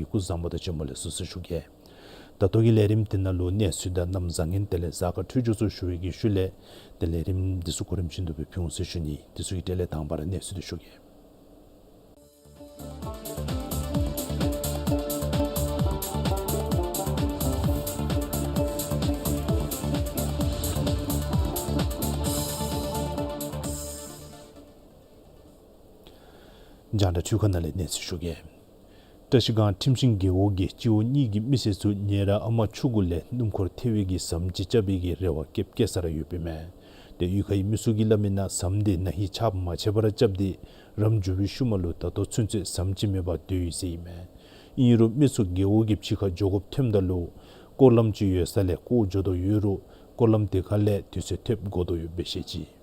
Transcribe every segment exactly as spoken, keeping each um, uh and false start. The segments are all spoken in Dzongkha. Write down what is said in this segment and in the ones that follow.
སྐུ་གཟུགས་བཟང་པོ་དང་བྱོན་པ་ལེགས་སོ་ཟེར་ཞུ་གེ། ད་ལྟོ་གི་ལས་རིམ་འདི་ནང་ལུ་གནས་ཚུལ་དང་གནམ་བཟང་ངན་དེ་ལས་གཟའ་སྐར་འཕྲོད་སྦྱོར་ཚུ་ཞུ་བའི་གི་ཤུལ་ལས་ཏེ་ལས་རིམ་འདི་ཚུ་གོ་རིམ་བཞིན་དུ་སྦེ་ཕུལ་འོང་ཟེར་ཞུ་ནི། དེ་ཚུ་གི་གྲས་ལས་དང་པ་ར་གནས་ཚུལ་འདི་ཞུ་གེ། རྒྱང་བསྒྲགས་འཕྲུལ་ཁང་ནང་ལས་གནས་ཚུལ་ཞུ་གེ། བཀྲ་ཤིས་སྒང་ཁྲིམས་ཤིང་རྒེད་འོག་གི་སྤྱི་འོག་གཉིས་ཀྱི་མི་སེར་ཚུ་ཉེ་རང་ཨ་མ་ཆུང་ཀུ་ལས་སྣུམ་འཁོར་ཐལ་བའི་གི་ཟམ་ཅིག་རྐྱབ་པའི་གི་རེ་བ་བསྐྱེད་བསྐྱེད་ས་ར་ཡོདཔ་ཨིན་མས། ཏེ་གཡུས་ཁའི་མི་ཚུ་གིས་སླབ་མི་ནང་ཟམ་དེ་ན་ཧིང་ཆརཔ་མ་ཆད་པར་རྐྱབ་སྟེ་རམ་འགྱོ་བའི་ཤུལ་མ་ལུ་ད་ལྟོ་ཚུན་ཚོད་ཟམ་ཅིག་མེད་པར་སྡོད་ཡི་ཟེར་ཨིན་མས། ཨིན་རུང་མི་ཚུ་རྒེད་འོག་གི་ཕྱི་ཁར་འགྱོ་དགོཔ་ཐོནམ་ད་ལུ་སྐོར་ལམ་ཅིག་ཡོད་ས་ལས་སྐོར་འགྱོ་དོ་ཡོད་རུང་སྐོར་ལམ་དེ་ཁ་ལས་དུས་ཚོད་ཐེབས་དགོ་དོ་ཡོདཔ་སྦེ་བཤད་ཅི།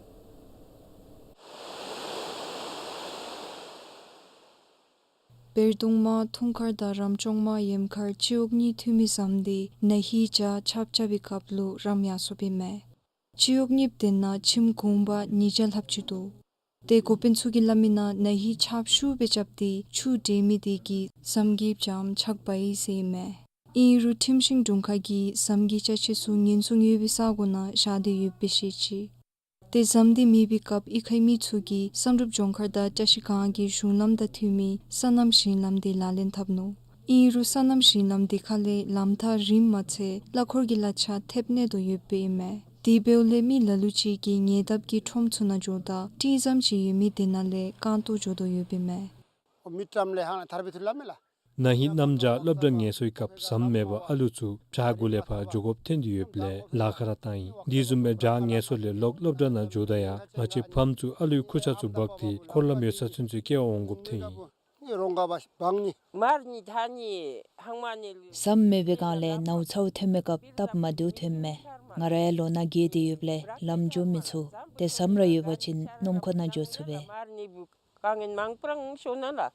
བེར་གདུང་མ་ཐུང་མཁར་དང་རམ་ཅོང་མ་ཡེམ་མཁར་སྤྱི་འོག་གཉིས་མཐུད་མི་ཟམ་དེ་ན་ཧིང་ཆརཔ་རྐྱབ་པའི་སྐབས་ལུ་རམ་ཡར་སོཔ་ཨིན་མས། སྤྱི་འོག་གཉིས་དེ་ནང་ཁྱིམ་གུང་པ་ཉིས་བརྒྱ་ལྷགཔ་ཅིག་འདུག། ཏེ་འགོ་དཔོན་ཚུ་གིས་སླབ་མི་ནང་ན་ཧིང་ཆརཔ་ཤུགས་སྦེ་རྐྱབ་སྟེ་ཆུ་འདྲེས་མི་དེ་གིས་ཟམ་གྱི་བྱམ་ཆག་འབག་ཡི་ཟེར་ཨིན་མས། ཨིན་རུང་ཁྲིམས་ཤིང་དྲུང་ཁག་གིས་ཟམ་གྱི་ཅ་ཆས་ཚུ་ཉེན་སྲུང་ཡོད་པའི་ས་གོ་ནང་བཞག་སྟེ་ཡོདཔ་སྦེ་བཤད་ཅི། ཏེ་ཟམ་དེ་མེད་པའི་སྐབས་གཡུས་ཁའི་མི་ཚུ་གིས་བསམ་གྲུབ་ལྗོངས་མཁར་དང་བཀྲ་ཤིས་སྒང་གི་གཞུང་ལམ་དང་མཐུད་མི་སོ་ནམ་ཞིང་ལམ་དེ་ལག་ལེན་འཐབ་ནུག། ཨིན་རུང་སོ་ནམ་ཞིང་ལམ་དེ་ཁ་ལས་ལམ་ཐག་རིངམ་མ་ཚད་གླ་འཁོར་གྱི་གླ་ཆ་ཐེབས་ནི་དོ་ཡོདཔ་ཨིན་མས། དེ་འབདཝ་ལས་མི་ལ་ལུ་ཅིག་གིས་ཉེ་འདབས་ཀྱི་ཁྲོམ་ཚུ་ནང་འགྱོཝ་ད་སྤྲིན་ཟམ་ཅིག་ཡོད་མི་དེ་ནང་ལས་རྐང་སྟོང་འགྱོ་དོ་ཡོདཔ་ཨིན་མས། མི་ཏམ་ལས་ཧང་ཐར་བི་ཐུ་ལ་མེ་ལ། ན་ཧིང་གནམ་བྱཱར་སློབ་གྲྭ་ངལ་གསོའི་སྐབས་ཟམ་མེད་པར་ཨ་ལུ་ཚུ་བྱག་གུ་ལས་ཕར་འགྱོ་དགོཔ་ཐོན་ཏེ་ཡོདཔ་ལས་ལཱ་ཁག་ར་བཏང་ཡི། དེ་བཟུམ་སྦེ་བྱག་ངལ་གསོ་ལས་ལོག་སློབ་གྲྭ་ནང་འགྱོཝ་ད་ཡང་ང་བཅས་ཕམ་ཚུ་ཨ་ལུའི་ཁུར་ཆ་ཚུ་འབག་སྟེ་འཁོར་ལམ་ཡོད་ས་ཚུན་ཚོད་སྐྱེལ་བར་འོང་དགོཔ་ཐོན་ཡི། ཟམ་མེད་པའི་སྒང་ལས་ནཝ་ཚཝ་ཐོན་མི་སྐབས་སྟབས་མ་བདེཝ་ཐོནམ་མས། ང་ར་ཡང་ལོ་ན་རྒས་ཏེ་ཡོདཔ་ལས་ལམ་འགྱོ་མི་ཚུགས། ཏེ་ཟམ་ར་ཡོད་པ་ཅིན་སྣུམ་འཁོར་ནང་འགྱོ་ཚུགས་པས།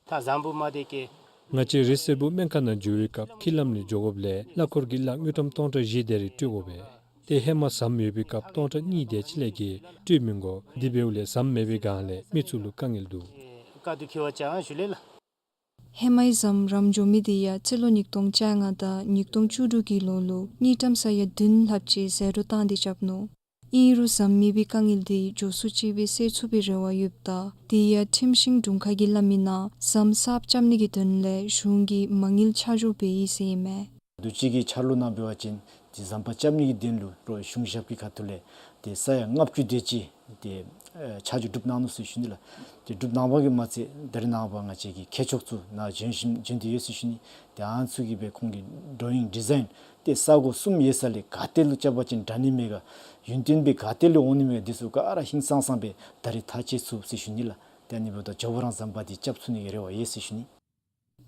ད་ཟམ་བུ་མ་དེ་ཀེ། ང་བཅས་རི་སེར་པོ་སྨན་ཁང་ནང་འགྱོ་བའི་སྐབས་འཁྱིད་ལམ་ལས་འགྱོ་དགོཔ་ལས་གླ་འཁོར་གྱི་གླ་དངུལ་ཀྲམ་སྟོང་ཕྲག་བཞི་དེ་རེ་སྤྲོད་དགོ་པས། ཏེ་ཧེ་མ་ཟམ་ཡོད་པའི་སྐབས་སྟོང་ཕྲག་གཉིས་དེ་ཅིག་ལས་བརྒལ་སྤྲོད་མི་དགོ། དེ་འབདཝ་ལས་ཟམ་མེད་པའི་སྒང་ལས་མི་ཚུ་ལུ་དཀའ་ངལ་འདུག། ཀ་དུ་ཁེ་བ་ཅང་ཞུ་ལེ་ལ། ཧེ་མའི་ཟམ་རམ་འགྱོ་མི་དེ་ཡང་སྤྱི་ལོ་ཉིས་སྟོང་བཅོ་ལྔ་དང་ཉིས་སྟོང་བཅུ་དྲུག་གི་ལོ་ལུ་དངུལ་ཀྲམ་ས་ཡ་བདུན་ལྷགཔ་ཅིག་ཟད་འགྲོ་བཏང་སྟེ་རྐྱབ་ནུག། ཨིན་རུང་ཟམ་མེད་པའི་དཀའ་ངལ་དེ་མགྱོགས་སུ་ཅིག་སྦེ་སེལ་ཚུགས་པའི་རེ་བ་ཡོདཔ་ད་དེ་ཡང་ཁྲིམས་ཤིང་དྲུང་ཁག་གིས་སླབ་མི་ནང་ཟམ་གསརཔ་རྐྱབ་ནི་གི་དོན་ལས་གཞུང་གིས་མ་དངུལ་ཆ་འཇོག་འབད་ཡི་ཟེར་ཨིན་མས། དུས་ཅི་གི་འཆར་ལོ་ནང་འབད་བ་ཅིན་དེ་ཟམ་པ་རྐྱབ་ནི་གི་དོན་ལུ་རོགས་གཞུང་ཞབས་ཀྱི་ཁ་ཐུག་ལས་དེ་ས་ཡ་ལྔ་བཅུ་དེ་ཅིག་དེ་ཨེ་ཆ་འཇོག་གྲུབ་གནང་ནུག་ཟེར་ཞུ་ནི་ལགས། དེ་གྲུབ་གནང་བ་གིས་མ་ཚད་ད་རེས་ནངས་པ་ང་བཅས་ཀྱི་མཁས་མཆོག་ཚུ་ནཱ་བྱོན་ཞིནམ་བྱོན་ཏེ་ཡོད་ཟེར་ཞུ་ནི། དེ་ཨ་ནི་ཚུ་གིས་སྦེ་ཁོང་གི་ཌོ་རོ་ཡིང་ཌི་ཛའིན་དེ་ས་གོ་གསུམ་ཡོད་ས་ལས་ག་ཏེ་ལུ་རྐྱབ་པ་ཅིན་དྲག་ནི་མས་ག་ཡུན་བརྟན་སྦེ་ག་ཏེ་ལུ་འོང་ནི་མས་ག་དེ་ཚུ་ག་ར་ཧིང་སངས་སངས་སྦེ་ད་རེས་ཐག་བཅད་ཚུགས་ཟེར་ཞུ་ནི་ལགས། དེ་ཨ་ནི་འབདཝ་ད་ཇོ་བོ་རང་ཟམ་པ་དེ་རྐྱབ་ཚུགས་ནི་གི་རེ་བ་ཡོད་ཟེར་ཞུ་ནི།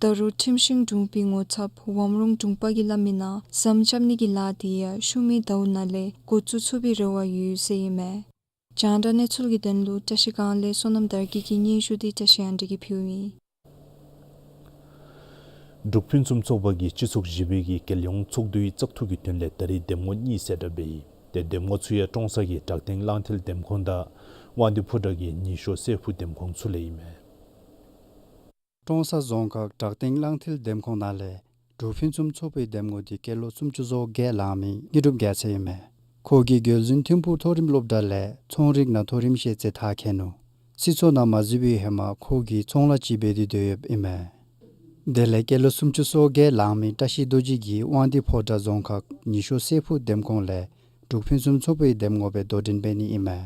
ད་རུང་ཁྲིམས་ཤིང་དྲུང་པའི་ངོ་ཚབ་ཝམ་རོང་དྲུང་པ་གིས་སླབ་མི་ནང་ཟམ་རྐྱབ་ནི་གི་ལཱ་དེ་ཡང་ཤུལ་མའི་ཟླཝ་ནང་ལས་འགོ་བཙུགས་ཚུགས་པའི་རེ་བ་ཡོད་ཟེར་ཨིན་མས། རྒྱང་བསྒྲགས་གནས་ཚུལ་གྱི་དོན་ལུ་བཀྲ་ཤིས་སྒང་ལས་བསོད་ནམས་དར་རྒྱས་ཀྱི་སྙན་ཞུ་དེ་བཀྲ་ཤིས་དབང་འདུས་ཀྱིས་ཕུལཝ་ཨིན། འབྲུག་ཕུན་སུམ་ཚོགས་པ་གིས་སྤྱི་ཚོགས་བཞི་པའི་གི་རྒྱལ་ཡོངས་ཚོགས་འདུའི་བཙག་འཐུ་གི་དོན་ལས་ད་རིས་འདེམས་ངོ་གཉིས་གསལ་བསྒྲགས་འབད་ཡི། ཏེ་འདེམས་ངོ་ཚུ་ཡང་ཀྲོང་གསར་གྱི་བྲག་སྟེང་གླང་མཐིལ་འདེམས་ཁོངས་དང་དབང་འདུས་ཕོ་བྲང་གི་ཉི་ཤོ་སྲས་ཕུག་འདེམས་ཁོངས་ཚུ་ལས་ཨིན་མས། ཀྲོང་གསར་རྫོང་ཁག་བྲག་སྟེང་གླང་མཐིལ་འདེམས་ཁོངས་ནང་ལས་འབྲུག་ཕུན་སུམ་ཚོགས་པའི་འདེམས་ངོ་དེ་སྐྱེས་ལོ་སུམ་ཅུ་སོ་བརྒྱད་ལང་མི་དངོས་གྲུབ་རྒྱལ་མཚན་ཨིན་མས། ཁོ་གིས་རྒོལ་འཛིན་ཐིམ་ཕུག་མཐོ་རིམ་སློབ་གྲྭ་ལས་ཚོང་རིག་ནང་མཐོ་རིམ་ཤེས་ཚད་མཐར་འཁྱོལ་ནུག། སྲིད་ཚོགས་ནང་མ་འཛུལ་བའི་ཧེ་མ་ཁོ་གིས་ཚོང་ལཱ་ཅིག་འབད་དེ་སྡོད་ཡོདཔ་ཨིན་མས། དེ་ལས་སྐྱེས་ལོ་སུམ་ཅུ་སོ་བརྒྱད་ལང་མི་བཀྲ་ཤིས་རྡོ་རྗེ་གིས་དབང་འདུས་ཕོ་བྲང་རྫོང་ཁག་ཉི་ཤོ་སྲས་ཕུག་འདེམས་ཁོངས་ལས་འབྲུག་ཕུན་སུམ་ཚོགས་པའི་འདེམས་ངོ་སྦེ་དོ་འགྲན་འབད་ནི་ཨིན་མས།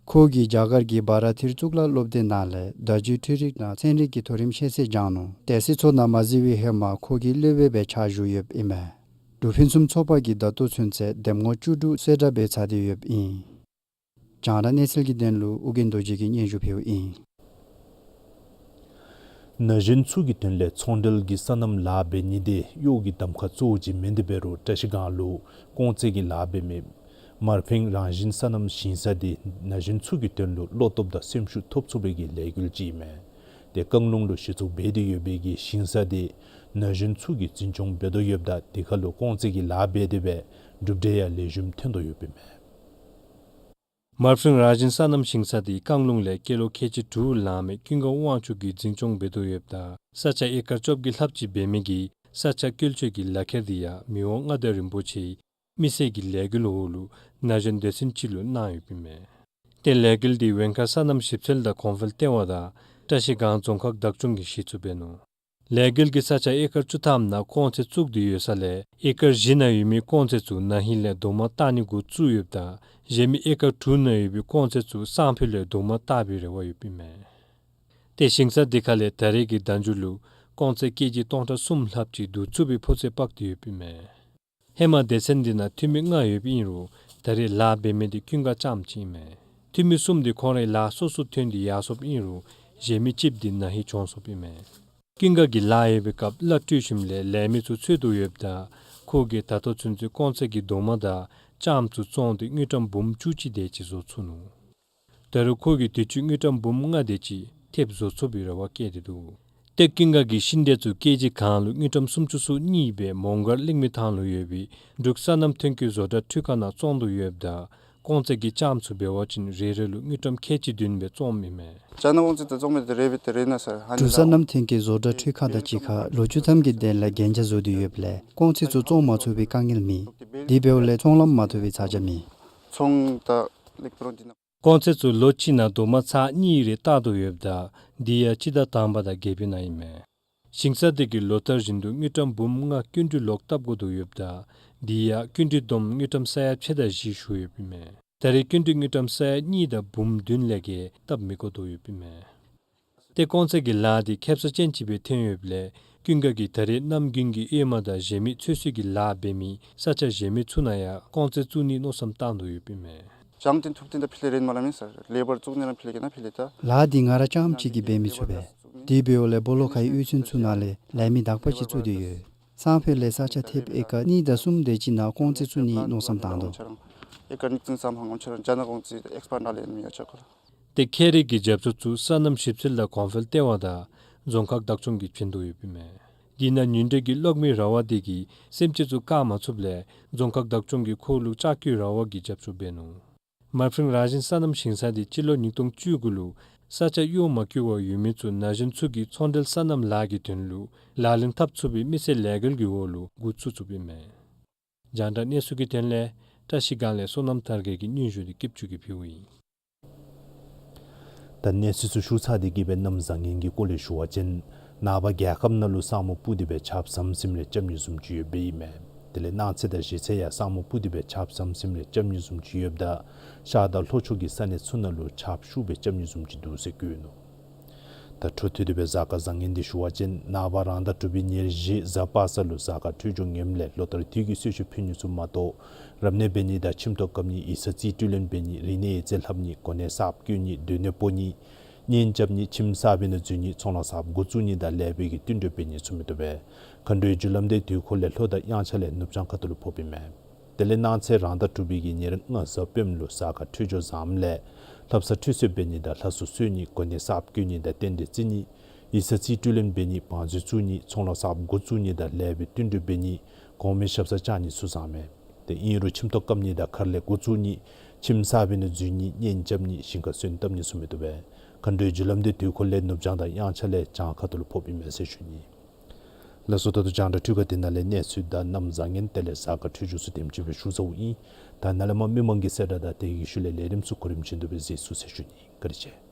ཁོ་གིས་རྒྱ་གར་གྱི་བྷ་ར་ཐིར་གཙུག་ལག་སློབ་སྡེ་ནང་ལས་བརྡ་བརྒྱུད་འཕྲུལ་རིག་ནང་ཚན་རིག་གི་མཐོ་རིམ་ཤེས་ཚད་སྦྱངས་ནུག། ཏེ་སྲིད་ཚོགས་ནང་མ་འཛུལ་བའི་ཧེ་མ་ཁོ་གིས་སློབ་དཔོན་སྦེ་ཕྱག་ཞུ་ཡོདཔ་ཨིན་མས། འབྲུག་ཕུན་སུམ་ཚོགས་པ་གིས་ད་ལྟོ་ཚུན་ཚོད་འདེམས་ངོ་བཅུ་དྲུག་གསལ་བསྒྲགས་འབད་ཚར་ཏེ་ཡོདཔ་ཨིན། རྒྱང་བསྒྲགས་གནས་ཚུལ་གྱི་དོན་ལུ་ཨོ་རྒྱན་རྡོ་རྗེ་གིས་སྙན་ཞུ་ཕུལཝ་ཨིན། ན་གཞོན་ཚུ་གི་དོན་ལས་ཚོང་འབྲེལ་གྱི་སོ་ནམ་ལཱ་འབད་ནི་དེ་གཡོག་གི་གདམ་ཁ་གཙོ་བོ་ཅིག་མེན་ཏེ་འབད་རུང་བཀྲ་ཤིས་སྒང་ལུ་རྐང་རྩེད་ཀྱི་ལཱ་འབད་མི་མར་འཕེང་རང་བཞིན་སོ་ནམ་ཞིང་ས་དེ་ན་གཞོན་ཚུ་གི་དོན་ལུ་བློ་སྟོབས་དང་སེམས་ཤུགས་ཐོབ་ཚུགས་པའི་གི་ལས་འགུལ་ཅིག་ཨིན་མས། ཏེ་རྐང་ལུང་ལུ་གཞི་བཙུགས་འབད་དེ་ཡོད་པའི་གི་ཞིང་ས་དེ་ན་གཞོན་ཚུ་གིས་འཛིན་སྐྱོང་འབད་དོ་ཡོདཔ་ད་དེ་ཁར་ལུ་རྐང་རྩེད་ཀྱི་ལཱ་འབད་དེ་སྦེ་གྲུབ་འབྲས་ཡང་ལེགས་ཤོམ་ཐོན་དོ་ཡོདཔ་ཨིན་མས། མར་འཕེང་རང་བཞིན་སོ་ནམ་ཞིང་ས་དེ་རྐང་ལུང་ལས་སྐྱེས་ལོ་ཁལ་གཅིག་དྲུག་ལང་མི་ཀུན་དགའ་དབང་ཕྱུག་གིས་འཛིན་སྐྱོང་འབད་དོ་ཡོདཔ་ད་ས་ཆ་ཨེ་ཀར་བཅོ་བརྒྱད་ལྷགཔ་ཅིག་འབད་མི་གིས་ ས་ཆ་བཀོལ་སྤྱོད་ཀྱི་ལག་ཁྱེར་འདི་ཡང་མི་དབང་མངའ་བདག་རིན་པོ་ཆེའི་མི་སེར་གྱི་ལས་འགུལ་འོག་ལུ་ན་གཞོན་སྡེ་ཚན་ཅིག་ལུ་གནང་ཡོདཔ་ཨིན་མས། ཏེ་ལས་འགུལ་འདི་ཝེང་ཁཱ་སོ་ནམ་ཞིབ་འཚོལ་དང་གོང་འཕེལ་ལྟེ་བ་དང་བཀྲ་ཤིས་སྒང་རྫོང་ཁག་བདག་སྐྱོང་གིས་གཞི་བཙུགས་འབད་ནུག། ལས་འགུལ་གྱི་ས་ཆ་ཨེ་ཀར་བཅུ་ཐམ་ནང་ཀོང་ཚད་བཙུགས་ཏེ་ཡོད་ས་ལས་ཨེ་ཀར་བཞི་ནང་ཡོད་མི་ཀོང་ཚད་ཚུ་ན་ཧིང་ལས་རྡོག་མ་བཏགས་ནི་འགོ་བཙུགས་ཡོདཔ་ད་གཞན་མི་ཨེ་ཀར་དྲུག་ནང་ཡོད་པའི་ཀོང་ཚད་ཚུ་སང་ཕོད་ལས་རྡོག་མ་བཏགས་པའི་རེ་བ་ཡོདཔ་ཨིན་མས། ཏེ་ཞིང་ས་འདི་ཁ་ལས་ད་རེས་ཀྱི་ཟླ་མཇུག་ལུ་ཀོང་ཚད་ཀེ་ཇི་སྟོང་ཕྲག་གསུམ་ལྷགཔ་ཅིག་བསྡུ་ཚུགས་པའི་ཕོ་ཚོད་དཔག་སྟེ་ཡོདཔ་ཨིན་མས། ཧེ་མ་སྡེ་ཚན་འདི་ནང་འཐུས་མི་ལྔ་ཡོདཔ་ཨིན་རུང་ད་རེས་ལཱ་འབད་མི་འདི་ཀུན་དགའ་རྐྱངམ་ཅིག་ཨིན་མས། འཐུས་མི་གསུམ་འདི་ཁོང་རའི་ལཱ་སོ་སོ་ཐོན་ཏེ་ཡར་སོཔ་ཨིན་རུང་གཞན་མི་གཅིགཔོ་འདི་ན་ཧིང་བྱོན་སོཔ་ཨིན་མས། ཀུན་དགའ་གིས་ལཱ་ཡོད་པའི་སྐབས་གླ་སྤྲོད་ཞིནམ་ལས་ལས་མི་ཚུ་འཚོལ་དོ་ཡོདཔ་ད་ཁོ་གིས་ད་ལྟོ་ཚུན་ཚོད་ཀོང་ཚད་ཀྱི་རྡོག་མ་དང་ལྕངམ་ཚུ་བཙོངས་ཏེ་དངུལ་ཀྲམ་འབུམ་བཅུ་གཅིག་དེ་ཅིག་བཟོ་ཚུགས་ནུག། ད་རུང་ཁོ་གིས་དུས་ཅི་དངུལ་ཀྲམ་འབུམ་ལྔ་དེ་ཅིག་ཐེབས་བཟོ་ཚུགས་པའི་རེ་བ་བསྐྱེད་དེ་འདུག། ཏེ་ཀུན་དགའ་གིས་ཤིང་འབྲས་ཚུ་ཀེ་ཇི་གང་ལུ་དངུལ་ཀྲམ་སུམ་ཅུ་སོ་གཉིས་སྦེ་མོང་སྒར་གླིང་མི་ཐང་ལུ་ཡོད་པའི་འབྲུག་སོ་ནམ་ཐོན་སྐྱེད་བཟོ་གྲྭ་འཕྲུལ་ཁང་ནང་བཙོང་དོ་ཡོདཔ་ད་ཀོང་ཚད་ཀྱི་ལྕངམ་ཚུ་འབད་བ་ཅིན་རེ་རེ་ལུ་དངུལ་ཀྲམ་ཁལ་གཅིག་བདུན་སྦེ་བཙོངམ་ཨིན་མས། ཅ་ན་ཀོང་ཚད་ད་བཙོང་མི་དེ་རེ་བ་དེ་རེ་ན་ས་ཧ་ནི་འབྲུག་སོ་ནམ་ཐོན་སྐྱེད་བཟོ་གྲྭ་འཕྲུལ་ཁང་དང་གཅིག་ཁར་ལོ་བཅུ་ཐམ་གྱི་དོན་ལས་གན་རྒྱ་བཟོ་སྟེ་ཡོདཔ་ལས་ཀོང་ཚད་ཚུ་བཙོང་མ་ཚུགས་པའི་དཀའ་ངལ་མེད། དེ་འབདཝ་ལས་ཚོང་ལམ་མ་ཐོབ་པའི་ཚ་གྱང་མེད། ཚོང་ད་ལེགས་པོ་རོ་འདི་ན། ཀོང་ཚད་ཚུ་ལོ་གཅིག་ནང་རྡོག་མ་ཚར་གཉིས་རེ་བཏགས་དོ་ཡོདཔ་ད་འདི་ཡང་སྤྱི་ཟླ་དང་པ་དང་བརྒྱད་པའི་ནང་ཨིན་མས། ཞིང་ས་འདི་གིས་ལོ་ལྟར་བཞིན་དུ་དངུལ་ཀྲམ་འབུམ་ལྔ་སྐྱིན་འགྲུལ་ལོག་བཏབ་དགོ་དོ་ཡོདཔ་ད་འདི་ཡང་སྐྱིན་འགྲུལ་བསྡོམས་དངུལ་ཀྲམ་ས་ཡ་ཕྱེད་དང་བཞི་ཞུ་ཡོདཔ་ཨིན་མས། ད་རེས་སྐྱིན་འགྲུལ་དངུལ་ཀྲམ་ས་ཡ་གཉིས་དང་འབུམ་བདུན་ལས་བརྒལ་བཏབ་མི་དགོ་དོ་ཡོདཔ་ཨིན་མས། ཏེ་ཀོང་ཚད་ཀྱི་ལཱ་འདི་ཁེབ་ས་ཅན་ཅིག་སྦེ་ཐོན་ཡོདཔ་ལས་ཀུན་དགའ་གིས་ད་རེས་གནམ་དགུན་གྱི་གཡོན་མ་དང་གཞན་མི་ཚོད་བསྲེ་གི་ལཱ་འབད་མི་ས་ཆ་གཞན་མི་ཚུ་ནང་ཡང་ཀོང་ཚད་བཙུགས་ནིའི་མནོ་བསམ་བཏང་དོ་ཡོདཔ་ཨིན་མས། ལཱ་འདི་ང་ར་རྐྱངམ་ཅིག་གིས་འབད་མི་ཚུགས་པས། དེ་འབདཝ་ལས་སྦོ་ལོགས་ཁའི་དབུས་ཚན་ཚུ་ནང་ལས་ལས་མི་དག་པ་ཅིག་བཙུགས་ཏེ་ཡོད། སང་ཕོད་ལས་ས་ཆ་ཐེབས་ཨེ་ཀར་གཉིས་དང་གསུམ་དེ་ཅིག་ནང་ཀོང་ཚད་བཙུགས་ནིའི་མནོ་བསམ་བཏང་དོ། ཏེ་ཁྱད་རིག་གི་རྒྱབ་སྐྱོར་ཚུ་སོ་ནམ་ཞིབ་འཚོལ་དང་གོང་འཕེལ་ལྟེ་བ་དང་རྫོང་ཁག་བདག་སྐྱོང་གིས་བྱིན་དོ་ཡོདཔ་ཨིན་མས། དེ་ནང་ཉིན་དྲོད་ཀྱི་གློག་མེའི་ར་བ་དེ་གིས་སེམས་ཅན་ཚུ་བཀག་མ་ཚུགསཔ་ལས་རྫོང་ཁག་བདག་སྐྱོང་གིས་ཁོ་ལུ་ལྕགས་སྐུད་ར་བ་གིས་རྒྱབ་སྐྱོར་འབད་ནུག། མར་ཕུན་ར་བཞིན་སོ་ནམ་ཞིང་ས་དེ་སྤྱི་ལོ་ཉིས་སྟོང་བཅུ་དགུ་ལུ་ས་ཆ་གཡོག་མ་བཀོལ་བར་ཡོད་མི་ཚུ་ན་གཞོན་ཚུ་གིས་ཚོང་འབྲེལ་སོ་ནམ་ལཱ་གི་དོན་ལུ་ལག་ལེན་འཐབ་ཚུགས་པའི་མི་སེར་ལས་འགུལ་གྱི་འོག་ལུ་འགོ་བཙུགས་བཙུགསཔ་ཨིན་མས། རྒྱང་བསྒྲགས་གནས་ཚུལ་གྱི་དོན་ལས་བཀྲ་ཤིས་སྒང་ལས་བསོད་ནམས་དར་རྒྱས་ཀྱི་སྙན་ཞུ་འདི་སྐྱབས་ཆུ་གིས་ཕུལཝ་ཨིན། ད་གནས་ཚུལ་ཚུ་ཞུ་ཚར་ཏེ་གི་སྦེ་གནམ་བཟང་ངན་གྱི་སྐོར་ལས་ཞུ་བ་ཅིན་ནངས་པ་རྒྱལ་ཁབ་ནང་ལུ་ས་སྨུག་སྤུབས་ཏེ་སྦེ་ཆརཔ་ཟམ་ཟིམ་ལས་རྐྱབ་ནི་བཟུམ་ཅིག་ཡོདཔ་ཨིན་མས། དེ་ལས་གནངས་ཚེ་དང་གཞེས་ཚེ་ཡང་ས་སྨུག་སྤུབས་ཏེ་སྦེ་ཆརཔ་ཟམ་ཟིམ་ལས་རྐྱབ་ནི་བཟུམ་ཅིག་ཡོདཔ་ད་ཤར་དང་ལྷོ་ཕྱོགས་ཀྱི་ས་གནས་ཚུ་ནང་ལུ་ཆརཔ་ཤུགས་སྦེ་རྐྱབ་ནི་བཟུམ་ཅིག་འདུག་ཟེར་བཀོད་ནུག། ད་འཕྲོ་མཐུད་དེ་སྦེ་གཟའ་སྐར་བཟང་ངན་འདི་ཞུ་བ་ཅིན་ནངས་པ་རང་ཟླ་དྲུག་པའི་ཉེར་བཞི་གཟའ་པ་སངས་ལུ་གཟའ་སྐར་འཕྲོད་སྦྱོར་ངནམ་ལས་ལོ་ལྟར་དུས་ཀྱི་གསོལ་མཆོད་ཕུལ་ནི་ཚུ་མ་གཏོགས་རབ་གནས་འབད་ནི་དང་ཁྱིམ་ཐོག་བཀབ་ནི་ཡིག་ཚང་རྩིས་སྤྲོད་ལེན་འབད་ནི་རིག་གནས་ཡིག་རྩིས་ལྷབ་ནི་གོ་གནས་གསརཔ་བསྐོ་ནི་སྡོད་གནས་སྤོ་ནི་གཉེན་རྐྱབ་ནི་ཁྱིམ་གསརཔ་ནང་འཛུལ་ནི་ཚོང་ལཱ་གསརཔ་འགོ་བཙུགས་ནི་དང་ལེགས་པའི་གི་བསྟུན་གྲོས་འབད་ནི་ཚུ་མི་བཏུབ་པས། མཁའ་འགྲོའི་རྒྱུ་ལམ་འདི་དུས་འཁོར་ལས་ལྷོ་དང་དབྱངས་འཆར་ལས་ནུབ་བྱང་ཁ་ཐུག་ལུ་ཕོགཔ་ཨིན་མས། དེ་ལས་གནངས་ཚེ་རང་ཟླ་དྲུག་པའི་གི་ཉེར་ལྔ་གཟའ་སྤེནམ་ལུ་གཟའ་སྐར་འཕྲོད་སྦྱོར་བཟངམ་ལས་ལྷ་བསངས་ཁྲུས་གསོལ་འབད་ནི་དང་ལྷ་སྲུང་གསོལ་ནི་གོ་གནས་གསརཔ་བསྐོ་ནི་དང་རྟེན་འབྲེལ་བརྩི་ནི་ཡིག་ཚང་རྩིས་སྤྲོད་ལེན་འབད་ནི་བང་མཛོད་བཙུགས་ནི་ཚོང་ལཱ་གསརཔ་འགོ་བཙུགས་ནི་དང་ལེགས་པའི་བསྟུན་གྲོས་འབད་ནི་གོང་མའི་ཞབས་སར་བཅར་ནི་ཚུ་བཟངམ་མས། དེ་ཨིན་རུང་ཁྱིམ་ཐོག་བཀབ་ནི་དང་མཁར་ལས་འགོ་བཙུགས་ནི་ཁྱིམ་གསརཔ་ནང་འཛུལ་ནི་གཉེན་རྐྱབ་ནི་ཞིང་ཁར་སོན་བཏབ་ནི་ཚུ་མི་བཏུབ་པས། མཁའ་འགྲོའི་རྒྱུ་ལམ་འདི་དུས་འཁོར་ལས་ནུབ་བྱང་དང་དབྱངས་འཆར་ལས་བྱང་ཁ་ཐུག་ལུ་ཕོགཔ་ཨིན་མས་ཟེར་ཞུ་ནི། ལགས་སོ། ད་ལྟོ་རྒྱང་བསྒྲགས་འཕྲུལ་ཁང་འདི་ནང་ལས་གནས་ཚུལ་དང་གནམ་བཟང་ངན་དེ་ལས་གཟའ་སྐར་འཕྲོད་སྦྱོར་ཚུ་དེམ་ཅིག་སྦེ་ཞུ་ཚརཝ་ཨིན། ད་ནཱ་ལས་མར་མི་མང་གི་གསལ་བསྒྲགས་དང་དེ་གི་ཤུལ་ལས་ལས་རིམ་ཚུ་གོ་རིམ་བཞིན་དུ་སྦེ་གཟིགས་ཚུགས་ཟེར་ཞུ་ནི། བཀའ་དྲིན་ཆེ།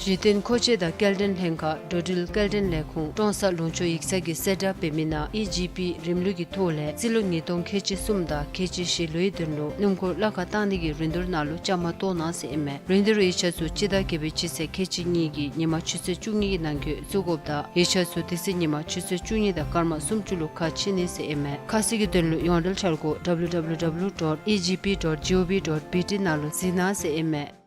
གཞི་རྟེན་མཁོ་ཆས་དང་སྐྱེལ་འདྲེན་ལྷན་ཁག་འགྲོ་འགྲུལ་སྐྱེལ་འདྲེན་ལས་ཁུངས་ཀྲོང་གསར་ལུང་ཕྱོགས་ཡིག་ཚང་གིས་གསལ་བསྒྲགས་འབད་མི་ནང་ཨི་ཇི་པི་རིམ་ལུགས་ཀྱི་ཐོག་ལས་རྩིས་ལོ་ཉིས་སྟོང་ཁལ་གཅིག་གསུམ་དང་ཁལ་གཅིག་བཞི་ལོའི་དོན་ལུ་སྣུམ་འཁོར་གླ་ཁར་བཏང་ནི་གི་རིན་བསྡུར་ནང་ལུ་བཅའ་མར་གཏོགས་གནང་ཟེར་ཨིན་མས། རིན་བསྡུར་ཡིག་ཆ་ཚུ་སྤྱི་ཟླ་བརྒྱད་པའི་སྤྱི་ཚེས་ཁལ་གཅིག་གཉིས་ཀྱི་ཉིན་མ་ཆུ་ཚོད་བཅུ་གཉིས་ཀྱི་ནང་འཁོད་བཙུགས་དགོཔ་དང་ཡིག་ཆ་ཚུ་དེ་ཚེ་ཉིན་མ་ཆུ་ཚོད་བཅུ་གཉིས་དང་སྐར་མ་སུམ་ཅུ་ལུ་ཁ་ཕྱེ་ནི་ཟེར་ཨིན་མས། ཁ་གསལ་གྱི་དོན་ལུ་ཡོངས་འབྲེལ་འཆར་སྒོ་W W W dot E G P dot G O V dot B T ནང་ལུ་གཟིགས་གནང་ཟེར་ཨིན་མས།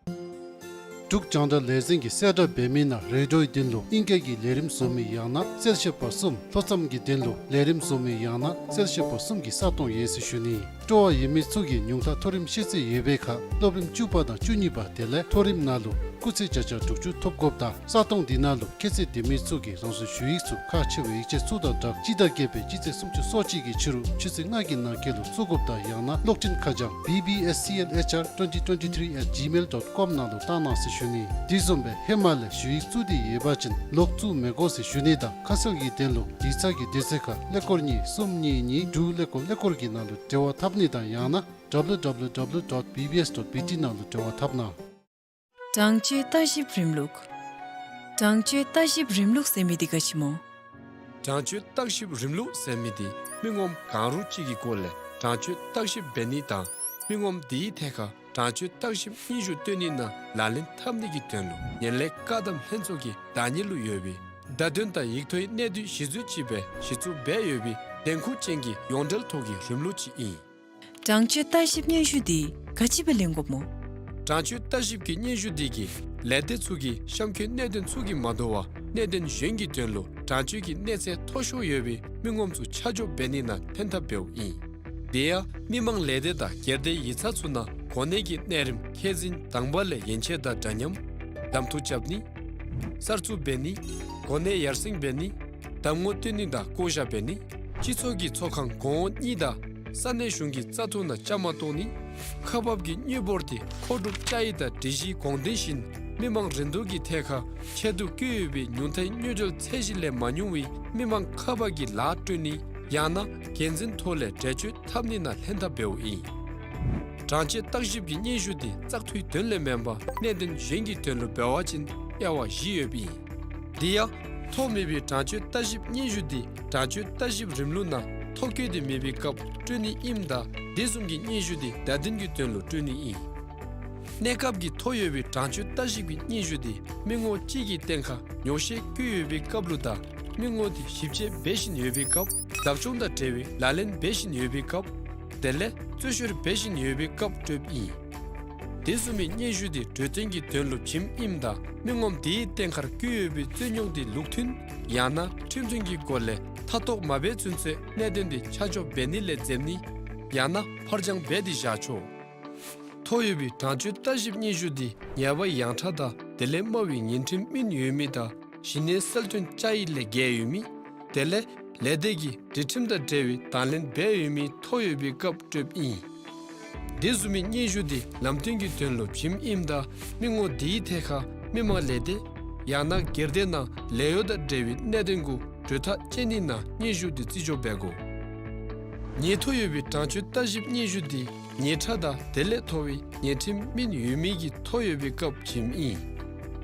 འབྲུག་རྒྱང་བསྒྲགས་ལས་འཛིན་གྱིས་གསལ་བསྒྲགས་འབད་མི་ནང་རེ་ཌིའོའི་དོན་ལུ་ཨིང་སྐད་ཀྱི་ལས་རིམ་བཟོ་མི་ཡང་ན་གསལ་བཤད་པ་གསུམ། ལྷོ་མཚམས་ཀྱི་དོན་ལུ་ལས་རིམ་བཟོ་མི་ཡང་ན་གསལ་བཤད་པ་གསུམ་གྱི་ས་སྟོང་ཡོད་ཟེར་ཞུ་ནི། སྤྲོ་བ་ཡོད་མི་ཚུ་གིས་ཉུང་མཐའ་མཐོ་རིམ་ཤེས་ཚད་ཡོད་པའི་ཁར་སློབ་རིམ་བཅུ་པ་དང་བཅུ་གཉིས་པ་དེ་ལས་མཐོ་རིམ་ནང་ལུ་སྐུགས་ཚད་བརྒྱ་ཆ་དྲུག་ཅུ་ཐོབ་དགོཔ་དང་ས་སྟོང་འདི་ནང་ལུ་ཁྱད་ཚད་ལྡན་མི་ཚུ་གིས་རང་སོའི་ཞུ་ཡིག་ཚུ་ཁག་ཆེ་བའི་ཡིག་ཆ་ཚུ་དང་སྦྲགས་སྤྱི་ཟླ་བརྒྱད་པའི་སྤྱི་ཚེས་སུམ་ཅུ་སོ་གཅིག་གི་ཕྱི་རུ་ཆུ་ཚོད་ལྔ་གི་ནང་འཁོད་ལུ་བཙུགས་དགོཔ་དང་ཡང་ན་གློག་འཕྲིན་ཁ་བྱང་B B S C L H R twenty twenty-three at gmail dot com ནང་ལུ་བཏང་གནང་ཟེར་ཞུ་ནི། དེ་བཟུམ་སྦེ་ཧེ་མ་ལས་ཞུ་ཡིག་བཙུགས་ཏེ་ཡོད་པ་ཅིན་ལོག་བཙུགས་མི་དགོ་ཟེར་ཞུ་ནི་དང་ཁ་གསལ་གྱི་དོན་ལུ་ཡིག་ཚང་གི་དུས་ཚོད་ཁར་ཀླད་ཀོར་གཉིས་གསུམ་གཉིས་གཉིས་དྲུག་ཀླད་ཀོར་ཀླད་ཀོར་གྱི་ནང་ལུ་འབྲེལ་བ་འཐབ་ནི་དང་ཡང་ན་W W W dot B B S dot B T ནང་ལུ་འབྲེལ་བ་འཐབ་གནང་། དྲང་སྤྱོད་ལྟ་ཞིབ་རིམ་ལུགས། དྲང་སྤྱོད་ལྟ་ཞིབ་རིམ་ལུགས་ཟེར་མི་འདི་ག་ཅི་སྨོ། དྲང་སྤྱོད་ལྟ་ཞིབ་རིམ་ལུགས་ཟེར་མི་འདི་མི་ངོམ་གང་རུང་ཅིག་གི་སྐོར་ལས་དྲང་སྤྱོད་ལྟ་ཞིབ་འབད་ནི་དང་མི་ངོམ་དེའི་ཐད་ཁར་དྲང་སྤྱོད་ལྟ་ཞིབ་སྙན་ཞུ་སྟོན་ནི་ནང་ལག་ལེན་འཐབ་ནི་གི་དོན་ལུ་ངན་ལྷད་བཀག་སྡོམ་ལྷན་ཚོགས་ཀྱི་བདག་གཉེར་ལུ་ཡོད་པའི་བརྡ་དོན་དང་ཡིག་ཐོག་གི་གནད་བསྡུས་གཞི་བཟུང་ཅིག་སྦེ་གཞི་བཙུགས་འབད་ཡོད་པའི་འགན་ཁུར་ཅན་གྱི་ཡོངས་འབྲེལ་ཐོག་གི་རིམ་ལུགས་ཅིག་ཨིན། དྲང་སྤྱོད་ལྟ་ཞིབ་སྙན་ཞུ་འདི་ག་ཅི་སྦེ་ལེན་དགོཔ་སྨོ། དྲང་སྤྱོད་ལྟ་ཞིབ་ཀྱི་སྙན་ཞུ་འདི་གིས་ལས་སྡེ་ཚུ་གི་གཤམ་འཁོད་གནད་དོན་ཚུ་གིས་མ་དོ་བར་གནད་དོན་གཞན་གྱི་དོན་ལུ་དྲང་སྤྱོད་ཀྱི་གནས་ཚད་མཐོ་ཤོས་ཡོད་པའི་མི་ངོམ་ཚུ་ཆ་འཇོག་འབད་ནི་ནང་ལྷན་ཐབས་འབདཝ་ཨིན། དེ་ཡང་མི་མང་ལས་སྡེ་དང་སྒེར་སྡེ་ཡིག་ཚང་ཚུ་ནང་གོ་གནས་ཀྱི་གནས་རིམ་མཁས་འཛིན་དང་པ་ལས་ཡན་ཆད་དང་འདྲ་མཉམ་གདམ་འཐུ་རྐྱབ་ནི། གསར་བཙུགས་འབད་ནི། གོ་གནས་ཡར་སེང་འབད་ནི། གདམ་ངོ་སྟོན་ནི་དང་བསྐོ་བཞག་འབད་ནི། སྤྱི་ཚོགས་ཀྱི་ཚོགས་ཁང་གོང་འོག་གཉིས་དང་ས་གནས་གཞུང་གི་བཙག་འཐུ་ནང་བཅའ་མར་གཏོགས་ནི། ཁག་འབག་གི་དངུལ་འབོར་དེ་མཁོ་སྒྲུབ་བཅའ་ཡིག་དང་སྒྲིག་གཞིའི་དགོངས་དོན་བཞིན་མི་མང་རིན་བསྡུར་གྱི་ཐད་ཁར་ཆེད་དུ་བཀོད་ཡོད་པའི་ཉུང་མཐའི་དངུལ་འབྱོར་ཚད་གཞི་ལས་མ་ཉུང་བའི་མི་མང་ཁག་འབག་གི་ལཱ་སྤྲོད་ནི་ཡང་ན་འགན་འཛིན་ཐོག་ལས་འགྲེལ་བརྗོད་འཐབ་ནི་ནང་ལྷན་ཐབས་འབདཝ་ཨིན། དྲང་སྤྱོད་བརྟག་ཞིབ་ཀྱི་སྙན་ཞུ་དེ་བཙག་འཐུའི་དོན་ལས་མེན་པར་གནད་དོན་གཞན་གྱི་དོན་ལུ་འབད་བ་ཅིན་དབྱེ་བ་བཞི་ཡོདཔ་ཨིན། དེ་ཡང་ཐོ་མེད་པའི་དྲང་སྤྱོད་བརྟག་ཞིབ་སྙན་ཞུ་དེ་དྲང་སྤྱོད་བརྟག་ཞིབ་རིམ་ལུགས་ནང་ཐོ་བཀོད་དེ་མེད་པའི་སྐབས་སྤྲོད་ནི་ཨིནམ་ད་དེ་བཟུམ་གྱི་སྙན་ཞུ་དེ་བརྡ་དོན་གྱི་དོན་ལུ་སྤྲོད་ནི་ཨིན། གནས་སྐབས་ཀྱི་ཐོ་ཡོད་པའི་དྲང་སྤྱོད་བརྟག་ཞིབ་ཀྱི་སྙན་ཞུ་དེ་མི་ངོ་གཅིག་གི་སྟེང་ཁར་ཉོག་བཤད་བཀོད་ཡོད་པའི་སྐབས་ལུ་དང་མི་ངོ་དེ་ཞིབ་དཔྱད་འབད་བཞིན་ཡོད་པའི་སྐབས་བདག་སྐྱོང་དང་འབྲེལ་བའི་ལག་ལེན་འབད་བཞིན་ཡོད་པའི་སྐབས་དེ་ལས་རྩོད་བཤེར་འབད་བཞིན་ཡོད་པའི་སྐབས་སྤྲོདཔ་ཨིན། དེ་བཟུམ་མའི་སྙན་ཞུ་དེ་གྲོས་བསྟུན་གྱི་དོན་ལུ་བྱིནམ་ཨིནམ་ད་མི་ངོམ་དེའི་སྟེང་ཁར་བཀོད་ཡོད་པའི་རྩོད་རྙོག་དེ་ལུགས་མཐུན་ཡང་ན་ཁྲིམས་མཐུན་གྱི་སྒོ་ལས་མཐའ་གཏོགས་མ་འབད་ཚུན་ཚོད་གནད་དོན་དེ་ཆ་འཇོག་འབད་ནི་ལས་འཛེམ་ནི་ཡང་ན་ཕར་འགྱངས་འབད་དེ་བཞག་ཆོག། ཐོ་ཡོད་པའི་དྲང་སྤྱོད་བརྟག་ཞིབ་སྙན་ཞུ་དེ་ཉེས་པ་ཡང་ཁྲ་དང་དེ་ལས་དམའ་བའི་ཉེས་ཁྲིམས་སྨིན་ཡོད་མི་དང་གཞི་གནས་གསལ་སྟོན་བཅའ་ཡིག་ལས་འགལ་ཡོད་མི། དེ་ལས་ལས་སྡེ་གི་སྒྲིག་ཁྲིམས་དང་འབྲེལ་བའི་དང་ལེན་འབད་ཡོད་མི་ཐོ་ཡོད་པའི་སྐབས་སྤྲོདཔ་ཨིན། དེ་བཟུམ་མའི་སྙན་ཞུ་དེ་ལམ་སྟོན་གྱི་དོན་ལུ་བྱིནམ་ཨིནམ་ད་མི་ངོ་དེའི་ཐད་ཁར་མི་མང་ལས་སྡེ་ཡང་ན་སྒེར་སྡེ་ནང་ལས་གཡོག་དང་འབྲེལ་བའི་གནད་དོན་གུ་གྲོས་ཐག་བཅད་ནི་ནང་སྙན་ཞུ་དེ་རྩིས་འཇོག་འབད་དགོ། ཉེས་ཐོ་ཡོད་པའི་དྲང་སྤྱོད་བརྟག་ཞིབ་སྙན་ཞུ་དེ་ཉེས་ཁྲ་དང་དེ་ལས་མཐོ་བའི་ཉེས་ཁྲིམས་སྨིན་ཡོད་མི་གི་ཐོ་ཡོད་པའི་སྐབས་བྱིནམ་ཨིན།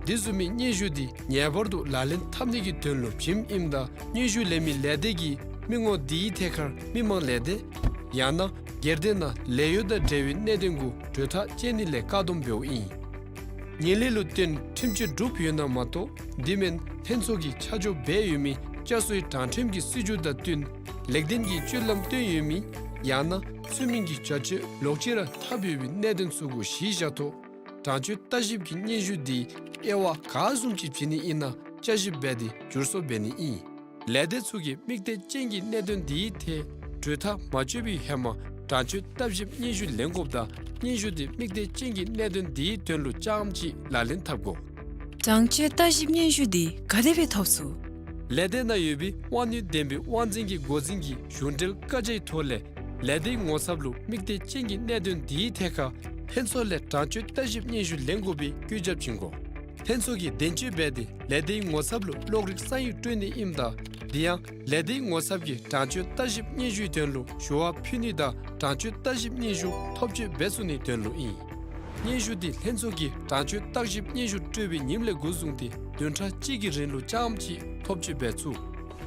དེ་བཟུམ་མའི་སྙན་ཞུ་དེ་ངེས་པར་དུ་ལག་ལེན་འཐབ་ནི་གི་དོན་ལུ་བྱིནམ་ཨིནམ་ད་སྙན་ཞུ་ལེན་མི་ལས་སྡེ་གིས་མི་ངོ་དེའི་ཐད་ཁར་མི་མང་ལས་སྡེ་ཡང་ན་སྒེར་སྡེ་ནང་ལས་གཡོག་དང་འབྲེལ་བའི་གནད་དོན་གུ་གྲོས་ཐག་བཅད་ནི་ལས་བཀག་སྡོམ་འབདཝ་ཨིན། ངན་ལྷད་ལུ་བརྟེན་ཁྲིམས་གཅོད་གྲུབ་ཡོད་ན་མ་གཏོགས་དེ་མེན་ལྷན་ཚོགས་ཀྱིས་ཆ་འཇོག་འབད་ཡོད་མི་བསྐྱར་གསོའི་དྲང་ཁྲིམས་ཀྱི་སྲིད་བྱུས་དང་བསྟུན་ལེགས་ལྡན་གྱི་སྤྱོད་ལམ་སྟོན་ཡོད་མི་ཡང་ན་ཚུལ་མིན་གྱི་བྱ་སྤྱོད་ལོག་ཅི་ར་འཐབ་ཡོད་པའི་གནད་དོན་ཚུ་གུ་གཞི་བཞག་ཐོག་དྲང་སྤྱོད་བརྟག་ཞིབ་ཀྱི་སྙན་ཞུ་དེ་དབྱེ་བ་ག་བཟུམ་ཅིག་བྱིན་ནི་ཨིན་ན་བསྐྱར་ཞིབ་འབད་དེ་བསྒྱུར་བཟོ་འབད་ནི་ཨིན། ལས་སྡེ་ཚུ་གིས་དམིགས་གཏད་ཅན་གྱི་གནད་དོན་དེའི་ཐད་གྲོས་ཐག་མ་གཅོད་པའི་ཧེ་མ་དྲང་སྤྱོད་བརྟག་ཞིབ་སྙན་ཞུ་ལེན་དགོཔ་དང་སྙན་ཞུ་དེ་དམིགས་གཏད་ཅན་གྱི་གནད་དོན་དེའི་དོན་ལུ་རྐྱངམ་ཅིག་ལག་ལེན་འཐབ་དགོ། དྲང་སྤྱོད་བརྟག་ཞིབ་སྙན་ཞུ་དེ་ག་དེ་སྦེ་ཐོབ་ཚུགས། ལས་སྡེ་ནང་ཡོད་པའི་དབང་ནུས་ལྡན་པའི་དབང་འཛིན་གྱི་འགོ་འཛིན་གྱི་གཞུང་འབྲེལ་བཀའ་རྒྱའི་ཐོག་ལས་ལས་སྡེའི་ངོ་ཚབ་ལུ་དམིགས་གཏད་ཅན་གྱི་གནད་དོན་དེའི་ཐད་ཁར་ལྷན་ཚོགས་ལས་དྲང་སྤྱོད་བརྟག་ཞིབ་སྙན་ཞུ་ལེན་དགོ་པའི་བཀོད་ཁྱབ་བྱིན་དགོ། ལྷན་ཚོགས་ཀྱིས་གདེང་སྤྱོད་འབད་དེ་ལས་སྡེའི་ངོ་ཚབ་ལུ་གློག་རིག་ས་ཡིག་སྤྲོད་ནི་ཨིནམ་ད་དེ་ཡང་ལས་སྡེའི་ངོ་ཚབ་ཀྱིས་དྲང་སྤྱོད་བརྟག་ཞིབ་སྙན་ཞུའི་དོན་ལུ་ཞུ་བ་ཕུལ་ནི་དང་དྲང་སྤྱོད་བརྟག་ཞིབ་སྙན་ཞུ་ཐོབ་སྤྱོད་འབད་ཚུགས་ནིའི་དོན་ལུ་ཨིན། སྙན་ཞུ་དེ་ལྷན་ཚོགས་ཀྱིས་དྲང་སྤྱོད་བརྟག་ཞིབ་སྙན་ཞུ་སྤྲོད་པའི་ཉིནམ་ལས་འགོ་བཟུང་སྟེ་བདུན་ཕྲག་གཅིག་གི་རིང་ལུ་རྐྱངམ་ཅིག་ཐོབ་སྤྱོད་འབད་ཚུགས།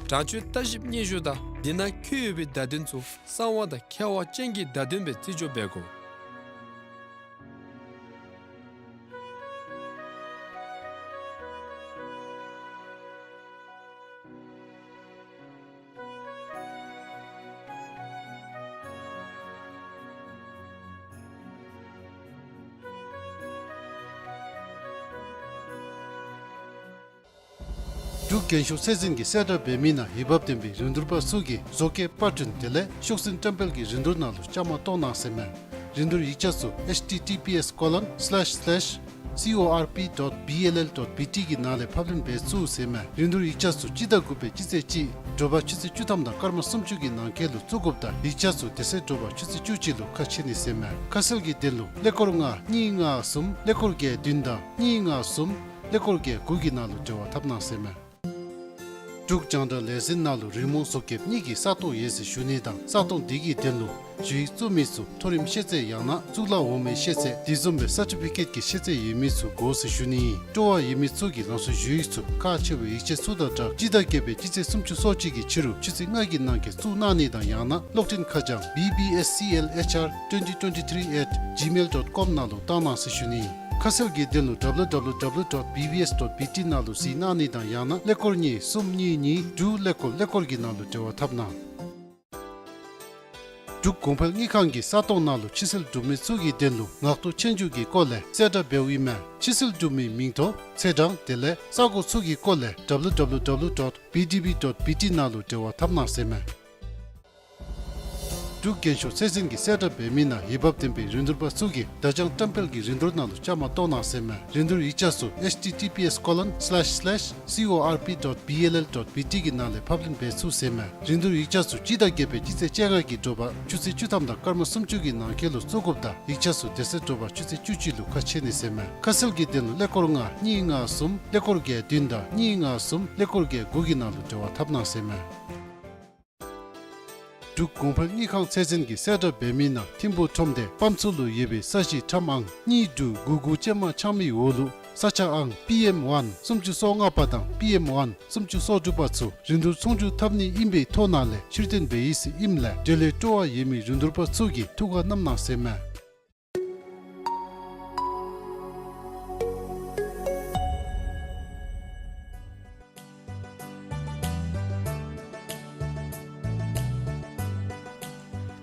དྲང་སྤྱོད་བརྟག་ཞིབ་སྙན་ཞུ་དང་དེ་ནང་འཁོད་ཡོད་པའི་བརྡ་དོན་ཚུ་གསང་བ་དང་ཁྱད་པར་ཅན་གྱི་བརྡ་དོན་སྦེ་རྩིས་འཇོག་འབད་དགོ། འབྲུག་རྒྱན་ཤོག་ཚད་འཛིན་གྱིས་གསལ་བསྒྲགས་འབད་མི་ནང་འོས་འབབ་ལྡན་པའི་རིན་བསྡུར་པ་ཚུ་གིས་བཟོ་བཀོད་པར་སྐྲུན་དེ་ལས་ཤོག་འཛིན་བཀྲམ་སྤེལ་གྱི་རིན་བསྡུར་ནང་ལུ་བཅའ་མར་གཏོགས་གནང་ཟེར་མས། རིན་བསྡུར་ཡིག་ཆ་ཚུ་H T T P S colon slash slash C O R P dot B L L dot B T གི་ནང་ལས་ཕབ་ལེན་འབད་ཚུགས་ཟེར་མས། རིན་བསྡུར་ཡིག་ཆ་ཚུ་སྤྱི་ཟླ་དགུ་པའི་སྤྱི་ཚེས་གཅིག་དྲོ་པ་ཆུ་ཚོད་བཅུ་ཐམ་དང་སྐར་མ་སུམ་ཅུ་གི་ནང་འཁོད་ལུ་བཙུགས་དགོཔ་དང་ཡིག་ཆ་ཚུ་དེ་ཚེ་དྲོ་པ་ཆུ་ཚོད་བཅུ་གཅིག་ལུ་ཁ་ཕྱེ་ནི་ཟེར་མས། ཁ་གསལ་གྱི་དོན་ལུ་ཀླད་ཀོར་ལྔ་གཉིས་ལྔ་གསུམ་ཀླད་ཀོར་བརྒྱད་བདུན་དང་གཉིས་ལྔ་གསུམ་ཀླད་ཀོར་བརྒྱད་དགུ་གི་ནང་ལུ་འབྲེལ་བ་འཐབ་གནང་ཟེར་མས། འབྲུག་རྒྱང་བསྒྲགས་ལས་འཛིན་ནང་ལུ་རི་མོ་བཟོ་བཀོདཔ་གཉིས་ཀྱི་ས་སྟོང་ཡོད་ཟེར་ཞུ་ནི་དང་ས་སྟོང་དེ་གི་དོན་ལུ་ཞུ་ཡིག་བཙུགས་མི་ཚུ་མཐོ་རིམ་ཤེས་ཚད་ཡང་ན་གཙུག་ལག་འོག་མའི་ཤེས་ཚད་དེ་བཟུམ་སྦེ་སར་ཊི་ཕི་ཀེཊ་ཀྱི་ཤེས་ཚད་ཡོད་མི་ཚུ་དགོ་ཟེར་ཞུ་ནི་ཨིན། སྤྲོ་བ་ཡོད་མི་ཚུ་གིས་རང་སོའི་ཞུ་ཡིག་ཚུ་ཁག་ཆེ་བའི་ཡིག་ཆ་ཚུ་དང་སྦྲགས་སྤྱི་ཟླ་བརྒྱད་པའི་སྤྱི་ཚེས་སུམ་ཅུ་སོ་གཅིག་གི་ཕྱི་རུ་ཆུ་ཚོད་ལྔ་གི་ནང་འཁོད་བཙུགས་གནང་ནི་དང་ཡང་ན་གློག་འཕྲིན་ཁ་བྱང་B B S C L H R twenty twenty-three at gmail dot com ནང་ལུ་བཏང་གནང་ཟེར་ཞུ་ནི་ཨིན། ཁ་གསལ་གྱི་དོན་ལུ་W W W dot B B S dot B T ནང་ལུ་གཟིགས་གནང་ནི་དང་ཡང་ན་ཀླད་ཀོར་གཉིས་གསུམ་གཉིས་གཉིས་དྲུག་ཀླད་ཀོར་ཀླད་ཀོར་གྱི་ནང་ལུ་འབྲེལ་བ་འཐབ་གནང་། འབྲུག་གོང་འཕེལ་དངུལ་ཁང་གི་ས་སྟོང་ནང་ལུ་ཕྱི་སེལ་གྲུབ་མི་ཚུ་གི་དོན་ལུ་ངག་ཐོག་ཆོས་རྒྱུགས་ཀྱི་སྐོར་ལས་གསལ་བསྒྲགས་འབདཝ་ཨིན་མས། ཕྱི་སེལ་གྲུབ་མི་མིང་ཐོ་ཚེས་གྲངས་དེ་ལས་ས་གོ་ཚུ་གི་སྐོར་ལས་W W W dot B D B dot B T ནང་ལུ་འབྲེལ་བ་འཐབ་གནང་ཟེར་མས། འབྲུག་རྒྱན་ཤོག་ཚད་འཛིན་གྱིས་གསལ་བསྒྲགས་འབད་མི་ནང་འོས་འབབ་ལྡན་པའི་རིན་བསྡུར་པ་ཚུ་གིས་བརྡ་བྱང་བཀྲམ་སྤེལ་གྱི་རིན་བསྡུར་ནང་ལུ་བཅའ་མར་གཏོགས་གནང་ཟེར་མས། རིན་བསྡུར་ཡིག་ཆ་ཚུ H T T P S colon slash slash C O R P dot B L L dot B T གི་ནང་ལས་ཕབ་ལེན་འབད་ཚུགས་ཟེར་མས། རིན་བསྡུར་ཡིག་ཆ་ཚུ་སྤྱི་ཟླ་བརྒྱད་པའི་སྤྱི་ཚེས་བཅོ་ལྔ་གི་དྲོ་པ་ཆུ་ཚོད་བཅུ་ཐམ་དང་སྐར་མ་སུམ་ཅུ་གི་ནང་འཁོད་ལུ་བཙུགས་དགོཔ་དང་ཡིག་ཆ་ཚུ་དེ་ཚེ་དྲོ་པ་ཆུ་ཚོད་བཅུ་གཅིག་ལུ་ཁ་ཕྱེ་ནི་ཟེར་མས། ཁ་གསལ་གྱི་དོན་ལུ་ཀླད་ཀོར་ལྔ་གཉིས་ལྔ་གསུམ་ཀླད་ཀོར་བརྒྱད་བདུན་དང་གཉིས་ལྔ་གསུམ་ཀླད་ཀོར་བརྒྱད་དགུ་གི་ནང་ལུ་འབྲེལ་བ་འཐབ་གནང་ཟེར་མས། འབྲུག་གོང་འཕེལ་དངུལ་ཁང་ཚད་འཛིན་གྱིས་གསལ་བསྒྲགས་འབད་མི་ནང་ཐིམ་ཕུག་ཁྲོམ་སྡེ་པམ་ཚུ་ལུ་ཡོད་པའི་ས་གཞི་ཁྲམ་ཨང་གཉིས་དྲུག་དགུ་དགུ་ཅན་མ་ཆག་མི་འོག་ལུ་ས་ཆ་ཨང་P M one སུམ་ཅུ་སོ་ལྔ་པ་དང་P M one སུམ་ཅུ་སོ་དྲུག་པ་ཚུ་རིན་བསྡུར་ཚོང་བསྒྱུར་འཐབ་ནི་ཨིན་པའི་ཐོག་ནང་ལས་ཕྱིར་འཐེན་འབད་ཡི་ཟེར་ཨིནམ་ལས་འབྲེལ་ཡོད་སྤྲོ་བ་ཡོད་མི་རིན་བསྡུར་པ་ཚུ་གིས་ཐུགས་ཁར་བསྣམ་གནང་ཟེར་མས།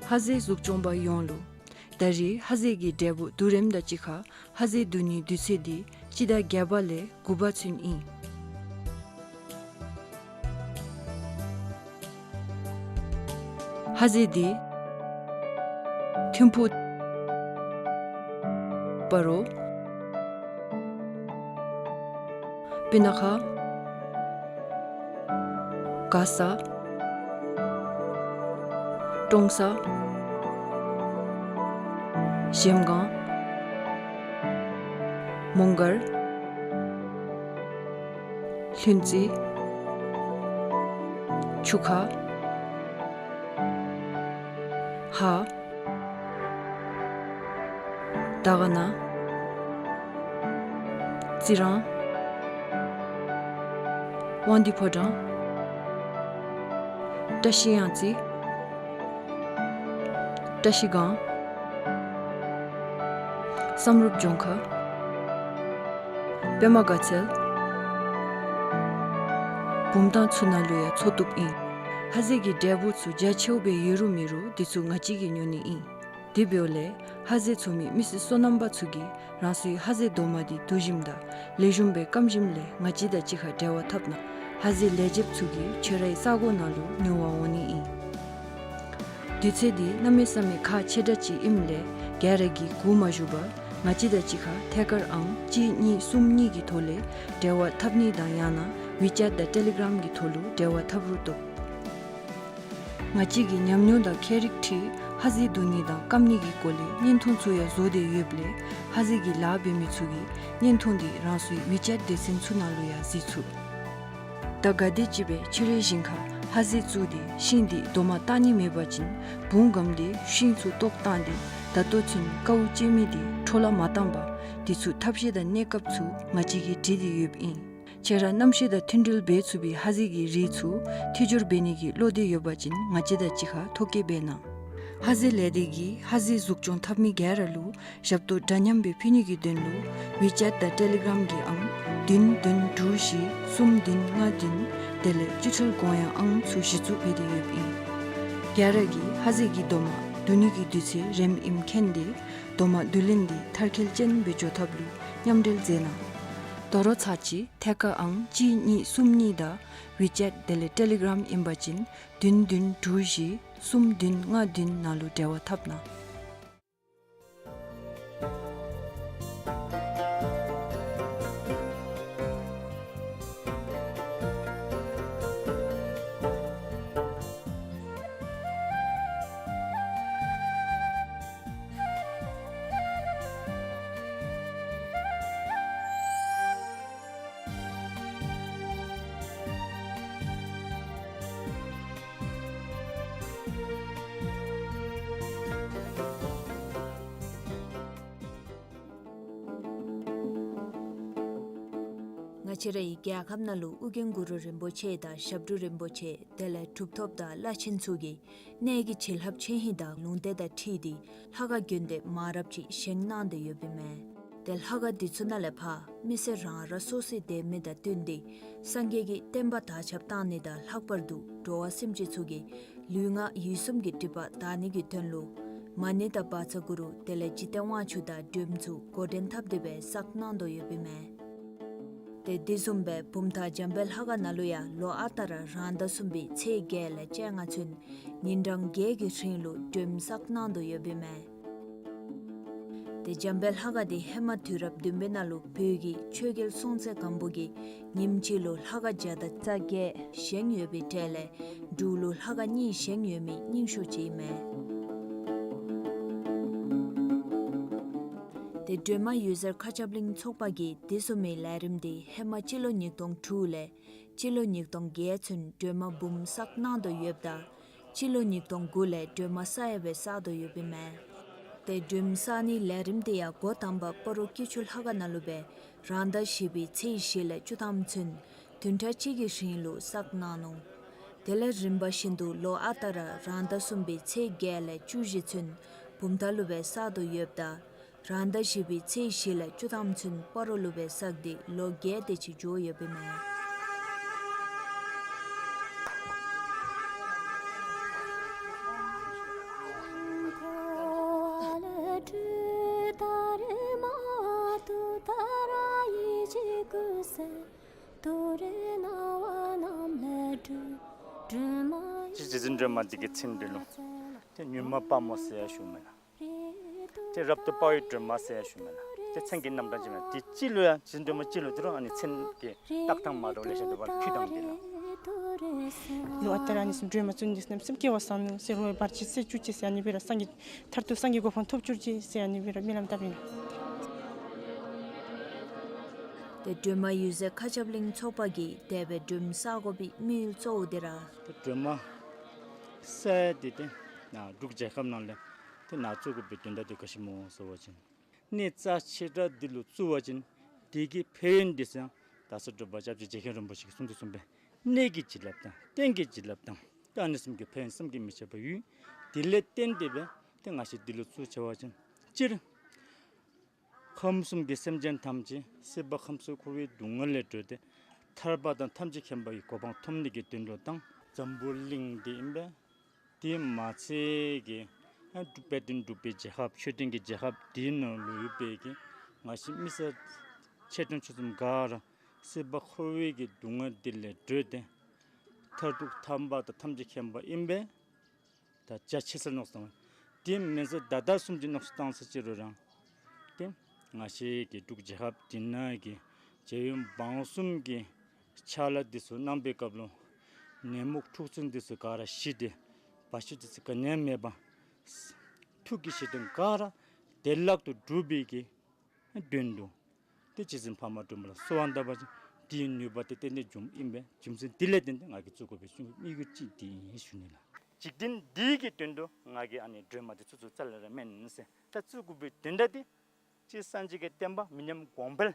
ཧ་ཟེ་གཟུགས་སྐྱོང་པ་ཡོངས་ལུ། ད་རེས་ཧ་ཟེ་གི་འབྲས་བུ་བསྡུ་རིམ་དང་གཅིག་ཁར་ཧ་ཟེ་བསྡུ་ནིའི་དུས་ཚོད་འདི་སྤྱི་ཟླ་བརྒྱད་པ་ལས་དགུ་པ་ཚུན་ཨིན། ཧ་ཟེ་འདི་ཐིམ་ཕུག་སྤ་རོ། སྤུ་ན་ཁ། མགར་ས། ཀྲོང་གསར། གཞལམ་སྒང་། མོང་སྒར། ལྷུན་རྩེ། ཆུ་ཁ། ཧཱ། དར་དཀར་ན། རྩི་རང་། དབང་འདུས་ཕོ་བྲང་། བཀྲ་ཤིས་གཡང་རྩེ། བཀྲ་ཤིས་སྒང་། བསམ་གྲུབ་ལྗོངས་མཁར། པདྨ་དགའ་ཚལ། བུམ་ཐང་ཚུ་ནང་ལུ་ཡང་འཚོ་བཏུབ་ཨིན། ཧ་ཟེ་གི་འབྲས་བུ་ཚུ་རྒྱ་ཆེཝ་སྦེ་ཡོད་རུང་མེད་རུང་འདི་ཚུ་ང་བཅས་ཀྱིས་ཉོ་ནི་ཨིན། དེ་འབདཝ་ལས་ཧ་ཟེ་འཚོ་མི་མི་སེར་སོ་ནམ་པ་ཚུ་གིས་རང་སོའི་ཧ་ཟེ་རྡོག་མ་འདི་བསྡུ་ཞིནམ་དང་ལེགས་ཤོམ་སྦེ་སྐམ་ཞིནམ་ལས་ང་བཅས་དང་གཅིག་ཁར་འབྲེལ་བ་འཐབ་གནང་། ཧ་ཟེ་ལེགས་ཆེཝ་ཚུ་གིས་ཁྱོད་རའི་ས་གོ་ནང་ལུ་ཉོ་བར་འོང་ནི་ཨིན། དུས་ཚོད་འདི་གནམ་མེད་ས་མེད་ཁག་ཆེ་དྲགས་ཅིག་ཨིནམ་ལས་ག་ར་གིས་སྒུག་མ་བཞུགས་པར་ང་བཅས་དང་གཅིག་ཁར་ཐད་ཀར་ཨང་གཅིག་གཉིས་གསུམ་གཉིས་ཀྱི་ཐོག་ལས་འབྲེལ་བ་འཐབ་ནི་དང་ཡང་ན་ཝི་ཅེཊ་དང་ཊེ་ལི་གརམ་གྱི་ཐོག་ལུ་འབྲེལ་བ་འཐབ་རུང་བཏུབ། ང་བཅས་ཀྱིས་ཉམས་མྱོང་དང་ཁྱད་རིག་འཁྲིལ་ཧ་ཟེ་བསྡུ་ནི་དང་སྐམ་ནི་གི་སྐོར་ལས་བརྙན་ཐུང་ཚུ་ཡང་བཟོ་སྟེ་ཡོདཔ་ལས་ཧ་ཟེ་གི་ལཱ་འབད་མི་ཚུ་གིས་བརྙན་ཐུང་འདི་རང་སོའི་ཝི་ཅེཊ་སྡེ་ཚན་ཚུ་ནང་ལུ་ཡང་གཟིགས་ཚུགས། ད་ག་དེམ་ཅིག་སྦེ་ཕྱི་རོལ་ཞིང་ཁར་ཧ་ཟེ་བཙུགས་ཏེ་ཤིང་འདི་རྡོག་མ་བཏགས་ནི་མེད་པ་ཅིན་བུང་སྒམ་སྟེ་ཤིང་ཚུ་བཏོག་བཏང་སྟེ་ད་ལྟོ་ཚུན་དཀའཝ་སྤྱད་མི་འདི་འཕྲོ་བརླག་མ་བཏང་པར་འདི་ཚུ་ཐབས་ཤེས་དང་གནས་སྐབས་ཚུ་ང་བཅས་ཀྱིས་བྲིས་ཏེ་ཡོདཔ་ཨིན། ཁྱེད་ར་གནམ་གཤིས་དང་མཐུན་སྒྲིལ་འབད་ཚུགས་པའི་ཧ་ཟེ་གི་རིགས་ཚུ་མཐིལ་སྦྱོར་འབད་ནི་གི་བློ་འདོད་ཡོད་པ་ཅིན་ང་བཅས་དང་གཅིག་ཁར་ཐོ་བཀོད་འབད་གནང་། ཧ་ཟེ་ལས་སྡེ་གིས་ཧ་ཟེ་གཟུགས་སྐྱོང་འཐབ་མི་ག་ར་ལུ་ཞབས་ཏོག་འདྲ་མཉམ་སྦེ་ཕུལ་ནི་གི་དོན་ལུ་ཝི་ཅེཊ་དང་ཊེ་ལི་གརམ་གྱི་ཨང་བདུན་བདུན་དྲུག་བཞི་གསུམ་བདུན་ལྔ་བདུན་དེ་ལས་སྤྱི་ཚོགས་གོང་ཡངས་ཨང་ཚུ་གཞི་བཙུགས་འབད་དེ་ཡོདཔ་ཨིན། ག་ར་གིས་ཧ་ཟེ་གི་རྡོག་མ་བསྡུ་ནི་གི་དུས་ཚོད་རནམ་ཨིནམ་མཁྱེན་ཏེ་རྡོག་མ་བསྡུ་ལེན་འདི་མཐར་འཁྱོལ་ཅན་སྦེ་འགྱོ་ཐབས་ལུ་མཉམ་འབྲེལ་མཛད་གནང་། དོ་རུང་ཚར་གཅིག་ཐད་ཀར་ཨང་གཅིག་གཉིས་གསུམ་གཉིས་དང་ཝི་ཅེཊ་དེ་ལས་ཊེ་ལི་གྲམ་ཨིན་པ་ཅིན་བདུན་བདུན་དྲུག་བཞི་གསུམ་བདུན་ལྔ་བདུན་ནང་ལུ་འབྲེལ་བ་འཐབ་གནང་། ང་བཅས་རའི་རྒྱལ་ཁབ་ནང་ལུ་ཨོ་རྒྱན་གུ་རུ་རིན་པོ་ཆེ་དང་ཞབས་དྲུང་རིན་པོ་ཆེ་དེ་ལས་གྲུབ་ཐོབ་དང་བླ་ཆེན་ཚུ་གིས་གནས་ཀྱི་བྱིན་རླབས་ཆེ་ཧིང་དང་ལུང་བསྟན་དང་འཁྲིལ་ཏེ་ལྷ་ཁང་དགོན་སྡེ་མང་རབས་ཅིག་བཞེངས་གནང་སྟེ་ཡོདཔ་ཨིན་མས། ཏེ་ལྷ་ཁང་འདི་ཚུ་ནང་ལས་ཕར་མི་སེར་རང་རང་སོ་སོའི་དད་མོས་དང་བསྟུན་ཏེ་སངས་རྒྱས་ཀྱི་བསྟན་པ་དར་ཁྱབ་གཏང་ནི་དང་ལྷག་པར་དུ་འགྲོ་བ་སེམས་ཅན་ཚུ་གི་ལུས་ངག་ཡིད་གསུམ་གྱི་སྒྲིབ་པ་དག་ནི་གི་དོན་ལུ་མ་ཎི་དང་བཛྲ་གུ་རུ་དེ་ལས་འཇིག་རྟེན་དབང་ཕྱུག་དང་སྒྲོལ་མ་ཚུ་འགོ་འདྲེན་འཐབ་སྟེ་སྦེ་བསགས་གནང་དོ་ཡོདཔ་ཨིན་མས། ཏེ་དེ་བཟུམ་སྦེ་བུམ་ཐང་འཇམ་དཔལ་ལྷ་ཁང་ནང་ལུ་ཡང་ལོ་ཨ་རྟག་ར་རང་ཟླ་གསུམ་པའི་ཚེས་བརྒྱད་ལས་བཅོ་ལྔ་ཚུན་ཉིན་གྲངས་བརྒྱད་ཀྱི་རིང་ལུ་སྒྲོལ་མ་བསགས་གནང་དོ་ཡོདཔ་ཨིན་མས། ཏེ་འཇམ་དཔལ་ལྷ་ཁང་འདི་ཧེ་མ་དུས་རབས་བདུན་པའི་ནང་ལུ་བོད་ཀྱི་ཆོས་རྒྱལ་སྲོང་བཙན་སྒམ་པོ་གིས་ཉིནམ་གཅིག་ལུ་ལྷ་ཁང་བརྒྱ་དང་རྩ་བརྒྱད་བཞེངས་ཡོད་པའི་གྲས་ལས་འབྲུག་ལུ་ལྷ་ཁང་གཉིས་བཞེངས་ཡོད་མི་རྙིང་ཤོས་ཅིག་ཨིན་མས། ཏེ་སྒྲོལ་མ་འོད་ཟེར་མཁའ་ཁྱབ་གླིང་ཚོགས་པ་གིས་དེ་བཟུམ་མའི་ལས་རིམ་འདི་ཧེ་མ་སྤྱི་ལོ་ཉིས་སྟོང་དྲུག་ལས་སྤྱི་ལོ་ཉིས་སྟོང་བརྒྱད་ཚུན་སྒྲོལ་མ་འབུམ་བསགས་གནང་དོ་ཡོདཔ་ད་སྤྱི་ལོ་ཉིས་སྟོང་དགུ་ལས་སྒྲོལ་མ་བསགས་ཡང་སྦེ་བསགས་དོ་ཡོདཔ་ཨིན་མས། ཏེ་སྒྲོལ་མ་བསགས་ནིའི་ལས་རིམ་འདི་ཡང་འགོ་དང་པ་སྤ་རོ་སྐྱིད་ཆུ་ལྷ་ཁང་ནང་ལུ་སྦེ་རང་ཟླ་བཞི་པའི་ཚེས་བཞི་ལས་བཅུ་ཐམ་ཚུན་བདུན་ཕྲག་གཅིག་གི་རིང་ལུ་བསགས་གནང་ནུག། དེ་ལས་རིམ་པ་བཞིན་དུ་ལོ་ཨ་རྟག་ར་རང་ཟླ་གསུམ་པའི་ཚེས་བརྒྱད་ལས་བཅུ་བཞི་ཚུན་བུམ་ཐང་ལུ་སྦེ་བསགས་དོ་ཡོདཔ་ད་རང་ཟླ་བཞི་པའི་ཚེས་བཞི་ལས་བཅུ་ཐམ་ཚུན་སྤ་རོ་ལུ་སྦེ་བསགས་ཏེ་ལོ་བརྒྱད་དེ་ཅིག་འགྱོ་ཡོདཔ་ཨིན་མས། སྤྱིར་རྗེ་བཙུན་སྒྲོལ་མ་འདི་གི་མཚན་འདི་ལུ་ཏེ་མྱུར་མ་དཔའ་མོ་ཟེར་ཡང་ཞུཝ་མེན་ན། ཏེ་རབ་ཏུ་དཔའ་བོའི་སྒྲོལ་མ་ཟེར་ཡང་ཞུཝ་མེན་ན། ཏེ་མཚན་གྱི་རྣམ་གྲངས་ཅིག་མེན་ན། ཏེ་སྤྱི་ལུ་ཡང་རྗེ་བཙུན་སྒྲོལ་མ་སྤྱི་ལུ་འདི་རུང་ཨ་ནི་མཚན་གྱི་བཏགས་ཐངས་མ་འདྲཝ་ལེ་ཤ་འདུག་པ། ཕུད་ཐངས་འདི་ལུ། ལོ་ཨ་རྟག་ར་ཨ་ནི་བཟུམ་སྒྲོལ་མ་བཙུགས་ནི་འདི་བཟུམ་སེམས་བསྐྱེད་པ་བཟང་ནུག་ཟེར་རོགས་བར་ཆད་སེལ་བཅུག་ཅིག་ཟེར་ཨ་ནི་སྦེ་ར་སངས་རྒྱས་མཐར་ཐུག་སངས་རྒྱས་གོ་འཕང་ཐོབ་བཅུག་ཅིག་ཟེར་ཨ་ནི་སྦེ་ར་སྨོན་ལམ་བཏབ་ཨིན། ཏེ་སྒྲོལ་མ་འོད་ཟེར་མཁའ་ཁྱབ་གླིང་ཚོགས་པ་གིས་དེ་སྦེ་སྒྲོལ་མ་བསག་དགོ་པའི་དམིགས་ཡུལ་གཙོ་བོ་འདི་ར། ཏེ་སྒྲོལ་མ་བསག་ཡང་འདི་ཏེ་ནཱ་འབྲུག་རྒྱལ་ཁབ་ནང་ལས་ཏེ་ནཱ་བཙུགས་དགོ་པའི་དོན་དག་འདི་ག་ཅི་སྨོ་ཟེར་བ་ཅིན་གནས་རྩ་ཆེ་དྲགས་འདི་ལུ་བཙུགས་པ་ཅིན་འདི་གི་ཕན་ཡོན་འདི་ཚུ་ཡང་ད་ལྟོ་འབྲུག་པ་སྐྱབས་རྗེ་རྗེ་མཁན་རིན་པོ་ཆེ་གིས་གསུངས་དོ་བཟུམ་སྦེ་གནས་ཀྱི་བྱིན་རླབས་དང་རྟེན་གྱི་བྱིན་རླབས་དང་ཏེ་ཨ་ནི་བཟུམ་གྱི་ཕན་ཡོན་བསམ་གྱིས་མི་ཁྱབ་པ་ཡོད། དེ་ལས་བརྟེན་ཏེ་སྦེ་ཏེ་ང་བཅས་འདི་ལུ་བཙུགས་ཆི་བ་ཅིན་སྤྱིར་ཁམས་གསུམ་གྱི་སེམས་ཅན་ཐམས་ཅད་སྲིད་པ་ཁམས་གསུམ་འཁོར་བའི་སྡུག་བསྔལ་ལས་གྲོལ་ཏེ་ཐར་པ་དང་ཐམས་ཅད་མཁྱེན་པ་གི་གོ་འཕང་ཐོབ་ནི་གི་དོན་ལུ་དང་འཛམ་བུ་གླིང་འདི་ཨིན་པས། དེ་མ་ཚད་ཀྱི་ཨ་དཔལ་ལྡན་འབྲུག་པའི་རྒྱལ་ཁབ་ཆོས་ལྡན་གྱི་རྒྱལ་ཁབ་འདི་ནང་ལུ་ཡོད་པའི་གི་ང་བཅས་མི་སེར་ཆེ་ཆུང་ཆུང་གསུམ་ག་ར་སྲིད་པ་འཁོར་བའི་གི་སྡུག་བསྔལ་འདི་ལས་གྲོལ་ཏེ་མཐར་ཐུག་ཐར་པ་དང་ཐམས་ཅད་མཁྱེན་པ་ཨིན་པས། ད་རྒྱ་ཆེ་སར་མནོ་བསམ་བཏང་། དེ་མེན་ཟེར་ད་ལྟ་བཟུམ་ཅིག་མནོ་བསམ་བཏང་ས་ཅིག་རུང་ར་ཏེ་ང་བཅས་ཀྱི་འབྲུག་རྒྱལ་ཁབ་འདི་ནང་གི་རྒྱལ་ཡུམ་འབངས་གསུམ་གྱི་ཕྱག་ལཱ་འདི་ཚུ་གནང་པའི་སྐབས་ལུ་ནད་མུག་འཁྲུག་རྩོད་འདི་ཚུ་ག་ར་ཞི་སྟེ་བར་ཆད་འདི་ཚུ་ག་ནི་ཡང་མེད་པར་ཐུགས་ཀྱི་བཞེད་དོན་ག་ར་བདེ་བླག་ཏུ་འགྲུབ་པའི་གི་དོན་དུ་ཏེ་རྗེ་བཙུན་འཕགས་མ་སྒྲོལ་མ་ལུ་གསོལ་བ་བཏབ་པ་ཅིན་དེའི་ནུས་པ་དེ་ཏན་ཏན་འབྱུངམ་ཨིན་པས། རྒྱུ་མཚན་དེ་ལས་བརྟེན་ཏེ་ང་གིས་བཙུགས་དགོ་པའི་དམིགས་ཡུལ་ཅིག་འདི་ཨིན་ཞུ་ནི་ལགས། འཇིག་རྟེན་འདི་གི་དོན་དུ་ང་གིས་ཨ་ནི་སྒྲོལ་མ་འདི་བཙུགས་བཙུགསཔ་རྩ་ལས་ར་མེན་ཟེར། ད་བཙུགས་དགོ་པའི་དོན་དག་འདི་སྤྱིར་སངས་རྒྱས་ཀྱི་བསྟན་པ་མི་ཉམས་གོང་འཕེལ་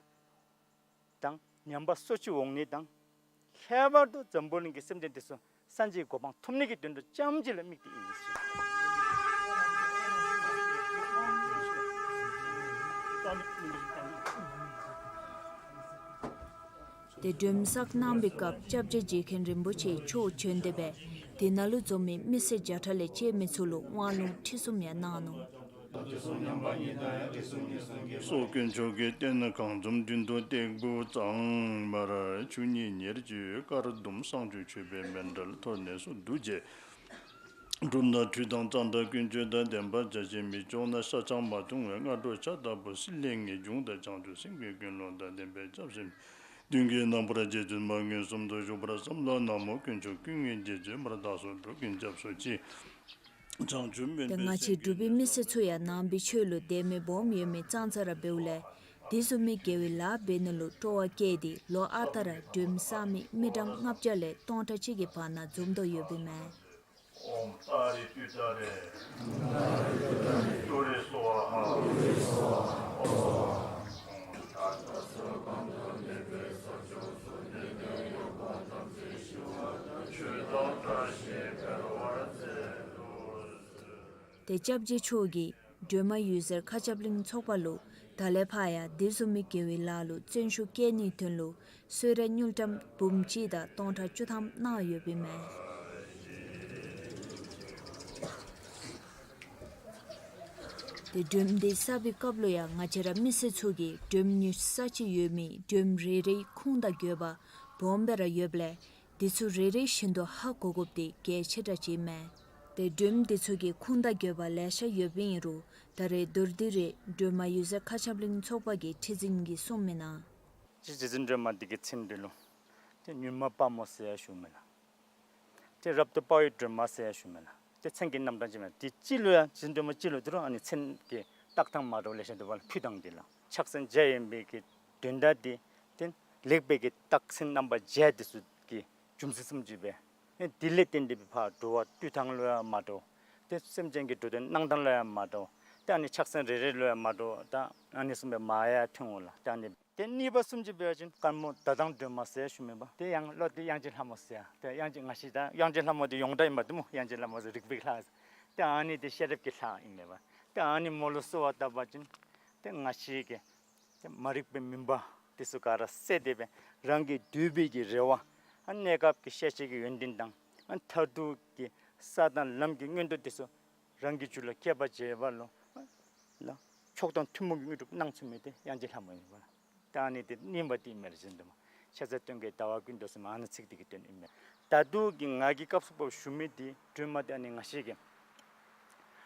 དང་ཉམས་པ་སོར་ཆུད་འོང་ནི་དང་ལྷག་པར་དུ་འཛམ་བུ་གླིང་གི་སེམས་ཅན་འདི་ཚུ་སངས་རྒྱས་གོ་འཕང་ཐོབ་ནི་གི་དོན་དུ་རྐྱངམ་གཅིག་ལུ་དམིགས་ཏེ་ཨིན་ཟེར། ཏེ་སྒྲོལ་མ་བསགས་གནང་པའི་སྐབས་སྐྱབས་རྗེ་རྗེ་མཁན་རིན་པོ་ཆེ་མཆོག་བྱོན་ཏེ་སྦེ་དེ་ནང་ལུ་འཛོམས་མི་མི་སེར་བརྒྱ་ཕྲག་ལས་བཅད་མི་ཚུ་ལུ་དབང་ལུང་ཁྲིད་གསུམ་ཡང་གནང་ནུག། སོགས་དཀོན་མཆོག་གི་རྟེན་གང་འཛོམས་མདུན་དུ་སྟེགས་བུ་གཙང་མར་ཆུ་གཉིས་ཉེར་གཅིག་དཀར་ཟླུམ་བསང་ཆུ་མཆོད་པའི་མཎྜལ་ཐོག་ནས་སུ་འདུ་བྱེད། གྲུབ་ན་ཁྲུས་དང་གཙང་སྦྲ་ཀུན་སྤྱོད་དང་ལྡན་པ་བྱ་ཞིང་། མི་ལྕོགས་ན་ཤ་ཆང་མ་འཐུང་བའི་སྔ་དྲོ་ཇ་ལྟ་བུ་སྲིད་ལས་ངེས་འབྱུང་དང་བྱང་ཆུབ་སེམས་ཀྱི་ཀུན་སློང་དང་ལྡན་པའི་སྐྱབས་སེམས་མདུན་གྱི་རྣམ་པར་རྗེ་བཙུན་མ་མངོན་སུམ་དུ་བཞུགས་པར་བསམ་ལ། ན་མོ་དཀོན་མཆོག་ཀུན་དངོས་རྗེ་བཙུན་མར་བདག་སོགས་འགྲོ་ཀུན་སྐྱབས་སུ་མཆི། བྱང་ཆུབ་སྨོན་ཏེ་པའི་ང་བཅས་སེམས་འབྲུག་པའི་མི་སེར་ཚུ་ཡང་ནང་པའི་ཆོས་ལུ་དད་མོས་སྦོམ་ཡོད་མི་ཙང་ཙ་ར་འབདཝ་ལས་དེ་བཟུམ་མའི་དགེ་བའི་ལཱ་འབད་ནི་ལུ་སྤྲོ་བ་བསྐྱེད་དེ་ལོ་ཨ་རྟག་ར་སྒྲོལམ་བསགས་མི་མི་གྲངས་ལྔ་བརྒྱ་ལས་སྟོང་ཕྲག་གཅིག་གི་བར་ན་འཛོམས་དོ་ཡོདཔ་ཨིན་མས། ཨོཾ་ཏཱ་རེ་ཏུཏྟཱ་རེ་ཏུ་རེ་སྭཱ་ཧཱ། ཏེ་སྐྱབས་རྗེ་མཆོག་གིས་སྒྲོལ་མ་འོད་ཟེར་མཁའ་ཁྱབ་གླིང་ཚོགས་པ་ལུ་ད་ལས་ཕར་ཡང་དེ་བཟུམ་མའི་དགེ་བའི་ལཱ་ལུ་བརྩོན་ཤུགས་བསྐྱེད་ནིའི་དོན་ལུ་གསོལ་རས་དངུལ་ཀྲམ་འབུམ་གཅིག་དང་སྟོང་ཕྲག་བཅུ་ཐམ་གནང་ཡོདཔ་ཨིན་མས། ཏེ་སྒྲོལམ་འདི་བསགས་པའི་སྐབས་ལུ་ཡང་ང་བཅས་ར་མི་སེར་ཚུ་གིས་སྒྲོལམ་ཉོ་ས་ཅིག་ཡོད་མི་སྒྲོལམ་རེ་རེའི་ཁུངས་དང་དགོས་པ་སྦོམ་སྦེ་ར་ཡོདཔ་ལས་དེ་ཚུ་རེ་རེ་བཞིན་དུ་ཧ་གོ་དགོཔ་འདི་གལ་ཆེ་དྲགས་ཅིག་ཨིན་མས། ཏེ་སྒྲོལམ་འདི་ཚུ་གི་ཁུངས་དང་དགོས་པ་ལེ་ཤ་ཡོདཔ་ཨིན་རུང་ད་རེས་མདོར་བསྡུས་རེ་སྒྲོལ་མ་འོད་ཟེར་མཁའ་ཁྱབ་གླིང་ཚོགས་པ་གི་ཁྲི་འཛིན་གྱིས་གསུངས་མི་ནང་། རྗེ་བཙུན་སྒྲོལ་མ་འདི་གི་མཚན་འདི་ལུ་ཏེ་མྱུར་མ་དཔའ་མོ་ཟེར་ཡང་ཞུཝ་མས་ལགས། ཏེ་རབ་ཏུ་དཔའ་བའི་སྒྲོལ་མ་ཟེར་ཡང་ཞུཝ་མས་ལགས། ཏེ་མཚན་གྱི་རྣམ་གྲངས་ཅིག་མས། ཏེ་སྤྱི་ལུ་ཡང་རྗེ་བཙུན་སྒྲོལ་མ་སྤྱི་ལུ་འདི་རུང་ཨ་ནི་མཚན་གྱི་བཏགས་ཐངས་མ་འདྲཝ་ལེ་ཤ་འདུག་པ་ལགས། ཕུལ་ཐངས་འདི་ལགས། ཕྱག་མཚན་བརྒྱ་ཡིན་པའི་གི་དོན་དག་འདི་ཏེ་ལེགས་པའི་གི་རྟགས་མཚན་རྣམ་པ་བརྒྱད་འདི་ཚུ་གི་རྒྱུ་མཚན་སུམ་ཅུ་སྦེ། ཨེ་དེ་ལས་བརྟེན་ཏེ་སྦེ་ཕར་འགྲོ་བ་འདུལ་ཐངས་ལུ་ཡང་མ་འདྲཝ། ཏེ་སེམས་ཅན་གྱི་འགྲོ་དོན་གནང་ཐངས་ལུ་ཡང་མ་འདྲཝ། ཏེ་ཨ་ནི་ཕྱག་མཚན་རེ་རེ་ལུ་ཡང་མ་འདྲཝ་ད་ཨ་ནི་བཟུམ་སྦེ་མ་ཡང་ཐོན་འོང་ལགས། ཏེ་ཨ་ནི་ཏེ་གཉིས་པ་སུམ་ཅུ་འབད་བ་ཅིན་དཀར་མོ་ཟླ་གདོང་སྒྲོལ་མ་ཟེར་ཞུཝ་མས་པ། ཏེ་ཡང་ལོ་དེ་དབྱངས་ཅན་ལྷ་མོ་ཟེར། ཏེ་དབྱངས་ཅན་ང་བཅས་ད་དབྱངས་ཅན་ལྷ་མོ་འདི་ཡོངས་གྲགས་ཨིན་པ་འདི་སྨོ། དབྱངས་ཅན་ལྷ་མོ་ཟེར་རིག་པའི་ལྷ། ཏེ་ཨ་ནི་འདི་ཤེས་རབ་ཀྱི་ལྷ་ཨིན་མས་པ། ཏེ་ཨ་ནི་མོ་ལུ་གསོལ་བ་བཏབ་པ་ཅིན་ཏེ་ང་བཅས་ཀྱི་ཏེ་མ་རིག་པའི་མུན་པ་འདི་ཚུ་ག་ར་བསལ་ཏེ་སྦེ་རང་གི་འདོད་པའི་གི་རེ་བ་ཨ་གནས་སྐབས་ཀྱི་ཤེས་བྱའི་གི་ཡོན་ཏན་དང་ཨ་མཐར་ཐུག་གི་ས་དང་ལམ་གྱི་མངོན་མཐོ་འདི་ཚུ་རང་གི་རྒྱུད་ལུ་སྐྱེ་བར་བྱེད་པ་ལུ་ལགས་མཆོག་དང་ཐུན་མོང་གི་དངོས་གྲུབ་གནང་ཚུགས་མི་འདི་དབྱངས་ཅན་ལྷ་མོ་ཨིན་པ་ལགས། ད་ཨ་ནི་འདི་གཉིས་པ་འདི་ཨིན་མས་རྗེ་བཙུན་སྒྲོལ་མ། ཤ་ཟ་སྟོན་ཀའི་ཟླ་བ་ཀུན་ཏུ་ཟེར་མི་ཨ་ནི་ཚིག་འདི་གི་དོན་ཨིན་མས། ད་ལྟོ་གི་ང་གིས་སྐབས་སུ་བབ་ཞུ་མི་འདི་སྒྲོལ་མ་འདི་ཨ་ནི་ང་བཅས་ཀྱི་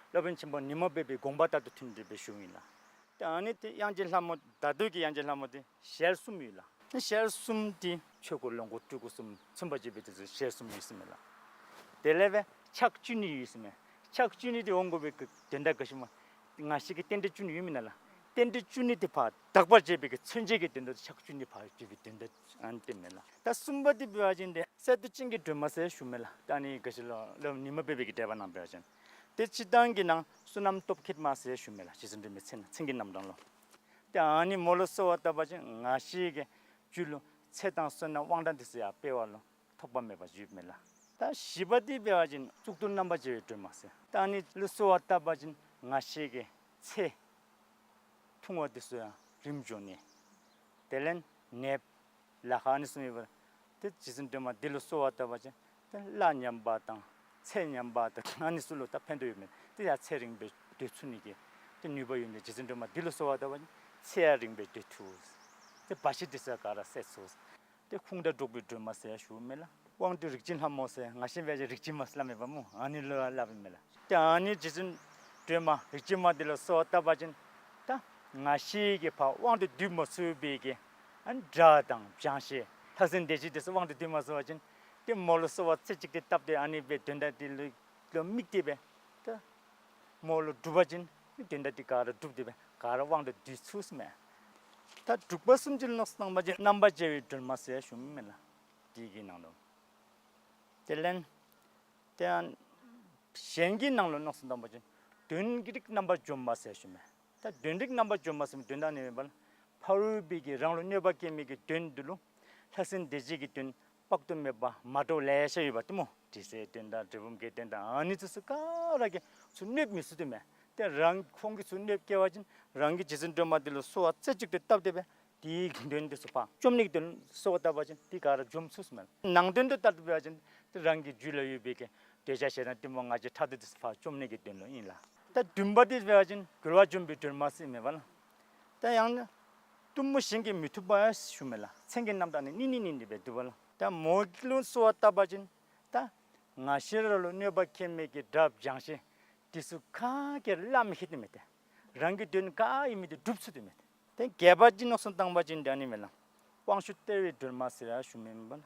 སློབ་དཔོན་ཆེན་པོ་ཉི་མ་པད་མའི་དགོངས་པ་ལྟར་དུ་མཐུན་ཏེ་སྦེ་ཞུཝ་ཨིན་ལགས། ད་ཨ་ནི་འདི་དབྱངས་ཅན་ལྷ་མོ་ད་ལྟོ་གི་དབྱངས་ཅན་ལྷ་མོ་འདི་ཞལ་གསུམ་ཡོད་ལགས། ཞལ་གསུམ་འདི་ཆོས་སྐུ་ལོངས་སྐུ་སྤྲུལ་སྐུ་གསུམ་མཚོན་པར་བྱེད་པའི་དེ་ཚུ་ཞལ་གསུམ་ཡོད་ཟེར་མས་ལགས། དེ་ལས་སྦེ་ཕྱག་བཅུ་གཉིས་ཡོད་ཟེར་མས། ཕྱག་བཅུ་གཉིས་འདི་འོང་དགོ་པའི་གི་དོན་དག་ག་ཅི་སྨོ། ང་བཅས་ཀྱི་རྟེན་འབྲེལ་བཅུ་གཉིས་ཡོད་མེན་ན་ལགས། རྟེན་འབྲེལ་བཅུ་གཉིས་འདི་ཕར་དག་པར་བྱེད་པའི་གི་མཚོན་བྱེད་ཀྱི་དོན་དུ་ཕྱག་བཅུ་གཉིས་ཕར་བརྗོད་པའི་དོན་དག་ཨ་ནི་འདི་མས་ལགས། ད་གསུམ་པ་འདི་འབད་བ་ཅིན་འདི་གསེར་མདོག་ཅན་གྱི་སྒྲོལ་མ་ཟེར་ཞུཝ་མས་ལགས། ད་ཨ་ནི་ག་ཅི་ལོ་སློབ་དཔོན་ཉི་མ་པད་མའི་གི་འགྲེལ་པ་ནང་འབད་བ་ཅིན་ཏེ་སྤྱིར་བཏང་གི་ནང་བསོད་ནམས་སྟོབས་མཁས་མ་ཟེར་ཞུཝ་མས་ལགས། རྗེ་བཙུན་སྒྲོལ་མའི་མཚན་མཚན་གྱི་རྣམ་གྲངས་ལུ། ཏེ་ཨ་ནི་མོ་ལུ་གསོལ་བ་བཏབ་པ་ཅིན་ང་བཅས་ཀྱི་རྒྱུད་ལུ་ཚེ་དང་བསོད་ནམས་དབང་ཐང་འདི་ཚུ་ཡང་སྤེལ་བ་ལུ་ཐོགས་པ་མེད་པ་ཡོདཔ་མས་ལགས། ད་བཞི་པ་འདི་འབད་བ་ཅིན་གཙུག་ཏོར་རྣམ་པར་རྒྱལ་བའི་སྒྲོལ་མ་ཟེར། ད་ཨ་ནི་ལུ་གསོལ་བ་བཏབ་པ་ཅིན་ང་བཅས་ཀྱི་ཚེ་ཐུང་བ་འདི་ཚུ་ཡང་རིངམ་འགྱོ་ནི། དེ་ལས་ནདཔ་ལཱ་ཁག་ཨ་ནི་ཚུ་མེད་པར་ཏེ་རྗེ་བཙུན་སྒྲོལ་མ་འདི་ལུ་གསོལ་བ་བཏབ་པ་ཅིན་ཏེ་གླ་ཉམས་པ་དང་ཚེ་ཉམས་པ་དང་ཨ་ནི་ཚུ་ལུ་ད་ཕན་ཐོགས་ཡོདཔ་མས། ཏེ་ཡང་ཚེ་རིངམོ་སྦེ་སྡོད་ཚུགས་ནི་གི་ཏེ་ནུས་པ་ཡོད་ནི་རྗེ་བཙུན་སྒྲོལ་མ་འདི་ལུ་གསོལ་བ་བཏབ་པ་ཅིན་ཚེ་ཡང་རིངམོ་སྦེ་སྡོད་ཚུགས། ཏེ་བར་ཆད་འདི་ཚུ་ག་ར་སེལ་ཚུགས། ཏེ་ཁུངས་དང་འགྲོགས་པའི་སྒྲོལ་མ་ཟེར་ཞུཝ་མས་ལགས། དབང་སྡུད་རིག་འཛིན་ལྷ་མོ་ཟེར་ང་བཅས་འབད་བ་ཅིན་རིག་འཛིན་མ་ཟེར་སླབ་མས་པ་སྨོ། ཨ་ནི་ལུ་ཡང་སླབ་ཨིན་མས་ལགས། ཏེ་ཨ་ནི་རྗེ་བཙུན་སྒྲོལ་མ་རིག་འཛིན་མ་འདི་ལུ་གསོལ་བ་བཏབ་པ་ཅིན་ད་ང་བཅས་ཀྱིས་ཕར་དབང་དུ་སྡུད་མ་ཚུགས་པའི་གི་ཨ་ནི་དགྲ་དང་བྱང་ཤེས་ལྷ་སྲིན་སྡེ་བརྒྱད་འདི་ཚུ་དབང་དུ་སྡུད་མ་ཚུགས་པ་ཅིན་ཏེ་མོ་ལུ་གསོལ་བ་རྩེ་གཅིག་ཏུ་བཏབ་སྟེ་ཨ་ནི་སྦེ་དོན་དག་འདི་ལུ་ལུ་དམིགས་ཏེ་སྦེ་ད་མོ་ལུ་སྒྲུབ་པ་ཅིན་དོན་དག་འདི་ག་ར་འགྲུབ་སྟེ་སྦེ་ག་ར་དབང་དུ་སྡུད་ཚུགས་ཟེར་མས། ད་འབྲུག་པ་གསུམ་གྱི་མནོ་བསམ་བཏང་པ་ཅིན་རྣམ་པར་རྒྱལ་བའི་སྒྲོལ་མ་ཟེར་ཞུཝ་མས་ལགས། འདི་གི་ནང་ལུ་དེ་ལས་ཏེ་གཞན་གྱི་ནང་ལུ་མནོ་བསམ་བཏང་པ་ཅིན་དོན་གྱི་རིགས་རྣམ་པར་འཇོམས་པ་ཟེར་ཞུཝ་མས། ད་དོན་རིགས་རྣམ་པར་འཇོམས་པ་ཟེར་མི་དོན་དག་ནི་མེན་པར་ཕ་རོལ་པོའི་གི་རང་ལུ་གནོད་པ་བསྐྱལ་མི་གི་དོན་འདི་ལུ་ལྷ་སྲིན་སྡེ་བརྒྱད་ཀྱི་དོན་དཔག་ཏུ་མེད་པ་མ་འདྲཝ་ལེ་ཤ་ཡོདཔ་འདི་སྨོ། དྲི་ཟའི་དོན་དང་འབྲས་སྤུངས་ཀྱི་དོན་དང་ཨ་ནི་ཚུ་ག་ར་གིས་ཚུར་གནོདཔ་མི་ཚུགས་དོ་མས། ཏེ་རང་ཁོང་གིས་ཚུར་གནོདཔ་བཀལ་བ་ཅིན་རང་གིས་རྗེ་བཙུན་སྒྲོལ་མ་འདི་ལུ་གསོལ་བ་རྩེ་གཅིག་ཏུ་བཏབ་སྟེ་སྦེ་དེའི་གི་དོན་འདི་ཚུ་ཕར་བཅོམ་ནི་གི་དོན་ལུ་གསོལ་བ་བཏབ་པ་ཅིན་དེ་ག་ར་འཇོམས་ཚུགས་ཟེར་མས། ནང་དོན་དུ་ལྟར་དུ་འབད་བ་ཅིན་ཏེ་རང་གི་རྒྱུད་ལུ་ཡོད་པའི་གི་འདོད་ཆགས་ཞེ་སྡང་གཏི་མུག་ང་རྒྱལ་ཕྲག་དོག་འདི་ཚུ་ཕར་བཅོམ་ནི་གི་དོན་ལུ་ཨིན་ལགས། ད་བདུན་པ་འདི་འབད་བ་ཅིན་རྒོལ་བ་འཇོམས་པའི་སྒྲོལ་མ་ཟེར་མས་པ་ལགས། ད་ཡང་ན་གཏུམ་མོ་གཞན་གྱིས་མི་ཐུབ་པ་ཞུཝ་མས་ལགས། མཚན་གྱི་རྣམ་གྲངས་ནི་ནི་ནི་ནི་འབད་འདུག་པ་ལགས། ད་མོ་ལུ་གསོལ་བ་བཏབ་པ་ཅིན་ད་ང་ཤི་ར་ལུ་གནོད་པ་བཀལ་མི་གི་དགྲ་སྦྱང་ཤི་དེ་ཚུ་ག་གིས་ལ་མི་ཁེལ་ཏེ་མས། ཏེ་རང་གི་དོན་ག་ཨིན་མི་དེ་སྒྲུབ་ཚུགས་ཏེ་མས། ཏེ་བརྒྱད་པ་འདི་མནོ་བསམ་བཏང་པ་ཅིན་འདི་ཨ་ནི་མས་ལགས། དབང་ཕྱུག་སྟེར་བའི་སྒྲོལ་མ་ཟེར་ཡང་ཞུཝ་མས་པ་ལགས།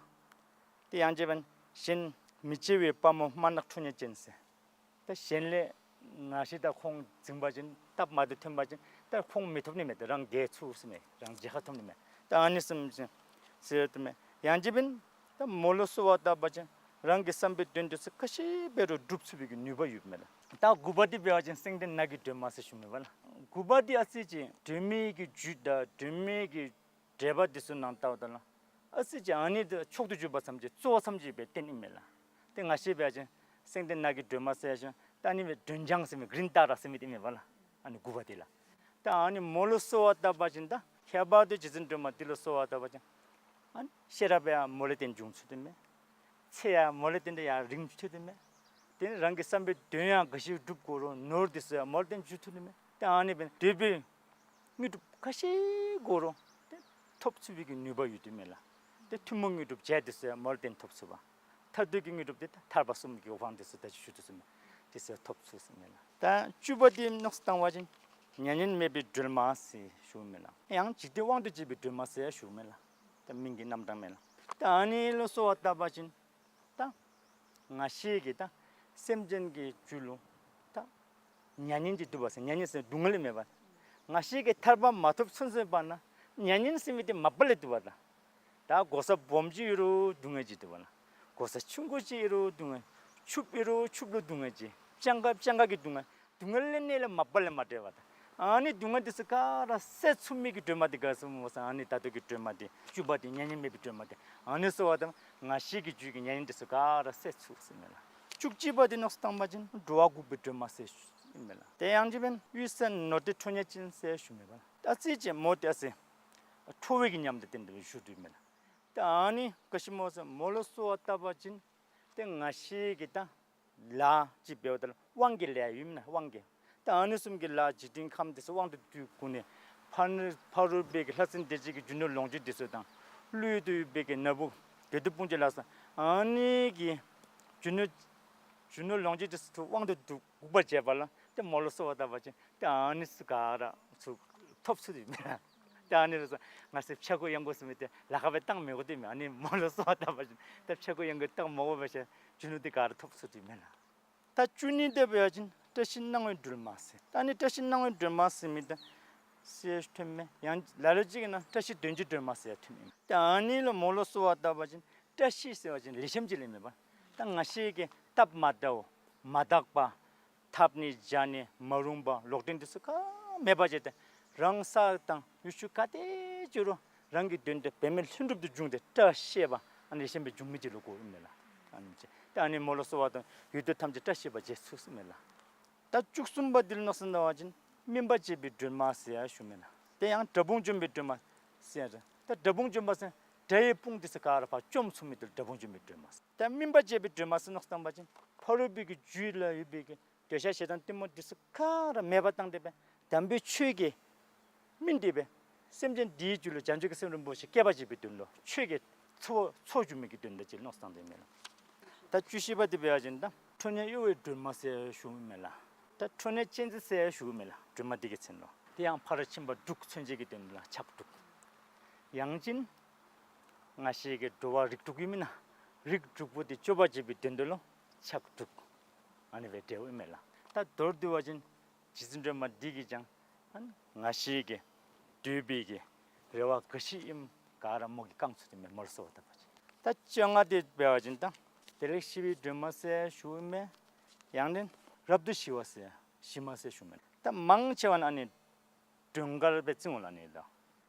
ཏེ་ཡང་ཅིན་འབདན་གཞན་མི་བརྗེ་བའི་དཔའ་མོ་དམར་ནག་ཁྲོ་གཉེར་ཅན་ཟེར། ད་གཞན་ལས་ང་ཤི་དང་ཁོང་འཛིང་པ་ཅིན་སྟབས་མ་བདེཝ་ཐོན་པ་ཅིན་ད་ཁོང་མི་ཐོབ་ནི་མས། ཏེ་རང་རྒྱལ་ཚུགས་ཟེར་མས། རང་རྒྱལ་ཁ་ཐོབ་ནི་མས། ད་ཨ་ནི་བཟུམ་ཅིག་ཟེར་དེ་མས། ཡང་ཅིན་འབདན་ད་མོ་ལུ་གསོལ་བ་བཏབ་པ་ཅིན་རང་གི་བསམ་པའི་དོན་དེ་ཚུ་ག་ཅི་འབད་རུང་སྒྲུབ་ཚུགས་པའི་གི་ནུས་པ་ཡོདཔ་མས་ལགས། ད་དགུ་པ་འདི་འབད་བ་ཅིན་སེང་ལྡེང་ནགས་ཀྱི་སྒྲོལ་མ་ཟེར་ཞུཝ་མས་པ་ལགས། དགུ་པ་འདི་ཨ་ཙི་ཅིག་སྒྲོལ་མའི་གི་རྒྱུད་དང་སྒྲོལ་མའི་གི་འགྲེལ་པ་འདི་ཚུ་ནང་ལྟཝ་ད་ལུ་ཨ་ཙི་ཅིག་ཨ་ནི་འདི་མཆོག་ཏུ་གྱུར་པ་ཙམ་ཅིག་གཙོ་བོ་ཙམ་ཅིག་སྦེ་བསྟན་ཨིན་མས་ལགས། ཏེ་ང་ཤི་འབད་བ་ཅིན་སེང་ལྡེང་ནགས་ཀྱི་སྒྲོལ་མ་ཟེར་ཞིནམ་ད་ཨ་ནི་སྦེ་སྒྲོལ་ལྗང་ཟེར་མི་གི་རིན་ཏ་ར་ཟེར་མི་འདི་མས་པ་ལགས། ཨ་ནི་དགུ་པ་འདི་ལགས། ད་ཨ་ནི་མོ་ལུ་གསོལ་བ་བཏབ་པ་ཅིན་ད་ཁྱད་པར་དུ་རྗེ་བཙུན་སྒྲོལ་མ་འདི་ལུ་གསོལ་བ་བཏབ་པ་ཅིན་ཨ་ནི་ཤེས་རབ་ཡང་མོ་ལས་བརྟེན་འབྱུང་ཚུགས་ཏེ་མས། ཚེ་ཡང་མོ་ལས་བརྟེན་ཏེ་ཡང་རིང་ཚུགས་ཏེ་མས། དེ་ནི་རང་གི་བསམ་པའི་དོན་ཡང་ག་ཅི་སྒྲུབ་དགོ་རུང་ནོར་འདི་ཚུ་ཡང་མོ་ལས་བརྟེན་འབྱུང་ཚུགས་ཏེ་མས། ཏེ་ཨ་ནི་འབདན་འདོད་པའི་དངོས་གྲུབ་ག་ཅི་དགོ་རུང་ཏེ་ཐོབ་ཚུགས་པའི་གི་ནུས་པ་ཡོད་དེ་མས་ལགས། ཏེ་ཐུན་མོང་དངོས་གྲུབ་བརྒྱད་འདི་ཚུ་ཡང་མོ་ལས་བརྟེན་ཐོབ་ཚུགས་པ། མཐར་ཐུག་གི་དངོས་གྲུབ་འདི་ད་ཐར་པ་གསུམ་གྱི་དབང་འདི་ཚུ་ད་ཅི་ཞུ་དོ་བཟུམ་འདི་ཚུ་ཡང་ཐོབ་ཚུགས་ཟེར་མས་ལགས། ད་བཅུ་པ་འདི་མནོ་བསམ་བཏང་བ་ཅིན་མྱ་ངན་མེད་པའི་སྒྲོལ་མ་ཟེར་ཞུཝ་མས་ལགས། ཡང་འཇིག་རྟེན་དབང་དུ་བྱེད་པའི་སྒྲོལ་མ་ཟེར་ཞུཝ་མས་ལགས། ད་མིང་གི་རྣམ་གྲངས་མས་ལགས། ད་ཨ་ནི་ལུ་གསོལ་བ་བཏབ་པ་ཅིན་ད་ང་ཤི་གི་ད་སེམས་ཅན་གྱི་རྒྱུད་ལུ་ད་མྱ་ངན་གྱི་འདུན་པ་ཟེར། མྱ་ངན་ཟེར་སྡུག་བསྔལ་མེད་པ། ང་ཤི་གི་ཐར་པ་མ་ཐོབ་ཚུན་ཚོད་བར་ན་མྱ་ངན་ཟེར་མི་འདི་མ་པ་ལས་འདུག་པ་ལགས། ད་གོ་ས་སྦོམ་ཅིག་ཡོད་རུང་སྡུག་བསྔལ་ཅིག་འདུག་པ་ལགས། གོ་ས་ཆུང་ཀུ་ཅིག་ཡོད་རུང་སྡུག་བསྔལ། ཕྱུགཔོ་ཡོད་རུང་ཕྱུགཔོ་ལུ་སྡུག་བསྔལ་ཅིག། སྤྱང་ཀ་སྤྱང་ཀ་གི་སྡུག་བསྔལ། སྡུག་བསྔལ་ལས་གནས་ལས་མ་པ་ལས་མ་བྲལ་བ་དང་། ཨ་ནི་སྡུག་བསྔལ་འདི་ཚུ་ག་ར་སེལ་ཚུགས་མི་གི་སྒྲོལ་མ་འདི་ག་ཟེར་སྨོ་ཟེར་ན་ཨ་ནི་ད་ལྟོ་གི་སྒྲོལ་མ་འདི་བཅུ་པ་འདི་མྱ་ངན་མེད་པའི་སྒྲོལ་མ་འདི་ཨ་ནི་གསོལ་བ་བཏབ། ང་ཤི་གི་རྒྱུད་ཀྱི་མྱ་ངན་འདི་ཚུ་ག་ར་སེལ་ཚུགས་ཟེར་མས་ལགས། བཅུ་གཅིག་པ་འདི་མནོ་བསམ་བཏང་པ་ཅིན་འགྲོ་བ་འགུགས་པའི་སྒྲོལ་མ་ཟེར་ཞུཝ་མས་ལགས། དེ་ཡང་ཅིན་འབདན་དབུས་ས་ནོར་འདྲེ་ཁྲོ་གཉེར་ཅན་ཟེར་ཞུཝ་མས་པ་ལགས། ད་ཨ་ཙི་ཅིག་མོ་འདི་ཨ་ཙི་ཁྲོ་བོའི་གི་ཉམས་དང་ལྡན་ཏེ་བཞུགས་དོ་མས་ལགས། ད་ཨ་ནི་ག་ཅི་སྨོ་ཟེར་མོ་ལུ་གསོལ་བ་བཏབ་པ་ཅིན་ཏེ་ང་ཤི་གི་ད་ལཱ་ཅིག་འབདཝ་ད་ལུ་དབང་གི་ལཱ་ཡོད་མེན་ན། དབང་གི། ད་ཨ་ནི་བཟུམ་གྱི་ལཱ་འཇིག་རྟེན་ཁམས་འདི་ཚུ་དབང་དུ་བསྡུ་བསྒོར་ནི། ཕ་ཕ་རོལ་པོའི་གི་ལྷ་སྲིན་སྡེ་བརྒྱད་ཀྱི་རྒྱུ་ནོར་ལོངས་སྤྱོད་འདི་ཚུ་དང་ཀླུ་ཡུལ་དུ་ཡོད་པའི་གི་ན་བུ་བདུད་དཔུང་བཅས་ལ་སོགས་ཨ་ནི་གི་རྒྱུ་ནོར་རྒྱུ་ནོར་ལོངས་སྤྱོད་འདི་ཚུ་དབང་དུ་བསྡུ་འགུགས་པར་བྱེད་པ་ལ་ཏེ་མོ་ལུ་གསོལ་བ་བཏབ་པ་ཅིན་ཏེ་ཨ་ནི་ཚུ་ག་ར་ཚུ་ཐོབ་ཚུགས་ཏེ་མས། ཏེ་ཨ་ནི་ལུ་སོ་ང་བཅས་ཕྱྭ་འགུགས་གཡང་འགུགས་ཟེར་མི་འདི་ལཱ་ཁག་སྦེ་བཏང་མི་དགོ་སྟེ་མས། ཨ་ནི་མོ་ལུ་གསོལ་བ་བཏབ་པ་ཅིན་ཏེ་ཕྱྭ་འགུགས་གཡང་འགུགས་བཏང་མི་དགོ་པས་ཟེར་རྒྱུ་ནོར་འདི་ག་ར་ཐོབ་ཚུགས་ཏེ་མས་ལགས། ད་བཅུ་གཉིས་འདི་འབད་བ་ཅིན་བཀྲ་ཤིས་སྣང་བའི་སྒྲོལ་མ་ཟེར། ད་ཨ་ནི་བཀྲ་ཤིས་སྣང་བའི་སྒྲོལ་མ་ཟེར་མི་འདི་ཟེར་ཐོནམ་མས། ཡང་ལ་ལུ་ཅིག་གི་ནང་བཀྲ་ཤིས་དོན་གྱི་སྒྲོལ་མ་ཟེར་ཐོནམ་མས། ད་ཨ་ནི་ལུ་མོ་ལུ་གསོལ་བ་བཏབ་པ་ཅིན་བཀྲ་ཤིས་ཟེར་བ་ཅིན་ལེགས་ཤོམ་ཅིག་ལས་མེན་པར་ད་ང་ཤི་གི་སྟབས་མ་བདེཝ་མ་དག་པ་འཐབ་ནི་བྱ་ནི་མ་རུངས་པ་ལོག་འདྲེན་འདི་ཚུ་ག་མེད་པར་བྱས་ཏེ་རང་ས་དང་ཡུལ་ཤུལ་ག་ཏེ་བྱོན་རུང་རང་གི་དོན་དེ་འབད་མེད་ལྷུན་གྲུབ་ཏུ་འབྱུང་སྟེ་བཀྲ་ཤིས་པ་ཨ་ནི་ལེགས་ཤོམ་སྦེ་འབྱུང་མི་ཅིག་ལུ་གོཝ་ཨིན་མས་ལགས། ཨ་ནི་ཅིག་ད་ཨ་ནི་མོ་ལུ་གསོལ་བ་བཏབ་ཡུལ་དུས་ཐམས་ཅད་བཀྲ་ཤིས་པ་བྱེད་ཚུགས་ཟེར་མས་ལགས། ད་བཅུ་གསུམ་པ་འདི་ལུ་མནོ་བསམ་བཏང་པ་ཅིན་སྨིན་པ་བྱེད་པའི་སྒྲོལ་མ་ཟེར་ཡང་ཞུཝ་མས་ལགས། དེ་ཡང་དགྲ་དཔུང་འཇོམས་པའི་སྒྲོལ་མ་ཟེར་ཡང་ཟེར། ད་དགྲ་དཔུང་འཇོམས་པ་ཟེར་དགྲ་ཡི་དཔུང་འདི་ཚུ་ག་ར་ཕར་བཅོམ་ཚུགས་མི་འདི་ལུ་དགྲ་དཔུང་འཇོམས་པའི་སྒྲོལ་མ་ཟེར། ད་སྨིན་པ་བྱེད་པའི་སྒྲོལ་མ་ཟེར་མནོ་བསམ་བཏང་པ་ཅིན་ཕ་རོལ་པོའི་གི་རྒྱུད་ལུ་ཡོད་པའི་གི་འདོད་ཆགས་ཞེ་སྡང་གཏི་མུག་འདི་ཚུ་ག་ར་མེད་པར་བཏང་སྟེ་སྦེ་དམ་པའི་ཆོས་ཀྱིས་སྨིན་ཏེ་སྦེ་སེམས་ཅན་འདིའི་རྒྱུད་ལུ་བྱང་ཆུབ་ཀྱི་སེམས་རིན་པོ་ཆེ་སྐྱེ་བར་བྱེད་པའི་དོན་ལུ་ཆོས་ཀྱི་ཚོགས་ཚོགས་སྒྱུར་མི་གི་དོན་དག་ཅིག་མནོ་བསམ་བཏང་སྟེ་མས་ལགས། ད་བཅུ་བཞི་པ་འདི་འབད་བ་ཅིན་ད་ཁྲོ་གཉེར་གཡོ་བའི་སྒྲོལ་མ་ཟེར་ཞུཝ་མས་ལགས། ད་ཁྲོ་གཉེར་ཅན་ཟེར་ཞུཝ་མས་ལགས། སྒྲོལ་མ་འདི་གི་མཚན་ལུ། དེ་ཡང་ཕ་རོལ་ཕྱིན་པ་དྲུག་མཚོན་བྱེད་ཀྱི་དོན་ལུ་ཕྱག་དྲུག། ཡང་ཅིན་ང་ཤི་གི་འགྲོ་བ་རིགས་དྲུག་ཡོད་མེན་ན། རིགས་དྲུག་པོ་འདི་སྐྱོབ་པར་བྱེད་པའི་དོན་དུ་ལུ་ཕྱག་དྲུག། ཨ་ནི་སྦེ་འགྲེལཝ་ཨིན་མས་ལགས། ད་མདོར་བསྡུ་བ་ཅིན་རྗེ་བཙུན་སྒྲོལ་མ་འདི་གིས་ཀྱང་ཨ་ནི་ང་ཤི་གི་འདོད་པའི་གི་རེ་བ་ག་ཅི་ཨིནམ་ག་ར་མོ་གིས་བསྐང་ཚུགས་ཏེ་མས། མོ་ལུ་གསོལ་བ་བཏབ་པ་ཅིན། ད་བཅོ་ལྔ་འདི་འབད་བ་ཅིན་ད་བདེ་ལེགས་ཞི་བའི་སྒྲོལ་མ་ཟེར་ཞུཝ་མས། ཡང་ན་རབ་ཏུ་ཞི་བ་ཟེར་ཞི་མ་ཟེར་ཞུཝ་མས། ད་མང་ཆེ་བ་ནི་ཨ་ནི་སྒྲོལ་དཀར་སྦེ་བརྩིཝ་ལགས་ཨ་ནི་ལགས།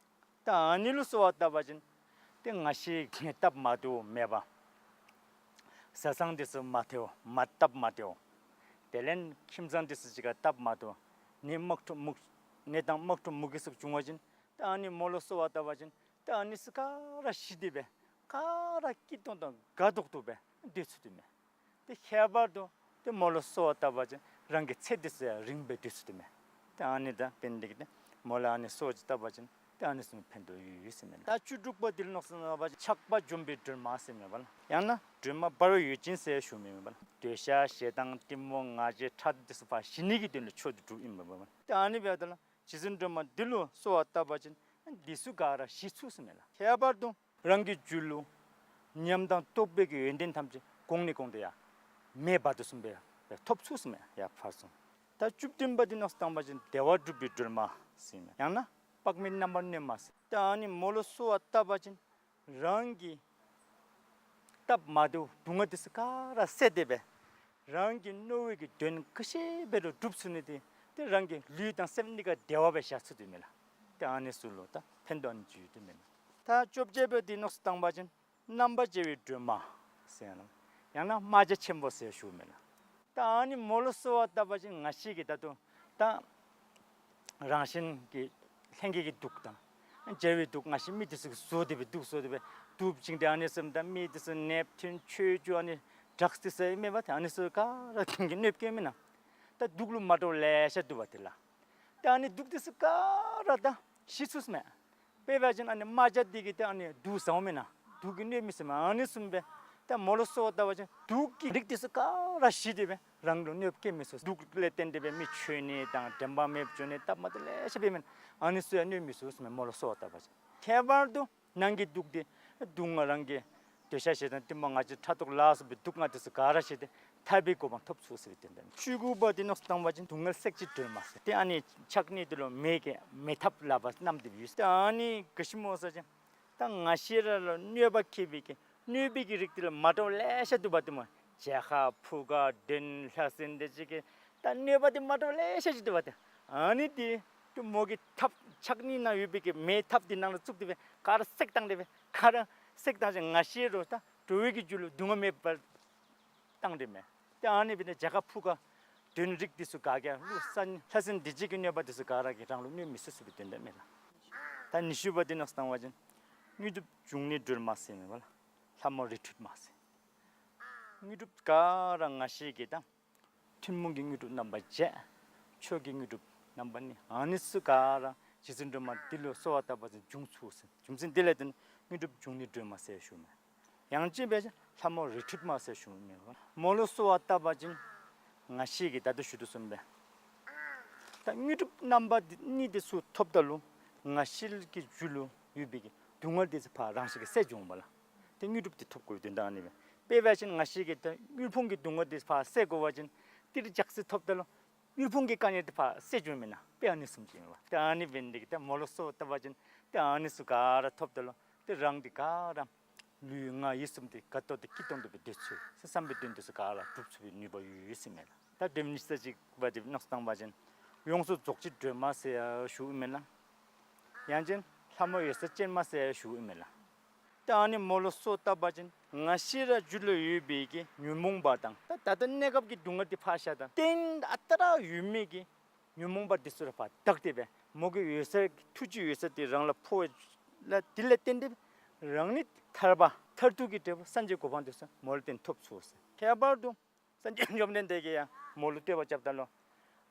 ད་ཨ་ནི་ལུ་གསོལ་བ་བཏབ་པ་ཅིན་ཏེ་ང་ཤི་གི་སྟབས་མ་བདེཝ་མེད་པ། བཟའ་ཚང་འདི་ཚུ་མ་བདེཝ་མ་སྟབས་མ་བདེཝ། དེ་ལས་ཁྱིམ་ཚང་འདི་ཚུ་གཅིག་ཁར་སྟབས་མ་བདེཝ། ནད་དམག་འཁྲུག་མུ་ནད་དང་དམག་འཁྲུག་མུ་གེ་སོགས་བྱུང་བ་ཅིན་ད་ཨ་ནི་མོ་ལུ་གསོལ་བ་བཏབ་པ་ཅིན་ད་ཨ་ནི་ཚུ་ག་ར་ཞི་སྟེ་སྦེ་ག་ར་སྐྱིད་ཏོང་ཏོ་དགའ་ཏོག་ཏོ་སྦེ་སྡོད་ཚུགས་ཏེ་མས། ཏེ་ཁྱད་པར་དུ་ཏེ་མོ་ལུ་གསོལ་བ་བཏབ་པ་ཅིན་ རང་གི་ཚེ་འདི་ཚུ་ཡང་རིངམོ་སྦེ་སྡོད་ཚུགས་དོ་མས། ཏེ་ཨ་ནི་དང་འབད་ནི་དེ་གིས་ཏེ་མོ་ལུ་ཨ་ནི་གསོལཝ་ཅིག་བཏབ་པ་ཅིན་ཏེ་ཨ་ནི་ཚུ་ཕན་ཐོགས་ཡོད་ཡོད་ཟེར་མས་ལགས། ད་བཅུ་དྲུག་པ་འདི་ལུ་མནོ་བསམ་བཏང་པ་ཅིན་ཆགས་པ་འཇོམས་པའི་སྒྲོལ་མ་ཟེར་མས་པ་ལགས། ཡང་ན་སྒྲོལ་མ་འབར་བའི་འོད་ཅན་ཟེར་ཞུཝ་མས་པ་ལགས། འདོད་ཆགས་ཞེ་སྡང་གཏི་མུག་ང་རྒྱལ་ཕྲག་དོག་འདི་ཚུ་ཕར་ཞི་ནི་གི་དོན་ལུ་མཆོག་ཏུ་གྲུབ་ཨིན་མས་པ་ལགས། ཏེ་ཨ་ནི་འབདཝ་ད་ལུ་རྗེ་བཙུན་སྒྲོལ་མ་འདི་ལུ་གསོལཝ་བཏབ་པ་ཅིན་འདི་ཚུ་ག་ར་ཞི་ཚུགས་ཟེར་མས་ལགས། ཁྱད་པར་དུ་རང་གི་རྒྱུད་ལུ་ཉམས་དང་རྟོགས་པའི་གི་ཡོན་ཏན་ཐམས་ཅད་གོང་ནས་གོང་དུ་ཡར་མེ་འབར་དོ་བཟུམ་སྦེ་ཐོབ་ཚུགས་ཟེར་མས་ཡར་ཕར་ཚུར། ད་བཅུ་བདུན་པ་འདི་མནོ་བསམ་བཏང་པ་ཅིན་བདེ་བ་སྒྲུབ་པའི་སྒྲོལ་མ་ཟེར་མས། ཡང་ན་དཔག་མེད་རྣམ་པར་གནོན་མ་ཟེར། ད་ཨ་ནི་མོ་ལུ་གསོལཝ་བཏབ་པ་ཅིན་རང་གི་སྟབས་མ་བདེཝ་སྡུག་བསྔལ་འདི་ཚུ་ག་ར་བསལ་ཏེ་སྦེ་རང་གི་མནོ་བའི་གི་དོན་ག་ཅི་འབད་རུང་འགྲུབ་ཚུགས་ནི་འདི་ཏེ་རང་གི་ལུས་དང་སེམས་གཉིས་ཀ་བདེ་བ་སྦེ་བཞག་ཚུགས་དོ་མས་ལགས། ཏེ་ཨ་ནི་ཚུ་ལུ་ད་ཕན་ཐོགས་ཨ་ནི་ཅིག་ཡོད་དོ་མས་ལགས། ད་བཅོ་བརྒྱད་པ་འདི་མནོ་བསམ་བཏང་པ་ཅིན་རྣམ་པར་རྒྱལ་བའི་སྒྲོལ་མ་ཟེར་ཡང་ན་རྨ་བྱ་ཆེན་པོ་ཟེར་ཞུཝ་མས་ལགས། ད་ཨ་ནི་མོ་ལུ་གསོལཝ་བཏབ་པ་ཅིན་ང་བཅས་ཀྱི་ད་ལྟོ་ད་རང་བཞིན་གྱི་ལྷན་སྐྱེས་ཀྱི་དུག་དང་དགེ་བའི་དུག་ང་བཅས་མི་འདི་ཚུ་གིས་བཟོ་སྟེ་སྦེ་དུག་བཟོ་སྟེ་སྦེ་དུག་བྱིན་ཏེ་ཨ་ནི་བཟུམ་ད་མི་འདི་ཚུ་ནདཔ་ཐུན་ཆོས་རྒྱུ་ཨ་ནི་ཌྲགསི་འདི་ཚུ་ཨིན་མས་པ། ཏེ་ཨ་ནི་ཚུ་ག་ར་གིང་གི་གནོདཔ་བཀལཝ་མེན་ན། ད་དུག་ལུ་མ་འདྲཝ་ལེ་ཤ་འདུག་པ་ཏེ་ལགས། ཏེ་ཨ་ནི་དུག་འདི་ཚུ་ག་ར་ད་ཞི་ཚུགས་ཟེར་མས། དཔེ་འབད་བ་ཅིན་ཨ་ནི་རྨ་བྱ་འདི་གིས་ཏེ་ཨ་ནི་དུག་ཟཝ་མེན་ན། དུག་གིས་གནོདཔ་མེད་ཟེར་མས། ཨ་ནི་བཟུམ་སྦེ་ཏེ་མོ་ལུ་གསོལཝ་བཏབ་པ་ཅིན་དུག་གི་རིགས་འདི་ཚུ་ག་ར་ཞི་སྟེ་སྦེ་རང་ལུ་གནོདཔ་བཀལ་མི་ཚུགས། དུག་ལས་བརྟེན་ཏེ་སྦེ་མི་འཆོལ་ནི་དང་དྲན་པ་མེདཔ་འགྱོ་ནི་སྟབས་མ་བདེཝ་ལེ་ཤ་འབད་མི་ཨ་ནི་ཚུ་ཡང་གནོད་མི་ཚུགས་ཟེར་མས་མོ་ལུ་གསོལཝ་བཏབ་པ་ཅིན། ཁྱད་པར་དུ་ནང་གི་དུག་འདི་སྡུག་བསྔལ་རང་གི་འདོད་ཆགས་ཞེ་སྡང་གཏི་མུག་ང་རྒྱལ་ཕྲག་དོག་ལ་སོགས་པའི་སྡུག་བསྔལ་འདི་ཚུ་ག་ར་ཞི་སྟེ་ཐར་པའི་གོ་འཕང་ཐོབ་ཚུགས་ཟེར་བའི་དོན་དག། བཅུ་དགུ་པ་འདི་མནོ་བསམ་བཏང་པ་ཅིན་སྡུག་བསྔལ་སྲེག་བྱེད་སྒྲོལ་མ་ཟེར། ཏེ་ཨ་ནི་ཕྱག་གཉིས་འདི་ལུ་མེ་གི་མེ་ཐབ་ལག་པར་བསྣམས་ཏེ་ཡོད། ཏེ་ཨ་ནི་ག་ཅི་སྨོ་ཟེར་བ་ཅིན་ད་ང་བཅས་ར་ལུ་གནོད་པ་བཀལ་བའི་གི་གནོད་པའི་གི་རིགས་འདི་ལུ་མ་འདྲཝ་ལེ་ཤ་འདུག་པ་ཏེ་སྨོ། བྱད་ཁ་ཕུ་ཁ་གདོན་ལྷ་སྲིན་འདི་ཅིག་གི་ད་གནོད་པ་འདི་མ་འདྲཝ་ལེ་ཤ་ཅིག་འདུག་པ་ཏེ། ཨ་ནི་འདི་ཏེ་མོ་གི་ཐབ་ཕྱག་གཉིས་ནང་ཡོད་པའི་གི་མེ་ཐབ་འདི་ནང་ལུ་བཙུགས་ཏེ་སྦེ་ག་ར་བསྲེགས་བཏང་སྟེ་སྦེ་ག་ར་བསྲེགས་བཏང་ཅིན་ང་བཅས་ར་ད་འགྲོ་བའི་གི་རྒྱུད་ལུ་སྡུག་བསྔལ་མེདཔ་བཏང་སྟེ་མས། ཏེ་ཨ་ནི་འབད་ནི་བྱད་ཁ་ཕུ་ཁ་གདོན་རིགས་འདི་ཚུ་ག་གིས་ལུ་ས་ལྷ་སྲིན་སྡིག་བྱེད་ཀྱི་གནོད་པ་འདི་ཚུ་ག་ར་གིས་རང་ལུ་གནོད་མི་ཚུགས་ཟེར་བའི་དོན་དག་མས་ལགས། ད་ཉི་ཤུ་པ་འདི་མནོ་བསམ་བཏང་པ་ཅིན་དངོས་གྲུབ་འབྱུང་གནས་སྒྲོལ་མ་ཟེར་མས་པ་ལགས། ལྷ་མོ་རི་ཁྲོད་མ་ཟེར། དངོས་གྲུབ་ག་ར་ང་བཅས་ཀྱི་ད་ཐུན་མོང་གི་དངོས་གྲུབ་རྣམ་པ་བརྒྱད། ཆོས་ཀྱི་དངོས་གྲུབ་རྣམ་པ་གཉིས། ཨ་ནི་ཚུ་ག་ར་རྗེ་བཙུན་སྒྲོལ་མ་འདི་ལུ་གསོལ་བ་བཏབ་པ་ཅིན་འབྱུང་ཚུགས་ཟེར། རྒྱུ་མཚན་འདི་ལས་བརྟེན་དངོས་གྲུབ་འབྱུང་གནས་སྒྲོལ་མ་ཟེར་ཞུཝ་མས། ཡང་ཅིན་འབད་བ་ཅིན་ལྷ་མོ་རི་ཁྲོད་མ་ཟེར་ཞུཝ་མས། མོ་ལུ་གསོལ་བ་བཏབ་པ་ཅིན་ང་བཅས་ཀྱིས་ད་ལྟོ་ཞུ་དོ་བཟུམ་སྦེ་ད་དངོས་གྲུབ་རྣམ་པ་འདི་གཉིས་འདི་ཚུ་ཐོབ་ད་ལུ་ང་བཅས་ཀྱི་རྒྱུད་ལུ་ཡོད་པའི་གི་སྡུག་བསྔལ་འདི་ཚུ་ཕར་རང་བཞིན་གྱིས་བསལ་འགྱོཝ་མས་ལགས། ཏེ་དངོས་གྲུབ་འདི་ཐོབ་དགོ་པའི་དོན་དག་ཨ་ནི་སྦེ། དཔེ་འབད་བ་ཅིན་ང་བཅས་ཀྱིས་ད་དངུལ་ཕོངས་ཀྱི་སྡུག་བསྔལ་འདི་ཕར་བསལ་དགོ་པ་ཅིན་ཏེ་རི་ལྕགས་སྲེག་ཐོབ་ད་ལུ་དངུལ་ཕོངས་ཀྱི་དཀའ་ངལ་འདི་ཕར་བསལ་འགྱོཝ་མེན་ན། དཔེ་ཨ་ནི་བཟུམ་ཅིག་ཨིན་པས། ཏེ་ཨ་ནི་འབད་ནི་འདི་གིས་ཏེ་མོ་ལུ་གསོལ་བ་བཏབ་པ་ཅིན་ཏེ་ཨ་ནི་ཚུ་ག་ར་ཐོབ་ད་ལུ་ཏེ་རང་འདི་ག་ར་ལུས་ངག་ཡིད་གསུམ་འདི་དགའ་ཏོག་ཏོ་སྐྱིད་ཏོང་ཏོ་སྦེ་སྡོད་ཚུགས་ཟེར་བསམ་པའི་དོན་འདི་ཚུ་ག་ར་འགྲུབ་ཚུགས་པའི་ནུས་པ་ཡོད་ཡོད་ཟེར་མས་ལགས། ད་སྒྲོལ་མ་ཉི་ཤུ་རྩ་གཅིག་པ་འདི་མནོ་བསམ་བཏང་པ་ཅིན་ཡོངས་སུ་རྫོགས་བྱེད་སྒྲོལ་མ་ཟེར་ཡང་ཞུཝ་མས་ལགས། ཡང་ཅིན་ལྷ་མོ་འོད་ཟེར་ཅན་མ་ཟེར་ཡང་ཞུཝ་མས་ལགས། ཏེ་ཨ་ནི་མོ་ལུ་གསོལ་བཏབ་པ་ཅིན་ང་བཅས་ར་རྒྱུད་ལུ་ཡོད་པའི་གི་ཉོན་མོངས་པ་དང་ད་ད་ལྟོ་གནས་སྐབས་ཀྱི་སྡུག་བསྔལ་འདི་ཕར་བཞག་ད་གཏན་ཨ་རྟག་ར་ཡོད་མི་གི་ཉོན་མོངས་པ་འདི་ཚུ་ར་ཕར་དག་སྟེ་སྦེ་མོ་གི་འོད་ཟེར་ཐུགས་རྗེའི་འོད་ཟེར་འདི་རང་ལུ་ཕོག་ལགས། དེ་ལས་བརྟེན་ཏེ་རང་ནི་ཐར་པ་མཐར་ཐུག་གི་འབྲས་བུ་སངས་རྒྱས་གོ་འཕང་འདི་ཚུ་མོ་ལུ་བརྟེན་ཐོབ་ཚུགས་ཟེར། ཁྱད་པར་དུ་སངས་རྒྱས་བཅོམ་ལྡན་འདས་ཀྱིས་ཡང་མོ་ལུ་བསྟོད་པ་རྐྱབ་ད་ལུ་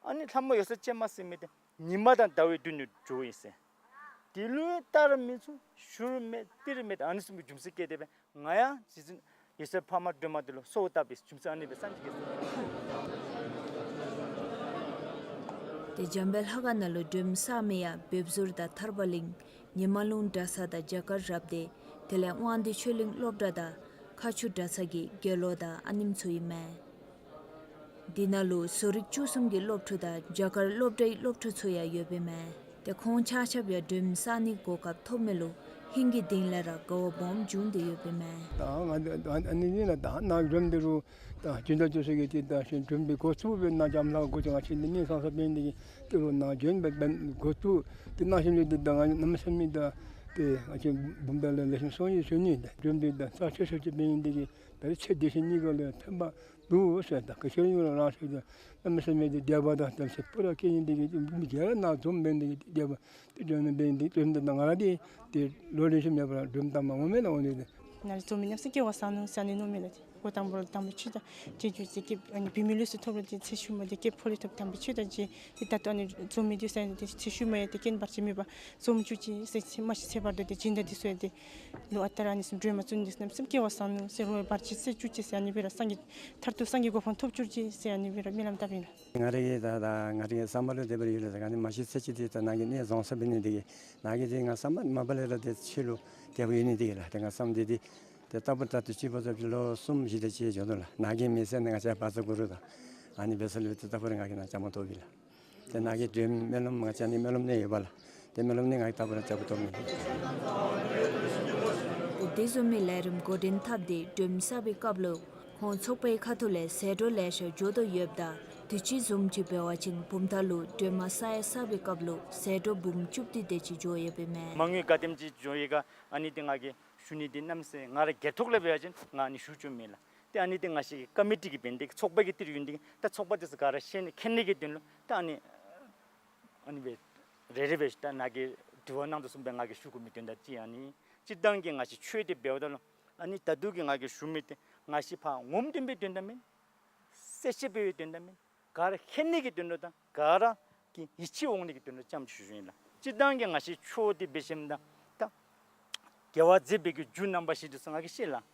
ཨ་ནི་ལྷ་མོ་འོད་ཟེར་ཅན་མ་ཟེར་མི་འདི་ཉི་མ་དང་ཟླ་བའི་མདུན་དུ་འགྱོཝ་ཨིན་ཟེར། དེ་ལུ་བལྟར་མི་ཚུགས། ཞུར་མེད་ཏིར་མེད། ཨ་ནི་བཟུམ་གྱི་རྒྱུ་མཚན་བཀལ་ཏེ་སྦེ་ང་ཡང་རྗེ་བཙུན་འོད་ཟེར་འཕགས་མ་སྒྲོལ་མ་འདི་ལུ་གསོལ་བ་བཏབ་པའི་རྒྱུ་མཚན་ཨ་ནི་སྦེ་སངས་རྒྱས་ཀྱིས། ཏེ་འཇམ་དཔལ་ལྷ་ཁང་ནང་ལུ་སྒྲོལ་མ་གསར་མ་ཡང་བེབ་ཟུར་དང་ཐར་པ་གླིང་ཉི་མ་ལུང་གྲྭ་ཚང་དང་རྒྱ་གར་རབ་སྡེ་དེ་ལས་དབང་འདུས་ཆོས་གླིང་སློབ་གྲྭ་དང་མཁར་ཆུ་གྲྭ་ཚང་གི་དགེ་སློང་དང་ཨ་ནེམ་ཚུ་ཨིན་མས། འདི་ནང་ལུ་བཟོ་རིག་བཅུ་གསུམ་གྱི་སློབ་ཕྲུག་དང་རྒྱ་གར་སློབ་གྲྭའི་སློབ་ཕྲུག་ཚུ་ཡང་ཡོདཔ་ཨིན་མས། ཏེ་ཁོང་ཆ་ཁྱབ་ཡང་སྒྲོལ་མ་གསར་ནིའི་གོ་སྐབས་ཐོབ་མི་ལུ་ཧིང་གི་གཏིང་ལས་ར་དགའ་བ་སྦོམ་བྱུང་སྟེ་ཡོདཔ་ཨིན་མས། ད་ང་འདི་ད་ཨ་ནི་ཨིན་ན་ད་ནཱ་སྒྲོལ་མ་འདི་རུ་ད་ཅི་འདྲ་ཅི་ཟེར་གི་ཏེ་ད་ཤིང་སྒྲོལ་མ་འདི་འགོ་བཙུགས་སྦེ་ནཱ་འཇམ་ལྷ་འགོ་ཅིག་ང་བཅས་འདི་ནི་སང་ས་འབད་ནི་འདི་གིས་ཏེ་རུ་ནཱ་སྒྲོལ་མ་འབད་འགོ་བཙུགས་ཏེ་ནཱ་ཤིང་འདི་ད་ང་གནམ་མེད་ས་མེད་ད་ཏེ་ང་བཅས་བུམ་ཐང་ལས་ལེགས་ཤོམ་སོང་ཡི་ཟེར་ནི་ད་སྒྲོལ་མ་འདི་ད་རྩ་ཆེ་ཤོས་ཅིག་འབད་ནི་འདི་གིས་ད་རེས་ཚེ་འདི་ཕྱི་གཉིས་ཀ་ལུ་ཕན་པ་འདུག་ཟེར། ད་ག་ཅི་ཡང་རང་ཟེར་ད་གནམ་མེད་ས་མེད་ཏེ་དད་པ་དང་དམ་ཚིག་པུ་ར་སྐྱེ་ནི་འདི་གིས་མི་སྒེར་ནཱ་འཛོམས་འབད་ནི་འདི་གིས་དད་པ་ཏེ་སྒྲོལ་མ་འབད་ནི་འདི་སྒྲོལ་མ་འདི་ད་ང་ར་འདི་ཏེ་ལོ་རེ་བཞིན་མེད་པར་སྒྲོལ་མ་བཏང་མ་འོང་མེན་ན་འོང་ནི་འདི། ནཱ་འཛོམས་མི་རྣམས་ས་སྐལ་བ་བཟང་ནུག་ཟེར་ཨ་ནི་མནོཝ་མས་ལགས། འགོ་དང་པོ་ར་དམ་པའི་ཆོས་དང་འབྲེལ་རྒྱུ་ཅིག་སྐྱེ་ཨ་ནི་བུད་མེད་ལུས་སུ་ཐོབ་རུང་ཏེ་ཚེ་ཤུལ་མ་ཏེ་སྐྱེས་ཕོ་ལུས་ཐོབ་དམ་པའི་ཆོས་དང་འབྲེལ་ཏེ་ད་ལྟོ་ཨ་ནི་འཛོམས་མི་འདི་ཟེར་ཨ་ནི་ཏེ་ཚེ་ཤུལ་མ་ཡང་ཏེ་རྐྱེན་བར་ཆད་མེད་པར་འཛོམས་བཅུག་ཅིག་ཟེར་ཚེ་མ་ཤི་ཚེ་བར་དོ་ཏེ་སྦྱིན་བདག་འདི་ཚུ་ཡང་ཏེ་ལོ་ཨ་རྟག་ར་ཨ་ནི་ཚུ་སྒྲོལ་མ་བཙུགས་ནི་འདི་ཚུ་རྣམས་ས་སྐལ་བ་བཟང་ནུག་ཟེར་རོགས་བར་ཆད་སེལ་བཅུག་ཅིག་ཟེར་ཨ་ནི་སྦེ་ར་སངས་རྒྱས་མཐར་ཐུག་སངས་རྒྱས་གོ་འཕང་ཐོབ་བཅུག་ཅིག་ཟེར་ཨ་ནི་སྦེ་ར་སྨོན་ལམ་བཏབ་ཨིན་ལགས། ང་རའི་གི་ད་ད་ང་རའི་གི་བསམ་པ་ལུ་དེ་སྦེ་ར་ཡོད་ལགས། ད་ཨ་ནི་མ་ཤི་ཚེ་ཅིག་འདི་ད་ནཱ་གིས་གནས་རྫོགས་ས་འབད་ནི་འདི་གིས་ནཱ་གིས་འདི་ང་བསམ་པ་མ་པ་ལས་ར་འདི་ཆོས་ལུ་དད་པ་ཡོད་ནི་འདི་གིས་ལགས། ཏེ་ང་བསམ་འདི་འདི་ཏེ་ད་ལྟ་བུ་ད་ལྟོ་ཅིག་འབད་ས་ཅིག་ལོ་གསུམ་བཞི་དེ་ཅིག་འགྱོ་དོ་ལགས། ནཱ་གིས་མི་ཟེར་ནི་ང་བཅས་བཛྲ་གུ་རུ་དང་ཨ་ནི་འབད་ས་ལུ་ཏེ་ད་ལྟ་བུ་ར་ང་གིས་ནཱ་བཅའ་མར་གཏོགས་པས་ལགས། ཏེ་ནཱ་གི་སྒྲོལ་སྨོན་ལམ་ང་བཅས་ཨ་ནི་སྨོན་ལམ་གནས་ཡོདཔ་ལགས། ཏེ་སྨོན་ལམ་ནི་ང་གིས་ད་ལྟ་བུ་ར་བཅའ་མར་གཏོགས་མི་འདི་གིས། ཏེ་དེ་བཟུམ་མའི་ལས་རིམ་འགོ་འདྲེན་འཐབ་སྟེ་སྒྲོལ་མ་བསགས་པའི་སྐབས་ལུ་ཁོང་ཚོགས་པའི་ཁ་ཐུག་ལས་ཟད་འགྲོ་ལེ་ཤ་འགྱོ་དོ་ཡོདཔ་ད་དུས་ཅི་བཟུམ་ཅིག་འབད་བ་ཅིན་བུམ་ཐང་ལུ་སྒྲོལ་མ་བསགས་ཡ་བསགས་པའི་སྐབས་ལུ་ཟད་འགྲོ་འབུམ་བཅུ་བདུན་དེ་ཅིག་འགྱོ་ཡོདཔ་ཨིན་མས། མ་དངུལ་ག་དེམ་ཅིག་འགྱོ་ཡི་ག་ཨ་ནི་འདི་ང་གིས་ཞུ་ནི་འདི་གནམ་མེད་ས་མེད་ང་ར་སྒེར་ཐོག་ལས་འབད་བ་ཅིན་ང་ཨ་ནི་ཞུ་བཅུག་མེད་ལགས། ཏེ་ཨ་ནི་འདི་ང་བཅས་ཀྱི་ཀོ་མི་ཊི་གི་འབད་ནི་འདི་གིས་ཚོགས་པ་གི་ཏི་རུ་ཡོད་ནི་འདི་གིས་ད་ཚོགས་པ་འདི་ཚུ་ག་ར་ཤེས་ནི་མཁྱེན་ནི་གི་དོན་ལུ་ད་ཨ་ནི་ཨ་ནི་སྦེ་རེ་རེ་སྦེ་ད་ནཱ་གིས་དྲི་བ་གནང་དོ་བཟུམ་སྦེ་ང་གིས་ཞུ་དགོ་མི་དོན་དག་ཅིག་ཨ་ནི་སྤྱིར་བཏང་གི་ང་བཅས་ཆོས་འདི་འབདཝ་ད་ལུ་ཨ་ནི་ད་ལྟོ་གི་ང་གིས་ཞུ་མི་འདི་ང་བཅས་ཕར་ངོམ་སྟོན་པའི་དོན་དག་མེན། གསལ་བཤད་འབད་བའི་དོན་དག་མེན། ག་ར་མཁྱེན་ནི་གི་དོན་ལུ་དང་ག་ར་གི་ཡིད་ཆེས་འོང་ནི་གི་དོན་ལུ་ཙམ་ཅིག་ཞུ་ཞུཝ་ཨིན་ལགས། སྤྱིར་བཏང་གི་ང་བཅས་ཆོས་འདི་འབད་ཞིནམ་ད་ད་དགེ་བ་མཛད་པའི་གི་རྒྱུ་རྣམ་པ་བཞི་འདི་ཚུ་ང་གིས་ཤེས་ལགས།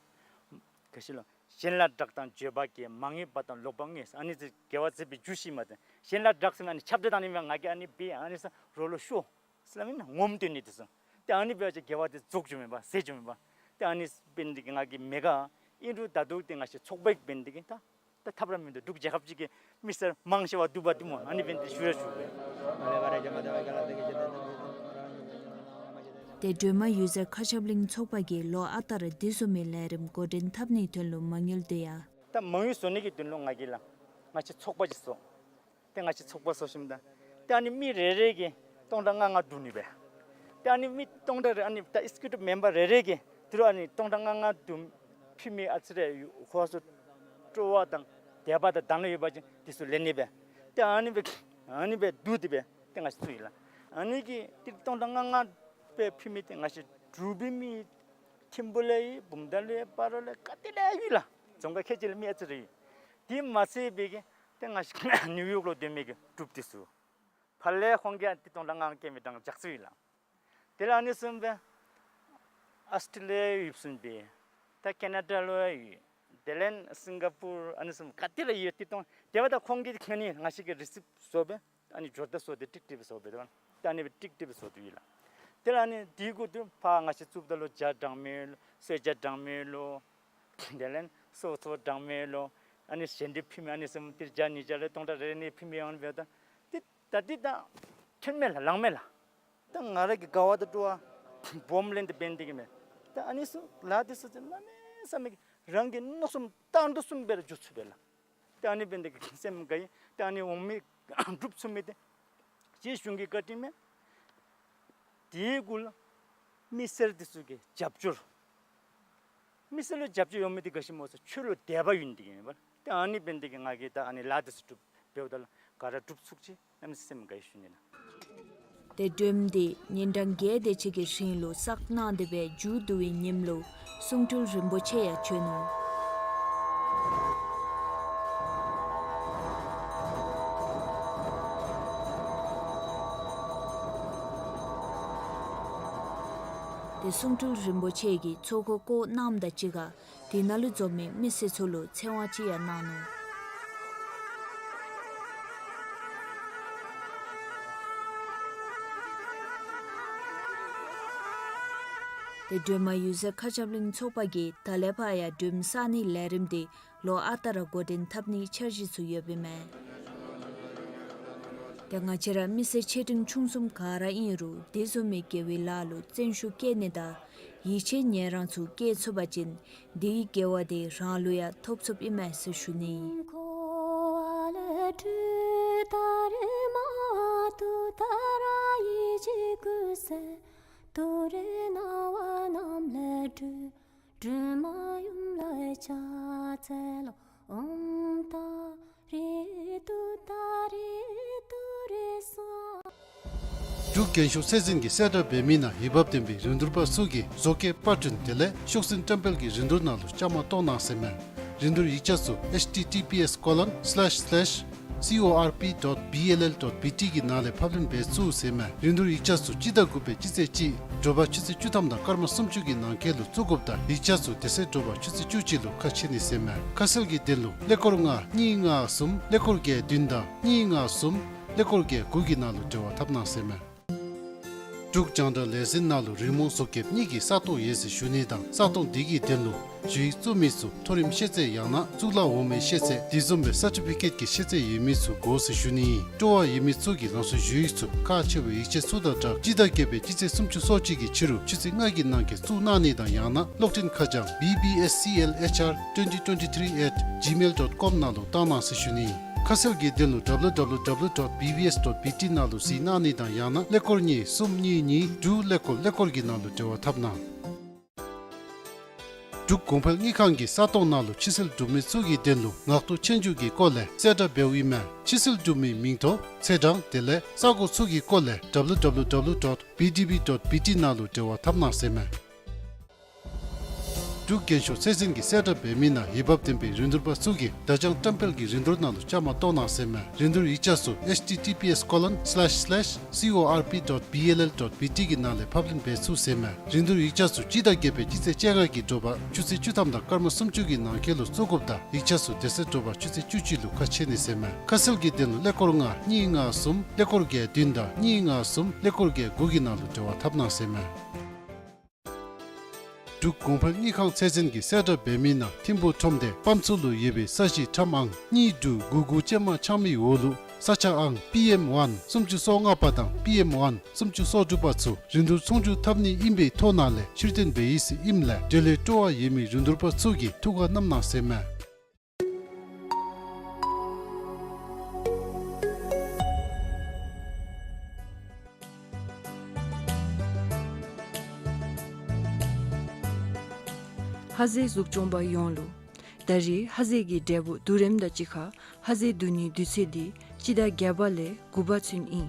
ག་ཅི་ལོ། གཞན་ལ་བདག་དང་བརྗོད་པ་སྐྱེ། མ་ངེས་པ་དང་ལོག་པར་ངེས། ཨ་ནི་ཚུ་དགེ་བ་མཛད་པའི་རྒྱུ་ཤེས་མ་ཚད་གཞན་ལ་བདག་ཟེར་ན་ཨ་ནི་ཁྱབ་བརྡལ་བཏང་ནི་མས། ང་གིས་ཨ་ནི་འབད་ཨ་ནི་ཟེར་རོགས་ལུ་ཤོ་ཟེར་སླབ་མེན་ན། ངོམ་སྟོན་ནི་འདི་ཚུ། ཏེ་ཨ་ནི་འབད་བ་ཅིན་དགེ་བ་འདི་རྫོགས་འགྱོཝ་མས་པ། ཟད་འགྱོཝ་མས་པ། ཏེ་ཨ་ནི་འབད་ནི་འདི་གིས་ང་གིས་མེད་ག། ཨིན་རུང་ད་ལྟོ་འདི་ང་བཅས་ཚོགས་པའི་འབད་ནི་འདི་གིས་ད་ད་ཐབས་ར་མིན་འདུག། འབྲུག་རྒྱལ་ཁབ་ཅིག་གི་མི་སེར་མང་ཆེ་བ་འདུག་པ་འདུག་སྨོ། ཨ་ནི་འབད་ནི་འདི་ཞུ་ར་ཞུ་དགོ། ཏེ་སྒྲོལ་མ་འོད་ཟེར་མཁའ་ཁྱབ་གླིང་ཚོགས་པ་གིས་ལོ་ཨ་རྟག་ར་དེ་བཟུམ་མའི་ལས་རིམ་འགོ་འདྲེན་འཐབ་ནིའི་དོན་ལུ་མ་དངུལ་འདི་ཡང་ད་མ་དངུལ་བཟོ་ནི་གི་དོན་ལུ་ང་གིས་ལགས་ང་བཅས་ཚོགས་པ་ཅིག་བཟོ། ཏེ་ང་བཅས་ཚོགས་པ་བཟོ་ཞིནམ་ད་ཏེ་ཨ་ནི་མི་རེ་རེ་གིས་སྟོང་ཕྲག་ལྔ་ལྔ་བསྡུ་ནི་སྦེ། ཏེ་ཨ་ནི་མི་སྟོང་ཕྲག་རེ་ཨ་ནི་ད་ཨེག་སི་ཀིའུ་ཊིབ་མེམ་བར་རེ་རེ་གིས་ཏི་རུ་ཨ་ནི་སྟོང་ཕྲག་ལྔ་ལྔ་བསྡུ་ཕུལ་མི་ཨ་ཙི་རེ་ཡོད། ཁོ་ཚུ་སྤྲོ་བ་དང་དད་པ་དང་དག་སྣང་ཡོད་པ་ཅིན་འདི་ཚུ་ལེན་ནི་སྦེ། ཏེ་ཨ་ནི་སྦེ་ཨ་ནི་སྦེ་བསྡུ་སྟེ་སྦེ་ཏེ་ང་བཅས་བཙུགས་ཡི་ལགས། ཨ་ནི་གི་ཏི་རུ་སྟོང་ཕྲག་ལྔ་ལྔ་སྦེ་ཕུལ་མི་འདི་ང་བཅས་འབྲུག་པའི་མི་ཐིམ་ཕུ་ལས་ཡོད། བུམ་ཐང་ལས་ཡོད། སྤ་རོ་ལས་ག་ཏེ་ལས་ཡོད་ལགས། རྫོང་ཁག་ཁལ་གཅིག་ལས་མི་ཨ་ཙི་རེ་ཡོད། དེ་མ་ཚད་པའི་གི་ཏེ་ང་བཅས་ནིའུ་ཡོག་ལུ་སྡོད་མི་གི་འབྲུགཔ་འདི་ཚུ་ཕར་ལས་ཁོང་གིས་ཨ་ཏི་སྟོང་ཕྲག་ལྔ་ལྔ་བསྐྱལ་མི་གྲངས་བརྒྱ་ཙམ་ཡོད་ལགས། དེ་ལས་ཨ་ནི་བཟུམ་སྦེ་ཨཱོས་ཊྲེ་ལི་ཡ་ཡོདཔ་བཟུམ་སྦེ་ད་ཁེ་ན་ཌ་ལུ་ཡང་ཡོད། དེ་ལས་སིང་ག་པུར་ཨ་ནི་བཟུམ་ག་ཏེ་ལས་ཡོད། ཏི་སྟོང་དེ་འབདཝ་ད་ཁོང་གིས་ཨ་ནི་ང་བཅས་ཀྱི་རི་སིབཊ་བཟོ་སྦེ་ཨ་ནི་འབྱོར་བརྡ་བཟོ་སྟེ་ཀྲིག་ཀྲི་སྦེ་བཟོ་སྦེ་ད་ཨ་ནི་སྦེ་ཀྲིག་ཀྲི་སྦེ་བཟོ་སྟེ་ཡོད་ལགས། དེ་ལས་ཨ་ནི་དེ་གུ་ཏེ་ཕར་ང་བཅས་བཙུགསཔ་ད་ལུ་ཇ་གྲངས་མེད་ལོ། གསོལ་ཇ་གྲངས་མེད་ལོ། དེ་ལས་སོ་སོ་གྲངས་མེད་ལོ། ཨ་ནི་ཞལ་འདེབས་ཕུལ་མི་ཨ་ནི་བཟུམ་ཏི་རུ་ཇ་ཉིས་ཇ་ལས་སྟོང་ཕྲག་རེ་རེ་ནི་ཕུལ་མི་ཡོད་པས། ད་ཏེ་ད་འདི་ད་ཐོན་མས་ལགས། ལང་མས་ལགས། ད་ང་ར་གི་དགའ་བ་དང་སྤྲོ་བ་སྦོམ་ལས་འདི་འབད་ནི་འདི་གིས་མས། ད་ཨ་ནི་ཚུ་ལཱ་འདི་ཚུ་གནམ་མེད་ས་མེད་རང་གི་མནོ་བསམ་བཏང་དོ་བཟུམ་སྦེ་ར་འགྱོ་ཚུགས་པས་ལགས། ད་ཨ་ནི་འབད་ནི་འདི་གིས་སེམས་དགའ་ཡི། ད་ཨ་ནི་འོང་མི་འབྲུགཔ་ཚུགས་མི་འདི་རྗེ་གཞུང་གི་བཀའ་དྲིན་མས། དེ་གུ་ལུ་མི་སེར་འདི་ཚུ་གི་རྒྱབ་སྐྱོར། མི་སེར་ལུ་རྒྱབ་སྐྱོར་ཡོད་མི་འདི་ག་ཅི་སྨོ་ཟེར་ཆོས་ལུ་དད་པ་ཡོད་ནི་འདི་གིས་མས་པ། ཏེ་ཨ་ནི་འབད་ནི་འདི་གིས་ང་གིས་ད་ཨ་ནི་ལཱ་འདི་ཚུ་སྒྲུབ་འབདཝ་ད་ལུ་ག་ར་འབྲུགཔ་ཚུགས་ཅིག་གནམ་མེད་ས་མེད་སེམས་དགའ་ཡི་ཞུ་ནི་ལགས། ཏེ་སྒྲོལ་མ་འདི་ཉིན་གྲངས་བརྒྱད་དེ་ཅིག་གི་རིང་ལུ་བསགས་གནང་སྟེ་སྦེ་མཇུག་བསྡུ་བའི་ཉིནམ་ལུ་གསུང་སྤྲུལ་རིན་པོ་ཆེ་ཡང་བྱོན་ནུག། ཏེ་གསུང་སྤྲུལ་རིན་པོ་ཆེ་གིས་ཚོགས་འཁོར་བསྐོར་གནངམ་དང་གཅིག་ཁར་དེ་ནང་ལུ་འཛོམས་མི་མི་སེར་ཚུ་ལུ་ཚེ་དབང་ཅིག་ཡང་གནང་ནུག། ཏེ་སྒྲོལ་མ་འོད་ཟེར་མཁའ་ཁྱབ་གླིང་ཚོགས་པ་གིས་ད་ལས་ཕར་ཡང་སྒྲོལ་མ་བསགས་ནིའི་ལས་རིམ་འདི་ལོ་ཨ་རྟག་ར་འགོ་འདྲེན་འཐབ་ནིའི་འཆར་གཞི་ཚུ་ཡོདཔ་ཨིན་མས། ཏེ་ང་བཅས་ར་མི་སེར་ཆེ་འབྲིང་ཆུང་གསུམ་ག་ར་ཨིན་རུང་དེ་བཟུམ་མའི་དགེ་བའི་ལཱ་ལུ་བརྩོན་ཤུགས་བསྐྱེད་ནི་དང་ཡིད་ཆེས་ཉེ་རང་ཚུ་བསྐྱེད་ཚུགས་པ་ཅིན་དེའི་དགེ་བ་དེ་རང་ལུ་ཡང་ཐོབ་ཚུགསཔ་ཨིན་མས་ཟེར་ཞུ་ནི། འབྲུག་རྒྱན་ཤོག་ཚད་འཛིན་གྱིས་གསལ་བསྒྲགས་འབད་མི་ནང་འོས་འབབ་ལྡན་པའི་རིན་བསྡུར་པ་ཚུ་གིས་བཟོ་བཀོད་པར་སྐྲུན་དེ་ལས་ཤོག་འཛིན་བཀྲམ་སྤེལ་གྱི་རིན་བསྡུར་ནང་ལུ་བཅའ་མར་གཏོགས་གནང་ཟེར་མས། རིན་བསྡུར་ཡིག་ཆ་ཚུ་H T T P S colon slash slash C O R P dot B L L dot B T གི་ནང་ལས་ཕབ་ལེན་འབད་ཚུགས་ཟེར་མས། རིན་བསྡུར་ཡིག་ཆ་ཚུ་སྤྱི་ཟླ་དགུ་པའི་སྤྱི་ཚེས་གཅིག་དྲོ་པ་ཆུ་ཚོད་བཅུ་ཐམ་དང་སྐར་མ་སུམ་ཅུ་གི་ནང་འཁོད་ལུ་བཙུགས་དགོཔ་དང་ཡིག་ཆ་ཚུ་དེ་ཚེ་དྲོ་པ་ཆུ་ཚོད་བཅུ་གཅིག་ལུ་ཁ་ཕྱེ་ནི་ཟེར་མས། ཁ་གསལ་གྱི་དོན་ལུ་ཀླད་ཀོར་ལྔ་གཉིས་ལྔ་གསུམ་ཀླད་ཀོར་བརྒྱད་བདུན་དང་གཉིས་ལྔ་གསུམ་ཀླད་ཀོར་བརྒྱད་དགུ་གི་ནང་ལུ་འབྲེལ་བ་འཐབ་གནང་ཟེར་མས། འབྲུག་རྒྱང་བསྒྲགས་ལས་འཛིན་ནང་ལུ་རི་མོ་བཟོ་བཀོདཔ་གཉིས་ཀྱི་ས་སྟོང་ཡོད་ཟེར་ཞུ་ནི་དང་ས་སྟོང་དེ་གི་དོན་ལུ་ཞུ་ཡིག་བཙུགས་མི་ཚུ་མཐོ་རིམ་ཤེས་ཚད་ཡང་ན་གཙུག་ལག་འོག་མའི་ཤེས་ཚད་དེ་བཟུམ་སྦེ་སར་ཊི་ཕི་ཀེཊ་ཀྱི་ཤེས་ཚད་ཡོད་མི་ཚུ་དགོ་ཟེར་ཞུ་ནི་ཨིན། སྤྲོ་བ་ཡོད་མི་ཚུ་གིས་རང་སོའི་ཞུ་ཡིག་ཚུ་ཁག་ཆེ་བའི་ཡིག་ཆ་ཚུ་དང་སྦྲགས་སྤྱི་ཟླ་བརྒྱད་པའི་སྤྱི་ཚེས་སུམ་ཅུ་སོ་གཅིག་གི་ཕྱི་རུ་ཆུ་ཚོད་ལྔ་གི་ནང་འཁོད་བཙུགས་གནང་ནི་དང་ཡང་ན་གློག་འཕྲིན་ཁ་བྱང་B B S C L H R twenty twenty-three at gmail dot com ནང་ལུ་བཏང་གནང་ཟེར་ཞུ་ནི་ཨིན། ཁ་གསལ་གྱི་དོན་ལུ W W W dot B B S dot B T ནང་ལུ་གཟིགས་གནང་ནི་དང་ཡང་ན་ཀླད་ཀོར་གཉིས་གསུམ་གཉིས་གཉིས་དྲུག་ཀླད་ཀོར་ཀླད་ཀོར་གྱི་ནང་ལུ་འབྲེལ་བ་འཐབ་གནང་། འབྲུག་གོང་འཕེལ་དངུལ་ཁང་གི་ས་སྟོང་ནང་ལུ་ཕྱིར་སེལ་གྲུབ་མི་ཚུ་གི་དོན་ལུ་ངག་ཐོག་ཆོས་རྒྱུགས་ཀྱི་སྐོར་ལས་གསལ་བསྒྲགས་འབདཝ་ཨིན་མས། ཕྱིར་སེལ་གྲུབ་མིའི་མིང་ཐོ་ཚེས་གྲངས་དེ་ལས་ས་གོ་ཚུ་གི་སྐོར་ལས་W W W dot B D B dot B T ནང་ལུ་འབྲེལ་བ་འཐབ་གནང་ཟེར་མས། འབྲུག་རྒྱན་ཤོག་ཚད་འཛིན་གྱིས་གསལ་བསྒྲགས་འབད་མི་ནང་འོས་འབབ་ལྡན་པའི་རིན་བསྡུར་པ་ཚུ་གིས་བརྡ་བྱང་བཀྲམ་སྤེལ་གྱི་རིན་བསྡུར་ནང་ལུ་བཅའ་མར་གཏོགས་གནང་ཟེར་མས། རིན་བསྡུར་ཡིག་ཆ་ཚུ H T T P S colon slash slash C O R P dot B L L dot B T གི་ནང་ལས་ཕབ་ལེན་འབད་ཚུགས་ཟེར་མས། རིན་བསྡུར་ཡིག་ཆ་ཚུ་སྤྱི་ཟླ་བརྒྱད་པའི་སྤྱི་ཚེས་བཅོ་ལྔ་གི་དྲོ་པ་ཆུ་ཚོད་བཅུ་ཐམ་དང་སྐར་མ་སུམ་ཅུ་གི་ནང་འཁོད་ལུ་བཙུགས་དགོཔ་དང་ཡིག་ཆ་ཚུ་དེ་ཚེ་དྲོ་པ་ཆུ་ཚོད་བཅུ་གཅིག་ལུ་ཁ་ཕྱེ་ནི་ཟེར་མས། ཁ་གསལ་གྱི་དོན་ལུ་ཀླད་ཀོར་ལྔ་གཉིས་ལྔ་གསུམ་ཀླད་ཀོར་བརྒྱད་བདུན་དང་གཉིས་ལྔ་གསུམ་ཀླད་ཀོར་བརྒྱད་དགུ་གི་ནང་ལུ་འབྲེལ་བ་འཐབ་གནང་ཟེར་མས། འབྲུག་གོང་འཕེལ་དངུལ་ཁང་ཚད་འཛིན་གྱིས་གསལ་བསྒྲགས་འབད་མི་ནང་ཐིམ་ཕུག་ཁྲོམ་སྡེ་པམ་ཚུ་ལུ་ཡོད་པའི་ས་གཞི་ཁྲམ་ཨང་གཉིས་དྲུག་དགུ་དགུ་ཅན་མ་ཆག་མའི་འོག་ལུ་ས་ཆ་ཨང་P M one སུམ་ཅུ་སོ་ལྔ་པ་དང་P M one སུམ་ཅུ་སོ་དྲུག་པ་ཚུ་རིན་བསྡུར་ཚོང་བསྒྱུར་འཐབ་ནི་ཨིན་པའི་ཐོག་ནང་ལས་ཕྱིར་འཐེན་འབད་ཡི་ཟེར་ཨིནམ་ལས་འབྲེལ་ཡོད་སྤྲོ་བ་ཡོད་མི་རིན་བསྡུར་པ་ཚུ་གིས་ཐུགས་ཁར་བསྣམ་གནང་ཟེར་མས། ཧ་ཟེ་གཟུགས་སྐྱོང་པ་ཡོངས་ལུ། ད་རེས་ཧ་ཟེ་གི་འབྲས་བུ་བསྡུ་རིམ་དང་གཅིག་ཁར་ཧ་ཟེ་བསྡུ་ནིའི་དུས་ཚོད་འདི་སྤྱི་ཟླ་བརྒྱད་པ་ལས་དགུ་པ་ཚུན་ཨིན།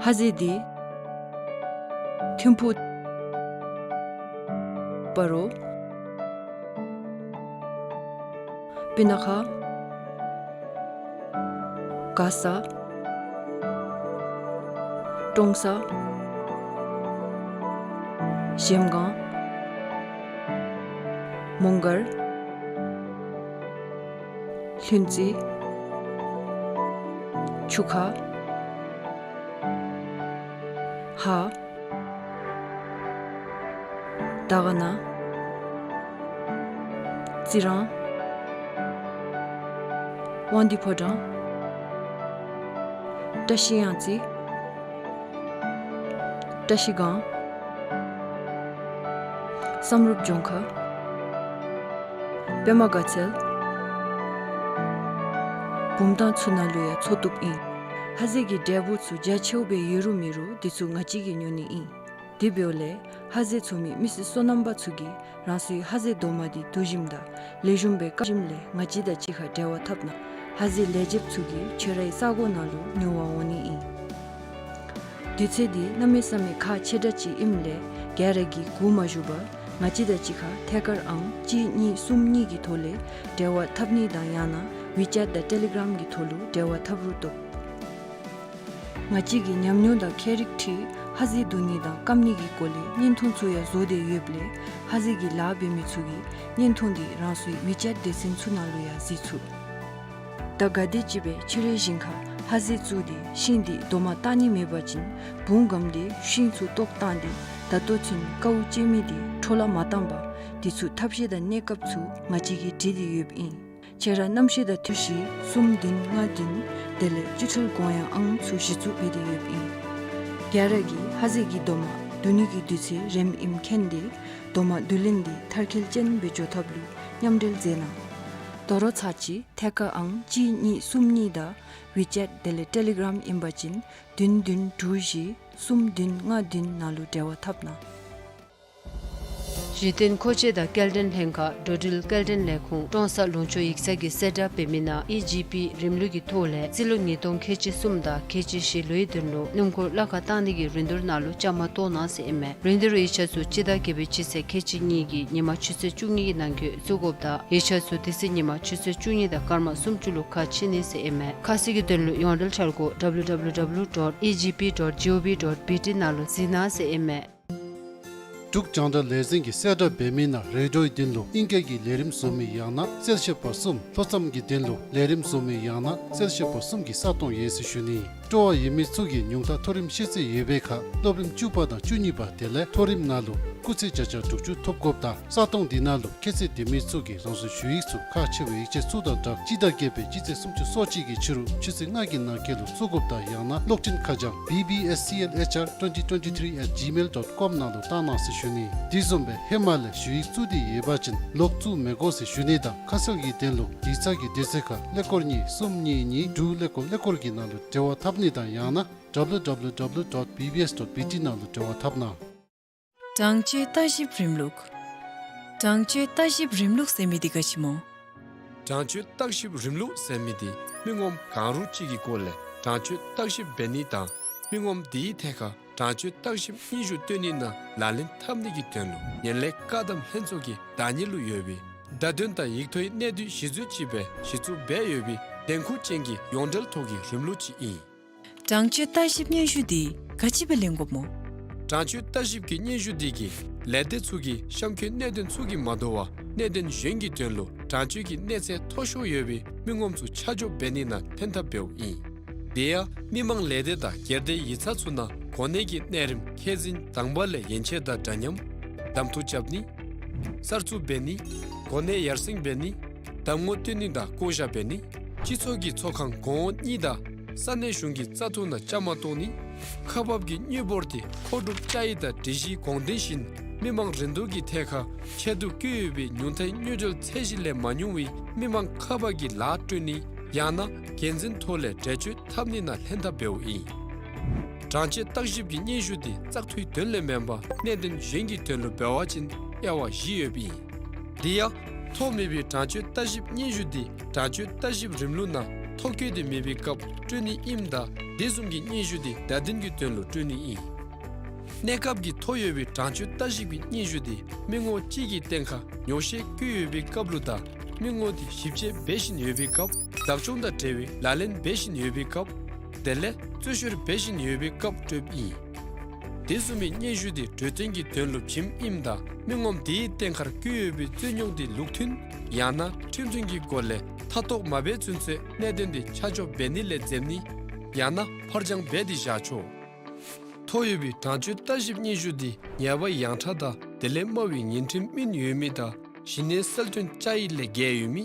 ཧ་ཟེ་འདི་ཐིམ་ཕུག་སྤ་རོ། སྤུ་ན་ཁ། མགར་ས། ཀྲོང་གསར། གཞལམ་སྒང་། མོང་སྒར། ལྷུན་རྩེ། ཆུ་ཁ། ཧཱ། དར་དཀར་ན། རྩི་རང་། དབང་འདུས་ཕོ་བྲང་། བཀྲ་ཤིས་གཡང་རྩེ། བཀྲ་ཤིས་སྒང་། བསམ་གྲུབ་ལྗོངས་མཁར། པདྨ་དགའ་ཚལ། བུམ་ཐང་ཚུ་ནང་ལུ་ཡང་འཚོ་བཏུབ་ཨིན། ཧ་ཟེ་གི་འབྲས་བུ་ཚུ་རྒྱ་ཆེཝ་སྦེ་ཡོད་རུང་མེད་རུང་འདི་ཚུ་ང་བཅས་ཀྱིས་ཉོ་ནི་ཨིན། དེ་འབདཝ་ལས་ཧ་ཟེ་འཚོ་མི་མི་སེར་སོ་ནམ་པ་ཚུ་གིས་རང་སོའི་ཧ་ཟེ་རྡོག་མ་འདི་བསྡུ་ཞིནམ་དང་ལེགས་ཤོམ་སྦེ་བཀག་ཞིནམ་ལས་ང་བཅས་དང་གཅིག་ཁར་འབྲེལ་བ་འཐབ་གནང་། ཧ་ཟེ་ལེགས་ཆེཝ་ཚུ་གིས་ཁྱོད་རའི་ས་གོ་ནང་ལུ་ཉོ་བར་འོང་ནི་ཨིན། དུས་ཚོད་འདི་གནམ་མེད་ས་མེད་ཁག་ཆེ་དྲགས་ཅིག་ཨིནམ་ལས་ག་ར་གིས་སྒུག་མ་བཞུགས་པར་ང་བཅས་དང་གཅིག་ཁར་ཐད་ཀར་ཨང་གཅིག་གཉིས་གསུམ་གཉིས་ཀྱི་ཐོག་ལས་འབྲེལ་བ་འཐབ་ནི་དང་ཡང་ན་ཝི་ཅེཊ་དང་ཊེ་ལི་གྲམ་གྱི་ཐོག་ལུ་འབྲེལ་བ་འཐབ་རུང་བཏུབ། ང་བཅས་ཀྱི་ཉམས་མྱོང་དང་ཁྱད་རིག་འཁྲིལ་ཧ་ཟེ་བསྡུ་ནི་དང་སྐམ་ནི་གི་སྐོར་ལས་བརྙན་ཐུང་ཚུ་ཡང་བཟོ་སྟེ་ཡོདཔ་ལས་ཧ་ཟེ་གི་ལཱ་འབད་མི་ཚུ་གིས་བརྙན་ཐུང་འདི་རང་སོའི་ཝི་ཅེཊ་སྡེ་ཚན་ཚུ་ནང་ལུ་ཡང་གཟིགས་ཚུགས། ད་ག་དེམ་ཅིག་སྦེ་ཕྱི་རོལ་ཞིང་ཁར་ཧ་ཟེ་བཙུགས་ཏེ་ཤིང་འདི་རྡོག་མ་བཏགས་ནི་མེད་པ་ཅིན་བུང་སྒམ་སྟེ་ཤིང་ཚུ་བཏོག་བཏང་སྟེ་ད་ལྟོ་ཚུན་དཀའཝ་སྤྱད་མི་འདི་འཕྲོ་བརླག་མ་བཏང་པར་འདི་ཚུ་ཐབས་ཤེས་དང་གནས་སྐབས་ཚུ་ང་བཅས་ཀྱིས་བྲིས་ཏེ་ཡོདཔ་ཨིན། ཁྱེད་ར་གནམ་གཤིས་དང་འདུ་ཤེས་གསུམ་བདུན་ལྔ་བདུན་དེ་ལས་སྤྱི་འཐུས་དགོངས་ཡངས་ཨང་ཚུ་གཞི་བཙུགས་འབད་དེ་ཡོདཔ་ཨིན། ག་ར་གིས་ཧ་ཟེ་གི་རྡོག་མ་བསྡུ་ནི་གི་དུས་ཚོད་རནམ་ཨིནམ་མཁྱེན་ཏེ་རྡོག་མ་བསྡུ་ལེན་འདི་མཐར་འཁྱོལ་ཅན་སྦེ་འགྱོ་ཐབས་ལུ་མཉམ་འབྲེལ་མཛད་གནང་། དོ་རུང་ཚར་གཅིག་ཐད་ཀར་ཨང་གཅིག་གཉིས་གསུམ་གཉིས་དང་ཝི་ཅེཊ་དེ་ལས་ཊེ་ལི་གྲམ་ཨིན་པ་ཅིན་བདུན་བདུན་དྲུག་བཞི་གསུམ་བདུན་ལྔ་བདུན་ནང་ལུ་འབྲེལ་བ་འཐབ་གནང་། གཞི་རྟེན་མཁོ་ཆས་དང་སྐྱེལ་འདྲེན་ལྷན་ཁག་འགྲོ་འགྲུལ་སྐྱེལ་འདྲེན་ལས་ཁུངས་ཀྲོང་གསར་ལུང་ཕྱོགས་ཡིག་ཚང་གི་གསལ་བསྒྲགས་འབད་མི་ནང་ཨི་ཇི་པི་རིམ་ལུགས་ཀྱི་ཐོག་ལས་རྩིས་ལོ་ཉིས་སྟོང་ཁལ་གཅིག་གསུམ་དང་ཁལ་གཅིག་བཞི་ལོའི་དོན་ལུ་སྣུམ་འཁོར་གླ་ཁར་བཏང་ནི་གི་རིན་བསྡུར་ནང་ལུ་བཅའ་མར་གཏོགས་གནང་ཟེར་ཨིན་མས། རིན་བསྡུར་ཡིག་ཆ་ཚུ་སྤྱི་ཟླ་བརྒྱད་པའི་སྤྱི་ཚེས་ཁལ་གཅིག་གཉིས་ཀྱི་ཉིན་མ་ཆུ་ཚོད་བཅུ་གཉིས་ཀྱི་ནང་འཁོད་བཙུགས་དགོཔ་དང་ཡིག་ཆ་ཚུ་དེ་ཚེ་ཉིན་མ་ཆུ་ཚོད་བཅུ་གཉིས་དང་སྐར་མ་སུམ་ཅུ་ལུ་ཁ་ཕྱེ་ནི་ཟེར་ཨིན་མས། ཁ་གསལ་གྱི་དོན་ལུ་ཡོངས་འབྲེལ་འཆར་སྒོ་W W W dot E G P dot G O V dot B T ནང་ལུ་གཟིགས་གནང་ཟེར་ཨིན་མས། འབྲུག་རྒྱང་བསྒྲགས་ལས་འཛིན་གྱི་གསལ་བསྒྲགས་འབད་མི་ནང་རེ་ཌིའོའི་དོན་ལུ་ཨིང་སྐད་ཀྱི་ལས་རིམ་བཟོ་མི་ཡང་ན་གསལ་བཤད་པ་གསུམ། ལྷོ་མཚམས་ཀྱི་དོན་ལུ་ལས་རིམ་བཟོ་མི་ཡང་ན་གསལ་བཤད་པ་གསུམ་གྱི་ས་སྟོང་ཡོད་ཟེར་ཞུ་ནི། སྤྲོ་བ་ཡོད་མི་ཚུ་གིས་ཉུང་མཐའ་མཐོ་རིམ་ཤེས་ཚད་ཡོད་པའི་ཁར་སློབ་རིམ་བཅུ་པ་དང་བཅུ་གཉིས་པ་དེ་ལས་མཐོ་རིམ་ནང་ལུ་སྐུགས་ཚད་བརྒྱ་ཆ་དྲུག་ཅུ་ཐོབ་དགོཔ་དང་ས་སྟོང་འདི་ནང་ལུ་ཁྱད་ཚད་ལྡན་མི་ཚུ་གིས་རང་སོའི་ཞུ་ཡིག་ཚུ་ཁག་ཆེ་བའི་ཡིག་ཆ་ཚུ་དང་སྦྲགས་སྤྱི་ཟླ་བརྒྱད་པའི་སྤྱི་ཚེས་སུམ་ཅུ་སོ་གཅིག་གི་ཕྱི་རུ་ཆུ་ཚོད་ལྔ་གི་ནང་འཁོད་ལུ་བཙུགས་དགོཔ་དང་ཡང་ན་གློག་འཕྲིན་ཁ་བྱང་B B S C L H R twenty twenty-three at gmail dot com ནང་ལུ་བཏང་གནང་ཟེར་ཞུ་ནི། དེ་བཟུམ་སྦེ་ཧེ་མ་ལས་ཞུ་ཡིག་བཙུགས་ཏེ་ཡོད་པ་ཅིན་ལོག་བཙུགས་མི་དགོ་ཟེར་ཞུ་ནི་དང་ཁ་གསལ་གྱི་དོན་ལུ་ཡིག་ཚང་གི་དུས་ཚོད་ཁར་ཀླད་ཀོར་གཉིས་གསུམ་གཉིས་གཉིས་དྲུག་ཀླད་ཀོར་ཀླད་ཀོར་གྱི་ནང་ལུ་འབྲེལ་བ་འཐབ་ནི་དང་ཡང་ན་W W W dot B B S dot B T ནང་ལུ་འབྲེལ་བ་འཐབ་གནང་། གྲངས་བཅད་བརྟག་ཞིབ་རིམ་ལུགས། གྲངས་བཅད་བརྟག་ཞིབ་རིམ་ལུགས་ཟེར་མི་འདི་ག་ཅི་སྨོ། གྲངས་བཅད་བརྟག་ཞིབ་རིམ་ལུགས་ཟེར་མི་འདི་མི་ངོམ་གང་རུང་ཅིག་གི་སྐོར་ལས་གྲངས་བཅད་བརྟག་ཞིབ་འབད་ནི་དང་མི་ངོམ་དེའི་ཐད་ཁར་གྲངས་བཅད་བརྟག་ཞིབ་སྙན་ཞུ་སྟོན་ནི་ནང་ལག་ལེན་འཐབ་ནི་གི་དོན་ལུ་ངན་ལྷད་བཀག་སྡོམ་ལྷན་ཚོགས་ཀྱི་བདག་གཉེར་ལུ་ཡོད་པའི་བརྡ་དོན་དང་ཡིག་ཐོག་གི་གནད་བསྡུས་གཞི་བཟུང་ཅིག་སྦེ་གཞི་བཙུགས་འབད་ཡོད་པའི་འདེམས་ཁོངས་ཅན་གྱི་ཡོངས་འབྲེལ་ཐོག་གི་རིམ་ལུགས་ཅིག་ཨིན། གྲངས་བཅད་བརྟག་ཞིབ་སྙན་ཞུ་འདི་ག་ཅི་སྦེ་ལེན་དགོཔ་སྨོ། གྲངས་བཅད་བརྟག་ཞིབ་ཀྱི་སྙན་ཞུ་འདི་གིས་ལས་སྡེ་ཚུ་གི་གཤམ་འཁོད་གནད་དོན་ཚུ་གིས་མ་དོ་བར་གནད་དོན་གཞན་གྱི་དོན་ལུ་གྲངས་བཅད་ཀྱི་གནས་ཚད་མཐོ་ཤོས་ཡོད་པའི་མི་ངོམ་ཚུ་ཆ་འཇོག་འབད་ནི་ནང་ལྷན་ཐབས་འབདཝ་ཨིན། དེ་ཡང་མི་མང་ལས་སྡེ་དང་སྒེར་སྡེ་ཡིག་ཚང་ཚུ་ནང་གོ་གནས་ཀྱི་གནས་རིམ་ཁས་འཛིན་དང་པ་ལས་ཡན་ཆད་དང་འདྲ་མཉམ་གདམ་འཐུ་རྐྱབ་ནི། གསར་བཙུགས་འབད་ནི། གོ་གནས་ཡར་སེང་འབད་ནི། གདམ་ངོ་སྟོན་ནི་དང་བསྐོ་བཞག་འབད་ནི། སྤྱི་ཚོགས་ཀྱི་ཚོགས་ཁང་གོང་འོག་གཉིས་དང་ས་གནས་གཞུང་གི་བཙག་འཐུ་ནང་བཅའ་མར་གཏོགས་ནི། ཁག་འབག་གི་དངུལ་འབོར་དེ་མཁོ་སྒྲུབ་བཅའ་ཡིག་དང་སྒྲིག་གཞིའི་དགོངས་དོན་བཞིན་མི་མང་རིན་བསྡུར་གྱི་ཐད་ཁར་ཆེད་དུ་བསྐྱོན་ཡོད་པའི་ཉུང་མཐའི་དངུལ་འབྱོར་ཚད་གཞི་ལས་མ་ཉུང་བའི་མི་མང་ཁག་འབག་གི་ལཱ་སྤྲོད་ནི་ཡང་ན་འགན་འཛིན་ཐོག་ལས་འགྲེལ་བརྗོད་འཐབ་ནི་ནང་ལྷན་ཐབས་འབདཝ་ཨིན། གྲངས་བཅད་བརྟག་ཞིབ་ཀྱི་སྙན་ཞུ་དེ་བཙག་འཐུའི་དོན་ལས་མེན་པར་གནད་དོན་གཞན་གྱི་དོན་ལུ་འབད་བ་ཅིན་དབྱེ་བ་བཞི་ཡོདཔ་ཨིན། དེ་ཡང་ཐོ་མེད་པའི་གྲངས་བཅད་བརྟག་ཞིབ་སྙན་ཞུ་དེ་གྲངས་བཅད་བརྟག་ཞིབ་རིམ་ལུགས་ནང་ཐོ་བཀོད་དེ་མེད་པའི་སྐབས་སྤྲོད་ནི་ཨིནམ་ད་དེ་བཟུམ་གྱི་སྙན་ཞུ་དེ་བརྡ་དོན་གྱི་དོན་ལུ་སྤྲོད་ནི་ཨིན། གནས་སྐབས་ཀྱི་ཐོ་ཡོད་པའི་གྲངས་བཅད་བརྟག་ཞིབ་ཀྱི་སྙན་ཞུ་དེ་མི་ངོམ་གཅིག་གི་སྟེང་ཁར་ཉོག་བཤད་བཀོད་ཡོད་པའི་སྐབས་ལུ་དང་མི་ངོམ་དེ་ཞིབ་དཔྱད་འབད་བཞིན་ཡོད་པའི་སྐབས་བདག་སྐྱོང་དང་འབྲེལ་བའི་ལག་ལེན་འབད་བཞིན་ཡོད་པའི་སྐབས་དེ་ལས་རྩོད་བཤེར་འབད་བཞིན་ཡོད་པའི་སྐབས་སྤྲོདཔ་ཨིན། དེ་བཟུམ་མའི་སྙན་ཞུ་དེ་གྲོས་བསྟུན་གྱི་དོན་ལུ་བྱིནམ་ཨིནམ་ད་མི་ངོམ་དེའི་སྟེང་ཁར་བཀོད་ཡོད་པའི་རྩོད་རྙོག་དེ་ལུགས་མཐུན་ཡང་ན་ཁྲིམས་མཐུན་གྱི་སྒོ་ལས་མཐའ་གཏོགས་མ་འབད་ཚུན་ཚོད་གནད་དོན་དེ་ཆ་འཇོག་འབད་ནི་ལས་འཛེམ་ནི་ཡང་ན་ཕར་འགྱངས་འབད་དེ་བཞག་ཆོག། ཐོ་ཡོད་པའི་གྲངས་བཅད་བརྟག་ཞིབ་སྙན་ཞུ་དེ་ཉེས་པ་ཡངས་དྲགས་དང་དེ་ལས་དམའ་བའི་ཉེས་ཁྲིམས་སྨིན་ཡོད་མི་དང་གཞི་གནས་གསལ་སྟོན་བཅའ་ཡིག་ལས་འགལ་ཡོད་མི་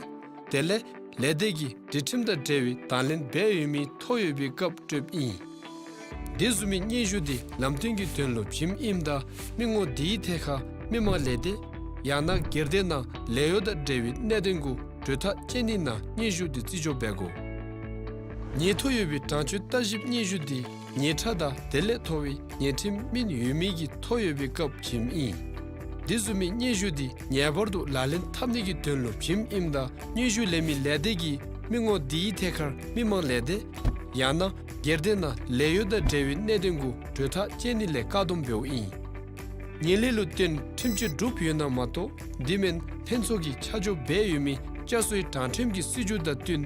དེ་ལས་ལས་སྡེ་གི་སྒྲིག་ཁྲིམས་དང་འབྲེལ་བའི་དང་ལེན་འབད་ཡོད་མི་ཐོ་ཡོད་པའི་སྐབས་སྤྲོདཔ་ཨིན། དེ་བཟུམ་མའི་སྙན་ཞུ་དེ་ལམ་སྟོན་གྱི་དོན་ལུ་བྱིནམ་ཨིནམ་ད་མི་ངོམ་དེའི་ཐད་ཁར་མི་མང་ལས་སྡེ་ཡང་ན་སྒེར་སྡེ་ནང་ལས་གཡོག་དང་འབྲེལ་བའི་གནད་དོན་གུ་གྲོས་ཐག་བཅད་ནི་ནང་སྙན་ཞུ་དེ་རྩིས་འཇོག་འབད་དགོ། ཉེས་ཐོ་ཡོད་པའི་གྲངས་བཅད་བརྟག་ཞིབ་སྙན་ཞུ་དེ་ཉེས་ཁྲ་དང་དེ་ལས་མཐོ་བའི་ཉེས་ཁྲིམས་སྨིན་ཡོད་མི་གི་ཐོ་ཡོད་པའི་སྐབས་བྱིནམ་ཨིན། དེ་བཟུམ་མའི་སྙན་ཞུ་དེ་ངེས་པར་དུ་ལག་ལེན་འཐབ་ནི་གི་དོན་ལུ་བྱིནམ་ཨིནམ་ད་སྙན་ཞུ་ལེན་མི་ལས་སྡེ་གིས་མི་ངོམ་དེའི་ཐད་ཁར་མི་མང་ལས་སྡེ་ཡང་ན་སྒེར་སྡེ་ནང་ལས་གཡོག་དང་འབྲེལ་བའི་གནད་དོན་གུ་གྲོས་ཐག་བཅད་ནི་ལས་བཀག་སྡོམ་འབདཝ་ཨིན། ངན་ལྷད་ལུ་བརྟེན་ཁྲིམས་གཅོད་གྲུབ་ཡོད་ན་མ་གཏོགས་དེ་མེན་ལྷན་ཚོགས་ཀྱིས་ཆ་འཇོག་འབད་ཡོད་མི་བསྐྱར་གསོའི་དྲང་ཁྲིམས་ཀྱི་སྲིད་བྱུས་དང་བསྟུན་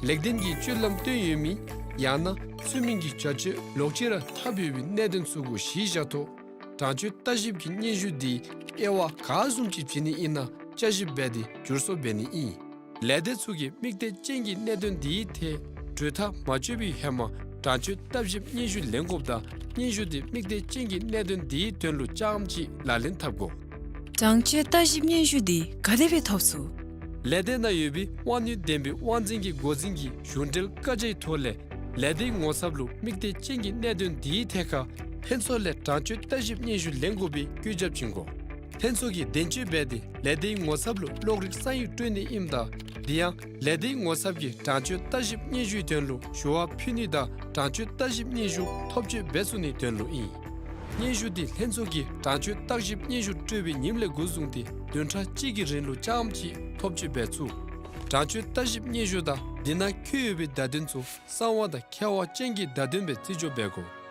ལེགས་ལྡན་གྱི་སྤྱོད་ལམ་སྟོན་ཡོད་མི་ཡང་ན་ཚུལ་མིན་གྱི་བྱ་སྤྱོད་ལོག་སྤྱོད་ར་འཐབ་ཡོད་པའི་གནད་དོན་ཚུ་གུ་གཞི་བཞག་ཐོག་གྲངས་བཅད་བརྟག་ཞིབ་ཀྱི་སྙན་ཞུ་དེ་དབྱེ་བ་ག་བཟུམ་ཅིག་བྱིན་ནི་ཨིན་ན་བསྐྱར་ཞིབ་འབད་དེ་བསྒྱུར་བཟོ་འབད་ནི་ཨིན། ལས་སྡེ་ཚུ་གིས་དམིགས་གཏད་ཅན་གྱི་གནད་དོན་དེའི་ཐད་གྲོས་ཐག་མ་གཅོད་པའི་ཧེ་མ་གྲངས་བཅད་བརྟག་ཞིབ་སྙན་ཞུ་ལེན་དགོཔ་དང་སྙན་ཞུ་དེ་དམིགས་གཏད་ཅན་གྱི་གནད་དོན་དེའི་དོན་ལུ་རྐྱངམ་གཅིག་ལག་ལེན་འཐབ་དགོ། གྲངས་བཅད་བརྟག་ཞིབ་སྙན་ཞུ་དེ་ག་དེ་སྦེ་ཐོབ་ཚུགས། ལས་སྡེ་ནང་ཡོད་པའི་དབང་ནུས་ལྡན་པའི་དབང་འཛིན་གྱི་འགོ་འཛིན་གྱི་གཞུང་འབྲེལ་བཀའ་རྒྱའི་ཐོག་ལས་ལས་སྡེའི་ངོ་ཚབ་ལུ་དམིགས་གཏད་ཅན་གྱི་གནད་དོན་དེའི་ཐད་ཁར་ལྷན་ཚོགས་ལས་གྲངས་བཅད་བརྟག་ཞིབ་སྙན་ཞུ་ལེན་དགོ་པའི་བཀོད་ཁྱབ་བྱིན་དགོ། ལྷན་ཚོགས་ཀྱིས་གདན་གཅོད་འབད་དེ་ལས་སྡེའི་ངོ་ཚབ་ལུ་གློག་རིག་ས་ཡིག་སྤྲོད་ནི་ཨིནམ་ད་དེ་ཡང་ལས་སྡེའི་ངོ་ཚབ་ཀྱིས་གྲངས་བཅད་བརྟག་ཞིབ་སྙན་ཞུའི་དོན་ལུ་ཞུ་བ་ཕུལ་ནི་དང་གྲངས་བཅད་བརྟག་ཞིབ་སྙན་ཞུ་ཐོབ་སྤྱོད་འབད་ཚུགས་ནིའི་དོན་ལུ་ཨིན། སྙན་ཞུ་འདི་ལྷན་ཚོགས་ཀྱིས་གྲངས་ཆོད་བརྟག་ཞིབ་སྙན་ཞུ་སྤྲོད་པའི་ཉིནམ་ལས་འགོ་བཟུང་སྟེ་བདུན་ཕྲག་གཅིག་གི་རིང་ལུ་རྐྱངམ་གཅིག་ཐོ་བཀོད་འབད་ཚུགས། གྲངས་ཆོད་བརྟག་ཞིབ་སྙན་ཞུ་དང་འདི་ནང་འཁོད་ཡོད་པའི་བརྡ་དོན་ཚུ་གསང་བ་དང་ཁྱབ་པ་ཅན་གྱི་བརྡ་དོན་སྦེ་རྩིས་འཇོག་འབད་དགོ།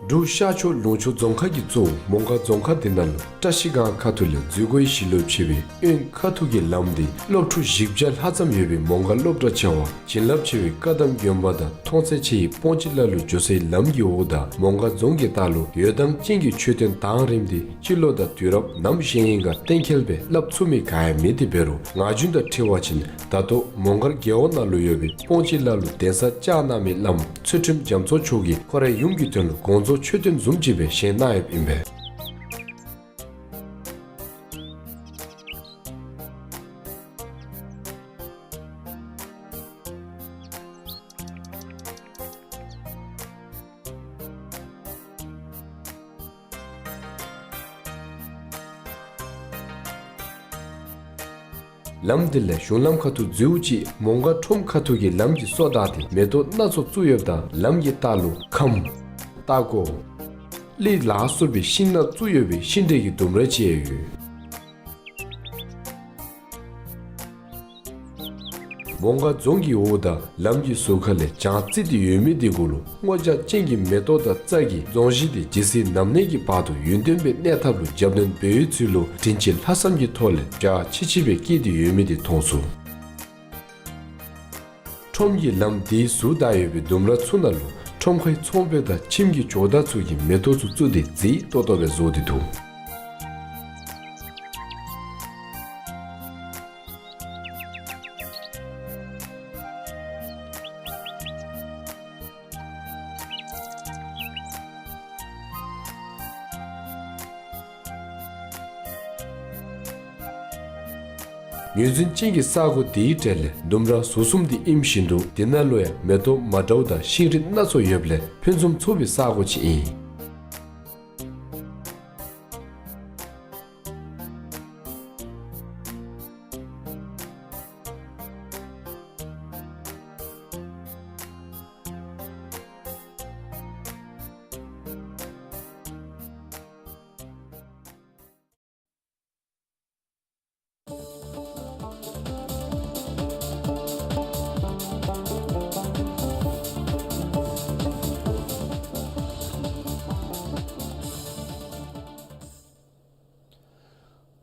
འབྲུག་ཤར་ཕྱོགས་ལུང་ཕྱོགས་རྫོང་ཁག་གི་གཙོ་བོ་མོང་སྒར་རྫོང་ཁག་འདི་ནང་ལུ་བཀྲ་ཤིས་སྒང་ཁ་ཐུག་ལས་འཛུལ་སྒོའི་ཞི་ལུ་ཕྱེ་བའི་དབོན་ཁ་ཐུག་གི་ལམ་འདི་སློབ་ཕྲུག་བཞི་བརྒྱ་ལྷག་ཙམ་ཡོད་པའི་མོང་སྒར་སློབ་གྲྭ་ཆེ་བ་བྱིན་རླབས་ཆེ་བའི་བཀའ་གདམས་དགོན་པ་དང་མཐོང་ཚད་ཆེ་བའི་སྤོང་སྤྱིར་ལ་ལུ་འགྱོ་སའི་ལམ་གྱི་འོག་དང་མོང་སྒར་རྫོང་གི་ལྟག་ལུ་འོད་མདངས་ཅན་གྱི་མཆོད་རྟེན་དང་རིམ་འདི་སྤྱི་ལོ་དང་དུས་རབས་ནམ་བཞེངས་ཡི་ག་གཏན་འཁེལ་སྦེ་སླབ་ཚུགས་མི་ག་ཡང་མེད་དེ་འབད་རུང་ངག་རྒྱུན་དང་འཁྲིལ་བ་ཅིན་ད་ལྟོ་མོང་སྒར་རྒེད་འོག་ནང་ལུ་ཡོད་པའི་སྤོང་སྤྱིར་ལ་ལུ་གདན་ས་བཅགས་གནང་མི་བླམ་ཚུལ་ཁྲིམས་རྒྱ་མཚོ་མཆོག་གིས་ཁོ་རའི་ཡུམ་གྱི་དོན་ལུ་དགོངས་རྫོགས་མཆོད་རྟེན་བཟུམ་ཅིག་སྦེ་བཞེངས་གནང་ཡོདཔ་ཨིན་པས། ལམ་འདི་ལས་གཞུང་ལམ་ཁ་ཐུག་འཛུལཝ་ཅིག་མོང་སྒར་ཁྲོམ་ཁ་ཐུག་གི་ལམ་གྱི་སོ་བདའ་སྟེ་མེ་ཏོག་སྣ་ཚོགས་བཙུགས་ཡོདཔ་དང་ལམ་གྱི་ལྟག་ལུ་ཁམ། ཏ་ཀོ། གླི་ལ་སོགས་པའི་ཤིང་ནགས་བཙུགས་ཡོད་པའི་ཤིང་འབྲས་ཀྱི་ལྡུམ་ར་ཅིག་ཡང་ཡོད། མོང་སྒར་རྫོང་གི་འོག་དང་ལམ་གྱི་ཟུར་ཁ་ལས་བྱང་རྩིས་ཏེ་ཡོད་མི་འདི་གུ་ལུ་སྔོ་ལྗང་ཅན་གྱི་མེ་ཏོག་དང་རྩྭ་གི་རྫོང་གཞི་འདི་ཇི་སྲིད་ནམ་གནས་ཀྱི་བར་དུ་ཡུན་བརྟན་སྦེ་གནས་ཐབས་ལུ་རྒྱབ་སྣོན་འབད་བའི་ཚུལ་ལུ་དྲིན་ཅན་ལྷག་བསམ་གྱི་ཐོག་ལས་འཇའ་ཆི་ཆི་སྦེ་སྐྱེས་ཏེ་ཡོད་མི་འདི་མཐོང་ཚུགས། ཁྲོམ་གྱི་ལམ་འདིའི་ཟུར་བདའ་ཡོད་པའི་ལྡུམ་ར་ཚུ་ནང་ལུ་ཁྲོམ་ཁའི་ཚོང་དཔོན་དང་ཁྱིམ་གྱི་ཇོ་བདག་ཚུ་གིས་མེ་ཏོག་ཚུ་བཙུགས་ཏེ་མཛེས་ཏོག་ཏོ་སྦེ་བཟོ་སྟེ་འདུག། ངོས་འཛིན་ཅན་གྱི་ས་གོ་དེའི་གྲས་ལས་ལྡུམ་ར་ཟུར་གསུམ་འདི་ཨིནམ་བཞིན་དུ་དེ་ནང་ལུ་ཡང་མེ་ཏོག་མ་འདྲཝ་དང་ཤིང་རིགས་སྣ་ཚོགས་ཡོདཔ་ལས་ཕུན་སུམ་ཚོགས་པའི་ས་གོ་ཅིག་ཨིན།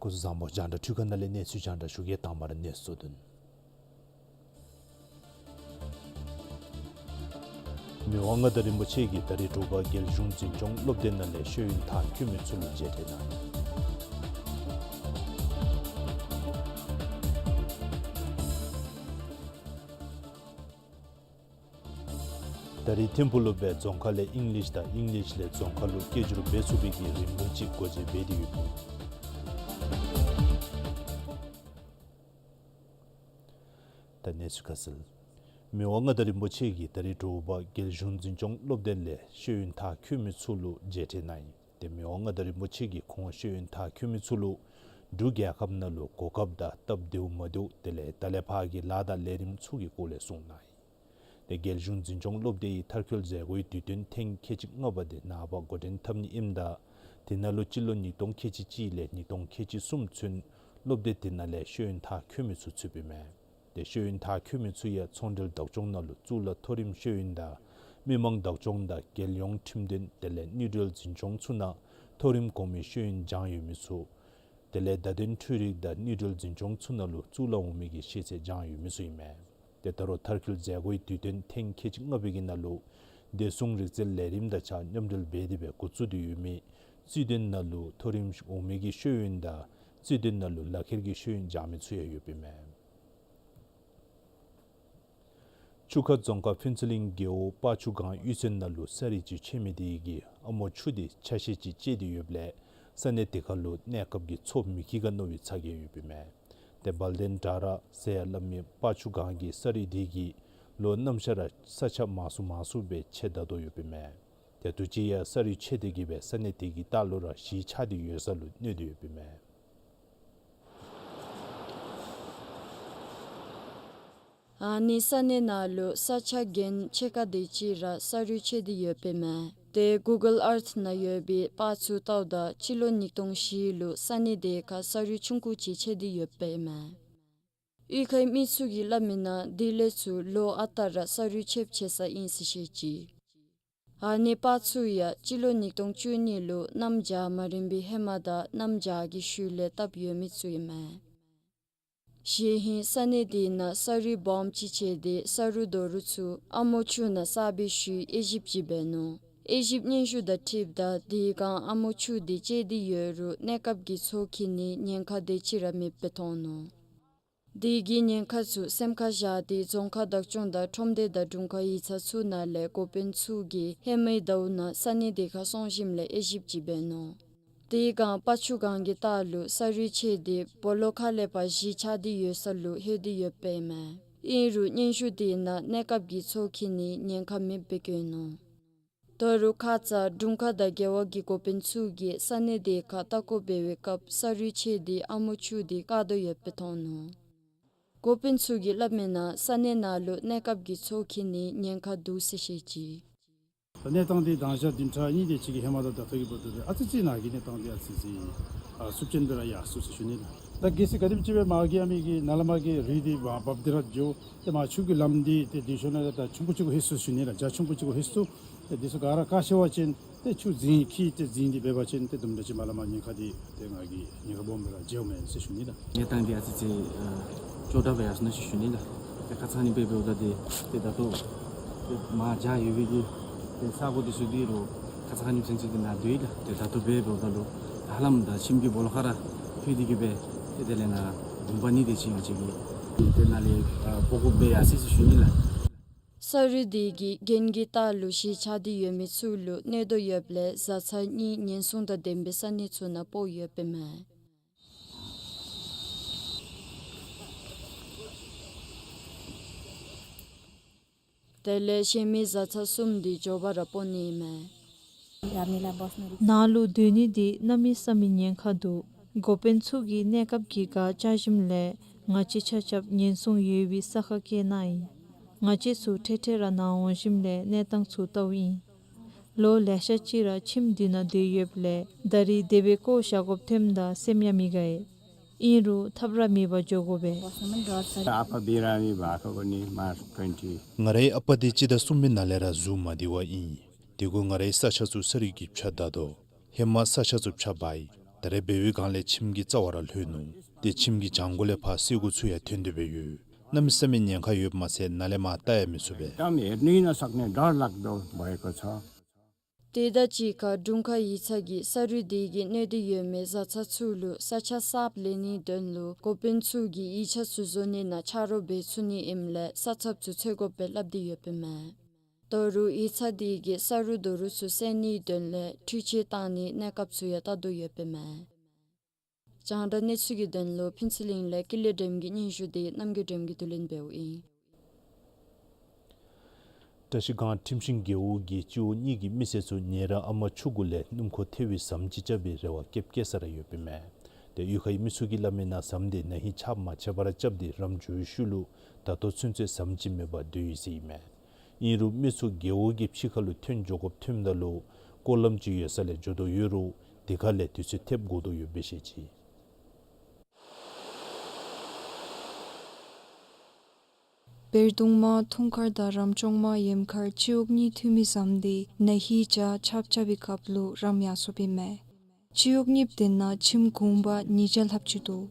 སྐུ་གཟུགས་བཟང་པོ། རྒྱང་བསྒྲགས་འཕྲུལ་ཁང་ནང་ལས་གནས་ཚུལ་རྒྱང་བསྒྲགས་ཞུ་གེ། དང་པ་ར་གནས་ཚུལ་གཙོ་དོན། མི་དབང་མངའ་བདག་རིན་པོ་ཆེ་གིས་ད་རིས་འབྲུག་པ་རྒྱལ་གཞུང་འཛིན་སྐྱོང་སློབ་སྡེ་ནང་ལས་ཤེས་ཡོན་མཐར་འཁྱོལ་མི་ཚུ་ལུ་མཇལ་འཕྲད་གནང་ཡི། ད་རིས་ཐིམ་ཕུག་ལུ་སྦེ་རྫོང་ཁ་ལས་ཨིང་ལིཤ་དང་ཨིང་ལིཤ་ལས་རྫོང་ཁ་ལུ་སྐད་སྒྱུར་འབད་ཚུགས་པའི་གི་རིམ་ལུགས་ཅིག་སྒོ་འབྱེད་འབད་དེ་ཡོདཔ་ཨིན། ད་གནས་ཚུལ་ཁ་གསལ། མི་དབང་མངའ་བདག་རིན་པོ་ཆེ་གིས་ད་རིས་འབྲུག་པ་རྒྱལ་གཞུང་འཛིན་སྐྱོང་སློབ་སྡེ་ལས་ཤེས་ཡོན་མཐར་འཁྱོལ་མི་ཚུ་ལུ་མཇལ་འཕྲད་གནང་ཡི། ཏེ་མི་དབང་མངའ་བདག་རིན་པོ་ཆེ་གིས་ཁོང་ཤེས་ཡོན་མཐར་འཁྱོལ་མི་ཚུ་ལུ་འབྲུག་རྒྱལ་ཁབ་ནང་ལུ་གོ་སྐབས་དང་སྟབས་བདེཝ་མ་བདེཝ་དེ་ལས་ད་ལས་ཕར་གྱི་ལཱ་དང་ལས་རིམ་ཚུ་གི་སྐོར་ལས་གསུངས་གནང་ཡི། ཏེ་རྒྱལ་གཞུང་འཛིན་སྐྱོང་སློབ་སྡེ་ཡི་མཐར་འཁྱོལ་མཛད་སྒོའི་དུས་སྟོན་ཐེངས་ཁལ་གཅིག་ལྔ་པ་དེ་ནངས་པ་འགོ་འདྲེན་འཐབ་ནི་ཨིནམ་ད་དེ་ནང་ལུ་སྤྱི་ལོ་ཉིས་སྟོང་ཁལ་གཅིག་གཅིག་ལས་ཉིས་སྟོང་ཁལ་གཅིག་གསུམ་ཚུན་སློབ་སྡེ་དེ་ནང་ལས་ཤེས་ཡོན་མཐར་འཁྱོལ་མི་ཚུ་ཚུདཔ་ཨིན་མས། ཏེ་ཤེས་ཡོན་མཐར་འཁྱོལ་མི་ཚུ་ཡང་ཚོང་འབྲེལ་བདག་སྐྱོང་ནང་ལུ་གཙུག་ལག་མཐོ་རིམ་ཤེས་ཡོན་དང་མི་མང་བདག་སྐྱོང་དང་རྒྱལ་ཡོངས་ཁྲིམས་དོན་དེ་ལས་དངུལ་འབྲེལ་འཛིན་སྐྱོང་ཚུ་ནང་མཐོ་རིམ་གོང་མའི་ཤེས་ཡོན་སྦྱངས་ཡོད་མི་ཚུ་དེ་ལས་བརྡ་དོན་འཕྲུལ་རིག་དང་དངུལ་འབྲེལ་འཛིན་སྐྱོང་ཚུ་ནང་ལུ་གཙུག་ལག་འོག་མའི་གི་ཤེས་ཚད་སྦྱངས་ཡོད་མི་ཚུ་ཨིན་མས། ཏེ་ད་རུང་མཐར་འཁྱོལ་མཛད་སྒོའི་དུས་སྟོན་ཐེངས་ཁལ་གཅིག་ལྔ་པའི་གི་ནང་ལུ་བདེ་སྲུང་རིག་རྩལ་ལས་རིམ་དང་གཅིག་ཁར་མཉམ་འབྲེལ་འབད་དེ་སྦེ་འགོ་བཙུགས་ཏེ་ཡོད་མི་རྩིས་དོན་ནང་ལུ་མཐོ་རིམ་འོག་མའི་གི་ཤེས་ཡོན་དང་རྩིས་དོན་ནང་ལུ་ལག་ཁྱེར་གྱི་ཤེས་ཡོན་སྦྱང་མི་ཚུ་ཡང་ཡོདཔ་ཨིན་མས། ཆུ་ཁ་རྫོང་ཁག་ཕུན་ཚོགས་གླིང་རྒེད་འོག་སྤ་ཆུ་སྒང་གཡུས་ཚན་ནང་ལུ་ས་རུད་ཅིག་ཆད་མི་དེ་གིས་ཨ་མོ་ཆུ་དེ་ཆ་ཤས་ཅིག་བཅད་དེ་ཡོདཔ་ལས་ས་གནས་དེ་ཁར་ལུ་གནས་སྐབས་ཀྱི་མཚོ་མེད་ཁྱིམ་ཁར་རྣོ་བའི་ཚ་གྱང་ཡོདཔ་ཨིན་མས། ཏེ་དཔལ་ལྡན་དགྲ་ར་ཟེར་ཡང་སླབ་མི་སྤ་ཆུ་སྒང་གི་ས་རུད་དེ་གིས་ལོ་ནམ་ཤར་ར་ས་ཆ་མང་སུ་མང་སུ་སྦེ་ཆད་ད་དོ་ཡོདཔ་ཨིན་མས། ཏེ་དུས་ཅི་ཡང་ས་རུད་ཆད་དེ་གིས་སྦེ་ས་གནས་དེ་གི་ལྟག་ལུ་ར་གཞིས་ཆགས་ཏེ་ཡོད་ས་ལུ་གནོད་དེ་ཡོདཔ་ཨིན་མས། ཨ་ནི་ས་གནས་ནང་ལུ་ས་ཆ་གྱེན་ཕྱེད་ཀ་དེ་ཅིག་ར་ས་རུད་ཆད་དེ་ཡོདཔ་ཨིན་མས། ཏེ་གུ་གཱལ་ཨརཐ་ནང་ཡོད་པའི་པར་ཚུ་བལྟཝ་ད་སྤྱི་ལོ་ཉིས་སྟོང་བཞི་ལུ་ས་གནས་དེ་ཁར་ས་རུད་ཆུང་ཀུ་ཅིག་ཆད་དེ་ཡོདཔ་ཨིན་མས། གཡུས་ཁའི་མི་ཚུ་གིས་སླབ་མིའི་ནང་དེ་ལས་ཚུར་ལོ་ཨ་རྟག་ར་ས་རུད་ཆདཔ་ཆད་ས་ཨིན་ཟེར་བཤད་ཅི། ཨ་ནི་པར་ཚུ་ཡང་སྤྱི་ལོ་ཉིས་སྟོང་བཅུ་གཉིས་ལུ་གནམ་བྱཱར་མ་རན་པའི་ཧེ་མ་དང་གནམ་བྱཱར་གྱི་ཤུལ་ལས་བཏབ་ཡོད་མི་ཚུ་ཨིན་མས། གཞེས་ཧིང་ས་གནས་དེ་ནང་ས་རུད་སྦོམ་ཅིག་ཆད་དེ་ས་རུད་རྡོ་རུག་ཚུ་ཨ་མོ་ཆུ་ནང་བསགས་པའི་ཤུལ་དབྱེ་ཞིབ་ཅིག་འབད་ནུག། དབྱེ་ཞིབ་སྙན་ཞུ་དང་འཁྲིལཝ་ད་དེ་སྒང་ཨ་མོ་ཆུ་དེ་བཅད་དེ་ཡོད་རུང་གནས་སྐབས་ཀྱི་མཚོ་འཁྱིལ་ནིའི་ཉེན་ཁ་དེ་ཅིག་ར་མེདཔ་སྦེ་མཐོང་ནུག། དེ་གི་ཉེན་ཁ་ཚུ་སེམས་ཁར་བཞག་སྟེ་རྫོང་ཁག་བདག་སྐྱོང་དང་ཁྲོམ་སྡེ་དང་དྲུང་ཁག་ཡིག་ཚང་ཚུ་ནང་ལས་འགོ་དཔོན་ཚུ་གིས་ཧེ་མའི་ཟླཝ་ནང་ས་གནས་དེ་ཁར་སོང་ཞིནམ་ལས་དབྱེ་ཞིབ་ཅིག་འབད་ནུག། དེ་སྒང་པར་ཆུ་སྒང་གི་ལྟག་ལུ་ས་རུད་ཆད་དེ་སྦོ་ལོགས་ཁ་ལས་ཕར་གཞིས་ཆགས་ཏེ་ཡོད་ས་ལུ་ལྷོད་དེ་ཡོདཔ་ཨིན་མས། ཨིན་རུང་སྙན་ཞུ་དེ་ནང་གནས་སྐབས་ཀྱི་མཚོ་འཁྱིལ་ནིའི་ཉེན་ཁ་མེདཔ་སྦེ་བཀོད་ནུག། ད་རུང་ཁ་ཙ་དྲུང་ཁག་དང་རྒེད་འོག་གི་འགོ་དཔོན་ཚུ་གིས་ས་གནས་དེ་ཁར་ལྟ་སྐོར་འབད་བའི་སྐབས་ས་རུད་ཆད་དེ་ཨ་མོ་ཆུ་དེ་བཀག་དོ་ཡོདཔ་སྦེ་མཐོང་ནུག། འགོ་དཔོན་ཚུ་གིས་སླབ་མིའི་ནང་ས་གནས་ནང་ལུ་གནས་སྐབས་ཀྱི་མཚོ་འཁྱིལ་ནིའི་ཉེན་ཁ་འདུག་ཟེར་བཤད་ཅི། ད་གནས་སྟངས་དེ་དང་ཞག་བདུན་ཕྲག་གཉིས་དེ་ཅིག་གི་ཧེ་མ་དང་ད་ལྟོ་གི་བར་དུ་དེ་ཨ་ཙི་ཅིག་ནཱ་གི་གནས་སྟངས་དེ་ཨ་ཙི་ཅིག་ཨ་བསུབ་ཅན་སྦེ་ར་ཡར་སོང་ཟེར་ཞུ་ནི་ལགས། ད་གལ་སྲིད་ག་དེམ་ཅིག་སྦེ་མ་གི་ཨ་མི་གི་ནཱ་ལས་མར་གྱི་རི་དེ་བབ་བབས་ཏེ་ར་འགྱོ། ཏེ་མར་ཆུ་གི་ལམ་དེ་ཏེ་དེ་ཤུལ་ནང་ད་ཆུང་ཀུ་ཅིག་གུ་ལྷོད་སོང་ཟེར་ཞུ་ནི་ལགས། རྒྱ་ཆུང་ཀུ་ཅིག་གུ་ལྷོད་སོང་། ཏེ་དེ་ཚུ་ག་ར་བཀག་ཤེས་པ་ཅིན་ཏེ་ཆུ་འཛིང་འཁྱིལ་ཏེ་འཛིང་སྟེ་འབད་བ་ཅིན་ཏེ་དུམ་གྲ་ཅིག་མ་ལས་མར་ཉེན་ཁ་དེ་ཏེ་ང་གིས་ཉེན་ཁ་སྦོམ་སྦེ་ར་མཇལཝ་མས་ཟེར་ཞུ་ནི་ལགས། གནས་སྟངས་དེ་ཨ་ཙི་ཅིག་ཨ་སྐྱོ་དྲགས་སྦེ་ཡར་སོང་ནུག་ཟེར་ཞུ་ནི་ལགས། ཏེ་ཁ་ཙ་ཨ་ནི་སྦེ་འབདཝ་ད་ཏེ་ཏེ་ད་ལྟོ་ཏེ་མར་བྱཱར་ཡོད་པའི་གི་ཏེ་ས་གོ་དེ་ཚུ་དེ་རུ་ཁ་ཙ་ཨ་ནེམ་ཅིག་ཅིག་གི་ནང་སྡོད་ཡི་ལགས། ཏེ་ད་ལྟོ་སྦེ་འབདཝ་ད་ལུ་ཧ་ལམ་ད་ཁྱིམ་གྱི་སྦོ་ལོགས་ཁར་ར་ལྷོད་དེ་གི་སྦེ་ཏེ་དེ་ལས་ནཱ་དགོངས་པ་ནི་དེ་ཅིག་ང་བཅས་ཀྱིས་ཏེ་ནཱ་ལས་ཨ་འབོ་དགོཔ་སྦེ་ཡར་སོང་ཡི་ཟེར་ཞུ་ནི་ལགས། ས་རུད་དེ་གིས་གྱེན་གྱི་ལྟག་ལུ་གཞིས་ཆགས་ཏེ་ཡོད་མི་ཚུ་ལུ་གནོད་དོ་ཡོདཔ་ལས་བཟའ་ཚང་གཉིས་ཉེན་སྲུང་དང་ལྡན་པའི་ས་གནས་ཚུ་ནང་སྤོ་ཡོདཔ་ཨིན་མས། དེ་ལས་གཞན་མི་བཟའ་ཚང་གསུམ་དེ་མགྱོགས་པ་ར་སྤོ་ནི་ཨིན་མས། ནཱ་ལུ་སྡོད་ནི་དེ་གནམ་མེད་ས་མེད་ཉེན་ཁ་འདུག། འགོ་དཔོན་ཚུ་གིས་གནས་སྐབས་ཀྱི་སྒར་བཅག་ཞིནམ་ལས་ང་བཅས་ཆ་ཁྱབ་ཉེན་སྲུང་ཡོད་པའི་ས་ཁར་བསྐྱལ་གནང་ཡི། ང་བཅས་ཚུ་འཕྲལ་འཕྲལ་ར་ནཱ་འོང་ཞིནམ་ལས་གནས་སྟངས་ཚུ་བལྟཝ་ཨིན། ལོ་ལེ་ཤ་ཅིག་ར་ཁྱིམ་འདི་ནང་སྡོད་ཡོདཔ་ལས་ད་རིས་དེ་སྦེ་བཀོ་བཞག་དགོཔ་ཐོནམ་ད་སེམས་ཡང་མི་དགའ་ཡི། ཨིན་རུང་ཐབས་ར་མེད་པར་འགྱོ་དགོ་པས། ཨ་པ་བི་ར་མི་བ་ཁ་གོ་ནི་མཱརཆ་ཊུ་ཝེན་ཊི། ང་རའི་ཨ་པ་དེ་སྤྱི་ཟླ་གསུམ་པའི་ནང་ལས་ར་གཟུགས་མ་བདེ་བར་ཨིན། དེ་གུ་ང་རའི་ས་ཆ་ཚུ་ས་རུད་ཀྱིས་ཕྱགས་ད་དོ། ཧེ་མ་ས་ཆ་ཚུ་ཕྱགས་འབག་ཡི། ད་རེས་འབད་བའི་སྒང་ལས་ཁྱིམ་གྱི་རྩ་བར་ར་ལྷོད་ནུག། ཏེ་ཁྱིམ་གྱི་བྱང་སྒོ་ལས་ཕར་སེར་ཀ་ཚུ་ཡང་ཐོན་ཏེ་སྦེ་ཡོད། གནམ་མེད་ས་མེད་ཉེན་ཁ་ཡོདཔ་མ་ཚད་ནཱ་ལས་མར་བལྟ་ཡང་མི་ཚུགས་པས། ད་མེད་ནི་ན་སག་ནས་ཌར་ལག་དོ་བའི་གོ་ཚ། དེ་དང་གཅིག་ཁར་དྲུང་ཁག་ཡིག་ཚང་གིས་ས་རུད་དེ་གིས་གནོད་དེ་ཡོད་མི་བཟའ་ཚང་ཚུ་ལུ་ས་ཆ་གསརཔ་ལེན་ནིའི་དོན་ལུ་འགོ་དཔོན་ཚུ་གིས་ཡིག་ཆ་ཚུ་བཟོ་ནི་ནང་ཆ་རོགས་འབད་ཚུགས་ནི་ཨིནམ་ལས་ས་ཚབ་ཚུ་འཚོལ་དགོ་པའི་སླབ་སྟེ་ཡོདཔ་ཨིན་མས། ད་རུང་ཡིག་ཚང་དེ་གིས་ས་རུད་རྡོ་རུག་ཚུ་བསལ་ནིའི་དོན་ལས་འཕྲུལ་ཆས་བཏང་ནིའི་གནས་སྐབས་ཚུ་ཡང་བལྟ་དོ་ཡོདཔ་ཨིན་མས། རྒྱང་བསྒྲགས་གནས་ཚུལ་གྱི་དོན་ལུ་ཕུན་ཚོགས་གླིང་ལས་ཀུན་ལེགས་སྒྲོལམ་གྱི་སྙན་ཞུ་དེ་རྣམ་རྒྱལ་སྒྲོལམ་གྱིས་བསྡུ་ལེན་འབདཝ་ཨིན། བཀྲ་ཤིས་སྒང་ཁྲིམས་ཤིང་རྒེད་འོག་གི་སྤྱི་འོག་གཉིས་ཀྱི་མི་སེར་ཚུ་ཉེ་རང་ཨ་མ་ཆུ་གུ་ལས་སྣུམ་འཁོར་ཐལ་བའི་ཟམ་ཅིག་རྐྱབ་པའི་རེ་བ་བསྐྱེདཔ་བསྐྱེད་ས་ར་ཡོདཔ་ཨིན་མས། ཏེ་གཡུས་ཁའི་མི་ཚུ་གིས་སླབ་མིའི་ནང་ཟམ་དེ་ན་ཧིང་ཆགཔ་མ་ཆད་པར་རྐྱབ་སྟེ་རམ་འགྱོ་བའི་ཤུལ་ལུ་ད་ལྟོ་ཚུན་ཚོད་ཟམ་ཅིག་མེད་པར་སྡོད་ཡི་ཟེར་ཨིན་མས། ཨིན་རུང་མི་ཚུ་རྒེད་འོག་གི་ཕྱི་ཁ་ལུ་ཐོན་འགྱོ་དགོཔ་ཐོནམ་ད་ལུ་སྐོར་ལམ་ཅིག་ཡོད་ས་ལས་འགྱོ་དོ་ཡོད་རུང་དེ་ཁ་ལས་དུས་ཚོད་ཐེབས་དགོ་དོ་ཡོདཔ་སྦེ་བཤད་ཅི། བེར་གདུང་མ་ཐུང་མཁར་དང་རམ་ཅོང་མ་ཡེམ་མཁར་སྤྱི་འོག་གཉིས་མཐུད་མི་ཟམ་དེ་ན་ཧིང་ཆགཔ་རྐྱབ་པའི་སྐབས་ལུ་རམ་ཡར་སོཔ་ཨིན་མས། སྤྱི་འོག་གཉིསཔ་དེ་ནང་ཁྱིམ་གུང་པ་ཉིས་བརྒྱ་ལྷགཔ་ཅིག་འདུག།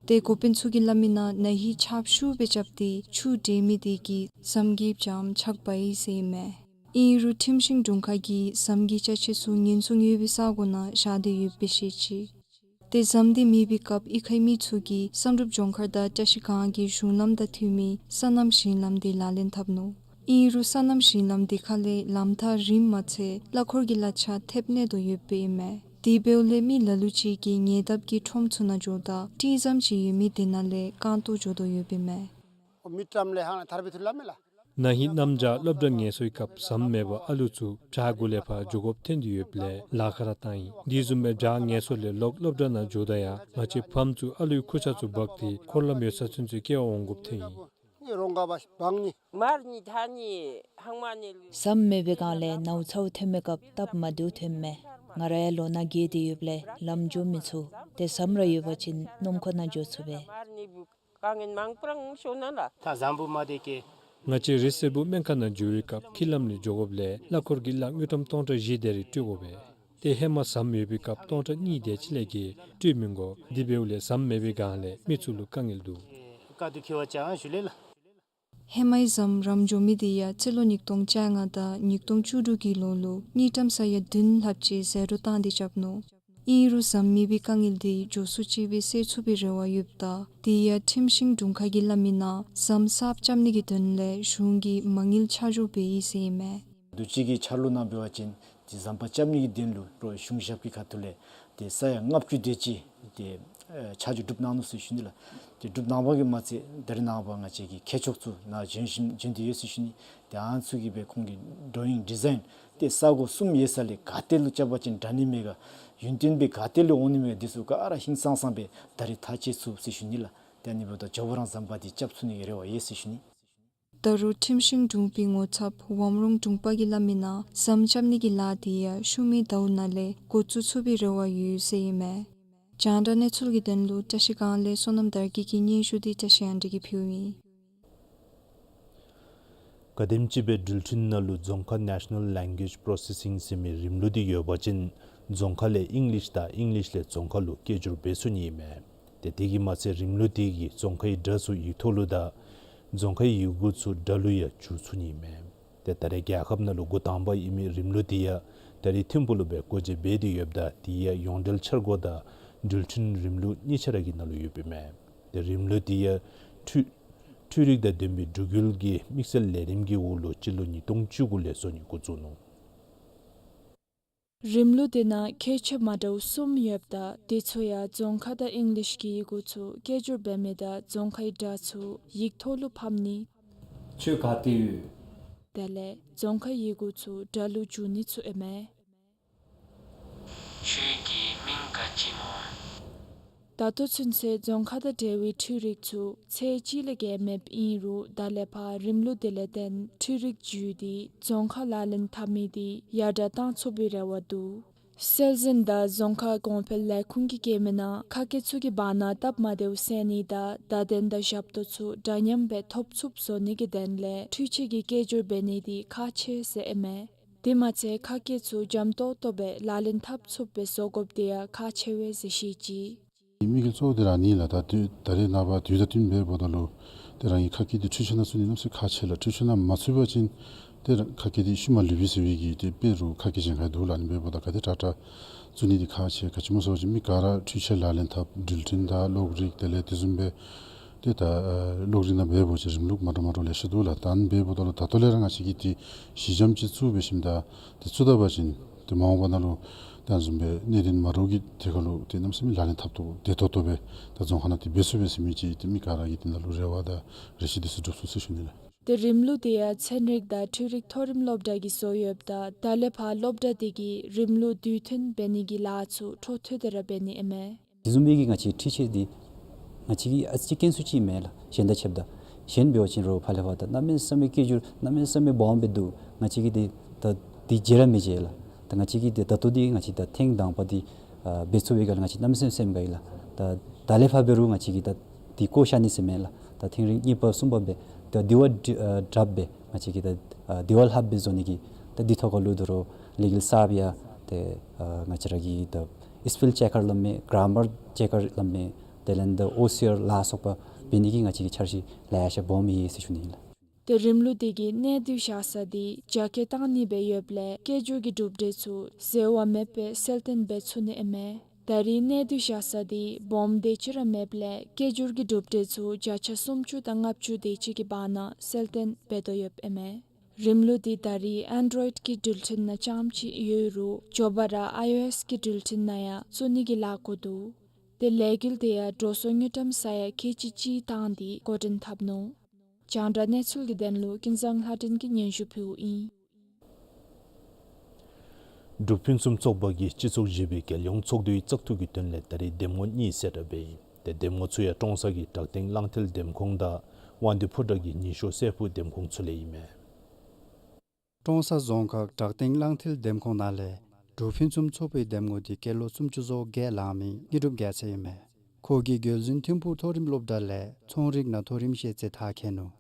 ཏེ་འགོ་དཔོན་ཚུ་གིས་སླབ་མིའི་ནང་ན་ཧིང་ཆགཔ་ཤུགས་སྦེ་རྐྱབ་སྟེ་ཆུ་འདྲེན་མི་དེ་གིས་ཟམ་གྱི་རྒྱབ་ཆག་འབག་ཡི་ཟེར་ཨིན་མས། ཨིན་རུང་ཁྲིམས་ཤིང་དྲུང་ཁག་གིས་ཟམ་གྱི་ཅ་ཆས་ཚུ་ཉེན་སྲུང་ཡོད་པའི་ས་གོ་ནང་བཞག་སྟེ་ཡོདཔ་སྦེ་བཤད་ཅི། ཏེ་ཟམ་དེ་མེད་པའི་སྐབས་གཡུས་ཁའི་མི་ཚུ་གིས་བསམ་གྲུབ་ལྗོངས་མཁར་དང་བཀྲ་ཤིས་སྒང་གི་གཞུང་ལམ་དང་མཐུད་མི་སོ་ནམ་ཞིང་ལམ་དེ་ལག་ལེན་འཐབ་ནུག། ཨིན་རུང་སོ་ནམ་ཞིང་ལམ་དེ་ཁ་ལས་ལམ་ཐག་རིངམོ་མ་ཚད་གླ་འཁོར་གྱི་གླ་ཆ་ཐེབས་ནི་དོ་ཡོདཔ་ཨིན་མས། དེ་འབདཝ་ལས་མི་ལ་ལུ་ཅིག་གིས་ཉེ་འདབས་ཀྱི་ཁྲོམ་ཚུ་ནང་འགྱོཝ་ད་ཏིང་ཙམ་ཅིག་ཡོད་མི་དེ་ནང་ལས་རྐང་སྟོང་འགྱོ་དོ་ཡོདཔ་ཨིན་མས། མི་ཏམ་ལས་ཧང་ཐར་བི་ཐུར་ལ་མེ་ལ། ན་ཧིང་གནམ་བྱཱར་སློབ་གྲྭ་ངལ་གསོའི་སྐབས་ཟམ་མེད་པར་ཨ་ལུ་ཚུ་བྱཱར་གུ་ལས་ཕར་འགྱོ་དགོཔ་ཐོན་ཏེ་ཡོདཔ་ལས་ལཱ་ཁག་ར་བཏང་ཡི། དེ་བཟུམ་སྦེ་བྱཱར་ངལ་གསོ་ལས་ལོག་སློབ་གྲྭ་ནང་འགྱོཝ་ད་ཡང་ང་བཅས་ཕམ་ཚུ་ཨ་ལུའི་ཁུར་ཆ་ཚུ་འབག་སྟེ་འཁོར་ལམ་ཡོད་ས་ཚུན་ཚོད་སྐྱེལ་བར་འོང་དགོཔ་ཐོན་ཡི། ཟམ་མེད་པའི་སྒང་ལས་ནཝ་ཚཝ་ཐོན་མི་སྐབས་སྟབས་མ་བདེཝ་ཐོནམ་མས། ང་ར་ཡང་ལོ་ན་རྒས་ཏེ་ཡོདཔ་ལས་ལམ་འགྱོ་མི་ཚུགས། ཏེ་ཟམ་ར་ཡོད་པ་ཅིན་སྣུམ་འཁོར་ནང་འགྱོ་ཚུགས་པས། ད་ཟམ་བུ་མ་དེ་ཀེ། ང་བཅས་རི་སེར་པོ་སྨན་ཁང་ནང་འགྱོ་བའི་སྐབས་འཁྱིད་ལམ་ལས་འགྱོ་དགོཔ་ལས་གླ་འཁོར་གྱི་གླ་དངུལ་ཀྲམ་སྟོང་ཕྲག་བཞི་དེ་རེ་སྤྲོད་དགོ་པས། ཏེ་ཧེ་མ་ཟམ་ཡོད་པའི་སྐབས་སྟོང་ཕྲག་གཉིས་དེ་ཅིག་ལས་བརྒལ་སྤྲོད་མི་དགོ། དེ་འབདཝ་ལས་ཟམ་མེད་པའི་སྒང་ལས་མི་ཚུ་ལུ་དཀའ་ངལ་འདུག། ཧེ་མའི་ཟམ་རམ་འགྱོ་མི་དེ་ཡང་སྤྱི་ལོ་ཉིས་སྟོང་བཅོ་ལྔ་དང་ཉིས་སྟོང་བཅུ་དྲུག་གི་ལོ་ལུ་དངུལ་ཀྲམ་ས་ཡ་བདུན་ལྷགཔ་ཅིག་ཟད་འགྲོ་བཏང་སྟེ་རྐྱབ་ནུག། ཨིན་རུང་ཟམ་མེད་པའི་དཀའ་ངལ་དེ་མགྱོགས་སུ་ཅིག་སྦེ་སེལ་ཚུགས་པའི་རེ་བ་ཡོདཔ་ད་དེ་ཡང་ཁྲིམས་ཤིང་དྲུང་ཁག་གིས་སླབ་མི་ནང་ཟམ་གསརཔ་རྐྱབ་ནི་གི་དོན་ལས་གཞུང་གིས་མ་དངུལ་ཆ་འཇོག་འབད་ཡི་ཟེར་ཨིན་མས། དུས་ཅི་གི་འཆར་ལོ་ནང་འབད་བ་ཅིན་དེ་ཟམ་པ་རྐྱབ་ནི་གི་དོན་ལུ་རོགས་གཞུང་ཞབས་ཀྱི་ཁ་ཐུག་ལས་དེ་ས་ཡ་ལྔ་བཅུ་དེ་ཅིག་དེ་ཨེ་ཆ་འཇོག་གྲུབ་གནང་ནུག་ཟེར་ཞུ་ནི་ལགས། དེ་གྲུབ་གནང་བ་གིས་མ་ཚད་ད་རེས་ནངས་པ་ང་བཅས་ཀྱི་མཁས་མཆོག་ཚུ་ནཱ་བྱོན་བཞིན་བྱོན་ཏེ་ཡོད་ཟེར་ཞུ་ནི། དེ་ཨ་ནི་ཚུ་གིས་སྦེ་ཁོང་གི་ཌོ་ཡིང་ཌི་ཛའིན་དེ་ས་གོ་གསུམ་ཡོད་ས་ལས་ག་ཏེ་ལུ་རྐྱབ་པ་ཅིན་དྲག་ནི་མས་ག་ཡུན་བརྟན་སྦེ་ག་ཏེ་ལུ་འོང་ནི་མས་ག་དེ་ཚུ་ག་ར་ཧིང་སངས་སངས་སྦེ་ད་རེས་ཐག་བཅད་ཚུགས་ཟེར་ཞུ་ནི་ལགས། དེ་ཨ་ནི་འབདཝ་ད་མགྱོགས་པ་རང་ཟམ་པ་དེ་རྐྱབ་ཚུགས་ནི་གི་རེ་བ་ཡོད་ཟེར་ཞུ་ནི། ད་རུང་ཁྲིམས་ཤིང་དྲུང་པའི་ངོ་ཚབ་ཝམ་རོང་དྲུང་པ་གིས་སླབ་མི་ནང་ཟམ་རྐྱབ་ནི་གི་ལཱ་དེ་ཡང་ཤུལ་མའི་ཟླཝ་ནང་ལས་འགོ་བཙུགས་ཚུགས་པའི་རེ་བ་ཡོད་ཟེར་ཨིན་མས། རྒྱང་བསྒྲགས་གནས་ཚུལ་གྱི་དོན་ལུ་བཀྲ་ཤིས་སྒང་ལས་བསོད་ནམས་དར་རྒྱས་ཀྱི་སྙན་ཞུ་དེ་བཀྲ་ཤིས་དབང་འདུས་ཀྱིས་ཕུལཝ་ཨིན། ག་དེམ་ཅིག་སྦེ་འགྲུལ་འཕྲིན་ནང་ལུ་རྫོང་ཁ་National Language Processing ཟེར་མི་རིམ་ལུགས་འདི་ཡོད་པ་ཅིན་རྫོང་ཁ་ལས་ཨིང་ལིཤ་དང་ཨིང་ལིཤ་ལས་རྫོང་ཁ་ལུ་སྐད་སྒྱུར་འབད་ཚུགས་ནི་ཨིན་མས། ཏེ་དེ་གིས་མ་ཚད་རིམ་ལུགས་འདི་གིས་རྫོང་ཁའི་སྒྲ་ཚུ་ཡིག་ཐོག་ལུ་དང་རྫོང་ཁའི་ཡི་གུ་ཚུ་སྒྲ་ལུ་ཡང་བསྒྱུར་ཚུགས་ནི་ཨིན་མས། ཏེ་ད་རེས་རྒྱལ་ཁབ་ནང་ལུ་འགོ་དང་པ་ཨིན་མི་རིམ་ལུགས་འདི་ཡང་ད་རེས་ཐིམ་ཕུག་ལུ་སྦེ་སྒོ་འབྱེད་འབད་དེ་ཡོདཔ་ད་དེ་ཡང་ཡོངས་འབྲེལ་འཆར་སྒོ་དང་འགྲུལ་འཕྲིན་རིམ་ལུགས་གཉིས་ཆ་ར་གི་ནང་ལུ་ཡོདཔ་ཨིན་མས། ཏེ་རིམ་ལུགས་འདི་ཡང་འཕྲུལ་འཕྲུལ་རིག་དང་ལྡན་པའི་འབྲུག་ཡུལ་གྱི་དམིགས་བསལ་ལས་རིམ་གྱི་འོག་ལུ་སྤྱི་ལོ་ཉིས་སྟོང་བཅུ་དགུ་ལས་བཟོ་ནི་འགོ་བཙུགས་ནུག། རིམ་ལུགས་དེ་ནང་ཁྱད་ཆོས་མ་འདྲཝ་གསུམ་ཡོདཔ་ད་དེ་ཚུ་ཡང་རྫོང་ཁ་དང་ཨིང་ལིཤ་གི་ཡི་གུ་ཚུ་སྐད་སྒྱུར་འབད་མི་དང་རྫོང་ཁའི་སྒྲ་ཚུ་ཡིག་ཐོག་ལུ་ཕབ་ནི། ཁྱོད་ག་ཏེ་ཡོད། དེ་ལས་རྫོང་ཁའི་ཡི་གུ་ཚུ་སྒྲ་ལུ་བསྒྱུར་ནི་ཚུ་ཨིན་མས། ཁྱོད་ཀྱི་མིང་ག་ཅི་སྨོ། ད་ལྟོ་ཚུན་ཚོད་རྫོང་ཁ་དང་འབྲེལ་བའི་འཕྲུལ་རིག་ཚུ་ཚད་ཅིག་ལས་བརྒལ་མེདཔ་ཨིན་རུང་ད་ལས་ཕར་རིམ་ལུགས་དེ་ལས་བརྟེན་འཕྲུལ་རིག་བརྒྱུད་དེ་རྫོང་ཁ་ལག་ལེན་འཐབ་མི་དེ་ཡར་དྲག་གཏང་ཚུགས་པའི་རེ་བ་འདུག། སྲོལ་འཛིན་དང་རྫོང་ཁ་གོང་འཕེལ་ལས་ཁུངས་ཀྱིས་བཀོད་མི་ནང་ཁ་སྐད་ཚུ་གི་བར་ན་སྟབས་མ་བདེཝ་སེལ་ནི་དང་བརྡ་དོན་དང་ཞབས་ཏོག་ཚུ་འདྲ་མཉམ་སྦེ་ཐོབ་ཚུགསཔ་བཟོ་ནི་གི་དོན་ལས་འཕྲུལ་ཆས་ཀྱི་སྐད་སྒྱུར་འབད་ནི་དེ་ཁག་ཆེ་ཟེར་ཨིན་མས། དེ་མ་ཚད་ཁ་སྐད་ཚུ་འཇམ་ཏོག་ཏོ་སྦེ་ལག་ལེན་འཐབ་ཚུགསཔ་སྦེ་བཟོ་དགོཔ་དེ་ཡང་ཁག་ཆེ་བས་ཟེར་བཤད་ཅི། དམིགས་ཡུལ་གཙོ་བོ་དེ་ར་ཨ་ནི་ལགས། ད་དུས་ད་རེས་ནངས་པ་དུས་དང་བསྟུན་འབདཝ་ད་ལུ་ཏེ་རང་གི་ཁ་སྐད་དེ་འཕྲུལ་ཆས་ནང་ཚུད་ནི་གནམ་མེད་ས་མེད་ཁག་ཆེ་ལགས། འཕྲུལ་ཆས་ནང་མ་ཚུད་པ་ཅིན་ཏེ་རང་ཁ་སྐད་དེ་ཤུལ་མ་ལུས་པས་ཟེར་བའི་གི་ཏེ་དཔེ་རུ་ཁ་སྐད་གཞན་ཁར་འདུག་ལགས། ཨ་ནི་འབདཝ་ད་ག་དེ་དྲག་དྲག་ཚུད་ནི་དེ་ཁག་ཆེ། ག་ཅི་སྨོ་ཟེར་བ་ཅིན་མི་ག་ར་འཕྲུལ་ཆས་ལག་ལེན་འཐབ་འགྲུལ་འཕྲིན་དང་གློག་རིག་དེ་ལས་དེ་བཟུམ་སྦེ་ཏེ་ད་ཨ་གློག་རིག་ནང་འབད་བ་ཅིན་རིམ་ལུགས་མ་འདྲཝ་མ་འདྲཝ་ལེ་ཤ་འདུག་ལགས། ད་ཨ་ནི་འབདཝ་ད་ལུ་ད་ལྟོ་ལས་ར་ང་བཅས་ཀྱིས་ཏེ་གཞི་འགྱམ་ཅིག་བཙུགས་འབད་ཞིནམ་ད་ཏེ་བཙུགས་ད་པ་ཅིན་ཏེ་མ་འོངས་པ་ནང་ལུ་ད་ཨ་ནི་བཟུམ་སྦེ་གནད་དོན་མ་འདྲཝ་གི་ཐད་ཁར་ལུ་ཏེ་གནམ་མེད་ས་མེད་ལག་ལེན་འཐབ་ཏོག་བདེ་ཏོག་ཏོ་སྦེ་ད་རྫོང་ཁ་ནང་ཏེ་འབད་ཚུགས་པས་ཟེར་མི་ཅིག་ཏེ་མི་ག་ར་གི་དེ་ནང་ལུ་རེ་བ་དང་རེ་ཆེ་དེ་ཚུ་སྒྲུབ་ཚུགས་ཟེར་ཞུ་ནི་ལགས། ཏེ་རིམ་ལུགས་དེ་ཡང་ཚན་རིག་དང་འཕྲུལ་རིག་མཐོ་རིམ་སློབ་གྲྭ་གིས་བཟོ་ཡོདཔ་ད་ད་ལས་ཕར་སློབ་གྲྭ་དེ་གིས་རིམ་ལུགས་དུས་མཐུན་འབད་ནི་གི་ལཱ་ཚུ་འཕྲོ་མཐུད་དེ་ར་འབད་ནི་ཨིན་མས། དེ་བཟུམ་མའི་གི་ང་བཅས་འཕྲུལ་ཆས་འདི་ང་བཅས་ཀྱི་ཨ་ཙི་ཅིག་དཀོན་སུ་ཅིག་མས་ལགས། གཞན་དང་ཕྱདཔ་ད་གཞན་འབད་བ་ཅིན་རོགས་ཕར་ལས་ཕར་ད་གནམ་མེད་ས་མེད་སྐད་སྒྱུར་གནམ་མེད་ས་མེད་སྦོམ་སྦེ་འདུག། ང་བཅས་ཀྱིས་འདི་ད་འདི་བརྗེད་ར་མི་བརྗེད་ལགས། ད་ང་བཅས་ཀྱིས་འདི་ད་ལྟོ་འདི་ང་བཅས་ད་ཐེངས་དང་པ་འདི་ཨ་འབད་ཚུགས་པའི་སྒང་ལས་ང་བཅས་གནམ་མེད་ས་མེད་སེམས་དགའ་ཡི་ལགས། ད་ད་ལས་ཕར་འབད་རུང་ང་བཅས་ཀྱིས་ད་འདི་བཀོ་བཞག་ནི་ཟེར་མེན་ལགས། ད་ཐེངས་རིང་གཉིས་པ་གསུམ་པ་སྦེ་ད་དེ་བ་ཨ་དྲགཔ་སྦེ་ང་བཅས་ཀྱིས་ད་ཨ་དེ་བ་ལྷགཔ་སྦེ་བཟོ་ནི་གི་ད་འདི་ཐོག་ཁར་ལུ་ད་རུང་ལས་འགུལ་གསརཔ་ཡང་ཏེ་ཨ་ང་བཅས་ར་གི་ད་སི་པེལ་ཅེཀ་ཀར་སླབ་མི་གྲ་མར་ཅེཀ་ཀར་སླབ་མི་དེ་ལས་ད་ཨོ་སི་ཨར་ལ་སོགས་པ་འབད་ནི་གི་ང་བཅས་ཀྱི་འཆར་གཞི་ལེ་ཤ་སྦོམ་ཡོད་ཟེར་ཞུ་ནི་ཨིན་ལགས། ཏེ་རིམ་ལུགས་དེ་གིས་གནས་སྡུད་བཞག་ས་དེ་རྒྱ་སྐྱེད་བཏང་ནི་སྦེ་ཡོདཔ་ལས་སྐད་སྒྱུར་གྱི་གྲུབ་འབྲས་ཚུ་འཛོལ་བ་མེད་པར་གསལ་སྟོན་འབད་ཚུགས་ནི་ཨིན་མས། ད་རེས་གནས་སྡུད་བཞག་ས་དེ་སྦོམ་དེ་ཅིག་ར་མེདཔ་ལས་སྐད་སྒྱུར་གྱི་གྲུབ་འབྲས་ཚུ་བརྒྱ་ཆ་སུམ་ཅུ་དང་ལྔ་བཅུ་དེ་ཅིག་གི་བར་ན་གསལ་སྟོན་འབད་དོ་ཡོདཔ་ཨིན་མས། རིམ་ལུགས་འདི་ད་རེས་ཨེན་ཌོ་རོའིཌ་ཀྱི་འགྲུལ་འཕྲིན་ནང་རྐྱངམ་ཅིག་ཡོད་རུང་མགྱོགས་པ་ར་ཨའི་ཨོ་ཨེསི་ཀྱི་འགྲུལ་འཕྲིན་ནང་ཡང་བཙུགས་ནི་གི་ལཱ་འགོ་འདུག། དེ་ལས་འགུལ་དེ་ཡང་འགྲོ་སོང་དངུལ་ཀྲམ་ས་ཡ་ཁལ་གཅིག་གཅིག་བཏང་སྟེ་འགོ་འདྲེན་འཐབ་ནུག། རྒྱང་བསྒྲགས་གནས་ཚུལ་གྱི་དོན་ལུ་ཀུན་བཟང་ལྷ་སྒྲོན་གྱིས་སྙན་ཞུ་ཕུལཝ་ཨིན། འབྲུག་ཕུན་སུམ་ཚོགས་པ་གིས་སྤྱི་ཚོགས་བཞི་པའི་རྒྱལ་ཡོངས་ཚོགས་འདུའི་བཙག་འཐུ་གི་དོན་ལས་ད་རེས་འདེམས་ངོ་གཉིས་གསལ་བསྒྲགས་འབད་ཡི། དེ་འདེམས་ངོ་ཚུ་ཡང་ཀྲོང་གསར་གྱི་བྲག་སྟེང་གླང་མཐིལ་འདེམས་ཁོངས་དང་དབང་འདུས་ཕོ་བྲང་གི་ཉི་ཤོ་སྲད་ཕུག་འདེམས་ཁོངས་ཚུ་ལས་ཨིན་མས། ཀྲོང་གསར་རྫོང་ཁག་བྲག་སྟེང་གླང་མཐིལ་འདེམས་ཁོངས་ནང་ལས་འབྲུག་ཕུན་སུམ་ཚོགས་པའི་འདེམས་ངོ་འདི་སྐྱེས་ལོ་སུམ་ཅུ་སོ་བརྒྱད་ལང་མི་དངོས་གྲུབ་རྒྱལ་མཚན་ཨིན་མས། ཁོ་གིས་རྒོལ་འཛིན་ཐིམ་ཕུག་མཐོ་རིམ་སློབ་གྲྭ་ལས་ཚོང་རིག་ནང་མཐོ་རིམ་ཤེས་ཚད་མཐར་འཁྱོལ་ནུག།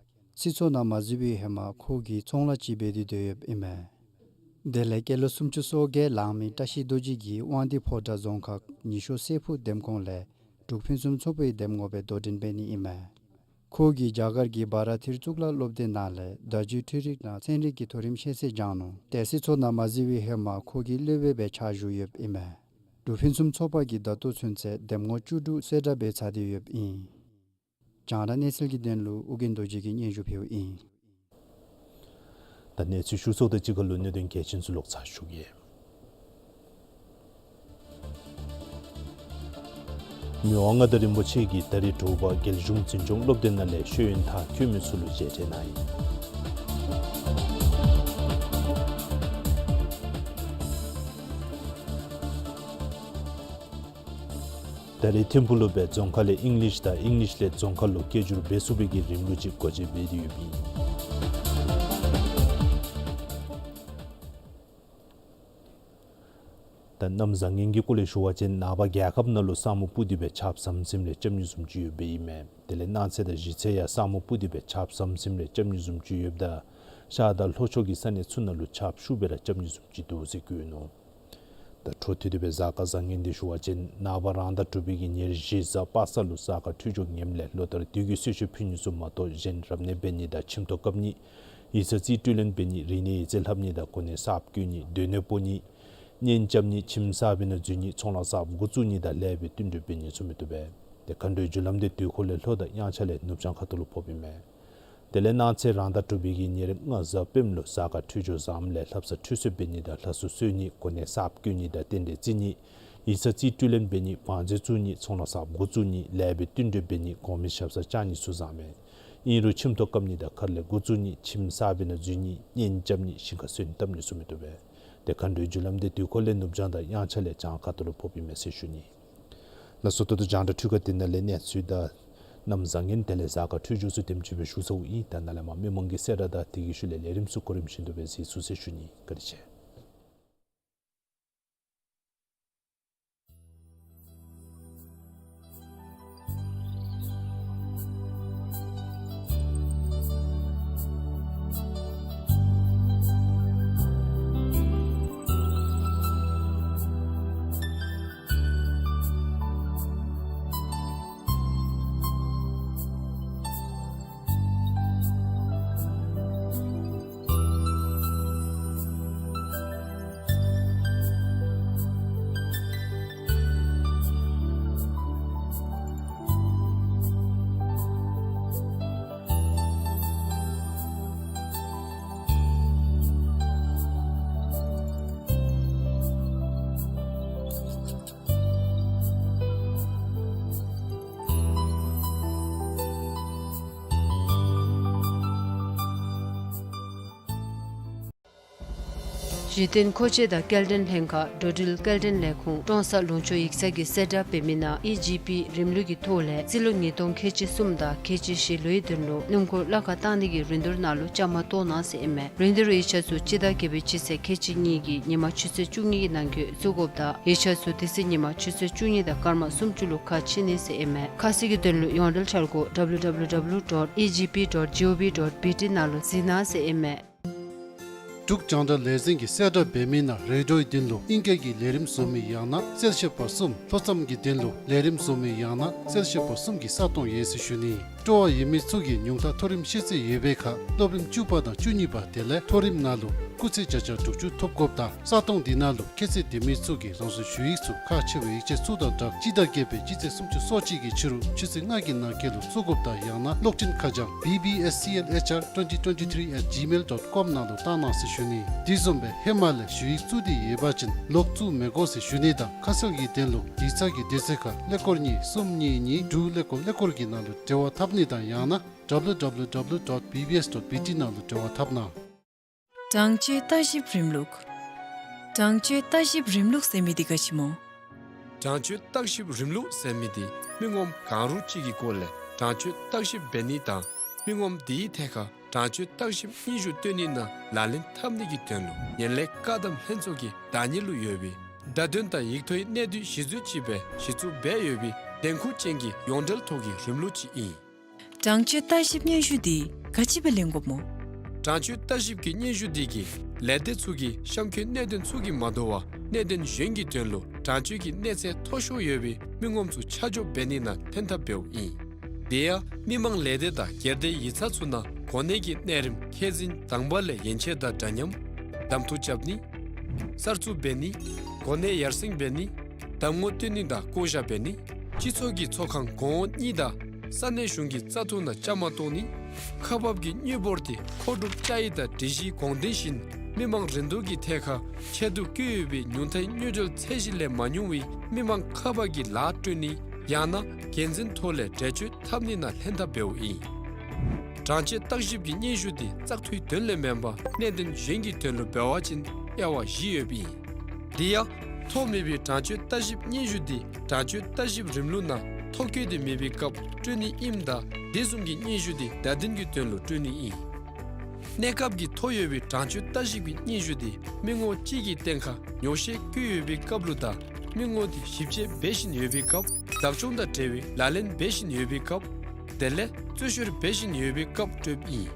སྲིད་ཚོགས་ནང་མ་འཛུལ་བའི་ཧེ་མ་ཁོ་གིས་ཚོང་ལཱ་ཅིག་འབད་དེ་སྡོད་ཡོདཔ་ཨིན་མས། དེ་ལས་སྐྱེས་ལོ་སུམ་ཅུ་སོ་བརྒྱད་ལང་མི་བཀྲ་ཤིས་རྡོ་རྗེ་གིས་དབང་འདུས་ཕོ་བྲང་རྫོང་ཁག་ཉི་ཤོ་སྲད་ཕུག་འདེམས་ཁོངས་ལས་འབྲུག་ཕུན་སུམ་ཚོགས་པའི་འདེམས་ངོ་སྦེ་དོ་འགྲན་འབད་ནི་ཨིན་མས། ཁོ་གིས་རྒྱ་གར་གྱི་བྷ་ར་ཐིར་གཙུག་ལག་སློབ་སྡེ་ནང་ལས་བརྡ་བརྒྱུད་འཕྲུལ་རིག་ནང་ཚན་རིག་གི་མཐོ་རིམ་ཤེས་ཚད་སྦྱངས་ནུག། དེ་སྲིད་ཚོགས་ནང་མ་འཛུལ་བའི་ཧེ་མ་ཁོ་གིས་སློབ་དཔོན་སྦེ་ཕྱག་ཞུ་ཡོདཔ་ཨིན་མས། འབྲུག་ཕུན་སུམ་ཚོགས་པ་གིས་ད་ལྟོ་ཚུན་ཚོད་འདེམས་ངོ་བཅུ་དྲུག་གསལ་བསྒྲགས་འབད་ཚར་ཏེ་ཡོདཔ་ཨིན། རྒྱང་བསྒྲགས་གནས་ཚུལ་གྱི་དོན་ལུ་ཨོ་རྒྱན་རྡོ་རྗེ་གིས་སྙན་ཞུ་ཕུལཝ་ཨིན། ད་གནས་ཚུལ་ཞུ་ཚརཝ་དང་གཅིག་ཁར་ལུ་གནད་དོན་གལ་ཆེན་ཚུ་ལོག་ཚར་ཞུ་གེ། མི་དབང་མངའ་བདག་རིན་པོ་ཆེ་གིས་ད་རིས་དྲོ་པ་རྒྱལ་གཞུང་འཛིན་སྐྱོང་སློབ་སྡེ་ནང་ལས་ཤེས་ཡོན་མཐར་འཁྱོལ་མི་ཚུ་ལུ་མཇལ་འཕྲད་གནང་ཡི། ད་རིས་ཐིམ་ཕུག་ལུ་སྦེ་རྫོང་ཁག་ལས་ཨིང་ལིཤ་དང་ཨིང་ལིཤ་ལས་རྫོང་ཁ་ལུ་སྐད་སྒྱུར་འབད་ཚུགས་པའི་གི་རིམ་ལུགས་ཅིག་སྒོ་འབྱེད་འབད་དེ་ཡོདཔ་ཨིན། ད་གནམ་བཟང་ངན་གྱི་སྐོར་ལས་ཞུ་བ་ཅིན་ནངས་པ་རྒྱལ་ཁབ་ནང་ལུ་ས་སྨུག་སྤུབས་ཏེ་སྦེ་ཆརཔ་ཟམ་ཟིམ་ལས་རྐྱབ་ནི་བཟུམ་ཅིག་ཡོདཔ་ཨིན་མས། དེ་ལས་གནངས་ཚེ་དང་གཞེས་ཚེ་ཡང་ས་སྨུག་སྤུབས་ཏེ་སྦེ་ཆརཔ་ཟམ་ཟིམ་ལས་རྐྱབ་ནི་བཟུམ་ཅིག་ཡོདཔ་ད་ཤར་དང་ལྷོ་ཕྱོགས་ཀྱི་ས་གནས་ཚུ་ནང་ལུ་ཆརཔ་ཤུགས་སྦེ་ར་རྐྱབ་ནི་བཟུམ་ཅིག་འདུག་ཟེར་བཀོད་ནུག། ད་འཕྲོ་མཐུད་དེ་སྦེ་གཟའ་སྐར་བཟང་ངན་འདི་ཞུ་བ་ཅིན་ནངས་པ་རང་ཟླ་དྲུག་པའི་གི་ཉེར་བཞི་གཟའ་པ་སངས་ལུ་གཟའ་སྐར་འཕྲོད་སྦྱོར་ངནམ་ལས་ལོ་ལྟར་དུས་ཀྱི་གསོལ་མཆོད་ཕུལ་ནི་ཚུ་མ་གཏོགས་གཞན་རབ་གནས་འབད་ནི་དང་ཁྱིམ་ཐོག་བཀབ་ནི། ཡིག་ཚང་རྩིས་སྤྲོད་ལེན་འབད་ནི། རིག་གནས་ཡིག་རྩིས་ལྷབ་ནི་དང་གོ་གནས་གསརཔ་བསྐོ་ནི། སྡོད་གནས་སྤོ་ནི། གཉེན་རྐྱབ་ནི། ཁྱིམ་གསར་པའི་ནང་འཛུལ་ནི། ཚོང་ལཱ་གསརཔ་འགོ་བཙུགས་ནི་དང་ལེགས་པའི་བསྟུན་གྲོས་འབད་ནི་ཚུ་མི་བཏུབ་པས། དེ་མཁའ་འགྲོའི་རྒྱུ་ལམ་འདི་དུས་འཁོར་ལས་ལྷོ་དང་དབྱངས་འཆར་ལས་ནུབ་བྱང་ཁ་ཐུག་ལུ་ཕོགཔ་ཨིན་མས། དེ་ལས་གནངས་ཚེ་རང་ཟླ་དྲུག་པའི་གི་ཉེར་ལྔ་གཟའ་སྤེནམ་ལུ་གཟའ་སྐར་འཕྲོད་སྦྱོར་བཟངམ་ལས་ལྷ་བསང་ཁྲུས་གསོལ་འབད་ནི་དང་ལྷ་གསོལ་གསོལ་ནི། གོ་གནས་གསརཔ་བསྐོ་ནི་དང་རྟེན་འབྲེལ་བརྩི་ནི། ཡིག་ཚང་རྩིས་སྤྲོད་ལེན་འབད་ནི། བང་མཛོད་བཙུགས་ནི། ཚོང་ལཱ་གསརཔ་འགོ་བཙུགས་ནི། ལེགས་པའི་བསྟུན་གྲོས་འབད་ནི། གོང་མའི་ཞབས་སར་བཅར་ནི་ཚུ་བཟང་མས། ཨིན་རུང་ཁྱིམ་ཐོག་བཀབ་ནི་དང་མཁར་ལས་འགོ་བཙུགས་ནི། ཁྱིམ་གསར་པའི་ནང་འཛུལ་ནི། གཉེན་རྐྱབ་ནི། ཞིང་ཁར་སོན་བཏབ་ནི་ཚུ་མི་བཏུབ་པས། དེ་མཁའ་འགྲོའི་རྒྱུ་ལམ་འདི་དུས་འཁོར་ལས་ནུབ་བྱང་དང་དབྱངས་འཆར་ལས་བྱང་ཁ་ཐུག་ལུ་ཕོགཔ་ཨིན་མས་ཟེར་ཞུ་ནི། ལགས་སོ། ད་ལྟོ་རྒྱང་བསྒྲགས་འཕྲུལ་ཁང་འདི་ནང་ལས་གནས་ཚུལ་དང་གནམ་བཟང་ངན་དེ་ལས་གཟའ་སྐར་འཕྲོད་སྦྱོར་ཚུ་དེམ་ཅིག་སྦེ་ཞུ་ཚརཝ་ཨིན། ད་ནཱ་ལས་མར་མི་མང་གི་གསལ་བསྒྲགས་དང་དེ་གི་ཤུལ་ལས་ལས་རིམ་ཚུ་གོ་རིམ་བཞིན་དུ་སྦེ་གཟིགས་ཚུགས་ཟེར་ཞུ་ནི། བཀའ་དྲིན་ཆེ། གཞི་རྟེན་མཁོ་ཆས་དང་སྐྱེལ་འདྲེན་ལྷན་ཁག་འགྲོ་འགྲུལ་སྐྱེལ་འདྲེན་ལས་ཁུངས་ཀྲོང་གསར་ལུང་ཕྱོགས་ཡིག་ཚང་གིས་གསལ་བསྒྲགས་འབད་མི་ནང་ཨི་ཇི་པི་རིམ་ལུགས་ཀྱི་ཐོག་ལས་རྩིས་ལོ་ཉིས་སྟོང་ཁལ་གཅིག་གསུམ་དང་ཁལ་གཅིག་བཞི་ལོའི་དོན་ལུ་སྣུམ་འཁོར་གླ་ཁར་བཏང་ནི་གི་རིན་བསྡུར་ནང་ལུ་བཅའ་མར་གཏོགས་གནང་ཟེར་ཨིན་མས། རིན་བསྡུར་ཡིག་ཆ་ཚུ་སྤྱི་ཟླ་བརྒྱད་པའི་སྤྱི་ཚེས་ཁལ་གཅིག་གཉིས་ཀྱི་ཉིན་མ་ཆུ་ཚོད་བཅུ་གཉིས་ཀྱི་ནང་འཁོད་བཙུགས་དགོཔ་དང་ཡིག་ཆ་ཚུ་དེ་ཚེ་ཉིན་མ་ཆུ་ཚོད་བཅུ་གཉིས་དང་སྐར་མ་སུམ་ཅུ་ལུ་ཁ་ཕྱེ་ནི་ཟེར་ཨིན་མས། ཁ་གསལ་གྱི་དོན་ལུ་ཡོངས་འབྲེལ་འཆར་སྒོ་W W W dot E G P dot G O V dot B T ནང་ལུ་གཟིགས་གནང་ཟེར་ཨིན་མས། འབྲུག་རྒྱང་བསྒྲགས་ལས་འཛིན་གྱིས་གསལ་བསྒྲགས་འབད་མི་ནང་རེ་ཌིའོའི་དོན་ལུ་ཨིང་སྐད་ཀྱི་ལས་རིམ་བཟོ་མི་ཡང་ན་གསལ་བཤད་པ་གསུམ། ལྷོ་མཚམས་ཀྱི་དོན་ལུ་ལས་རིམ་བཟོ་མི་ཡང་ན་གསལ་བཤད་པ་གསུམ་གྱི་ས་སྟོང་ཡོད་ཟེར་ཞུ་ནི། སྤྲོ་བ་ཡོད་མི་ཚུ་གིས་ཉུང་མཐའ་མཐོ་རིམ་ཤེས་ཚད་ཡོད་པའི་ཁར་སློབ་རིམ་བཅུ་པ་དང་བཅུ་གཉིས་པ་དེ་ལས་མཐོ་རིམ་ནང་ལུ་སྐུགས་ཚད་བརྒྱ་ཆ་དྲུག་ཅུ་ཐོབ་དགོཔ་དང་ས་སྟོང་འདི་ནང་ལུ་ཁྱད་ཚད་ལྡན་མི་ཚུ་གིས་རང་སོའི་ཞུ་ཡིག་ཚུ་ཁག་ཆེ་བའི་ཡིག་ཆ་ཚུ་དང་སྦྲགས་སྤྱི་ཟླ་བརྒྱད་པའི་སྤྱི་ཚེས་སུམ་ཅུ་སོ་གཅིག་གི་ཕྱི་རུ་ཆུ་ཚོད་ལྔ་གི་ནང་འཁོད་ལུ་བཙུགས་དགོཔ་དང་ཡང་ན་གློག་འཕྲིན་ཁ་བྱང་B B S C L H R twenty twenty-three at gmail dot com ནང་ལུ་བཏང་གནང་ཟེར་ཞུ་ནི། དེ་བཟུམ་སྦེ་ཧེ་མ་ལས་ཞུ་ཡིག་བཙུགས་ཏེ་ཡོད་པ་ཅིན་ལོག་བཙུགས་མི་དགོ་ཟེར་ཞུ་ནི་དང་ཁ་གསལ་གྱི་དོན་ལུ་ཡིག་ཚང་གི་དུས་ཚོད་ཁར་ཀླད་ཀོར་གཉིས་གསུམ་གཉིས་གཉིས་དྲུག་ཀླད་ཀོར་ཀླད་ཀོར་གྱི་ནང་ལུ་འབྲེལ་བ་འཐབ་ནི་དང་ཡང་ན་W W W dot B B S dot B T ནང་ལུ་འབྲེལ་བ་འཐབ་གནང་། དྲང་སྤྱོད་ལྟ་ཞིབ་རིམ་ལུགས། དྲང་སྤྱོད་ལྟ་ཞིབ་རིམ་ལུགས་ཟེར་མི་འདི་ག་ཅི་སྨོ། དྲང་སྤྱོད་ལྟ་ཞིབ་རིམ་ལུགས་ཟེར་མི་འདི་མི་ངོམ་གང་རུང་ཅིག་གི་སྐོར་ལས་དྲང་སྤྱོད་ལྟ་ཞིབ་འབད་ནི་དང་མི་ངོམ་དེའི་ཐད་ཁར་དྲང་སྤྱོད་ལྟ་ཞིབ་སྙན་ཞུ་སྟོན་ནི་ནང་ལག་ལེན་འཐབ་ནི་གི་དོན་ལུ་ངན་ལྷད་བཀག་སྡོམ་ལྷན་ཚོགས་ཀྱི་བདག་གཉེར་ལུ་ཡོད་པའི་བརྡ་དོན་དང་ཡིག་ཐོག་གི་གནད་དོན་གཞི་འཛུལ་ཅིག་སྦེ་གཞི་བཙུགས་འབད་ཡོད་པའི་བདེན་ཁུངས་ཅན་གྱི་ཡོངས་འབྲེལ་ཐོག་གི་རིམ་ལུགས་ཅིག་ཨིན། དྲང་སྤྱོད་ལྟ་ཞིབ་སྙན་ཞུ་འདི་ག་ཅི་སྦེ་ལེན་དགོཔ་སྨོ། དྲང་སྤྱོད་ལྟ་ཞིབ་ཀྱི་སྙན་ཞུ་འདི་གིས་ལས་སྡེ་ཚུ་གི་གཤམ་འཁོད་གནད་དོན་ཚུ་གིས་མ་དོ་བར་གནད་དོན་གཞན་གྱི་དོན་ལུ་དྲང་སྤྱོད་ཀྱི་གནས་ཚད་མཐོ་ཤོས་ཡོད་པའི་མི་ངོམ་ཚུ་ཆ་འཇོག་འབད་ནི་ནང་ལྷན་ཐབས་འབདཝ་ཨིན། དེ་ཡང་མི་མང་ལས་སྡེ་དང་སྒེར་སྡེ་ཡིག་ཚང་ཚུ་ནང་གོ་གནས་ཀྱི་གནས་རིམ་ཁས་འཛིན་དང་པ་ལས་ཡན་ཆད་དང་འདྲ་མཉམ་གདམ་འཐུ་རྐྱབ་ནི། གསར་བཙུགས་འབད་ནི། གོ་གནས་ཡར་སེང་འབད་ནི། གདམ་ངོ་སྟོན་ནི་དང་བསྐོ་བཞག་འབད་ནི། སྤྱི་ཚོགས་ཀྱི་ཚོགས་ཁང་གོང་འོག་གཉིས་དང་ས་གནས་གཞུང་གི་བཙག་འཐུ་ནང་བཅའ་མར་གཏོགས་ནི། ཁག་འབག་གི་དངུལ་འབོར་དེ་མཁོ་སྒྲུབ་བཅའ་ཡིག་དང་སྒྲིག་གཞིའི་དགོངས་དོན་བཞིན་མི་མང་རིན་བསྡུར་གྱི་ཐད་ཁར་ཆེད་དུ་བཀོད་ཡོད་པའི་ཉུང་མཐའི་དངུལ་འབྲེལ་ཚད་གཞི་ལས་མ་ཉུང་བའི་མི་མང་ཁག་འབག་གི་ལཱ་སྤྲོད་ནི་ཡང་ན་འགན་འཛིན་ཐོག་ལས་འགྲེལ་བརྗོད་འཐབ་ནི་ནང་ལྷན་ཐབས་འབདཝ་ཨིན། དྲང་སྤྱོད་བརྟག་ཞིབ་ཀྱི་སྙན་ཞུ་དེ་བཙག་འཐུའི་དོན་ལས་མེན་པར་གནད་དོན་གཞན་གྱི་དོན་ལུ་འབད་བ་ཅིན་དབྱེ་བ་བཞི་ཡོདཔ་ཨིན། དེ་ཡང་ཐོ་མེད་པའི་དྲང་སྤྱོད་བརྟག་ཞིབ་སྙན་ཞུ་དེ་དྲང་སྤྱོད་བརྟག་ཞིབ་རིམ་ལུགས་ནང་ཐོ་བཀོད་དེ་མེད་པའི་སྐབས་སྤྲོད་ནི་ཨིནམ་ད་དེ་བཟུམ་གྱི་སྙན་ཞུ་དེ་བརྡ་དོན་གྱི་དོན་ལུ་སྤྲོད་ནི་ཨིན། གནས་སྐབས་ཀྱི་ཐོ་ཡོད་པའི་དྲང་སྤྱོད་བརྟག་ཞིབ་ཀྱི་སྙན་ཞུ་དེ་མི་ངོ་གཅིག་གི་སྟེང་ཁར་ཉོག་བཤད་བཀོད་ཡོད་པའི་སྐབས་ལུ་དང་མི་ངོ་དེ་ཞིབ་དཔྱད་འབད་བཞིན་ཡོད་པའི་སྐབས་བདག་སྐྱོང་དང་འབྲེལ་བའི་ལག་ལེན་འབད་བཞིན་ཡོད་པའི་སྐབས་དེ་ལས་རྩོད་བཤེར་འབད་བཞིན་ཡོད་པའི་སྐབས་སྤྲོདཔ་ཨིན།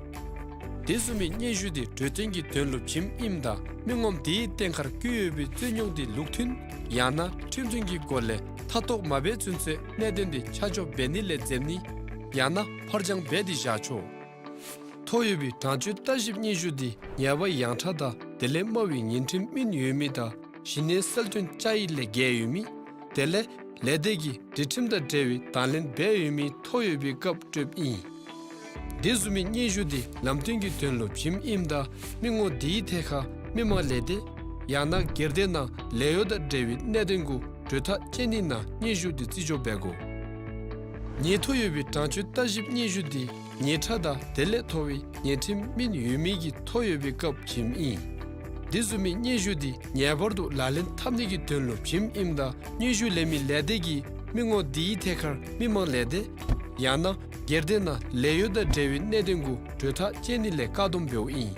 དེ་བཟུམ་མའི་སྙན་ཞུ་དེ་གྲོས་བསྟུན་གྱི་དོན་ལུ་བྱིནམ་ཨིནམ་ད་མི་ངོམ་དེའི་སྟེང་ཁར་བཀོད་ཡོད་པའི་རྩོད་རྙོག་དེ་ལུགས་མཐུན་ཡང་ན་ཁྲིམས་མཐུན་གྱི་སྒོ་ལས་མཐའ་གཏོགས་མ་འབད་ཚུན་ཚོད་གནད་དོན་དེ་ཆ་འཇོག་འབད་ནི་ལས་འཛེམ་ནི་ཡང་ན་ཕར་འགྱངས་འབད་དེ་བཞག་ཆོག། ཐོ་ཡོད་པའི་དྲང་སྤྱོད་བརྟག་ཞིབ་སྙན་ཞུ་དེ་ཉེས་པ་ཡངས་དྲགས་དང་དེ་ལས་དམའ་བའི་ཉེས་ཁྲིམས་སྨིན་ཡོད་མི་དང་གཞི་གནས་གསལ་སྟོན་བཅའ་ཡིག་ལས་འགལ་ཡོད་མི། དེ་ལས་ལས་སྡེ་གི་སྒྲིག་ཁྲིམས་དང་འབྲེལ་བའི་དང་ལེན་འབད་ཡོད་མི་ཐོ་ཡོད་པའི་སྐབས་སྤྲོདཔ་ཨིན། དེ་བཟུམ་མའི་སྙན་ཞུ་དེ་ལམ་སྟོན་གྱི་དོན་ལུ་བྱིནམ་ཨིནམ་ད་མི་ངོ་དེའི་ཐད་ཁར་མི་མང་ལས་སྡེ་ཡང་ན་སྒེར་སྡེ་ནང་ལས་གཡོག་དང་འབྲེལ་བའི་གནད་དོན་གུ་གྲོས་ཐག་བཅད་ནི་ནང་སྙན་ཞུ་དེ་རྩིས་འཇོག་འབད་དགོ། ཉེས་ཐོ་ཡོད་པའི་དྲང་སྤྱོད་བརྟག་ཞིབ་སྙན་ཞུ་དེ་ཉེས་ཁྲ་དང་དེ་ལས་མཐོ་བའི་ཉེས་ཁྲིམས་སྨིན་ཡོད་མི་གི་ཐོ་ཡོད་པའི་སྐབས་བྱིནམ་ཨིན། དེ་བཟུམ་མའི་སྙན་ཞུ་དེ་ངེས་པར་དུ་ལག་ལེན་འཐབ་ནི་གི་དོན་ལུ་བྱིནམ་ཨིནམ་ད་སྙན་ཞུ་ལེན་མི་ལས་སྡེ་གིས་མི་ངོ་དེའི་ཐད་ཁར་མི་མང་ལས་སྡེ་ཡང་ན་སྒེར་སྡེ་ནང་ལས་གཡོག་དང་འབྲེལ་བའི་གནད་དོན་གུ་གྲོས་ཐག་བཅད་ནི་ལས་བཀག་སྡོམ་འབདཝ་ཨིན།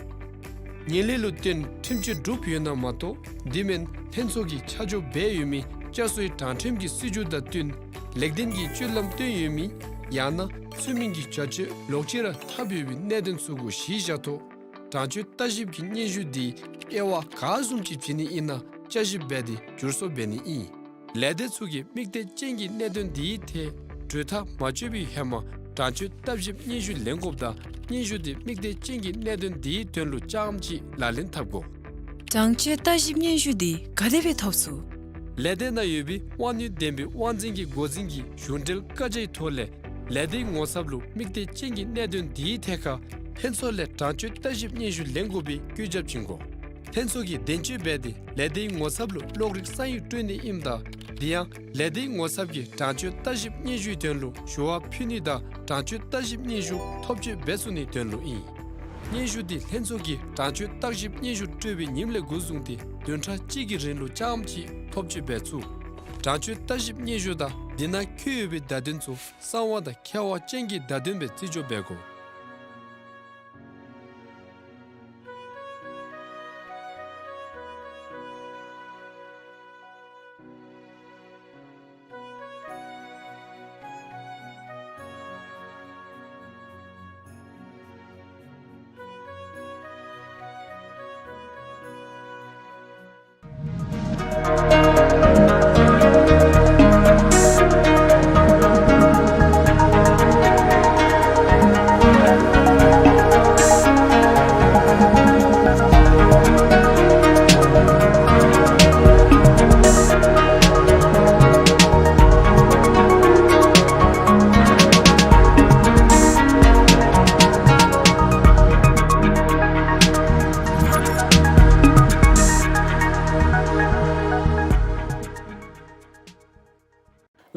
ངན་ལྷད་ལུ་བརྟེན་ཁྲིམས་གཅོད་གྲུབ་ཡོད་ན་མ་གཏོགས་དེ་མེན་ལྷན་ཚོགས་ཀྱིས་ཆ་འཇོག་འབད་ཡོད་མི་བསྐྱར་གསོའི་དྲང་ཁྲིམས་ཀྱི་སྲིད་བྱུས་དང་བསྟུན་ལེགས་ལྡན་གྱི་སྤྱོད་ལམ་སྟོན་ཡོད་མི་ཡང་ན་ཚུལ་མིན་གྱི་བྱ་སྤྱོད་ལོག་སྤྱོད་ར་འཐབ་ཡོད་པའི་གནད་དོན་ཚུ་གུ་གཞི་བཞག་ཐོག་དྲང་སྤྱོད་བརྟག་ཞིབ་ཀྱི་སྙན་ཞུ་དེ་དབྱེ་བ་ག་བཟུམ་ཅིག་བྱིན་ནི་ཨིན་ན་བསྐྱར་ཞིབ་འབད་དེ་བསྒྱུར་བཟོ་འབད་ནི་ཨིན། ལས་སྡེ་ཚུ་གིས་དམིགས་གཏད་ཅན་གྱི་གནད་དོན་དེའི་ཐད་གྲོས་ཐག་མ་གཅོད་པའི་ཧེ་མ་དྲང་སྤྱོད་བརྟག་ཞིབ་སྙན་ཞུ་ལེན་དགོཔ་དང་སྙན་ཞུ་དེ་དམིགས་གཏད་ཅན་གྱི་གནད་དོན་དེའི་དོན་ལུ་རྐྱངམ་གཅིག་ལག་ལེན་འཐབ་དགོ། དྲང་སྤྱོད་བརྟག་ཞིབ་སྙན་ཞུ་དེ་ག་དེ་སྦེ་ཐོབ་ཚུགས། ལས་སྡེ་ནང་ཡོད་པའི་དབང་ནུས་ལྡན་པའི་དབང་འཛིན་གྱི་འགོ་འཛིན་གྱི་གཞུང་འབྲེལ་བཀའ་རྒྱའི་ཐོག་ལས་ལས་སྡེའི་ངོ་ཚབ་ལུ་དམིགས་གཏད་ཅན་གྱི་གནད་དོན་དེའི་ཐད་ཁར་ལྷན་ཚོགས་ལས་དྲང་སྤྱོད་བརྟག་ཞིབ་སྙན་ཞུ་ལེན་དགོ་པའི་བཀོད་ཁྱབ་བྱིན་དགོ། ལྷན་ཚོགས་ཀྱིས་བདེན་དཔྱོད་འབད་དེ་ལས་སྡེའི་ངོ་ཚབ་ལུ་གློག་རིག་ས་ཡིག་སྤྲོད་ནི་ཨིནམ་ད་དེ་ཡང་ལས་སྡེའི་ངོ་ཚབ་ཀྱིས་དྲང་སྤྱོད་བརྟག་ཞིབ་སྙན་ཞུའི་དོན་ལུ་ཞུ་བ་ཕུལ་ནི་དང་དྲང་སྤྱོད་བརྟག་ཞིབ་སྙན་ཞུ་ཐོབ་སྤྱོད་འབད་ཚུགས་ནིའི་དོན་ལུ་ཨིན། སྙན་ཞུ་དེ་ལྷན་ཚོགས་ཀྱིས་དྲང་སྤྱོད་བརྟག་ཞིབ་སྙན་ཞུ་སྤྲོད་པའི་ཉིནམ་ལས་འགོ་བཟུང་སྟེ་བདུན་ཕྲག་གཅིག་གི་རིང་ལུ་རྐྱངམ་གཅིག་ཐོབ་སྤྱོད་འབད་ཚུགས། དྲང་སྤྱོད་བརྟག་ཞིབ་སྙན་ཞུ་དང་དེ་ནང་འཁོད་ཡོད་པའི་བརྡ་དོན་ཚུ་གསང་བ་དང་ཁྱབ་པ་ཅན་གྱི་བརྡ་དོན་སྦེ་རྩིས་འཇོག་འབད་དགོ།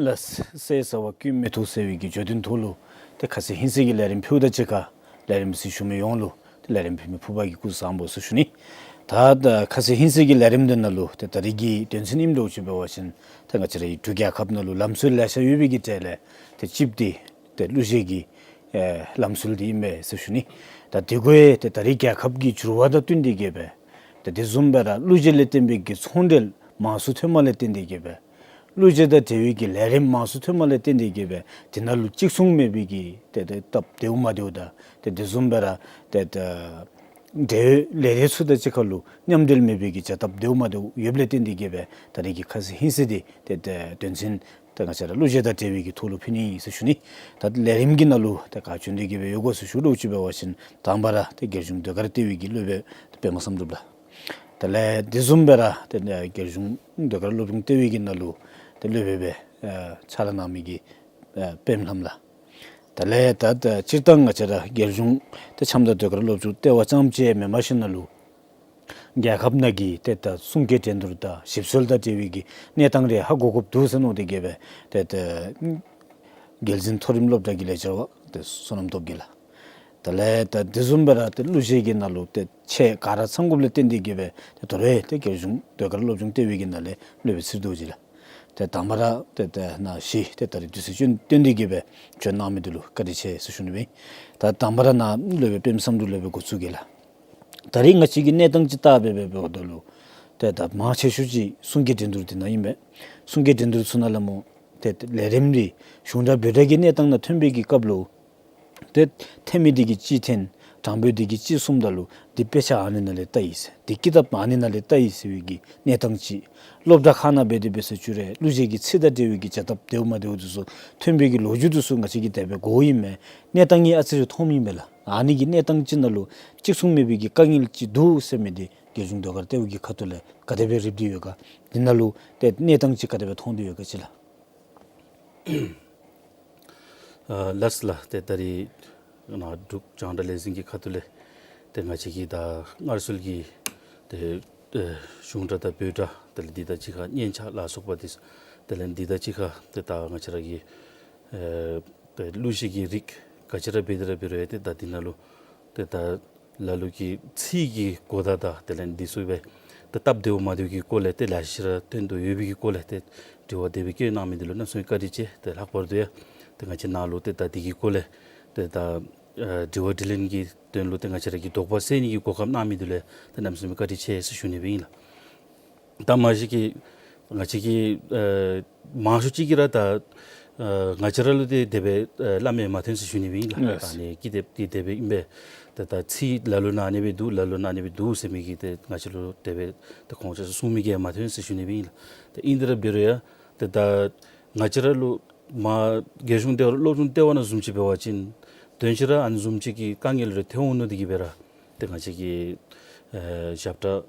ལགས། ཟས་ཟ་བ་ཀུན་མི་ཐུབ་ཟེར་བའི་གི་བརྗོད་དོན་ཐོག་ལུ་ཏེ་ཁ་ཙ་ཧིང་སངས་ཀྱི་ལས་རིམ་ཕུལཝ་དང་གཅིག་ཁར་ལས་རིམ་གཟིགས་ཞུ་མི་ཡོངས་ལུ་ཏེ་ལས་རིམ་ཕུལ་མི་ཕུརཔ་གིས་སྐུ་གཟུགས་བཟང་པོ་ཟེར་ཞུ་ནི། ད་ད་ཁ་ཙ་ཧིང་སངས་ཀྱི་ལས་རིམ་འདི་ནང་ལུ་ཏེ་ད་རིས་ཀྱི་དོན་ཚན་ཨིནམ་འདྲཝ་ཅིག་འབད་བ་ཅིན་ཏེ་ང་བཅས་རའི་འབྲུག་རྒྱལ་ཁབ་ནང་ལུ་ལམ་སྲོལ་ལེ་ཤ་ཡོད་པའི་གི་གྲས་ལས་ཏེ་གཅིག་འདི་ཏེ་གླུ་གཞས་ཀྱི་ཨེ་ལམ་སྲོལ་འདི་ཨིན་པས་ཟེར་ཞུ་ནི། ད་དེ་གུ་ཡང་ཏེ་ད་རིས་རྒྱལ་ཁབ་ཀྱི་འགྱུར་བ་དང་བསྟུན་ཏེ་གིས་སྦེ་ཏེ་དེ་བཟུམ་སྦེ་ར་གླུ་གཞས་ལས་བརྟེན་པའི་གི་ཚོང་འབྲེལ་མང་སུ་ཐོནམ་ལས་བརྟེན་ཏེ་གིས་སྦེ་གླུ་གཞས་དང་འབྲེལ་བའི་གི་ལས་རིམ་མང་སུ་ཐོནམ་ལས་བརྟེན་ཏེ་གིས་སྦེ་དེ་ནང་ལུ་གཅིག་མཚུངས་མེད་པའི་གི་ཏེ་ཏེ་སྟབས་བདེཝ་མ་བདེཝ་དང་ཏེ་དེ་བཟུམ་སྦེ་ར་ཏེ་ཏེ་འབྲེལ་ཡོད་ལས་སྡེ་ཚུ་དང་གཅིག་ཁར་ལུ་མཉམ་འབྲེལ་མེད་པའི་གི་བྱ་སྟབས་བདེཝ་མ་བདེཝ་ཡོདཔ་ལས་བརྟེན་ཏེ་གིས་སྦེ་ད་རིས་ཀྱི་ཁ་ཙ་ཧིང་སངས་འདི་ཏེ་ཏེ་དོན་ཚན་ཏེ་ང་བཅས་ར་གླུ་གཞས་དང་འབྲེལ་བའི་གི་ཐོག་ལུ་ཕུལ་ནི་ཨིན་ཟེར་ཞུ་ནི། ད་ལས་རིམ་གྱི་ནང་ལུ་ཏེ་ག་བྱོན་ཏེ་གིས་སྦེ་ཡོད་ག་ཟེར་ཞུ་དོ་ཅིག་འབད་བ་ཅིན་དང་པ་ར་ཏེ་རྒྱལ་གཞུང་ཟློས་གར་ལྟེ་བའི་གི་སློབ་དཔོན་ཏེ་པདྨ་བསམ་གྲུབ་ལགས། དེ་ལས་དེ་བཟུམ་སྦེ་ར་ཏེ་རྒྱལ་གཞུང་ཟློས་གར་སློབ་སྦྱོང་ལྟེ་བའི་གི་ནང་ལུ་ཏེ་སློབ་དཔོན་སྦེ་ཨ་ཕྱག་ལཱ་གནང་མི་གི་ཨ་པདྨ་ལྷམོ་ལགས། དེ་ལས་ད་ད་སྤྱིར་བཏང་ང་བཅས་ར་རྒྱལ་གཞུང་ཏེ་འཆམ་དང་ཟློས་གར་སློབ་སྦྱོང་ལྟེ་བ་རྐྱངམ་ཅིག་མེན་པར་ཞིན་ན་ལུ་རྒྱལ་ཁབ་ནང་གི་ཏེ་ད་གསུང་སྐད་འགྲན་བསྡུར་དང་ཞིབ་འཚོལ་དང་འབྲེལ་བའི་གི་གནས་སྟངས་རེ་ཧ་གོ་དགོཔ་འདུག་ཟེར་མནོ་སྟེ་གིས་སྦེ་ཏེ་ད་རྒྱལ་འཛིན་མཐོ་རིམ་སློབ་གྲྭ་གི་ལས་བྱེད་པ་ཏེ་བསོད་ནམས་སྟོབས་རྒྱས་ལགས། དེ་ལས་ད་དེ་བཟུམ་སྦེ་ར་ཏེ་གླུ་གཞས་ཀྱི་ནང་ལུ་ཏེ་ཆེད་ག་ར་ཚང་དགོཔ་ལས་བརྟེན་ཏེ་གིས་སྦེ་ཏེ་དོ་རུང་ཏེ་རྒྱལ་གཞུང་ཟློས་གར་སློབ་སྦྱོང་ལྟེ་བའི་གི་ནང་ལས་སློབ་དཔོན་ཚུད་དོ་ཅིག་ལགས། ཏེ་དང་པ་ར་ཏེ་ཏེ་ནཱ་ཞུ་ཏེ་ད་རིས་དུས་ཚོད་བཏོན་ཏེ་གིས་སྦེ་བྱོན་གནང་མི་འདི་ལུ་བཀའ་དྲིན་ཆེ་ཟེར་ཞུ་ནི་ཨིན། ད་དང་པ་ར་ནཱ་སློབ་དཔོན་པདྨ་བསམ་གྲུབ་སློབ་དཔོན་འགོ་བཙུགས་གེ་ལགས། ད་རིས་ང་བཅས་ཀྱི་གནས་སྟངས་ཅིག་བལྟ་སྦེ་འབདཝ་ད་ལུ་ཏེ་ད་མང་ཆེ་ཤོས་ཅིག་གསུང་སྐད་འགྲན་བསྡུར་འདི་ནང་ཨིན་པས། གསུང་སྐད་འགྲན་བསྡུར་ཚུ་ནང་ལས་སྨོ་ཏེ་ལས་རིམ་འདི་གཞུང་འབྲེལ་བོད་འབྲེལ་གྱི་གནས་སྟངས་ནང་ཐོན་པའི་གི་སྐབས་ལུ་ཏེ་འཐེན་མི་འདི་གིས་གཅིག་འཐེན། དྲང་པོ་འདི་གིས་གཅིག་གསུངམ་ད་ལུ་འདི་དཔེ་ཆ་ཨ་ནི་ནང་ལས་བལྟ་ཡི་ཟེར། འདི་ཀི་དེབ་ཨ་ནི་ནང་ལས་བལྟ་ཡི་ཟེར་བའི་གི་གནས་སྟངས་ཅིག། སློབ་གྲྭ་ཁག་ནང་འབད་དེ་འབད་ས་ཅིག་རུང་གླུ་གཞས་ཀྱི་ཚིག་དང་འབྲེལ་བའི་གི་བྱ་སྟབས་བདེཝ་མ་བདེཝ་འདི་ཚུ་ཐོན་པའི་གི་ལོ་རྒྱུས་འདི་ཚུ་ང་བཅས་ཀྱིས་དེ་སྦེ་གོཝ་ཨིན་མས། གནས་སྟངས་ཨ་ཙི་རེ་མཐོངམ་ཨིན་པས་ལགས། ཨ་ནི་གི་གནས་སྟངས་ཅིག་ནང་ལུ་གཅིག་མཚུངས་མེད་པའི་གི་དཀའ་ངལ་ཅིག་འདུག་ཟེར་མི་འདི་རྒྱལ་གཞུང་ཟློས་གར་ལྟེ་བ་གི་ཁ་ཐུག་ལས་ག་དེ་སྦེ་རིག་སྟེ་ཡོད་ག། འདི་ནང་ལུ་ཏེ་གནས་སྟངས་ཅིག་ག་དེ་སྦེ་མཐོང་སྟེ་ཡོད་ག་ཅིག་ལགས། ཨ་ལགས་ལགས། ཏེ་ད་རིས་ནཱ་འབྲུག་རྒྱང་བསྒྲགས་ལས་འཛིན་གྱི་ཁ་ཐུག་ལས་ཏེ་ང་བཅས་ཀྱི་ད་སྔར་སྲོལ་གྱི་ཏེ་ཨེ་གཞུང་སྒྲ་དང་བོད་སྒྲ་དེ་ལས་འདི་དང་གཅིག་ཁར་སྙན་ཆ་ལ་སོགས་པ་འདི་དེ་ལས་འདི་དང་གཅིག་ཁར་ཏེ་ད་ང་བཅས་ར་གི་ཨེ་ཏེ་གླུ་གཞས་ཀྱི་རིགས་ག་ཅི་ར་འབད་དེ་ར་འབད་རུང་ཡང་ཏེ་ད་འདི་ནང་ལུ་ཏེ་ད་ལ་ལུ་གི་ཚིག་གི་གོ་བརྡ་དང་དེ་ལས་འདི་ཚུ་སྦེ་ཏེ་སྟབས་བདེཝ་མ་བདེཝ་གི་སྐོར་ལས་ཏེ་ལེ་ཤ་ར་སྟོན་དོ་ཡོད་པའི་གི་སྐོར་ལས་ཏེ་དྲི་བ་དེ་སྦེ་བཀོད་གནང་མི་འདི་ལུ་གནམ་མེད་ས་མེད་བཀའ་དྲིན་ཆེ། ཏེ་ལྷག་པར་དུ་ཡང་ཏེ་ང་བཅས་ནཱ་ལུ་ཏེ་ད་འདི་གི་སྐོར་ལས་ཏེ་ད་ཨ་དྲི་བ་དྲིས་ལན་གྱི་དོན་ལུ་ཏེ་ང་བཅས་ར་གི་དོགས་པ་སེལ་ནི་གི་གོ་སྐབས་གནང་མི་འདི་ལུ་ཏེ་གནམ་མེད་ས་མེད་བཀའ་དྲིན་ཆེ་ཟེར་ཞུ་ནི་སྦེ་ཨིན་ལགས། ད་མ་གཞི་གི་ང་བཅས་ཀྱི་ཨེ་མང་ཤོས་ཅིག་གིས་ར་ད་ཨེ་ང་བཅས་ར་ལུ་ཏེ་དེ་སྦེ་ཨེ་སླབ་མི་མ་ཐོན་ཟེར་ཞུ་ནི་སྦེ་ཨིན་ལགས། ལགས། ཨ་ནི་ཀི་དེབ་འདི་དེ་སྦེ་ཨིན་པས། ད་ད་ཚིག་ལ་ལུ་ནང་ཨ་ནི་སྦེ་འདུག་ལ་ལུ་ནང་ཨ་ནི་སྦེ་འདུག་ཟེར་མི་གི་ཏེ་ང་བཅས་ལུ་དེ་སྦེ་ད་ཁོང་ཆ་ཁྱབ་གསུང་མི་གིས་མ་ཐོན་ཟེར་ཞུ་ནི་སྦེ་ཨིན་ལགས། ད་ཨིན་དེ་ར་འབད་རུང་ཡང་ཏེ་ད་ང་བཅས་ར་ལུ་མ་རྒྱལ་གཞུང་ཟློས་གར་སློབ་སྦྱོང་ལྟེ་བ་ནང་བཟུམ་ཅིག་འབད་བ་ཅིན་དོན་ཅིག་ར་ཨ་ནི་བཟུམ་ཅིག་གི་དཀའ་ངལ་རེ་ཐོན་འོང་མནོ་སྟེ་གིས་སྦེ་ར་ཏེ་ང་བཅས་ཀྱི་ཨེ་ཞབས་ཁྲ་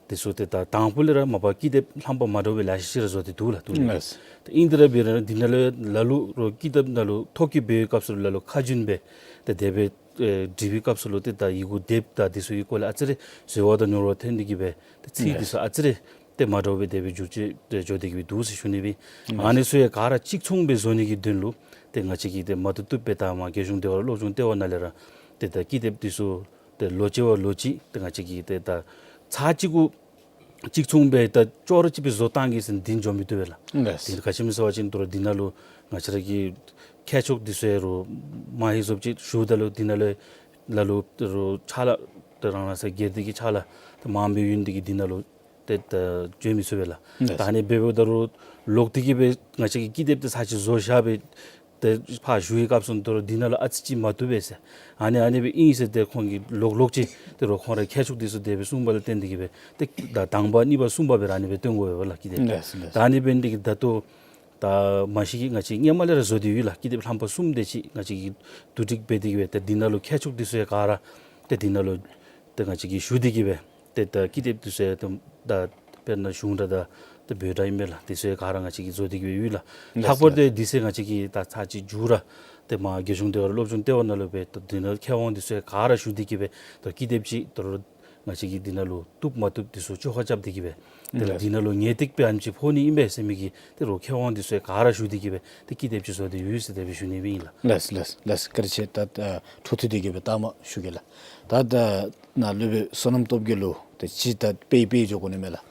འདི་ཚུ་ཏེ་ད་དང་ཕུ་ལས་ར་མ་པ་ཀི་དེབ་རྣམ་པ་མ་འདྲཝ་སྦེ་ལེ་ཤ་ཅིག་ར་བཟོ་སྟེ་འདུག་ལགས། འདུག་ལགས། ལགས། ཏེ་ཨིན་དེ་ར་འབད་རུང་འདི་ནང་ལུ་ལ་ལུ་རོགས་ཀི་དེབ་ནང་ལུ་ཐོ་བཀོད་འབད་བའི་སྐབས་སུ་ལ་ལུ་ཁ་རྒྱུན་སྦེ་ཏེ་དེ་སྦེ་ཨེ་འབྲི་བའི་སྐབས་སུ་ལུ་ཏེ་ད་ཡི་གུ་དེབ་དང་འདི་ཚུ་གི་སྐོར་ལས་ཨ་ཙི་རེ་འཛོལ་བ་དང་ཉོར་བ་ཐོན་ཏེ་གིས་སྦེ་ཏེ་ཚིག་འདི་ཚུ་ཨ་ཙི་རེ་ཏེ་མ་འདྲཝ་སྦེ་དེ་སྦེ་འགྱུར་ཏེ་ཏེ་འགྱོ་སྟེ་གིས་སྦེ་འདུག་ཟེར་ཞུ་ནི་སྦེ། ཨ་ནི་ཚུ་ཡང་ག་ར་གཅིག་མཚུངས་སྦེ་བཟོ་ནི་གི་དོན་ལུ་ཏེ་ང་བཅས་ཀྱིས་ཏེ་མ་བཏུབ་བཏུབ་སྦེ་ད་མ་རྒྱལ་གཞུང་ཟློས་གར་སློབ་སྦྱོང་ལྟེ་བ་ནང་ལས་ར་ཏེ་ད་ཀི་དེབ་འདི་ཚུ་ཏེ་ལོ་གཅིག་བ་ལོ་གཅིག་ཏེ་ང་བཅས་ཀྱིས་ཏེ་ད་ཚར་གཅིག་གུ་གཅིག་མཚུངས་སྦེ་ད་ཅོག་ར་གཅིག་སྦེ་བཟོ་བཏང་གེ་ཟེར་འདི་འགྱོ་མི་བཏུབ་པས་ལགས། ལགས། ཏེ་ག་ཅི་སྨོ་ཟེར་བ་ཅིན་ད་རུང་འདི་ནང་ལུ་ང་བཅས་ར་གི་མཁས་མཆོག་འདི་ཚུ་ཡང་རུང་མ་ཧེ་བཟོཝ་ཅིག་ཞུཝ་ད་ལུ་འདི་ནང་ལུ་ལ་ལུ་ད་རུང་ཕྱག་ལཱ་ད་རང་རང་ས་སྒེར་སྡེ་གི་ཕྱག་ལཱ་ད་མངམ་སྦེ་ཡོད་ནི་འདི་གིས་འདི་ནང་ལུ་ཏེ་ད་བྱོན་མི་ཚུགས་པས་ལགས། ལགས། ད་ཨ་ནི་འབདཝ་ད་རུང་ལོག་སྟེ་གིས་སྦེ་ང་བཅས་ཀྱིས་ཀི་དེབ་འདི་ཚར་གཅིག་བཟོ་བཞག་སྦེ་ཏེ་ཕར་ཞུ་བའི་སྐབས་སུ་ད་རུང་འདི་ནང་ལུ་ཨ་ཙི་ཅིག་མ་བཏུབ་པས་ཟེར། ཨ་ནི་ཨ་ནི་སྦེ་ཨིན་ཟེར་ཏེ་ཁོང་གིས་ལོག་ལོག་ཅིག་ད་རུང་ཁོང་ར་མཁས་མཆོག་འདི་ཚུ་དེ་སྦེ་གསུངས་པ་ལུ་བརྟེན་ཏེ་གིས་སྦེ་ཏེ་ད་དང་པ་གཉིས་པ་གསུམ་པ་སྦེ་ར་ཨ་ནི་སྦེ་སྟོན་དགོ་པས་ལགས་ཀི་དེབ། ལགས་ལགས། ད་ཨ་ནི་འབད་ནི་འདི་གིས་ད་ལྟོ་ད་མ་གཞི་གིས་ང་བཅས་སྔོན་མ་ལས་ར་བཟོ་སྟེ་ཡོད་ལགས། ཀི་དེབ་རྣམ་པ་གསུམ་དེ་ཅིག་ང་བཅས་ཀྱིས་བསྡུ་སྒྲིག་འབད་དེ་གིས་སྦེ་ཏེ་འདི་ནང་ལུ་མཁས་མཆོག་འདི་ཚུ་ཡང་ག་ར་ཏེ་འདི་ནང་ལུ་ཏེ་ང་བཅས་ཀྱིས་ཞུ་སྟེ་གིས་སྦེ་ཏེ་ད་ཀི་དེབ་འདི་ཚུ་ཡང་ཏེ་ད་དཔེར་ན་གཞུང་སྒྲ་དང་ཏེ་བོད་སྒྲ་ཨིན་མས་ལགས། འདི་ཚུ་ཡང་ག་ར་ང་བཅས་ཀྱིས་བཟོ་སྟེ་གིས་སྦེ་ཡོད་ལགས། ལགས། ལྷག་པར་དུ་ལགས། འདི་ཚུ་ང་བཅས་ཀྱིས་ད་ཚར་གཅིག་མཇུག་ར་ཏེ་མ་རྒྱལ་གཞུང་ཟློས་གར་སློབ་སྦྱོང་ལྟེ་བ་ནང་ལུ་སྦེ་ཏེ་འདི་ནང་མཁས་དབང་འདི་ཚུ་ཡང་ག་ར་ཞུ་སྟེ་གིས་སྦེ་ད་ཀི་དེབ་ཅིག་ད་རུང་ ང་བཅས་ཀྱིས་འདི་ནང་ལུ་བཏུབ་མ་བཏུབ་འདི་ཚུ་བཅོ་ཁ་རྐྱབ་སྟེ་གི་སྦེ་ཏེ་ལགས། འདི་ནང་ལུ་ངེས་ཏིག་སྦེ་ཨ་ནེམ་ཅིག་ཕོག་ནི་ཨིན་པས་ཟེར་མི་གི་ཏེ་རོགས་མཁས་དབང་འདི་ཚུ་ཡང་ག་ར་ཞུ་སྟེ་གི་སྦེ་ཏེ་ཀི་དེབ་ཅིག་བཟོ་སྟེ་ཡོད་ཟེར་དེ་སྦེ་ཞུ་ནི་སྦེ་ཨིན་ལགས། ལགས་ལགས་ལགས། བཀའ་དྲིན་ཆེ། ད་ཨ་འཕྲོ་མཐུད་དེ་གི་སྦེ་ལྟ་མ་ཞུ་གེ་ལགས། ད་ད་ནཱ་སློབ་དཔོན་བསོད་ནམས་སྟོབས་རྒྱས་ལུ་ཏེ་ཅིག་ད་དཔེ་དཔེ་འགྱོ་དགོ་ནི་མས་ལགས།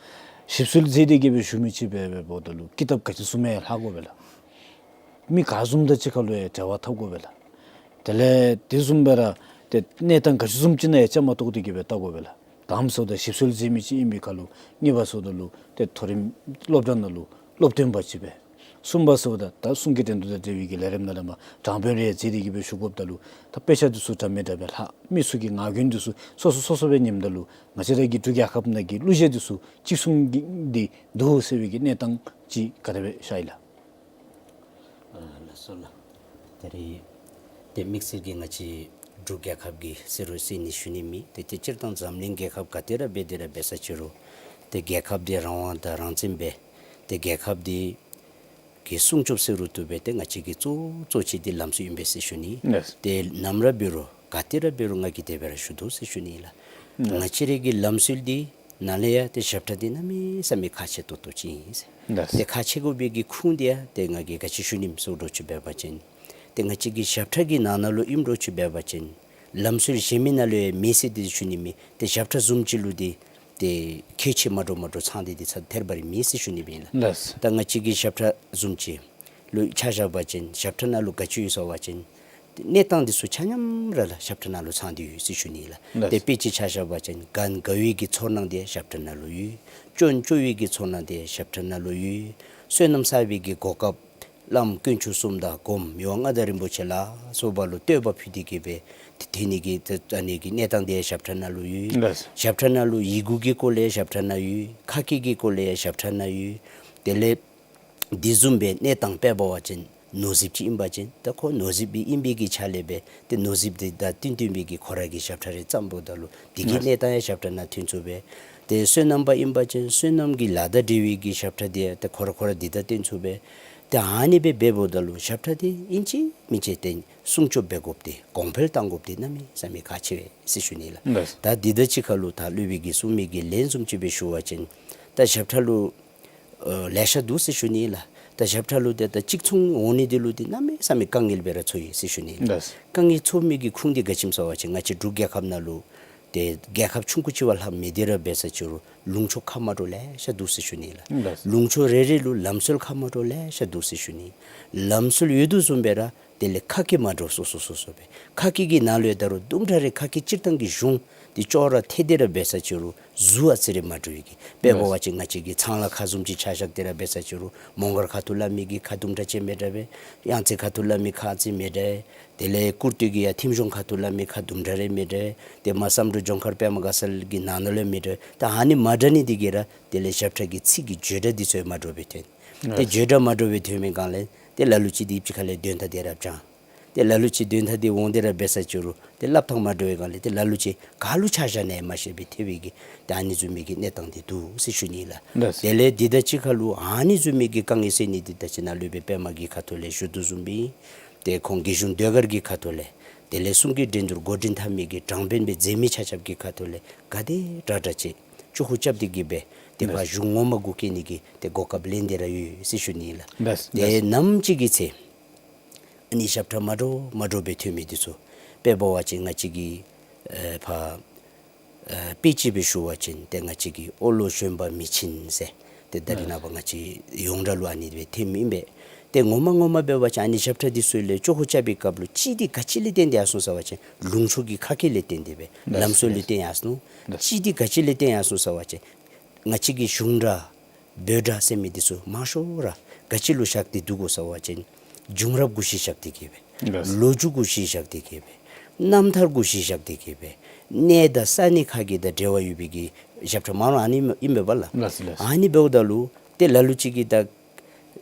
ཞིབ་འཚོལ་མཛད་དེ་གི་སྦེ་ཞུ་མི་ཅིག་འབད་འབདཝ་ད་ལུ་ཀི་དེབ་ག་ཅི་བཟུམ་ཡང་ལྷག་དགོ་པས་ལགས། མི་ག་བཟུམ་དང་གཅིག་ཁར་ལུ་ཡང་འབྲེལ་བ་འཐབ་དགོ་པས་ལགས། དེ་ལས་དེ་བཟུམ་སྦེ་ར་ཏེ་གནས་སྟངས་ག་ཅི་བཟུམ་ཅིག་ནང་ཡང་བཅའ་མར་གཏོགས་ཏེ་གི་སྦེ་ལྟ་དགོ་པས་ལགས། དང་པ་ཟེརཝ་ད་ཞིབ་འཚོལ་མཛད་མི་ཅིག་ཨིན་པའི་ཁར་ལུ། གཉིས་པ་ཟེརཝ་ད་ལུ་ཏེ་མཐོ་རིམ་སློབ་གྲྭ་ནང་ལུ་སློབ་སྟོན་པ་ཅིག་སྦེ། གསུམ་པ་ཟེརཝ་ད་ད་གསུང་གི་འགྲན་བསྡུར་དང་འབྲེལ་བའི་གི་ལས་རིམ་ནང་ལས་མར་དྲང་དཔོན་རེ་མཛད་དེ་གི་སྦེ་ཞུ་དགོཔ་ད་ལུ་ད་དཔེ་ཆ་འདི་ཚུ་འདྲ་མི་འདྲ་སྦེ་ལྷག། མི་ཚུ་གི་ངག་རྒྱུན་འདི་ཚུ་སོ་སོ་སོ་སོ་སྦེ་ཉནམ་ད་ལུ་ང་བཅས་ར་གི་འབྲུག་རྒྱལ་ཁབ་ནང་གི་གླུ་གཞས་འདི་ཚུ་གཅིག་མཚུངས་ཀྱི་འདི་འདུག་ཟེར་བའི་གི་གནས་སྟངས་ཅིག་ག་དེ་སྦེ་ཤར་ཡི་ལགས། ཨ་ལགས་སོ་ལགས། ད་རེས་ཏེ་དམིགས་བསལ་གྱིས་ང་བཅས་འབྲུག་རྒྱལ་ཁབ་ཀྱི་ཟེར་རུང་ཟེར་ནི་ཞུ་ནི་མེད། ཏེ་ཏེ་སྤྱིར་བཏང་འཛམ་གླིང་རྒྱལ་ཁབ་ག་ཏེ་ར་འབད་དེ་ར་འབད་ས་ཅི་རུང་ཏེ་རྒྱལ་ཁབ་འདི་རང་དབང་དང་རང་བཙན་སྦེ་ཏེ་རྒྱལ་ཁབ་འདི་གི་སྲུང་སྐྱོབ་ཟེར་རུང་བཏུབ་པས། ཏེ་ང་བཅས་ཀྱི་གཙོ་གཙོ་ཆེ་འདི་ལམ་སྲོལ་ཨིན་པས་ཟེར་ཞུ་ནི། ལགས། ཏེ་ནམ་ར་འབད་རུང་ག་ཏེ་ར་འབད་རུང་ང་གིས་དེ་སྦེ་ར་ཞུ་དོ་ཟེར་ཞུ་ནི་ལགས། ལགས། ང་བཅས་རའི་གི་ལམ་སྲོལ་འདི་ནང་ལས་ཡང་ཏེ་ཞབས་ཁྲ་འདི་གནམ་མེད་ས་མེད་ཁག་ཆེ་ཏོག་ཏོ་ཅིག་ཨིན་ཟེར། ལགས། ཏེ་ཁག་ཆེ་དགོ་པའི་གི་ཁུངས་འདི་ཡང་ཏེ་ང་གིས་ག་ཅི་ཞུ་ནི་ཨིནམ་ཟེར་འདྲཝ་ཅིག་འབད་བ་ཅིན་ཏེ་ང་བཅས་ཀྱི་ཞབས་ཁྲ་གི་ནང་ན་ལུ་ཨིནམ་འདྲཝ་ཅིག་འབད་བ་ཅིན་ལམ་སྲོལ་གཞན་མི་ནང་ལུ་ཡང་མེད་ཟེར་ཏེ་ཞུ་ནི་མེད། ཏེ་ཞབས་ཁྲ་བཟུམ་ཅིག་ལུ་འདི་ཏེ་ཁྱད་ཆོས་མ་འདྲཝ་མ་འདྲཝ་ཚང་སྟེ་འདི་ཚར་ཐེར་བ་རེ་མེད་ཟེར་ཞུ་ནི་སྦེ་ཨིན་ལགས། ལགས། ད་ང་བཅས་ཀྱི་ཞབས་ཁྲ་བཟུམ་ཅིག་ལུ་ཆ་བཞག་པ་ཅིན་ཞབས་ཁྲ་ནང་ལུ་ག་ཅི་ཡོད་ཟེར་བ་ཅིན་གནས་སྟངས་འདི་ཚུ་ཆ་མཉམ་ར་ལགས་ཞབས་ཁྲ་ནང་ལུ་ཚང་སྟེ་ཡོད་ཟེར་ཞུ་ནི་ལགས། ལགས། ཏེ་དཔེ་ཅིག་ཆ་བཞག་པ་ཅིན་ག་ན་ག་བའི་གི་ཚོར་སྣང་འདི་ཞབས་ཁྲ་ནང་ལུ་ཡོད། སྐྱོན་བཅོ་བའི་གི་ཚོར་སྣང་འདི་ཞབས་ཁྲ་ནང་ལུ་ཡོད། བསོད་ནམས་བསགས་པའི་གི་གོ་སྐབས་བླམ་དཀོན་མཆོག་གསུམ་དང་སྒོམ་མི་དབང་མངའ་བདག་རིན་པོ་ཆེ་ལ་སོགས་པ་ལུ་བསྟོད་པ་ཕུལ་ཏེ་གི་སྦེ་ཏེ་ཐོན་ནི་གི་ཏེ་ཨ་ནི་གི་གནས་སྟངས་འདི་ཞབས་ཁྲ་ནང་ལུ་ཡོད། ལགས། ཞབས་ཁྲ་ནང་ལུ་ཡི་གུ་གི་སྐོར་ལས་ཞབས་ཁྲ་ནང་ཡོད། ཁ་སྐད་ཀྱི་སྐོར་ལས་ཞབས་ཁྲ་ནང་ཡོད། དེ་ལས་འདི་བཟུམ་སྦེ་གནས་སྟངས་དཔེ་འབད་བ་ཅིན་ནོར་རྫིཔ་ཅིག་ཨིན་པ་ཅིན་ད་ཁོ་ནོར་རྫིཔ་སྦེ་ཨིན་པའི་གི་ཆ་ལས་སྦེ་ཏེ་ནོར་རྫིཔ་འདི་དང་བསྟུན་བསྟུན་པའི་གི་ཁོ་ར་གི་ཞབས་ཁྲ་རེ་བརྩམ་འབདཝ་ད་ལུ་འདི་གི་ལགས། གནས་སྟངས་ཡང་ཞབས་ཁྲ་ནང་ཐོན་ཚུགས་པས། ཏེ་བསོད་ནམས་པ་ཨིན་པ་ཅིན་བསོད་ནམས་ཀྱི་ལཱ་དང་འབྲེལ་བའི་གི་ཞབས་ཁྲ་འདི་ཏེ་ཁོ་ར་ཁོ་ར་འདི་དང་བསྟུན་ཚུགས་པས། ཏེ་ཨ་ནི་སྦེ་འབད་འབདཝ་ད་ལུ་ཞབས་ཁྲ་འདི་ཨིན་ཅི་མིན་ཅི་ཏེ་སྲུང་སྐྱོབ་འབད་དགོཔ་འདི་གོང་འཕེལ་གཏང་དགོཔ་འདི་གནམ་མེད་ས་མེད་ཁག་ཆེ་བས་ཟེར་ཞུ་ནི་ལགས། ལགས། ད་འདི་དང་གཅིག་ཁར་ལུ་ད་སློབ་དཔོན་གྱིས་གསུངས་མི་གི་ལན་བཟུམ་ཅིག་སྦེ་ཞུ་བ་ཅིན་ད་ཞབས་ཁྲ་ལུ་ཨ་ལེ་ཤ་འདུག་ཟེར་ཞུ་ནི་ལགས། ད་ཞབས་ཁྲ་ལུ་ཏེ་ད་གཅིག་མཚུངས་འོང་ནི་འདི་ལུ་ཏེ་གནམ་མེད་ས་མེད་དཀའ་ངལ་སྦེ་ར་ཚོར་ཡི་ཟེར་ཞུ་ནི་ལགས། ལགས། དཀའ་ངལ་ཚོར་མི་གི་ཁུངས་འདི་ག་ཅི་སྨོ་ཟེར་བ་ཅིན་ང་བཅས་འབྲུག་རྒྱལ་ཁབ་ནང་ལུ་ཏེ་རྒྱལ་ཁབ་ཆུང་ཀུ་ཅིག་བ་ལྷག་མེད་དེ་ར་འབད་ས་ཅི་རུང་ལུང་ཕྱོགས་ཁ་མ་འདྲཝ་ལེ་ཤ་འདུག་ཟེར་ཞུ་ནི་ལགས། ལགས། ལུང་ཕྱོགས་རེ་རེ་ལུ་ལམ་སྲོལ་ཁ་མ་འདྲཝ་ལེ་ཤ་འདུག་ཟེར་ཞུ་ནི། ལམ་སྲོལ་ཡོད་དོ་བཟུམ་སྦེ་ར་དེ་ལས་ཁ་སྐད་མ་འདྲཝ་སོ་སོ་སོ་སོ་སྦེ། ཁ་སྐད་ཀྱི་ནང་ལུ་ཡང་ད་རུང་དུམ་གྲ་རེ་ཁ་སྐད་སྤྱིར་བཏང་གི་གཞུང་འདི་ཅོག་ར་འཐད་དེ་ར་འབད་ས་ཅི་རུང་གཟུགས་ཨ་ཙི་རེ་མ་འདྲཝ་ཡོད་གི། དཔེ་འབད་བ་ཅིན་ང་བཅས་ཀྱི་ཚང་ལ་ཁ་བཟུམ་ཅིག་ཆ་བཞག་སྟེ་ར་འབད་ས་ཅི་རུང་མོང་སྒར་ཁ་ཐུག་སླབ་མི་གི་ཁ་དུམ་གྲ་ཅིག་མི་འདྲ་བས། གཡང་རྩེ་ཁ་ཐུག་སླབ་མི་ཁ་ཨ་ཙི་མི་འདྲ་བས། དེ་ལས་ཀུར་སྟོད་ཀྱི་ཡར་ཐིམ་གཞུང་ཁ་ཐུག་སླབ་མི་ཁ་དུམ་གྲ་རེ་མི་འདྲ་བས། ཏེ་མར་བསམ་གྲུབ་ལྗོངས་མཁར་པདྨ་དགའ་ཚལ་གྱི་ནང་ན་ལུ་མི་འདྲ་བས། ད་ཨ་ནི་མ་འདྲ་ནི་འདི་གིས་ར་དེ་ལས་ཞབས་ཁྲ་གི་ཚིག་གི་བརྗོད་སྒྲ་འདི་ཚུ་ཡང་མ་འདྲཝ་སྦེ་ཐོན། ཏེ་ལགས། བརྗོད་སྒྲ་མ་འདྲཝ་སྦེ་ཐོན་མི་སྒང་ལས་ཏེ་ལ་ལུ་ཅིག་འདི་ཕྱི་ཁ་ལས་དོན་དག་འདི་ར་སྦྱང་། ཏེ་ལ་ལུ་ཅིག་དོན་དག་འདི་འོང་སྟེ་ར་འབད་ས་ཅི་རུང་ཏེ་སླབ་ཐངས་མ་འདྲཝ་སྒང་ལས་ཏེ་ལ་ལུ་ཅིག་ག་ལུ་ཆ་བཞག་ནི་ཡང་མ་ཤེས་པའི་ཐལ་བའི་གི་ཏེ་ཨ་ནི་བཟུམ་མའི་གི་གནས་སྟངས་འདི་འདུག་ཟེར་ཞུ་ནི་ལགས། ལགས། དེ་ལས་འདི་དང་གཅིག་ཁར་ལུ་ཨ་ནི་བཟུམ་མའི་གི་དཀའ་ངལ་སེལ་ནི་འདི་ད་ཅི་ནཱ་སློབ་དཔོན་པདྨ་གི་ཁ་ཐུག་ལས་ཞུ་དོ་བཟུམ་སྦེ་ཏེ་ཁོང་རྒྱལ་གཞུང་ཟློས་གར་གྱི་ཁ་ཐུག་ལས་དེ་ལས་གསུང་གི་འགྲན་བསྡུར་འགོ་འདྲེན་འཐབ་མི་གི་དྲང་དཔོན་སྦེ་མཛད་མི་ཆ་ཁྱབ་ཀྱི་ཁ་ཐུག་ལས་ག་དེ་དྲག་དྲག་ཅིག་ཅོག་ཁུ་རྐྱབ་སྟེ་གི་སྦེ་ཏེ་ཕར་ལགས། གཞུང་ངོ་མ་གུ་བཀལ་ནི་གི་ཏེ་གོ་སྐབས་ལེན་ཏེ་ར་ཡོད་ཟེར་ཞུ་ནི་ལགས། ལགས། ཏེ་ལགས། ནམ་ཅིག་གི་ཚེ་ཨ་ནི་ཞབས་ཁྲ་མ་འདྲཝ་མ་འདྲཝ་སྦེ་ཐོན་མི་འདི་ཚུ་དཔེ་འབད་བ་ཅིན་ང་བཅས་ཀྱི་ཨེ་ཕར་ཨེ་དཔེ་ཅིག་སྦེ་ཞུ་བ་ཅིན་ཏེ་ང་བཅས་ཀྱི་ཨོ་ལོ་བཞོན་པ་མི་ཆེན་ཟེར་ཏེ་ད་རེས་ནངས་པ་ང་བཅས་ཡོངས་གྲགས་ལུ་ཨ་ནི་སྦེ་ཐོནམ་ཨིན་པས། ཏེ་ངོ་མ་ངོ་མ་འབད་བ་ཅིན་ཨ་ནི་ཞབས་ཁྲ་འདི་ཚུ་ལས་ཅོག་ཁུ་རྐྱབ་པའི་སྐབས་ལུ་གཅིག་འདི་ག་ཅི་ལས་བརྟེན་ཏེ་ཡར་སོང་ཟེར་བ་ཅིན་ལུང་ཕྱོགས་ཀྱི་ཁ་སྐད་ལས་བརྟེན་ཏེ་སྦེ་ལགས། ལམ་སྲོལ་ལས་བརྟེན་ཡར་སོང་། ལགས། གཅིག་འདི་ག་ཅི་ལས་བརྟེན་ཡར་སོང་ཟེར་བ་ཅིན་ང་བཅས་ཀྱི་གཞུང་སྒྲ་འབོད་སྒྲ་ཟེར་མི་འདི་ཚུ་མང་ཤོས་ར་ག་ཅི་ལུ་བཞག་སྟེ་འདུག་གོ་ཟེར་བ་ཅིན་བྱུང་རབས་གུ་གཞི་བཞག་སྟེ་གི་སྦེ། ལགས། ལོ་རྒྱུས་གུ་གཞི་བཞག་སྟེ་གི་སྦེ། རྣམ་ཐར་གུ་གཞི་བཞག་སྟེ་གི་སྦེ། གནས་དང་ས་གནས་ཁ་གི་དང་འབྲེལ་བ་ཡོད་པའི་གི་ཞབས་ཁྲ་མང་རུང་ཨ་ནི་ཨིན་པས་པ་ལགས། ལགས་ལགས། ཨ་ནི་འབདཝ་ད་ལུ་ཏེ་ལ་ལུ་ཅིག་གིས་ད་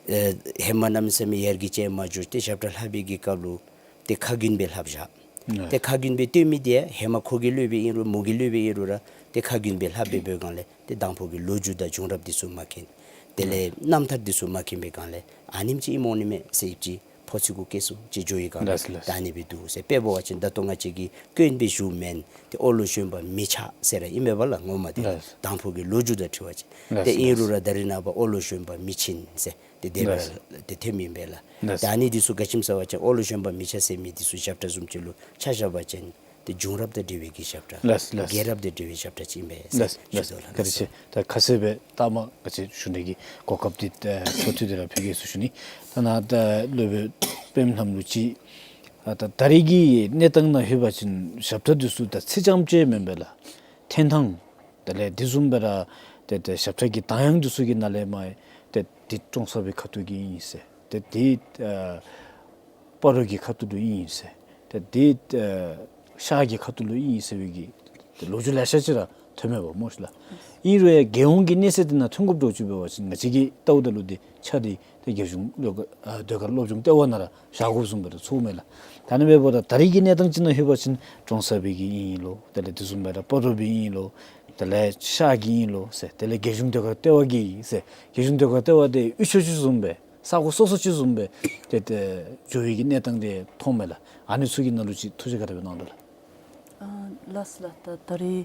ཨེ་ཧེ་མ་གནམ་མེད་ས་མེད་ཡར་རྒྱས་ཅིག་མ་འགྱོ་སྟེ་ཞབས་ཁྲ་ལྷག་པའི་གི་སྐབས་ལུ་ཏེ་ཁ་རྒྱུན་སྦེ་ལྷབ་བཞག། ལགས། ཏེ་ཁ་རྒྱུན་སྦེ་སྟོན་མི་འདི་ཡང་ཧེ་མ་ཁོ་གི་སློབ་དཔོན་ཨིན་རུང་མོ་གི་སློབ་དཔོན་ཨིན་རུང་ར་ཏེ་ཁ་རྒྱུན་སྦེ་ལྷབ་སྦེ་འབད་བའི་སྒང་ལས་ཏེ་དང་ཕུ་གི་ལོ་རྒྱུས་དང་བྱུང་རབས་འདི་ཚུ་མ་མཁྱེན། དེ་ལས་རྣམ་ཐར་འདི་ཚུ་མ་མཁྱེན་པའི་སྒང་ལས་ཨ་ནེམ་ཅིག་ཨིནམ་འོང་ནི་མས་ཟེར་ཨིན་ཅི། ཕོ་ཚོད་གུ་སྐྱེལ་ཚུགས་ཅིག་འགྱོ་བའི་སྒང་ལགས་ལགས། ད་ཨ་ནི་སྦེ་འདུག་ཟེར། དཔེ་འབད་བ་ཅིན་ད་ལྟོ་ང་བཅས་ཀྱིས་སྐྱོན་སྦེ་ཞུཝ་མེན། ཏེ་ཨོ་ལོ་བཞོན་པ་མི་ཆགས་ཟེར་ར་ཨིན་མས་པ་ལགས། ངོ་མ་འདི་ལགས། དང་ཕུ་གི་ལོ་རྒྱུས་དང་འཁྲིལ་བ་ཅིན། ལགས་ཏེ་ལགས། ཨིན་རུང་ར་ད་རེས་ནངས་པ་ཨོ་ལོ་བཞོན་པ་མི་ཆེན་ཟེར་ཏེ་དེ་སྦེ་ལགས། ར་ཏེ་ཐོནམ་ཨིན་པས་ལགས། ལགས། ད་ཨ་ནི་འདི་ཚུ་ག་ཅི་སྨོ་ཟེར་བ་ཅིན་ཨོ་ལོ་བཞོན་པ་མི་ཆགས་ཟེར་མི་འདི་ཚུ་ཞབས་ཁྲ་བཟུམ་ཅིག་ལུ་ཆ་བཞག་པ་ཅིན་ཏེ་བྱུང་རབས་དང་འབྲེལ་བའི་གི་ཞབས་ཁྲ། ལགས་ལགས། རྒྱལ་རབས་དང་འབྲེལ་བའི་ཞབས་ཁྲ་ཅིག་ཨིན་པས་ཟེར་ལགས་ཞུ་ལགས། དོ་ལགས། བཀའ་དྲིན་ཆེ། ད་ཁ་གསལ་སྦེ་ད་མ་ག་ཅི་ཞུ་ནི་གི་གོ་སྐབས་འདི་ཨེ་ཐོབ་ཐོབ་འདི་ར་ཕུལ་གེ་ཟེར་ཞུ་ནི། ད་ནཱ་ད་སློབ་དཔོན་དཔལམོ་ལྷམོ་ལུ་ཅིག་ཨ་ད་ད་རེས་ཀྱི་གནས་སྟངས་ནང་ལྷོད་པ་ཅིན་ཞབས་ཁྲ་འདི་ཚུ་ད་ཚིག་རྐྱངམ་ཅིག་མེན་པས་ལགས། འཐེན་ཐངས་དེ་ལས་དེ་བཟུམ་སྦེ་ར་ཏེ་ཏེ་ཞབས་ཁྲ་གི་གདངས་དབྱངས་འདི་ཚུ་གི་ནང་ལས་མར་ཏེ་འདི་ཀྲོང་གསར་པའི་ཁ་ཐུག་གི་ཨིན་ཟེར། ཏེ་འདི་ཨ་སྤ་རོ་གི་ཁ་ཐུག་ལུ་ཨིན་ཟེར། ཏེ་འདི་ཨ་ཤར་གྱི་ཁ་ཐུག་ལུ་ཨིན་ཟེར་བའི་གི་ཏེ་ལོ་རྒྱུས་ལེ་ཤ་ཅིག་ར་ཐོནམ་མས་པ་སྨོ་ཤི་ལགས། ཨིན་རུང་ཡང་རྒྱལ་ཡོངས་ཀྱི་གནས་ཚད་འདི་ནང་ཐོན་དགོཔ་འདྲཝ་ཅིག་འབད་བ་ཅིན་ང་བཅས་ཀྱིས་བལྟཝ་ད་ལུ་འདི་ཆ་འདི་ཏེ་རྒྱལ་གཞུང་ལོ་ཨ་ཟློས་གར་སློབ་སྦྱོང་ལྟེ་བ་ནང་ར་བཞག་དགོཔ་བཟུམ་སྦེ་ར་ཚོརཝ་མས་ལགས། ད་ཨ་ནི་འབདཝ་ད་ད་རེས་ཀྱི་གནས་སྟངས་ཅིག་ནང་ལྷོད་པ་ཅིན་ཀྲོང་གསར་པའི་གི་ཨིན་ལོ། དེ་ལས་དེ་བཟུམ་སྦེ་ར་སྤ་རོ་པའི་ཨིན་ལོ། དེ་ལས་ཤར་གྱི་ཨིན་ལོ་ཟེར། དེ་ལས་རྒྱལ་གཞུང་ཟློས་གར་ལྟེ་བ་གི་ཟེར། རྒྱལ་གཞུང་ཟློས་གར་ལྟེ་བ་འདི་དབུས་ཕྱོགས་ཅིག་བཟུམ་སྦེ་ས་གོ་སོ་སོ་ཅིག་བཟུམ་སྦེ་ཏེ་ཏེ་འགྱོ་བའི་གི་གནས་སྟངས་འདི་མཐོངམ་མས་ལགས། ཨ་ནི་ཚུ་གི་ནང་ལུ་ཅིག་ཐུགས་བཞེད་ག་དེ་སྦེ་གནང་དོ་ལགས། ཨ་ལགས་སོ་ལགས། ད་ད་རེས་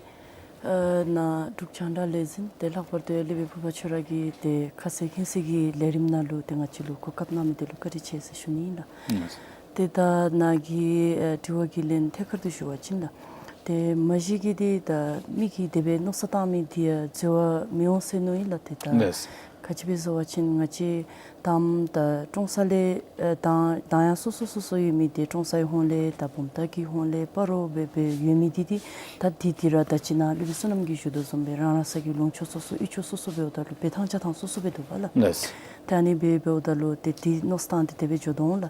ཨ་ནཱ་འབྲུག་རྒྱང་བསྒྲགས་ལས་འཛིན་ཏེ་ལྷག་པར་དུ་ཡར་སློབ་དཔོན་ཕུར་པ་ཁྱོད་ར་གིས་ཏེ་ཁ་གསལ་མཁྱེན་གསལ་གྱི་ལས་རིམ་ནང་ལུ་ཏེ་ང་བཅས་ལུ་གོ་སྐབས་གནང་མི་འདི་ལུ་བཀའ་དྲིན་ཆེ་ཟེར་ཞུ་ནི་ཨིན་ལགས། ཨུམ། ཏེ་ད་ནཱ་གི་ཨ་དྲི་བ་གི་ལན་ཐད་ཀར་དུ་ཞུ་བ་ཅིན་ལགས། ཏེ་མ་གཞི་གིས་འདི་ད་མི་གིས་དེ་སྦེ་མནོ་བསམ་བཏང་མི་འདི་ཡང་འཛོལ་བ་མི་འོང་ཟེར་མནོཝ་ཨིན་ལགས། ཏེ་ད་ལགས། ག་ཅི་སྦེ་ཟེར་བ་ཅིན་ང་བཅས་དང་ད་ཀྲོང་གསར་ལས་ཨ་དང་དང་ཡང་སོ་སོ་སོ་སོ་ཡོད་མི་འདི་ཀྲོང་གསར་གྱི་ཧོངས་ལས་ད་བུམ་ཐང་གི་ཧོངས་ལས་སྤ་རོ་སྦེ་སྦེ་ཡོད་མི་འདི་འདི་ད་འདི་འདི་ར་ད་ཅི་ནཱ་སློབ་དཔོན་བསོད་ནམས་ཀྱིས་ཞུ་དོ་བཟུམ་སྦེ་རང་རང་སོ་གི་ལུང་ཕྱོགས་སོ་སོ་དབུས་ཕྱོགས་སོ་སོ་འབདཝ་ད་ལུ་འབད་ཐངས་བྱ་ཐངས་སོ་སོ་སྦེ་འདུག་པ་ལགས། ལགས། ད་ཨ་ནི་སྦེ་འབདཝ་ད་ལུ་ཏེ་འདི་མནོ་བསམ་བཏང་སྟེ་དེ་སྦེ་འགྱོ་དོ་འོང་ལགས།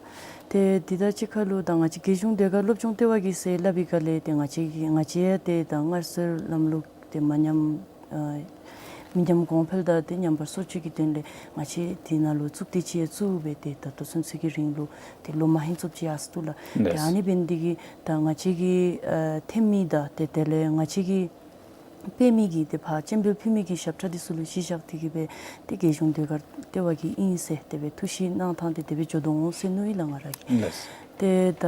ཏེ་འདི་དང་གཅིག་ཁར་ལུ་ད་ང་བཅས་རྒྱལ་གཞུང་ཟློས་གར་སློབ་སྦྱོང་ལྟེ་བ་གིས་ཟེར་སླབ་པའི་སྒང་ལས་ཏེ་ང་བཅས་ཀྱིས་ང་བཅས་ཡང་ཏེ་ད་སྔར་སྲོལ་ལམ་ལུགས་ཏེ་མ་ཉམས་ཨ་མི་ཉམས་གོང་འཕེལ་དང་ཏེ་ཉམས་པ་སོར་ཆུད་ཀྱི་དོན་ལས་ང་བཅས་འདི་ནང་ལུ་གཙུག་སྡེ་ཅིག་ཡང་བཙུགས་སྦེ་ཏེ་ད་ལྟོ་ཚུན་ཚོད་ཀྱི་རིང་ལུ་ཏེ་ལོ་མ་ཧིང་ཙམ་ཅིག་ཡར་སོ་ནུག་ལགས། ཏེ་ལགས། ཨ་ནི་འབད་ནི་འདི་གིས་ད་ང་བཅས་ཀྱིས་ཨ་འཐེན་མི་དང་ཏེ་དེ་ལས་ང་བཅས་ཀྱིས་སྤེལ་མི་གི་ཏེ་ཕར་སྤྱན་འབུལ་ཕུལ་མི་གི་ཞབས་ཁྲ་འདི་ཚུ་ལུ་གཞི་བཞག་སྟེ་གིས་སྦེ་ཏེ་རྒྱལ་གཞུང་ཟློས་གར་ལྟེ་བ་གི་ཨིན་ཟེར་དེ་སྦེ་ཐུགས་བཞེད་གནང་ཐངས་ཏེ་དེ་སྦེ་འགྱོ་དོ་འོང་ཟེར་མནོཝ་ཨིན་ལགས་ང་ར་གིས། ལགས། ཏེ་ད་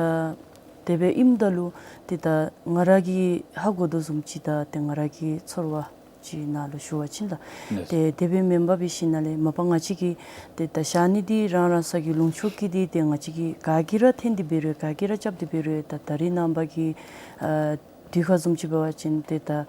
དེ་སྦེ་ཨིནམ་ད་ལུ་ཏེ་ད་ང་ར་གིས་ཧ་གོ་དོ་བཟུམ་ཅིག་དང་ཏེ་ང་ར་གི་ཚོར་བ་ཅིག་ནང་ལུ་ཞུ་བ་ཅིན་ལགས། ལགས། ཏེ་དེ་སྦེ་མེན་པར་འབད་ཞིནམ་ལས་མ་པ་ང་བཅས་ཀྱིས་ཏེ་ད་བཞག་ནི་འདི་རང་རང་སོ་གི་ལུང་ཕྱོགས་ཀྱི་འདི་ཏེ་ང་བཅས་ཀྱིས་ག་གིས་ར་འཐེན་ཏེ་འབད་རུང་ག་གིས་ར་རྐྱབ་སྟེ་འབད་རུང་ད་ད་རེས་ནངས་པ་གི་ཨ་དུས་ཁར་བཟུམ་ཅིག་འབད་བ་ཅིན་ཏེ་ད་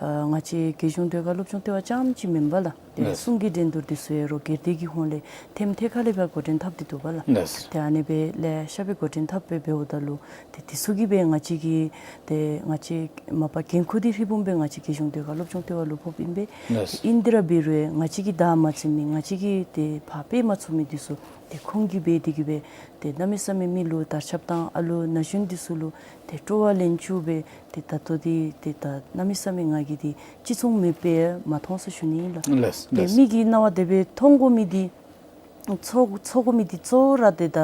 ཨ་ང་བཅས་རྒྱལ་གཞུང་ཟློས་གར་སློབ་སྦྱོང་ལྟེ་བ་རྐྱངམ་ཅིག་མེན་པ་ལགས། ཏེ་ལགས། གསུང་གི་འགྲན་བསྡུར་འདི་ཚུ་ཡང་རོགས་སྒེར་སྡེ་གི་ཧོངས་ལས་ཐེམ་ཐེ་ཁ་ལས་ཕར་འགོ་འདྲེན་འཐབ་སྟེ་འདུག་པ་ལགས། ལགས། ཏེ་ཨ་ནི་སྦེ་ལེ་ཤ་སྦེ་འགོ་འདྲེན་འཐབ་སྦེ་འབདཝ་ད་ལུ་ཏེ་འདི་ཚུ་གིས་སྦེ་ང་བཅས་ཀྱི་ཏེ་ང་བཅས་མ་པ་འགན་ཁུར་འདི་ཧྲིལ་བུམ་སྦེ་ང་བཅས་རྒྱལ་གཞུང་ཟློས་གར་སློབ་སྦྱོང་ལྟེ་བ་ལུ་ཕོགཔ་ཨིན་པས། ལགས། ཏེ་ཨིན་ཏེ་ར་འབད་རུང་ང་བཅས་ཀྱིས་བདའ་མ་འཛིན་མི་ང་བཅས་ཀྱིས་ཏེ་ཕར་སྤེལ་མ་ཚུགས་མི་འདི་ཚུ་ཏེ་ཁོང་གིས་འབད་དེ་གིས་སྦེ་ཏེ་གནམ་མེད་ས་མེད་མི་ལུ་དར་ཁྱབ་དང་ཨ་ལུ་ན་གཞོན་འདི་ཚུ་ལུ་ཏེ་སྤྲོ་བ་ལེན་བཅུག་སྦེ་ཏེ་ད་ལྟོ་འདི་ཏེ་ད་གནམ་མེད་ས་མེད་ང་གིས་འདི་ཅིག་མཚུངས་མེད་སྦེ་མ་མཐོང་ཟེར་ཞུ་ནི་ཨིན་ལགས། ལགས། ཏེ་ལགས། མི་གི་རྣ་བ་དེ་སྦེ་མཐོང་དགོ་མི་འདི་ཚོར་ཚོར་དགོ་མི་འདི་གཙོ་བོ་ར་ཏེ་ད་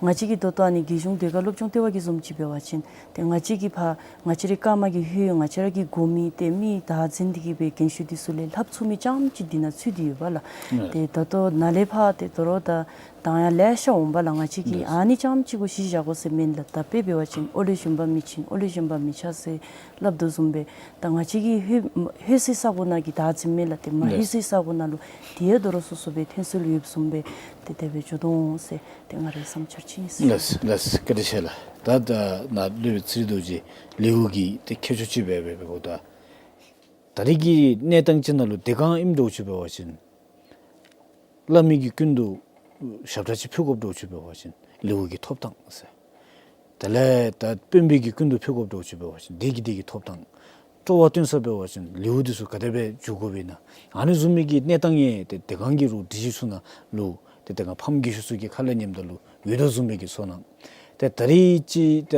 ང་བཅས་ཀྱིས་ད་ལྟོ་ཨ་ནི་རྒྱལ་གཞུང་ཟློས་གར་སློབ་སྦྱོང་ལྟེ་བ་གི་བཟུམ་ཅིག་འབད་བ་ཅིན་ཏེ་ང་བཅས་ཀྱིས་ཕར་ང་བཅས་རའི་ཀརྨ་གི་ཧོད་ང་བཅས་ར་གིས་དགོ་མི་ཏེ་མི་བདའ་འཛིན་ཏེ་གིས་སྦེ་རྒན་ཤོས་འདི་ཚུ་ལས་ལྷབ་ཚུགས་མི་རྐྱངམ་ཅིག་འདི་ནང་ཚུད་དེ་ཡོད་པ་ལགས། ཨ་ཏེ་ད་ལྟོ་ནཱ་ལས་ཕར་ཏེ་དོ་རུང་ད་གདངས་དབྱངས་ལེ་ཤ་འོང་པ་ལགས། ང་བཅས་ཀྱིས་ཨ་ནི་རྐྱངམ་ཅིག་གུ་གཞི་བཞག་དགོ་ཟེར་མེན་ལགས། ད་དཔེ་འབད་བ་ཅིན་ཨོ་ལེ་བཞོན་པ་མི་ཆེན་ཨོ་ལེ་བཞོན་པ་མི་ཆགས་ཟེར་སླབ་དོ་བཟུམ་སྦེ་ད་ང་བཅས་ཀྱིས་ཧོད་ཧོད་ཟེར་ས་གོ་ནང་གི་བདའ་འཛིན་མེན་ལགས། ཏེ་མ་ཧོད་ཟེར་ས་གོ་ནང་ལུ་དེ་ཡང་དོ་རུང་སོ་སོ་སྦེ་ཐོན་སྲོལ་ཡོདཔ་བཟུམ་སྦེ་ཏེ་དེ་སྦེ་འགྱོ་དོ་འོང་ཟེར་ཏེ་ང་རའི་བསམ་འཆར་ཅིག་ཨིན་ཟེར། ལགས་ལགས། བཀའ་དྲིན་ཆེ་ལགས། ད་ད་ནཱ་སློབ་དཔོན་ཚེ་རིང་རྡོ་རྗེ་ལེའུ་གི་ཏེ་ཁྱད་ཆོས་ཅིག་སྦེ་འབདཝ་ད་ད་རེས་ཀྱི་གནས་སྟངས་ཅིག་ནང་ལུ་དེ་སྒང་ཨིནམ་འདྲཝ་ཅིག་འབད་བ་ཅིན་བླ་མའི་གི་སྐུ་མདུན་ཞབས་ཁྲ་ཅིག་ཕུལ་དགོཔ་འདྲཝ་ཅིག་འབད་བ་ཅིན་ལེའུ་གི་ཐོབ་ཐང་ཟེར། དེ་ལས་ད་དཔོན་པོའི་གི་སྐུ་མདུན་ཕུལ་དགོཔ་འདྲཝ་ཅིག་འབད་བ་ཅིན་དེ་གི་དེ་གི་ཐོབ་ཐང་། སྤྲོ་བ་སྟོན་ས་འབད་བ་ཅིན་ལེའུ་འདི་ཚུ་ག་དེ་སྦེ་འགྱུར་དགོཔ་ཨིན་ན། ཨ་ནི་བཟུམ་མའི་གི་གནས་སྟངས་ཡང་ཏེ་དེ་སྒང་གི་རུང་སྒྲིག་གཞི་ཚུ་ནང་ལུ་ཏེ་དེ་སྒང་ཕམ་རྒས་ཤོས་ཚུ་གི་ཁ་ལས་ཉནམ་ད་ལུ་ཡོད་དོ་བཟུམ་སྦེ་གི་ཚོར་སྣང་། ཏེ་ད་རེས་ཅིག་ད་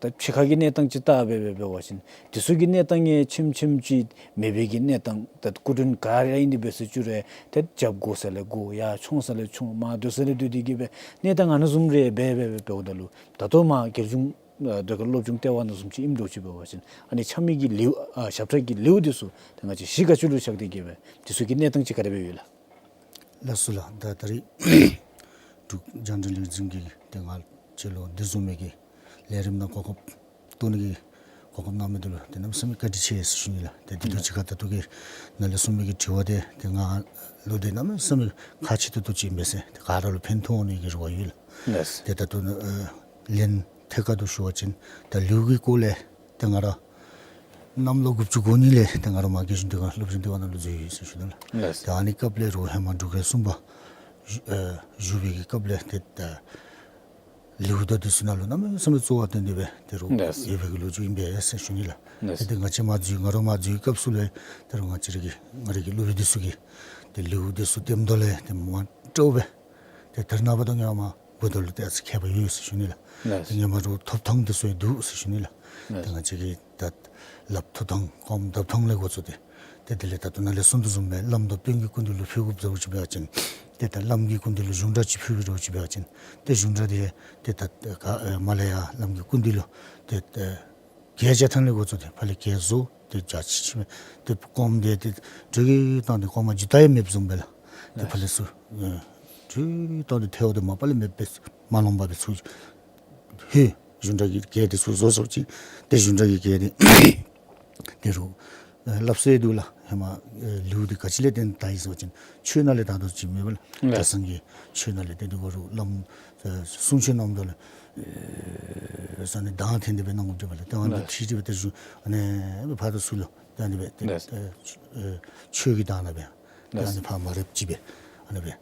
ད་ཕྱི་ཁ་གི་གནས་སྟངས་ཅིག་བལྟ་སྦེ་འབད་བ་ཅིན་འདི་ཚུ་གི་གནས་སྟངས་ཡང་ཆེམ་ཆེམ་ཅིག་མེད་པའི་གི་གནས་སྟངས། ད་སྐུ་མགྲོན་ག་ར་ཨིན་ཏེ་འབད་ཟེར་བཅུག་རུང་ཏེ་རྒྱབ་དགོ་ས་ལས་དགོ། ཡར་མཆོང་ས་ལས་མཆོང་། མར་སྡོད་ས་ལས་སྡོད་དེ་གིས་སྦེ་གནས་སྟངས་ཨ་ནི་བཟུམ་རེ་འབད་འབད་འབདཝ་ད་ལུ་ད་ལྟོ་མར་རྒྱལ་གཞུང་ཨ་ཟློས་གར་སློབ་སྦྱོང་ལྟེ་བ་ནང་བཟུམ་ཅིག་ཨིནམ་འདྲཝ་ཅིག་འབད་བ་ཅིན་ཨ་ནི་ཆ་མེད་ཀྱི་ལེའུ་ཨ་ཞབས་ཁྲ་གི་ལེའུ་འདི་ཚུ་ཏེ་ང་བཅས་གཞི་ག་ཅི་ལུ་བཞག་སྟེ་གིས་སྦེ་འདི་ཚུ་གི་གནས་སྟངས་ཅིག་ག་དེ་སྦེ་ཡོད་ལགས། ལགས་སོ་ལགས། ད་ད་རེས་ འབྲུག་རྒྱང་བསྒྲགས་ལས་འཛིན་གྱིས་ཏེ་ང་བཅས་ལུ་འདི་བཟུམ་མའི་གི་ལས་རིམ་ནང་གོ་སྐབས་བཏོན་ནི་གི་གོ་སྐབས་གནང་མི་འདི་ལུ་ཏེ་གནམ་མེད་ས་མེད་བཀའ་དྲིན་ཆེ་ཟེར་ཞུ་ནི་ལགས། ཏེ་འདི་དང་གཅིག་ཁར་ད་ལྟོ་གི་ནཱ་ལས་གསུངས་མི་གི་དྲི་བ་འདི་ཏེ་ང་ལུ་ཏེ་གནམ་མེད་ས་མེད་ཁག་ཆེ་ཏོག་ཏོ་ཅིག་ཨིན་པས་ཟེར། ཏེ་ག་ར་ལུ་ཕན་ཐོགས་ནི་གི་རེ་བ་ཡོད་ལགས། ལགས། ཏེ་ད་ལྟོ་ནཱ་ཨ་ལན་ཐད་ཀར་དུ་ཞུ་བ་ཅིན་ད་ལེའུ་གི་སྐོར་ལས་ཏེ་ང་ར་གནམ་ལོ་དགུ་བཅུ་གོ་གཉིས་ལས་ཏེ་ང་ར་མ་རྒན་གཞོན་སྡེ་ཁག་སློབ་སྦྱོང་སྡེ་ཁག་ནང་ལུ་འཛུལ་ཡི་ཟེར་ཞུ་དོ་ལགས། ལགས། ཏེ་ཨ་ནི་སྐབས་ལས་རུང་ཧེ་མ་འབྲུག་རྒྱལ་གསུམ་པ་བཞུགས་ཨེ་བཞུགས་པའི་གི་སྐབས་ལས་ཏེ་ད་ལེའུ་དང་འདི་ཚུ་ནང་ལུ་གནམ་མེད་ས་མེད་གཙོ་བོ་བཏོན་ཏེ་སྦེ་ཏེ་རུང་ལགས། ཡོད་པའི་གི་ལོ་རྒྱུས་ཨིན་པས་ཟེར་ཞུ་ནི་ལགས། ལགས། ཏེ་ང་བཅས་མ་འཛུལ་ང་ར་མ་འཛུལ་བའི་སྐབས་སུ་ལས་ཏེ་རུང་ང་བཅས་རའི་གི་ང་རའི་གི་སློབ་དཔོན་འདི་ཚུ་གིས་ཏེ་ལེའུ་འདི་ཚུ་སྟོནམ་ད་ལས་ཏེ་མ་སྤྲོ་བས། ཏེ་ད་རེས་ནངས་པ་དང་ཧེ་མ་འབདཝ་ད་ལུ་ཏེ་ཨ་ཙི་ཁྱད་པར་ཡོད་ཟེར་ཞུ་ནི་ལགས། ལགས། ཏེ་ཧེ་མ་རུང་ཐོབ་ཐངས་འདི་ཚུ་ཡང་འདུག་ཟེར་ཞུ་ནི་ལགས། ལགས། ཏེ་ང་བཅས་ཀྱི་ད་ལགཔ་འཐུ་ཐངས་སྐོམ་བརྡབ་ཐངས་ལས་འགོ་བཙུགས་ཏེ་ཏེ་དེ་ལས་ད་ལྟོ་ནཱ་ལས་གསུངས་དོ་བཟུམ་སྦེ་བླམ་དང་དཔོན་གྱི་སྐུ་མདུན་ལུ་ཕུལ་དགོཔ་བཟོ་ཅིག་འབད་བ་ཅིན་ཏེ་ད་བླམ་གྱི་སྐུ་མདུན་ལུ་གཞུང་སྒྲ་ཅིག་ཕུལ་དགོཔ་བཟོ་ཅིག་འབད་བ་ཅིན་ཏེ་གཞུང་སྒྲ་འདི་ཏེ་ད་ག་ཨེ་མར་ལས་ཡར་བླམ་གྱི་སྐུ་མདུན་ལུ་ཏེ་ཏེ་གད་རྒྱག་ཐངས་ལས་འགོ་བཙུགས་ཏེ་ཕར་ལས་གད་བཟོ་ཏེ་རྒྱ་ཆེ་ཆེ་སྦེ་ཏེ་སྐོམ་སྟེ་ཏེ་དྲོད་ཀྱིས་བཏང་སྟེ་སྐོམ་མ་འགྱོ་ད་ཡང་མེདཔ་བཟུམ་སྦེ་ལགས། ཏེ་ཕར་ལས་ཚུར་ཨེ་དྲོད་བཏང་སྟེ་ཐལཝ་འདི་མ་པ་ལས་མེདཔ་སྦེ་མ་ལོངམ་སྦེ་ཚུར་ཧེ་གཞུང་སྒྲ་གི་གད་འདི་ཚུར་བཟོ་བཟོཝ་ཅིག་ཏེ་གཞུང་སྒྲ་གི་གད་འདི་ཏེ་རུང་ཨེ་སླབ་སྲོལ་འདུག་ལགས། ཧེ་མ་ཨེ་ལེའུ་འདི་ག་ཅི་ལས་བརྟེན་དར་ཡི་ཟེར་བ་ཅིན་ཆོས་ནང་ལས་དར་དོ་ཅིག་མེན་པ་ལགས། ལགས། གྲྭ་ཚང་གི་ཆོས་ནང་ལས་ཏེ་འདི་གུ་རུང་བླམ་ཨེ་གསུང་ཆོས་གནངམ་ད་ལུ་ཨེ་ས་ནི་གདངས་འཐེན་ཏེ་སྦེ་གནང་དགོཔ་འདུག་པ་ལགས། ཏེ་ཨ་ནི་ལགས། ཁྲིད་དེ་སྦེ་ཏེ་གཞུང་ཨ་ནི་སྦེ་ཕར་དང་ཚུར་ལུ་ཏེ་ཨ་ནི་སྦེ་ཏེ་ལགས། ཨེ་ཨེ་ཆོས་ཀྱི་གདངས་ནང་སྦེ་ཏེ་ཨ་ནི་ལགས། ཕར་མ་རེགཔ་ཅིག་སྦེ་ཨ་ནི་སྦེ་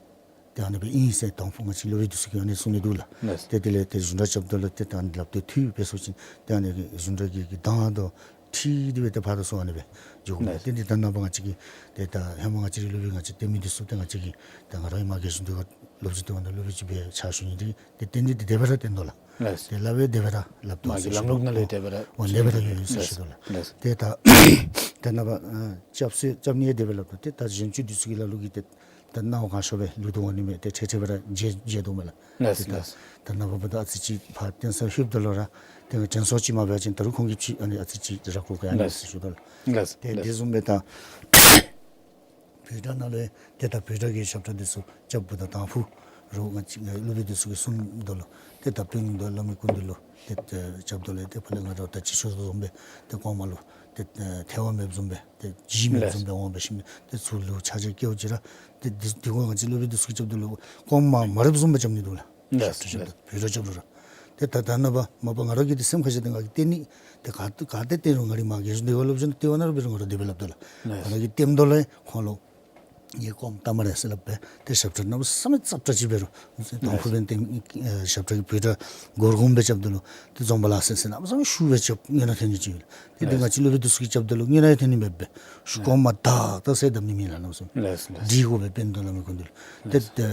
ཏེ་ཨ་ནི་སྦེ་ཨིན་ཟེར་དང་ཕུ་ང་བཅས་སློབ་དཔོན་འདི་ཚུ་གིས་ཨ་ནི་གསུང་ནི་འདུག་ལགས། ལགས། ཏེ་དེ་ལས་ཏེ་གཞུང་སྒྲ་རྐྱབ་ད་ལུ་ཏེ་ད་ཨ་ནི་ལགཔ་འདི་འཐུ་སྦེ་སོང་ཅི་ཏེ་ཨ་ནི་གཞུང་སྒྲ་གི་གི་གདངས་དང་འཁྲིལ་ཏེ་སྦེ་ཏེ་ཕར་དང་ཚུར་ཨ་ནི་སྦེ་འགྱོ་དགོ་པས། ལགས། ཏེ་འདི་ད་རེས་ནངས་པ་ང་བཅས་ཀྱི་ཏེ་ད་ཧེ་མ་ང་བཅས་རའི་སློབ་དཔོན་ང་བཅས་བསྟེན་མི་འདི་ཚུ་ཏེ་ང་བཅས་ཀྱི་ད་ང་ར་ཨིན་མ་རྒན་གཞོན་སྡེ་ཁག་སློབ་སྦྱོང་སྡེ་ཁག་ནང་སློབ་དཔོན་ཅིག་སྦེ་ཕྱག་ཞུ་ནི་འདི་ཏེ་བསྟེན་ནི་འདི་དེ་སྦེ་ར་བསྟེན་དོ་ལགས། ལགས། ཏེ་སླབ་པའི་དེ་སྦེ་ར་སླབ་དོ་མ་གི་ཟེར་ལམ་ལུགས་ནང་ལས་ཞུ་དོ། དེ་སྦེ་ར་འོ་དེ་སྦེ་ར་ཡོད་ཡོད་ཟེར་ཞུ་དོ་ལགས། ལགས། ཏེ་ད་ད་རེས་ནངས་པ་ཨ་སྐྱབས་སུ་སྐྱབས་གནས་དེ་སྦེ་སླབ་དོ། ཏེ་ད་གཞན་ཅིག་འདི་ཚུ་གི་ལ་ལུ་གིས་ཏེ་ད་ནང་ག་ཤོ་སྦེ་ལུས་དོ་འོང་ནི་མས། ཏེ་ཁྲེ་ཁྲེ་སྦེ་ར་མཇལ་མཇལ་དོ་མས་ལགས། ལགས། ཏེ་ད་ལགས། ད་རེས་ནངས་པ་འབདཝ་ད་ཨ་ཙི་ཅིག་ཕར་བསྟེན་ས་ལྷོདཔ་ད་ལུ་ར་ཏེ་དྲན་གསོ་ཅིག་མ་འབད་བ་ཅིན་ད་རུང་ཁོང་གིས་ཅིག་ཨ་ནི་ཨ་ཙི་ཅིག་ར་ཁུག་ག་ཡང་མེད་ཟེར་ཞུ་དོ་ལགས། ལགས། ཏེ་ལགས། དེ་བཟུམ་སྦེ་ད་བོད་སྒྲ་ནང་ལས་ཏེ་ད་བོད་སྒྲ་གི་ཞབས་ཁྲ་འདི་ཚུ་རྐྱབ་འབདཝ་ད་དང་ཕུ་རུང་ང་བཅས་སློབ་དཔོན་འདི་ཚུ་གིས་གསུངམ་ད་ལུ་ཏེ་ད་དཔོན་དང་བླ་མའི་སྐུ་མདུན་ལུ་ཏེ་ཏེ་རྐྱབ་ད་ལུ་ཏེ་ཕར་ལས་ང་ར་ད་ཅི་ཞུ་དོ་བཟུམ་སྦེ་ཏེ་སྐོམ་མ་ལུ་ཏེ་ཨེ་ཐལཝ་མེདཔ་བཟུམ་སྦེ་ཏེ་ལྗིད་མེདཔ་བཟུམ་སྦེ་འོང་སྦེ་ཞིནམ་ཏེ་ཚུར་ལུ་ཆ་ཆ་སྐྱེལཝ་ཅིག་ར་ཏེ་འདི་འདི་གུ་ང་བཅས་སློབ་དཔོན་འདི་ཚུ་གིས་རྐྱབ་ད་ལུ་སྐོམ་མ་མ་རེགཔ་བཟུམ་སྦེ་རྐྱབ་ནི་འདུག་ལགས། ལགས། ཞབས་ཁྲ་རྐྱབ་ད་བོད་སྒྲ་རྐྱབ་རུང་ར་ཏེ་ད་ད་རེས་ནངས་པ་མ་པ་ང་ར་གིས་ཏེ་སེམས་ཁར་བཞག་སྟེ་ང་གིས་བསྟེན་ནི་ཏེ་ག་ག་ཏེ་བསྟེན་རུང་ང་རའི་མ་རྒན་གཞོན་སྡེ་ཁག་སློབ་སྦྱོང་སྡེ་ཁག་ནང་ར་འབད་རུང་ང་ར་དེ་སྦེ་སླབ་དོ་ལགས། ལགས། ང་ར་གིས་བསྟེནམ་ད་ལུ་ཁོང་ལུ་ངེའི་སྐོམ་ལྟ་སྨ་རེ་ཟེར་སླབ་སྦེ་ཏེ་ཞབས་ཁྲ་གནམ་མེད་ས་མེད་ཙབ་ཙབ་ཅིག་འབད་རུང་དང་ཕུ་འབདན་ཏེ་ཨེ་ཞབས་ཁྲ་གི་བོད་སྒྲ་སྒོར་སྒོརམ་སྦེ་རྐྱབ་ད་ལུ་ཏེ་འཛོམས་པ་ལགས་སེ་ཟེར་གནམ་མེད་ས་མེད་ཤུགས་སྦེ་རྐྱབ་སྔོན་ནང་འཐོན་ནི་ཅིག་ཡོད་ལགས། ཏེ་འདི་ལགས། ང་བཅས་སློབ་དཔོན་འདི་ཚུ་གིས་རྐྱབ་ད་ལུ་སྔོན་ནང་ཡང་འཐོན་ནི་མེད་པས་ཤུགས་སྐོམ་མ་དག་དག་ཟེར་བསྡམ་ནི་མེད་ལགས། གནམ་མེད་ས་མེད་ལགས། ལགས། འདི་དགོ་པས་བསྟེན་དོ་བླ་མའི་སྐུ་མདུན་ལུ་ཏེ་ལགས། ཏེ་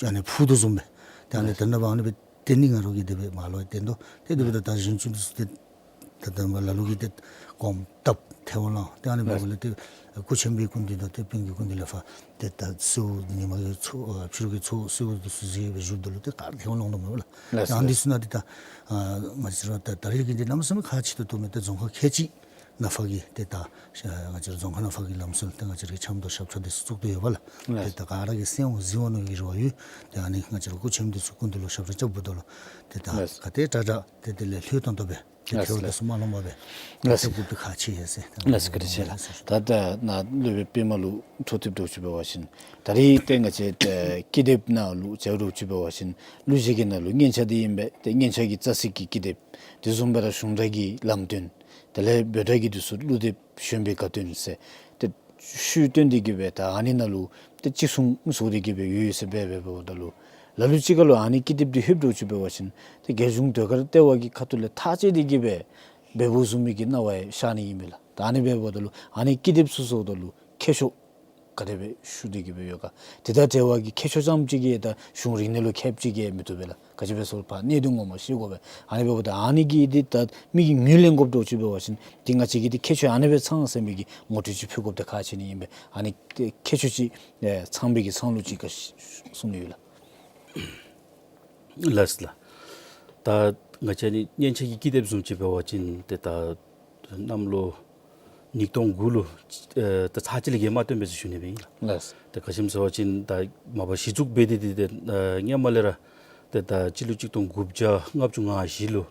ཨ་ནི་ཕུ་དོ་བཟུམ་སྦེ་ཏེ་ཨ་ནི་ལགས། ད་རེས་ནངས་པ་ཨ་ནི་སྦེ་བསྟེན་ནི་ང་ར་གིས་དེ་སྦེ་མ་ལོ་བསྟེན་དོ། ཏེ་དེ་འབདཝ་ད་ད་གཞན་ཅིག་འདི་ཚུ་ཏེ་ད་ད་མ་ལ་ལུ་གིས་ཏེ་སྐོམ་བརྡབ་ཐལཝ་ལང་ཏེ་ཨ་ནི་སྦེ་ལགས། འབདཝ་ལས་ཏེ་སྐུ་ཆེན་པོའི་སྐུ་མདུན་དང་ཏེ་དཔོན་གྱི་སྐུ་མདུན་ལས་ཕར་ཏེ་ད་གསོལཝ་ཉི་མ་གི་ཚོགས་ཨ་ཕྱི་རུ་གི་ཚོགས་གསོལཝ་འདི་ཚུ་མཛད་སྦེ་བཞུགསཔ་ད་ལུ་ཏེ་ག་ར་ཐལཝ་ལང་དོ་མས་ལགས། ལགས། ཏེ་ཨ་ནི་འདི་ཚུ་ནང་ཏེ་ད་ཨ་ང་བཅས་ར་ད་ད་རེས་ཀྱི་འདི་གནམ་མེད་ས་མེད་ཁག་ཆེ་ཏོག་ཏོ་མས། ཏེ་རྫོང་ཁག་ཁལ་གཅིག་ནང་ཕར་གྱི་ཏེ་ད་ཨ་ང་བཅས་ར་རྫོང་ཁག་ནང་ཕར་གྱི་ལམ་སྲོལ་ཏེ་ང་བཅས་ར་གི་འཆམ་དང་ཞབས་ཁྲ་འདི་ཚུ་བཙུགས་ཏེ་ཡོད་པས་ལགས། ལགས། ཏེ་ད་ག་ར་གིས་གསན་འོང་གཟིགས་འོང་མནོ་བའི་རེ་བ་ཡོད། ཏེ་ཨ་ནི་ང་བཅས་ར་སྐུ་ཆེན་འདི་ཚུ་སྐུ་མདུན་ལུ་ཞབས་ཁྲ་རྐྱབ་འབདཝ་ད་ལུ་ཏེ་ད་ལགས། ག་ཏེ་དྲག་དྲག་ཏེ་དེ་ལས་ལྷོད་ཏོང་ཏོ་སྦེ་ཏེ་ལགས། ཐལཝ་འདི་ཚུ་མ་ལང་པར་སྦེ་ལགས། རྐྱབ་དགོཔ་འདི་ཁག་ཆེ་ཡི་ཟེར། ལགས། བཀའ་དྲིན་ཆེ་ལགས། ད་ད་ནཱ་སློབ་དཔོན་པདྨ་ལུ་འཕྲོ་མཐུད་དྲགས་ཅིག་འབད་བ་ཅིན་ད་རེས་ཏེ་ང་བཅས་ཏེ་ཀི་དེབ་ནང་ལུ་མཇལ་དྲགས་ཅིག་འབད་བ་ཅིན་གླུ་གཞས་ཀྱི་ནང་ལུ་སྙན་ཆ་འདི་ཨིན་པས། ཏེ་སྙན་ཆ་གི་རྩ་ཚིག་གི་ཀི་དེབ་དེ་བཟུམ་སྦེ་ར་གཞུང་སྒྲ་གི་ལམ་སྟོན་དེ་ལས་བོད་སྒྲ་གི་འདི་ཚུ་གླུ་དེབ་གཞོན་པའི་དགའ་སྟོན་ཟེར་ཏེ་ཤུལ་བཏོན་ཏེ་གི་སྦེ་ད་ཨ་ནི་ནང་ལུ་ཏེ་གཅིག་མཚུངས་བཟོ་སྟེ་གི་སྦེ་ཡོད་ཡོད་ཟེར་སྦེ་འབདཝ་ད་ལུ་ལ་ལུ་ཅིག་ཁར་ལུ་ཨ་ནི་ཀི་དེབ་འདི་ལྷོདཔ་འདྲཝ་ཅིག་འབད་བ་ཅིན་ཏེ་རྒྱལ་གཞུང་ཟློས་གར་ལྟེ་བ་གི་ཁ་ཐུག་ལས་ཐག་བཅད་དེ་གི་སྦེ་འབད་འབདཝ་བཟུམ་མའི་གི་སྣང་བ་ཤར་ནི་ཨིན་པས་ལགས། ད་ཨ་ནི་འབདཝ་ད་ལུ་ཨ་ནི་ཀི་དེབ་ཚུ་བཟོཝ་ད་ལུ་མཁས་མཆོག་ག་དེ་སྦེ་ཞུ་སྟེ་གི་སྦེ་ཡོད་ག། དེ་དང་འབྲེལ་བ་གི་མཁས་མཆོག་རྐྱངམ་ཅིག་གིས་ད་གཞུང་རིག་གནས་ལུ་ཁྱབ་ཅིག་གིས་མི་བཏུབ་པས་ལགས། ག་ཅི་སྦེ་ཟེར་བ་ཅིན་གནད་དོན་ངོ་མ་ཤེས་དགོ་པས། ཨ་ནི་འབདཝ་ད་ཨ་ནི་གི་འདི་ད་མི་གིས་ངོས་ལེན་དགོཔ་འདྲཝ་ཅིག་འབད་བ་ཅིན་ཏེ་ང་བཅས་ཀྱིས་ཏེ་མཁས་མཆོག་ཨ་ནི་སྦེ་ཚང་ཟེར་མི་གི་ངོ་སྤྲོད་ཅིག་ཕུལ་དགོཔ་འདི་ཁག་ཆེ་ནི་ཨིན་པས། ཨ་ནི་ཏེ་མཁས་མཆོག་ཅིག་ཨེ་ཚང་པའི་གི་ཚང་ལུགས་ཅིག་ག་གསུང་ནི་ཡོད་ལགས། ལགས་ལགས། ད་ང་བཅས་ནི་སྙན་ཆ་གི་ཀི་དེབ་བཟུམ་ཅིག་འབད་བ་ཅིན་ཏེ་ད་གནམ་ལོ་ ཉིས་སྟོང་དགུ་ལུ་ཨེ་ད་ཚར་གཅིག་ལས་བརྒལ་མ་བཏོན་པས་ཟེར་ཞུ་ནི་སྦེ་ཨིན་ལགས། ལགས། ད་ག་ཅི་སྨོ་ཟེར་བ་ཅིན་ད་མ་པ་གཞི་བཙུགས་འབད་དེ་འདི་ཏེ་ཨེ་སྔོན་མ་ལས་ར་ཏེ་ད་སྤྱི་ལོ་གཅིག་སྟོང་དགུ་བརྒྱ་ལྔ་བཅུ་ང་བཞི་ལུ་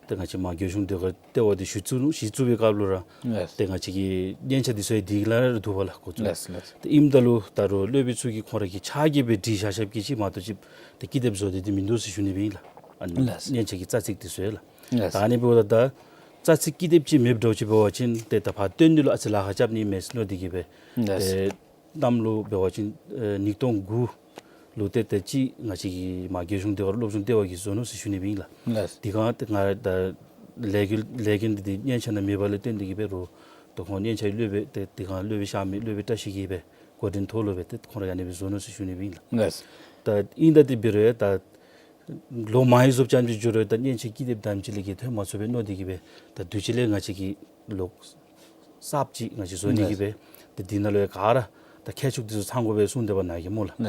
ཏེ་ང་བཅས་མར་རྒྱལ་གཞུང་ལྟེ་བ་ལྟེ་བ་འདི་ཞུ་བཙུགས་ནུག། ཞུ་བཙུགས་པའི་སྐབས་ལུ་ར་ལགས། ཏེ་ང་བཅས་ཀྱི་སྙན་ཆ་འདི་ཚུ་ཡང་འདི་ལས་ར་འདུག་པ་ལགས། འགོ་བཙུགས། ལགས་ལགས། ཏེ་ཨིནམ་ད་ལུ་ད་རུང་སློབ་དཔོན་ཚུ་གིས་ཁོང་ར་གིས་ཕྱག་གིས་སྦེ་བྲིས་བཞག་བཞགཔ་ཅིག་མ་གཏོགས་ཅིག་ཏེ་ཀི་དེབ་བཟོ་སྟེ་འདི་མིན་འདུག་ཟེར་ཞུ་ནི་སྦེ་ཨིན་ལགས། ཨ་ནི་ལགས། སྙན་ཆ་གི་རྩ་ཚིག་འདི་ཚུ་ཡང་ལགས། ལགས། ད་ཨ་ནི་འབདཝ་ད་ད་རྩ་ཚིག་ཀི་དེབ་ཅིག་མེདཔ་འདྲཝ་ཅིག་འབད་བ་ཅིན་ཏེ་ད་ཕར་བཏོན་ནི་ལུ་ཨ་ཙི་ལཱ་ཁག་རྐྱབ་ནི་མས་ཟེར་མནོ་སྟེ་གིས་སྦེ། ལགས། ཏེ་གནམ་ལོ་འབད་བ་ཅིན་ཨེ་ཉིས་སྟོང་དགུ་ལུ་ཏེ་ཏེ་ཅིག་ང་བཅས་ཀྱི་མར་རྒྱལ་གཞུང་ལྟེ་བ་སློབ་སྦྱོང་ལྟེ་བ་གིས་བཟོ་ནུག་ཟེར་ཞུ་ནི་སྦེ་ཨིན་ལགས། ལགས། དེ་སྒང་ཏེ་ང་ད་ལས་འགུལ་ལས་འགུལ་འདི་ཏེ་སྙན་ཆ་ནང་མེད་པ་ལས་བརྟེན་ཏེ་གིས་སྦེ་རོགས་ཏེ་ཁོང་སྙན་ཆ་གི་སློབ་དཔོན་ཏེ་དེ་སྒང་སློབ་དཔོན་གཤགས་མི་སློབ་དཔོན་བཀྲ་ཤིས་ཀྱིས་སྦེ་འགོ་འདྲེན་ཐོག་ལུ་སྦེ་ཏེ་ཁོང་ར་ཨ་ནི་སྦེ་བཟོ་ནུག་ཟེར་ཞུ་ནི་སྦེ་ཨིན་ལགས། ལགས། ད་ཨིན་ད་ཏེ་འབད་རུང་ཡང་ད་ལོ་མང་རབས་ཙམ་ཅིག་འགྱོ་རུང་ད་སྙན་ཆ་ཀི་དེབ་དེམ་ཅིག་ལས་བརྒལ་ཐོན་མ་ཚུགས་པས་མནོ་སྟེ་གིས་སྦེ་ད་དུས་ཅི་ལས་ང་བཅས་ཀྱིས་ལོག་གསརཔ་ཅིག་ང་བཅས་བཟོ་ནི་གི་སྦེ། ཏེ་འདི་ནང་ལུ་ཡང་ག་ར་ད་མཁས་མཆོག་འདི་ཚུ་ཚང་དགོ་པས་གསུངས་ཏེ་འབད་ནཱ་གི་སྨོ་ལགས།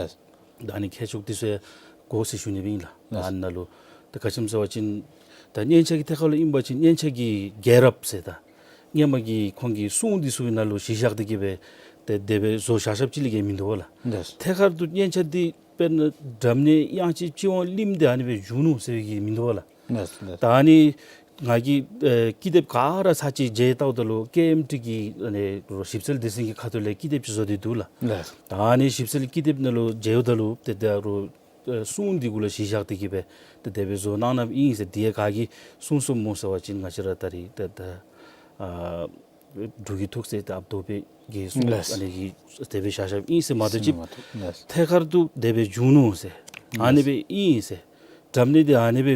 ད་ཨ་ནི་མཁས་མཆོག་འདི་ཚུ་ཡང་དགོ་ཟེར་ཞུ་ནི་སྦེ་ཨིན་ལགས། ཨ་ནཱ་ལུ་ད་ག་ཅི་སྨོ་ཟེར་བ་ཅིན་ད་སྙན་ཆ་གི་ཐད་ཁར་ལུ་ཨིན་པ་ཅིན་སྙན་ཆ་གི་རྒྱལ་རབས་ཟེར་ད་སྔོན་མ་གི་ཁོང་གི་གསུང་འདི་ཚུ་གི་ནང་ལུ་གཞི་བཞག་སྟེ་གིས་སྦེ་ཏེ་དེ་སྦེ་བཟོ་བཞག་བཞགཔ་ཅིག་ལས་བརྒལ་མིན་འདུག་པ་ལགས། ཐད་ཁར་དུ་སྙན་ཆ་འདི་དཔེར་ན་འགྲམ་ནས་དབྱངས་ཅིག་ཅིག་འོང་གླིང་འདི་ཨ་ནི་སྦེ་བྱུང་ནུག་ཟེར་བའི་གི་མིན་འདུག་པ་ལགས། ད་ཨ་ནི་ང་གིས་ཨེ་ཀི་དེབ་ག་ར་ཚར་གཅིག་མཇལ་བལྟཝ་ད་ལུ་ཀེ་ཨེམ་ཊི་གི་ཨ་ནི་རོགས་ཞིབ་འཚོལ་སྡེ་ཚན་གྱི་ཁ་ཐུག་ལས་ཀི་དེབ་ཅིག་བཟོ་སྟེ་འདུག་ལགས། ད་ཨ་ནི་ཞིབ་འཚོལ་ཀི་དེབ་ནང་ལུ་མཇལཝ་ད་ལུ་ཏེ་ད་རོགས་ཨེ་གསུང་འདི་གུ་ལུ་གཞི་བཞག་སྟེ་གིས་སྦེ་ཏེ་དེ་སྦེ་བཟོ་གནང་གནངམ་ཨིན་ཟེར། དེ་ཡང་ག་གིས་གསུངས་སོངམ་སྨོ་ཟེར་བ་ཅིན་ང་བཅས་ར་ད་རིས་ད་ད་ཨ་འབྲུག་གི་ཐུགས་སྲས་ཏེ་ཨཔ་རྡོ་པེ་གིས་གསུངས། ལགས། ཨ་ནི་གིས་དེ་སྦེ་བཞག་བཞགཔ་ཨིན་ཟེར་མ་གཏོགས་ཅིག་ཟེར་མ་གཏོགས། ལགས། ཐད་ཁར་དུ་དེ་སྦེ་བྱུང་ནུག་ཟེར། ཨ་ནི་སྦེ་ཨིན་ཟེར། འགྲམ་ནས་ཏེ་ཨ་ནི་སྦེ་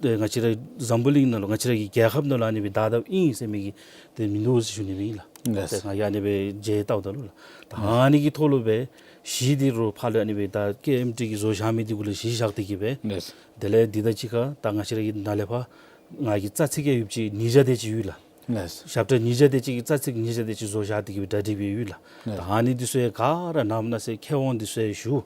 ཏེ་ང་བཅས་ར་འཛམ་བུ་གླིང་ནང་ལུ་ང་བཅས་ར་གི་རྒྱལ་ཁབ་ནང་ལུ་ཨ་ནི་སྦེ་བདའ་དཝ་ཨིན་ཟེར་མི་གི་ཏེ་མིན་འདུག་ཟེར་ཞུ་ནི་སྦེ་ཨིན་ལགས། ལགས། ཏེ་ང་གིས་ཨ་ནི་སྦེ་མཇལ་བལྟཝ་ད་ལུ་ལགས། ད་ཨ་ནི་གི་ཐོག་ལུ་སྦེ་གཞི་འདི་རོགས་ཕར་ལུ་ཨ་ནི་སྦེ་ད་ཀེ་ཨེམ་ཊི་གིས་བཟོ་བཞག་མི་འདི་གུ་ལུ་གཞི་བཞག་སྟེ་གིས་སྦེ། ལགས། དེ་ལས་འདི་དང་གཅིག་ཁར་ད་ང་བཅས་ར་གི་ནཱ་ལས་ཕར་ང་གི་རྩ་ཚིག་ཡང་ཡོདཔ་ཅིག་ཉིས་བརྒྱ་དེ་ཅིག་ཡོད་ལགས། ལགས། ཞབས་ཁྲ་ཉིས་བརྒྱ་དེ་ཅིག་གི་རྩ་ཚིག་ཉིས་བརྒྱ་དེ་ཅིག་བཟོ་བཞག་སྟེ་གིས་སྦེ་གྲ་སྒྲིག་སྦེ་ཡོད་ལགས། ལགས། ད་ཨ་ནི་འདི་ཚུ་ཡང་ག་ར་ནངས་པ་གནངས་ཚེ་མཁས་དབང་འདི་ཚུ་ཡང་ཞུ།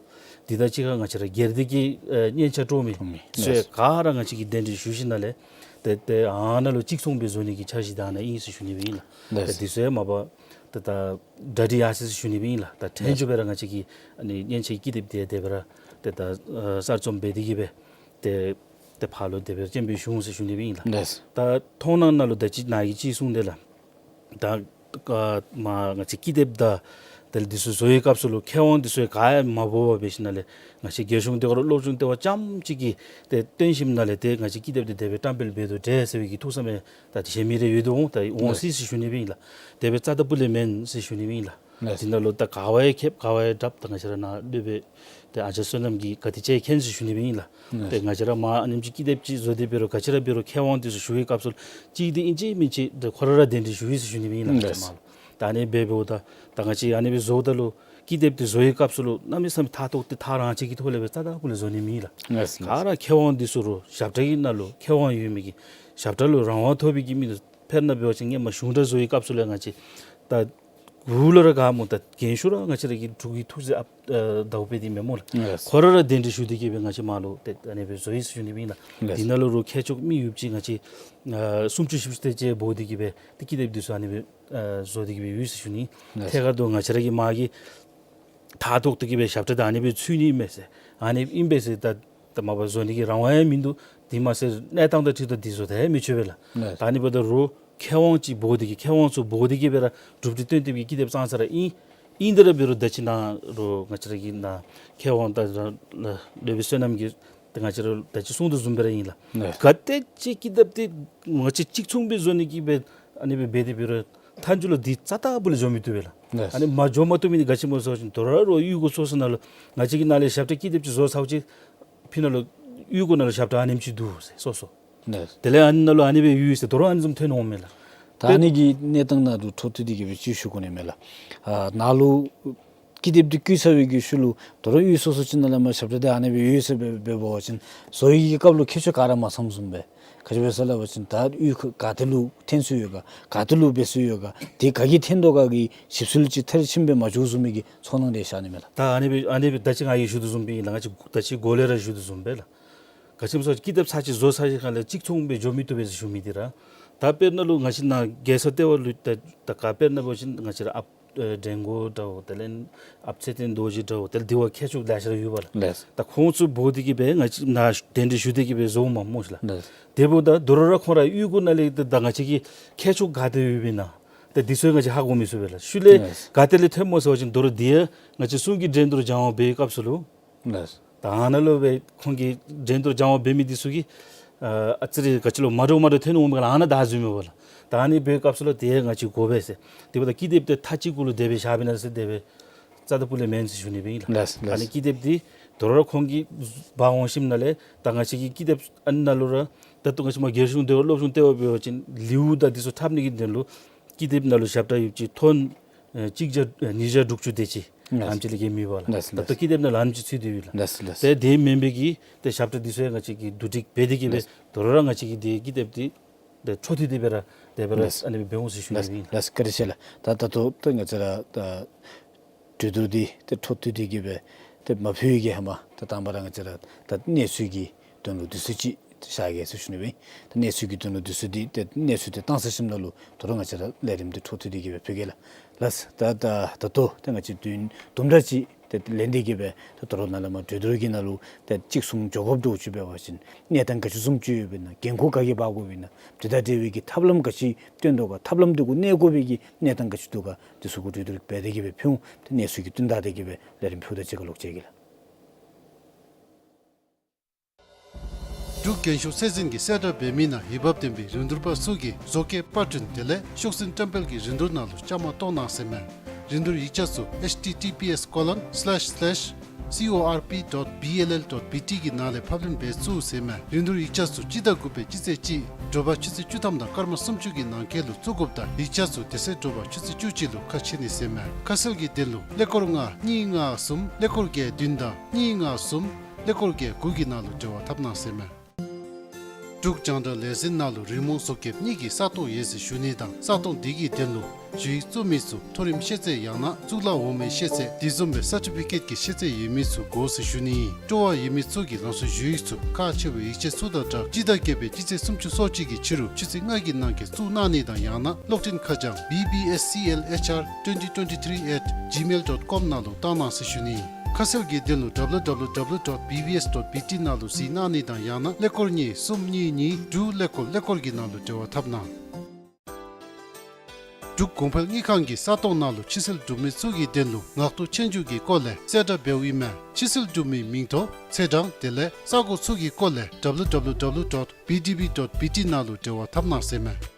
འདི་དང་གཅིག་ཁར་ང་བཅས་ར་སྒེར་སྡེ་གི་ཨེ་སྙན་ཆ་དཀྲོག་མི་དཀྲོག་མི་འདི་ཚུ་ཡང་ལགས། ག་ར་ང་བཅས་ཀྱིས་གདན་འདྲེན་ཞུ་ཞིནམ་ལས་ཏེ་ཏེ་ཨ་ནཱ་ལུ་གཅིག་མཚུངས་སྦེ་བཟོ་ནི་གི་འཆར་གཞི་དང་ཨ་ནཱ་ཨིན་ཟེར་ཞུ་ནི་སྦེ་ཨིན་ལགས། ལགས། ཏེ་འདི་ཚུ་ཡང་མ་པ་ཏེ་ད་གྲ་སྒྲིག་ཡར་སོ་ཟེར་ཞུ་ནི་སྦེ་ཨིན་ལགས། ད་ལྷག་ཅིག་སྦེ་ར་ང་བཅས་ཀྱིས་ཨ་ནི་སྙན་ཆ་ཀི་དེབ་འདི་དེ་སྦེ་ར་ཏེ་ད་ཨེ་གསར་རྩོམ་འབད་དེ་གིས་སྦེ་ཏེ་ཏེ་ཕར་ལུ་དེ་སྦེ་སྤྱན་འབུལ་ཞུ་འོང་ཟེར་ཞུ་ནི་སྦེ་ཨིན་ལགས། ལགས། ད་མཐོང་སྣང་ནང་ལུ་ད་ཅི་ནཱ་གིས་ཅིག་གསུངས་དེ་ལགས། ད་ཨ་མར་ང་བཅས་ཀི་དེབ་དང་དེ་ལས་འདི་ཚུ་བཟོ་བའི་སྐབས་སུ་ལུ་མཁས་དབང་འདི་ཚུ་ག་ཡང་མ་འབོ་བར་འབད་ཞིནམ་ལས་ང་བཅས་རྒྱལ་གཞུང་ལྟེ་བ་ར་སློབ་སྦྱོང་ལྟེ་བ་རྐྱངམ་ཅིག་གིས་ཏེ་བཏོན་ཞིནམ་ལས་ཏེ་ང་བཅས་ཀི་དེབ་འདི་དེ་སྦེ་བཀྲམ་སྤེལ་འབད་དོ་འདྲས་ཟེར་བའི་གི་ཐུགས་བསམ་ཡང་ད་གཞན་མི་རེ་ཡོད་དོ་འོང་། ད་འོང་སྲིད་ཟེར་ཞུ་ནི་སྦེ་ཨིན་ལགས། དེ་སྦེ་རྩ་དང་སྤུ་ལས་མེན་ཟེར་ཞུ་ནི་སྦེ་ཨིན་ལགས། ལགས། འདི་ནང་ལུ་ད་ག་བ་ཡང་ཁེབ་ག་བ་ཡང་དྲགཔ་ད་ང་བཅས་ར་ནཱ་སློབ་དཔོན་ཏེ་ཨ་ཅག་བསོད་ནམས་ཀྱིས་ག་དེ་ཅིག་མཁྱེན་ཟེར་ཞུ་ནི་སྦེ་ཨིན་ལགས། ལགས། ཏེ་ང་བཅས་ར་མར་ཨ་ནེམ་ཅིག་ཀི་དེབ་ཅིག་བཟོ་སྟེ་འབད་རུང་ག་ཅི་ར་འབད་རུང་མཁས་དབང་འདི་ཚུ་ཞུ་བའི་སྐབས་སུ་ལུ་གཅིག་འདི་ཨིན་ཅི་མིན་ཅི་ཏེ་ཁོ་ར་ར་གདན་འདྲེན་ཞུ་ཡི་ཟེར་ཞུ་ནི་སྦེ་ཨིན་ལགས། ང་བཅས་ལགས། མར་ལུ་ད་ཨ་ནི་སྦེ་འབདཝ་ད་ད་ང་བཅས་ཨ་ནི་སྦེ་བཟོཝ་ད་ལུ་ཀི་དེབ་འདི་བཟོ་བའི་སྐབས་སུ་ལུ་གནམ་མེད་ས་མེད་ཐག་ཐོག་སྟེ་ཐག་རང་བཅད་ཀྱི་ཐོག་ལས་སྦེ་རྩ་དང་སྤུ་ལས་བཟོ་ནི་མེན་ལགས། ལགས། ག་ར་མཁས་དབང་འདི་ཚུ་རོགས་ཞབས་ཁྲ་གི་ནང་ལུ་མཁས་དབང་ཡོད་མི་གི་ཞབས་ཁྲ་ལུ་རང་དབང་ཐོབ་པའི་གི་མི་འདི་ཚུ་དཔེར་ན་འབད་བ་ཅིན་སྔོན་མ་གཞུང་སྒྲ་བཟོ་བའི་སྐབས་སུ་ལས་ང་བཅས་ད་གུ་ལུ་ར་ག་སྨོ་ད་རྒན་ཤོས་ར་ང་བཅས་ར་གི་འབྲུག་གི་ཐུགས་སྲས་ཨཔ་ཨེ་ཟླཝ་དཔལ་འདི་མས་སྨོ་ལགས། ལགས། ཁོ་ར་ར་གདན་འདྲེན་ཞུ་སྟེ་གིས་སྦེ་ང་བཅས་མར་ལུ་ཏེ་ཨ་ནི་སྦེ་བཟོ་ཡི་ཟེར་ཞུ་ནི་སྦེ་ཨིན་ལགས། ལགས། འདི་ནང་ལུ་རོགས་མཁས་མཆོག་མི་ཡོདཔ་ཅིག་ང་བཅས་ཨ་སུམ་ཅུ་བཞི་བཅུ་དེ་ཅིག་འབོ་སྟེ་གིས་སྦེ་ཏེ་ཀི་དེབ་འདི་ཚུ་ཨ་ནི་སྦེ་ཨ་བཟོ་སྟེ་གིས་སྦེ་ཡོད་ཟེར་ཞུ་ནི། ལགས། ཐད་ཀར་དུ་ང་བཅས་ར་གིས་མར་གྱི་ཐག་ཐོག་ཏུ་གིས་སྦེ་ཞབས་ཁྲ་འདི་ཨ་ནི་སྦེ་ཚུད་ནི་མས་ཟེར་ཨ་ནི་ཨིན་པས་ཟེར་ད་ད་མ་པ་བཟོ་ནི་གི་རང་དབང་ཡང་མིན་འདུག། དེ་མ་ཚད་གནས་སྟངས་དང་འཁྲིལཝ་ད་འདི་བཟོ་ད་ཡང་མི་ཆོག་པས་ལགས། ལགས། ད་ཨ་ནི་འབདཝ་ད་རོགས་མཁས་དབང་ཅིག་འབོ་སྟེ་གིས་མཁས་དབང་ཚུ་འབོ་སྟེ་གིས་སྦེ་ར་གྲུབ་འབྲས་བཏོན་ཏེ་གི་ཀི་དེབ་བརྩམས་ས་ར་ཨིན། ཨིན་ཏེ་ར་འབད་རུང་ད་ཅི་ནཱ་རོགས་ང་བཅས་ར་གི་ནཱ་མཁས་དབང་ད་ར་སློབ་དཔོན་བསོད་ནམས་ཀྱིས་ད་ང་བཅས་ར་ད་ཅི་གསུངས་དོ་བཟུམ་སྦེ་ར་ཨིན་ལགས། ལགས། ག་དེ་ཅིག་ཀི་དེབ་འདི་ང་བཅས་གཅིག་མཚུངས་སྦེ་བཟོ་ནི་གི་སྦེ་ཨ་ནི་སྦེ་འབད་དེ་འབད་རུང་མཐའ་མཇུག་ལུ་འདི་རྩ་དང་སྤུ་ལས་འགྱོ་མི་བཏུབ་པས་ལགས། ལགས། ཨ་ནི་མ་འགྱོ་མ་བཏུབ་མི་འདི་ག་ཅི་སྨོ་ཟེར་བ་ཅིན་དོ་རུང་རོགས་གཡུས་སྒོ་སོ་སོ་ནང་ལུ་ང་བཅས་ཀྱི་ནཱ་ལས་ཞབས་ཁྲ་ཀི་དེབ་ཅིག་བཟོ་ཚརཝ་ཅིག་ཕི་ནང་ལུ་གཡུས་སྒོ་ནང་ལུ་ཞབས་ཁྲ་ཨ་ནེམ་ཅིག་འདུག་ཟེར་སོ་སོ། ལགས། དེ་ལས་ཨ་ནི་ནང་ལུ་ཨ་ནི་སྦེ་ཡོད་ཟེར་དོ་རུང་ཨ་ནི་བཟུམ་ཐོན་འོང་མས་ལགས། ད་ཨ་ནི་གི་གནས་སྟངས་ནང་ལུ་འཕྲོ་མཐུད་དེ་གིས་སྦེ་ཅིག་ཞུ་དགོ་ནི་མས་ལགས། ཨ་ནཱ་ལུ་ཀི་དེབ་འདི་བརྐུ་ཚར་བའི་གི་ཤུལ་ལུ་དོ་རུང་གཡུས་སོ་སོ་ཅིག་ནང་ལས་མར་ཞབས་ཁྲ་འདི་ཨ་ནི་སྦེ་ཡོད་ཟེར་སྦེ་འབད་བ་ཅིན་བཟོ་བའི་གི་སྐབས་ལུ་ཁྱད་ཆོས་ག་ར་མ་ཚངམ་བཟུམ་སྦེ་ག་ཅི་སྦེ་ཟེར་སླབ་པ་ཅིན་ད་གཡུས་ཁ་ག་ཏེ་ལུ་འཐེན་སྲོལ་ཡོད་ག་ག་ཏེ་ལུ་འབད་སྲོལ་ཡོད་ག་དེ་ག་གིས་འཐེན་དོ་ག་གི་ཞིབ་འཚོལ་ཅིག་མཐར་ཕྱིནམ་སྦེ་མ་འགྱོ་བཟུམ་མའི་གི་ཚོར་སྣང་རེ་ཤར་ནི་མས་ལགས། ད་ཨ་ནི་སྦེ་ཨ་ནི་སྦེ་ད་ཅི་ང་གིས་ཞུ་དོ་བཟུམ་སྦེ་ཨིན་ལགས། ང་བཅས་ད་ཅི་འགོ་ལས་ར་ཞུ་དོ་བཟུམ་སྦེ་ལགས། ག་ཅི་སྨོ་ཟེར་བ་ཅིན་ཀི་དེབ་ཚར་གཅིག་བཟོ་ཚར་ཞིནམ་ལས་གཅིག་མཚུངས་སྦེ་འགྱོ་མི་བཏུབ་པས་ཟེར་ཞུ་མི་འདི་ར་ ད་དཔེར་ན་ལུ་ང་བཅས་ནཱ་རྒྱལ་ས་ལྟེ་བ་ལུ་ད་ད་ག་དཔེར་ན་འབད་བ་ཅིན་ང་བཅས་ར་ཨཔ་ཨེ་འགྲན་སྒོ་འདྲཝ་དེ་ལས་ཨཔ་ཚེ་བརྟན་རྡོ་རྗེ་འདྲཝ་དེ་ལས་དེ་བ་མཁས་མཆོག་ལེ་ཤ་ར་ཡོད་པ་ལགས། ལགས། ད་ཁོང་ཚུ་འབོ་སྟེ་གི་སྦེ་ང་བཅས་ནཱ་གདན་འདྲེན་ཞུ་སྟེ་གི་སྦེ་བཟོཝ་མས་སྨོ་ཤིག་ལགས། ལགས། དེ་འབདཝ་ད་དོ་རུང་ར་ཁོང་ར་གཡུས་སྒོ་ནང་ལས་ད་ད་ང་བཅས་ཀྱི་མཁས་མཆོག་ག་ཏེ་ཡོདཔ་ཨིན་ན། ད་འདི་ཚུ་ང་བཅས་ཧ་གོ་མི་ཚུགས་པས་ལགས། ཤུལ་ལས་ལགས། ག་ཏེ་ལས་ཐོནམ་སྨོ་ཟེར་བ་ཅིན་དོ་རུང་འདི་ཡང་ང་བཅས་གསུང་གི་འགྲན་བསྡུར་སྦྱང་བ་འབད་བའི་སྐབས་སུ་ལུ། ལགས། ད་ཨ་ནཱ་ལུ་སྦེ་ཁོང་གིས་འགྲན་བསྡུར་སྦྱང་བ་འབད་མི་འདི་ཚུ་གིས་ཨ་ཨ་ཙི་རེ་ག་ཅི་ལོ་མ་འདྲཝ་མ་འདྲཝ་ཐོན་འོང་མས་ལགས། ཨ་ནཱ་བདའ་འཛུལཝ་མས་པ་ལགས། ད་ཨ་ནི་འབད་བའི་སྐབས་སུ་ལུ་དེ་ང་བཅས་དགོ་པས་ཟེར། དེ་འབདཝ་ད་ཀི་དེབ་དེ་མཐའ་གཅིག་གུ་ལུ་དེ་སྦེ་བཞག་པས་ན་ཟེར་དེ་སྦེ་རྩ་དང་སྤུ་ལས་མེན་ཟེར་ཞུ་ནི་སྦེ་ཨིན་ལགས། ལགས་ལགས། ཨ་ནི་ཀི་དེབ་འདི་དོ་རུང་ར་ཁོང་གིས་འབག་འོང་ཞིནམ་ལས་ད་ང་བཅས་ཀྱི་ཀི་དེབ་ཨ་ནཱ་ལུ་ར་ད་ལྟོ་ང་བཅས་མར་རྒྱལ་གཞུང་ལྟེ་བ་སློབ་ཆུང་ལྟེ་བ་འབད་བ་ཅིན་ལེའུ་དང་འདི་ཚུ་འཁྲབ་ནི་གི་དོན་ལུ་ཀི་དེབ་ནང་ལུ་ཞབས་ཁྲ་ཡོདཔ་ཅིག་ཐོན་ཨེ་གཅིག་བརྒྱ་ཨེ་ཉིས་བརྒྱ་དྲུག་ཅུ་དེ་ཅིག་ལགས། ཨ་ནེམ་ཅིག་ལས་བརྒལ་མེད་པ་ལགས། ལགས་ལགས། ད་ལྟོ་ཀི་དེབ་ནང་ལུ་ཨ་ནེམ་ཅིག་ཚུད་དེ་ཡོད་ལགས། ལགས་ལགས། ཏེ་དེ་མེན་པའི་གི་ཏེ་ཞབས་ཁྲ་འདི་ཚུ་ཡང་ང་བཅས་ཀྱིས་བསྡུ་སྒྲིག་འབད་དེ་གི་སྦེ་ལགས། དོ་རུང་ར་ང་བཅས་ཀྱིས་དེ་ཀི་དེབ་འདི་ཏེ་འཕྲོ་མཐུད་དེ་སྦེ་ར་དེ་སྦེ་ར་ལགས། ཨ་ནི་སྦེ་འབད་འོང་ཟེར་ཞུ་ནི་ལགས་ཨིན། ལགས། བཀའ་དྲིན་ཆེ་ལགས། ད་ད་ལྟོ་ཏེ་ང་བཅས་ར་ད་གྲོས་བསྡུར་འདི་ཏེ་འཕྲོ་མཐུད་དེ་གི་སྦེ་ཏེ་མ་ཕུལ་བའི་གི་ཧེ་མ་ད་དང་པ་ར་ང་བཅས་ར་ད་གནས་ཚུལ་གྱི་དོན་ལུ་དུས་ཚོད་ཅིག་བཞག་གེ་ཟེར་ཞུ་ནི་སྦེ། ད་གནས་ཚུལ་གྱི་དོན་ལུ་དུས་ཚོད་འདི་ཏེ་གནས་ཚུལ་འདི་བཏང་ཚར་ཞིནམ་ལས་ལུ་དོ་རུང་ང་བཅས་ར་ལས་རིམ་འདི་འཕྲོ་མཐུད་དེ་གི་སྦེ་ཕུལ་གེ་ལགས། ལགས། ད་ད་ད་ལྟོ་ཏེ་ང་བཅས་དུས་ཡུན་དུམ་གྲ་ཅིག་ཏེ་ལེན་ཏེ་གི་སྦེ་ད་དོ་རུང་ནཱ་ལས་མར་གྲོས་བསྡུར་གྱི་ནང་ལུ་ཏེ་གཅིག་གསུང་འགྱོ་དགོཔ་འདྲཝ་ཅིག་འབད་བ་ཅིན་གནས་སྟངས་ག་ཅི་བཟུམ་ཅིག་ཡོདཔ་ཨིན་ན། འགན་ཁུར་ག་གིས་འབག་དགོཔ་ཨིན་ན། དེ་དང་འབྲེལ་བའི་གི་ཐབས་ལམ་ག་ཅི་བཏོན་དོ་ག། ཐབས་ལམ་འདི་གུ་གནས་དགོ་པའི་གི་གནས་སྟངས་ག་ཅི་འདུག་ག། འདི་ཚུ་གུ་གྲོས་བསྡུར་འབད་དེ་གི་སྦེ་ཕུལ་འོང་། ཏེ་གནས་ཚུལ་གྱི་བསྟུན་ད་དེ་གི་སྦེ་ལས་རིམ་ཕུལཝ་ད་གཅིག་ཁར་ལོག་ཅི་གེ་ལགས། འབྲུག་རྒྱན་ཤོག་ཚད་འཛིན་གྱིས་གསལ་བསྒྲགས་འབད་མི་ནང་འོས་འབབ་ལྡན་པའི་རིན་བསྡུར་པ་ཚུ་གིས་བཟོ་བཀོད་པར་སྐྲུན་དེ་ལས་ཤོག་འཛིན་བཀྲམ་སྤེལ་གྱི་རིན་བསྡུར་ནང་ལུ་བཅའ་མར་གཏོགས་གནང་ཟེར་མས། རིན་བསྡུར་ཡིག་ཆ་ཚུ་H T T P S colon slash slash C O R P dot B L L dot B T གི་ནང་ལས་ཕབ་ལེན་འབད་ཚུགས་ཟེར་མས། རིན་བསྡུར་ཡིག་ཆ་ཚུ་སྤྱི་ཟླ་དགུ་པའི་སྤྱི་ཚེས་གཅིག་དྲོ་པ་ཆུ་ཚོད་བཅུ་ཐམ་དང་སྐར་མ་སུམ་ཅུ་གི་ནང་འཁོད་ལུ་བཙུགས་དགོཔ་དང་ཡིག་ཆ་ཚུ་དེ་ཚེ་དྲོ་པ་ཆུ་ཚོད་བཅུ་གཅིག་ལུ་ཁ་ཕྱེ་ནི་ཟེར་མས། ཁ་གསལ་གྱི་དོན་ལུ་ཀླད་ཀོར་ལྔ་གཉིས་ལྔ་གསུམ་ཀླད་ཀོར་བརྒྱད་བདུན་དང་གཉིས་ལྔ་གསུམ་ཀླད་ཀོར་བརྒྱད་དགུ་གི་ནང་ལུ་འབྲེལ་བ་འཐབ་གནང་ཟེར་མས། འབྲུག་རྒྱང་བསྒྲགས་ལས་འཛིན་ནང་ལུ་རི་མོ་བཟོ་བཀོདཔ་གཉིས་ཀྱི་ས་སྟོང་ཡོད་ཟེར་ཞུ་ནི་དང་ས་སྟོང་དེ་གི་དོན་ལུ་ཞུ་ཡིག་བཙུགས་མི་ཚུ་མཐོ་རིམ་ཤེས་ཚད་ཡང་ན་གཙུག་ལག་འོག་མའི་ཤེས་ཚད་དེ་བཟུམ་སྦེ་སར་ཊི་ཕི་ཀེཊ་གི་ཤེས་ཚད་ཡོད་མི་ཚུ་དགོ་ཟེར་ཞུ་ནི་ཨིན། སྤྲོ་བ་ཡོད་མི་ཚུ་གིས་རང་སོའི་ཞུ་ཡིག་ཚུ་ཁག་ཆེ་བའི་ཡིག་ཆ་ཚུ་དང་སྦྲགས་སྤྱི་ཟླ་བརྒྱད་པའི་སྤྱི་ཚེས་སུམ་ཅུ་སོ་གཅིག་གི་ཕྱི་རུ་ཆུ་ཚོད་ལྔ་གི་ནང་འཁོད་བཙུགས་གནང་ནི་དང་ཡང་ན་གློག་འཕྲིན་ཁ་བྱང་B B S C L H R twenty twenty-three at gmail dot com ནང་ལུ་བཏང་གནང་ཟེར་ཞུ་ནི་ཨིན། ཁ་གསལ་གྱི་དོན་ལུ་W W W dot B B S dot B T ནང་ལུ་གཟིགས་གནང་ནི་དང་ཡང་ན་ཀླད་ཀོར་གཉིས་གསུམ་གཉིས་གཉིས་དྲུག་ཀླད་ཀོར་ཀླད་ཀོར་གྱི་ནང་ལུ་འབྲེལ་བ་འཐབ་གནང་། འབྲུག་གོང་འཕེལ་དངུལ་ཁང་གི་ས་སྟོང་ནང་ལུ་ཕྱིར་སེལ་གྲུབ་མི་ཚུ་གི་དོན་ལུ་ངག་ཐོག་ཆོས་རྒྱུགས་ཀྱི་སྐོར་ལས་གསལ་བསྒྲགས་འབདཝ་ཨིན་མས། ཕྱིར་སེལ་གྲུབ་མིའི་མིང་ཐོ་ཚེས་གྲངས་དེ་ལས་ས་གོ་ཚུ་གི་སྐོར་ལས་W W W dot B D B dot B T ནང་ལུ་འབྲེལ་བ་འཐབ་གནང་ཟེར་མས།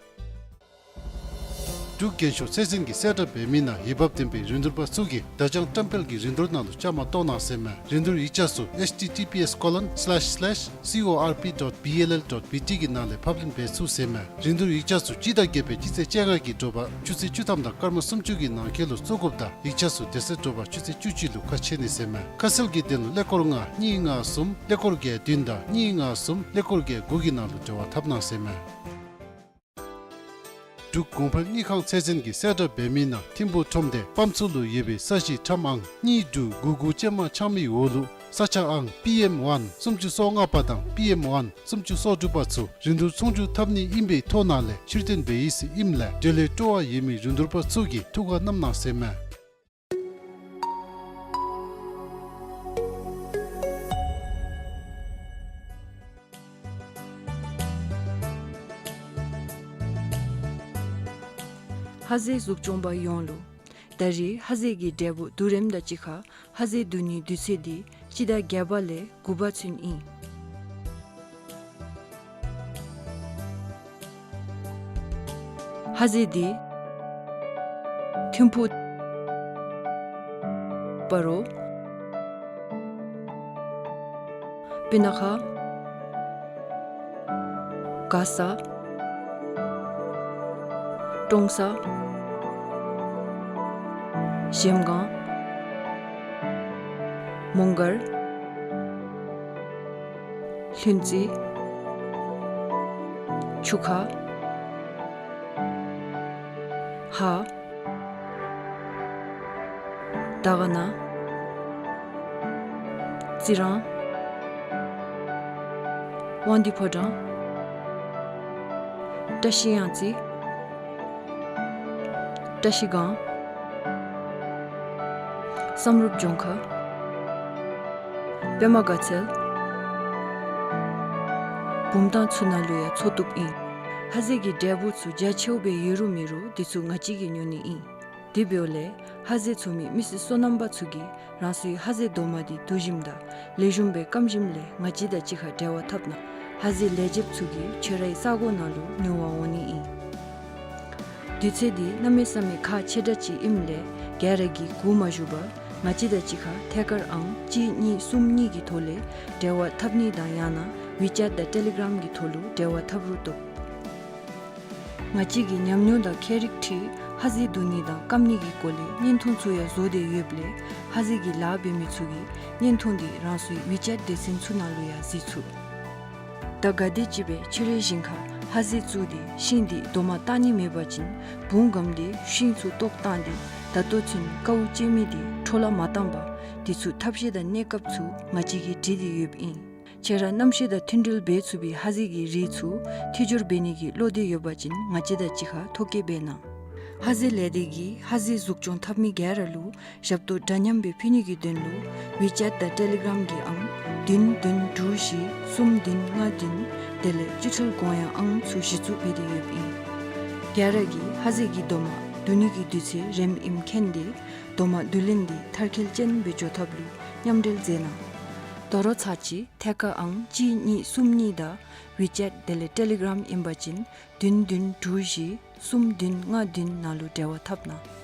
འབྲུག་རྒྱན་ཤོག་ཚད་འཛིན་གྱིས་གསལ་བསྒྲགས་འབད་མི་ནང་འོས་འབབ་ལྡན་པའི་རིན་བསྡུར་པ་ཚུ་གིས་བརྡ་བྱང་བཀྲམ་སྤེལ་གྱི་རིན་བསྡུར་ནང་ལུ་བཅའ་མར་གཏོགས་གནང་ཟེར་མས། རིན་བསྡུར་ཡིག་ཆ་ཚུ་H T T P S colon slash slash C O R P dot B L L dot B T གི་ནང་ལས་ཕབ་ལེན་འབད་ཚུགས་ཟེར་མས། རིན་བསྡུར་ཡིག་ཆ་ཚུ་སྤྱི་ཟླ་བརྒྱད་པའི་སྤྱི་ཚེས་བཅོ་ལྔ་གི་དྲོ་པ་ཆུ་ཚོད་བཅུ་ཐམ་དང་སྐར་མ་སུམ་ཅུ་གི་ནང་འཁོད་ལུ་བཙུགས་དགོཔ་དང་ཡིག་ཆ་ཚུ་དེ་ཚེ་དྲོ་པ་ཆུ་ཚོད་བཅུ་གཅིག་ལུ་ཁ་ཕྱེ་ནི་ཟེར་མས། ཁ་གསལ་གྱི་དོན་ལུ་ཀླད་ཀོར་ལྔ་གཉིས་ལྔ་གསུམ་ཀླད་ཀོར་བརྒྱད་བདུན་དང་གཉིས་ལྔ་གསུམ་ཀླད་ཀོར་བརྒྱད་དགུ་གི་ནང་ལུ་འབྲེལ་བ་འཐབ་གནང་ཟེར་མས། འབྲུག་གོང་འཕེལ་དངུལ་ཁང་ཚད་འཛིན་གྱིས་གསལ་བསྒྲགས་འབད་མི་ནང་ཐིམ་ཕུག་ཁྲོམ་སྡེ་པམ་ཚུ་ལུ་ཡོད་པའི་ས་གཞི་ཁྲམ་ཨང་གཉིས་དྲུག་དགུ་དགུ་ཅན་མ་ཆག་མི་འོག་ལུ་ས་ཆ་ཨང་P M one སུམ་ཅུ་སོ་ལྔ་པ་དང་P M one སུམ་ཅུ་སོ་དྲུག་པ་ཚུ་རིན་བསྡུར་ཚོང་སྒྱུར་འཐབ་ནི་ཨིན་པའི་ཐོག་ནང་ལས་ཕྱིར་འཐེན་འབད་ཡི་ཟེར་ཨིནམ་ལས་འབྲེལ་ཡོད་སྤྲོ་བ་ཡོད་མི་རིན་བསྡུར་པ་ཚུ་གིས་ཐུགས་ཁར་བསྣམ་གནང་ཟེར་མས། ཧ་ཟེ་གཟུགས་སྐྱོང་པ་ཡོངས་ལུ། ད་རེས་ཧ་ཟེ་གི་འབྲས་བུ་བསྡུ་རིམ་དང་གཅིག་ཁར་ཧ་ཟེ་བསྡུ་ནིའི་དུས་ཚོད་འདི་སྤྱི་ཟླ་བརྒྱད་པ་ལས་དགུ་པ་ཚུན་ཨིན། ཧ་ཟེ་འདི་ཐིམ་ཕུག་སྤ་རོ་སྤུ་ན་ཁ་མགར་ས་ཀྲོང་གསར་གཞལམ་སྒང་མོང་སྒར་ལྷུན་རྩེ་ཆུ་ཁ་ཧཱ་དར་དཀར་ན་རྩི་རང་དབང་འདུས་ཕོ་བྲང་། བཀྲ་ཤིས་གཡང་རྩེ། བཀྲ་ཤིས་སྒང་། བསམ་གྲུབ་ལྗོངས་མཁར། པདྨ་དགའ་ཚལ། བུམ་ཐང་ཚུ་ནང་ལུ་ཡང་འཚོ་བཏུབ་ཨིན། ཧ་ཟེ་གི་འབྲས་བུ་ཚུ་རྒྱ་ཆེཝ་སྦེ་ཡོད་རུང་མེད་རུང་འདི་ཚུ་ང་བཅས་ཀྱིས་ཉོ་ནི་ཨིན། དེ་འབདཝ་ལས་ཧ་ཟེ་འཚོ་མི་མི་སེར་སོ་ནམ་པ་ཚུ་གིས་རང་སོའི་ཧ་ཟེ་རྡོག་མ་འདི་བསྡུ་ཞིནམ་དང་ལེགས་ཤོམ་སྦེ་སྐམ་ཞིནམ་ལས་ང་བཅས་དང་གཅིག་ཁར་འབྲེལ་བ་འཐབ་གནང་། ཧ་ཟེ་ལེགས་འཇེབ་ཚུ་གིས་ཁྱོད་རའི་ས་གོ་ནང་ལུ་ཉོ་བར་འོང་ནི་ཨིན། དུས་ཚོད་འདི་གནམ་མེད་ས་མེད་ཁག་ཆེ་དྲགས་ཅིག་ཨིནམ་ལས་ག་ར་གིས་སྒུག་མ་བཞུགས་པར་ང་བཅས་དང་གཅིག་ཁར་ཐད་ཀར་ཨང་གཅིག་གཉིས་གསུམ་གཉིས་ཀྱི་ཐོག་ལས་འབྲེལ་བ་འཐབ་ནི་དང་ཡང་ན་ཝི་ཅེཊ་དང་ཊེ་ལི་གརམ་གྱི་ཐོག་ལུ་འབྲེལ་བ་འཐབ་རུང་བཏུབ། ང་བཅས་ཀྱི་ཉམས་མྱོང་དང་མཁས་རིག་ཁྲིད་ཧ་ཟེ་བསྡུ་ནི་དང་སྐམ་ནི་གི་སྐོར་ལས་བརྙན་ཐུང་ཚུ་ཡང་བཟོ་སྟེ་ཡོདཔ་ལས་ཧ་ཟེ་གི་ལཱ་འབད་མི་ཚུ་གིས་བརྙན་ཐུང་འདི་རང་སོའི་ཝི་ཅེཊ་སྡེ་ཚན་ཚུ་ནང་ལུ་ཡང་གཟིགས་ཚུགས། ད་ག་དེམ་ཅིག་སྦེ་ཕྱི་རོལ་ཞིང་ཁར་ཧ་ཟེ་བཙུགས་ཏེ་ཤིང་འདི་རྡོག་མ་བཏགས་ནི་མེད་པ་ཅིན་བུང་སྒམ་སྟེ་ཤིང་ཚུ་བཏོག་བཏང་སྟེ་ད་ལྟོ་ཚུན་དཀའཝ་སྤྱད་མི་འདི་འཕྲོ་བརླག་མ་བཏང་པར་འདི་ཚུ་ཐབས་ཤེས་དང་གནས་སྐབས་ཚུ་ང་བཅས་ཀྱིས་བྲིས་ཏེ་ཡོདཔ་ཨིན། ཁྱེད་ར་གནམ་གཤིས་དང་མཐུན་སྒྲིལ་འབད་ཚུགས་པའི་ཧ་ཟེ་གི་རིགས་ཚུ་མཐིལ་སྦྱོར་འབད་ནི་གི་བློ་འདོད་ཡོད་པ་ཅིན་ང་བཅས་དང་གཅིག་ཁར་ཐོ་བཀོད་འབད་གནང་། ཧ་ཟེ་ལས་སྡེ་གིས་ཧ་ཟེ་འཛུགས་སྐྱོང་འཐབ་མི་ག་ར་ལུ་ཞབས་ཏོག་འདྲ་མཉམ་སྦེ་ཕུལ་ནི་གི་དོན་ལུ་ཝི་ཅེཊ་དང་ཊེ་ལི་གརམ་གྱི་ཨང་བདུན་བདུན་དྲུག་བཞི་གསུམ་བདུན་ལྔ་བདུན་དེ་ལས་སྤྱི་ཐོལ་གོང་ཡང་ཨང་ཚུ་གཞི་བཙུགས་འབད་དེ་ཡོདཔ་ཨིན། ག་ར་གིས་ཧ་ཟེ་གི་རྡོག་མ་བསྡུ་ནི་གི་དུས་ཚོད་རནམ་ཨིནམ་མཁྱེན་ཏེ་རྡོག་མ་བསྡུ་ལེན་འདི་མཐར་འཁྱོལ་ཅན་སྦེ་འགྱོ་ཐབས་ལུ་མཉམ་འབྲེལ་མཛད་གནང་། དོ་རུང་ཚར་གཅིག་ཐད་ཀར་ཨང་གཅིག་གཉིས་གསུམ་གཉིས་དང་ཝི་ཅེཊ་དེ་ལས་ཊེ་ལི་གརམ་ཨིན་པ་ཅིན་བདུན་བདུན་དྲུག་བཞི་གསུམ་བདུན་ལྔ་བདུན་ནང་ལུ་འབྲེལ་བ་འཐབ་གནང་།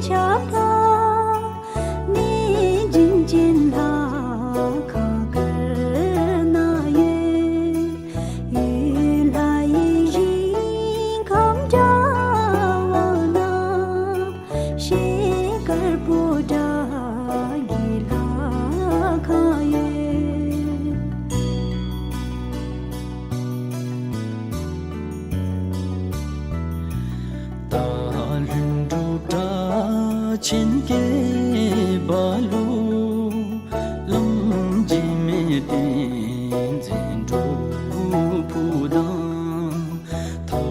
ཞབས་ལྷ་གནས་བྱིན་ཅན་ལྷ་ཁང་དཀར་ན་ཡོད། ཡུལ་ལྷ་ཡི་ཞིང་ཁམས་འདྲ་བ་ན། ཤེལ་དཀར་པོ་འདྲ་གི་ལྷ་ཁང་ཡོད། ད་ལྷུན་གྲུབ་སྒྲ་ཆེན་སྐད་པ་ལུ། ལམ་འཇིགས་མེད་བསྟན་འཛིན་སྒྲུབ་ཕུག་དང་། མཐའ་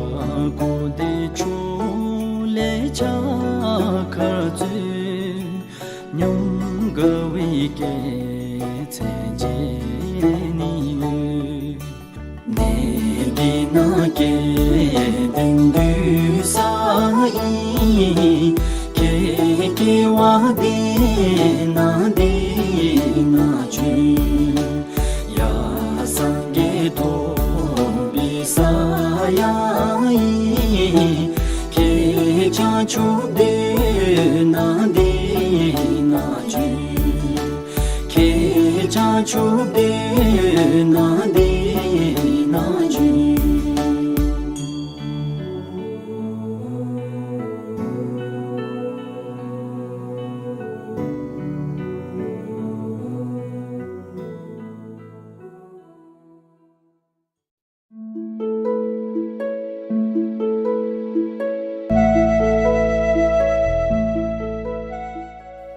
འཁོབ་བདེ་མཆོག་ལས་ཕྱག་འཁར་སྩོལ། ཉམས་དགའ་བའི་སྐྱེད་ཚལ་མཇལ་ནི་ཡོད། གནས་འདི་ན་སྐལ་ལྡན་འདུས་ས་ཨིན། ཁྱེད་སྐྱེ་བ་འདི་ན་འདི་ན་བྱོན། ཡ་སངས་རྒྱས་ཐོབ་པའི་ས་ཡང་ཨིན། ཁྱེད་བྱང་ཆུབ་སྡོད་ན་འདི་ན་བྱོན། ཁྱེད་བྱང་ཆུབ་སྡོད་ན་འདི་ན་བྱོན།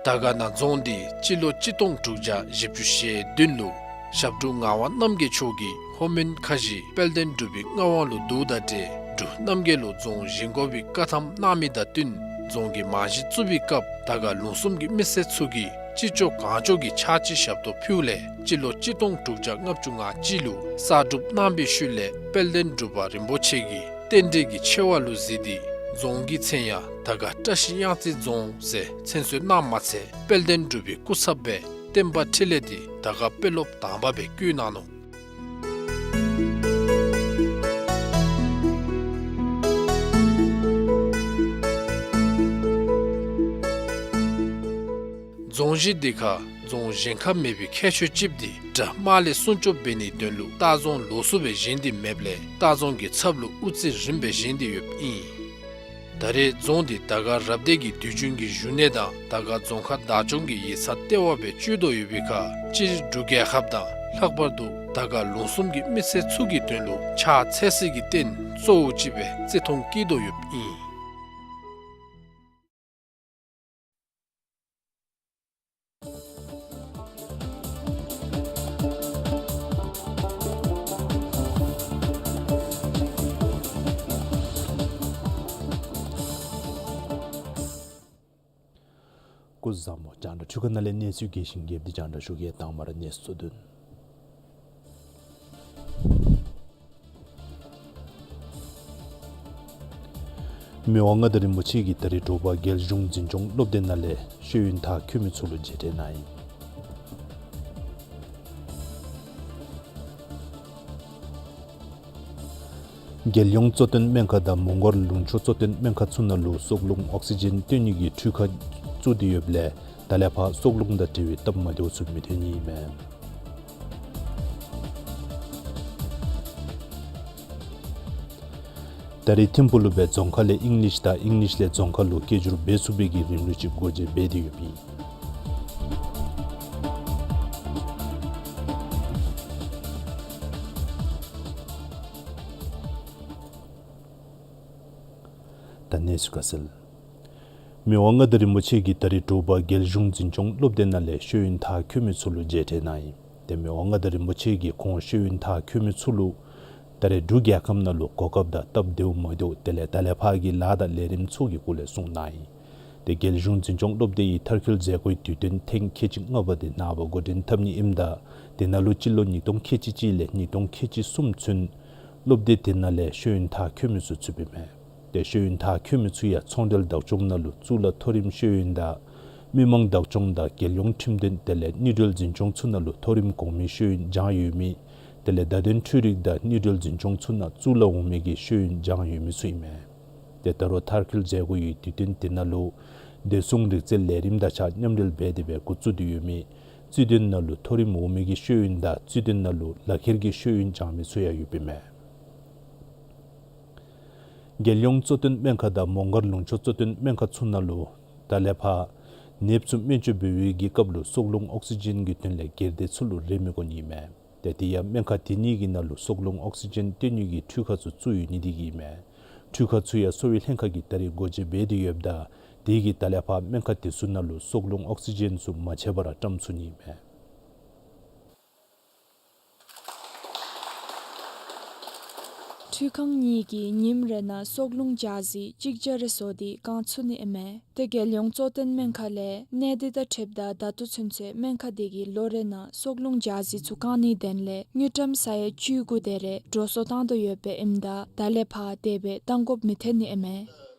དར་དཀར་ན་རྫོང་འདི་སྤྱི་ལོ་གཅིག་སྟོང་དྲུག་བརྒྱ་བཞི་བཅུ་ཞེ་བདུན་ལུ་ཞབས་དྲུང་ངག་དབང་རྣམ་རྒྱལ་མཆོག་གིས་ལྷོ་མོན་ཁ་བཞི་དཔལ་ལྡན་འབྲུག་པའི་མངའ་དབང་ལུ་བསྡུཝ་དང་འབྲེལ་འབྲུག་རྣམ་རྒྱལ་ལུ་རྫོང་བཞེངས་དགོ་པའི་བཀའ་ཐམ་གནང་མི་དང་བསྟུན་རྫོང་གི་རྨང་གཞི་བཙུགས་པའི་སྐབས་དར་དཀར་ལུང་གསུམ་གྱི་མི་སེར་ཚུ་གིས་ཅི་ལྕོགས་གང་ལྕོགས་ཀྱི་ཕྱག་ཕྱི་ཞབས་ཏོག་ཕུལཝ་ལས་སྤྱི་ལོ་གཅིག་སྟོང་དྲུག་བརྒྱ་ལྔ་བཅུ་ང་གཅིག་ལུ་གསར་སྒྲུབ་གནང་བའི་ཤུལ་ལས་དཔལ་ལྡན་འབྲུག་པ་རིན་པོ་ཆེ་གིས་རྟེན་འབྲེལ་གྱི་ཆེ་བ་ལུ་གཟིགས་ཏེ་རྫོང་གི་མཚན་ཡང་དར་དཀར་བཀྲ་ཤིས་གཡང་རྩེ་རྫོང་ཟེར་མཚན་གསོལ་གནངམ་མ་ཚད་དཔལ་ལྡན་འབྲུག་པའི་སྐུ་ཚབ་སྦེ་བསྟན་པ་འཕྲིན་ལས་འདི་དར་དཀར་དཔོན་སློབ་དང་པ་སྦེ་བསྐོ་གནང་ནུག། རྫོང་གཞི་འདི་ཁར་རྫོང་བཞེངས་ཁ་མེད་པའི་ཁྱད་ཆོས་ཅིག་འདི་དགྲ་དམག་ལས་སྲུང་སྐྱོབ་འབད་ནིའི་དོན་ལུ་ལྟ་རྫོང་ལོགས་སུ་སྦེ་བཞེངས་ཏེ་མེདཔ་ལས་ལྟ་རྫོང་གི་ཚབ་ལུ་དབུ་རྩེ་རིངམ་སྦེ་བཞེངས་ཏེ་ཡོདཔ་ཨིན། ད་རེས་རྫོང་འདི་དར་དཀར་རབ་སྡེ་གི་དུས་རྒྱུན་གྱི་བཞུགས་གནས་དང་དར་དཀར་རྫོང་ཁག་བདག་སྐྱོང་གི་ཡིག་ཚང་ལྟེ་བ་སྦེ་སྤྱོད་དོ་ཡོད་པའི་ཁར་སྤྱིར་འབྲུག་རྒྱལ་ཁབ་དང་ལྷག་པར་དུ་དར་དཀར་ལུང་གསུམ་གྱི་མི་སེར་ཚུ་གི་དོན་ལུ་ཕྱག་འཚལ་སའི་རྟེན་གཙོ་བོ་ཅིག་སྦེ་བརྩི་མཐོང་བསྐྱེད་དོ་ཡོདཔ་ཨིན། སྐུ་གཟུགས་བཟང་པོ། རྒྱང་བསྒྲགས་འཕྲུལ་ཁང་ནང་ལས་གནས་ཚུལ་རྒྱས་ཤིང་རྒྱསཔ་འདི་རྒྱང་བསྒྲགས་ཞུ་གེ། དང་པ་ར་གནས་ཚུལ་གཙོ་དོན། མི་དབང་མངའ་བདག་རིན་པོ་ཆེ་གིས་ད་རིས་དྲོ་པ་རྒྱལ་གཞུང་འཛིན་སྐྱོང་སློབ་སྡེ་ནང་ལས་ཤེས་ཡོན་མཐར་འཁྱོལ་མི་ཚུ་ལུ་མཇལ་འཕྲད་གནང་ཡི། རྒྱལ་ཡོངས་གཙོ་བསྟེན་སྨན་ཁང་དང་མོང་སྒར་ལུང་ཕྱོགས་གཙོ་བསྟེན་སྨན་ཁང་ཚུ་ནང་ལུ་སྲོག་རླུང་ཨོག་སི་ཇན་བཏོན་ནི་གི་འཕྲུལ་ཁང་བཙུགས་ཏེ་ཡོདཔ་ལས་ད་ལས་ཕར་སྲོག་རླུང་དང་འབྲེལ་བའི་སྟབས་མ་བདེཝ་ཚུ་མི་ཐོན་ནི་ཨིན་མས། ད་རེས་ཐིམ་ཕུག་ལུ་སྦེ་རྫོང་ཁ་ལས་ཨིང་ལིཤ་དང་ཨིང་ལིཤ་ལས་རྫོང་ཁ་ལུ་སྐད་སྒྱུར་འབད་ཚུགས་པའི་གི་རིམ་ལུགས་ཅིག་སྒོ་འབྱེད་འབད་དེ་ཡོདཔ་ཨིན། ད་གནས་ཚུལ་ཁ་གསལ། མི་དབང་མངའ་བདག་རིན་པོ་ཆེ་གིས་ད་རིས་དྲོ་པ་རྒྱལ་གཞུང་འཛིན་སྐྱོང་སློབ་སྡེ་ནང་ལས་ཤེས་ཡོན་མཐར་འཁྱོལ་མི་ཚུ་ལུ་མཇལ་འཕྲད་གནང་ཡི། ཏེ་མི་དབང་མངའ་བདག་རིན་པོ་ཆེ་གིས་ཁོང་ཤེས་ཡོན་མཐར་འཁྱོལ་མི་ཚུ་ལུ་ད་རེས་འབྲུག་རྒྱལ་ཁབ་ནང་ལུ་གོ་སྐབས་དང་སྟབས་བདེཝ་མ་བདེཝ་དེ་ལས་ད་ལས་ཕར་གྱི་ལཱ་དང་ལས་རིམ་ཚུ་གི་སྐོར་ལས་གསུངས་གནང་ཡི། ཏེ་རྒྱལ་གཞུང་འཛིན་སྐྱོང་སློབ་སྡེ་ཡི་མཐར་འཁྱོལ་མཛད་སྒོའི་དུས་སྟོན་ཐེངས་ཁལ་གཅིག་ལྔ་པ་དེ་ནངས་པ་འགོ་འདྲེན་འཐབ་ནི་ཨིནམ་ད་དེ་ནང་ལུ་སྤྱི་ལོ་ཉིས་སྟོང་ཁལ་གཅིག་གཅིག་ལས་ཉིས་སྟོང་ཁལ་གཅིག་གསུམ་ཚུན་སློབ་སྡེ་དེ་ནང་ལས་ཤེས་ཡོན་མཐར་འཁྱོལ་མི་ཚུ་ཚུདཔ་ཨིན་མས། ཏེ་ཤེས་ཡོན་མཐར་འཁྱོལ་མི་ཚུ་ཡང་ཚོང་འབྲེལ་བདག་སྐྱོང་ནང་ལུ་གཙུག་ལག་མཐོ་རིམ་ཤེས་ཡོན་དང་མི་མང་བདག་སྐྱོང་དང་རྒྱལ་ཡོངས་ཁྲིམས་དོན་དེ་ལས་དངུལ་འབྲེལ་འཛིན་སྐྱོང་ཚུ་ནང་ལུ་མཐོ་རིམ་གོང་མའི་ཤེས་ཡོན་སྦྱང་ཡོད་མི་དེ་ལས་བརྡ་དོན་འཕྲུལ་རིག་དང་དངུལ་འབྲེལ་འཛིན་སྐྱོང་ཚུ་ནང་གཙུག་ལག་འོག་མའི་གི་ཤེས་ཡོན་སྦྱང་ཡོད་མི་ཚུ་ཨིན་མས། ཏེ་ད་རུང་མཐར་འཁྱོལ་མཛད་སྒོ་ཡི་དུས་སྟོན་དེ་ནང་ལུ་ བདེ་སྲུང་རིག་རྩལ་ལས་རིམ་དང་གཅིག་ཁར་མཉམ་འབྲེལ་འབད་དེ་སྦེ་འགོ་བཙུགས་ཏེ་ཡོད་མི་རྩིས་དོན་ནང་ལུ་མཐོ་རིམ་འོག་མའི་གི་ཤེས་ཡོན་དང་རྩིས་དོན་ནང་ལུ་ལག་ཁྱེར་གྱི་ཤེས་ཡོན་སྦྱང་མི་ཚུ་ཡང་ཡོདཔ་ཨིན་མས། རྒྱལ་ཡོངས་གཙོ་བསྟེན་སྨན་ཁང་དང་མོང་སྒར་ལུང་ཕྱོགས་གཙོ་བསྟེན་སྨན་ཁང་ཚུ་ནང་ལུ་ད་ལས་ཕར་ནདཔ་ཚུ་སྨན་བཅོས་འབད་བའི་གི་སྐབས་ལུ་སྲོག་རླུང་ཨོག་སི་ཇེན་གྱི་དོན་ལས་སྒེར་སྡེ་ཚུ་ལུ་རེ་མི་དགོ་ནི་ཨིན་མས། ཏེ་དེ་ཡང་སྨན་ཁང་དེ་གཉིས་ཀྱི་ནང་ལུ་སྲོག་རླུང་ཨོག་སི་ཇེན་བཏོན་ནི་གི་འཕྲུལ་ཁང་ཚུ་བཙུགས་ཡོད་ནི་དེ་གིས་ཨིན་མས། འཕྲུལ་ཁང་ཚུ་ཡང་གསོ་བའི་ལྷན་ཁག་གིས་ད་རེས་སྒོ་འབྱེད་འབད་དེ་ཡོདཔ་ད་དེ་གིས་ད་ལས་ཕར་སྨན་ཁང་དེ་ཚུ་ནང་ལུ་སྲོག་རླུང་ཨོག་སི་ཇེན་ཚུ་མ་ཆད་པར་བཀྲམ་ཚུགས་ནི་ཨིན་མས། འཕྲུལ་ཁང་གཉིས་ཀྱིས་ཉིནམ་རེ་ནང་སྲོག་རླུང་ཇ་ཟི་གཅིག་བརྒྱ་རེ་སོར་ཏེ་བཀང་ཚུགས་ནི་ཨིན་མས། ཏེ་རྒྱལ་ཡོངས་གཙོ་བསྟེན་སྨན་ཁང་ལས་གནས་སྡུད་དང་འཁྲིལཝ་ད་ད་ལྟོ་ཚུན་ཚོད་སྨན་ཁང་དེ་གིས་ལོ་རེ་ནང་སྲོག་རླུང་ཇ་ཟི་ཚུ་བཀང་ནིའི་དོན་ལས་དངུལ་ཀྲམ་ས་ཡ་བཅུ་དགུ་དེ་རེ་འགྲོ་སོང་བཏང་དོ་ཡོདཔ་ཨིནམ་ད་ད་ལས་ཕར་དེ་སྦེ་བཏང་དགོཔ་མི་ཐོན་ནི་ཨིན་མས།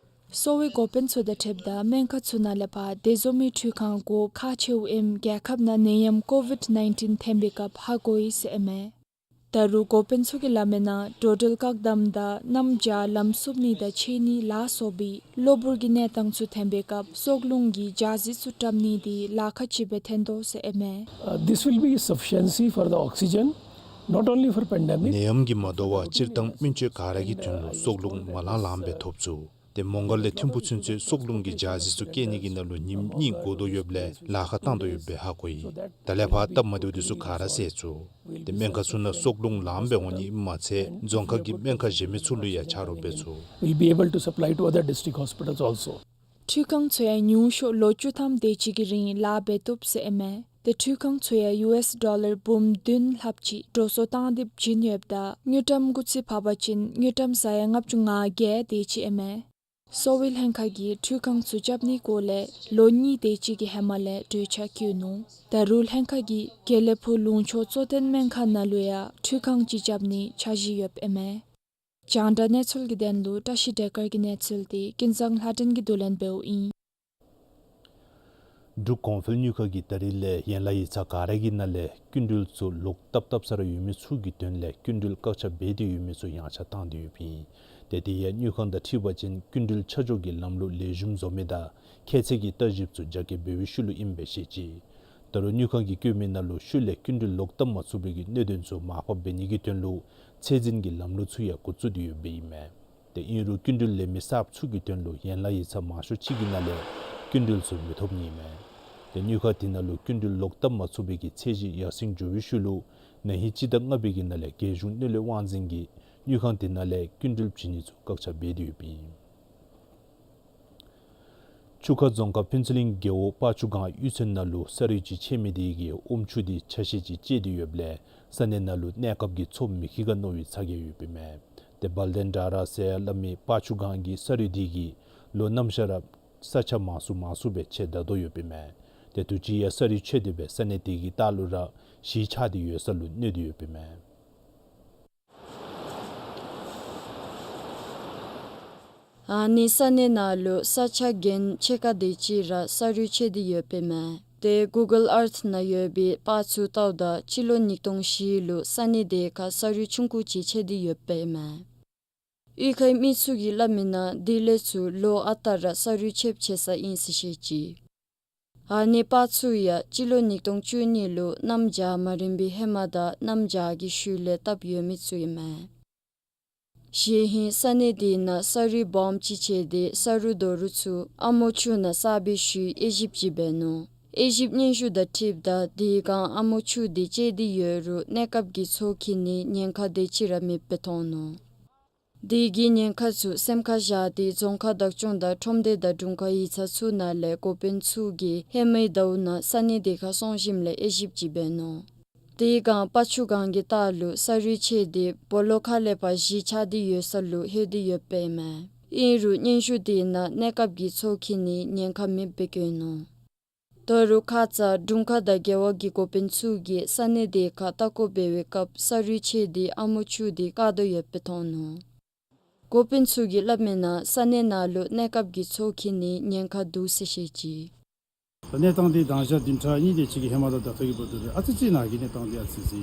གསོ་བའི་འགོ་དཔོན་ཚུ་དང་འཁྲིལཝ་ད་སྨན་ཁང་ཚུ་ནང་ལས་ཕར་དེ་བཟུམ་མའི་འཕྲུལ་ཁང་དགོཔ་ཁག་ཆེཝ་ཨིནམ་རྒྱལ་ཁབ་ནང་ནད་ཡམས་ཀོ་ཝིཌ་ནའིན་ཊིན་ཐོན་པའི་སྐབས་ཧ་གོ་ཡི་ཟེར་ཨིན་མས། ད་རུང་འགོ་དཔོན་ཚུ་གིས་སླབ་མིའི་ནང་འགྲོ་འགྲུལ་བཀག་དམ་དང་གནམ་བྱཱར་ལམ་བསུབ་ནི་དང་འཕྱད་ནི་ལ་སོགས་པའི་གློ་བུར་གྱི་གནས་སྟངས་ཚུ་ཐོན་པའི་སྐབས་སྲོག་རླུང་གི་ཇ་ཟི་ཚུ་བཀྲམ་ནི་དེ་ལཱ་ཁག་ཅིག་སྦེ་ཐོན་དོ་ཟེར་ཨིན་མས། Uh, this will be a sufficiency for the oxygen, not only for pandemic. ནད་ཡམས་ཀྱིས་མ་དོ་བར་སྤྱིར་བཏང་སྨན་བཅོས་ག་ར་གི་དོན་ལུ་སྲོག་རླུང་མ་ལང་ལངམ་སྦེ་ཐོབ་ཚུགས། ཏེ་མོང་སྒར་ལས་ཐིམ་ཕུག་ཚུན་ཚོད་སྲོག་རླུང་གི་ཇ་ཟི་ཚུ་བཀལ་ནི་གི་ནང་ལུ་ཉིནམ་གཉིས་འགོར་དོ་ཡོདཔ་ལས་ལཱ་ཁག་བཏང་དོ་ཡོདཔ་སྦེ་ཧ་གོ་ཡི། ད་ལས་ཕར་སྟབས་མ་བདེཝ་དེ་ཚུ་ག་ར་སེལ་ཚུགས། ཏེ་སྨན་ཁང་ཚུ་ནང་སྲོག་རླུང་ལངམ་སྦེ་འོང་ནི་ཨིནམ་མ་ཚད་རྫོང་ཁག་གི་སྨན་ཁང་གཞན་མི་ཚུ་ལུ་ཡང་ཆ་རོགས་འབད་ཚུགས། We'll be able to supply to other district hospitals also. འཕྲུལ་ཁང་ཚུ་ཡང་ཉུང་ཤོས་ལོ་བཅུ་ཐམ་དེ་ཅིག་གི་རིང་ལཱ་འབད་བཏུབ་ཟེར་ཨིན་མས། ཏེ་འཕྲུལ་ཁང་ཚུ་ཡང་ཡུ་ཨེསི་ཌོ་ལར་འབུམ་བདུན་ལྷགཔ་ཅིག་འགྲོ་སོང་བཏང་སྟེ་བྱིན་ཡོདཔ་ད་དངུལ་ཀྲམ་སྐུགས་རྩིས་ཕབ་པ་ཅིན་དངུལ་ཀྲམ་ས་ཡ་ལྔ་བཅུ་ང་བརྒྱད་དེ་ཅིག་ཨིན་མས། གསོ་བའི་ལྷན་ཁག་གིས་འཕྲུལ་ཁང་ཚུ་རྐྱབ་ནིའི་སྐོར་ལས་ལོ་གཉིས་དེ་ཅིག་གི་ཧེ་མ་ལས་གྲོས་འཆར་བཀོད་ནུག། ད་རུང་ལྷན་ཁག་གིས་དགེ་ལེགས་ཕུག་ལུང་ཕྱོགས་གཙོ་བསྟེན་སྨན་ཁང་ནང་ལུ་ཡང་འཕྲུལ་ཁང་ཅིག་རྐྱབ་ནིའི་འཆར་གཞི་ཡོདཔ་ཨིན་མས། རྒྱང་བསྒྲགས་གནས་ཚུལ་གྱི་དོན་ལུ་བཀྲ་ཤིས་བདེ་དཀར་གྱི་གནས་ཚུལ་དེ་ཀུན་བཟང་ལྷ་སྒྲོན་གྱིས་བསྡུ་ལེན་འབདཝ་ཨིན། འབྲུག་གོང་འཕེལ་དངུལ་ཁང་གིས་ད་རིས་ལས་ཡན་ལག་ཡིག་ཚང་ག་ར་གི་ནང་ལས་སྐྱིན་འགྲུལ་ཚུ་ལོག་བཏབ་བཏབ་ས་ར་ཡོད་མི་ཚུ་གི་དོན་ལས་སྐྱིན་འགྲུལ་བཀག་ཆ་འབད་དེ་ཡོད་མི་ཚུ་ཡངས་ཆག་བཏང་སྟེ་ཡོདཔ་ཨིན། ཏེ་དེ་ཡང་དངུལ་ཁང་དང་འཁྲིལ་བ་ཅིན་སྐྱིན་འགྲུལ་ཆ་འཇོག་གི་ལམ་ལུགས་ལེགས་ཤོམ་བཟོ་མི་དང་ཁྱད་ཚད་ཀྱི་ལྟ་ཞིབ་ཚུ་རྒྱ་སྐྱེད་འབད་བའི་ཤུལ་ལུ་ཨིནམ་སྦེ་བཤད་ཅི། ད་རུང་དངུལ་ཁང་གིས་བཀོད་མི་ནང་ལུ་ཤུལ་ལས་སྐྱིན་འགྲུལ་ལོག་བཏབ་མ་ཚུགས་པའི་གི་གནད་དོན་ཚུ་མར་ཕབ་འབད་ནི་གི་དོན་ལུ་ཚད་འཛིན་གྱི་ལམ་ལུགས་ཚུ་ཡང་འགོ་བཙུགས་ཏེ་ཡོདཔ་ཨིན་མས། ཏེ་ཨིན་རུང་སྐྱིན་འགྲུལ་ལེན་མི་གསརཔ་ཚུ་གི་དོན་ལུ་ཡན་ལག་ཡིག་ཚང་མང་ཤོས་ཅིག་གི་ནང་ལས་སྐྱིན་འགྲུལ་ཚུ་མི་ཐོབ་ནི་ཨིན་མས། ཏེ་དངུལ་ཁང་དེ་ནང་ལུ་སྐྱིན་འགྲུལ་ལོག་བཏབ་མ་ཚུགས་པའི་གི་ཚད་གཞི་ཡར་སེང་འགྱོ་བའི་ཤུལ་ལུ་ན་ཧིང་སྤྱི་ཟླ་ལྔ་པའི་གི་ནང་ལས་རྒྱལ་གཞུང་དངུལ་ལས་དབང་འཛིན་གྱིས་དངུལ་ཁང་དེ་ནང་ལས་སྐྱིན་འགྲུལ་བྱིན་ནི་ཚུ་བཀག་ཆ་འབད་དེ་ཡོདཔ་ཨིན། ཆུ་ཁ་རྫོང་ཁག་ཕུན་ཚོགས་གླིང་རྒེད་འོག་སྤ་ཆུ་སྒང་གཡུས་ཚན་ནང་ལུ་ས་རུད་ཅིག་ཆད་མི་དེ་གིས་ཨོམ་ཆུ་དེ་ཆ་ཤས་ཅིག་བཅད་དེ་ཡོདཔ་ལས་ས་གནས་ནང་ལུ་གནས་སྐབས་ཀྱི་འཚོ་མི་ཁེ་ཀ་མནོ་བའི་ཚ་གྱང་ཡོདཔ་ཨིན་མས། ཏེ་དཔལ་ལྡན་དགྲ་ར་ཟེར་སླབ་མི་སྤ་ཆུ་སྒང་གི་ས་རུད་དེ་གིས་ལོ་ནམ་ཞག་ར་ས་ཆ་མང་སུ་མང་སུ་སྦེ་ཆད་ད་དོ་ཡོདཔ་ཨིན་མས། ཏེ་དུས་ཅི་ཡང་ས་རུད་ཆད་དེ་སྦེ་ས་གནས་དེ་གི་ལྟག་ལུ་ར་གཞིས་ཆགས་ཏེ་ཡོད་ས་ལུ་གནོད་དེ་ཡོདཔ་ཨིན་མས། ཨ་ནི་ས་གནས་ནང་ལུ་ས་ཆ་གྱོན་ཕྱེད་ཀ་དེ་ཅིག་ར་ས་རུད་ཆད་དེ་ཡོདཔ་ཨིན་མས། ཏེ་གུ་གཱལ་ཨརཐ་ནང་ཡོད་པའི་པར་ཚུ་བལྟཝ་ད་སྤྱི་ལོ་ཉིས་སྟོང་བཞི་ལུ་ས་གནས་དེ་ཁར་ས་རུད་ཆུང་ཀུ་ཅིག་ཆད་དེ་ཡོདཔ་ཨིན་མས། གཡུས་ཁའི་མི་ཚུ་གིས་སླབ་མིའི་ནང་དེ་ལས་ཚུར་ལོ་ཨ་རྟག་ར་ས་རུད་ཆདཔ་ཆེ་ས་ཨིན་ཟེར་བཤད་ཅི། ཨ་ནི་པར་ཚུ་ཡང་སྤྱི་ལོ་ཉིས་སྟོང་བཅུ་གཉིས་ལུ་གནམ་བྱཱར་མ་རན་པའི་ཧེ་མ་དང་གནམ་བྱཱར་གྱི་ཤུལ་ལས་བཏབ་ཡོད་མི་ཚུ་ཨིན་མས། གཞེས་ཧིང་ས་གནས་དེ་ནང་ས་རུད་སྦོམ་ཅིག་ཆད་དེ་ས་རུད་རྡོ་རུག་ཚུ་ཨ་མོ་ཆུ་ནང་བསགས་པའི་ཤུལ་དབྱེ་ཞིབ་ཅིག་འབད་ནུག། དབྱེ་ཞིབ་སྙན་ཞུ་དང་འཁྲིལཝ་ད་དེ་སྒང་ཨ་མོ་ཆུ་དེ་བཅད་དེ་ཡོད་རུང་གནས་སྐབས་ཀྱི་འཚོ་འཁྱིད་ནི་ཉེན་ཁ་དེ་ཅིག་ར་མེདཔ་སྦེ་མཐོང་ནུག། དེ་གི་ཉེན་ཁ་ཚུ་སེམས་ཁར་བཞག་སྟེ་རྫོང་ཁག་བདག་སྐྱོང་དང་ཁྲོམ་སྡེ་དང་དྲུང་ཁག་ཡིག་ཚང་ཚུ་ནང་ལས་འགོ་དཔོན་ཚུ་གིས་ཧེ་མའི་ཟླཝ་ནང་ས་གནས་དེ་ཁར་སོང་ཞིནམ་ལས་དབྱེ་ཞིབ་ཅིག་འབད་ནུག། དེ་སྒང་པ་ཆུ་སྒང་གི་ལྟག་ལུ་ས་རུད་ཆད་དེ་སྦོ་ལོགས་ཁ་ལས་ཕར་གཞིས་ཆགས་ཏེ་ཡོད་ས་ལུ་ལྷོད་དེ་ཡོདཔ་ཨིན་མས། ཨིན་རུང་སྙན་ཞུ་དེ་ནང་གནས་སྐབས་ཀྱི་འཚོ་འཁྱིད་ནི་ཉེན་ཁ་མེདཔ་སྦེ་བཀོད་ནུག། ད་རུང་ཁ་ཙ་དྲུང་ཁག་དང་རྒེད་འོག་གི་འགོ་དཔོན་ཚུ་གིས་ས་གནས་དེ་ཁར་ལྟ་སྐོར་འབད་བའི་སྐབས་ས་རུད་ཆད་དེ་ཨ་མོ་ཆུ་དེ་བཀག་དོ་ཡོདཔ་སྦེ་མཐོང་ནུག། འགོ་དཔོན་ཚུ་གིས་སླབ་མིའི་ནང་ས་གནས་ནང་ལུ་གནས་སྐབས་ཀྱི་འཚོ་འཁྱིད་ནི་ཉེན་ཁ་འདུག་ཟེར་བཤད་ཅི། ད་གནས་སྟངས་འདི་དང་ཞག་བདུན་ཕྲག་གཉིས་དེ་ཅིག་གི་ཧེ་མ་དང་ད་ལྟོ་གི་བར་དུ་ཨ་ཙི་ཅིག་ནཱ་གི་གནས་སྟངས་འདི་ཨ་ཙི་ཅིག་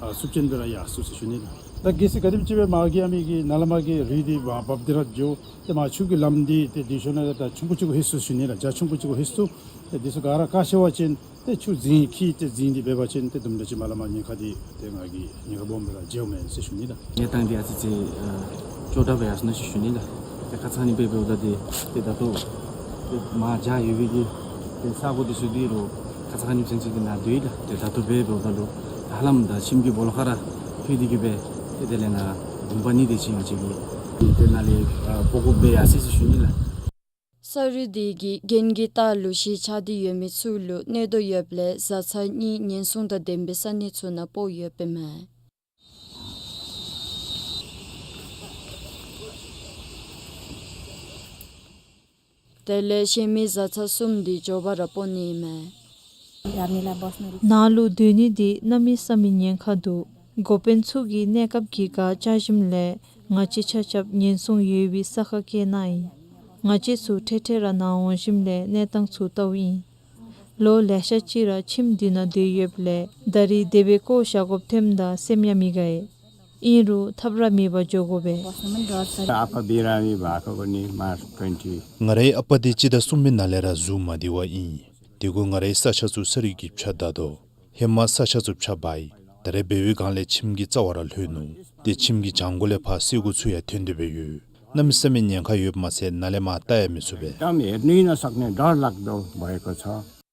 ཨ་ཤུགས་ཅན་སྦེ་ར་ཡར་སོང་ཟེར་ཞུ་ནི་ལགས། ད་གལ་སྲིད་ག་དེམ་ཅིག་སྦེ་མར་གྱི་ཨ་མི་གི་ནཱ་ལས་མར་གྱི་རི་འདི་འབབ་འབབ་སྟེ་ར་འགྱོ། ཏེ་མར་ཆུ་གི་ལམ་འདི་ཏེ་དེ་ཤུལ་ནང་ད་ཆུང་ཀུ་ཅིག་གུ་ལྷོད་སོང་ཟེར་ཞུ་ནི་ལགས། རྒྱ་ཆུང་ཀུ་ཅིག་གུ་ལྷོད་སོང་། ཏེ་འདི་ཚུ་ག་ར་བཀག་ཤེས་པ་ཅིན་ཏེ་ཆུ་འཛིང་འཁྱིལ་ཏེ་འཛིང་སྟེ་འབད་བ་ཅིན་ཏེ་དུམ་གྲ་ཅིག་མར་ལས་མར་ཉེན་ཁ་འདི་ཏེ་ང་གིས་ཉེན་ཁ་སྦོམ་སྦེ་ར་མཇལཝ་མས་ཟེར་ཞུ་ནི་ལགས། གནས་སྟངས་འདི་ཨ་ཙི་ཅིག་ཨ་སྐྱོ་དྲགས་སྦེ་ཡར་སོང་ནུག་ཟེར་ཞུ་ནི་ལགས། ཏེ་ཁ་ཙ་ནི་འབད་འབདཝ་ད་འདི་ཏེ་ད་ལྟོ་ཏེ་མར་རྒྱ་ཡོད་པའི་གི་ཏེ་ས་གོ་འདི་ཚུ་འདི་རུ་ཁ་ཙ་ཁ་ཉིནམ་ཚུན་ཚོད་ཀྱི་ནང་སྡོད་ཡི་ལགས། ཏེ་ད་ལྟོ་འབད་འབདཝ་ད་ལུ་ཧ་ལམ་ད་ཁྱིམ་གྱི་སྦོ་ལོགས་ཁར་ར་ལྷོད་དེ་གི་སྦེ་ཏེ་དེ་ལས་ནཱ་དགོངས་པ་གནང་སྟེ་ཅིག་ང་བཅས་ཀྱིས་ཏེ་ནཱ་ལས་ཨ་སྤོ་དགོཔ་སྦེ་ཡར་སོང་ཟེར་ཞུ་ནི་ལགས། ས་རུད་འདི་གི་གྱེན་གྱི་ལྟག་ལུ་གཞི་ཆགས་ཏེ་ཡོད་མི་ཚུ་ལུ་གནོད་དོ་ཡོདཔ་ལས་བཟའ་ཚང་གཉིས་ཉེན་སྲུང་དང་ལྡན་པའི་ས་གནས་ཚུ་ནང་སྤོ་ཡོདཔ་ཨིན་མས། དེ་ལས་གཞན་མི་བཟའ་ཚང་གསུམ་འདི་མགྱོགས་པ་ར་སྤོ་ནི་ཨིན་མས། ནཱ་ལུ་སྡོད་ནི་འདི་གནམ་མེད་ས་མེད་ཉེན་ཁ་འདུག། འགོ་དཔོན་ཚུ་གིས་གནས་སྐབས་ཀྱི་བཀའ་བཅག་ཞིནམ་ལས་ང་བཅས་ཆ་ཁྱབ་ཉེན་སྲུང་ཡོད་པའི་ས་ཁར་བསྐྱལ་གནང་ཡི། ང་བཅས་ཚུ་འཕྲལ་འཕྲལ་ར་ནཱ་འོང་ཞིནམ་ལས་གནས་སྟངས་ཚུ་བལྟཝ་ཨིན། ལོ་ལེ་ཤ་ཅིག་ར་ཁྱིམ་འདི་ནང་སྡོད་ཡོདཔ་ལས་ད་རིས་དེ་སྦེ་བཀོ་བཞག་དགོཔ་ཐོནམ་ད་སེམས་ཡང་མི་དགའ་ཡི། ཨིན་རུང་ཐབས་ར་མེད་པར་འགྱོ་དགོ་པས། ཨ་པ་བི་ར་མི་བ་ཁོ་ནི་མར་ཊུ་ཝེན་ཊི། ང་རའི་ཨ་པ་འདི་སྤྱི་ཟླ་གསུམ་པའི་ནང་ལས་ར་གཟུགས་མ་བདེ་བ་ཨིན། དེ་གུ་ང་རའི་ས་ཆ་ཚུ་ས་རུད་ཀྱིས་ཕྱགས་བདའ་དོ། ཧེ་མ་ས་ཆ་ཚུ་ཕྱགས་འབག་ཡི། ད་རེས་འབད་བའི་སྒང་ལས་ཁྱིམ་གྱི་རྩ་བར་ར་ལྷོད་ནུག། ཏེ་ཁྱིམ་གྱི་གྱང་གུ་ལས་ཕར་སེར་ཀ་ཚུ་ཡང་ཐོན་ཏེ་སྦེ་ཡོད། གནམ་མེད་ས་མེད་ཉེན་ཁ་ཡོདཔ་མ་ཚད་ནཱ་ལས་མར་བལྟ་ཡང་མི་ཚུགས་པས།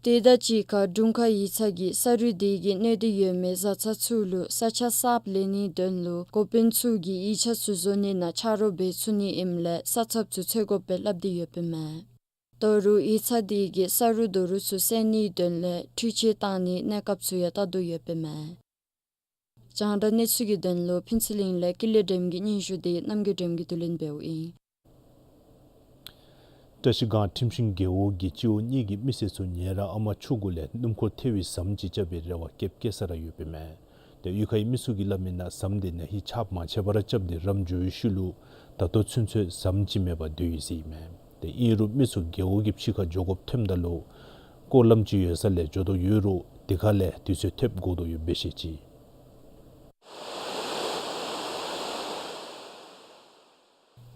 དེ་དང་གཅིག་ཁར་དྲུང་ཁག་ཡིག་ཚང་གིས་ས་རུད་འདི་གིས་གནོད་དོ་ཡོད་མི་བཟའ་ཚང་ཚུ་ལུ་ས་ཆ་གསརཔ་ལེན་ནིའི་དོན་ལུ་འགོ་དཔོན་ཚུ་གིས་ཡིག་ཆ་ཚུ་བཟོ་ནི་ནང་ཆ་རོགས་འབད་ཚུགས་ནི་ཨིནམ་ལས་ས་ཚབ་ཚུ་འཚོལ་དགོ་པས་སླབ་སྟེ་ཡོདཔ་ཨིན་མས། ད་རུང་ཡིག་ཚང་འདི་གིས་ས་རུད་རྡོ་རུད་ཚུ་བསལ་ནིའི་དོན་ལས་འཕྲུལ་ཆས་བཏང་ནིའི་གནས་སྐབས་ཚུ་ཡང་བལྟ་དོ་ཡོདཔ་ཨིན་མས། རྒྱང་བསྒྲགས་གནས་ཚུལ་གྱི་དོན་ལུ་ཕུན་ཚོགས་གླིང་ལས་ཀུན་ལེགས་སྒྲོལམ་གྱི་སྙན་ཞུ་འདི་རྣམ་རྒྱལ་སྒྲོལམ་གྱིས་བསྡུ་ལེན་འབདཝ་ཨིན། བཀྲ་ཤིས་སྒང་ཁྲིམས་ཤིང་རྒེད་འོག་གི་སྤྱི་འོག་གཉིས་ཀྱི་མི་སེར་ཚུ་ཉེ་རང་ཨ་མ་ཆུང་ཀུ་ལས་སྣུམ་འཁོར་ཐལ་བའི་ཟམ་ཅིག་རྐྱབ་པའི་རེ་བ་བསྐྱེད་བསྐྱེད་ས་ར་ཡོདཔ་ཨིན་མས། ཏེ་གཡུས་ཁའི་མི་ཚུ་གིས་སླབ་མིའི་ནང་ཟམ་འདི་ན་ཧིང་ཆགཔ་མ་ཆགཔ་ར་རྐྱབ་སྟེ་རམ་འགྱོ་བའི་ཤུལ་ལུ་ད་ལྟོ་ཚུན་ཚོད་ཟམ་ཅིག་མེད་པར་སྡོད་ཡི་ཟེར་ཨིན་མས། ཏེ་ཨིན་རུང་མི་ཚུ་རྒེད་འོག་གི་ཕྱི་ཁར་འགྱོ་དགོཔ་ཐོནམ་ད་ལུ་སྐོར་ལམ་ཅིག་ཡོད་ས་ལས་འགྱོ་དོ་ཡོད་རུང་དེ་ཁ་ལས་དུས་ཚོད་ཐེབས་དགོ་དོ་ཡོདཔ་སྦེ་བཤད་ཅི།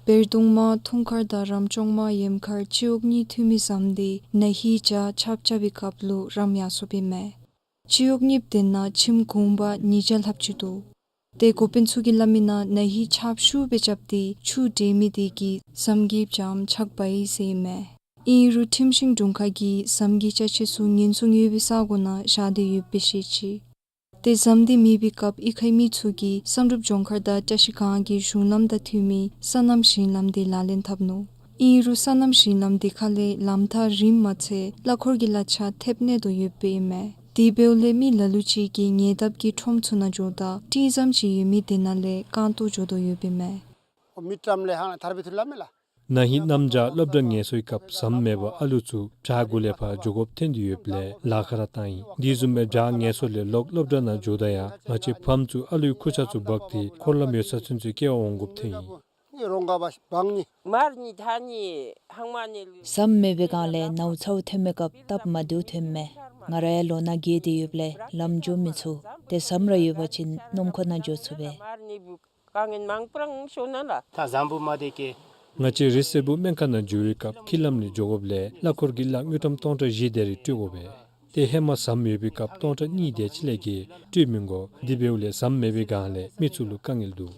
བེར་གདུང་མ་ཐུང་མཁར་དང་རམ་ལྕོང་མ་གཡས་མཁར་སྤྱི་འོག་གཉིས་མཐུད་མི་ཟམ་འདི་ན་ཧིང་རྒྱ་ཆརཔ་རྐྱབ་པའི་སྐབས་ལུ་རམ་ཡར་སོཔ་ཨིན་མས། སྤྱི་འོག་གཉིསཔ་དེ་ནང་ཁྱིམ་གུང་པ་ཉིས་བརྒྱ་ལྷགཔ་ཅིག་འདུག། ཏེ་འགོ་དཔོན་ཚུ་གིས་སླབ་མིའི་ནང་ན་ཧིང་ཆརཔ་ཤུགས་སྦེ་རྐྱབ་སྟེ་ཆུ་འདྲེས་མི་དེ་གིས་ཟམ་གྱི་རྒྱངམ་ཆག་འབག་ཡི་ཟེར་ཨིན་མས། ཨིན་རུང་ཁྲིམས་ཤིང་དྲུང་ཁག་གིས་ཟམ་གྱི་ཅ་ཆས་ཚུ་ཉེན་སྲུང་ཡོད་པའི་ས་གོ་ནང་བཞག་སྟེ་ཡོདཔ་སྦེ་བཤད་ཅི། ཏེ་ཟམ་འདི་མེད་པའི་སྐབས་གཡུས་ཁའི་མི་ཚུ་གིས་བསམ་གྲུབ་ལྗོངས་མཁར་དང་བཀྲ་ཤིས་སྒང་གི་གཞུང་ལམ་དང་མཐུད་མི་སོ་ནམ་ཞིང་ལམ་འདི་ལག་ལེན་འཐབ་ནུག། ཨིན་རུང་སོ་ནམ་ཞིང་ལམ་འདི་ཁ་ལས་ལམ་ཐག་རིངམ་མ་ཚད་གླ་འཁོར་གྱི་གླ་ཆ་ཐེབས་གནས་དོ་ཡོདཔ་ཨིན་མས། དེ་འབདཝ་ལས་མི་ལ་ལུ་ཅིག་གིས་ཉེ་འདབས་ཀྱི་ཁྲོམ་ཚུ་ནང་འགྱོཝ་ད་སྤྲིན་ཟམ་ཅིག་ཡོད་མི་དེ་ནང་ལས་རྐང་སྟོང་འགྱོ་དོ་ཡོདཔ་ཨིན་མས། མི་ཏམ་ལས་ཧང་ཐར་བི་ཐུར་ལ་མེ་ལ། ན་ཧིང་གནམ་བྱཱར་སློབ་གྲྭ་ངལ་གསོའི་སྐབས་ཟམ་མེད་པར་ཨ་ལུ་ཚུ་བྱག་གུ་ལས་ཕར་འགྱོ་དགོཔ་ཐོན་ཏེ་ཡོདཔ་ལས་ལཱ་ཁག་ར་བཏང་ཡི། དེ་བཟུམ་སྦེ་བྱག་ངལ་གསོ་ལས་ལོག་སློབ་གྲྭ་ནང་འགྱོཝ་ད་ཡང་ང་བཅས་ཕམ་ཚུ་ཨ་ལུའི་ཁུར་ཆ་ཚུ་འབག་སྟེ་འཁོར་ལམ་ཡོད་ས་ཚུན་ཚོད་སྐྱེལ་བར་འོང་དགོཔ་ཐོན་ཡི། ཟམ་མེད་པའི་སྒང་ལས་ནཝ་ཚཝ་ཐོན་མི་སྐབས་སྟབས་མ་བདེཝ་ཐོནམ་མས། ང་ར་ཡང་ལོ་ན་རྒས་ཏེ་ཡོདཔ་ལས་ལམ་འགྱོ་མི་ཚུགས། ཏེ་ཟམ་ར་ཡོད་པ་ཅིན་སྣུམ་འཁོར་ནང་འགྱོ་ཚུགས་པས། ད་ཟམ་བུ་མ་དེ་ཀེ། ང་བཅས་རི་སེར་པོ་སྨན་ཁང་ནང་འགྱོ་བའི་སྐབས་འཁྱིལ་ལམ་ལས་འགྱོ་དགོཔ་ལས་གླ་འཁོར་གྱི་གླ་དངུལ་ཀྲམ་སྟོང་ཕྲག་བཞི་དེ་རེ་སྤྲོད་དགོ་པས། ཏེ་ཧེ་མ་ཟམ་ཡོད་པའི་སྐབས་སྟོང་ཕྲག་གཉིས་དེ་ཅིག་ལས་བརྒལ་སྤྲོད་མི་དགོ། དེ་འབདཝ་ལས་ཟམ་མེད་པའི་སྒང་ལས་མི་ཚུ་ལུ་དཀའ་ངལ་འདུག།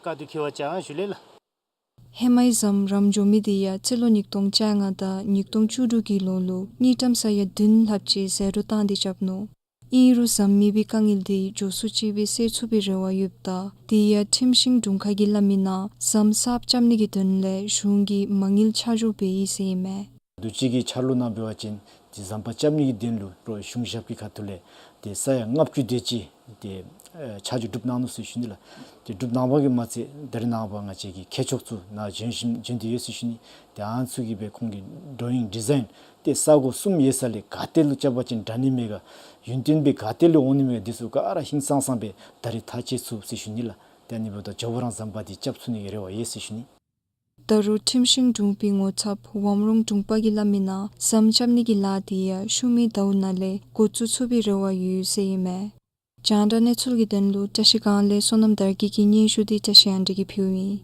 ཀ་དུ་ཁེ་བ་ཅང་ཞུ་ལེ་ལ། ཧེ་མའི་ཟམ་རམ་འགྱོ་མི་དེ་ཡང་སྤྱི་ལོ་ཉིས་སྟོང་བཅོ་ལྔ་དང་ཉིས་སྟོང་བཅུ་དྲུག་གི་ལོ་ལུ་དངུལ་ཀྲམ་ས་ཡ་བདུན་ལྷགཔ་ཅིག་ཟད་འགྲོ་བཏང་སྟེ་རྐྱབ་ནུག། ཨིན་རུང་ཟམ་མེད་པའི་དཀའ་ངལ་དེ་མགྱོགས་སུ་ཅིག་སྦེ་སེལ་ཚུགས་པའི་རེ་བ་ཡོདཔ་ད་དེ་ཡང་ཁྲིམས་ཤིང་དྲུང་ཁག་གིས་སླབ་མིའི་ནང་ཟམ་གསརཔ་རྐྱབ་ནི་གི་དོན་ལས་གཞུང་གིས་མ་དངུལ་ཆ་འཇོག་འབད་ཡི་ཟེར་ཨིན་མས། དུས་ཅི་གི་འཆར་ལོ་ནང་འབད་བ་ཅིན་དེ་ཟམ་པ་རྐྱབ་ནི་གི་དོན་ལུ་རོགས་གཞུང་ཞབས་ཀྱི་ཁ་ཐུག་ལས་དེ་ས་ཡ་ལྔ་བཅུ་དེ་ཅིག་དེ་ཨེ་ཆ་འཇོག་གྲུབ་གནང་ནུག་ཟེར་ཞུ་ནི་ལགས། དེ་གྲུབ་གནང་བ་གིས་མ་ཚད་ད་རེས་ནངས་པ་ང་བཅས་ཀྱི་མཁས་མཆོག་ཚུ་ནཱ་བྱོན་བཞིན་བྱོན་ཏེ་ཡོད་ཟེར་ཞུ་ནི། དེ་ཨ་ནི་ཚུ་གིས་སྦེ་ཁོང་གི་ཌོ་ཡིང་ཌི་ཛའིན་ཏེ་ས་གོ་གསུམ་ཡོད་ས་ལས་ག་ཏེ་ལུ་རྐྱབ་པ་ཅིན་དྲག་ནི་མས་ག་ཡུན་བརྟན་སྦེ་ག་ཏེ་ལུ་འོང་ནི་མས་ག་འདི་ཚུ་ག་ར་ཧིང་སངས་སངས་སྦེ་ད་རེས་ཐག་བཅད་ཚུགས་ཟེར་ཞུ་ནི་ལགས། དེ་ཨ་ནི་འབདཝ་ད་མགྱོགས་པ་རང་ཟམ་པ་འདི་རྐྱབ་ཚུགས་ནི་གི་རེ་བ་ཡོད་ཟེར་ཞུ་ནི། ད་རུང་ཁྲིམས་ཤིང་དྲུང་པའི་ངོ་ཚབ་ཝམ་རོང་དྲུང་པ་གིས་སླབ་མི་ནང་ཟམ་རྐྱབ་ནི་གི་ལཱ་དེ་ཡང་ཤུལ་མའི་ཟླཝ་ནང་ལས་འགོ་བཙུགས་ཚུགས་པའི་རེ་བ་ཡོད་ཟེར་ཨིན་མས། རྒྱང་བསྒྲགས་གནས་ཚུལ་གྱི་དོན་ལུ་བཀྲ་ཤིས་སྒང་ལས་བསོད་ནམས་དར་རྒྱས་ཀྱི་སྙན་ཞུ་དེ་བཀྲ་ཤིས་དབང་འདུས་ཀྱིས་ཕུལཝ་ཨིན།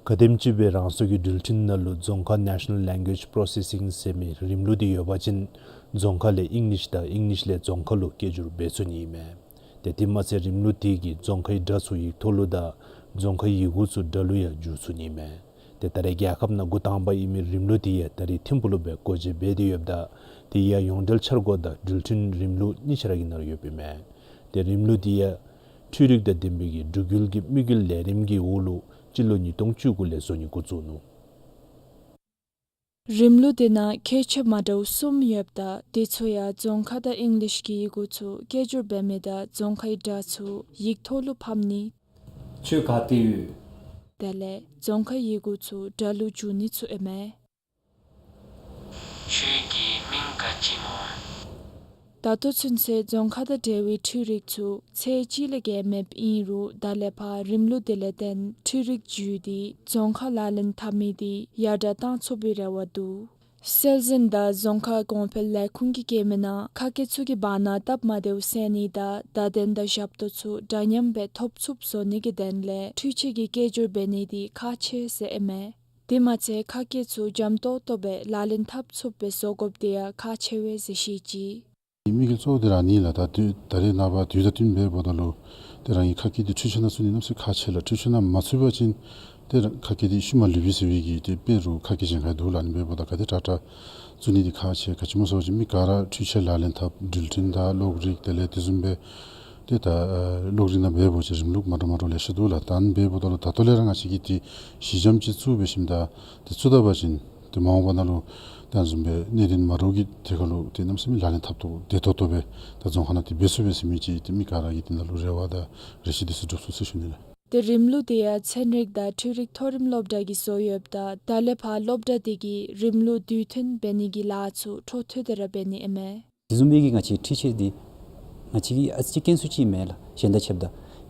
ག་དེམ་ཅིག་སྦེ་རང་སོའི་གི་འགྲུལ་འཕྲིན་ནང་ལུ་རྫོང་ཁ་National Language Processing ཟེར་མི་རིམ་ལུགས་དེ་ཡོད་པ་ཅིན་རྫོང་ཁ་ལས་ཨིང་ལིཤ་དང་ཨིང་ལིཤ་ལས་རྫོང་ཁ་ལུ་སྐད་སྒྱུར་འབད་ཚུགས་ནི་ཨིན་མས། ཏེ་དེ་མ་ཚད་རིམ་ལུགས་དེ་གིས་རྫོང་ཁའི་སྒྲ་ཚུ་ཡིག་ཐོག་ལུ་དང་རྫོང་ཁའི་ཡི་གུ་ཚུ་སྒྲ་ལུ་ཡང་བསྒྱུར་ཚུགས་ནི་ཨིན་མས། ཏེ་ད་རེས་རྒྱལ་ཁབ་ནང་འགོ་དང་པ་ཨིན་མི་རིམ་ལུགས་དེ་ཡང་ད་རེས་ཐིམ་ཕུག་ལུ་སྦེ་སྒོ་འབྱེད་འབད་དེ་ཡོདཔ་ད་དེ་ཡང་ཡོངས་འབྲེལ་འཆར་སྒོ་དང་འགྲུལ་འཕྲིན་རིམ་ལུགས་གཉིས་ཆ་ར་གི་ནང་ཡོདཔ་ཨིན་མས། ཏེ་རིམ་ལུགས་དེ་ཡང་འཕྲུལ་རིག་དང་ལྡན་པའི་གི་འབྲུག་ཡུལ་གྱི་དམིགས་ཡུལ་ལས་རིམ་གྱི་འོག་ལུ་སྤྱི་ལོ་ཉིས་སྟོང་བཅུ་དགུ་ལས་བཟོ་ནི་འགོ་བཙུགས་ནུག། རིམ་ལུགས་དེ་ནང་ཁྱད་ཆོས་མ་འདྲཝ་གསུམ་ཡོདཔ་ད་དེ་ཚུ་ཡང་རྫོང་ཁ་དང་ཨིང་ལིཤ་གི་ཡི་གུ་ཚུ་སྐད་སྒྱུར་འབད་མི་དང་རྫོང་ཁའི་སྒྲ་ཚུ་ཡིག་ཐོག་ལུ་ཕབ་ནི། ཁྱོད་ག་ཏེ་ཡོད། དེ་ལས་རྫོང་ཁའི་ཡི་གུ་ཚུ་སྒྲ་ལུ་བསྒྱུར་ནི་ཚུ་ཨིན་མས། ཁྱོད་ཀྱི་མིང་ག་ཅི་སྨོ། ད་ལྟོ་ཚུན་ཚོད་རྫོང་ཁ་དང་འབྲེལ་བའི་འཕྲུལ་རིག་ཚུ་ཚད་ཅིག་ལས་བརྒལ་མེདཔ་ཨིན་རུང་ད་ལས་ཕར་རིམ་ལུགས་དེ་ལས་བརྟེན་འཕྲུལ་རིག་བརྒྱུད་དེ་རྫོང་ཁ་ལག་ལེན་འཐབ་མི་དེ་ཡར་དྲགས་བཏང་ཚུགས་པའི་རེ་བ་འདུག། སྲོལ་འཛིན་དང་རྫོང་ཁ་གོང་འཕེལ་ལས་ཁུངས་ཀྱིས་བཀོད་མི་ནང་ཁ་སྐད་ཚུ་གི་བར་ན་སྟབས་མ་བདེཝ་སེལ་ནི་དང་བརྡ་དོན་དང་ཞབས་ཏོག་ཚུ་འདྲ་མཉམ་སྦེ་ཐོབ་ཚུགསཔ་བཟོ་ནི་གི་དོན་ལས་འཕྲུལ་ཆས་ཀྱི་སྐད་སྒྱུར་འབད་ནི་དེ་ཁག་ཆེ་ཟེར་ཨིན་མས། དེ་མ་ཚད་ཁ་སྐད་ཚུ་འཇམ་ཏོག་ཏོ་སྦེ་ལག་ལེན་འཐབ་ཚུགསཔ་སྦེ་བཟོ་དགོཔ་དེ་ཡང་ཁག་ཆེ་བས་ཟེར་བཤད་ཅི། དམིགས་ཡུལ་གཙོ་བོ་དེ་ར་ཨ་ནི་ལགས། ད་དུས་ད་རེས་ནངས་པ་དུས་དང་བསྟུན་འབདཝ་ད་ལུ་ཏེ་རང་གི་ཁ་སྐད་དེ་འཕྲུལ་ཆས་ནང་བཙུགས་ནི་གནམ་མེད་ས་མེད་ཁག་ཆེ་ལགས། འཕྲུལ་ཆས་ནང་མ་བཙུགས་པ་ཅིན་ཏེ་རང་ཁ་སྐད་དེ་ཤུལ་མ་ལུས་པས་ཟེར་བའི་གི་ཏེ་དཔེ་རུ་ཁ་སྐད་གཞན་ཁར་འདུག་ལགས། ཨ་ནི་འབདཝ་ད་ག་དེ་དྲག་དྲག་བཙུགས་ནི་དེ་ཁག་ཆེ། ག་ཅི་སྨོ་ཟེར་བ་ཅིན་མི་ག་ར་འཕྲུལ་ཆས་ལག་ལེན་འཐབ་འགྲུལ་འཕྲིན་དང་གློག་རིག་དེ་ལས་དེ་བཟུམ་སྦེ་ཏེ་ད་ཨ་གློག་རིག་ནང་འབད་བ་ཅིན་རིམ་ལུགས་མ་འདྲཝ་མ་འདྲཝ་ལེ་ཤ་འདུག་ལགས། ད་ཨ་ནི་འབདཝ་ད་ལུ་ད་ལྟོ་ལས་ར་ང་བཅས་ཀྱིས་ཏེ་གཞི་འགྱམ་ཅིག་བཙུགས་འབད་ཞིནམ་ད་ཏེ་བཙུགས་ད་པ་ཅིན་ཏེ་མ་འོངས་པ་ནང་ལུ་ད་ཨ་ནི་བཟུམ་སྦེ་གནད་དོན་མ་འདྲཝ་གི་ཐད་ཁར་ལུ་ཏེ་གནམ་མེད་ས་མེད་ལག་ལེན་འཐབ་ཏོག་བདེ་ཏོག་ཏོ་སྦེ་ད་རྫོང་ཁ་ནང་ཏེ་འབད་ཚུགས་པས་ཟེར་མི་ཅིག་ཏེ་མི་ག་ར་གིས་དེ་ནང་ལུ་རེ་བ་དང་རེ་ཆེ་དེ་ཚུ་སྒྲུབ་ཚུགས་ཟེར་ཞུ་ནི་ལགས། ཏེ་རིམ་ལུགས་དེ་ཡང་ཚན་རིག་དང་འཕྲུལ་རིག་མཐོ་རིམ་སློབ་གྲྭ་གིས་བཟོ་ཡོདཔ་ད་ད་ལས་ཕར་སློབ་གྲྭ་དེ་གིས་རིམ་ལུགས་དུས་མཐུན་འབད་ནི་གི་ལཱ་ཚུ་འཕྲོ་མཐུད་དེ་ར་འབད་ནི་ཨིན་མས། དེ་བཟུམ་མའི་གི་ང་བཅས་འཕྲུལ་ཆས་འདི་ང་བཅས་ཀྱི་ཨ་ཙི་ཅིག་དཀོན་སུ་ཅིག་མས་ལགས། གཞན་དང་ཕྱདཔ་ད་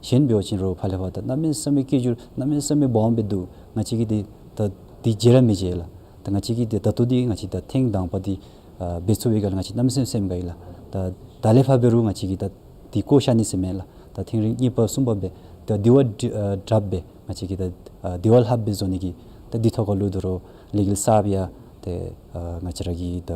གཞན་འབད་བ་ཅིན་རོགས་ཕར་ལས་ཕར་ད་གནམ་མེད་ས་མེད་སྐད་སྒྱུར་གནམ་མེད་ས་མེད་སྦོམ་སྦེ་འདུག། ང་བཅས་ཀྱིས་འདི་ད་འདི་བརྗེད་ར་མི་བརྗེད་ལགས། ད་ང་བཅས་ཀྱིས་འདི་ད་ལྟོ་འདི་ང་བཅས་ད་ཐེངས་དང་པ་འདི་ཨ་འབད་ཚུགས་པའི་སྒང་ལས་ང་བཅས་གནམ་མེད་ས་མེད་སེམས་དགའ་ཡི་ལགས། ད་ད་ལས་ཕར་འབད་རུང་ང་བཅས་ཀྱིས་ད་འདི་བཀོ་བཞག་ནི་ཟེར་མེན་ལགས། ད་ཐེངས་རེ་གཉིས་པ་གསུམ་པ་སྦེ་ད་དེ་བ་དྲི་ཨ་དྲགཔ་སྦེ་ང་བཅས་ཀྱིས་ད་ཨ་དེ་བ་ལྷགཔ་སྦེ་བཟོ་ནི་གི་ད་འདི་ཐོག་ཁར་ལུ་ད་རུང་ལས་འགུལ་གསརཔ་ཡང་ཏེ་ཨ་ང་བཅས་ར་གི་ད་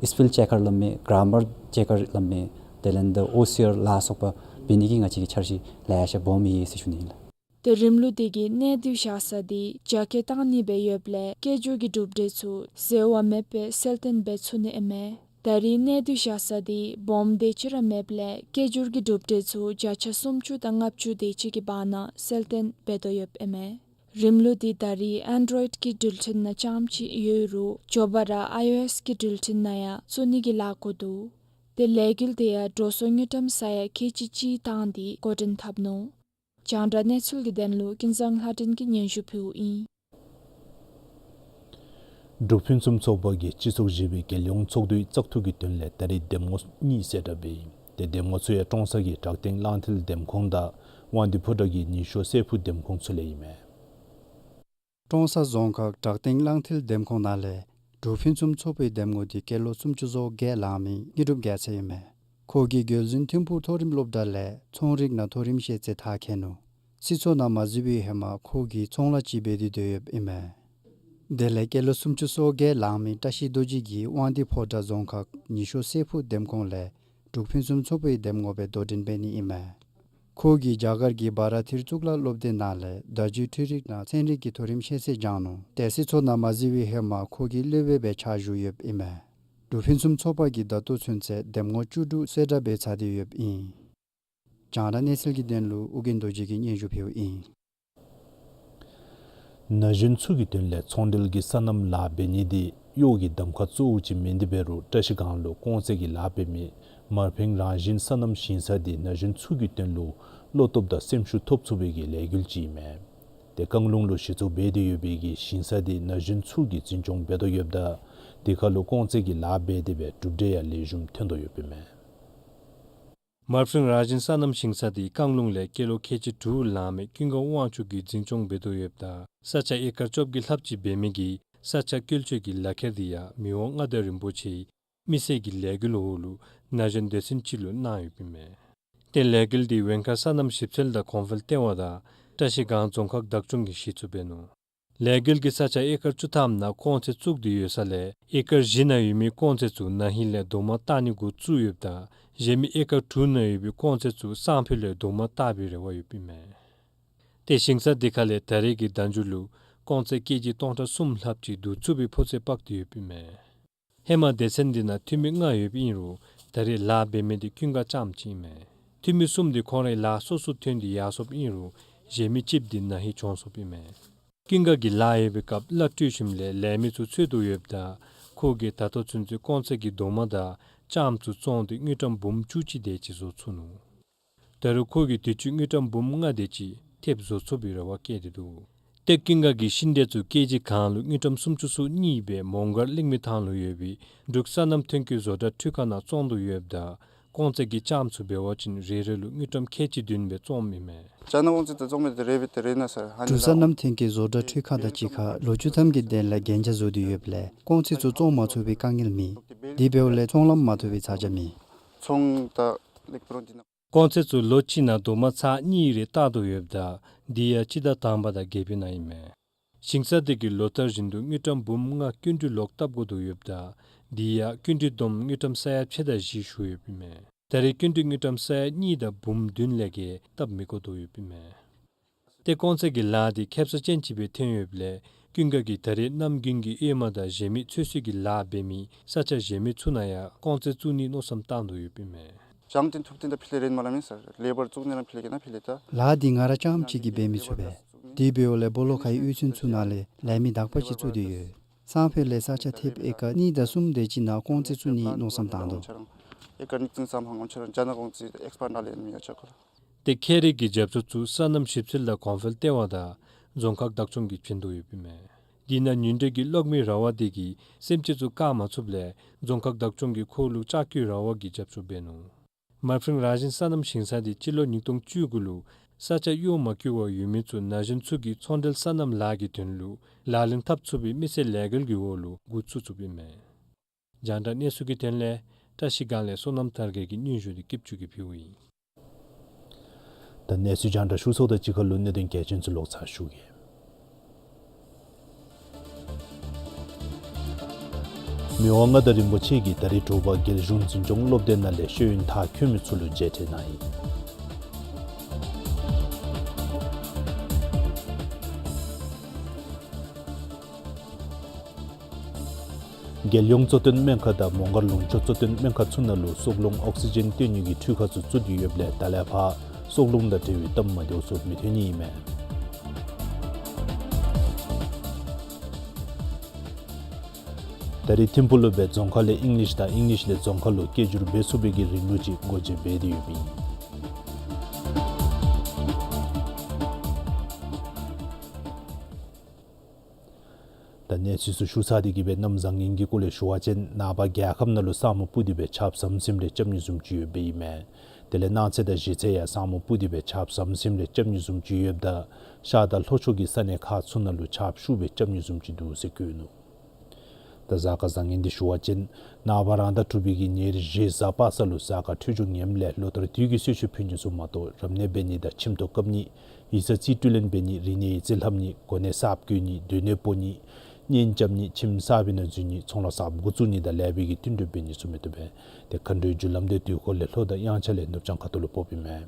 སི་པེལ་ཅེཀ་ཀར་སླབ་མི་གར་མར་ཅེཀ་ཀར་སླབ་མི་དེ་ལས་ད་ཨོ་སི་ཨར་ལ་སོགས་པ་འབད་ནི་གི་ང་བཅས་ཀྱི་འཆར་གཞི་ལེ་ཤ་སྦོམ་ཡོད་ཟེར་ཞུ་ནི་ཨིན་ལགས། ཏེ་རིམ་ལུགས་དེ་གིས་གནས་སྡུད་བཞག་ས་དེ་རྒྱ་སྐྱེད་བཏང་ནི་སྦེ་ཡོདཔ་ལས་སྐད་སྒྱུར་གྱི་གྲུབ་འབྲས་ཚུ་འཛོལ་བ་མེདཔ་སྦེ་གསལ་སྟོན་འབད་ཚུགས་ནི་ཨིན་མས། ད་རེས་གནས་སྡུད་བཞག་ས་དེ་སྦོམ་དེ་ཅིག་ར་མེདཔ་ལས་སྐད་སྒྱུར་གྱི་གྲུབ་འབྲས་ཚུ་བརྒྱ་ཆ་སུམ་ཅུ་དང་ལྔ་བཅུ་དེ་ཅིག་གི་བར་ན་གསལ་སྟོན་འབད་དོ་ཡོདཔ་ཨིན་མས། རིམ་ལུགས་དེ་ད་རེས་ཨེན་ཌོ་རོའིཌ་ཀྱི་འགྲུལ་འཕྲིན་ནང་རྐྱངམ་ཅིག་ཡོད་རུང་མགྱོགས་པ་ར་ཨའི་ཨོ་ཨེསི་ཀྱི་འགྲུལ་འཕྲིན་ནང་ཡང་བཙུགས་ནི་གི་ལཱ་འགོ་འདུག། ཏེ་ལས་འགུལ་དེ་ཡང་འགྲོ་སོང་དངུལ་ཀྲམ་ས་ཡ་ཁལ་གཅིག་གཅིག་བཏང་སྟེ་འགོ་འདྲེན་འཐབ་ནུག། རྒྱང་བསྒྲགས་གནས་ཚུལ་གྱི་དོན་ལུ་ཀུན་བཟང་ལྷ་སྒྲོན་གྱིས་སྙན་ཞུ་ཕུལཝ་ཨིན། འབྲུག་ཕུན་སུམ་ཚོགས་པ་གིས་སྤྱི་ཚོགས་བཞི་པའི་རྒྱལ་ཡོངས་ཚོགས་འདུའི་བཙག་འཐུ་གི་དོན་ལས་ད་རེས་འདེམས་ངོ་གཉིས་གསལ་བསྒྲགས་འབད་ཡི། ཏེ་འདེམས་ངོ་ཚུ་ཡང་ཀྲོང་གསར་གྱི་བྲག་སྟེང་གླང་མཐིལ་འདེམས་ཁོངས་དང་དབང་འདུས་ཕོ་བྲང་གི་ཉི་ཤོ་སྲད་ཕུག་འདེམས་ཁོངས་ཚུ་ལས་ཨིན་མས། ཀྲོང་གསར་རྫོང་ཁག་བྲག་སྟེང་གླང་མཐིལ་འདེམས་ཁོངས་ནང་ལས་འབྲུག་ཕུན་སུམ་ཚོགས་པའི་འདེམས་ངོ་དེ་སྐྱེས་ལོ་སུམ་ཅུ་སོ་བརྒྱད་ལང་མི་དངོས་གྲུབ་རྒྱལ་མཚན་ཨིན་མས། ཁོ་གིས་རྒོལ་འཛིན་ཐིམ་ཕུག་མཐོ་རིམ་སློབ་གྲྭ་ལས་ཚོང་རིག་ནང་མཐོ་རིམ་ཤེས་ཚད་མཐར་འཁྱོལ་ནུག། སྲིད་ཚོགས་ནང་མ་འཛུལ་བའི་ཧེ་མ་ཁོ་གིས་ཚོང་ལཱ་ཅིག་འབད་དེ་སྡོད་ཡོདཔ་ཨིན་མས། དེ་ལས་སྐྱེས་ལོ་སུམ་ཅུ་སོ་བརྒྱད་ལང་མི་བཀྲ་ཤིས་རྡོ་རྗེ་གིས་དབང་འདུས་ཕོ་བྲང་རྫོང་ཁག་ཉི་ཤོ་སྲད་ཕུག་འདེམས་ཁོངས་ལས་འབྲུག་ཕུན་སུམ་ཚོགས་པའི་འདེམས་ངོ་སྦེ་དོ་འགྲན་འབད་ནི་ཨིན་མས། ཁོ་གིས་རྒྱ་གར་གྱི་བྷ་ར་ཐིར་གཙུག་ལག་སློབ་སྡེ་ནང་ལས་བརྡ་བརྒྱུད་འཕྲུལ་རིག་ནང་ཚན་རིག་གི་མཐོ་རིམ་ཤེས་ཚད་སྦྱངས་ནུག། ཏེ་སྲིད་ཚོགས་ནང་མ་འཛུལ་བའི་ཧེ་མ་ཁོ་གིས་སློབ་དཔོན་སྦེ་ཕྱག་ཞུ་ཡོདཔ་ཨིན་མས། འབྲུག་ཕུན་སུམ་ཚོགས་པ་གིས་ད་ལྟོ་ཚུན་ཚོད་འདེམས་ངོ་བཅུ་དྲུག་གསལ་བསྒྲགས་འབད་ཚར་ཏེ་ཡོདཔ་ཨིན། རྒྱང་བསྒྲགས་གནས་ཚུལ་གྱི་དོན་ལུ་ཨོ་རྒྱན་རྡོ་རྗེ་གིས་སྙན་ཞུ་ཕུལཝ་ཨིན། ན་གཞོན་ཚུ་གི་དོན་ལས་ཚོང་འབྲེལ་གྱི་སོ་ནམ་ལཱ་འབད་ནི་དེ་གཡོག་གི་གདམ་ཁ་གཙོ་བོ་ཅིག་མེན་ཏེ་འབད་རུང་བཀྲ་ཤིས་སྒང་ལུ་ཀོང་ཙེ་གི་ལཱ་འབད་མི་མར་འཕེང་རང་བཞིན་སོ་ནམ་ཞིང་ས་དེ་ན་གཞོན་ཚུ་གི་དོན་ལུ་བློ་སྟོབས་དང་སེམས་ཤུགས་ཐོབ་ཚུགས་པའི་གི་ལས་འགུལ་ཅིག་ཨིན་མས། ཏེ་བཀང་ལུང་ལུ་གཞི་བཙུགས་འབད་དེ་ཡོད་པའི་གི་ཞིང་ས་དེ་ན་གཞོན་ཚུ་གིས་འཛིན་སྐྱོང་འབད་དོ་ཡོདཔ་ད་དེ་ཁར་ལུ་ཀོང་ཙེ་གི་ལཱ་འབད་དེ་སྦེ་གྲུབ་འབྲས་ཡང་ལེགས་ཤོམ་ཐོན་དོ་ཡོདཔ་ཨིན་མས། མར་ཕྲེང་ར་བཞིན་སོ་ནམ་ཞིང་ས་དེ་བཀང་ལུང་ལས་སྐྱེས་ལོ་ཁལ་གཅིག་དྲུག་ལང་མི་ཀུན་དགའ་དབང་ཕྱུག་གིས་འཛིན་སྐྱོང་འབད་དོ་ཡོདཔ་ད་ས་ཆ་ཨེ་ཀར་བཅོ་བརྒྱད་ལྷགཔ་ཅིག་འབད་མི་གིས་ས་ཆ་བཀོལ་སྤྱོད་ཀྱི་ལག་ཁྱེར་དེ་ཡང་མི་དབང་མངའ་བདག་རིན་པོ་ཆེའི་མི་སེར་གྱི་ལས་འགུལ་འོག་ལུ་ན་གཞོན་སྡེ་ཚན་ཅིག་ལུ་གནང་ཡོདཔ་ཨིན་མས། ཏེ་ལས་འགུལ་དེ་བན་དཀར་སོ་ནམ་ཞིབ་འཚོལ་དང་གོང་འཕེལ་ལྟེ་བ་དང་བཀྲ་ཤིས་སྒང་རྫོང་ཁག་བདག་སྐྱོང་གིས་གཞི་བཙུགས་འབད་ནུག། ལས་འགུལ་གྱིས་ས་ཆ་ཨེ་ཀར་བཅུ་ཐམ་ནང་ཀོང་ཚད་བཙུགས་ཏེ་ཡོད་ས་ལས་ཨེ་ཀར་བཞི་ནང་ཡོད་མི་ཀོང་ཚད་ཚུ་ན་ཧིང་ལས་རྡོག་མ་བཏགས་ནི་འགོ་བཙུགས་ཡོདཔ་ད་གཞན་མི་ཨེ་ཀར་དྲུག་ནང་ཡོད་པའི་ཀོང་ཚད་ཚུ་སང་ཕོད་ལས་རྡོག་མ་བཏགས་པའི་རེ་བ་ཡོདཔ་ཨིན་མས། ཏེ་ཞིང་ས་དེ་ཁ་ལས་ད་རེས་ཀྱི་ཟླ་མཇུག་ལུ་ཀོང་ཚད་ཀེ་ཇི་སྟོང་ཕྲག་གསུམ་ལྷགཔ་ཅིག་བསྡུ་ཚུགས་པའི་ཕོ་ཚོད་དཔག་སྟེ་ཡོདཔ་ཨིན་མས། ཧེ་མ་སྡེ་ཚན་འདི་ནང་འཐུས་མི་ལྔ་ཡོདཔ་ཨིན་རུང་ད་རེས་ལཱ་འབད་མི་དེ་ཀུན་དགའ་རྐྱངམ་ཅིག་ཨིན་མས། འཐུས་མི་གསུམ་དེ་ཁོང་རའི་ལཱ་སོ་སོ་ཐོན་ཏེ་ཡར་སོཔ་ཨིན་རུང་གཞན་མི་གཅིགཔོ་དེ་ན་ཧིང་གྱོང་སོཔ་ཨིན་མས། ཀུན་དགའ་གིས་ལཱ་ཡོད་པའི་སྐབས་གླ་སྤྲོད་ཞིནམ་ལས་ལས་མི་ཚུ་འཚོལ་དོ་ཡོདཔ་ད་ཁོ་གིས་ད་ལྟོ་ཚུན་ཚོད་ཀོང་ཚད་ཀྱི་རྡོག་མ་དང་ལྕངམ་ཚུ་བཙོངས་ཏེ་དངུལ་ཀྲམ་འབུམ་བཅུ་གཅིག་དེ་ཅིག་བཟོ་ཚུགས་ནུག། ད་རུང་ཁོ་གིས་དུས་ཅི་དངུལ་ཀྲམ་འབུམ་ལྔ་དེ་ཅིག་ཐེབས་བཟོ་ཚུགས་པའི་རེ་བ་བསྐྱེད་དེ་འདུག། ཏེ་ཀུན་དགའ་གིས་ཤིང་འབྲས་ཚུ་ཀེ་ཇི་གང་ལུ་དངུལ་ཀྲམ་སུམ་ཅུ་སོ་གཉིས་སྦེ་མོང་སྒར་གླིང་མི་ཐང་ལུ་ཡོད་པའི་འབྲུག་སོ་ནམ་ཐོན་སྐྱེད་བཟོ་གྲྭ་འཕྲུལ་ཁང་ནང་བཙོང་དོ་ཡོདཔ་ད་ཀོང་ཚད་ཀྱི་ལྕངམ་ཚུ་འབད་བ་ཅིན་རེ་རེ་ལུ་དངུལ་ཀྲམ་ཁལ་གཅིག་བདུན་སྦེ་བཙོངམ་ཨིན་མས། ཅ་ན་ཀོང་ཚད་དེ་བཙོང་མི་དེ་རེ་སྦེ་དེ་རེ་ན་སར་ཧ་ནི་འབྲུག་སོ་ནམ་ཐོན་སྐྱེད་བཟོ་གྲྭ་འཕྲུལ་ཁང་དང་གཅིག་ཁར་ལོ་བཅུ་ཐམ་གྱི་དོན་ལས་གན་རྒྱ་བཟོ་སྟེ་ཡོདཔ་ལས་ཀོང་ཚད་ཚུ་བཙོང་མ་ཚུགས་པའི་དཀའ་ངལ་མེད། དེ་འབདཝ་ལས་ཚོང་ལམ་མ་ཐོབ་པའི་ཚ་གྱང་མེད། ཚོང་ད་ལེགས་པོ་རང་འདི་ན། ཀོང་ཚད་ཚུ་ལོ་གཅིག་ནང་རྡོག་མ་ཚར་གཉིས་རེ་བཏགས་དོ་ཡོདཔ་ད་དེ་ཡང་སྤྱི་ཟླ་དང་པ་དང་བརྒྱད་པའི་ནང་ཨིན་མས། ཞིང་ས་དེ་གིས་ལོ་ལྟར་བཞིན་དུ་དངུལ་ཀྲམ་འབུམ་ལྔ་སྐྱིན་འགྲུལ་ལོག་བཏབ་དགོ་དོ་ཡོདཔ་ད་དེ་ཡང་སྐྱིན་འགྲུལ་བསྡོམས་དངུལ་ཀྲམ་ས་ཡ་ཕྱེད་དང་བཞི་ཞུ་ཡོདཔ་ཨིན་མས། ད་རེས་སྐྱིན་འགྲུལ་དངུལ་ཀྲམ་ས་ཡ་གཉིས་དང་འབུམ་བདུན་ལས་བརྒལ་བཏབ་མི་དགོ་དོ་ཡོདཔ་ཨིན་མས། ཏེ་ཀོང་ཚད་ཀྱི་ལཱ་དེ་ཁེབ་ས་ཅན་ཅིག་སྦེ་ཐོན་ཡོདཔ་ལས་ཀུན་དགའ་གིས་ད་རེས་གནམ་དགུན་གྱི་གཡོན་མ་དང་གཞན་མི་ཚོད་བསྲེ་གི་ལཱ་འབད་མི་ས་ཆ་གཞན་མི་ཚུ་ནང་ཡང་ཀོང་ཚད་བཙུགས་ནིའི་མནོ་བསམ་བཏང་དོ་ཡོདཔ་ཨིན་མས། ཞང་ཏེན་ཐུབ་ཏེན་ད་ཕི་ལེ་རེན་མ་ལ་མེན་སར་ལེ་བར་བཙུགས་ནི་ར་ཕི་ལེ་གི་ན་ཕི་ལེ་ད། ལཱ་འདི་ང་ར་རྐྱངམ་གཅིག་གིས་འབད་མི་ཚུགས་པས། དེ་འབདཝ་ལས་སྦོ་ལོགས་ཁའི་གཡུས་ཚན་ཚུ་ནང་ལས་ལས་མི་དག་པ་ཅིག་བཙུགས་ཏེ་ཡོད། སང་ཕོད་ལས་ས་ཆ་ཐེབས་ཨེ་ཀར་གཉིས་དང་གསུམ་དེ་ཅིག་ནང་ཀོང་ཚད་བཙུགས་ནིའི་མནོ་བསམ་བཏང་དོ། ཨེ་ཀར་གཉིས་ཙམ་ཙམ་ཧང་ང་ཆ་རང་ཅ་ན་ཀོང་ཚད་ཨེགས་པཱན་ཌ་ལེན་མི་ཡ་ཆ་ཁོ་ར། ཏེ་ཁྱད་རིག་གི་རྒྱབ་སྐྱོར་ཚུ་སོ་ནམ་ཞིབ་འཚོལ་དང་གོང་འཕེལ་ལྟེ་བ་དང་རྫོང་ཁག་བདག་སྐྱོང་གིས་བྱིན་དོ་ཡོདཔ་ཨིན་མས། དེ་ནང་ཉིན་དྲོད་ཀྱི་གློག་མེའི་ར་བ་དེ་གིས་སེམས་ཅན་ཚུ་བཀག་མ་ཚུགསཔ་ལས་རྫོང་ཁག་བདག་སྐྱོང་གིས་ཁོ་ལུ་ལྕགས་ཀྱི་ར་བ་གི་རྒྱབ་སྐྱོར་འབད་ནུག། མར་ཕྲེང་ར་བཞིན་སོ་ནམ་ཞིང་ས་དེ་སྤྱི་ལོ་ཉིས་སྟོང་བཅུ་དགུ་ལུ་ས་ཆ་གཡོག་མ་བཀོལ་བར་ཡོད་མི་ཚུ་ན་གཞོན་ཚུ་གིས་ཚོང་འབྲེལ་སོ་ནམ་ལཱ་གི་དོན་ལུ་ལག་ལེན་འཐབ་ཚུགས་པའི་མི་སེར་ལས་འགུལ་གྱི་འོག་ལུ་འགོ་བཙུགས་ཚུགསཔ་ཨིན་མས། རྒྱང་བསྒྲགས་གནས་ཚུལ་གྱི་དོན་ལས་བཀྲ་ཤིས་སྒང་ལས་བསོད་ནམས་དར་རྒྱས་ཀྱི་སྙན་ཞུ་དེ་སྐྱིད་ཆུ་གིས་ཕུལཝ་ཨིན། ད་གནས་ཚུལ་རྒྱང་བསྒྲགས་ཞུ་ཚརཝ་དང་གཅིག་ཁར་ལུ་གནད་དོན་གལ་ཆེན་ཚུ་ལོག་ཚར་ཞུ་གེ། མི་དབང་མངའ་བདག་རིན་པོ་ཆེ་གིས་ད་རིས་དྲོ་པ་རྒྱལ་གཞུང་འཛིན་སྐྱོང་སློབ་སྡེ་ནང་ལས་ཤེས་ཡོན་མཐར་འཁྱོལ་མི་ཚུ་ལུ་མཇལ་འཕྲད་གནང་ཡི། རྒྱལ་ཡོངས་གཙོ་བསྟེན་སྨན་ཁང་དང་མོང་སྒར་ལུང་ཕྱོགས་གཙོ་བསྟེན་སྨན་ཁང་ཚུ་ནང་ལུ་སྲོག་རླུང་ཨོག་སི་ཇེན་བཏོན་ནི་གི་འཕྲུལ་ཁང་ཚུ་བཙུགས་ཏེ་ཡོདཔ་ལས་ད་ལས་ཕར་སྲོག་རླུང་དང་འབྲེལ་བའི་གཏམ་མ་བདེཝ་ཚུ་མི་ཐོན་ནི་ཨིན་མས། ད་རེས་ཐིམ་ཕུག་ལུ་སྦེ་རྫོང་ཁ་ལས་ཨིང་ལིཤ་དང་ཨིང་ལིཤ་ལས་རྫོང་ཁ་ལུ་སྐད་སྒྱུར་འབད་ཚུགས་པའི་གི་རིམ་ལུགས་ཅིག་སྒོ་འབྱེད་འབད་དེ་ཡོདཔ་ཨིན། ད་གནས་ཚུལ་ཚུ་ཞུ་ཚར་ཏེ་གིས་སྦེ་གནམ་བཟང་ངན་གྱི་སྐོར་ལས་ཞུ་བ་ཅིན་ནངས་པ་རྒྱལ་ཁབ་ནང་ལུ་ས་སྨུག་སྤུབས་ཏེ་སྦེ་ཆརཔ་ཟམ་ཟིམ་རེ་རྐྱབ་ནི་བཟུམ་ཅིག་ཡོདཔ་ཨིན་མས། དེ་ལས་གནངས་ཚེ་དང་གཞེས་ཚེ་ཡང་ས་སྨུག་སྤུབས་ཏེ་སྦེ་ཆརཔ་ཟམ་ཟིམ་རེ་རྐྱབ་ནི་བཟུམ་ཅིག་ཡོདཔ་ད་ཤར་དང་ལྷོ་ཕྱོགས་ཀྱི་ས་གནས་ཁག་ཚུ་ནང་ལུ་ཆརཔ་ཤུགས་སྦེ་རྐྱབ་ནི་བཟུམ་ཅིག་འདུག་ཟེར་བཀོད་ནུག། ད་གཟའ་སྐར་བཟང་ངན་འདི་ཞུ་བ་ཅིན་ནངས་པ་རང་ཟླ་དྲུག་པའི་གི་ཉེར་བཞི་གཟའ་པ་སངས་ལུ་གཟའ་སྐར་འཕྲོད་སྦྱོར་ངནམ་ལས་ལོ་ལྟར་དུས་ཀྱི་གསོལ་མཆོད་ཕུལ་ནི་ཚུ་མ་གཏོགས་རབ་གནས་འབད་ནི་དང་ཁྱིམ་ཐོག་བཀབ་ནི་ཡིག་ཚང་རྩིས་སྤྲོད་ལེན་འབད་ནི་རིག་གནས་ཡིག་རྩིས་ལྷབ་ནི་གོ་གནས་གསརཔ་བསྐོ་ནི་སྡོད་གནས་སྤོ་ནི་གཉེན་རྐྱབ་ནི་ཁྱིམ་གསར་པའི་ནང་འཛུལ་ནི་ཚོང་ལཱ་གསརཔ་འགོ་བཙུགས་ནི་དང་ལེགས་པའི་གི་བསྟུན་གྲོས་འབད་ནི་ཚུ་མི་བཏུབ་པས། དེ་མཁའ་འགྲོའི་རྒྱུ་ལམ་དེ་དུས་འཁོར་ལས་ལྷོ་དང་དབྱངས་འཆར་ལས་ནུབ་བྱང་ཁ་ཐུག་ལུ་ཕོགཔ་ཨིན་མས།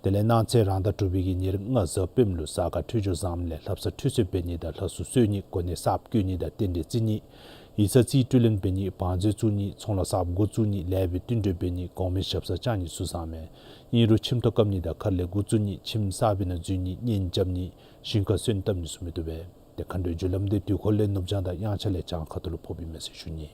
དེ་ལས་གནངས་ཚེ་རང་ཟླ་དྲུག་པའི་གི་ཉེར་ལྔ་གཟའ་སྤེནམ་ལུ་གཟའ་སྐར་འཕྲོད་སྦྱོར་བཟངམ་ལས་ལྷ་བསངས་ཁྲུས་གསོལ་འབད་ནི་དང་ལྷ་གསོལ་གསོལ་ནི་གོ་གནས་གསརཔ་བསྐོ་ནི་དང་རྟེན་འབྲེལ་བརྩི་ནི་ཡིག་ཚང་རྩིས་སྤྲོད་ལེན་འབད་ནི་བང་མཛོད་བཙུགས་ནི་ཚོང་ལཱ་གསརཔ་འགོ་བཙུགས་ནི་ལེགས་པའི་བསྟུན་གྲོས་འབད་ནི་གོང་མའི་ཞབས་སར་བཅར་ནི་ཚུ་བཟང་མས། ཨིན་རུང་ཁྱིམ་ཐོག་བཀབ་ནི་དང་མཁར་ལས་འགོ་བཙུགས་ནི་ཁྱིམ་གསར་པའི་ནང་འཛུལ་ནི་གཉེན་རྐྱབ་ནི་ཞིང་ཁར་སོན་བཏབ་ནི་ཚུ་མི་བཏུབ་པས། དེ་མཁའ་འགྲོའི་རྒྱུ་ལམ་དེ་དུས་འཁོར་ལས་ནུབ་བྱང་དང་དབྱངས་འཆར་ལས་བྱང་ཁ་ཐུག་ལུ་ཕོགཔ་ཨིན་མས་ཟེར་ཞུ་ནི།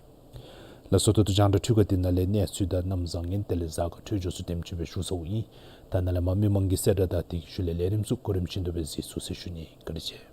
ལགས་སོ། ད་ལྟོ་རྒྱང་བསྒྲགས་འཕྲུལ་ཁང་འདི་ནང་ལས་གནས་ཚུལ་དང་གནམ་བཟང་ངན་དེ་ལས་གཟའ་སྐར་འཕྲོད་སྦྱོར་ཚུ་དེམ་ཅིག་སྦེ་ཞུ་ཚརཝ་ཨིན། ད་ནཱ་ལས་མར་མི་མང་གི་གསལ་བསྒྲགས་དང་དེ་གི་ཤུལ་ལས་ལས་རིམ་ཚུ་གོ་རིམ་བཞིན་དུ་སྦེ་གཟིགས་ཚུགས་ཟེར་ཞུ་ནི། བཀའ་དྲིན་ཆེ།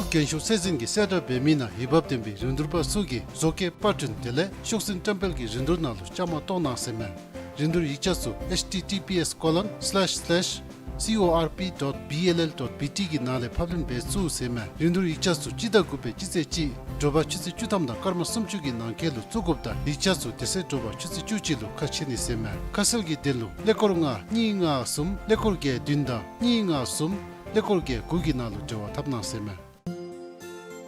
འགན་ཤུགས་ཚད་འཛིན་གྱིས་གསལ་བསྒྲགས་འབད་མི་ནང་འོས་འབབ་ལྡན་པའི་རིན་བསྡུར་པ་ཚུ་གིས་བཟོ་བཀོད་པར་སྐྲུན་དེ་ལས་ཤོག་འཛིན་བཀྲམ་སྤེལ་གྱི་རིན་བསྡུར་ནང་ལུ་བཅའ་མར་གཏོགས་གནང་ཟེར་མས། རིན་བསྡུར་ཡིག་ཆ་ཚུ་H T T P S colon slash slash C O R P dot B L L dot B T གི་ནང་ལས་ཕབ་ལེན་འབད་ཚུགས་ཟེར་མས། རིན་བསྡུར་ཡིག་ཆ་ཚུ་སྤྱི་ཟླ་དགུ་པའི་སྤྱི་ཚེས་གཅིག་དྲོ་པ་ཆུ་ཚོད་བཅུ་ཐམ་དང་སྐར་མ་སུམ་ཅུ་གི་ནང་འཁོད་ལུ་བཙུགས་དགོཔ་དང་ཡིག་ཆ་ཚུ་དེ་ཚེ་དྲོ་པ་ཆུ་ཚོད་བཅུ་གཅིག་ལུ་ཁ་ཕྱེ་ནི་ཟེར་མས། ཁ་གསལ་གྱི་དོན་ལུ་ཀླད་ཀོར་ལྔ་གཉིས་ལྔ་གསུམ་ཀླད་ཀོར་བརྒྱད་བདུན་དང་གཉིས་ལྔ་གསུམ་ཀླད་ཀོར་བརྒྱད་དགུ་གི་ནང་ལུ་འབྲེལ་བ་འཐབ་གནང་ཟེར་མས།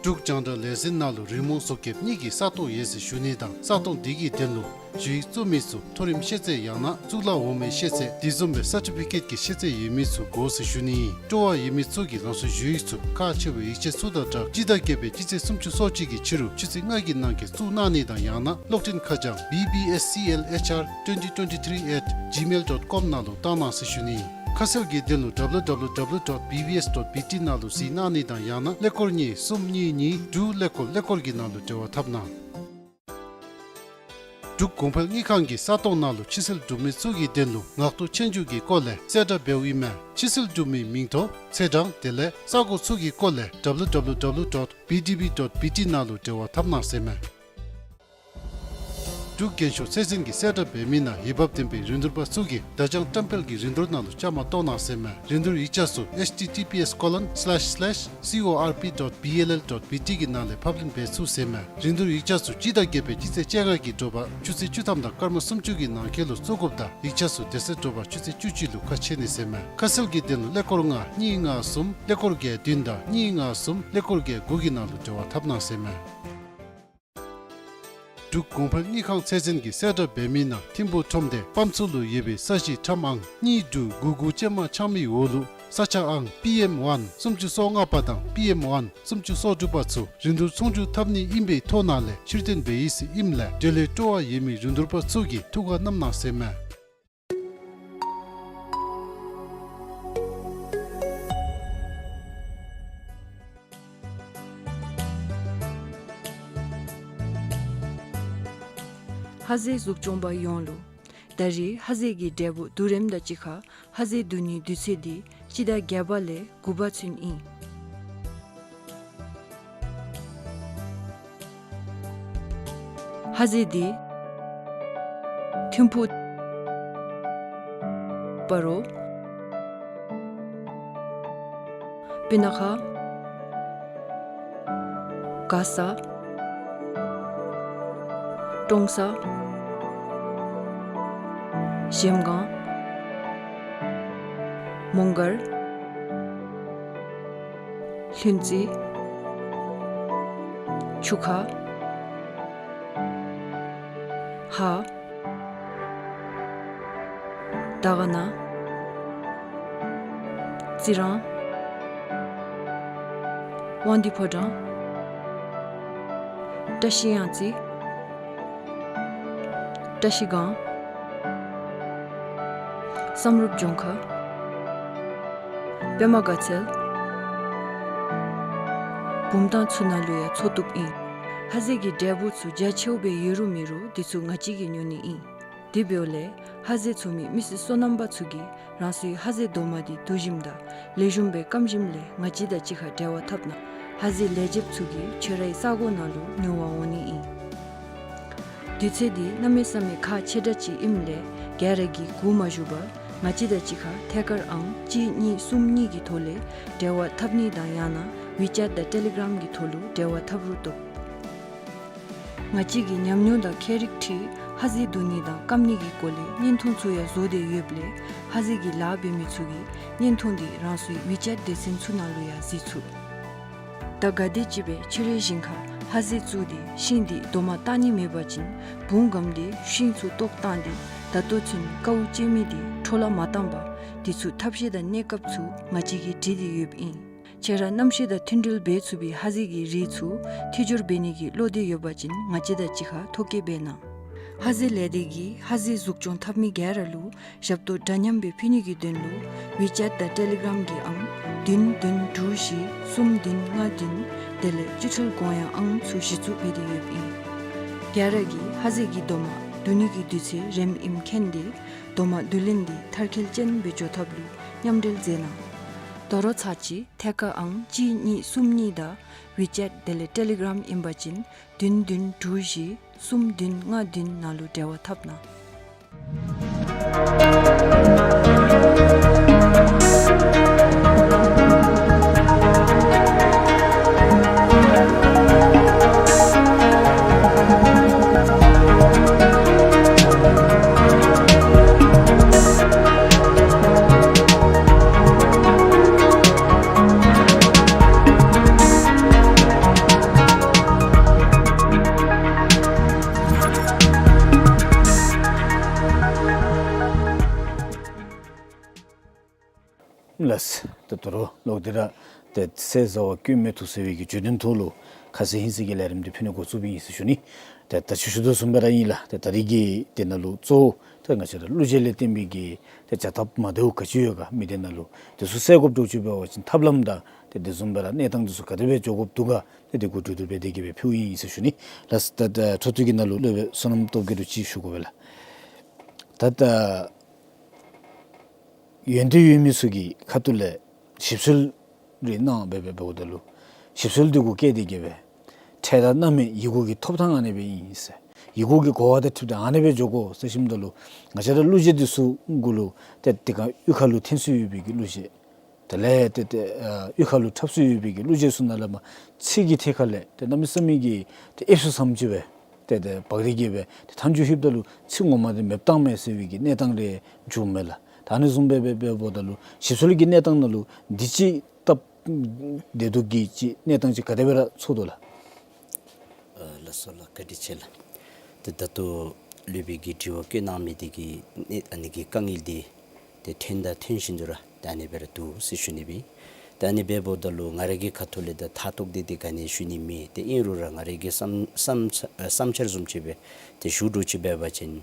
འབྲུག་རྒྱང་བསྒྲགས་ལས་འཛིན་ནང་ལུ་རི་མོ་བཟོ་བཀོདཔ་གཉིས་ཀྱི་ས་སྟོང་ཡོད་ཟེར་ཞུ་ནི་དང་ས་སྟོང་དེ་གི་དོན་ལུ་ཞུ་ཡིག་བཙུགས་མི་ཚུ་མཐོ་རིམ་ཤེས་ཚད་ཡང་ན་གཙུག་ལག་འོག་མའི་ཤེས་ཚད་དེ་བཟུམ་སྦེ་སར་ཊི་ཕི་ཀེཊ་ཀྱི་ཤེས་ཚད་ཡོད་མི་ཚུ་དགོ་ཟེར་ཞུ་ནི་ཨིན། སྤྲོ་བ་ཡོད་མི་ཚུ་གིས་རང་སོའི་ཞུ་ཡིག་ཚུ་ཁག་ཆེ་བའི་ཡིག་ཆ་ཚུ་དང་སྦྲགས་སྤྱི་ཟླ་བརྒྱད་པའི་སྤྱི་ཚེས་སུམ་ཅུ་སོ་གཅིག་གི་ཕྱི་རུ་ཆུ་ཚོད་ལྔ་གི་ནང་འཁོད་བཙུགས་གནང་ནི་དང་ཡང་ན་གློག་འཕྲིན་ཁ་བྱང་B B S C L H R twenty twenty-three at gmail dot com ནང་ལུ་བཏང་གནང་ཟེར་ཞུ་ནི་ཨིན། ཁ་གསལ་གྱི་དོན་ལུ W W W dot B B S dot B T ནང་ལུ་གཟིགས་གནང་ནི་དང་ཡང་ན་ཀླད་ཀོར་གཉིས་གསུམ་གཉིས་གཉིས་དྲུག་ཀླད་ཀོར་ཀླད་ཀོར་གྱི་ནང་ལུ་འབྲེལ་བ་འཐབ་གནང་། འབྲུག་གོང་འཕེལ་དངུལ་ཁང་གི་ས་སྟོང་ནང་ལུ་ཕྱི་སེལ་གྲུབ་མི་ཚུ་གི་དོན་ལུ་ངག་ཐོག་ཆོས་རྒྱུགས་ཀྱི་སྐོར་ལས་གསལ་བསྒྲགས་འབདཝ་ཨིན་མས། ཕྱི་སེལ་གྲུབ་མིའི་མིང་ཐོ་ཚེས་གྲངས་དེ་ལས་ས་གོ་ཚུ་གི་སྐོར་ལས་W W W dot B D B dot B T ནང་ལུ་འབྲེལ་བ་འཐབ་གནང་ཟེར་མས། འབྲུག་རྒྱན་ཤོག་ཚད་འཛིན་གྱིས་གསལ་བསྒྲགས་འབད་མི་ནང་འོས་འབབ་ལྡན་པའི་རིན་བསྡུར་པ་ཚུ་གིས་བརྡ་བྱང་བཀྲམ་སྤེལ་གྱི་རིན་བསྡུར་ནང་ལུ་བཅའ་མར་གཏོགས་གནང་ཟེར་མས། རིན་བསྡུར་ཡིག་ཆ་ཚུ H T T P S colon slash slash C O R P dot B L L dot B T གི་ནང་ལས་ཕབ་ལེན་འབད་ཚུགས་ཟེར་མས། རིན་བསྡུར་ཡིག་ཆ་ཚུ་སྤྱི་ཟླ་བརྒྱད་པའི་སྤྱི་ཚེས་བཅོ་ལྔ་གི་དྲོ་པ་ཆུ་ཚོད་བཅུ་ཐམ་དང་སྐར་མ་སུམ་ཅུ་གི་ནང་འཁོད་ལུ་བཙུགས་དགོཔ་དང་ཡིག་ཆ་ཚུ་དེ་ཚེ་དྲོ་པ་ཆུ་ཚོད་བཅུ་གཅིག་ལུ་ཁ་ཕྱེ་ནི་ཟེར་མས། ཁ་གསལ་གྱི་དོན་ལུ་ཀླད་ཀོར་ལྔ་གཉིས་ལྔ་གསུམ་ཀླད་ཀོར་བརྒྱད་བདུན་དང་གཉིས་ལྔ་གསུམ་ཀླད་ཀོར་བརྒྱད་དགུ་གི་ནང་ལུ་འབྲེལ་བ་འཐབ་གནང་ཟེར་མས། འབྲུག་གོང་འཕེལ་དངུལ་ཁང་ཚད་འཛིན་གྱིས་གསལ་བསྒྲགས་འབད་མི་ནང་ཐིམ་ཕུག་ཁྲོམ་སྡེ་པམ་ཚུ་ལུ་ཡོད་པའི་ས་གཞི་ཁྲམ་ཨང་གཉིས་དྲུག་དགུ་དགུ་ཅན་མ་ཆག་མི་འོག་ལུ་ས་ཆ་ཨང་P M one སུམ་ཅུ་སོ་ལྔ་པ་དང་P M one སུམ་ཅུ་སོ་དྲུག་པ་ཚུ་རིན་བསྡུར་ཚོང་བསྒྱུར་འཐབ་ནི་ཨིན་པའི་ཐོ་ནང་ལས་ཕྱིར་འཐེན་འབད་ཡི་ཟེར་ཨིནམ་ལས་འབྲེལ་ཡོད་སྤྲོ་བ་ཡོད་མི་རིན་བསྡུར་པ་ཚུ་གིས་ཐུགས་ཁར་བསྣམ་གནང་ཟེར་མས། ཧ་ཟེ་གཟུགས་སྐྱོང་པ་ཡོངས་ལུ། ད་རེས་ཧ་ཟེ་གི་འབྲས་བུ་བསྡུ་རནམ་དང་གཅིག་ཁར་ཧ་ཟེ་བསྡུ་ནིའི་དུས་ཚོད་འདི་སྤྱི་ཟླ་བརྒྱད་པ་ལས་དགུ་པ་ཚུན་ཨིན། ཧ་ཟེ་འདི་ཐིམ་ཕུག་སྤ་རོ་སྤུ་ན་ཁ་མགར་ས་ཀྲོང་གསར་གཞལམ་སྒང་མོང་སྒར་ལྷུན་རྩེ་ཆུ་ཁ་ཧཱ་དར་དཀར་ན་རྩི་རང་དབང་འདུས་ཕོ་བྲང་བཀྲ་ཤིས་གཡང་རྩེ་བཀྲ་ཤིས་སྒང་བསམ་གྲུབ་ལྗོངས་མཁར་པདྨ་དགའ་ཚལ་བུམ་ཐང་ཚུ་ནང་ལུ་ཡང་འཚོ་བཏུབ་ཨིན། ཧ་ཟེ་གི་འབྲས་བུ་ཚུ་རྒྱ་ཆེཝ་སྦེ་ཡོད་རུང་མེད་རུང་འདི་ཚུ་ང་བཅས་ཀྱིས་ཉོ་ནི་ཨིན། དེ་འབདཝ་ལས་ཧ་ཟེ་འཚོ་མི་མི་སེར་སོ་ནམ་པ་ཚུ་གིས་རང་སོའི་ཧ་ཟེ་རྡོག་མ་འདི་བསྡུ་ཞིནམ་དང་ལེགས་ཤོམ་སྦེ་སྐམ་ཞིནམ་ལས་ང་བཅས་དང་གཅིག་ཁར་འབྲེལ་བ་འཐབ་གནང་། ཧ་ཟེ་ལེགས་ཆེཝ་ཚུ་གིས་ཁྱོད་རའི་ས་གོ་ནང་ལུ་ཉོ་བར་འོང་ནི་ཨིན། དུས་ཚོད་འདི་གནམ་མེད་ས་མེད་ཁག་ཆེ་དྲགས་ཅིག་ཨིནམ་ལས་ག་ར་གིས་སྒུག་མ་བཞུགས་པར་ང་བཅས་དང་གཅིག་ཁར་ཐད་ཀར་ཨང་གཅིག་གཉིས་གསུམ་གཉིས་ཀྱི་ཐོག་ལས་འབྲེལ་བ་འཐབ་ནི་དང་ཡང་ན་ཝི་ཅེཊ་དང་ཊེ་ལི་གྲམ་གྱི་ཐོག་ལུ་འབྲེལ་བ་འཐབ་རུང་བཏུབ། ང་བཅས་ཀྱིས་ཉམས་མྱོང་དང་ཁྱད་རིག་འཁྲིལ་ཧ་ཟེ་བསྡུ་ནི་དང་སྐམ་ནི་གི་སྐོར་ལས་བརྙན་ཐུང་ཚུ་ཡང་བཟོ་སྟེ་ཡོདཔ་ལས་ཧ་ཟེ་གི་ལཱ་འབད་མི་ཚུ་གིས་བརྙན་ཐུང་འདི་རང་སོའི་ཝི་ཅེཊ་སྡེ་ཚན་ཚུ་ནང་ལུ་ཡང་གཟིགས་ཚུགས། ད་ག་དེམ་ཅིག་སྦེ་ཁྱོད་རའི་ཞིང་ཁར་ཧ་ཟེ་བཙུགས་ཏེ་ཤིང་འདི་རྡོག་མ་བཏགས་ནི་མེད་པ་ཅིན་བུང་སྒམ་སྟེ་ཤིང་ཚུ་བཏོག་བཏང་སྟེ་ད་ལྟོ་ཚུན་དཀའཝ་སྤྱད་མི་འདི་འཕྲོ་བརླག་མ་བཏང་པར་འདི་ཚུ་ཐབས་ཤེས་དང་གནས་སྐབས་ཚུ་ང་བཅས་ཀྱིས་སྒྲིག་སྟེ་ཡོདཔ་ཨིན། ཁྱོད་ར་གནམ་གཤིས་དང་མཐུན་སྒྲིལ་འབད་ཚུགས་པའི་ཧ་ཟེ་གི་རིགས་ཚུ་མཐུད་སྦྱོར་འབད་ནི་གི་བློ་འདོད་ཡོད་པ་ཅིན་ང་བཅས་དང་གཅིག་ཁར་ཐོ་བཀོད་འབད་གནང་། ཧ་ཟེ་ལས་སྡེ་གིས་ཧ་ཟེ་གཟུགས་སྐྱོང་འཐབ་མི་ག་ར་ལུ་ཞབས་ཏོག་འདྲ་མཉམ་སྦེ་ཕུལ་ནི་གི་དོན་ལུ་ཝི་ཅེཊ་དང་ཊེ་ལི་གྲམ་གྱི་ཨང་བདུན་བདུན་དྲུག་བཞི་གསུམ་བདུན་ལྔ་བདུན་དེ་ལས་སྤྱི་འཐུས་གོང་ཡང་ཨང་ཚུ་གཞི་བཙུགས་འབད་དེ་ཡོདཔ་ཨིན། ག་ར་གིས་ཧ་ཟེ་གི་རྡོག་མ་བསྡུ་ནི་གི་དུས་ཚོད་རནམ་ཨིནམ་མཁྱེན་ཏེ་རྡོག་མ་བསྡུ་ལེན་འདི་མཐར་འཁྱོལ་ཅན་སྦེ་འགྱོ་ཐབས་ལུ་མཉམ་འབྲེལ་མཛད་གནང་། དོ་རུང་ཚར་གཅིག་ཐད་ཀར་ཨང་གཅིག་གཉིས་གསུམ་གཉིས་དང་ཝི་ཅེཊ་དེ་ལས་ཊེ་ལི་གྲམ་ཨིན་པ་ཅིན་བདུན་བདུན་དྲུག་བཞི་གསུམ་བདུན་ལྔ་བདུན་ནང་ལུ་འབྲེལ་བ་འཐབ་གནང་། ལགས། ད་དོ་རུང་ལོག་སྟེ་ར་ཏེ་ཟས་ཟ་བ་སྐྱོན་མེད་དོ་ཟེར་བའི་གི་བརྗོད་དོན་ཐོག་ལུ་ཁ་གསལ་ཧིང་སངས་ཀྱི་ལས་རིམ་འདི་ཕུལ་ནི་འགོ་བཙུགསཔ་ཨིན་ཟེར་ཞུ་ནི། ཏེ་ད་ཅི་ཞུ་དོ་བཟུམ་སྦེ་ར་ཨིན་ལགས། ཏེ་ད་རིས་ཀྱི་དེ་ནང་ལུ་གཙོ་བོ་ཏེ་ང་བཅས་ར་གླུ་གཞས་ལས་བརྟེན་པའི་གི་ཏེ་བྱ་ཐབས་མ་བདེཝ་ག་ཅི་ཡོད་ག་མི་སྡེ་ནང་ལུ་དེ་ཚུ་སེལ་དགོཔ་འདྲཝ་ཅིག་འབད་བ་ཅིན་ཐབས་ལམ་དང་ཏེ་དེ་བཟུམ་སྦེ་ར་གནས་སྟངས་དེ་ཚུ་ག་དེ་སྦེ་འགྱོ་དགོཔ་འདུག་ག་ཏེ་དེ་གུ་གྲོས་བསྡུར་འབད་དེ་གི་སྦེ་ཕུལཝ་ཨིན་ཟེར་ཞུ་ནི། ལགས། ད་ད་འཕྲོ་མཐུད་ཀྱི་ནང་ལུ་སློབ་དཔོན་བསོད་ནམས་སྟོབས་རྒྱས་ལུ་ཅིག་ཞུ་དགོ་པས་ལགས། ད་ད་ཡོན་ཏན་ཡོད་མི་ཚུ་གི་ཁ་ཐུག་ལས་ཞིབ་འཚོལ་རེ་གནང་སྦེ་སྦེ་འབདཝ་ད་ལུ་ཞིབ་འཚོལ་འདི་གུ་བཀལ་ཏེ་གི་སྦེ་ཕྲད་དང་རྣམ་དབྱེ་ཡི་གུ་གི་ཐོབ་ཐང་ཨ་ནི་སྦེ་ཨིན་ཟེར། ཡི་གུ་གི་གོ་བ་དང་འཁྲིལ་ཏེ་ཨ་ནི་སྦེ་འགྱོ་དགོ་ཟེར་ཞིནམ་ད་ལུ་ང་བཅས་ར་གླུ་གཞས་འདི་ཚུ་གུ་ལུ་ཏེ་དེ་སྒང་གཡུས་ཁ་ལུ་འཐེན་སྲོལ་ཡོད་པའི་གི་གླུ་གཞས། དེ་ལས་ཏེ་ཏེ་ཨ་གཡུས་ཁ་ལུ་འཁྲབ་སྲོལ་ཡོད་པའི་གི་གླུ་གཞས་ཚུ་ནང་ལས་མར་ཚིག་གི་ཐད་ཁ་ལས་ཏེ་གནམ་མེད་ས་མེད་ཀྱི་ཏེ་ཨེབ་སུ་ཙམ་ཅིག་སྦེ་ཏེ་ཏེ་འབག་སྟེ་གི་སྦེ་ཏེ་མཐའ་མཇུག་ལྷོདཔ་ད་ལུ་ཚིག་ངོ་མ་འདི་མེདཔ་བཏངམ་མས་ཟེར་བའི་གི་གནས་སྟངས་རེ་བྱུངམ་མས་ལགས། ད་ཨ་ནི་བཟུམ་སྦེ་སྦེ་འབདཝ་ད་ལུ་ཞིབ་འཚོལ་གྱི་གནས་སྟངས་ནང་ལུ་འདི་ཅིག་སྟབས་བདེ་སྡུག་གི་ཅིག་གནས་སྟངས་ཅིག་ག་དེ་སྦེ་ར་ཚོར་དོ་ལགས། ཨ་ལགས་སོ་ལགས། བཀའ་དྲིན་ཆེ་ལགས། ཏེ་ད་ལྟོ་སློབ་དཔོན་གྱིས་དྲི་བ་བཀོད་གནང་མི་འདི་གི་གནས་ཨ་ནི་གི་དཀའ་ངལ་འདི་ཏེ་ཐོན་དང་ཐོན་བཞིན་དུ་ར་ད་ཨ་ནི་སྦེ་ར་འདུག་ཟེར་ཞུ་ནི་སྦེ། ད་ཨ་ནི་སྦེ་འབདཝ་ད་ལུ་ང་རའི་གི་ཁ་ཐུག་ལས་ད་ཐག་ཐོག་འདི་ཏེ་ག་ནི་ཞུ་ནི་མེད། ཏེ་ཨིན་རུང་ར་ང་རའི་གི་བསམ་བསམ་ཨ་བསམ་འཆར་བཟུམ་ཅིག་སྦེ་ཏེ་ཞུ་འདྲཝ་ཅིག་འབད་བ་ཅིན་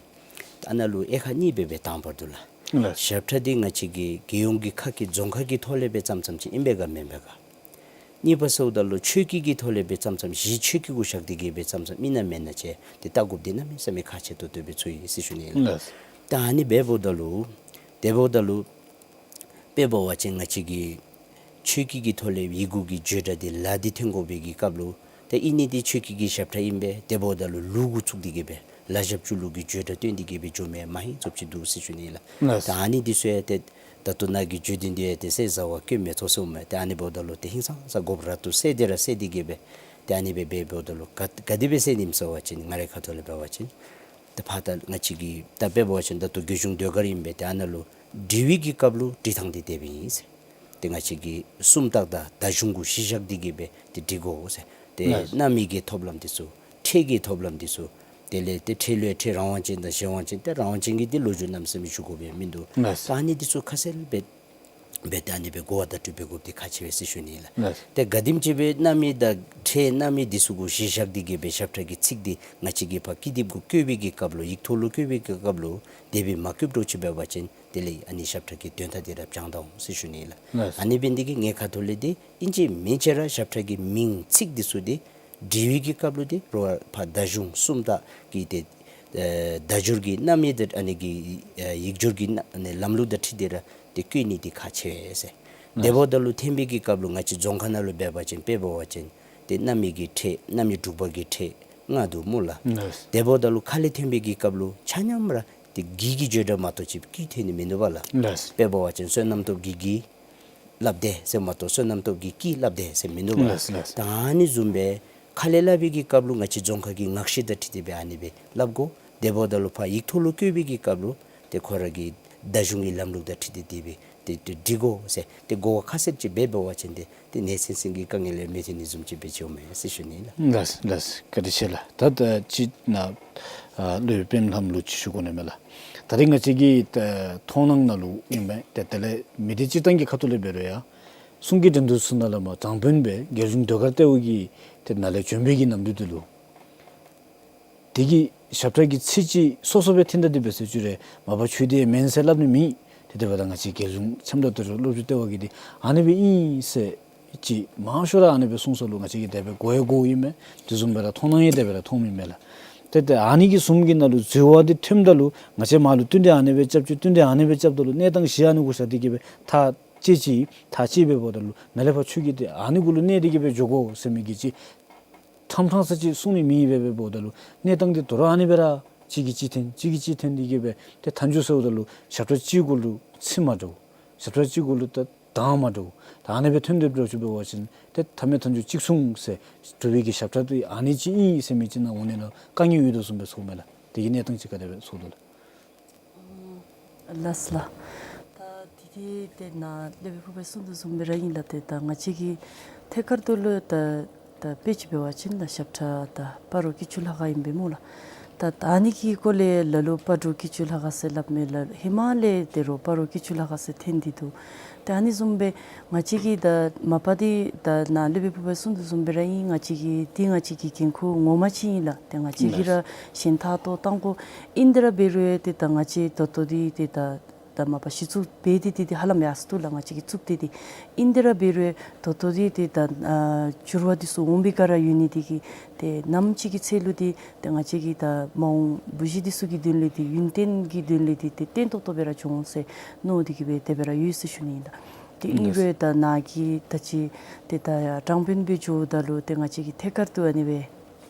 ད་ཨ་ནཱ་ལུ་དབྱེ་ཁག་གཉིས་སྦེ་སྦེ་བཏང་བར་འདུག་ལགས། ལགས། ཞབས་ཁྲ་འདི་ང་བཅས་ཀྱི་རྒྱལ་ཡོངས་ཀྱི་ཁག་གི་རྫོང་ཁག་གི་ཐོག་ལས་སྦེ་བརྩམས་བརྩམསམ་ཅིག་ཨིན་པས་ག་མེན་པས་ག། གཉིས་པ་ཟེརཝ་ད་ལུ་ཆོས་བརྒྱུད་ཀྱི་ཐོག་ལས་སྦེ་བརྩམས་བརྩམསམ་གཞི་ཆོས་བརྒྱུད་གུ་བཞག་སྟེ་གི་སྦེ་བརྩམས་བརྩམསམ་ཨིན་ན་མེན་ན་ཟེར་ཏེ་བལྟ་དགོཔ་འདི་གནམ་མེད་ས་མེད་ཁག་ཆེ་ཏོག་ཏོ་སྦེ་ཚོར་ཡི་ཟེར་ཞུ་ནི་ལགས། ལགས། ད་ཨ་ནི་སྦེ་འབདཝ་ད་ལུ་དེ་འབདཝ་ད་ལུ་དཔེ་འབད་བ་ཅིན་ང་བཅས་ཀྱི་ཆོས་བརྒྱུད་ཀྱི་ཐོག་ལས་ཡི་གུ་གི་བརྗོད་སྒྲ་འདི་ལ་འདི་ཐོན་དགོ་པའི་གི་སྐབས་ལུ་ཏེ་ཨིན་ནི་འདི་ཆོས་བརྒྱུད་ཀྱི་ཞབས་ཁྲ་ཨིན་པས། དེ་འབདཝ་ད་ལུ་ལུགས་གུ་བཙུགས་ཏེ་གི་སྦེ་ལ་ཞབས་ཀྱུ་ལུགས་ཀྱི་བརྗོད་སྒྲ་བཏོན་ཏེ་གི་སྦེ་འགྱོ་མི་མང་ཧིང་ཙམ་ཅིག་འདུག་ཟེར་ཞུ་ནི་ལགས། ལགས། ད་ཨ་ནི་འདི་ཚུ་ཡང་ཏེ་ད་ལྟོ་ནཱ་གི་བརྗོད་དོན་འདི་ཡང་ཏེ་ཟས་ཟ་བ་སྐྱོན་མེད་དོ་ཟེརཝ་མས། ཏེ་ཨ་ནི་འབདཝ་ད་ལུ་ཏེ་ཧིང་སངས་ས་དགོཔ་ར་ཏེ་ཟེར་ཏེ་ར་ཟེར་ཏེ་གི་སྦེ་ཏེ་ཨ་ནི་སྦེ་འབད་འབདཝ་ད་ལུ་ག་ག་དེ་སྦེ་ཟེར་ནི་སྨོ་ཟེར་བ་ཅིན་ང་རའི་ཁ་ཐུག་ལས་འབད་བ་ཅིན་ད་ཕར་ད་ང་བཅས་ཀྱི་ད་དཔེ་འབད་བ་ཅིན་ད་ལྟོ་རྒྱལ་གཞུང་ཟློས་གར་ཨིན་པས། ཏེ་ཨ་ནཱ་ལུ་འབྲི་བའི་གི་སྐབས་ལུ་འབྲི་ཐངས་འདི་དེ་སྦེ་ཨིན་ཟེར། ཏེ་ང་བཅས་ཀྱི་སུམ་རྟགས་དང་བརྡ་གཞུང་གུ་གཞི་བཞག་སྟེ་གི་སྦེ་ཏེ་འབྲི་དགོ་ཟེར། ཏེ་ལགས། རྣམ་དབྱེ་གི་ཐོབ་ལམ་འདི་ཚུ་ཕྲད་ཀྱི་ཐོབ་ལམ་འདི་ཚུ་དེ་ལས་ཏེ་ཕྲད་ལུ་ཡང་ཕྲད་རང་དབང་ཅན་དང་གཞན་དབང་ཅན། ཏེ་རང་དབང་ཅན་གྱི་འདི་ལོ་རྒྱུས་གནམ་མེད་ས་མེད་ཞུ་དགོཔ་ཡང་མིན་འདུག། ལགས། ད་ཨ་ནི་འདི་ཚུ་ཁ་གསལ་སྦེ་སྦེ་ཏེ་ཨ་ནི་སྦེ་གོ་བ་བརྡ་སྤྲོད་འབད་དགོཔ་འདི་ཁག་ཆེ་བས་ཟེར་ཞུ་ནི་ལགས། ལགས། ཏེ་ག་དེམ་ཅིག་སྦེ་རྣམ་དབྱེ་དང་ཕྲད་རྣམ་དབྱེ་འདི་ཚུ་གུ་གཞི་བཞག་སྟེ་གི་སྦེ་ཞབས་ཁྲ་གི་ཚིག་འདི་ང་བཅས་ཀྱིས་ཕར་ཀི་དེབ་གུ་བཀོད་པའི་གི་སྐབས་ལུ་ཡིག་ཐོག་ལུ་བཀོད་པའི་གི་སྐབས་ལུ་དེ་སྦེ་མ་བཀོདཔ་འདྲཝ་ཅིག་འབད་བ་ཅིན་དེ་ལས་ཨ་ནི་ཞབས་ཁྲ་གི་དོན་དག་འདི་ར་བྱང་ད་འོང་ཟེར་ཞུ་ནི་ལགས། ལགས། ཨ་ནི་འབད་ནི་འདི་གིས་ངེའི་ཁ་ཐུག་ལས་འདི་ཨིན་ཅི་མིན་ཅི་ར་ཞབས་ཁྲ་གི་མིང་ཚིག་འདི་ཚུ་འདི་འབྲི་བའི་གི་སྐབས་ལུ་འདི་རོགས་ཕར་བརྡ་གཞུང་སུམ་རྟགས་ཀྱི་ཏེ་ཨེ་བརྡ་སྦྱོར་གྱི་རྣམ་དབྱེ་དང་ཨ་ནི་གི་ཨེ་ཡིག་སྦྱོར་གྱི་རྣམ་ཨ་ནི་ལམ་ལུགས་དང་འཁྲིལ་ཏེ་ར་ཏེ་བཀོད་ནི་འདི་ཁག་ཆེ་བས་ཟེར། ལགས། དེ་འབདཝ་ད་ལུ་ཐོན་པའི་གི་སྐབས་ལུ་ང་བཅས་རྫོང་ཁ་ནང་ལུ་འབད་བ་ཅིན་དཔེ་འབད་བ་ཅིན་ཏེ་རྣམ་དབྱེ་གི་ཕྲད་རྣམ་དབྱེ་དྲུག་པ་གི་ཕྲད་ལྔ་འདུག་སྨོ་ལགས། ལགས། དེ་འབདཝ་ད་ལུ་ཁ་ལས་ཐོན་པའི་གི་སྐབས་ལུ་ཆ་མཉམ་ར་ཏེ་གི་གི་བརྗོད་སྒྲ་མ་གཏོགས་ཅིག་གི་ཐོན་ནི་མིན་འདུག་པ་ལགས། ལགས། དཔེ་འབད་བ་ཅིན་བསོད་ནམས་སྟོབས་ཀྱིས་གི་སླབ་དེས་ཟེར་མ་གཏོགས་བསོད་ནམས་སྟོབས་ཀྱིས་ཀྱིས་སླབ་དེས་ཟེར་མིན་འདུག་པ། ལགས་ལགས། ད་ཨ་ནི་བཟུམ་སྦེ་ཁ་ལས་སླབ་པའི་གི་སྐབས་ལུ་ང་བཅས་རྫོང་ཁ་གི་ངག་བཤད་དང་འཁྲིལ་ཏེ་སྦེ་ཨ་ནི་སྦེ་སླབ་དགོ། དེ་འབདཝ་ད་ལུ་ཕར་ཡིག་ཐོག་ལུ་བཀོད་པའི་གི་སྐབས་ལུ་ཏེ་ཁོ་ར་གི་བརྡ་གཞུང་གི་ལམ་ལུགས་དང་འཁྲིལ་ཏེ་དེ་སྦེ་ཏེ་ཏེ་འབྲི་དགོ་ཟེར་ཏེ་གོ་བ་ཁ་གསལ་ཅིག་སྦེ་འབད་བ་ཅིན་ཏེ་ཏེ་ནད་སེལ་སེལ་གྱི་དཀའ་ངལ་ཡང་མི་ཐོན་ནི་བཟུམ་ཅིག་སྦེ་འགྱོཝ་མས་ཟེར་ཞུ་ནི་ལགས། ལགས་ལགས། བཀའ་དྲིན་ཆེ་ལགས། ད་ད་ཅི་ནཱ་ཨ་སློབ་དཔོན་སྤེན་ལྷམ་ལུ་ཅིག་ཞུ་དགོ་ནི་མས་ལགས། ད་རེས་ང་བཅས་ཀྱི་ད་མཐོང་སྣང་ནང་ལུ་ཨིན་མས། ཏེ་དེ་ལས་མི་སྡེ་སྤྱིར་བཏང་གི་ཁ་ཐུག་ལས་འབད་རུང་ཡང་གསུང་གི་འགྲན་བསྡུར་ཚུ་ནང་ལས་མར་དྲང་དཔོན་སྦེ་རྒྱལ་གཞུང་ཟློས་གར་ལྟེ་བ་གི་ཏེ་ནང་ལས་བྱོན་པའི་གི་ནམ་དུས་འདི་ལུ་དེ་གི་ཞབས་ཁྲ་གི་ཚིག་ཅིག་སོ་སོ་སྦེ་འཐེན་ད་དེ་སྦེ་ཟེར་ཅི་རུང་མ་པ་ཁྱོད་དེ་མེན་ཟེར་སླབ་ནི་མེད། ཏེ་དེ་འབདཝ་ད་ང་བཅས་རྒྱལ་གཞུང་ཆམ་དྲག་ལྟོ་འགྲོས་སློབ་ཕྲུག་ལྟེ་བ་གིས་འདི་ཨ་ནི་སྦེ་ཨིན་ཟེར་ཅིག་མང་ཤོས་ར་ཨ་ནི་སྦེ་གསུངས་ས་ལུ་ང་བཅས་ཀྱིས་དེ་སྦེ་གོ་ཡང་གོཝ་ཨིན་མས། དེ་བཟུམ་སྦེ་ར་མཐོང་སྣང་ཡང་དེ་སྦེ་ར་མཐོངམ་ཨིན་མས་ལགས། ཏེ་ཏེ་ཨ་ནི་གི་བཟུམ་གྱི་ནང་ལུ་འཛོལ་བ་འདི་ཐོནམ་ད་ལུ་ང་བཅས་མར་ལུ་བསྟུན་ཏེ་ཨ་ནི་སྦེ་རྐྱབ་ཅི་བསྟུན་ཏེ་ཨ་ནི་སྦེ་རྐྱབ་ད་ལུ་གནས་སྟངས་གཞི་ཨ་ནི་གུ་བཞག་སྟེ་གི་སྦེ་ཐག་ ཅིག་ཅིག་ཐག་བཅད་འབདཝ་ད་ལུ་མི་ལས་ཕར་ཁྱོད་ཀྱིས་ཏེ་ཨ་ནི་གུ་ལུ་གནས་ཏེ་གི་སྦེ་འགྱོ་དགོ་ཟེར་མི་གི་ཅིག་ཕྲང་ཕྲང་ས་ཅིག་གསུང་ནི་མེད་པས། འབདཝ་ད་ལུ་གནས་སྟངས་འདི་དོ་རུང་ཨ་ནི་སྦེ་ར་གཅིག་གིས་གཅིག་འཐེན་གཅིག་གིས་གཅིག་འཐེན་ཏེ་གི་སྦེ་ཏེ་མཐའ་མཇུག་ཟེརཝ་ད་ལུ་ཞབས་ཁྲ་གཅིག་གུ་ལུ་ཚིག་མ་འདྲཝ། ཞབས་ཁྲ་གཅིག་གུ་ལུ་ད་གདངས་མ་འདྲཝ། ད་ཨ་ནི་སྦེ་ཐོན་ཏེ་འགྱོ་ཅི་འབད་བ་ཅིན་ཏེ་མཐའ་མེད་མཐའ་མཇུག་གཅིག་མཚུངས་ཟེར་སྒྲུབ་པའི་གི་ཞབས་ཁྲ་འདི་ཨ་ནི་ཅིག་ཨིན་ཟེར་མི་ཅིག་ནཱ་འོང་ནི་ལུ་དཀའ་ངལ་ཡོད་དོ་བཟུམ་སྦེ་ཚོརཝ་མས་ལགས། དེ་གི་གནས་སྟངས་ཅིག་ག་དེ་སྦེ་ཚོར་དོ་ལགས། ལགས་ལགས། ད་དེ་དེ་ཏེ་ནཱ་སློབ་དཔོན་ཕུར་པས་གསུངས་དོ་བཟུམ་སྦེ་ར་ཨིན་ལགས། ཏེ་ད་ང་བཅས་ཀྱི་ཐད་ཀར་དུ་ལུ་ད་ད་དཔེ་ཅིག་འབད་བ་ཅིན་ད་ཞབས་ཁྲ་ད་སྤ་རོ་སྐྱིད་ཆུ་ལྷ་ཁང་ཨིན་པས་སྨོ་ལགས། ད་ད་ཨ་ནི་གི་སྐོར་ལས་ལ་ལུ་སྤ་རོ་སྐྱིད་ཆུ་ལྷ་ཁང་ཟེར་སླབ་མས་ལགས། ཧེ་མ་ལས་དེ་རུང་སྤ་རོ་སྐྱིད་ཆུ་ལྷ་ཁང་ཟེར་འཐེན་ཏེ་འདུག། ཏེ་ཨ་ནི་བཟུམ་སྦེ་ང་བཅས་ཀྱིས་ད་མ་པ་འདི་ད་ནཱ་སློབ་དཔོན་ཕུར་པས་གསུངས་དོ་བཟུམ་སྦེ་ར་ཨིན། ང་བཅས་ཀྱི་འདི་ང་བཅས་ཀྱི་འགན་ཁུར་ངོ་མ་ཅིག་ཨིན་ལགས། ཏེ་ང་བཅས་ཀྱིས་ར་ཞེན་ཐག་ཏོ་བཏང་དགོ། ཨིན་དེ་ར་འབད་རུང་ཏེ་ད་ང་བཅས་ད་ལྟོ་འདི་ཏེ་ད་ད་མ་པ་གཞི་བཙུགས་འབད་དེ་ཏེ་ཏེ་ཧ་ལམ་ཡར་སོ་ནུག་ལགས། ང་བཅས་ཀྱིས་བཙུགས་ཏེ་ཏེ། ཨིན་དེ་ར་འབད་རུང་ད་ལྟོ་འདི་ཏེ་ད་ཨ་འགྱུར་བ་འདི་ཚུ་འོང་བའི་སྒང་ར་ཡོད་ནི་འདི་གིས་ཏེ་ནམ་ཅིག་གི་ཚེ་ལུ་འདི་ཏེ་ང་བཅས་ཀྱི་ད་མ་འོངས་བུ་གཞི་འདི་ཚུ་གི་དོན་ལས་འདི་ཡུན་བརྟན་གྱི་དོན་ལས་འདི་ཏེ་བརྟན་ཏོག་ཏོ་སྦེ་ར་འགྱོ་འོང་ཟེར་མནོ་སྟེ་གི་སྦེ་དེ་སྦེ་ར་ཡོད་ཟེར་ཞུ་ནི་ཨིན་ལགས། ཏེ་ཨིན་རུང་ད་ནཱ་གིས་ད་ཅི་ཏེ་ད་དྲང་དཔོན་སྦེ་འགྱོཝ་ད་ལུ་ཏེ་ང་བཅས་ཀྱིས་ཐད་ཀར་དུ་ཨ་ནི་སྦེ་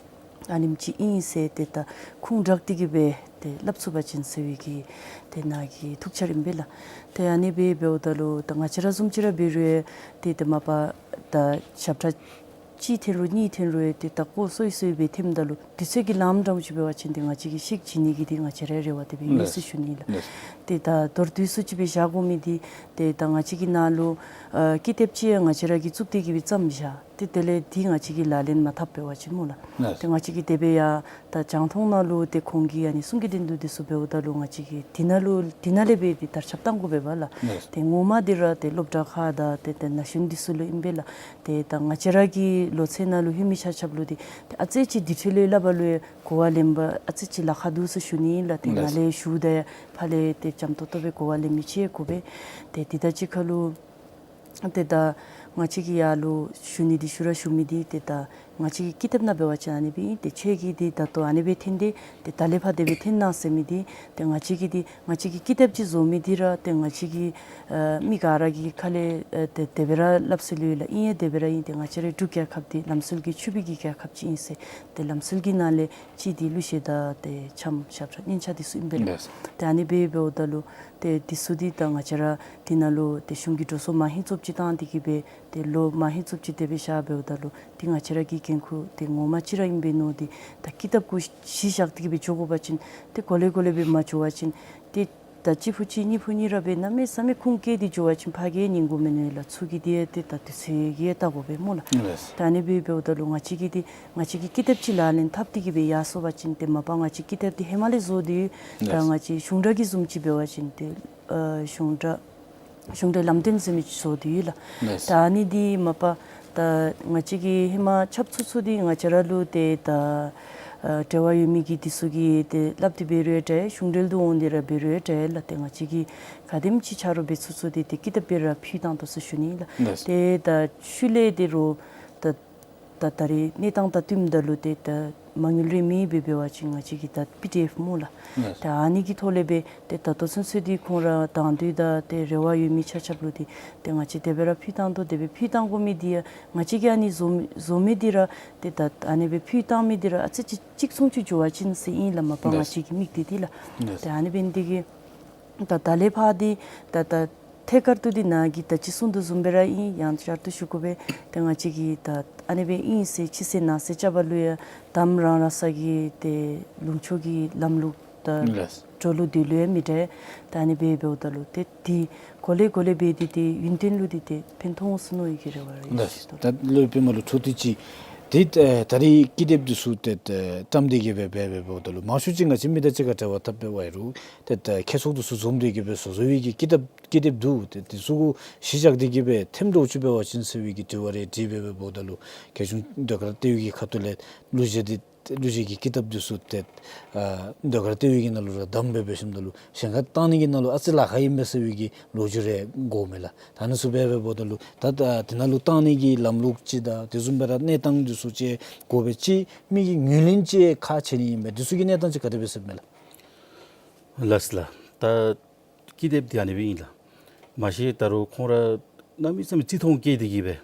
ཨ་ནེམ་ཅིག་ཨིན་ཟེར་ཏེ་ད་ཁུངས་དྲངས་ཏེ་གི་སྦེ་ཏེ་སླབ་ཚུགས་པ་ཅིན་ཟེར་བའི་གི་ཏེ་ནཱ་གི་ཐུགས་འཆར་ཨིན་པས་ལགས། ཏེ་ཨ་ནི་སྦེ་འབདཝ་ད་ལུ་ད་ང་བཅས་ར་བཟུམ་ཅིག་ར་འབད་རུང་ཏེ་ཏེ་མ་པ་ད་ཞབས་ཁྲ་གཅིག་འཐེན་རུང་གཉིས་འཐེན་རུང་ཏེ་ད་ཁོ་སོ་སོ་སྦེ་འཐེནམ་ད་ལུ་དུས་ཚོད་ཀྱི་ལམ་འདྲཝ་ཅིག་འབད་བ་ཅིན་ཏེ་ང་བཅས་ཀྱིས་ཤེས་བྱིན་ནི་གི་འདི་ང་བཅས་ར་རེ་བ་དེ་སྦེ་ཡོད་ཟེར་ཞུ་ནི་ལགས། ཏེ་ད་མདོར་བསྡུས་སུ་ཅིག་སྦེ་བཞག་དགོ་མི་འདི་ཏེ་ད་ང་བཅས་ཀྱི་ནཱ་ལུ་ཨ་ཀི་དེབ་ཅིག་ཡང་ང་བཅས་ར་གིས་བཙུགས་ཏེ་གི་སྦེ་བརྩམས་བཞག། ཏེ་དེ་ལས་འདི་ང་བཅས་ཀྱིས་ལག་ལེན་མ་འཐབ་འབད་བ་ཅིན་སྨོ་ལགས། ཏེ་ང་བཅས་ཀྱིས་དེ་སྦེ་ཡ་ད་རྒྱང་མཐོང་ནང་ལུ་ཏེ་ཁོང་གི་ཨ་ནི་གསུང་གི་འགྲན་བསྡུར་འདི་ཚུ་འབདཝ་ད་ལུ་ང་བཅས་ཀྱིས་འདི་ནང་ལུ་འདི་ནང་ལས་སྦེ་ཏེ་དར་ཁྱབ་གཏང་དགོ་པས་ལགས། ཏེ་ངོ་མ་འདི་ར་ཏེ་སློབ་གྲྭ་ཁག་དང་ཏེ་ཏེ་ན་གཞོན་འདི་ཚུ་ལུ་ཨིན་པས་ལགས། ཏེ་ད་ང་བཅས་ར་གི་ལོ་ཚད་ནང་ལུ་ལྷོད་མི་ཆ་ཁྱབ་ལུ་འདི་ཏེ་ཨ་ཙི་ཅིག་འདི་འཕྲོ་ལས་སླབ་པ་ལུ་གོ་བ་ལེན་པ་ཨ་ཙི་ཅིག་ལཱ་ཁག་འདུག་ཟེར་ཞུ་ནི་ལགས། ཏེ་ནཱ་ལས་ཞུཝ་ད་ཕར་ལས་ཏེ་འཇམ་ཏོག་ཏོ་སྦེ་གོ་བ་ལེན་མི་ཅིག་དགོ་པས། ཏེ་འདི་ད་ཅི་ཁ་ལུ་ཏེ་ད་ང་བཅས་ཀྱིས་ཡར་ལུ་ཞུ་ནི་འདི་ཞུ་ར་ཞུ་མི་འདི་ཏེ་ད་ང་བཅས་ཀྱི་ཀི་དེབ་ནང་འབད་བ་ཅིན་ཨ་ནི་སྦེ་ཨིན། ཏེ་ཁྱོད་ཀྱིས་འདི་ད་ལྟོ་ཨ་ནི་སྦེ་འཐེན་ཏེ་ཏེ་ད་ལས་ཕར་དེ་སྦེ་འཐེན་གནང་ཟེར་མི་འདི་ཏེ་ང་བཅས་ཀྱིས་འདི་ང་བཅས་ཀྱི་ཀི་དེབ་ཅིག་བཟོ་མི་འདི་ར་ཏེ་ང་བཅས་ཀྱི་ཨ་མི་ག་ར་གི་ཁ་ལས་ཨ་ཏེ་དེ་སྦེ་ར་སླབ་སྲོལ་ཡོད་ལགས། ཨིན་ཡང་དེ་སྦེ་ར་ཨིན། ཏེ་ང་བཅས་རའི་འབྲུག་རྒྱལ་ཁབ་འདི་ལམ་སྲོལ་གྱི་ཆོས་པའི་གི་རྒྱལ་ཁབ་ཅིག་ཨིན་ཟེར། ཏེ་ལམ་སྲོལ་གྱི་ནང་ལས་གཅིག་འདི་གླུ་གཞས་དང་ཏེ་འཆམ་ཞབས་ཁྲ་སྙན་ཆ་འདི་ཚུ་ཨིན་པས་ལགས། ཏེ་ཨ་ནི་སྦེ་འབདཝ་ད་ལུ་ཏེ་འདི་ཚུ་འདི་ད་ང་བཅས་ར་འདི་ནང་ལུ་ཏེ་གཞུང་གི་འགྲོ་སོང་མ་ཧེ་ཙོགས་ཅིག་བཏང་སྟེ་གི་སྦེ་ཏེ་ལོ་མ་ཧེ་ཙོགས་ཅིག་དེ་སྦེ་བཞག་འབདཝ་ད་ལུ་འདི་ང་བཅས་ར་གི་འགན་ཁུར་འདི་ངོ་མ་ཅིག་ར་ཨིན་པས་མནོ་སྟེ་ད་ཀི་དེབ་གུ་གཞི་བཞག་སྟེ་གི་སྦེ་འགྱོ་དགོ་པ་ཅིན་ཏེ་གོ་ལེ་གོ་ལེ་སྦེ་མ་འགྱོ་བ་ཅིན་ཏེ་ད་གཅིག་ཕུ་གཅིག་གཉིས་ཕུ་གཉིས་ར་སྦེ་གནམ་མེད་ས་མེད་ཁུངས་བཀལ་ཏེ་འགྱོ་བ་ཅིན་ཕར་གྱི་ཉན་དགོ་མེན་ན་ལགས། ཚུར་གྱི་འདི་ཡང་ཏེ་ད་དུས་ཚོད་ཀྱིས་ཡང་བལྟ་དགོ་པས་སྨོ་ལགས། ལགས། ད་ཨ་ནི་སྦེ་འབདཝ་ད་ལུ་ང་བཅས་ཀྱིས་འདི་ང་བཅས་ཀྱིས་ཀི་དེབ་ཅིག་ལག་ལེན་འཐབ་སྟེ་གི་སྦེ་ཡར་སོང་པ་ཅིན་ཏེ་མ་པ་ང་བཅས་ཀྱིས་ཀི་དེབ་འདི་ཧེ་མ་ལས་བཟོ་སྟེ་ཡོད། ད་ལགས། ང་བཅས་གཞུང་སྒྲ་གི་བཟུམ་ཅིག་འབད་བ་ཅིན་ཏེ་ཨ་གཞུང་སྒྲ་གཞུང་འབྲེལ་ལམ་སྟོན་ཟེར་མི་ཅིག་བཟོ་སྟེ་ཡོད་ལགས། ལགས། ད་ཨ་ནི་འདི་མ་པ་ད་ང་བཅས་ཀྱིས་ཧེ་མ་ཆབ་ཚུགས་ཚུགས་འདི་ང་བཅས་ར་ལུ་ཏེ་ད་ཨ་འབྲེལ་བ་ཡོད་མི་གི་འདི་ཚུ་གིས་ཏེ་སླབ་སྟེ་འབད་རུང་ཡང་འདྲ་གཞུང་འབྲེལ་དུ་འོང་སྟེ་ར་འབད་རུང་ཡང་འདྲ་ལགས། ཏེ་ང་བཅས་ཀྱིས་ག་དེམ་ཅིག་ཆ་རོགས་འབད་ཚུགས་ཚུགས་འདི་ཏེ་ཀི་དེབ་སྦེ་ར་ཕུལ་བཏང་དོ་ཟེར་ཞུ་ནི་ལགས། ལགས། ཏེ་ད་ཤུལ་ལས་ཏེ་རུང་ད་ད་ད་རེས་གནས་སྟངས་དང་བསྟུནམ་ད་ལུ་ཏེ་ད་མ་དངུལ་རེ་མེད་པས། འབད་བ་ཅིན་ང་བཅས་ཀྱིས་ད་པི་ཌི་ཨེཕ་སྨོ་ལགས། ལགས། ད་ཨ་ནི་གི་ཐོག་ལས་སྦེ་ཏེ་ད་ལྟོ་ཚུན་ཚོད་འདི་ཁོང་ར་དང་འདོད་དང་ཏེ་རེ་བ་ཡོད་མི་ཆ་ཁྱབ་ལུ་འདི་ཏེ་ང་བཅས་དེ་སྦེ་ར་ཕུལ་བཏང་དོ། དེ་སྦེ་ཕུལ་བཏང་དགོ་མི་འདི་ཡང་ང་བཅས་ཀྱིས་ཨ་ནི་བཟོ་བཟོ་མི་འདི་ར་ཏེ་ད་ཨ་ནི་སྦེ་ཕུལ་བཏང་མི་འདི་ར་ཨ་ཙི་ཅིག་གཅིག་མཚུངས་ཅིག་འགྱོ་བ་ཅིན་ཟེར་ཨིན་ལགས། མ་པ་ང་ལགས། བཅས་ཀྱི་དམིགས་གཏད་འདི་ལགས། ལགས། ཏེ་ཨ་ནི་འབད་ནི་འདི་གིས་ད་ད་ལས་ཕར་འདི་ད་ད་ཐད་ཀར་དུ་འདི་ནཱ་གིས་ད་ཅི་གསུངས་དོ་བཟུམ་སྦེ་ར་ཨིན། ཡང་བསྐྱར་དུ་ཞུ་དགོ་པས། ཏེ་ང་བཅས་ཀྱིས་ད་ཨ་ནི་སྦེ་ཨིན་ཟེར་ཕྱི་གསལ་ནང་གསལ་རྐྱབ་པ་ལུ་ཡང་དམ་རང་རང་ས་གི་ཏེ་ལུང་ཕྱོགས་ཀྱི་ལམ་ལུགས་དང་ལགས། འགྲོ་ལུགས་འདི་ལུ་ཡང་མི་འདྲ། ད་ཨ་ནི་སྦེ་འབདཝ་ད་ལུ་ཏེ་འདི་གོ་ལེ་གོ་ལེ་སྦེ་འདི་ཏེ་ཡུན་བརྟན་ལུ་འདི་ཏེ་ཕན་ཐོགས་འོང་ཟེར་མནོ་བའི་གི་རེ་བ་ར་ཡོད་ལགས། ཟེར་དོ། ད་སློབ་དཔོན་མ་ལུ་ཐུགས་ཏེ་ཅིག་ཏེ་ད་རེས་ཀི་དེབ་འདི་ཚུ་ཏེ་ཏེ་བཀྲམ་སྟེ་གི་སྦེ་འབད་འབདཝ་ད་ལུ་མང་ཤོས་ཅིག་ང་བཅས་མི་དང་གཅིག་ཁར་འབྲེལ་བ་འཐབ་འབད་བ་ཡོད་རུང་ཏེ་ད་ཁྱད་ཆོས་འདི་ཚུ་འཛོམས་ཏེ་གི་སྦེ་བཟོ་བཟོ་བའི་གི་ཀི་དེབ་ཀི་དེབ་འདུག། ཏེ་འདི་ཚུ་གུ་གཞི་བཞག་སྟེ་གི་སྦེ་འཐེནམ་འདྲཝ་ཅིག་འབད་བ་ཅིན་ཟེར་བའི་གི་དྲི་བ་རེ་དྲིས་འབད་འབདཝ་ད་ལུ་རྒྱལ་གཞུང་ཟློས་གར་ལྟེ་བའི་གི་ཁ་ཐུག་ལས་གླུ་གཞས་འདི་གླུ་གཞས་ཀྱི་ཀི་དེབ་འདི་ཚུ་ཏེ་ཨ་ཟློས་གར་ལྟེ་བའི་གི་ནང་ལུ་ར་བསྡམས་སྦེ་འབད་ཞིནམ་ད་ལུ་གཞན་ཁར་བཏང་ནི་གི་ནང་ལུ་ཨ་ཙི་ལཱ་ཁག་ཨིན་པས་ཟེར་བའི་གི་ལོ་རྒྱུས་རེ་གོཝ་མས་ལགས། ད་ཨ་ནི་ཚུ་འབད་འབདཝ་ད་ལུ་ད་ད་དེ་ནང་ལུ་བཏང་ནི་གི་ལམ་ལུགས་ཅིག་དང་དེ་བཟུམ་སྦེ་ར་གནས་སྟངས་འདི་ཚུ་ཅིག་དགོ་པས། ཅིག་མི་གིས་ངོས་ལེན་ཅིག་ཁག་ཆེ་ནི་ཨིན་པས། འདི་ཚུ་གི་གནས་སྟངས་ཅིག་ག་དེ་སྦེ་ཟེར་མས་ལགས། ལགས་ལགས། ད་ཀི་དེབ་འདི་ཨ་ནི་སྦེ་ཨིན་ལགས། མ་གཞི་ད་རུང་ཁོང་ར་གནམ་མེད་ས་མེད་བརྩི་མཐོང་བསྐྱེད་དེ་གི་སྦེ་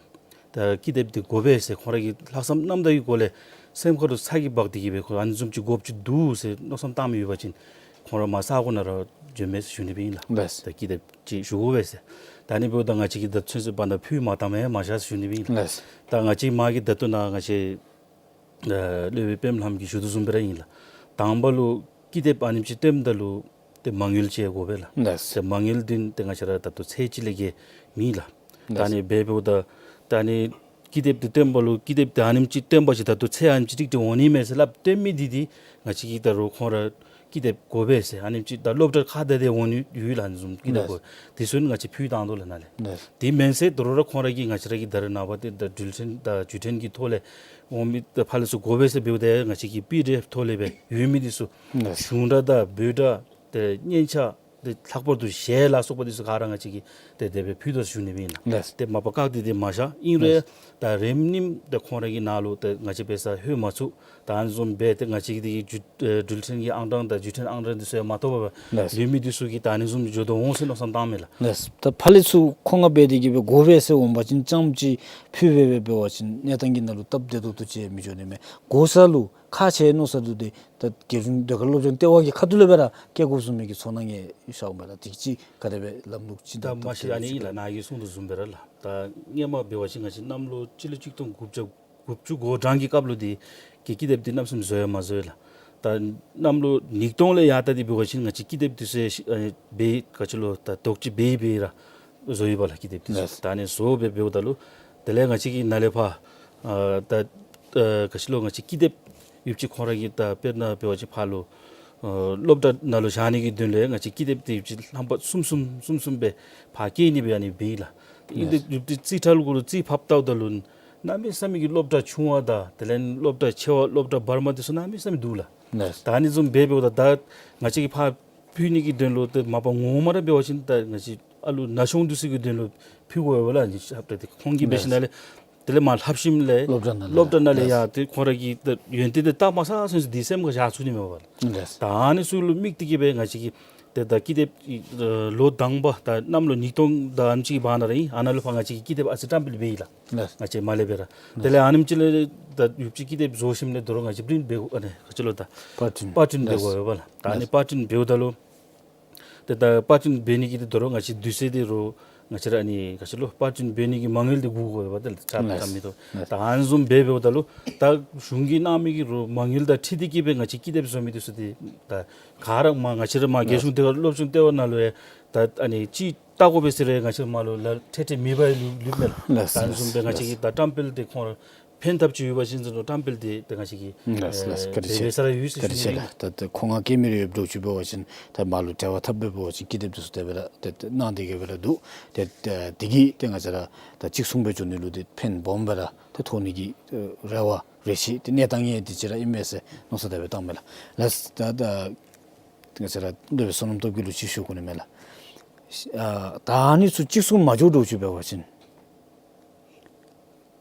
ད་ཀི་དེབ་འདི་དགོ་པས་ཟེར་ཁོང་ར་གི་ལྷག་བསམ་རྣམ་དག་གི་སྒོ་ལས་སེམས་ཁ་ལུ་ཚ་གྱང་འབག་སྟེ་གི་སྦེ་ཁོང་ཨ་ནི་བཟུམ་ཅིག་དགོཔ་ཅིག་འདུག་ཟེར་མནོ་བསམ་བཏང་མི་ཡོད་པ་ཅིན་ཁོང་ར་མར་ས་གོ་ནང་ར་བྱོན་མས་ཟེར་ཞུ་ནི་སྦེ་ཨིན་ལགས། ལགས། ད་ཀི་དེབ་ཅིག་ཞུ་དགོ་པས་ཟེར། ད་ཨ་ནི་འབདཝ་ད་ང་བཅས་ཀྱིས་ད་ཚུན་ཚོད་བར་ན་ཕུལ་མ་བཏངམ་མ་ཤེས་ཟེར་ཞུ་ནི་སྦེ་ཨིན་ལགས། ལགས། ད་ང་བཅས་མ་གི་ད་ལྟོ་ནཱ་ང་བཅས་ཨ་སློབ་དཔོན་པདྨ་ལྷམ་གྱིས་ཞུ་དོ་བཟུམ་སྦེ་ར་ཨིན་ལགས། དང་པ་ལུ་ཀི་དེབ་ཨ་ནེམ་ཅིག་བཏོནམ་ད་ལུ་ཏེ་མ་དངུལ་ཅིག་དགོ་པས་ལགས། ལགས། ཏེ་མ་དངུལ་འདི་ཏེ་ང་བཅས་ར་ད་ལྟོ་ཚད་ཅིག་ལས་བརྒལ་མེད་ལགས། ད་ཨ་ནི་འབདཝ་ད་ད་ཨ་ནི་ཀི་དེབ་འདི་བཏོན་པ་ལུ་ཀི་དེབ་འདི་ཨ་ནེམ་ཅིག་བཏོན་པ་ཅིན་ད་ལྟོ་ཚད་ཨ་ནེམ་ཅིག་ཀྲིག་ཀྲི་འོང་ནི་མས་ཟེར་སླབ་བཏོན་མི་འདི་འདི་ང་བཅས་ཀྱིས་ད་རུང་ཁོང་ར་ཀི་དེབ་དགོ་པས་ཟེར་ཨ་ནེམ་ཅིག་ད་སློབ་གྲྭ་ཁག་ད་ཏེ་འོང་ནི་ཡོད་ལགས། ཨ་ནི་བཟུམ་ཀི་དེབ་དགོ། དེ་ཚུ་ང་བཅས་ཕུལ་བཏང་དོ་ལགས་ནཱ་ལས། དེ་མེན་ཟེར་ད་རུང་ར་ཁོང་ར་གིས་ང་བཅས་ར་གི་ད་རེས་ནངས་པ་ཏེ་ད་འགྲུལ་འཕྲིན་དང་བརྒྱུད་འཕྲིན་གྱི་ཐོག་ལས་འོང་མི་ད་ཕར་ལས་ཚུར་དགོ་པས་ཟེར་འབདཝ་ད་ང་བཅས་ཀྱིས་པི་ཌི་ཨེཕ་ཐོག་ལས་སྦེ་ཡོད་མི་འདི་ཚུ་གཞུང་སྒྲ་དང་འབོད་སྒྲ་ཏེ་སྙན་ཆ་ཏེ་ལྷག་པར་དུ་གཞས་ལ་སོགས་པ་འདི་ཚུ་ག་ར་ང་བཅས་ཀྱིས་ཏེ་དེ་སྦེ་ཕུལ་དོ་ཟེར་ཞུ་ནི་སྦེ་ཨིན་ལགས། ཏེ་མ་པ་བཀག་སྟེ་ཏེ་མ་བཞག། ཨིན་རུང་ད་རིམ་གཉིས་ཏེ་ཁོང་ར་གི་ནང་ལུ་ཏེ་ང་བཅས་འབད་སར་ལྷོད་མ་ཚུགས། ད་ཨ་ནི་བཟུམ་སྦེ་ཏེ་ང་བཅས་ཀྱི་ཏེ་འགྲུལ་འགྲུལ་འཕྲིན་གྱི་ཨང་གྲངས་དང་བརྒྱུད་འཕྲིན་ཨང་གྲངས་འདི་ཚུ་ཡང་མ་ཐོབ་པར་ལགས། ལུས་མི་འདི་ཚུ་གིས་ད་ཨ་ནི་བཟུམ་འགྱོ་དོ་འོང་ཟེར་མནོ་བསམ་བཏངམ་མས་ལགས། ལགས། ད་ཕར་ལས་ཚུར་ཁོང་ང་འབད་དེ་གི་སྦེ་དགོ་པས་ཟེར་འོང་པ་ཅིན་རྐྱངམ་ཅིག་ཕུལ་སྦེ་འབད་བ་ཅིན་གནས་སྟངས་ཀྱི་ནང་ལུ་སྟབས་བདེ་ཏོག་ཏོ་ཅིག་མི་འགྱོ་ནི་མས། དགོ་ས་ལུ་ཁག་ཆེ་མནོ་ས་འདུག། ཏེ་ད་རྒྱལ་གཞུང་ཟློས་གར་སློབ་སྦྱོང་ལྟེ་བ་གི་ཁ་ཐུག་ལས་སྦེ་ར་བཀལ་དགོཔ་བཟུམ་མའི་གི་ཚོར་སྣང་ཡང་ཤརཝ་མས་ལགས། དེ་ཅིག་ག་དེ་སྦེ་ལམ་ལུགས་ཅིག་ད་མ་གཞི་ཨ་ནི་ཨིན་ལགས། ནཱ་གིས་གསུངས་དོ་བཟུམ་སྦེ་ར་ལགས། ད་སྔོན་མ་འབད་བ་ཅིན་ང་བཅས་གནམ་ལོ་སྤྱི་ལོ་གཅིག་སྟོང་དགུ་བརྒྱ་དགུ་བཅུ་གོ་གྲངས་ཀྱི་སྐབས་ལུ་འདི་གི་ཀི་དེབ་འདི་གནམ་མེད་ས་མེད་བཟོ་ཡང་མ་བཟོ་ཡི་ལགས། ད་གནམ་ལོ་ཉིས་སྟོང་ལས་ཡར་ད་འདི་འབད་བ་ཅིན་ང་བཅས་ཀི་དེབ་འདི་ཚུ་ཨ་ནི་འབད་ག་ཅི་ལོ་ད་དོག་ཅིག་འབད་འབད་ར་བཟོ་ཡི་པ་ལགས། ཀི་དེབ་འདི་ཚུ་ལགས། ད་ཨ་ནི་བཟོ་སྦེ་འབདཝ་ད་ལུ་དེ་ལས་ང་བཅས་ཀྱིས་ནཱ་ལས་ཕར་ཨ་ད་ཨ་ག་ཅི་ལོ་ང་བཅས་ཀི་དེབ་ཡོདཔ་ཅིག་ཁོང་ར་གིས་ད་དཔེར་ན་འབད་བ་ཅིན་ཕར་ལུ་ཨ་སློབ་གྲྭ་ནང་ལུ་བཞག་ནི་གི་དོན་ལས་ང་བཅས་ཀི་དེབ་འདི་ཡོདཔ་ཅིག་ལྷམ་པ་གསུམ་གསུམ་གསུམ་གསུམ་སྦེ་ཕར་བསྐྱལ་ནི་སྦེ་ཨ་ནི་འབད་ཡི་ལགས། ཨིན་ཏེ་ཡོདཔ་ཅིག་རྩིས་ཁྲ་ལུ་གུ་ལུ་རྩིས་ཕབ་བལྟཝ་ད་ལུ་གནམ་མེད་ས་མེད་ཀྱི་སློབ་གྲྭ་ཆུང་བ་དང་དེ་ལས་སློབ་གྲྭ་ཆེ་བ་སློབ་གྲྭ་བར་མ་འདི་ཚུ་གནམ་མེད་ས་མེད་འདུག་ལགས། ལགས། ད་ཨ་ནི་བཟུམ་སྦེ་འབདཝ་ད་ད་ང་བཅས་ཀྱིས་ཕར་ཕུལ་ནི་གི་དོན་ལུ་ཏེ་མ་པ་ངོ་མ་ར་འབད་བ་ཅིན་ད་ང་བཅས་ཨ་ལུ་ན་ཆུང་འདི་ཚུ་གི་དོན་ལུ་ཕུལ་དགོ་པས་ལགས། ཨ་ནི་ཞབས་ཏོག་འདི་ཁོང་གིས་འབད་ཞིནམ་ལས་དེ་ལས་མར་ལྷབ་ཞིནམ་ལས་སློབ་གྲྭ་ནང་ལས་སློབ་གྲྭ་ནང་ལས་ཡང་ཏེ་ཁོང་ར་གིས་ཏེ་ཡོན་ཏན་འདི་བལྟ་མ་ཚར་ཚུན་ཚོད་འདི་སེམས་ཁར་བཞག་ཚུགས་ནི་མས་པ་ལགས། ལགས། ད་ཨ་ནི་ཚུ་ལུ་དམིགས་ཏེ་གི་སྦེ་ང་བཅས་ཀྱིས་ཏེ་ད་ཀི་དེབ་ཨ་ལོ་དང་པ་ད་གནམ་ལོ་ཉིས་སྟོང་དང་ཨ་ནེམ་ཅིག་གི་བར་ན་ར་ཨིན། ཨ་ནཱ་ལུ་ཕར་ང་བཅས་ཀྱིས་ཀི་དེབ་ཨ་ཙི་བཀྲམ་སྤེལ་འབད་ཡི་ལགས། ལགས། ང་བཅས་མར་ལས་སྦེ་ར། དེ་ལས་ཨ་ནེམ་ཅིག་ལས་ད་ཡོདཔ་ཅིག་ཀི་དེབ་བཟོ་ཞིནམ་ལས་ད་རུང་ང་བཅས་པི་རིནཊ་འབད་དགོ། ཨ་ནི་ག་ཅི་ལོ་ད་པར་པར་པར་པྲིནཊ་འབད་དགོ་པས་ལགས། ད་ཨ་ནི་ལགས། པར་པྲིནཊ་འབདཝ་ད་ལུ་ཏེ་ད་པར་པྲིནཊ་འབད་ནི་གི་ཏེ་ད་རུང་ང་བཅས་དུས་ཚོད་འདི་རུང་ང་བཅས་ར་ཨ་ནི་ག་ཅི་ལོ་པར་པྲིནཊ་འབད་ནི་གི་མ་དངུལ་འདི་བསྒུག་དགོ་པས་ལགས། ད་ལགས། ད་མི་ཐོབ། ད་ཨ་ནི་བཟུམ་སྦེ་འབདཝ་ད་ལུ་ད་གཞུང་གིས་གནང་མི་གི་རུང་མ་དངུལ་དང་འཁྲིལ་ཏེ་གི་སྦེ་ང་བཅས་ཀི་དེབ་བཟོ་མི་འདི་ཚུ་འདི་ད་ག་ར་མར་ང་བཅས་ར་མར་རྒྱལ་གཞུང་ལྟེ་བ་སློབ་སྦྱོང་ལྟེ་བ་ནང་ལུ་ཡང་ད་ཨ་ནི་ཅིག་བལྟ་དགོ་པས་ཟེར་རུང་ང་བཅས་མར་ལུ་ལགས་ཁྲལ་ཁྲལ་མེད་པར་ལུ་ལུསཔ་མས་ལགས། ལགས། ད་ཨ་ནི་བཟུམ་སྦེ་ང་བཅས་ཀྱིས་ད་བཀྲམ་སྤེལ་འདི་ཁོང་ཕན་ཐབས་ཅིག་ཡོད་པ་ཅིན་ཟེར་རུང་བཀྲམ་སྤེལ་འདི་ཏེ་ང་བཅས་ཀྱིས་ལགས་ལགས། བཀའ་དྲིན་ཆེ་ལགས། ཨེ་འབད་ས་ར་ཡོད་ཟེར་བཀའ་དྲིན་ཆེ་ཞུ་ནི་ལགས། ད་ད་ཁོང་ང་སྐྱེལ་མི་རེ་ཡོདཔ་འདྲཝ་ཅིག་འབད་བ་ཅིན་ད་མར་ལུ་འབྲེལ་བ་འཐབ་སྦེ་འབད་བ་ཅིན་ཀི་དེབ་འདི་ཚུ་དེ་སྦེ་ར་ཏེ་ཏེ་གནང་སྟེ་གི་སྦེ་ར་འདུག། ཏེ་ཏེ་དེ་གིས་ཏེ་ང་བཅས་ར་ད་གཅིག་མཚུངས་སྦེ་འགྱོ་ནི་ལུ་ཏེ་ཕན་སྦོམ་སྦེ་ར་ཏེ་ཐོགས་ནི་གི་ཨེ་རེ་བ་རེ་ཆེ། ཏེ་གནས་སྟངས་ཡང་དེ་ཅིག་ར་ཨིན་མས་ཟེར་མནོ་བསམ་དེ་སྦེ་བཏངམ་མས་ལགས། ལགས། ད་ད་ང་བཅས་ར་སློབ་དཔོན་བསོད་ནམས་སྟོབས་རྒྱས་ལུ་ཅིག་ཞུ་དགོ་ནི་མས་ལགས། ཨ་ད་ཨ་ནི་ཚུ་གཅིག་མཚུངས་མ་འགྱོ་འདྲཝ་ཅིག་འབད་བ་ཅིན་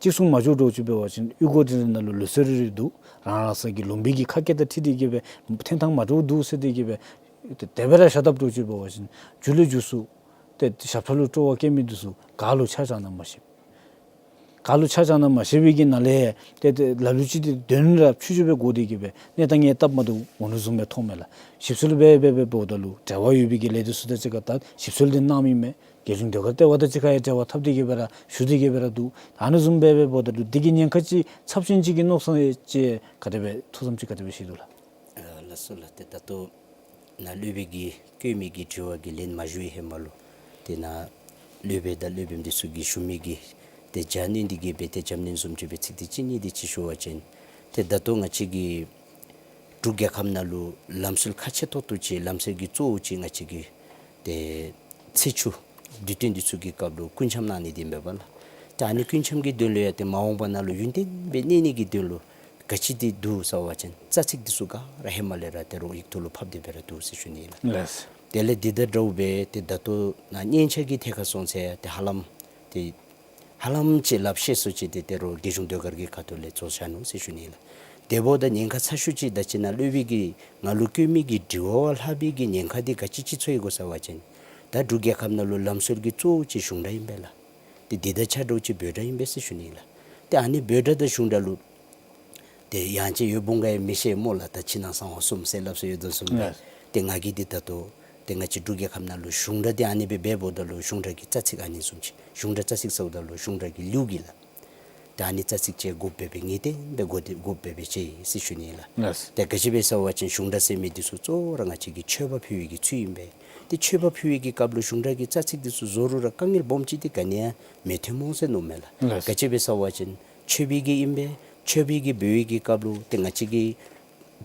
གཅིག་མཚུངས་མ་འགྱོ་འདྲཝ་ཅིག་འབད་བ་ཅིན་གཡུས་སྒོ་དེ་ནང་ལུ་ལུགས་སྲོལ་རེ་རེ་འདུག། རང་རང་སོ་གི་ལུང་པའི་གི་ཁ་སྐད་དང་འཁྲིལ་ཏེ་གི་སྦེ་འཐོན་ཐངས་མ་འདྲཝ་འདུག་ཟེར་ཏེ་གི་སྦེ་ཏེ་དེ་སྦེ་ར་བཞག་དཔ་འདྲཝ་ཅིག་འབད་བ་ཅིན་མཇུག་ལས་མཇུག་སུ་ཏེ་ཞབས་ཁྲ་ལུ་སྤྲོ་བ་བསྐྱེད་མི་འདི་ཚུ་ག་ལུ་ཆ་བཞག་ན་མ་ཤེས། ག་ལུ་ཆ་བཞག་ན་མ་ཤེས་པའི་གི་ནང་ལས་ཏེ་ཏེ་ལ་ལུ་ཅིག་ཏེ་དོན་ར་ཕྱུག་ཅིག་སྦེ་གོ་སྟེ་གི་སྦེ་གནས་སྟངས་ཡང་སྟབས་མ་བདེཝ་འོང་ནི་བཟུམ་སྦེ་མཐོངམ་མས་ལགས། ཞིབ་འཚོལ་འབད་འབད་འབད་འབདཝ་ད་ལུ་འབྲེལ་བ་ཡོད་པའི་གི་ལས་སྡེ་ཚུ་དང་གཅིག་ཁར་ད་ཞིབ་འཚོལ་འདི་གནང་མི་མས། རྒྱལ་གཞུང་ཟློས་གར་ལྟེ་བ་དང་གཅིག་ཁར་ཡང་འབྲེལ་བ་འཐབ་སྟེ་གི་སྦེ་ར་ཞུ་སྟེ་གི་སྦེ་ར་འདུག། ཨ་ནི་བཟུམ་སྦེ་འབད་འབདཝ་ད་ལུ་འདི་གི་ཉེན་ཁ་ཅིག་ཚབས་ཆེན་ཅིག་གི་མནོ་བསམ་ཅིག་ག་དེ་སྦེ་ཐུགས་བསམ་ཅིག་ག་དེ་སྦེ་བཞེས་དོ་ལགས། ཨ་ལགས་སོ་ལགས། ཏེ་ད་ལྟོ་ནཱ་སློབ་དཔོན་གྱིས་བཀོད་མི་གི་དྲི་བ་གི་ལན་མ་ཞུ་བའི་ཧེ་མ་ལུ་ཏེ་ནཱ་སློབ་དཔོན་དང་སློབ་དཔོན་འདི་ཚུ་གིས་ཞུ་མི་གི་ཏེ་རྒྱབ་སྣོན་འདི་གི་སྦེ་ཏེ་རྒྱབ་སྣོན་བཟུམ་ཅིག་སྦེ་ཚིག་འདི་གཅིག་གཉིས་འདི་ཅིག་ཞུ་བ་ཅིན་ཏེ་ད་ལྟོ་ང་བཅས་ཀྱི་འབྲུག་རྒྱལ་ཁབ་ནང་ལུ་ལམ་སྲོལ་ཁག་ཆེ་ཏོག་ཏོ་ཅིག་ལམ་སྲོལ་གྱི་གཙོ་བོ་ཅིག་ང་བཅས་ཀྱི་ཏེ་ཚེས་བཅུ་དུས་སྟོན་འདི་ཚུ་གི་སྐབས་ལུ་སྐུ་འཆམ་གནང་ནི་འདི་མས་པ་ལགས། ཏེ་ཨ་ནི་སྐུ་འཆམ་གྱི་དོན་ལུ་ཡང་ཏེ་མ་འོངས་པ་ནང་ལུ་ཡུན་བརྟན་སྦེ་གནས་ནི་གི་དོན་ལུ་ག་ཅི་འདི་འདུག་ཟེར་བ་ཅིན་རྩ་ཚིག་འདི་ཚུ་ག་ར་ཧེ་མ་ལས་ར་ཏེ་རོགས་ཡིག་ཐོག་ལུ་ཕབ་སྟེ་སྦེ་ར་འདུག་ཟེར་ཞུ་ནི་ཨིན་ལགས། ལགས། དེ་ལས་འདི་དང་འདྲཝ་སྦེ་ཏེ་ད་ལྟོ་ནཱ་སྙན་ཆ་གི་ཐད་ཁར་སོང་ཚེ་ཏེ་ཧ་ལམ་ཏེ་ཧ་ལམ་ཅིག་ལགཔ་ཤེས་སུ་ཅིག་ཏེ་ཏེ་རོགས་རྒྱལ་གཞུང་ཟློས་གར་གྱི་ཁ་ཐུག་ལས་བཟོ་བཞག་ནུག་ཟེར་ཞུ་ནི་ཨིན་ལགས། དེ་འབདཝ་ད་ཉེན་ཁ་ཚ་ཤོས་ཅིག་ད་ཅི་ནཱ་སློབ་དཔོན་གྱིས་ང་ལུ་བཀོད་མི་གི་དྲི་བ་བ་ལྷག་པའི་གི་ཉེན་ཁ་འདི་ག་ཅི་ཅིག་ཚོར་ཡི་གོ་ཟེར་བ་ཅིན་ ད་འབྲུག་རྒྱལ་ཁབ་ནང་ལུ་ལམ་སྲོལ་གྱི་གཙོ་བོ་ཅིག་གཞུང་སྒྲ་ཨིན་པས་ལགས། ཏེ་འདི་དང་ཆ་འདྲཝ་ཅིག་འབོད་སྒྲ་ཨིན་པས་ཟེར་ཞུ་ནི་ལགས། ཏེ་ཨ་ནི་འབོད་སྒྲ་དང་གཞུང་སྒྲ་ལུ་ཏེ་ཡང་ཅིན་ཡོད་འབུང་ག་ཡང་མི་ཤེས་སྨོ་ལགས། ད་ཕྱི་ནང་གསང་བ་གསུམ་ཟེར་སླབ་སྲོལ་ཡོད་དོ་བཟུམ་སྦེ། ལགས། ཏེ་ང་གིས་འདི་ད་ལྟོ་ཏེ་ང་བཅས་འབྲུག་རྒྱལ་ཁབ་ནང་ལུ་གཞུང་སྒྲ་འདི་ཨ་ནི་སྦེ་འབད་འབདཝ་ད་ལུ་གཞུང་སྒྲ་གི་རྩ་ཚིག་ཨ་ནི་བཟུམ་ཅིག། གཞུང་སྒྲ་རྩ་ཚིག་ཟེརཝ་ད་ལུ་གཞུང་སྒྲ་གི་ལེའུ་གི་ལགས། ཏེ་ཨ་ནི་རྩ་ཚིག་ཅིག་དགོཔ་སྦེ་སྦེ་ངེས་གཏན་སྦེ་དགོ་སྟེ་དགོཔ་སྦེ་སྦེ་ཅིག་ཟེར་ཞུ་ནི་ལགས། ལགས། ཏེ་ག་ཅི་སྦེ་ཟེར་བ་ཅིན་གཞུང་སྒྲ་ཟེར་མི་འདི་ཚུ་གཙོ་བོ་ར་ང་བཅས་ཀྱི་མཆོད་པ་ཕུལ་བའི་གི་ཚུལ་ཨིན་པས། ཏེ་མཆོད་པ་ཕུལ་བའི་གི་སྐབས་ལུ་གཞུང་སྒྲ་གི་རྩ་ཚིག་འདི་ཚུ་བཟོ་རུང་ར་དཀའ་ངལ་སྦོམ་ཅིག་འདི་ག་ནི་ཡང་མི་ཐོན་སྨོ་ཟེར་མནོཝ་མས་ལགས། ལགས། ག་ཅི་སྦེ་ཟེར་བ་ཅིན་མཆོད་པའི་གི་ཨིན་པས། མཆོད་པའི་གི་འབོད་བའི་གི་སྐབས་ལུ་ཏེ་ང་བཅས་ཀྱི་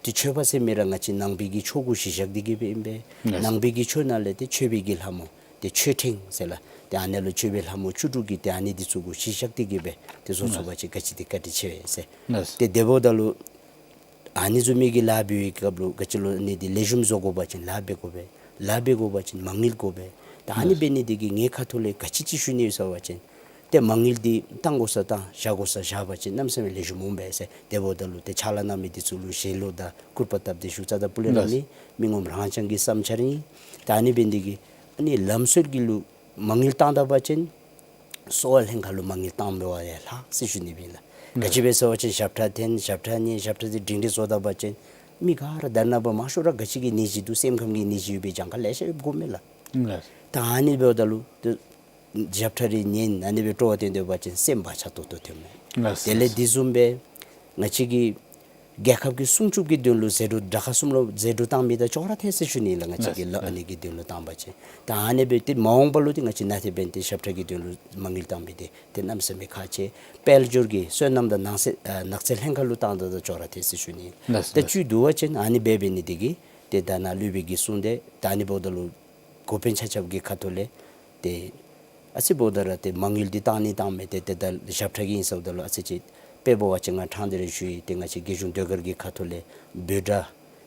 ཏེ་མཆོད་པ་ཟེར་མི་ར་ང་བཅས་ནང་པའི་གི་ཆོས་གུ་གཞི་བཞག་སྟེ་གི་སྦེ་ཨིན་པས། ལགས། ནང་པའི་གི་ཆོས་ནང་ལས་ཏེ་མཆོད་པའི་གི་ལྷ་མོ་ཏེ་མཆོད་ཕྲེང་ཟེར་ལགས། ཏེ་ཨ་ནི་ལུ་མཆོད་པའི་ལྷ་མོ་བཅུ་དྲུག་གི་ཏེ་ཨ་ནི་འདི་ཚུ་གུ་གཞི་བཞག་སྟེ་གི་སྦེ་ཏེ་བཟོ་ཚུགས་པ་ཅིན་ག་ཅི་འདི་བཀའ་དྲིན་ཆེ་བས་ཟེར། ལགས། ཏེ་དེ་འབདཝ་ད་ལུ་ཨ་ནི་བཟུམ་མའི་གི་ལཱ་འབད་བའི་སྐབས་ལུ་ག་ཅི་ལོ་ཨ་ནི་འདི་ལེགས་ཤོམ་བཟོ་དགོ་པ་ཅིན་ལཱ་འབད་དགོ་པས། ལཱ་འབད་དགོ་པ་ཅིན་མ་དངུལ་དགོ་པས། ད་ཨ་ནི་ལགས། འབད་ནི་འདི་གིས་ངེའི་ཁ་ཐུག་ལས་ག་ཅི་ཅིག་ཞུ་ནི་ཡོད་ཟེར་བ་ཅིན་ཏེ་མ་དངུལ་འདི་བཏང་དགོ་ས་བཏང་བཞག་དགོ་ས་བཞག་པ་ཅིན་གནམ་མེད་ས་མེད་ལེགས་ཤོམ་འོང་པས་ཟེར། དེ་འབདཝ་ད་ལུ་ཏེ་ཕྱག་ལཱ་གནང་མི་འདི་ཚུ་ལུ་ཞལ་ལུ་དང་སྐུར་པ་བཏབ་སྟེ་ཞུ་རྩ་དང་སྤུ་ལས་ར་ལགས། མི་མི་ངོམ་རང་རྐྱང་གི་བསམ་འཆར་ཨིན། ད་ཨ་ནི་འབད་ནི་འདི་གིས་ཨ་ནི་ལམ་སྲོལ་གྱི་ལུ་མ་དངུལ་བཏང་ད་པ་ཅིན་གསོ་བ་ལྷན་ཁག་ལུ་མ་དངུལ་བཏང་མི་བ་ཡང་ལྷག་ཟེར་ཞུ་ནི་ཨིན་ལགས། ལགས། ག་ཅི་སྦེ་ཟེར་བ་ཅིན་ཞབས་ཁྲ་འཐེན་ཞབས་ཁྲ་ཉན་ཞབས་ཁྲ་འདི་སྒྲིང་སྒྲི་བཟོ་ད་པ་ཅིན་མི་ག་ར་ད་རེས་ནངས་པ་མང་ཤོས་ར་ག་ཅི་གི་ནད་གཞི་འདུག། སེམས་ཁམས་ཀྱི་ནད་གཞི་ཡོད་པའི་གྱངས་ཁ་ལེ་ཤ་ཡོདཔ་དགོ་མས་ལགས། ལགས། ད་ཨ་ནི་འབདཝ་ད་ལུ་ཏེ་ཞབས་ཁྲ་རེ་ཉན་ཨ་ནི་སྦེ་སྤྲོ་བ་བཏོན་སྡོད་པ་ཅིན་སེམས་བག་ཆགས་ཏོག་ཏོ་ཐོན་མས། ལགས། དེ་ལས་ལགས། འདི་བཟུམ་སྦེ་ང་བཅས་ཀྱི་རྒྱལ་ཁབ་ཀྱི་སྲུང་སྐྱོབ་ཀྱི་དོན་ལུ་ཟད་འགྲོ་དགྲ་ཁ་གསུམ་ལུ་ཟད་འགྲོ་བཏང་མི་དང་ཅོག་ར་འཐད་ཟེར་ཞུ་ནི་ལགས། ང་བཅས་ཀྱི་ལགས། ལགས། ཨ་ནི་གི་དོན་ལུ་བཏང་པ་ཅིན་ད་ཨ་ནི་སྦེ་ཏེ་མ་འོངས་པ་ལུ་ཏེ་ང་བཅས་ནཱ་ཏེ་འབདན་ཏེ་ཞབས་ཁྲ་གི་དོན་ལུ་མ་དངུལ་བཏང་མི་འདི་ཏེ་གནམ་མེད་ས་མེད་ཁག་ཆེ། དཔལ་འབྱོར་གྱི་སོ་ནམ་དང་ནགས་ཚལ་ཨ་ནགས་ཚལ་ལྷན་ཁག་ལུ་བཏང་ད་དང་ཅོག་ར་འཐད་ཟེར་ཞུ་ནི། ལགས། ཏེ་ལགས། བཅུད་བསྡུ་བ་ཅིན་ཨ་ནི་སྦེ་འབད་ནི་འདི་གིས་ཏེ་ད་ནཱ་སློབ་དཔོན་གྱིས་གསུངས་ཏེ་ད་ཨ་ནི་འབདཝ་ད་ལུ་འགོ་དཔོན་ཆ་ཁྱབ་ཀྱི་ཁ་ཐུག་ལས་ཏེ་ཨ་ཙི་འབདཝ་ད་ར་ཏེ་མ་དངུལ་འདི་བཏང་ནི་བཏང་མི་འདི་ཏེ་ད་ཞབས་ཁྲ་གི་ཨིན་ཟེརཝ་ད་ལུ་ཨ་ཙི་ཅིག་དཔེ་འབད་བ་ཅིན་ང་ཕྲང་སྟེ་ར་ཞུ་ཡི། ཏེ་ང་བཅས་རྒྱལ་གཞུང་ཟློས་གར་གྱི་ཁ་ཐུག་ལས་འབོད་སྒྲ་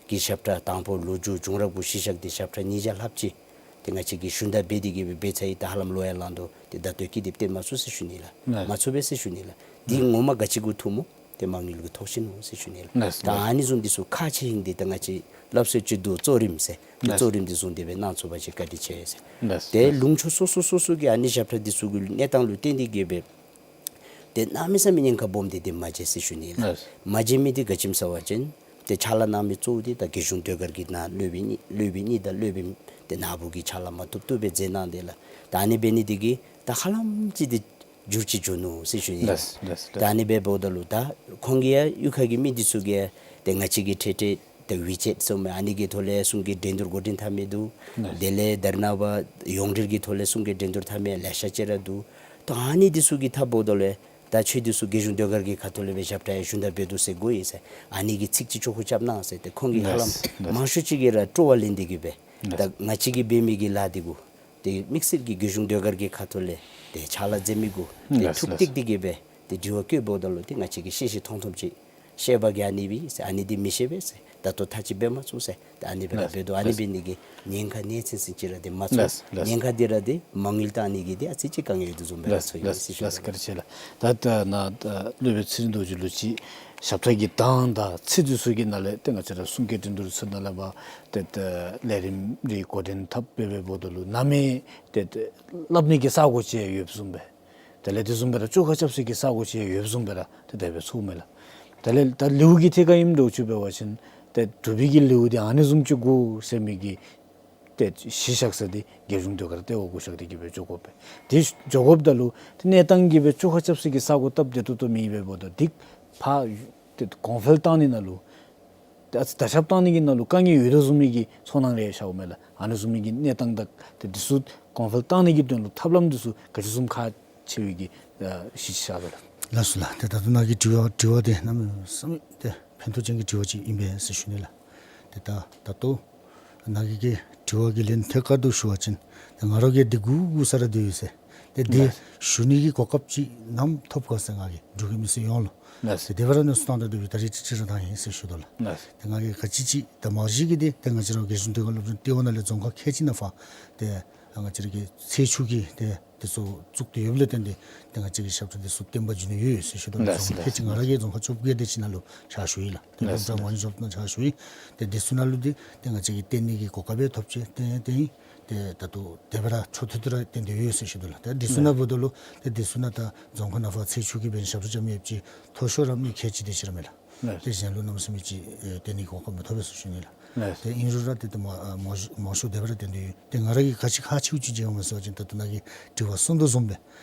གི་ཞབས་ཁྲ་དང་པོ་ལོ་རྒྱུས་བྱུང་རབས་གུ་གཞི་བཞག་སྟེ་ཞབས་ཁྲ་ཉིས་བརྒྱ་ལྷགཔ་ཅིག་ཏེ་ང་བཅས་ཀྱིས་ཞུན་དག་འབད་དེ་གི་སྦེ་འབད་ཚར་ཡི། ད་ཧ་ལམ་ལོ་ཡང་ལང་དོ། ཏེ་ད་ལྟོ་སྐྱིད་སྡེ་སྟོན་མ་ཚུགས་ཟེར་ཞུ་ནི་ལགས། ལགས། མ་ཚུགས་པས་ཟེར་ཞུ་ནི་ལགས། འདི་ངོ་མ་ག་ཅི་གུ་ཐུག་སྨོ། ཏེ་མ་དངུལ་གྱི་ཐོག་ཤིག་ནུག་ཟེར་ཞུ་ནི་ལགས། ལགས། ད་ལགས། ཨ་ནི་བཟུམ་འདི་ཚུ་ཁག་ཆེ་ཧིང་འདི་ད་ང་བཅས་སླབ་སྲོལ་ཅིག་འདུག། གཙོ་རིམ་ཟེར། ཏེ་ལགས། གཙོ་རིམ་འདི་བཟུང་སྟེ་སྦེ་གནང་ཚུགས་པ་ཅིན་བཀའ་དྲིན་ཆེ་ཟེར། ལགས། ཏེ་ལགས། ལུང་ཕྱོགས་སོ་སོ་སོ་སོ་གི་ཨ་ནི་ཞབས་ཁྲ་འདི་ཚུ་གི་གནས་སྟངས་ལུ་བརྟེན་ཏེ་གི་སྦེ་ཏེ་གནམ་མེད་ས་མེད་ཉེན་ཁ་སྦོམ་འདི་ཏེ་མ་མཇལ་ཟེར་ཞུ་ནི་ལགས། ལགས། མ་མཇལ་མི་འདི་ག་ཅི་སྨོ་ཟེར་བ་ཅིན་ཏེ་ཕྱག་ལཱ་གནང་མི་གཙོ་བོ་འདི་ད་རྒྱལ་གཞུང་ཟློས་གར་གྱི་ནང་སློབ་དཔོན་གཉིས་སློབ་དཔོན་གཉིས་དང་སློབ་དཔོན་ཏེ་ནཱ་བུ་གི་ཕྱག་ལཱ་མ་བཏུབ་བཏུབ་སྦེ་མཛད་གནང་སྟེ་ལགས། ད་ཨ་ནི་འབད་ནི་འདི་གིས་ད་ཧ་ལམ་ཅིག་འདི་འགྱུར་ཅིག་འགྱུར་ནུག་ཟེར་ཞུ་ནི། ལགས། ལགས། ད་ཨ་ནི་སྦེ་འབདཝ་ད་ལུ་ད་ཁོང་གི་ཡང་གཡུས་ཁ་གི་མི་འདི་ཚུ་གིས་ཏེ་ང་བཅས་ཀྱི་འཕྲལ་འཕྲལ་ཏེ་ཝི་ཅེཊ་ཟེར་མི་ཨ་ནི་གི་ཐོག་ལས་གསུང་སྐད་འགྲན་བསྡུར་འགོ་འདྲེན་འཐབ་མི་འདུག། ལགས། དེ་ལས་ད་རེས་ནངས་པ་ཡོངས་འབྲེལ་གྱི་ཐོག་ལས་གསུང་སྐད་འགྲན་བསྡུར་འཐབ་མི་ལེ་ཤ་ཅིག་ར་འདུག། ད་ཨ་ནི་འདི་ཚུ་གི་འཐབ་འབདཝ་ད་ལུ་ད་ཁྱོད་འདི་ཚུ་རྒྱལ་གཞུང་ཟློས་གར་གྱི་ཁ་ཐུག་ལས་སྦེ་ཞབས་ཁྲ་ཡང་ཞུན་དག་འབད་དོ་ཟེར་གོ་ཡི་ཟེར། ཨ་ནི་གི་ཚིག་ཅིག་ཆོ་ག་རྐྱབ་གནང་ཟེར། ཏེ་ཁོང་གིས་ཧ་ལམ་ལགས། ལགས། མང་ཤོས་ཅིག་གིས་ར་སྤྲོ་བ་ལེན་ཏེ་གི་སྦེ་ལགས། ད་ང་བཅས་ཀྱིས་འབད་མི་གི་ལཱ་འདི་གུ་ཏེ་དམིགས་བསལ་གྱི་རྒྱལ་གཞུང་ཟློས་གར་གྱི་ཁ་ཐུག་ལས་ཏེ་ཕྱག་ལཱ་མཛད་མི་གུ་ཏེ་ལགས། ཐུགས་ལགས། གཏད་དེ་གི་སྦེ་ཏེ་དྲི་བ་བཀོད་འབདཝ་ད་ལུ་ཏེ་ང་བཅས་ཀྱིས་ཤེས་ཤེས་མཐོང་མཐོངམ་ཅིག་བཤད་པ་གིས་ཨ་ནི་སྦེ་ཟེར། ཨ་ནི་འདི་མི་ཤེས་པས་ཟེར། ད་ལྟོ་ཐག་ཅིག་འབད་མ་ཚུགས་ཟེར། ད་ཨ་ནི་སྦེ་ར་ལགས། འབད་དོ། ཨ་ནི་ལགས། འབད་ནི་གིས་ཉེན་ཁ་ནེ་ཚན་ཚན་ཅིག་ར་འདི་མ་ཚུགས། ལགས། ལགས། ཉེན་ཁ་འདི་ར་འདི་མ་དངུལ་བཏང་ནི་གི་འདི་ཨ་ཙི་ཅིག་དཀའ་ངལ་ཡོད་དོ་བཟུམ་སྦེ་ར་ལགས། ཚོར་ཡི་ལགས། ཟེར་ཞུ་ལགས། ནི་བཀའ་དྲིན་ཆེ་ལགས། ད་ད་ནཱ་ད་སློབ་དཔོན་ཚེ་རིང་རྡོ་རྗེ་ལུ་ཅིག་ཞབས་ཁྲ་གི་གདངས་དང་ཚིག་འདི་ཚུ་གི་ནང་ལས་ཏེ་ང་བཅས་ར་གསུང་སྐད་འགྲན་བསྡུར་ཚུ་ནང་ལས་འབད་ཏེ་ད་ལས་རིམ་རེ་འགོ་འདྲེན་འཐབ་སྦེ་འབདཝ་ད་ལུ་ནམ་ཡང་ཏེ་ད་སླབ་ནི་གི་ས་གོ་ཅིག་ཡོདཔ་བཟུམ་སྦེ། དེ་ལས་དེ་བཟུམ་སྦེ་ར་བཅོ་ཁ་རྐྱབ་ས་གི་ས་གོ་ཅིག་ཡོདཔ་བཟུམ་སྦེ་ར་ཏེ་དེ་སྦེ་ཚོརཝ་མས་ལགས། དེ་ལས་ད་ལེའུ་གི་ཐད་ཁར་ཨིནམ་འདྲཝ་ཅིག་འབད་བ་ཅིན་ཏེ་འབྲུག་པའི་གི་ལེའུ་འདི་ཨ་ནི་བཟུམ་ཅིག་དགོ་ཟེར་མི་གི་ཏེ་གཞི་བཞག་ས་འདི་རྒྱལ་གཞུང་ཟློས་གར་ལྟེ་བ་གུ་བཞག་སྟེ་གི་སྦེ་འགྱོ་དགོ་པས། དེ་འགྱོ་དགོཔ་ད་ལུ་ཏེ་གནས་སྟངས་ཀྱིས་སྦེ་བཅོ་ཁ་རྐྱབ་ས་གི་ས་གོ་སྟབས་བདེ་ཏོག་ཏོ་མེད་པས། འབདཝ་ད་འདི་ཕར་ཏེ་གོང་འཕེལ་བཏང་ནི་ནང་ལུ་ད་ད་ཞབས་བཏང་ནི་གི་ནང་ལུ་དཀའ་ངལ་ཡོད་དོ་བཟུམ་མའི་གི་ཚོར་སྣང་རེ་ཤརཝ་མས་ལགས། ཨ་ནི་བཟུམ་མའི་གི་གནས་སྟངས་དང་ཏེ་འདི་ཚུ་གོང་འཕེལ་བཏང་ནི་གི་དོན་ལུ་ཐབས་ལམ་འདི་ཚུ་ག་ཅི་བཟུམ་ཁག་ཆེ་བའི་གི་ཨ་གཞི་ཅིག་ཆགས་པས་ལགས། ལགས་སོ་ལགས། ཏེ་ད་ལྟོ་ནཱ་གི་དྲི་བ་དྲི་བ་འདི་གནམ་མེད་ས་མེད་ཏེ་ཕན་ཐོགས་ཅན་གྱི་དྲི་བ་ཅིག་ཨིན་པས་ཟེར་ཞུ་ནི་ལགས། ཏེ་ད་ད་ལྟོ་ནཱ་གི་གི་དྲི་བ་གི་ལན་ཐད་ཀར་དུ་ཞུ་བ་ཅིན་ཏེ་ང་ར་གིས་འདི་དགོ་དགོ་ས་ར་སྡོད་ཡོད་ཟེར། ཏེ་འདི་ལགས། ཞུ་ནི་གི་གོ་སྐབས་ཅིག་ནམ་ཐོབ་ག་ཟེར་ང་གིས་འབྲུག་གི་མི་སེར་ཡོངས་ལུ། ལགས། ཏེ་དེ་སྦེ་ར་གནས་ཚུལ་བཏང་ད་སྡོད་པའི་ད་རིས་ཅིག་ཅིག་ར་བཏང་ཡི་ཟེར་ཞུ་དོ་ལགས། ལགས། ཏེ་ང་གིས་ག་ཅི་ཅིག་ད་མ་གཞི་གི་འདི་ཏེ་ང་བཅས་ར་རྒྱལ་གཞུང་ཟློས་གར་སློབ་སྦྱོང་ལྟེ་བ་ནང་ལས་རྫོང་ཁག་ཁལ་གཅིག་ནང་ཕར་ཏེ་ ད་ང་བཅས་ར་གི་ཚེས་བཅུ་གི་ཏེ་དེ་ཚུ་བཙུགས་ཏེ་ཡོདཔ་ལས་བརྟེན་ཏེ་ཏེ་ང་བཅས་ཀྱི་ཞབས་ཁྲ་དེ་ཚུ་བརྟན་པ་བྱུང་ནི་ཡོད་ཟེར་ཞུ་དོ་ལགས། ལགས་རྫོང་ཁག་ལགས། ཅིག་ང་ར་གི་རྫོང་ཁག་བཅོ་བརྒྱད་དེ་ཅིག་ནང་ལུ་ཕྱག་ཞུ་ཡི་ལགས། ཏེ་ལགས་སློབ་གྲྭ་ལགས། མང་ཤོས་ནང་ཕྱག་ཞུ་ཡི། ཏེ་དེ་ཚུ་ནང་ལུ་ཏེ་ཏེ་ང་བཅས་ཀྱིས་བརྟེན་ནི་གི་གོ་སྐབས་ཡང་ཐོབ་ཅི། ཏེ་ཏེ་ཏེ་ད་ལྟོ་དེ་སྦེ་ར་འཕྲོ་མཐུད་དེ་ར་བརྟེན་ཏེ་ཡོད་ཟེར་ཞུ་དོ་ལགས། ཏེ་དེ་ཚུ་ནང་འབདཝ་ད་ལུ་ཏེ་དེ་ཚུ་ནང་ད་རྫོང་ཁག་ནང་ཕར་ཚེས་བཅུ་གི་འབད་ནི་ཞབས་ཁྲ་རྐྱབ་མི་ཡོདཔ་ཅིག་མཐོ་ཤོས་ར་མི་ཁལ་གཅིག་དེ་ཅིག་ར་མས་ལགས། ལགས། ཏེ་གཞན་ལུ་གནམ་མེད་ས་མེད་ཅིག་ཨེ་བརྟེན་ནི་གོ་སྐབས་མི་ཐོབ་པས་ཟེར་ཞུ་ནི་ལགས། ལགས། ཏེ་ཨིན་རུང་ར་ཏེ་ཏེ་མ་ཨ་མང་ཤོས་མང་ཤོས་དེ་སྦེ་ར་བརྟེན་ཏེ་ཡོད། ཏེ་ང་ར་གིས་ག་ཅི་ཁག་ཆེཝ་ཅིག་མཇལཝ་མས་ཟེར་བ་ཅིན་ད་ལྟོ་ནཱ་གིས་དྲི་བ་གསུངས་དོ་བཟུམ་སྦེ་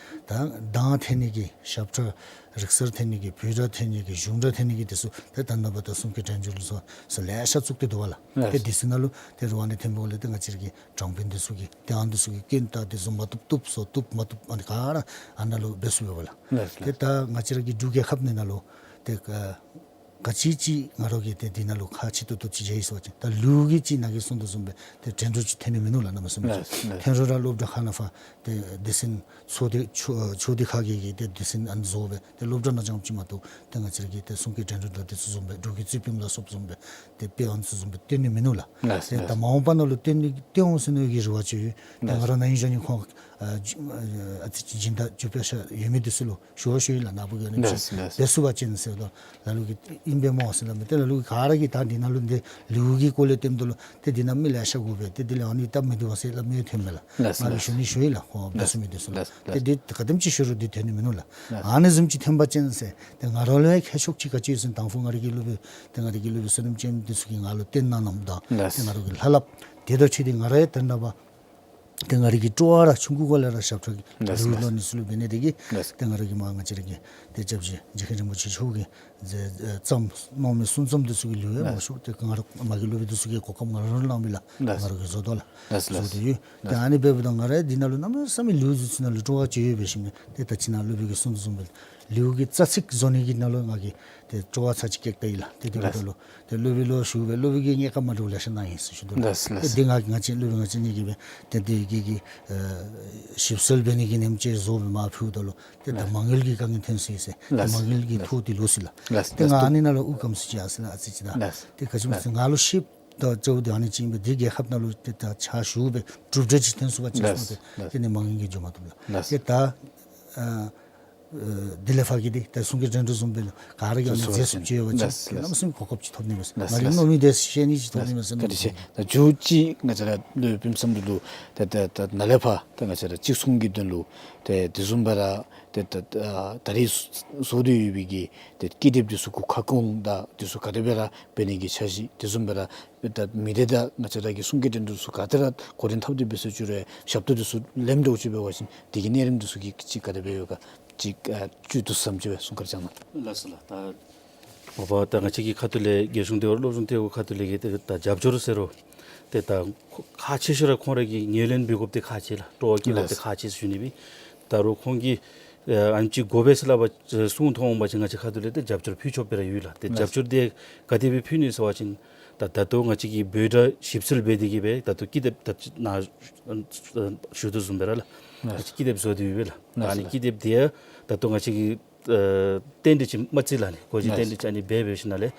ད་གདངས་འཐེན་ནི་གི་ཞབས་ཁྲ་རིག་གསར་འཐེན་ནི་གི་བོད་སྒྲ་འཐེན་ནི་གི་གཞུང་སྒྲ་འཐེན་ནི་གི་དེ་ཚུ་ཏེ་ད་ནངས་པ་ད་གསུང་སྐད་འགྲན་བསྡུར་ལུ་སོགས་ཟེར་ལེ་ཤ་བཙུགས་ཏེ་འདུག་པ་ལགས། ལགས། ཏེ་དེ་ཚུ་ནང་ལུ་ཏེ་རུ་ཨ་ནི་འཐེན་པའི་སྒང་ལས་ཏེ་ང་བཅས་ར་གི་དྲང་དཔོན་དེ་ཚུ་གིས་ཏེ་ཨ་ནི་དེ་ཚུ་གི་སྐྱོན་དང་དེ་ཚུ་མ་བཏུབ་བཏུབ་སོ་བཏུབ་མ་བཏུབ་ཨ་ནི་ག་ར་ཨ་ནཱ་ལུ་འབད་ཚུགས་པས་ལགས། ལགས། ཏེ་ད་ང་བཅས་ར་གི་འབྲུག་རྒྱལ་ཁབ་ནང་ལུ་ཏེ་ག་ག་ཅི་ཅིག་ང་ར་གིས་ཏེ་འདི་ནང་ལུ་ཁག་ཆེ་ཏོག་ཏོ་ཅིག་མཇལ་ཡི་ཟེར་བ་ཅིན་ད་ལེའུ་གི་ཅིག་ནཱ་གིས་གསུངས་དོ་བཟུམ་སྦེ་ཏེ་འགྲན་བསྡུར་ཅིག་འཐོན་ནི་མིན་ནུག་ལགས། གནམ་མེད་ས་མེད་ཅིག། ལགས། ལགས། འཐོན་རུང་ར་སློབ་གྲྭ་ཁག་ནང་ཕར་ཏེ་སྡེ་ཚན་ཚོགས་སྡེ་ཕྱོགས་ཕྱོགས་སྡེ་ཁག་གི་གི་ཏེ་སྡེ་ཚན་ཨ་ནི་བཟོ་སྦེ་ཏེ་སློབ་གྲྭ་ནང་རྐྱངམ་ཅིག་མ་གཏོགས་ཏེ་ང་བཅས་ར་གི་ཏེ་གསུང་སྐད་འགྲན་བསྡུར་དང་དེ་ཚུ་བཟུམ་སྦེ་འབྲུག་གི་རྩིས་ཕུད་ལ་སོགསཔ་བཟུམ་སྦེ་ཏེ་དཔེ་ཨ་ནི་ཚུ་བཟུམ་སྦེ་འཐོན་ནི་མིན་ནུག་ལགས། ལགས། ཏེ་ལགས། ད་མ་འོངས་པ་ནང་ལུ་འཐོན་ནི་འཐོན་འོང་ཟེར་མནོ་བའི་རེ་བ་ཅིག་ཡོད། ཏེ་ལགས། ང་ར་ནཱ་ཨིན་ཞུ་ནི་ཁོང་ཨ་ཨ་ཙི་ཅིག་སྦྱིན་བདག་རྒྱུ་སྤེལ་ས་ཡོད་མི་དེ་ཚུ་ལུ་ཞུ་བ་ཞུ་ཡི་ལགས། ནཱ་བུ་གིས་ཨ་ནི་ཅིག་ལགས། ལགས། འབད་ཚུགས་པ་ཅིན་ཟེར་དོ། ལ་ལུ་གིས་ཨིན་པས་སྨོ་ཟེར་སླབ་མས། ཏེ་ལ་ལུ་གིས་ག་ར་གིས་ད་འདི་ནང་ལུ་འདི་ལེའུ་གི་སྐོར་ལས་སྟོནམ་ད་ལུ་ཏེ་འདི་ནང་མི་ལེ་ཤ་དགོ་པས། ཏེ་འདི་ལས་ཨ་ནི་སྟབས་མི་བདེ་བ་ཟེར་སླབ་མི་འཐོན་མས་ལགས། ལགས། ང་གིས་ལགས། ཞུ་ནི་ཞུ་ཡི་ལགས། ཁོང་འབད་ཚུགས་མི་དེ་ཚུ་ལུ། ལགས། ལགས། ཏེ་འདི་ག་དེམ་ཅིག་ཞུ་རུང་འདི་འཐོན་ནི་མིན་ནུག་ལགས། ལགས། ཨ་ནི་བཟུམ་ཅིག་འཐོན་པ་ཅིན་ཟེར་ཏེ་ང་ར་ལུ་ཡང་ཁྱད་ཤོས་ཅིག་ག་ཅི་ཡོད་ཟེར་ན་དང་ཕུ་ང་ར་གི་སློབ་དཔོན་ཏེ་ང་ར་གི་སློབ་དཔོན་བསོད་ནམས་ཅན་དེ་ཚུ་གིས་ང་ལུ་བསྟན་གནང་གནངམ་ད། ལགས། ཏེ་ང་ར་གི་ལྷབ་ལྷབ་དེ་དང་འཁྲིལ་ཏེ་ང་ར་ཡང་ད་རེས་ནངས་པ་ཏེ་ང་ར་གི་སྤྲོ་བ་ར་ཆུང་ཀུ་གུ་ལས་ར་ཞབས་ཁྲ་གི་ལགས། ལེའུ་ལེའུ་ལོ་ནི་ཚུ་ལུ་འབད་ནི་དེ་གིས། ལགས། ཏེ་ང་ར་གི་མ་ང་བཅས་ར་གི་ཏེ་སྐྱབས་རྗེ་རྗེ་མཁན་རིན་པོ་ཆེ་མཆོག་གིས་མཛད་ཨེ་བརྩམས་གནང་མི་གསུང་རྩོམ་དེ་ཚུ་གི་ལེའུ་ཡང་མང་ཤོས་ཏེ་ང་ར་མ་གི་སློབ་དཔོན་དེ་ཚུ་གིས་གོ་སྐབས་ང་ར་ལུ་གནང་མི་ལགས། ལགས། ང་ར་གིས་བཟོ་དོ་ལགས། ལགས། བཟོ་སྟེ་ཡོད། ཏེ་ཨ་ནི་འབདཝ་ད་ང་ར་འདི་ནང་ལུ་གནམ་མེད་ས་མེད་ལེའུ་བཟོ་ཚུགས་ནི་ལུ་སྤྲོ་བ་ཅིག་ཡོད་པའི་ཞིནམ་ལས་ཏེ་ད་ཅི་ནཱ་སློབ་དཔོན་གྱིས་གསུང་དོ་བཟུམ་སྦེ་ལེའུ་གི་རྩ་ཚིག་བཟོ་ནི་གི་ནང་ལུ་ང་གིས་ཏེ་སྤྲོ་བ་ཚར་ཅིག་བསྐྱེད་ད་ཡི་ལགས། ཏེ་དེ་འབདཝ་ད་ལུ་ཏེ་སློབ་དཔོན་ལུ་ཞུ་སྦེ་སློབ་དཔོན་གྱིས་ངེའི་བཀའ་མ་འགྲུབ་ལེ་ཤ་གནང་ཡི་ཟེར་ཞུ་དོ་ལགས། ལགས། ཏེ་ལགས། འདི་ང་ང་བཅས་སློབ་དཔོན་ང་བཅས་གཉིས་ཀྱིས་སྦེ་ཏེ་འདི་གི་གི་ཨེ་ཞིབ་འཚོལ་འབད་ནི་གི་ཉིནམ་ཅིག་བཟོ་སྦེ་མར་ཕུལཝ་ད་ལུ་ཏེ་ད་ལགས། མ་དངུལ་གྱི་དཀའ་ངལ་ཐོན་སོ་ཡི་ཟེར། ཏེ་ལགས། མ་དངུལ་གྱི་ལགས། ཐོག་ཏུ་ལུས་སོ་ཡི་ལགས། ལགས། ཏེ་ལགས། ང་ཨ་ནི་ནང་ལུ་ཨུ་ཁམས་སུ་ཅིག་ཡར་སོ་ཡི་ལགས། ཨ་ཙི་ཅིག་ད། ལགས། ཏེ་ག་ཅི་སྨོ་ཟེར་ང་ལུ་ཤེསཔ་ད་ཅིག་འདི་ཨ་ནི་ཅིག་ཨིན་པས། འདི་རྒྱལ་ཁབ་ནང་ལུ་ཏེ་ད་ཕྱག་ཞུ་སྦེ་གྲུབ་འབྲས་ཅིག་ཐོན་ཚུགས་པ་ཅིན་ལགས། ཟེར་ཏེ་ལགས། ཏེ་ནི་མ་དངུལ་གྱིས་འགྱོ་མ་བཏུབ་ལགས། ལགས། ཏེ་ད་ཨ་ཨ་དེ་ལས་ཕར་གྱི་འདི་ད་གསུང་སྐད་འགྲན་བསྡུར་བཟུམ་སྦེ་ལུ་ག་ར་གིས་ཨ་ནི་མཛད་ཚུགསཔ་ཅིག་ཡོད་པ་ཅིན་ལགས། ལགས། གནམ་མེད་ས་མེད་གོ་སྐབས་ཅིག་ཐོབ་ནི་མས་ཟེར། ལགས། ང་གིས་ལགས། མནོ་མི་དེ་བཤད་ནི་ཅིག་ཐོབ་ནི་མས་ཟེར། བཀའ་དྲིན་ཆེ། ད་མཇུག་ཅིག་ང་བཅས་ར་སློབ་དཔོན་བསམ་གྲུབ་ལུ་ད་ད་ད་ནཱ་ལས་ཕར་ད་ང་བཅས་ར་གཅིག་མཚུངས་ཀྱི་དོན་ལུ་ཏེ་དེ་བཟུམ་སྦེ་ར་ཏེ་ད་ད་ད་རིས་བཟོ་སྟེ་ཡོད་པའི་གི་ཏེ་ཀི་དེབ་དེ་ཚུ་གུ་ཁ་སྐོང་དང་དེ་ཚུ་ག་དེ་སྦེ་ར་འབད་ནི་གི་འཆར་གཞི། དེ་བཟུམ་སྦེ་ར་ད་མི་སྡེ་དང་ང་བཅས་ར་གི་གསུང་སྐད་འགྲན་བསྡུར་ཚུ་ག་དེ་ར་འགོ་འདྲེན་འཐབ་སྟེ་འབད་ས་བཅུག་རུང་ཞབས་ཏོག་དེ་ཚུ་ལེནམ་འདྲཝ་ཅིག་འབད་བ་ཅིན་དེ་གི་གནས་རིམ་དེ་ཚུ་གི་ཅིག་ག་དེ་སྦེ་ཡོད་ག་ཅིག་ཨ་བཅུད་བསྡུ་ཙམ་ཅིག་སྦེ་གསུང་བཀའ་དྲིན་བསྐྱང་གནང་། ལགས་སོ་ལགས། ད་འོ་བ་ད་ང་བཅས་ཀྱི་ཁ་ཐུག་ལས་རྒྱལ་གཞུང་ལྟེ་བ་སློབ་སྦྱོང་ལྟེ་བ་ཁ་ཐུག་ལས་ཀྱི་ཏེ་ད་རྒྱབ་སྐྱོར་ཟེར་རུང་ཏེ་ད་ཁག་ཆེ་ཤོས་ར་ཁོང་ར་གིས་ངོས་ལེན་འབད་དགོཔ་འདི་ཁག་ཆེ་ལགས། སྤྲོ་བ་བསྐྱེད་དགོཔ་འདི་ལགས། ཁག་ཆེ་ཟེར་ཞུ་ནི་སྦེ། ད་རུང་ཁོང་གིས་ཨ་ཨ་ནི་ཅིག་དགོ་པས་ཟེར་སླབ་པ་གསུང་ཐོན་འོང་པ་ཅིན་ང་བཅས་ཁ་ཐུག་ལས་ཏེ་རྒྱབ་སྐྱོར་ཕུལ་ཆོགཔ་སྦེ་ར་ཡོད་ལགས། ཏེ་ལགས། རྒྱབ་སྐྱོར་འདི་ག་དེ་སྦེ་ཕུལ་ནི་ཟེར་བ་ཅིན་ད་ད་ལྟོ་ང་བཅས་ཀྱིས་བོད་སྒྲ་ཞིབ་འཚོལ་འབད་དེ་གི་སྦེ་ད་ལྟོ་ཀི་དེབ་ད་ནཱ་ཞུ་དོ་བཟུམ་སྦེ་ར་ལགས། ལགས། ང་བཅས་ཀི་དེབ་བཟོ་སྟེ་ཡོད་པས་ལགས། ལགས། ཨ་ནི་ཀི་དེབ་འདི་ཡང་ད་ལྟོ་ང་བཅས་ཀྱིས་ཨ་རྟེན་འབྲེལ་ཅིག་མ་བརྩི་ལགས། ཨ་ནི་གོ་བརྗེ་རྟེན་འབྲེལ་ཅིག་ཨ་ནི་འབད་འབད་ཞིནམ་ལས་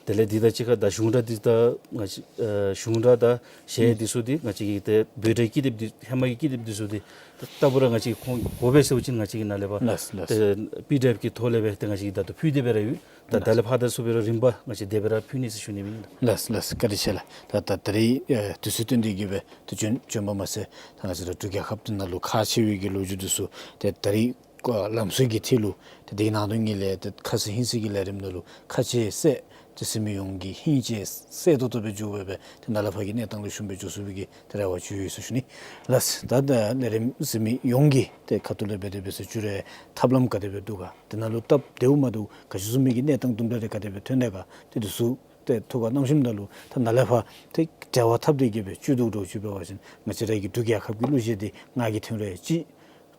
དེ་ལས་འདི་དང་གཅིག་ཁར་ད་གཞུང་སྒྲ་འདི་ད་ང་བཅས་ཨ་གཞུང་སྒྲ་དང་གཞས་འདི་ཚུ་འདི་ང་བཅས་ཀྱི་ཏེ་བོད་སྒྲའི་ཀི་དེབ་འདི་ཧེ་མ་གི་ཀི་དེབ་འདི་ཚུ་འདི་ད་ལྟ་བུ་ར་ང་བཅས་ཁོང་དགོ་པས་ཟེར་བ་ཅིན་ང་བཅས་ཀྱིས་ནཱ་ལས་ཕར་ལགས་ལགས། ཏེ་པི་ཌི་ཨེཕ་གི་ཐོག་ལས་སྦེ་ཏེ་ང་བཅས་ཀྱིས་ད་ལྟོ་ཕུལ་ཏེ་སྦེ་ར་ཡོད། ད་ད་ལས་ཕར་ད་ཚུ་འབད་རུང་རིམ་པ་ང་བཅས་དེ་སྦེ་ར་ཕུལ་ནི་ཟེར་ཞུ་ནི་ཨིན་ལགས། ལགས་ལགས། བཀའ་དྲིན་ཆེ་ལགས། ད་ད་ད་རིས་ཨེ་དུས་ཚོད་བཏོན་ཏེ་གི་སྦེ་ཏེ་བྱོན་བྱོན་པ་མ་ཚད་ད་ང་བཅས་ར་འབྲུག་རྒྱལ་ཁབ་འདི་ནང་ལུ་ཁག་ཆེ་བའི་གི་ལོ་རྒྱུས་འདི་ཚུ་ཏེ་ད་རིས་ལམ་སྲོལ་གྱི་ཐད་ལུ་ཏེ་དེ་ནང་དོན་གཉིས་ལས་ཏེ་ཁ་གསལ་ཧིང་གསལ་གྱི་ལས་རིམ་ནང་ལུ་ཁ་གསལ་གསལ་ཏེ་གསན་མི་ཡོངས་ཀྱིས་ཧིང་གསལ་གསལ་ཏོག་ཏོ་སྦེ་འགྱོ་སྦེ་སྦེ་ཏེ་ནཱ་ལས་ཕར་གྱི་གནས་སྟངས་ལུ་ཞུམ་སྦེ་འགྱོ་ཚུགས་པའི་གི་ཏེ་རེ་བ་ཅིག་ཡོད་ཟེར་ཞུ་ནི། ལགས། ད་ད་ལས་རིམ་གཟིགས་མི་ཡོངས་ཀྱིས་ཏེ་ཁ་ཐུག་ལས་འབད་དེ་འབད་ས་བཅུག་རུང་ཐབས་ལམ་ག་དེ་སྦེ་འདུག་ག། དེ་ནང་ལུ་སྟབས་བདེཝ་མ་བདེཝ་ག་ཅི་བཟུམ་མའི་གི་གནས་སྟངས་དུམ་གྲ་རེ་ག་དེ་སྦེ་ཐོན་དེས་ག། ཏེ་དེ་ཚུ་ཏེ་ཐུགས་ཁར་བསྣམས་ཞིནམ་ད་ལུ་ད་ནཱ་ལས་ཕར་ཏེ་འབྲེལ་བ་འཐབ་སྟེ་གི་སྦེ་བཅུད་བསྡུ་འདྲཝ་ཅིག་འབད་བ་ཅིན་ང་བཅས་ར་གི་འབྲུག་རྒྱལ་ཁབ་ཀྱི་གླུ་གཞས་འདི་ང་གིས་འཐེན་རུང་ཡང་ཅིག།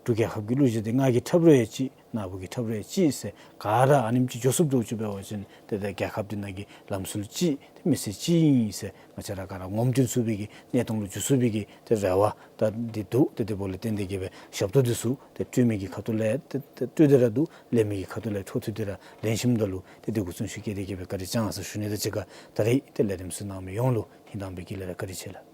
འབྲུག་རྒྱལ་ཁབ་ཀྱི་གླུ་གཞས་འདི་ང་གིས་འཁྲབ་རུང་ཡང་ཅིག། ནཱ་བུ་གིས་འཁྲབ་རུང་ཡང་ཅིག་ཟེར་ག་ར་ཨ་ནེམ་ཅིག་འགྱོ་ཚུགསཔ་འདྲཝ་ཅིག་འབད་བ་ཅིན་ཏེ་ཏེ་རྒྱལ་ཁབ་འདི་ནང་གི་ལམ་སྲོལ་ཅིག་ཏེ་མི་སེར་ཅིག་ཨིན་ཟེར་ང་བཅས་ར་ག་ར་ངོམ་སྟོན་ཚུགས་པའི་གི་གནས་སྟངས་ལུ་འགྱོ་ཚུགས་པའི་གི་ཏེ་རེ་བ་ད་འདི་འདུག། ཏེ་དེ་འབདཝ་ལས་བརྟེན་ཏེ་གི་སྦེ་ཞབས་ཏོག་འདི་ཚུ་ཏེ་སྤྲོད་མི་གི་ཁ་ཐུག་ལས་ཏེ་ཏེ་སྤྲོད་དེ་ར་འདུག། ལེན་མི་གི་ཁ་ཐུག་ལས་འཕྲོ་མཐུད་དེ་ར་ལེན་ཞིནམ་ད་ལུ་ཏེ་དེ་གུ་བརྩོན་ཤུགས་བསྐྱེད་དེ་གི་སྦེ་བཀའ་དྲིན་བསྐྱང་ཟེར་ཞུ་ནི་དང་གཅིག་ཁར་ད་རིས་ཏེ་ལས་རིམ་གཟིགས་གནང་མི་ཡོངས་ལུ་ཧིང་དྭངས་པའི་དགེ་ལེགས་ར་བཀའ་དྲིན་ཆེ་ལགས།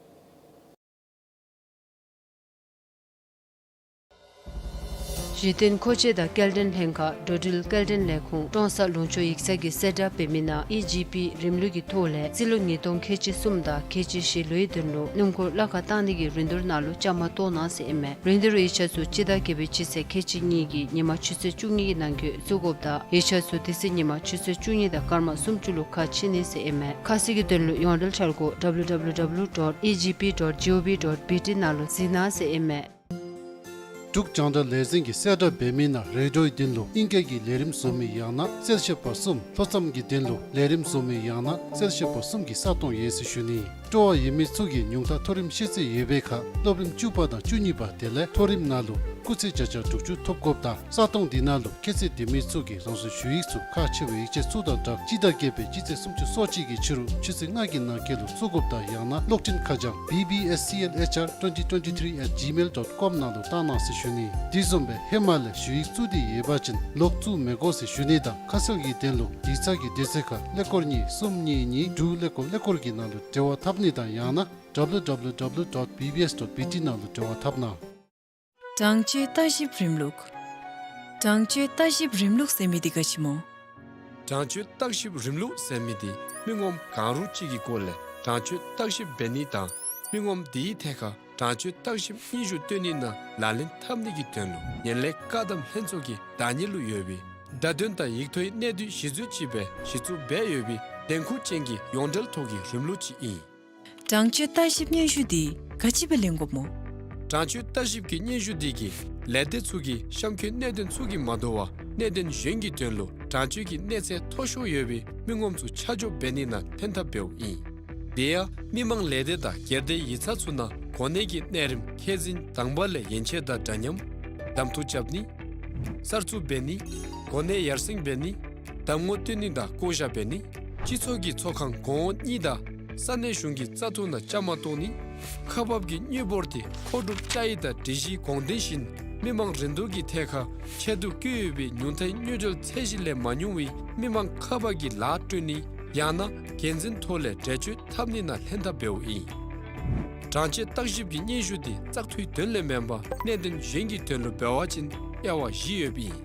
གཞི་རྟེན་མཁོ་ཆས་དང་སྐྱེལ་འདྲེན་ལྷན་ཁག་འགྲོ་འགྲུལ་སྐྱེལ་འདྲེན་ལས་ཁུངས་ཀྲོང་གསར་ལུང་ཕྱོགས་ཡིག་ཚང་གི་གསལ་བསྒྲགས་འབད་མི་ནང་ཨི་ཇི་པི་རིམ་ལུགས་ཀྱི་ཐོག་ལས་རྩིས་ལོ་ཉིས་སྟོང་ཁལ་གཅིག་གསུམ་དང་ཁལ་གཅིག་བཞི་ལོའི་དོན་ལུ་སྣུམ་འཁོར་གླ་ཁར་བཏང་ནི་གི་རིན་བསྡུར་ནང་ལུ་བཅའ་མར་གཏོགས་གནང་ཟེར་ཨིན་མས། རིན་བསྡུར་ཡིག་ཆ་ཚུ་སྤྱི་ཟླ་བརྒྱད་པའི་སྤྱི་ཚེས་ཁལ་གཅིག་གཉིས་ཀྱི་ཉིན་མ་ཆུ་ཚོད་བཅུ་གཉིས་ཀྱི་ནང་འཁོད་བཙུགས་དགོཔ་དང་ཡིག་ཆ་ཚུ་དེ་ཚེ་ཉིན་མ་ཆུ་ཚོད་བཅུ་གཉིས་དང་སྐར་མ་སུམ་ཅུ་ལུ་ཁ་ཕྱེ་ནི་ཟེར་ཨིན་མས། ཁ་གསལ་གྱི་དོན་ལུ་ཡོངས་འབྲེལ་འཆར་སྒོ་W W W dot E G P dot G O V dot B T ནང་ལུ་གཟིགས་གནང་ཟེར་ཨིན་མས། འབྲུག་རྒྱང་བསྒྲགས་ལས་འཛིན་གྱིས་གསལ་བསྒྲགས་འབད་མི་ནང་རེ་ཌིའོའི་དོན་ལུ་ཨིང་སྐད་ཀྱི་ལས་རིམ་བཟོ་མི་ཡང་ན་གསལ་བཤད་པ་གསུམ། ལྷོ་མཚམས་ཀྱི་དོན་ལུ་ལས་རིམ་བཟོ་མི་ཡང་ན་གསལ་བཤད་པ་གསུམ་གྱི་ས་སྟོང་ཡོད་ཟེར་ཞུ་ནི། སྤྲོ་བ་ཡོད་མི་ཚུ་གིས་ཉུང་མཐའ་མཐོ་རིམ་ཤེས་ཚད་ཡོད་པའི་ཁར་སློབ་རིམ་བཅུ་པ་དང་བཅུ་གཉིས་པ་དེ་ལས་མཐོ་རིམ་ནང་ལུ་སྐུགས་ཚད་བརྒྱ་ཆ་དྲུག་ཅུ་ཐོབ་དགོཔ་དང་ས་སྟོང་འདི་ནང་ལུ་ཁྱད་ཚད་ལྡན་མི་ཚུ་གིས་རང་སོའི་ཞུ་ཡིག་ཚུ་ཁག་ཆེ་བའི་ཡིག་ཆ་ཚུ་དང་སྦྲགས་སྤྱི་ཟླ་བརྒྱད་པའི་སྤྱི་ཚེས་སུམ་ཅུ་སོ་གཅིག་གི་ཕྱི་རུ་ཆུ་ཚོད་ལྔ་གི་ནང་འཁོད་ལུ་བཙུགས་དགོཔ་དང་ཡང་ན་གློག་འཕྲིན་ཁ་བྱང་B B S C L H R twenty twenty-three at gmail dot com ནང་ལུ་བཏང་གནང་ཟེར་ཞུ་ནི། དེ་བཟུམ་སྦེ་ཧེ་མ་ལས་ཞུ་ཡིག་བཙུགས་ཏེ་ཡོད་པ་ཅིན་ལོག་བཙུགས་མི་དགོ་ཟེར་ཞུ་ནི་དང་ཁ་གསལ་གྱི་དོན་ལུ་ཡིག་ཚང་གི་དུས་ཚོད་ཁར་ཀླད་ཀོར་གཉིས་གསུམ་གཉིས་གཉིས་དྲུག་ཀླད་ཀོར་ཀླད་ཀོར་གྱི་ནང་ལུ་འབྲེལ་བ་འཐབ་ནི་དང་ཡང་ན་W W W dot B B S dot B T ནང་ལུ་འབྲེལ་བ་འཐབ་གནང་། གྲངས་ཆོད་བརྟག་ཞིབ་རིམ་ལུགས། གྲངས་ཆོད་བརྟག་ཞིབ་རིམ་ལུགས་ཟེར་མི་འདི་ག་ཅི་སྨོ། གྲངས་ཆོད་བརྟག་ཞིབ་རིམ་ལུགས་ཟེར་མི་འདི་མི་ངོམ་གང་རུང་ཅིག་གི་སྐོར་ལས་གྲངས་ཆོད་བརྟག་ཞིབ་འབད་ནི་དང་མི་ངོམ་དེའི་ཐད་ཁར་གྲངས་ཆོད་བརྟག་ཞིབ་སྙན་ཞུ་བཏོན་ནི་ནང་ལག་ལེན་འཐབ་ནི་གི་དོན་ལུ་ངན་ལྷད་བཀག་སྡོམ་ལྷན་ཚོགས་ཀྱི་བདག་གཉེར་ལུ་ཡོད་པའི་བརྡ་དོན་དང་ཡིག་ཐོག་གི་གནད་བསྡུས་གཞི་འཛུལ་ཅིག་སྦེ་གཞི་བཙུགས་འབད་ཡོད་པའི་འགན་ཁུར་ཅན་གྱི་ཡོངས་འབྲེལ་ཐོག་གི་རིམ་ལུགས་ཅིག་ཨིན། གྲངས་ཆོད་བརྟག་ཞིབ་སྙན་ཞུ་འདི་ག་ཅི་སྦེ་ལེན་དགོཔ་སྨོ། གྲངས་ཆོད་བརྟག་ཞིབ་ཀྱི་སྙན་ཞུ་འདི་གིས་ལས་སྡེ་ཚུ་གི་གཤམ་འཁོད་གནད་དོན་ཚུ་གིས་མ་དོ་བར་གནད་དོན་གཞན་གྱི་དོན་ལུ་གྲངས་ཆོད་ཀྱི་གནས་ཚད་མཐོ་ཤོས་ཡོད་པའི་མི་ངོམ་ཚུ་ཆ་འཇོག་འབད་ནི་ནང་ལྷན་ཐབས་འབདཝ་ཨིན། དེ་ཡང་མི་མང་ལས་སྡེ་དང་སྒེར་སྡེ་ཡིག་ཚང་ཚུ་ནང་གོ་གནས་ཀྱི་གནས་རིམ་ཁས་འཛིན་དང་པ་ལས་ཡན་ཆད་དང་འདྲ་མཉམ་གདམ་འཐུ་རྐྱབ་ནི། གསར་བཙུགས་འབད་ནི། གོ་གནས་ཡར་སེང་འབད་ནི། གདམ་ངོ་བཏོན་ནི་དང་བསྐོ་བཞག་འབད་ནི། སྤྱི་ཚོགས་ཀྱི་ཚོགས་ཁང་གོང་འོག་གཉིས་དང་ས་གནས་གཞུང་གི་བཙག་འཐུ་ནང་བཅའ་མར་གཏོགས་ནི། ཁག་འབག་གི་དངུལ་འབོར་དེ་མཁོ་སྒྲུབ་བཅའ་ཡིག་དང་སྒྲིག་གཞིའི་དགོངས་དོན་བཞིན་མི་མང་རིན་བསྡུར་གྱི་ཐད་ཁར་ཆེད་དུ་བསྐྱོན་ཡོད་པའི་ཉུང་མཐའི་དངུལ་འབྱོར་ཚད་གཞི་ལས་མ་ཉུང་བའི་མི་མང་ཁག་འབག་གི་ལཱ་སྤྲོད་ནི་ཡང་ན་འགན་འཛིན་ཐོག་ལས་འགྲེལ་བརྗོད་འཐབ་ནི་ནང་ལྷན་ཐབས་འབདཝ་ཨིན། གྲངས་ཆོད་བརྟག་ཞིབ་ཀྱི་སྙན་ཞུ་དེ་བཙག་འཐུའི་དོན་ལས་མེན་པར་གནད་དོན་གཞན་གྱི་དོན་ལུ་འབད་བ་ཅིན་དབྱེ་བ་བཞི་ཡོདཔ་ཨིན།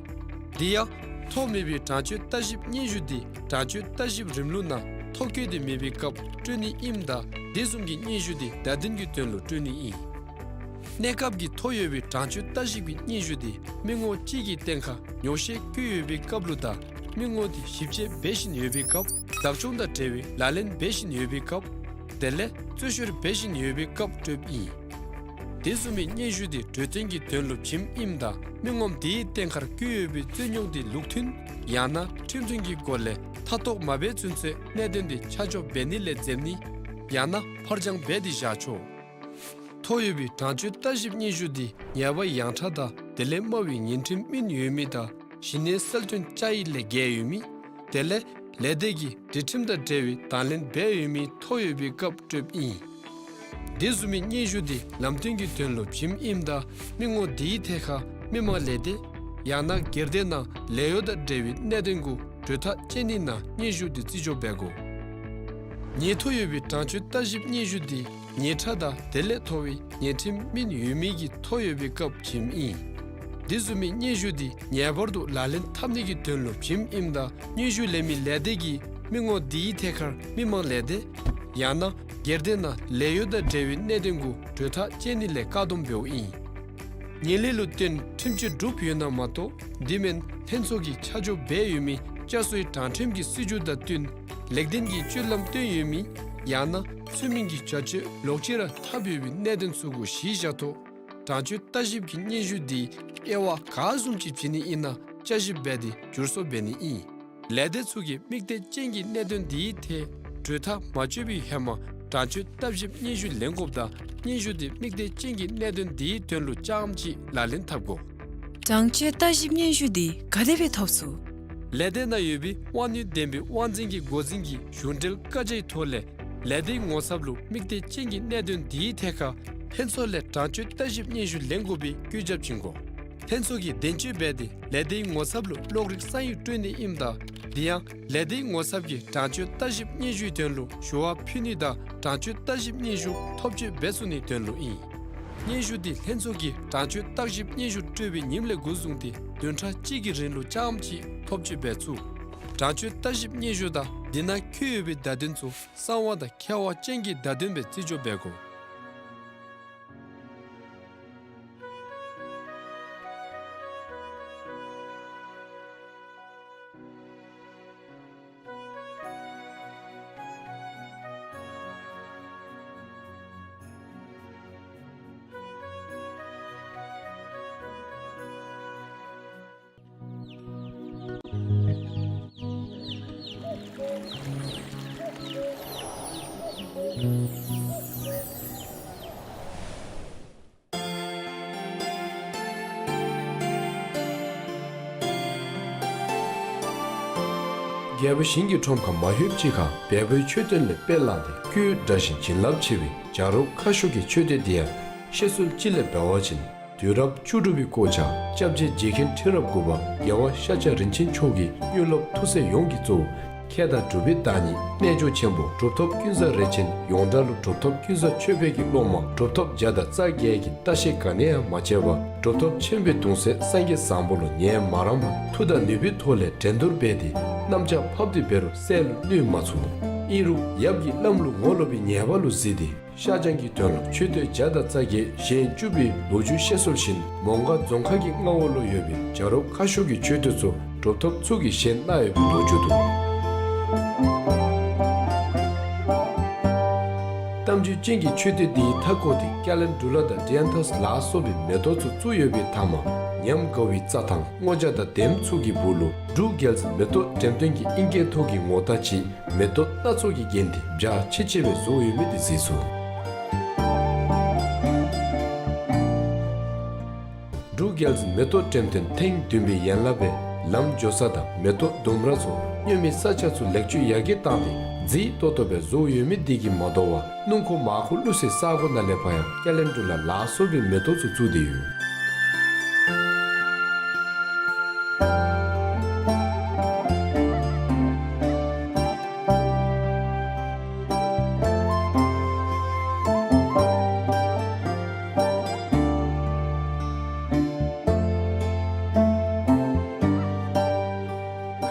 དེ་ཡང་ཐོ་མེད་པའི་གྲངས་ཆོད་བརྟག་ཞིབ་སྙན་ཞུ་དེ་གྲངས་ཆོད་བརྟག་ཞིབ་རིམ་ལུགས་ནང་ཐོ་བཀོད་དེ་མེད་པའི་སྐབས་སྤྲོད་ནི་ཨིནམ་ད་དེ་བཟུམ་གྱི་སྙན་ཞུ་དེ་བརྡ་དོན་གྱི་དོན་ལུ་སྤྲོད་ནི་ཨིན། གནས་སྐབས་ཀྱི་ཐོ་ཡོད་པའི་གྲངས་ཆོད་བརྟག་ཞིབ་ཀྱི་སྙན་ཞུ་དེ་མི་ངོ་གཅིག་གི་སྟེང་ཁར་ཉོག་བཤད་བཀོད་ཡོད་པའི་སྐབས་ལུ་དང་མི་ངོ་དེ་ཞིབ་དཔྱད་འབད་བཞིན་ཡོད་པའི་སྐབས་བདག་སྐྱོང་དང་འབྲེལ་བའི་ལག་ལེན་འབད་བཞིན་ཡོད་པའི་སྐབས་དེ་ལས་རྩོད་བཤེར་འབད་བཞིན་ཡོད་པའི་སྐབས་སྤྲོདཔ་ཨིན། དེ་བཟུམ་མའི་སྙན་ཞུ་དེ་གྲོས་བསྟུན་གྱི་དོན་ལུ་བྱིནམ་ཨིནམ་ད་མི་ངོམ་དེའི་སྟེང་ཁར་བཀོད་ཡོད་པའི་རྩོད་རྙོག་དེ་ལུགས་མཐུན་ཡང་ན་ཁྲིམས་མཐུན་གྱི་སྒོ་ལས་མཐའ་གཏོགས་མ་འབད་ཚུན་ཚོད་གནད་དོན་དེ་ཆ་འཇོག་འབད་ནི་ལས་འཛེམ་ནི་ཡང་ན་ཕར་འགྱངས་འབད་དེ་བཞག་ཆོག། ཐོ་ཡོད་པའི་གྲངས་ཆོད་བརྟག་ཞིབ་སྙན་ཞུ་དེ་ཉེས་པ་ཡངས་དྲགས་དང་དེ་ལས་དམའ་བའི་ཉེས་ཁྲིམས་སྨིན་ཡོད་མི་དང་གཞི་གནས་གསལ་སྟོན་བཅའ་ཡིག་ལས་འགལ་ཡོད་མི་དེ་ལས་ལས་སྡེ་གི་སྒྲིག་ཁྲིམས་དང་འབྲེལ་བའི་དང་ལེན་འབད་ཡོད་མི་ཐོ་ཡོད་པའི་སྐབས་སྤྲོདཔ་ཨིན། དེ་བཟུམ་མའི་སྙན་ཞུ་དེ་ལམ་སྟོན་གྱི་དོན་ལུ་བྱིནམ་ཨིནམ་ད་མི་ངོ་དེའི་ཐད་ཁར་མི་མང་ལས་སྡེ་ཡང་ན་སྒེར་སྡེ་ནང་ལས་གཡོག་དང་འབྲེལ་བའི་གནད་དོན་གུ་གྲོས་ཐག་བཅད་ནི་ནང་སྙན་ཞུ་དེ་བརྩི་འཇོག་འབད་དགོ། ཉེས་ཐོ་ཡོད་པའི་གྲངས་ཆོད་བརྟག་ཞིབ་སྙན་ཞུ་དེ་ཉེས་ཁྲ་དང་དེ་ལས་མཐོ་བའི་ཉེས་ཁྲིམས་སྨིན་ཡོད་མི་གི་ཐོ་ཡོད་པའི་སྐབས་བྱིནམ་ཨིན། དེ་བཟུམ་མའི་སྙན་ཞུ་དེ་ངེས་པར་དུ་ལག་ལེན་འཐབ་ནི་གི་དོན་ལུ་བྱིནམ་ཨིནམ་ད་སྙན་ཞུ་ལེན་མི་ལས་སྡེ་གིས་མི་ངོ་དེའི་ཐད་ཁར་མི་མང་ལས་སྡེ་ཡང་ན་སྒེར་སྡེ་ནང་ལས་གཡོག་དང་འབྲེལ་བའི་གནད་དོན་གུ་གྲོས་ཐག་བཅད་ནི་ལས་བཀག་སྡོམ་འབདཝ་ཨིན། ངན་ལྷད་ལུ་བརྟེན་ཁྲིམས་གཅོད་གྲུབ་ཡོད་ན་མ་གཏོགས་དེ་མེན་ལྷན་ཚོགས་ཀྱིས་ཆ་འཇོག་འབད་ཡོད་མི་བསྐྱར་གསོའི་དྲང་ཁྲིམས་ཀྱི་སྲིད་བྱུས་དང་བསྟུན་ལེགས་ལྡན་གྱི་སྤྱོད་ལམ་སྟོན་ཡོད་མི་ཡང་ན་ཚུལ་མིན་གྱི་བྱ་སྤྱོད་ལོག་ཅི་ར་འཐབ་ཡོད་པའི་གནད་དོན་ཚུ་གུ་གཞི་བཞག་ཐོག་གྲངས་ཆོད་བརྟག་ཞིབ་ཀྱི་སྙན་ཞུ་དེ་དབྱེ་བ་ག་བཟུམ་ཅིག་བྱིན་ནི་ཨིན་ན་བསྐྱར་ཞིབ་འབད་དེ་བསྒྱུར་བཟོ་འབད་ནི་ཨིན། ལས་སྡེ་ཚུ་གིས་དམིགས་གཏད་ཅན་གྱི་གནད་དོན་དེའི་ཐད་གྲོས་ཐག་མ་གཅོད་པའི་ཧེ་མ་གྲངས་ཆོད་བརྟག་ཞིབ་སྙན་ཞུ་ལེན་དགོཔ་དང་སྙན་ཞུ་དེ་དམིགས་གཏད་ཅན་གྱི་གནད་དོན་དེའི་དོན་ལུ་རྐྱངམ་གཅིག་ལག་ལེན་འཐབ་དགོ། གྲངས་ཆོད་བརྟག་ཞིབ་སྙན་ཞུ་དེ་ག་དེ་སྦེ་ཐོབ་ཚུགས། ལས་སྡེ་ནང་ཡོད་པའི་དབང་ནུས་ལྡན་པའི་དབང་འཛིན་གྱི་འགོ་འཛིན་གྱི་གཞུང་འབྲེལ་བཀའ་རྒྱའི་ཐོག་ལས་ལས་སྡེའི་ངོ་ཚབ་ལུ་དམིགས་གཏད་ཅན་གྱི་གནད་དོན་དེའི་ཐད་ཁར་ལྷན་ཚོགས་ལས་གྲངས་ཆོད་བརྟག་ཞིབ་སྙན་ཞུ་ལེན་དགོ་པའི་བཀོད་ཁྱབ་བྱིན་དགོ། ལྷན་ཚོགས་ཀྱིས་བདེན་དཔྱོད་འབད་དེ་ལས་སྡེའི་ངོ་ཚབ་ལུ་གློག་རིག་ས་ཡིག་སྤྲོད་ནི་ཨིནམ་ད་དེ་ཡང་ལས་སྡེའི་ངོ་ཚབ་ཀྱིས་གྲངས་ཆོད་བརྟག་ཞིབ་སྙན་ཞུའི་དོན་ལུ་ཞུ་བ་ཕུལ་ནི་དང་གྲངས་ཆོད་བརྟག་ཞིབ་སྙན་ཞུ་ཐོབ་སྤྱོད་འབད་ཚུགས་ནིའི་དོན་ལུ་ཨིན། སྙན་ཞུ་འདི་ལྷན་ཚོགས་ཀྱིས་གྲངས་ཆོད་བརྟག་ཞིབ་སྙན་ཞུ་སྤྲོད་པའི་ཉིནམ་ལས་འགོ་བཟུང་སྟེ་བདུན་ཕྲག་གཅིག་གི་རིང་ལུ་རྐྱངམ་གཅིག་ཐོབ་ཆེ་འབད་ཚུགས། གྲངས་ཆོད་བརྟག་ཞིབ་སྙན་ཞུ་དང་འདི་ནང་འཁོད་ཡོད་པའི་བརྡ་དོན་ཚུ་གསང་བ་དང་ཁྱབ་པ་ཅན་གྱི་བརྡ་དོན་སྦེ་རྩིས་འཇོག་འབད་དགོ། རྒྱལ་པོ་ཞིང་གི་ཁྲོམ་ཁར་མ་ལྷོདཔ་ཅིག་ཁར་བལ་པོའི་མཆོད་རྟེན་ལས་དཔེ་བླངས་ཏེ་སྐུའི་འདྲ་ཞིང་བྱིན་རླབས་ཆེ་བའི་བྱ་རོག་ཁ་ཤོར་གྱི་མཆོད་རྟེན་འདི་ཡང་བཤད་སྲོལ་ཅིག་ལས་འབད་བ་ཅིན་དུས་རབས་བཅུ་དྲུག་པའི་སྐོར་ཆ་སྐྱབས་རྗེ་རྗེ་མཁན་ཁྲི་རབས་དགུ་པ་རྒྱལ་བ་ཤཱཀྱ་རིན་ཆེན་མཆོག་གིས་དངོས་སློབ་ཐུགས་སྲས་ཡོངས་ཀྱིས་གཙོ་བོ་མཁས་དང་གྲུབ་པའི་བདག་ཉིད་རྣལ་འབྱོར་ཆེན་པོ་གྲུབ་ཐོབ་ཀུན་བཟང་རས་ཆེན་ཡོངས་གྲགས་ལུ་གྲུབ་ཐོབ་ཀུན་བཟང་ཆོས་འཕེལ་གྱི་སློབ་མ་གྲུབ་ཐོབ་བརྒྱ་དང་རྩ་བརྒྱད་ཀྱིས་ལྟ་བཤལ་ག་ནི་ཡང་མ་བྱས་པར་གྲུབ་ཐོབ་ཆེན་པོའི་གདུང་སྲས་སངས་རྒྱས་བཟང་པོ་ལུ་ཉན་མ་རངས་པར་མཐུ་དང་ནུས་པའི་ཐོག་ལས་འགྲན་བསྡུར་འབད་དེ་གནམ་ལྕགས་ཕབ་སྟེ་འབད་རུང་བསལ་ལུ་ནུས་མ་ཚུགས། ཨིན་རུང་ཡབ་ཀྱི་བླམ་ལུ་ངོ་ལོག་པའི་ཉེས་པ་ལུ་གཟིགས་ཏེ་ཤར་བྱང་གི་དོན་ལུ་མཆོད་རྟེན་བརྒྱ་དང་རྩ་བརྒྱད་བཞེངས་བཅུག་པའི་ལོ་རྒྱུས་བཤད་སྲོལ་བཞིན་མོང་སྒར་རྫོང་ཁག་གི་མངའ་འོག་ལུ་ཡོད་པའི་བྱ་རོག་ཁ་ཤོར་གྱི་མཆོད་རྟེན་ཚུ་གྲུབ་ཐོབ་ཚུ་གིས་བཞེངས་གནང་ཡོད་པའི་ལོ་རྒྱུས་འདུག། གཏམ་རྒྱུད་ཅན་གྱི་མཆོད་རྟེན་འདིའི་མཐའ་བསྐོར་ཏེ་ཀེ་ལན་ཌུ་ལ་དང་ཌི་ཡཱན་ཐཱས་ལ་སོགས་པའི་མེ་ཏོག་ཚུ་བཙུགས་ཡོད་པའི་མཐའ་མར་ཉམས་དགའ་བའི་རྩྭ་ཐང་སྔོ་ལྗང་དང་ལྡནམ་ཚུ་གི་སྦུག་ལུ་འབྲུག་རྒྱལ་འཛིན་མེ་ཏོག་འགྲེམས་སྟོན་གྱི་ཨིང་སྐད་ཐོག་གི་ངོ་རྟགས་ཅིག་མེ་ཏོག་སྣ་ཚོགས་ཀྱིས་བརྒྱན་ཏེ་འཇའ་ཆི་ཆི་སྦེ་བཟོ་ཡོད་མི་འདི་གཟིགས་ཚུགས། འབྲུག་རྒྱལ་འཛིན་མེ་ཏོག་འགྲེམས་སྟོན་ཐེངས་བདུན་པའི་ཡན་ལག་སྦེ་ལམ་འགྱོ་ས་དང་མེ་ཏོག་ལྡུམ་ར་ཚུ་སྙོ་མི་ས་ཆ་ཚུ་ལེགས་བཅོས་ཡར་རྒྱས་བཏང་སྟེ་མཛེས་ཏོག་ཏོ་སྦེ་བཟོ་ཡོད་མི་འདི་གིས་མ་དོ་བར་སྣུམ་འཁོར་མར་འཁོར་བླུགས་སའི་ས་གོ་ནང་ལས་ཕར་ཡང་ཀེ་ལན་ཌུ་ལ་ལ་སོགས་པའི་མེ་ཏོག་ཚུ་བཙུགས་ཏེ་ཡོད།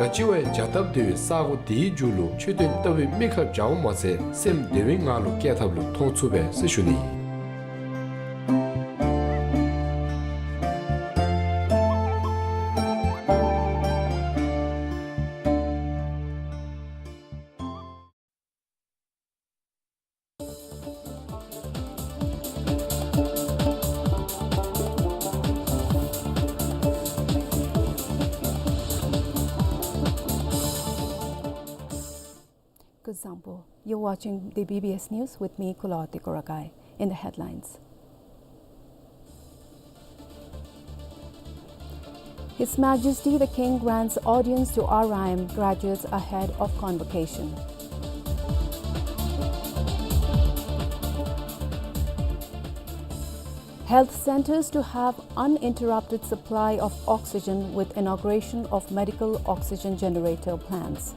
ག་ཅི་བ་ཡང་བྱ་སྟབས་བདེ་བའི་ས་གོ་འདིའི་མཇུག་ལུ་མཆོད་རྟེན་ལྟ་བུའི་མིག་ཁར་འཇའ་འོང་མ་ཚད་སེམས་བདེ་བའི་ངང་ལུ་བསྐྱལ་ཐབས་ལུ་མཐོང་ཚུགས་པས་ཟེར་ཞུ་ནི་ཨིན། Kuzuzangpo. You're watching the B B S News with me, Kulawati Korakai. In the headlines. His Majesty the King grants audience to R I M graduates ahead of convocation. Health centers to have uninterrupted supply of oxygen with inauguration of medical oxygen generator plants.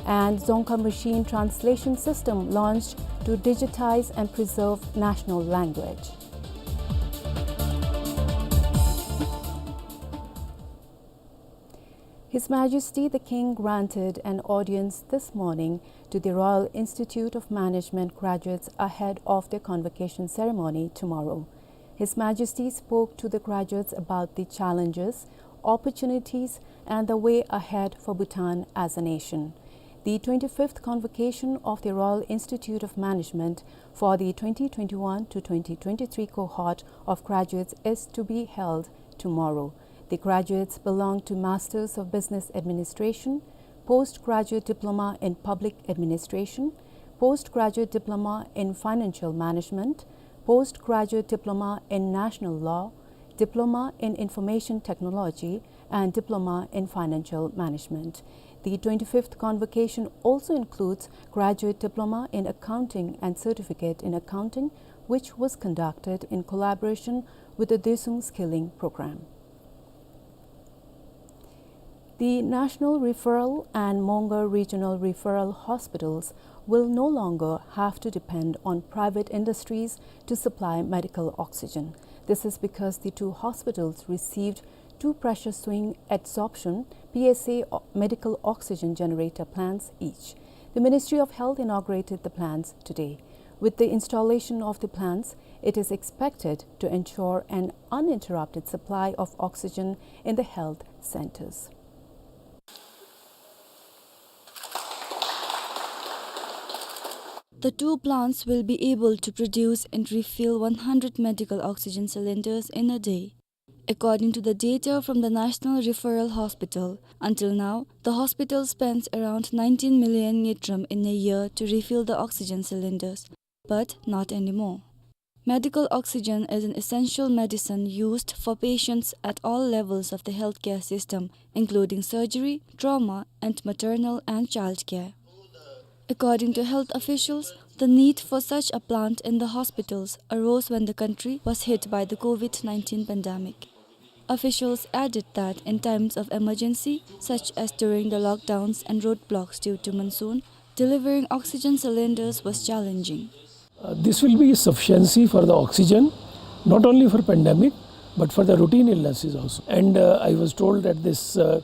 And Dzongkha machine translation system launched to digitize and preserve national language. His Majesty the King granted an audience this morning to the Royal Institute of Management graduates ahead of their convocation ceremony tomorrow. His Majesty spoke to the graduates about the challenges, opportunities, and the way ahead for Bhutan as a nation. The twenty-fifth convocation of the Royal Institute of Management for the twenty twenty-one to twenty twenty-three cohort of graduates is to be held tomorrow. The graduates belong to Masters of Business Administration, Postgraduate Diploma in Public Administration, Postgraduate Diploma in Financial Management, Postgraduate Diploma in National Law, Diploma in Information Technology, and Diploma in Financial Management. The twenty-fifth convocation also includes Graduate Diploma in Accounting and Certificate in Accounting, which was conducted in collaboration with the Doesung Skilling Program. The National Referral and Mongar Regional Referral Hospitals will no longer have to depend on private industries to supply medical oxygen. This is because the two hospitals received two pressure swing adsorption, P S A, o-, medical oxygen generator plants each. The Ministry of Health inaugurated the plants today. With the installation of the plants, it is expected to ensure an uninterrupted supply of oxygen in the health centers. The two plants will be able to produce and refill one hundred medical oxygen cylinders in a day. According to the data from the National Referral Hospital, until now, the hospital spends around nineteen million ngultrum in a year to refill the oxygen cylinders, but not anymore. Medical oxygen is an essential medicine used for patients at all levels of the healthcare system, including surgery, trauma, and maternal and child care. According to health officials, the need for such a plant in the hospitals arose when the country was hit by the COVID nineteen pandemic. Officials added that in times of emergency, such as during the lockdowns and roadblocks due to monsoon, delivering oxygen cylinders was challenging. Uh, this will be sufficiency for the oxygen, not only for pandemic, but for the routine illnesses also. And, uh, I was told that this, uh,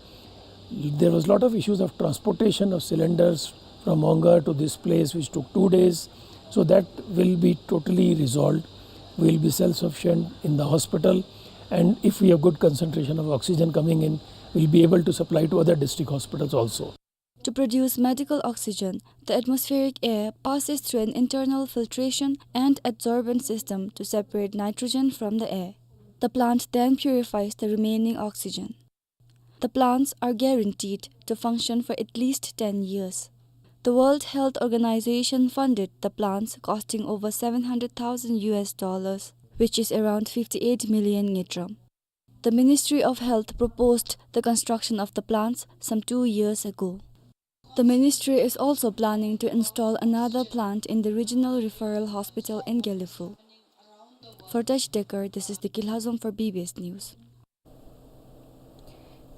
there was lot of issues of transportation of cylinders from Mongar to this place, which took two days. So that will be totally resolved. We'll be self-sufficient in the hospital, and if we have good concentration of oxygen coming in, we'll be able to supply to other district hospitals also. To produce medical oxygen, the atmospheric air passes through an internal filtration and adsorbent system to separate nitrogen from the air. The plant then purifies the remaining oxygen. The plants are guaranteed to function for at least ten years. The World Health Organization funded the plants, costing over seven hundred thousand U S dollars, which is around fifty-eight million ngultrum. The Ministry of Health proposed the construction of the plants some two years ago. The ministry is also planning to install another plant in the Regional Referral Hospital in Gelephu. For Tashi Dekar, this is Deki Lhazom for B B S News.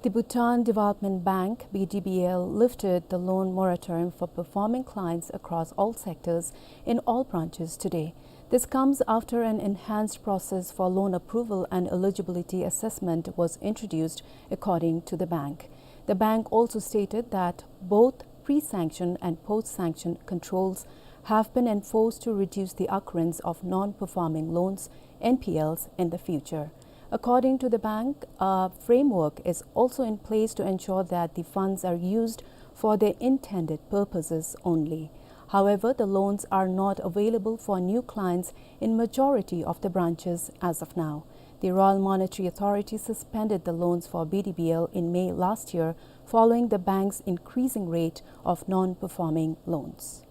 The Bhutan Development Bank, B D B L, lifted the loan moratorium for performing clients across all sectors in all branches today. This comes after an enhanced process for loan approval and eligibility assessment was introduced, according to the bank. The bank also stated that both pre-sanction and post-sanction controls have been enforced to reduce the occurrence of non-performing loans, N P Ls, in the future. According to the bank, a framework is also in place to ensure that the funds are used for their intended purposes only. However, the loans are not available for new clients in majority of the branches as of now. The Royal Monetary Authority suspended the loans for B D B L in May last year following the bank's increasing rate of non-performing loans.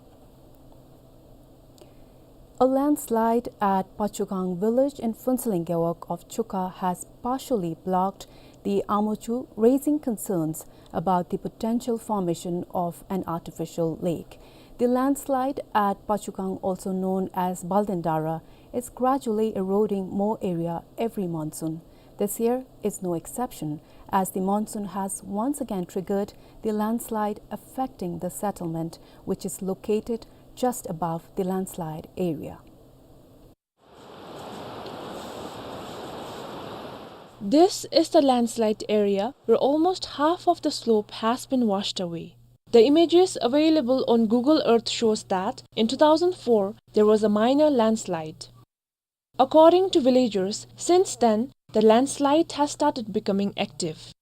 A landslide at Pachugang village in Phuentsholing Gewog of Chuka has partially blocked the Amochu, raising concerns about the potential formation of an artificial lake. The landslide at Pachugang, also known as Baldendara, is gradually eroding more area every monsoon. This year is no exception, as the monsoon has once again triggered the landslide affecting the settlement, which is located just above the landslide area. This is the landslide area where almost half of the slope has been washed away. The images available on Google Earth shows that in two thousand four, there was a minor landslide. According to villagers, since then, the landslide has started becoming active.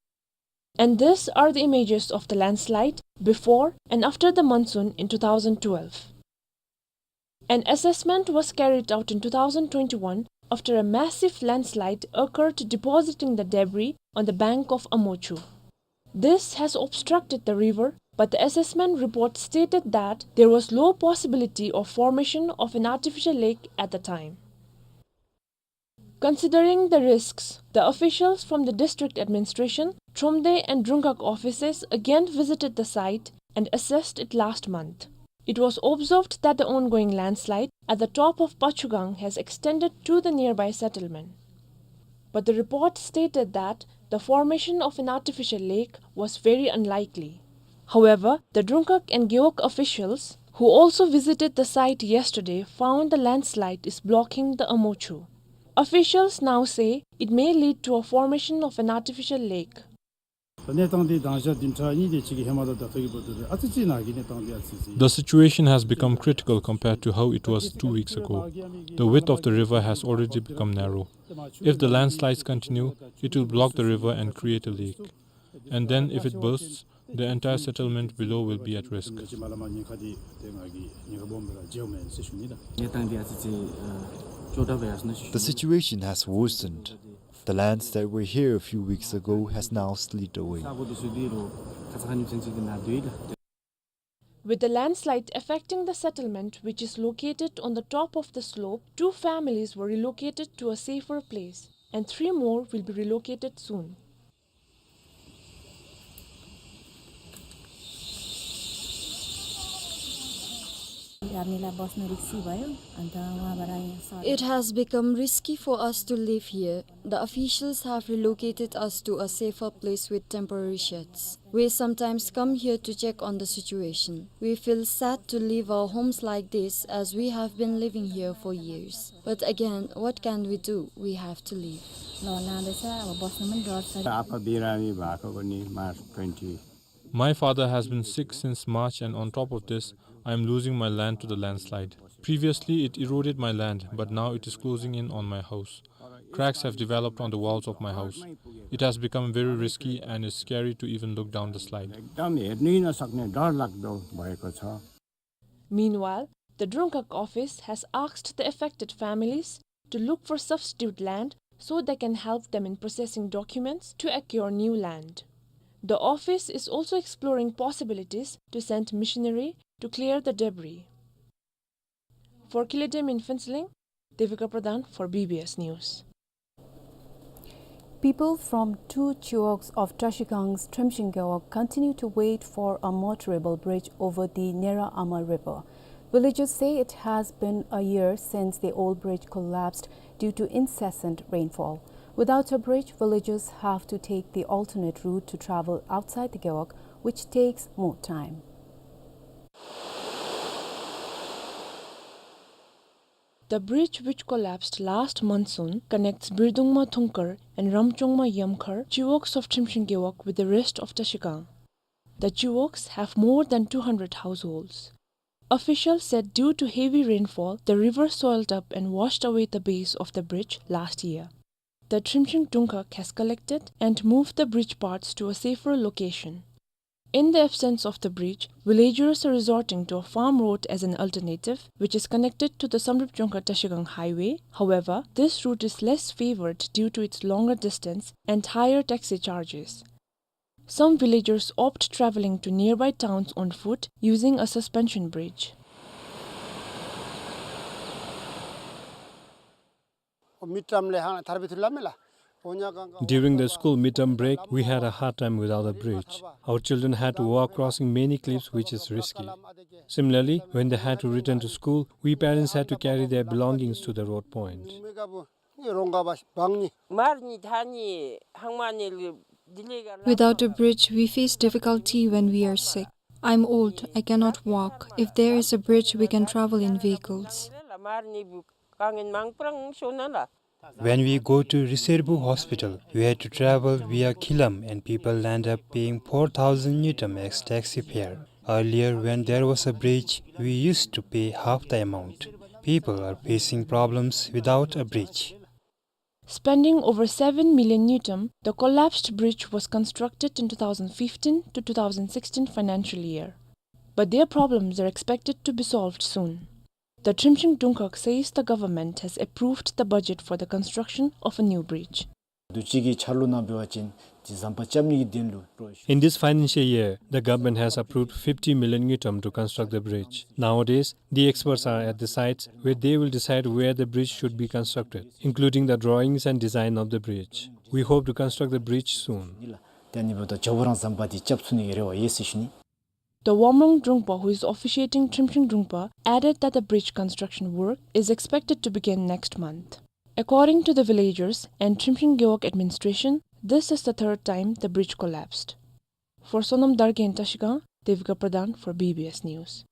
And these are the images of the landslide before and after the monsoon in two thousand twelve. An assessment was carried out in two thousand twenty-one after a massive landslide occurred, depositing the debris on the bank of Amochu. This has obstructed the river, but the assessment report stated that there was low possibility of formation of an artificial lake at the time. Considering the risks, the officials from the district administration, Thromde and Drungak offices again visited the site and assessed it last month. It was observed that the ongoing landslide at the top of Pachugang has extended to the nearby settlement. But the report stated that the formation of an artificial lake was very unlikely. However, the Drungkhag and Gewog officials, who also visited the site yesterday, found the landslide is blocking the Amochu. Officials now say it may lead to a formation of an artificial lake. གནས་སྟངས་འདི་དང་ཞག་བདུན་ཕྲག་གཉིས་དེ་ཅིག་གི་ཧེ་མ་ལུ་ད་ལྟོ་གི་བར་དུ་ཨ་ཙི་ཅིག་ནཱ་གི་གནས་སྟངས་འདི་ཨ་ཙི་ཅིག། The situation has become critical compared to how it was two weeks ago. The width of the river has already become narrow. If the landslides continue, it will block the river and create a lake. And then, if it bursts, the entire settlement below will be at risk. གནས་སྟངས་འདི་ཨ་ཙི་ཅིག་ཨ་སྐྱོ་དྲགས་སྦེ་ཡར་སོང་ནུག་ཞུ། The situation has worsened. The lands that were here a few weeks ago has now slid away. With the landslide affecting the settlement, which is located on the top of the slope, two families were relocated to a safer place, and three more will be relocated soon. हामीलाई बस्न रिस्की भयो, अन्त वहाँबाट यहाँ sir- It has become risky for us to live here. The officials have relocated us to a safer place with temporary sheds. We sometimes come here to check on the situation. We feel sad to leave our homes like this, as we have been living here for years. But again, what can we do? We have to leave. ल, लाँदैछ, अब बस्न पनि डर छ। आप्पा बिरामी भएको पनि मार्च twenty. My father has been sick since March, and on top of this, I am losing my land to the landslide. Previously, it eroded my land, but now it is closing in on my house. Cracks have developed on the walls of my house. It has become very risky and is scary to even look down the slide. एकदम हेर्नै नसक्ने डरलाग्दो भएको छ। Meanwhile, the Drungkhag office has asked the affected families to look for substitute land so they can help them in processing documents to acquire new land. The office is also exploring possibilities to send machinery to clear the debris. For Khilele Demi in Phuentsholing, Devika Pradhan for B B S News. People from two chiwogs of Trashigang's Trimshing Gewog continue to wait for a motorable bridge over the Nera Ama River. Villagers say it has been a year since the old bridge collapsed due to incessant rainfall. Without a bridge, villagers have to take the alternate route to travel outside the Gewog, which takes more time. The bridge which collapsed last monsoon connects Birdungma Thungkar and Ramchongma Yamkhar chiwogs of Trimshing Gewog with the rest of Trashigang. The chiwogs have more than two hundred households. Officials said due to heavy rainfall, the river swelled up and washed away the base of the bridge last year. The Trimshing Dungkhag has collected and moved the bridge parts to a safer location. In the absence of the bridge, villagers are resorting to a farm road as an alternative, which is connected to the Samdrup Jongkhar Trashigang highway. However, this route is less favored due to its longer distance and higher taxi charges. Some villagers opt traveling to nearby towns on foot using a suspension bridge. During the school midterm break, we had a hard time without a bridge. Our children had to walk crossing many cliffs, which is risky. Similarly, when they had to return to school, we parents had to carry their belongings to the road point. Without a bridge, we face difficulty when we are sick. I'm old, I cannot walk. If there is a bridge, we can travel in vehicles. When we go to Riserbu Hospital, we had to travel via Khilam, and people end up paying four thousand ngultrum as taxi fare. Earlier, when there was a bridge, we used to pay half the amount. People are facing problems without a bridge. Spending over seven million ngultrum, the collapsed bridge was constructed in two thousand fifteen to two thousand sixteen financial year. But their problems are expected to be solved soon. The Trimshing Dungkhag says the government has approved the budget for the construction of a new bridge. དུས་ཅི་གི་ཆ་ལུགས་ནང་འབད་བ་ཅིན་ཏེ་ཟམ་པ་རྐྱབ་ནི་གི་དོན་ལུ་སྤྲོ། In this financial year, the government has approved fifty million ngultrum to construct the bridge. Nowadays, the experts are at the sites where they will decide where the bridge should be constructed, including the drawings and design of the bridge. We hope to construct the bridge soon. ཏེ་ཨ་ནི་འབདཝ་ད་མགྱོགས་པོ་ར་ཟམ་པ་འདི་རྐྱབ་ཚུགས་ནི་གི་རེ་བ་ཡོད་ཟེར་ཞུ་ནི། The Wamrung Drungpa, who is officiating Trimshing Drungpa, added that the bridge construction work is expected to begin next month. According to the villagers and Trimshing Gewog administration, This is the third time the bridge collapsed. For Sonam Dargen Trashigang, Devika Pradhan for B B S News.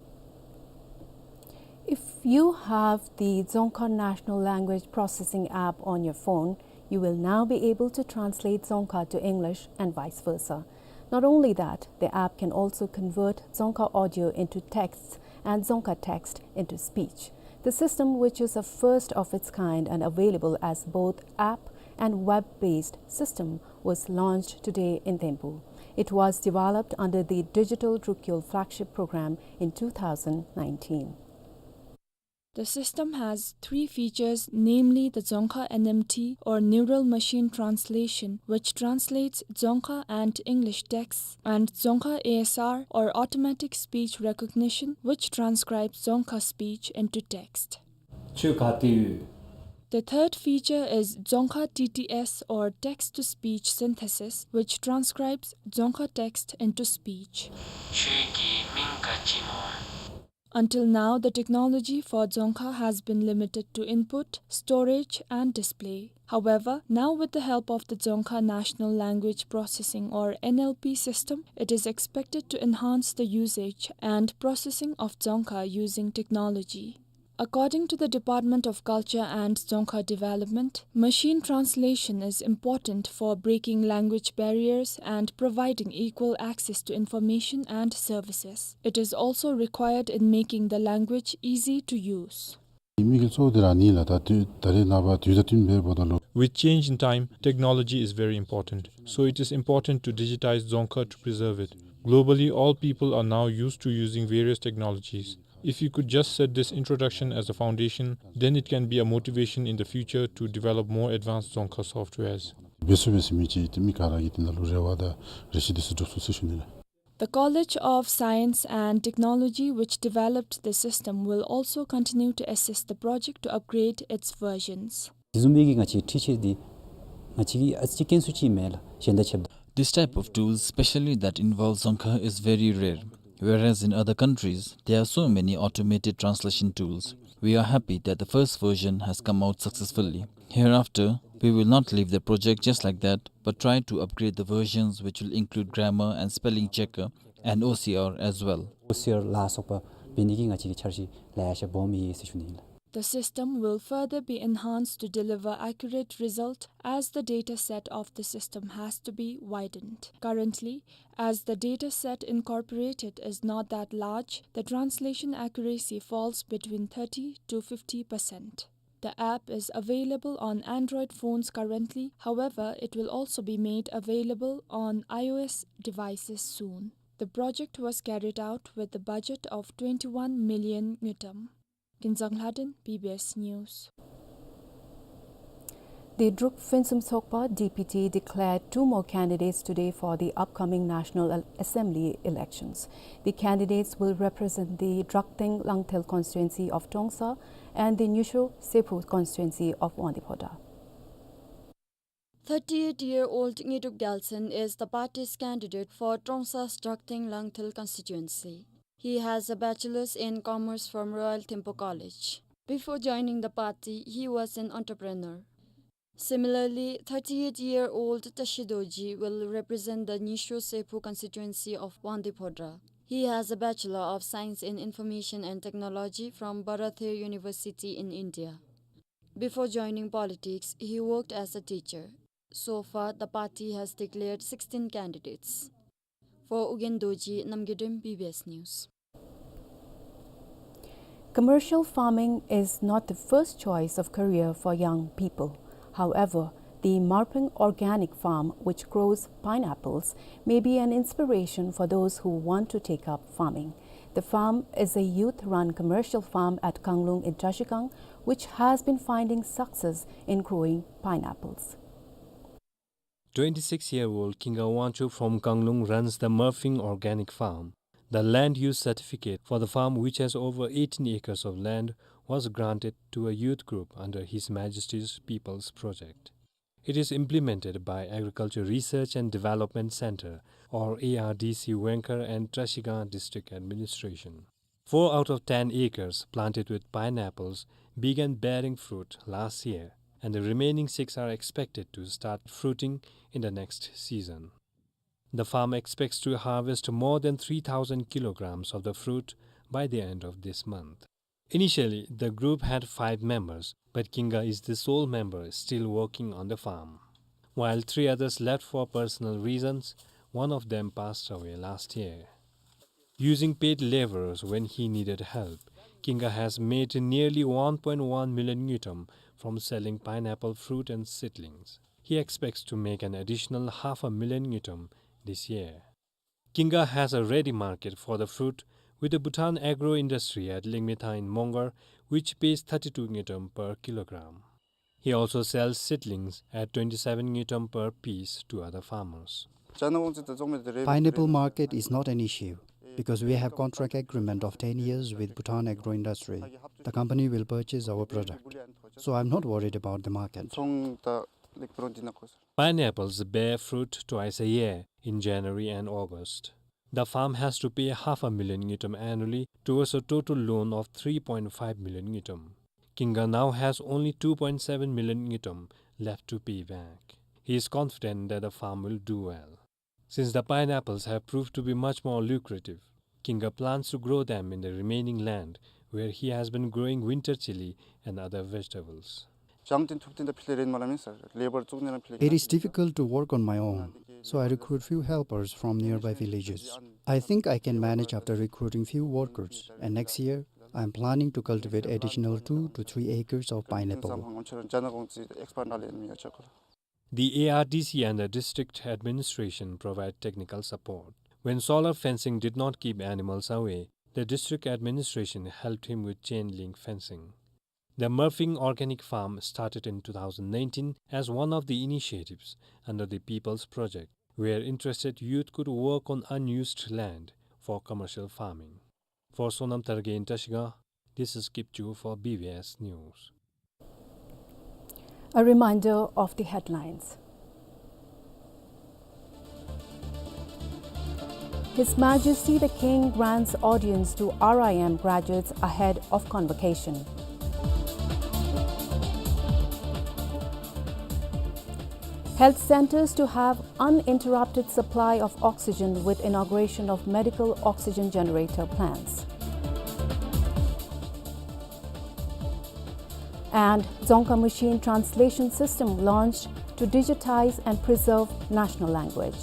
If you have the Dzongkha National Language Processing app on your phone, you will now be able to translate Dzongkha to English and vice versa. Not only that, the app can also convert Dzongkha audio into texts and Dzongkha text into speech. The system, which is a first of its kind and available as both app and web-based system, was launched today in Thimphu. It was developed under the Digital Drukyul flagship program in two thousand nineteen. The system has three features, namely the Dzongkha N M T or Neural Machine Translation, which translates Dzongkha and English texts, and Dzongkha A S R or Automatic Speech Recognition, which transcribes Dzongkha speech into text. ཁྱོད་ག་ཏེ་ཡོད། The third feature is Dzongkha T T S or Text to Speech Synthesis, which transcribes Dzongkha text into speech. ཁྱོད་ཀྱི་མིང་ག་ཅི་སྨོ། Until now, the technology for Dzongkha has been limited to input, storage, and display. However, now with the help of the Dzongkha National Language Processing or N L P system, it is expected to enhance the usage and processing of Dzongkha using technology. According to the Department of Culture and Dzongkha Development, machine translation is important for breaking language barriers and providing equal access to information and services. It is also required in making the language easy to use. དམིགས་ཡུལ་གཙོ་བོ་དེ་ར་ཨ་ནི་ལགས། ད་དུས་ད་རེས་ནངས་པ་དུས་དང་བསྟུན་པའི་འབདཝ་ད་ལུ། With change in time, technology is very important. So it is important to digitize Dzongkha to preserve it. Globally, all people are now used to using various technologies. If you could just set this introduction as a foundation, then it can be a motivation in the future to develop more advanced Dzongkha softwares. འབད་ཚུགས་པའི་ཟེར་མི་ཅིག་དེ་མི་ག་ར་གིས་དེ་ནང་ལུ་རེ་བ་དང་རེ་ཆེ་དེ་ཚུ་སྒྲུབ་ཚུགས་ཟེར་ཞུ་ནི་ལགས། The College of Science and Technology, which developed the system, will also continue to assist the project to upgrade its versions. དེ་བཟུམ་མའི་གི་ང་བཅས་འཕྲུལ་ཆས་འདི་ང་བཅས་ཀྱི་ཨ་ཙི་སྐྱོན་ཚུ་ཅིག་མས་ལགས། གཞན་དང་ཕྱདཔ་ད། This type of tools, specially that involves Dzongkha, is very rare, whereas in other countries, there are so many automated translation tools. We are happy that the first version has come out successfully. Hereafter, we will not leave the project just like that, but try to upgrade the versions, which will include grammar and spelling checker and O C R as well. O C R ལ་སོགས་པ་འབད་ནི་གི་ང་བཅས་ཀྱིས་འཆར་གཞི་ལེ་ཤ་སྦོམ་ཡོད་ཟེར་ཞུ་ནི་ལགས། The system will further be enhanced to deliver accurate result as the data set of the system has to be widened. Currently, as the data set incorporated is not that large, the translation accuracy falls between thirty to fifty percent. The app is available on Android phones currently. However, it will also be made available on iOS devices soon. The project was carried out with a budget of twenty-one million ngultrum. Kinzang Lhaden, B B S News. The Druk Phuentsum Tshogpa, D P T, declared two more candidates today for the upcoming National Assembly elections. The candidates will represent the Drakteng Langthel constituency of Trongsa and the Nyusho Sephu constituency of Wangdue Phodrang. Thirty-eight-year-old Ngedrup Gyaltshen is the party's candidate for Trongsa's Drakteng Langthel constituency. He has a bachelor's in commerce from Royal Thimphu College. Before joining the party, he was an entrepreneur. Similarly, thirty-eight-year-old Tashi Dorji will represent the Nyisho Sephu constituency of Wangdue Phodrang. He has a Bachelor of Science in Information and Technology from Bharat University in India. Before joining politics, he worked as a teacher. So far, the party has declared sixteen candidates. For Ugyen Dorji, Namgay Drem, B B S News. Commercial farming is not the first choice of career for young people. However, the Marpeng Organic Farm, which grows pineapples, may be an inspiration for those who want to take up farming. The farm is a youth-run commercial farm at Kanglung in Trashigang, which has been finding success in growing pineapples. Twenty-six-year-old Kinga Wangchuk from Kanglung runs the Marpeng Organic Farm. The land use certificate for the farm, which has over eighteen acres of land, was granted to a youth group under His Majesty's People's Project. It is implemented by Agriculture Research and Development Centre, or A R D C, Wengkar and Trashigang District Administration. Four out of ten acres planted with pineapples began bearing fruit last year. and the remaining six are expected to start fruiting in the next season. The farm expects to harvest more than three thousand kilograms of the fruit by the end of this month. Initially, the group had five members, but Kinga is the sole member still working on the farm. While three others left for personal reasons, one of them passed away last year. Using paid laborers when he needed help, Kinga has made nearly one point one million ngultrum from selling pineapple fruit and seedlings. He expects to make an additional half a million ngultrum this year. Kinga has a ready market for the fruit, with the Bhutan Agro Industry at Lingmetha in Mongar, which pays thirty-two ngultrum per kilogram. He also sells seedlings at twenty-seven ngultrum per piece to other farmers. Pineapple market is not an issue because we have contract agreement of ten years with Bhutan Agro Industry. The company will purchase our product. So I'm not worried about the market. Pineapples bear fruit twice a year, in January and August. The farm has to pay half a million ngultrum annually towards a total loan of three point five million ngultrum. Kinga now has only two point seven million ngultrum left to pay back. He is confident that the farm will do well. Since the pineapples have proved to be much more lucrative, Kinga plans to grow them in the remaining land where he has been growing winter chili and other vegetables. It is difficult to work on my own, so I recruit few helpers from nearby villages. I think I can manage after recruiting few workers, and next year I am planning to cultivate additional two to three acres of pineapple. The A R D C and the district administration provide technical support. When solar fencing did not keep animals away, the district administration helped him with chain link fencing. The Murphing Organic Farm started in two thousand nineteen as one of the initiatives under the People's Project, where interested youth could work on unused land for commercial farming. For Sonam Tergay in Trashigang, this is Kipchu for B B S News. A reminder of the headlines. His Majesty the King grants audience to R I M graduates ahead of convocation. Health centers to have uninterrupted supply of oxygen with inauguration of medical oxygen generator plants. And Dzongkha machine translation system launched to digitize and preserve national language.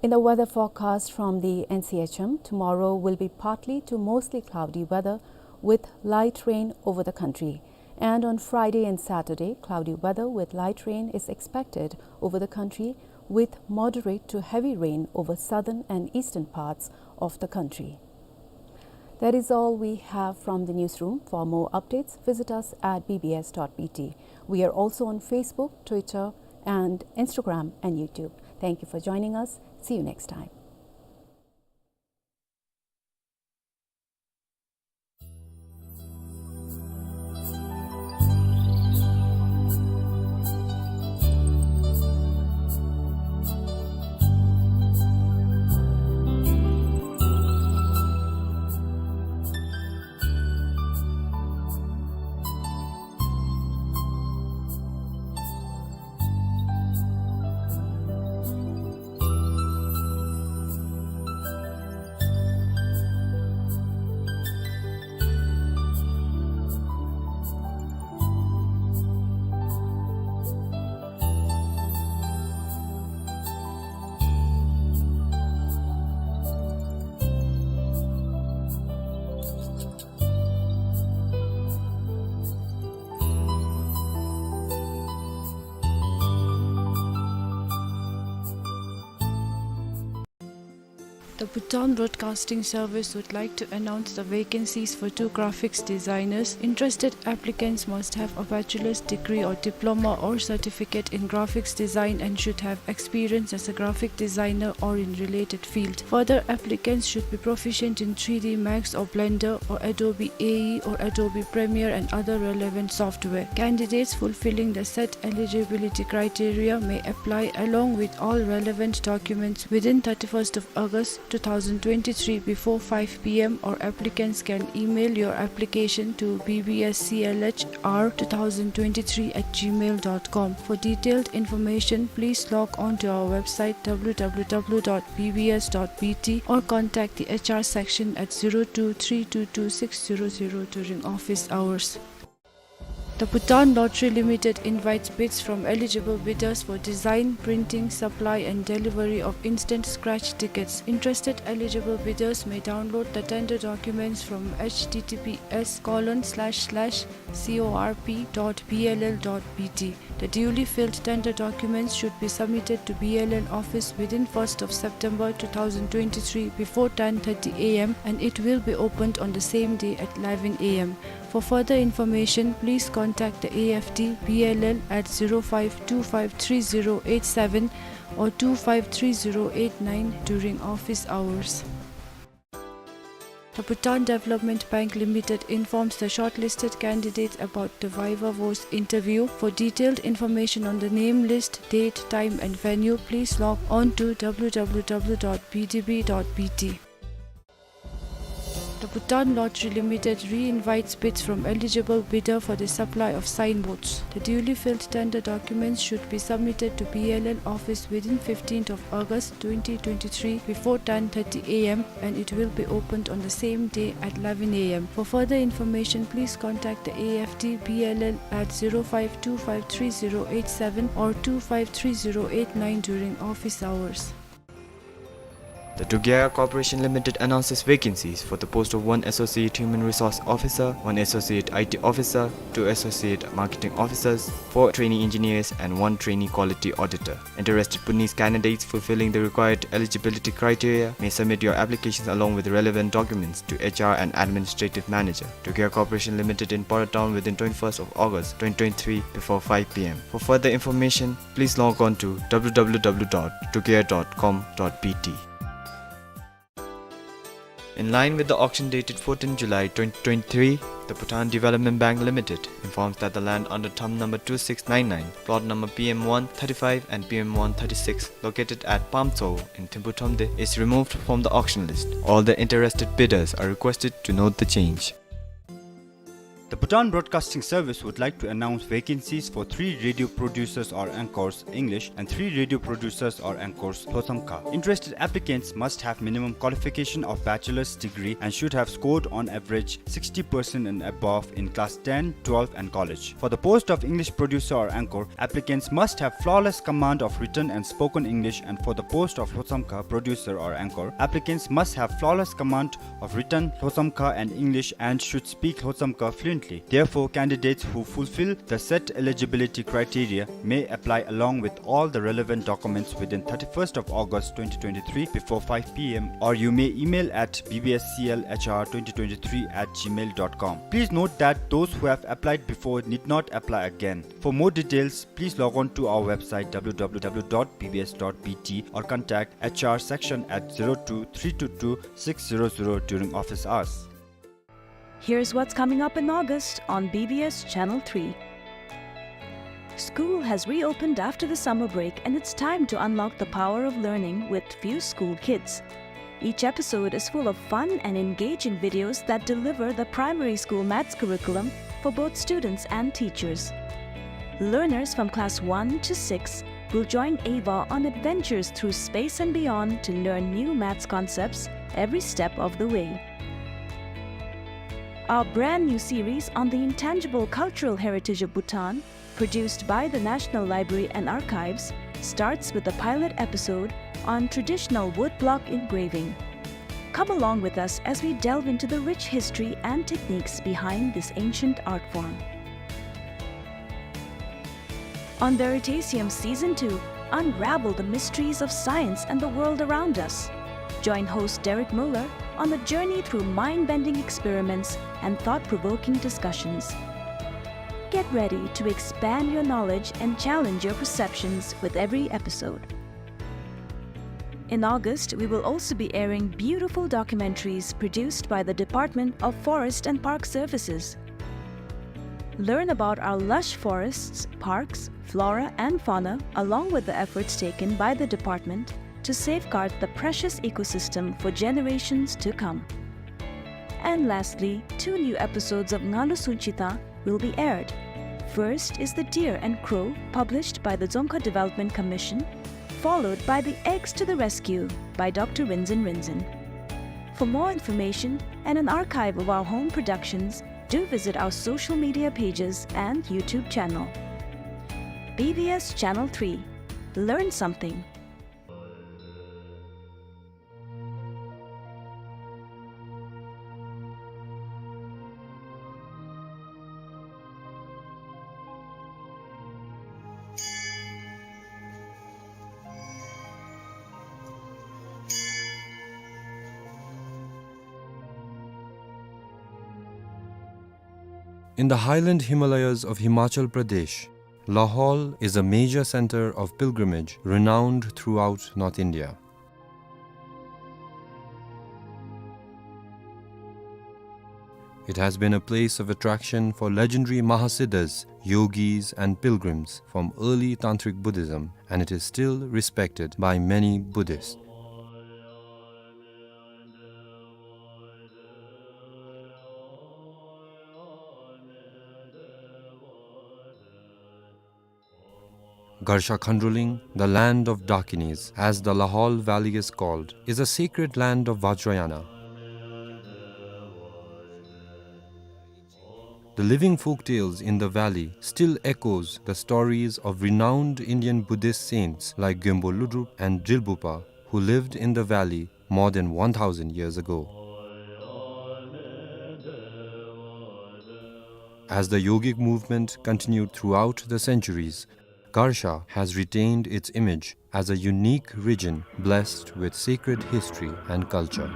In the weather forecast from the N C H M, tomorrow will be partly to mostly cloudy weather with light rain over the country. And on Friday and Saturday, cloudy weather with light rain is expected over the country, with moderate to heavy rain over southern and eastern parts of the country. That is all we have from the newsroom. For more updates, visit us at B B S dot B T. We are also on Facebook, Twitter, and Instagram and YouTube. Thank you for joining us. See you next time. The Bhutan Broadcasting Service would like to announce the vacancies for two graphics designers. Interested applicants must have a bachelor's degree or diploma or certificate in graphics design and should have experience as a graphic designer or in related field. Further, applicants should be proficient in three D Max or Blender or Adobe A E or Adobe Premiere and other relevant software. Candidates fulfilling the set eligibility criteria may apply along with all relevant documents within thirty-first of August two thousand twenty-three before five p m, or applicants can email your application to b b s c l h r two thousand twenty-three at gmail dot com. For detailed information, please log on to our website w w w dot b b s dot b t or contact the h r section at zero two three two two six zero zero during office hours. The Bhutan Lottery Limited invites bids from eligible bidders for design, printing, supply and delivery of instant scratch tickets. Interested eligible bidders may download the tender documents from h t t p s colon slash slash c o r p dot b l l dot b t. The duly filled tender documents should be submitted to B L L office within first of September two thousand twenty-three before ten thirty a m and it will be opened on the same day at eleven a m. For further information, please contact the A F D B L L at zero five two five three zero eight seven or two five three zero eight nine during office hours. The Bhutan Development Bank Limited informs the shortlisted candidates about the viva voce interview. For detailed information on the name list, date, time and venue, please log on to w w w dot b d b dot b t. The Bhutan Lottery Limited re-invites bids from eligible bidder for the supply of signboards. The duly filled tender documents should be submitted to B L L office within fifteenth of August twenty twenty-three before ten thirty a m and it will be opened on the same day at eleven a m. For further information, please contact the A F D B L L at zero five two five three zero eight seven or two five three zero eight nine during office hours. The Dugea Corporation Limited announces vacancies for the post of one Associate Human Resource Officer, one Associate I T Officer, two Associate Marketing Officers, four trainee engineers, and one trainee quality auditor. Interested Bhutanese candidates fulfilling the required eligibility criteria may submit your applications along with relevant documents to H R and Administrative Manager, Dugea Corporation Limited in Para Town within twenty-first of August twenty twenty-three before five p m. For further information, please log on to w w w dot dugea dot com dot b t. In line with the auction dated fourteenth July twenty twenty-three, the Bhutan Development Bank Limited informs that the land under thumb number two six nine nine, plot number P M one thirty-five and P M one thirty-six, located at Pamtso in Thimphu Thromde, is removed from the auction list. All the interested bidders are requested to note the change. The Bhutan Broadcasting Service would like to announce vacancies for three radio producers or anchors, English, and three radio producers or anchors, Lhotshamkha. Interested applicants must have minimum qualification of bachelor's degree and should have scored on average sixty percent and above in class ten, twelve, and college. For the post of English producer or anchor, applicants must have flawless command of written and spoken English, and for the post of Lhotshamkha producer or anchor, applicants must have flawless command of written Lhotshamkha and English and should speak Lhotshamkha fluently. Therefore, candidates who fulfill the set eligibility criteria may apply along with all the relevant documents within thirty-first of August twenty twenty-three before five p m, or you may email at b b s c l h r twenty twenty-three at gmail dot com. Please note that those who have applied before need not apply again. For more details, please log on to our website w w w dot b b s dot b t or contact H R section at zero two three two two six zero zero during office hours. Here's what's coming up in August on B B S Channel three. School has reopened after the summer break, and it's time to unlock the power of learning with Fuse School Kids. Each episode is full of fun and engaging videos that deliver the primary school maths curriculum for both students and teachers. Learners from class one to six will join Ava on adventures through space and beyond to learn new maths concepts every step of the way. Our brand new series on the intangible cultural heritage of Bhutan, produced by the National Library and Archives, starts with a pilot episode on traditional woodblock engraving. Come along with us as we delve into the rich history and techniques behind this ancient art form. On Veritasium Season two, unravel the mysteries of science and the world around us. Join host Derek Muller on a journey through mind-bending experiments and thought-provoking discussions. Get ready to expand your knowledge and challenge your perceptions with every episode. In August, we will also be airing beautiful documentaries produced by the Department of Forest and Park Services. Learn about our lush forests, parks, flora, and fauna, along with the efforts taken by the department to safeguard the precious ecosystem for generations to come. And lastly, two new episodes of Ngalo Sunchita will be aired. First is The Deer and Crow, published by the Dzongkha Development Commission, followed by The Eggs to the Rescue by Doctor Rinzin Rinzin. For more information and an archive of our home productions, do visit our social media pages and YouTube channel. B B S Channel three. Learn something. In the highland Himalayas of Himachal Pradesh, Lahaul is a major center of pilgrimage renowned throughout North India. It has been a place of attraction for legendary Mahasiddhas, yogis, and pilgrims from early Tantric Buddhism, and it is still respected by many Buddhists. Garsha Khandroling, the land of Dakinis, as the Lahaul Valley is called, is a sacred land of Vajrayana. The living folktales in the valley still echoes the stories of renowned Indian Buddhist saints like Gyonpo Lodrop and Drilbupa, who lived in the valley more than one thousand years ago. As the yogic movement continued throughout the centuries, Garsha has retained its image as a unique region blessed with sacred history and culture.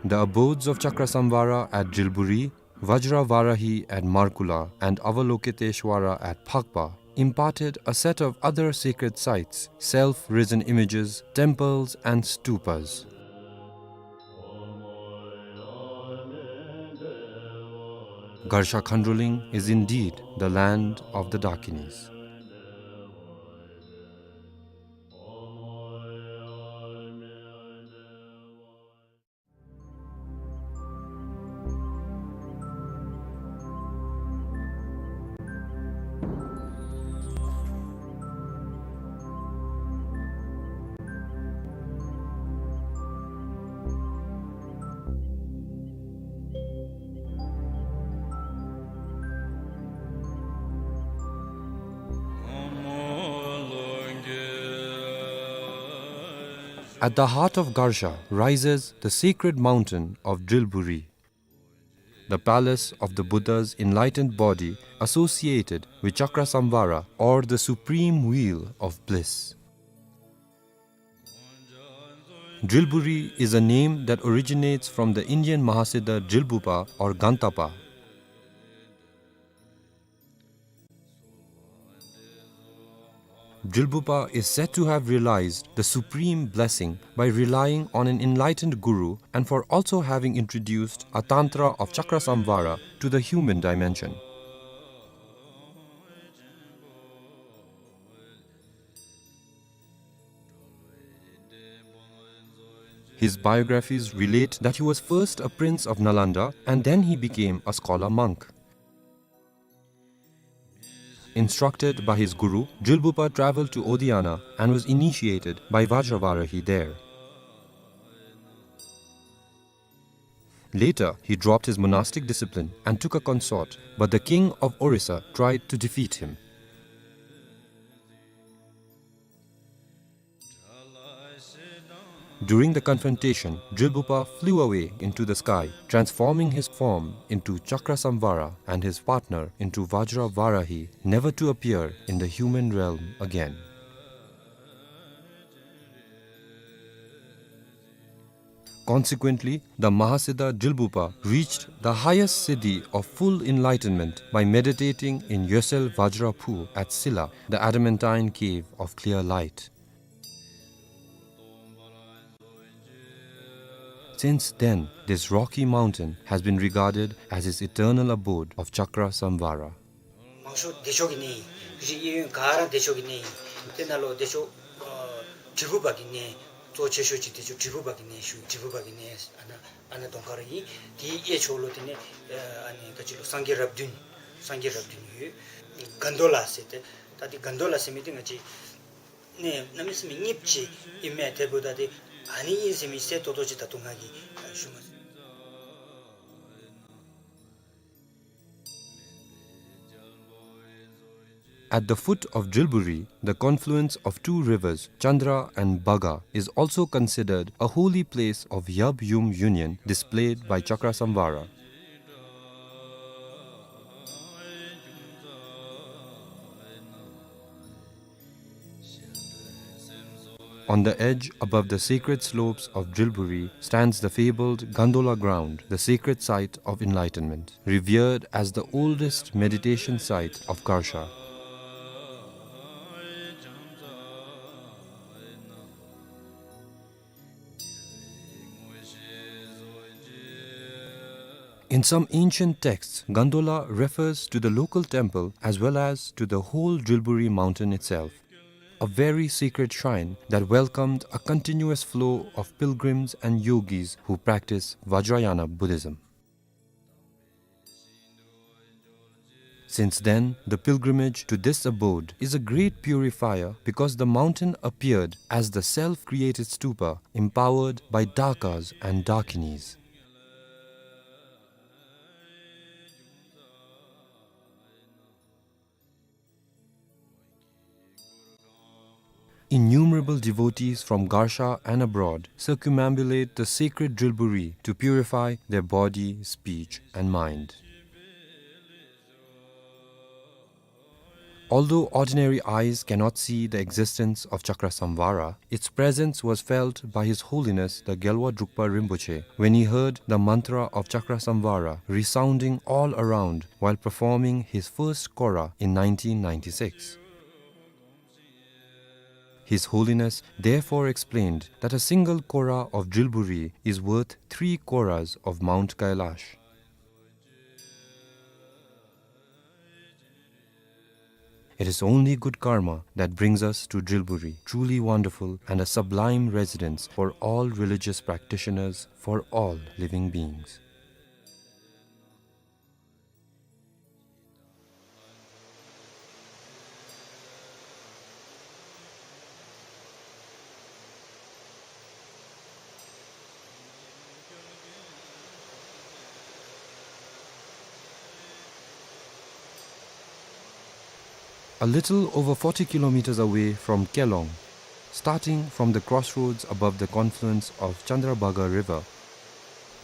The abodes of Chakrasamvara at Drilburi, Vajra Varahi at Markula, and Avalokiteshwara at Phakpa imparted a set of other sacred sites, self-risen images, temples, and stupas. Garsha Khandroling is indeed the land of the Dakinis. At the heart of Garsha rises the sacred mountain of Drilburi, the palace of the Buddha's enlightened body associated with Chakrasamvara, or the supreme wheel of bliss. Drilburi is a name that originates from the Indian Mahasiddha Drilbupa or Gantapa. Drilbupa is said to have realized the supreme blessing by relying on an enlightened guru and for also having introduced a tantra of Chakrasamvara to the human dimension. His biographies relate that he was first a prince of Nalanda and then he became a scholar monk. Instructed by his guru, Drilbupa traveled to Odiyana and was initiated by Vajravarahi there. Later, he dropped his monastic discipline and took a consort, but the king of Orissa tried to defeat him. During the confrontation, Drilbupa flew away into the sky, transforming his form into Chakrasamvara and his partner into Vajra Varahi, never to appear in the human realm again. Consequently, the Mahasiddha Drilbupa reached the highest siddhi of full enlightenment by meditating in Yosel Vajra Phu at Silla, the adamantine cave of clear light. Since then, this rocky mountain has been regarded as his eternal abode of Chakrasamvara. མང་ཤོས་བདེ་མཆོག་གི་གནས་ཨིན། རི་གཡས་གཡོན་ག་ར་བདེ་མཆོག་གི་གནས་ཨིན། དེ་ནང་ལུ་བདེ་མཆོག་ཨ་དྲིལ་བུ་པ་གི་གནས་གཙོ་ཆེ་ཤོས་ཅིག་བདེ་མཆོག་དྲིལ་བུ་པ་གི་གནས་ཞུ། དྲིལ་བུ་པ་གི་གནས་ཨ་ནཱ་ཨ་ནཱ་གདོང་ཁར་ཨིན། དེའི་གཡས་ཕྱོགས་ལུ་དེ་ནས་ཨ་ནི་ག་ཅི་ལོ་སངས་རྒྱས་རབས་བདུན། སངས་རྒྱས་རབས་བདུན་ཡོད། གན་དྷོ་ལ་ཟེར་ཏེ། ད་དེ་གན་དྷོ་ལ་ཟེར་མི་དེ་ང་བཅས་ནས་གནམ་མེད་ས་མེད་རྙིངམ་ཅིག་ཨིན་མས། དེ་འབདཝ་ད་དེ་ཨ་ནི་ཨིན་ཟེར་མི་གསལ་ཏོག་ཏོ་ཅིག་ད་དུང་ང་གིས་ཞུ་མ་ཚུགས། At the foot of Drilburi, the confluence of two rivers, Chandra and Bhaga, is also considered a holy place of Yab Yum union displayed by Chakrasamvara. On the edge, above the sacred slopes of Drilburi, stands the fabled Gandola ground, the sacred site of enlightenment, revered as the oldest meditation site of Garsha. In some ancient texts, Gandola refers to the local temple as well as to the whole Drilburi mountain itself, a very sacred shrine that welcomed a continuous flow of pilgrims and yogis who practice Vajrayana Buddhism. Since then, the pilgrimage to this abode is a great purifier because the mountain appeared as the self-created stupa empowered by Dakas and Dakinis. Innumerable devotees from Garsha and abroad circumambulate the sacred Drilburi to purify their body, speech, and mind. Although ordinary eyes cannot see the existence of Chakrasamvara, its presence was felt by His Holiness the Gyalwa Drukpa Rinpoche when he heard the mantra of Chakrasamvara resounding all around while performing his first Kora in nineteen ninety-six. His Holiness therefore explained that a single Kora of Drilburi is worth three Koras of Mount Kailash. It is only good karma that brings us to Drilburi, truly wonderful and a sublime residence for all religious practitioners, for all living beings. A little over forty kilometers away from Kelong, starting from the crossroads above the confluence of Chandrabhaga River,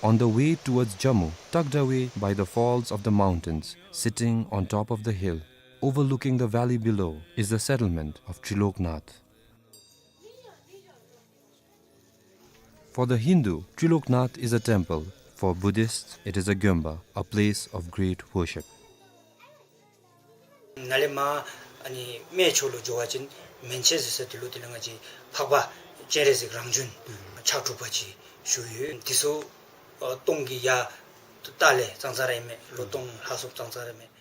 on the way towards Jammu, tucked away by the falls of the mountains, sitting on top of the hill, overlooking the valley below, is the settlement of Triloknath. For the Hindu, Triloknath is a temple. For Buddhists, it is a gyomba, a place of great worship. ནཱ་ལས་མར་ཨ་ནི་སྨད་ཕྱོགས་ལུ་འགྱོ་བ་ཅིན་མན་ཆད་ཟེར་ས་དེ་ལུ་དེ་ལས་ང་བཅས་འཕགས་པ་སྤྱན་རས་གཟིགས་རང་བྱོན་ཕྱག་དྲུག་པ་ཅིག་བཞུགས་ཡོད། དེ་ཚུ་ཨ་སྟོང་གི་ཡར་ལྟག་ལས་ཙང་ཙ་ར་ཨིན་མས། ལོ་སྟོང་ལྷག་སུ་ཙང་ཙ་ར་ཨིན་མས།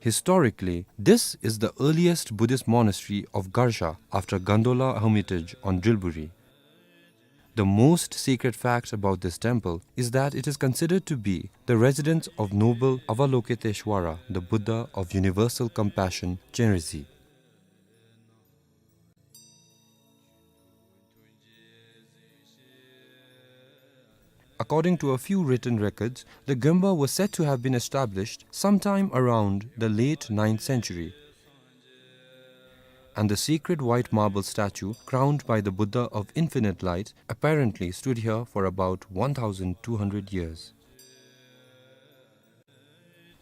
Historically, this is the earliest Buddhist monastery of Garsha after Gandola Hermitage on Drilburi. The most sacred fact about this temple is that it is considered to be the residence of noble Avalokiteshvara, the Buddha of universal compassion, Chenrezig. According to a few written records, the gyomba was said to have been established sometime around the late ninth century, and the sacred white marble statue crowned by the Buddha of Infinite Light apparently stood here for about one thousand two hundred years.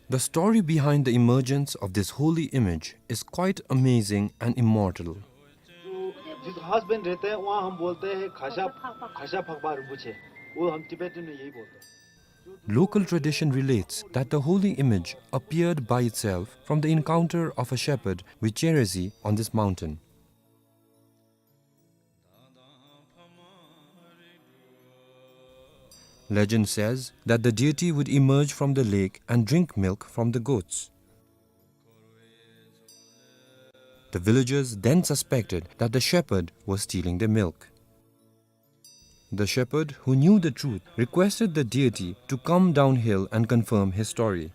The story behind the emergence of this holy image is quite amazing and immortal. जो जिस घास बन रहते हैं, वहाँ हम बोलते हैं खासा, खासा फकबा रिंपोछे। वो हम तिब्बतन में यही बोलते हैं। Local tradition relates that the holy image appeared by itself from the encounter of a shepherd with Chenrezig on this mountain. Legend says that the deity would emerge from the lake and drink milk from the goats. The villagers then suspected that the shepherd was stealing their milk. The shepherd, who knew the truth, requested the deity to come downhill and confirm his story.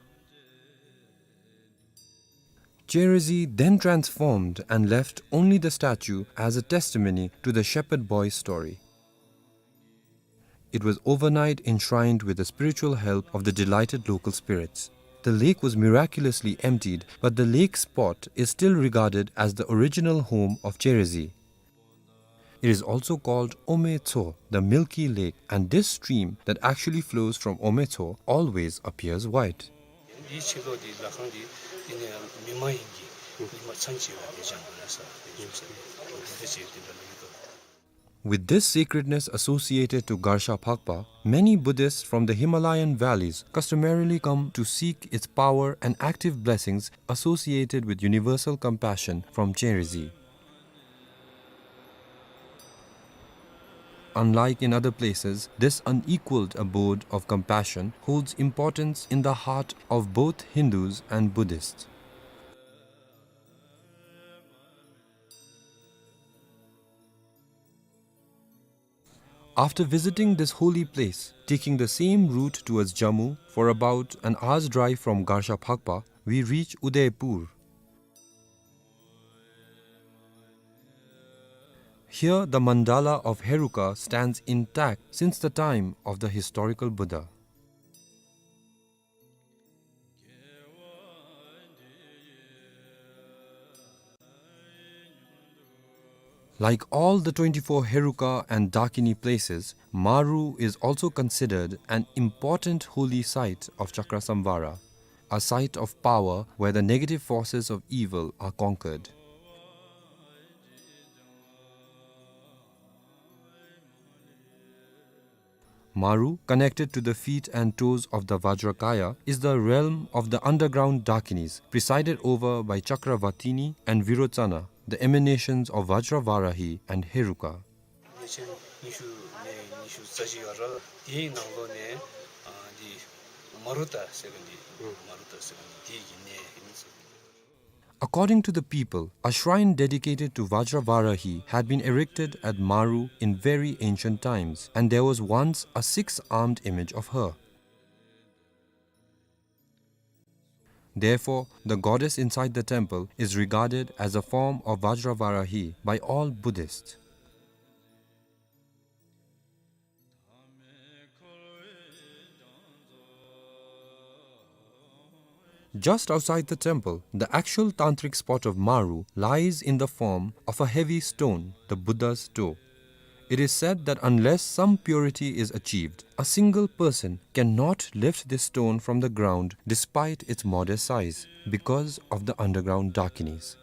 Cherezi then transformed and left only the statue as a testimony to the shepherd boy's story. It was overnight enshrined with the spiritual help of the delighted local spirits. The lake was miraculously emptied, but the lake spot is still regarded as the original home of Cherezi. It is also called Ometso, the milky lake, and this stream that actually flows from Ometso always appears white. འདིའི་ཕྱི་ལོགས་འདི་ལྷ་ཁང་འདི་འདི་ནས་མི་མ་ཡིན་གྱི་ཉི་མ་མཚན་བྱེད་པ་འདི་བྱང་དུ་ལ་ས་འདི་བཞུགས་ས་འདི་འདི་འདྲ་བྱེད་འདི་འདྲ་ལ་མི་འདུག། With this sacredness associated to Garsha Phakpa, many Buddhists from the Himalayan valleys customarily come to seek its power and active blessings associated with universal compassion from Cherezi. Unlike in other places, this unequaled abode of compassion holds importance in the heart of both Hindus and Buddhists. After visiting this holy place, taking the same route towards Jammu for about an hour's drive from Garsha Phakpa, we reach Udaipur. Here, the mandala of Heruka stands intact since the time of the historical Buddha. Like all the twenty-four Heruka and Dakini places, Maru is also considered an important holy site of Chakrasamvara, a site of power where the negative forces of evil are conquered. Maru, connected to the feet and toes of the Vajrakaya, is the realm of the underground Dakinis, presided over by Chakravatini and Virochana, the emanations of Vajravarahi and Heruka. གནས་ཆེན་ཉི་ཤུ་ནས་ཉི་ཤུ་རྩ་གཅིག་བར་དེའི་ནང་ལོགས་ནས་ཨ་འདི་མ་རུ་ཏ་ཟེར་མཁན་འདི་མ་རུ་ཏ་ཟེར་མཁན་འདི་དེའི་གི་གནས་ཡིན་ཟེར། According to the people, a shrine dedicated to Vajravarahi had been erected at Maru in very ancient times, and there was once a six-armed image of her. Therefore, the goddess inside the temple is regarded as a form of Vajravarahi by all Buddhists. Just outside the temple, the actual tantric spot of Maru lies in the form of a heavy stone, the Buddha's toe. It is said that unless some purity is achieved, a single person cannot lift this stone from the ground despite its modest size, because of the underground Dakinis.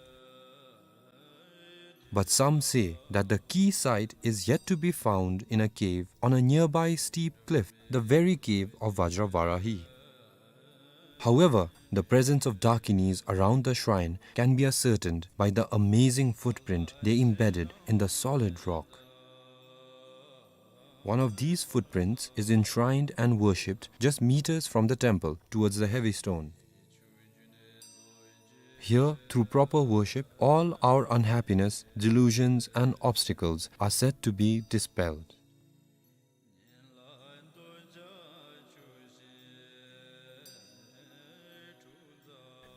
But some say that the key site is yet to be found in a cave on a nearby steep cliff, the very cave of Vajravarahi. However, the presence of Dakinis around the shrine can be ascertained by the amazing footprint they embedded in the solid rock. One of these footprints is enshrined and worshipped just meters from the temple towards the heavy stone. Here, through proper worship, all our unhappiness, delusions, and obstacles are said to be dispelled.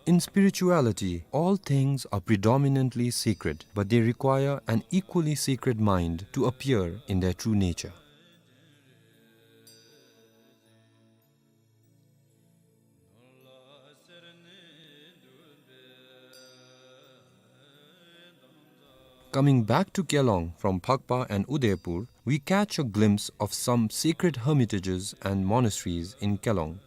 In spirituality, all things are predominantly sacred, but they require an equally sacred mind to appear in their true nature. Coming back to Kelong from Phakpa and Udaipur, we catch a glimpse of some sacred hermitages and monasteries in Kelong.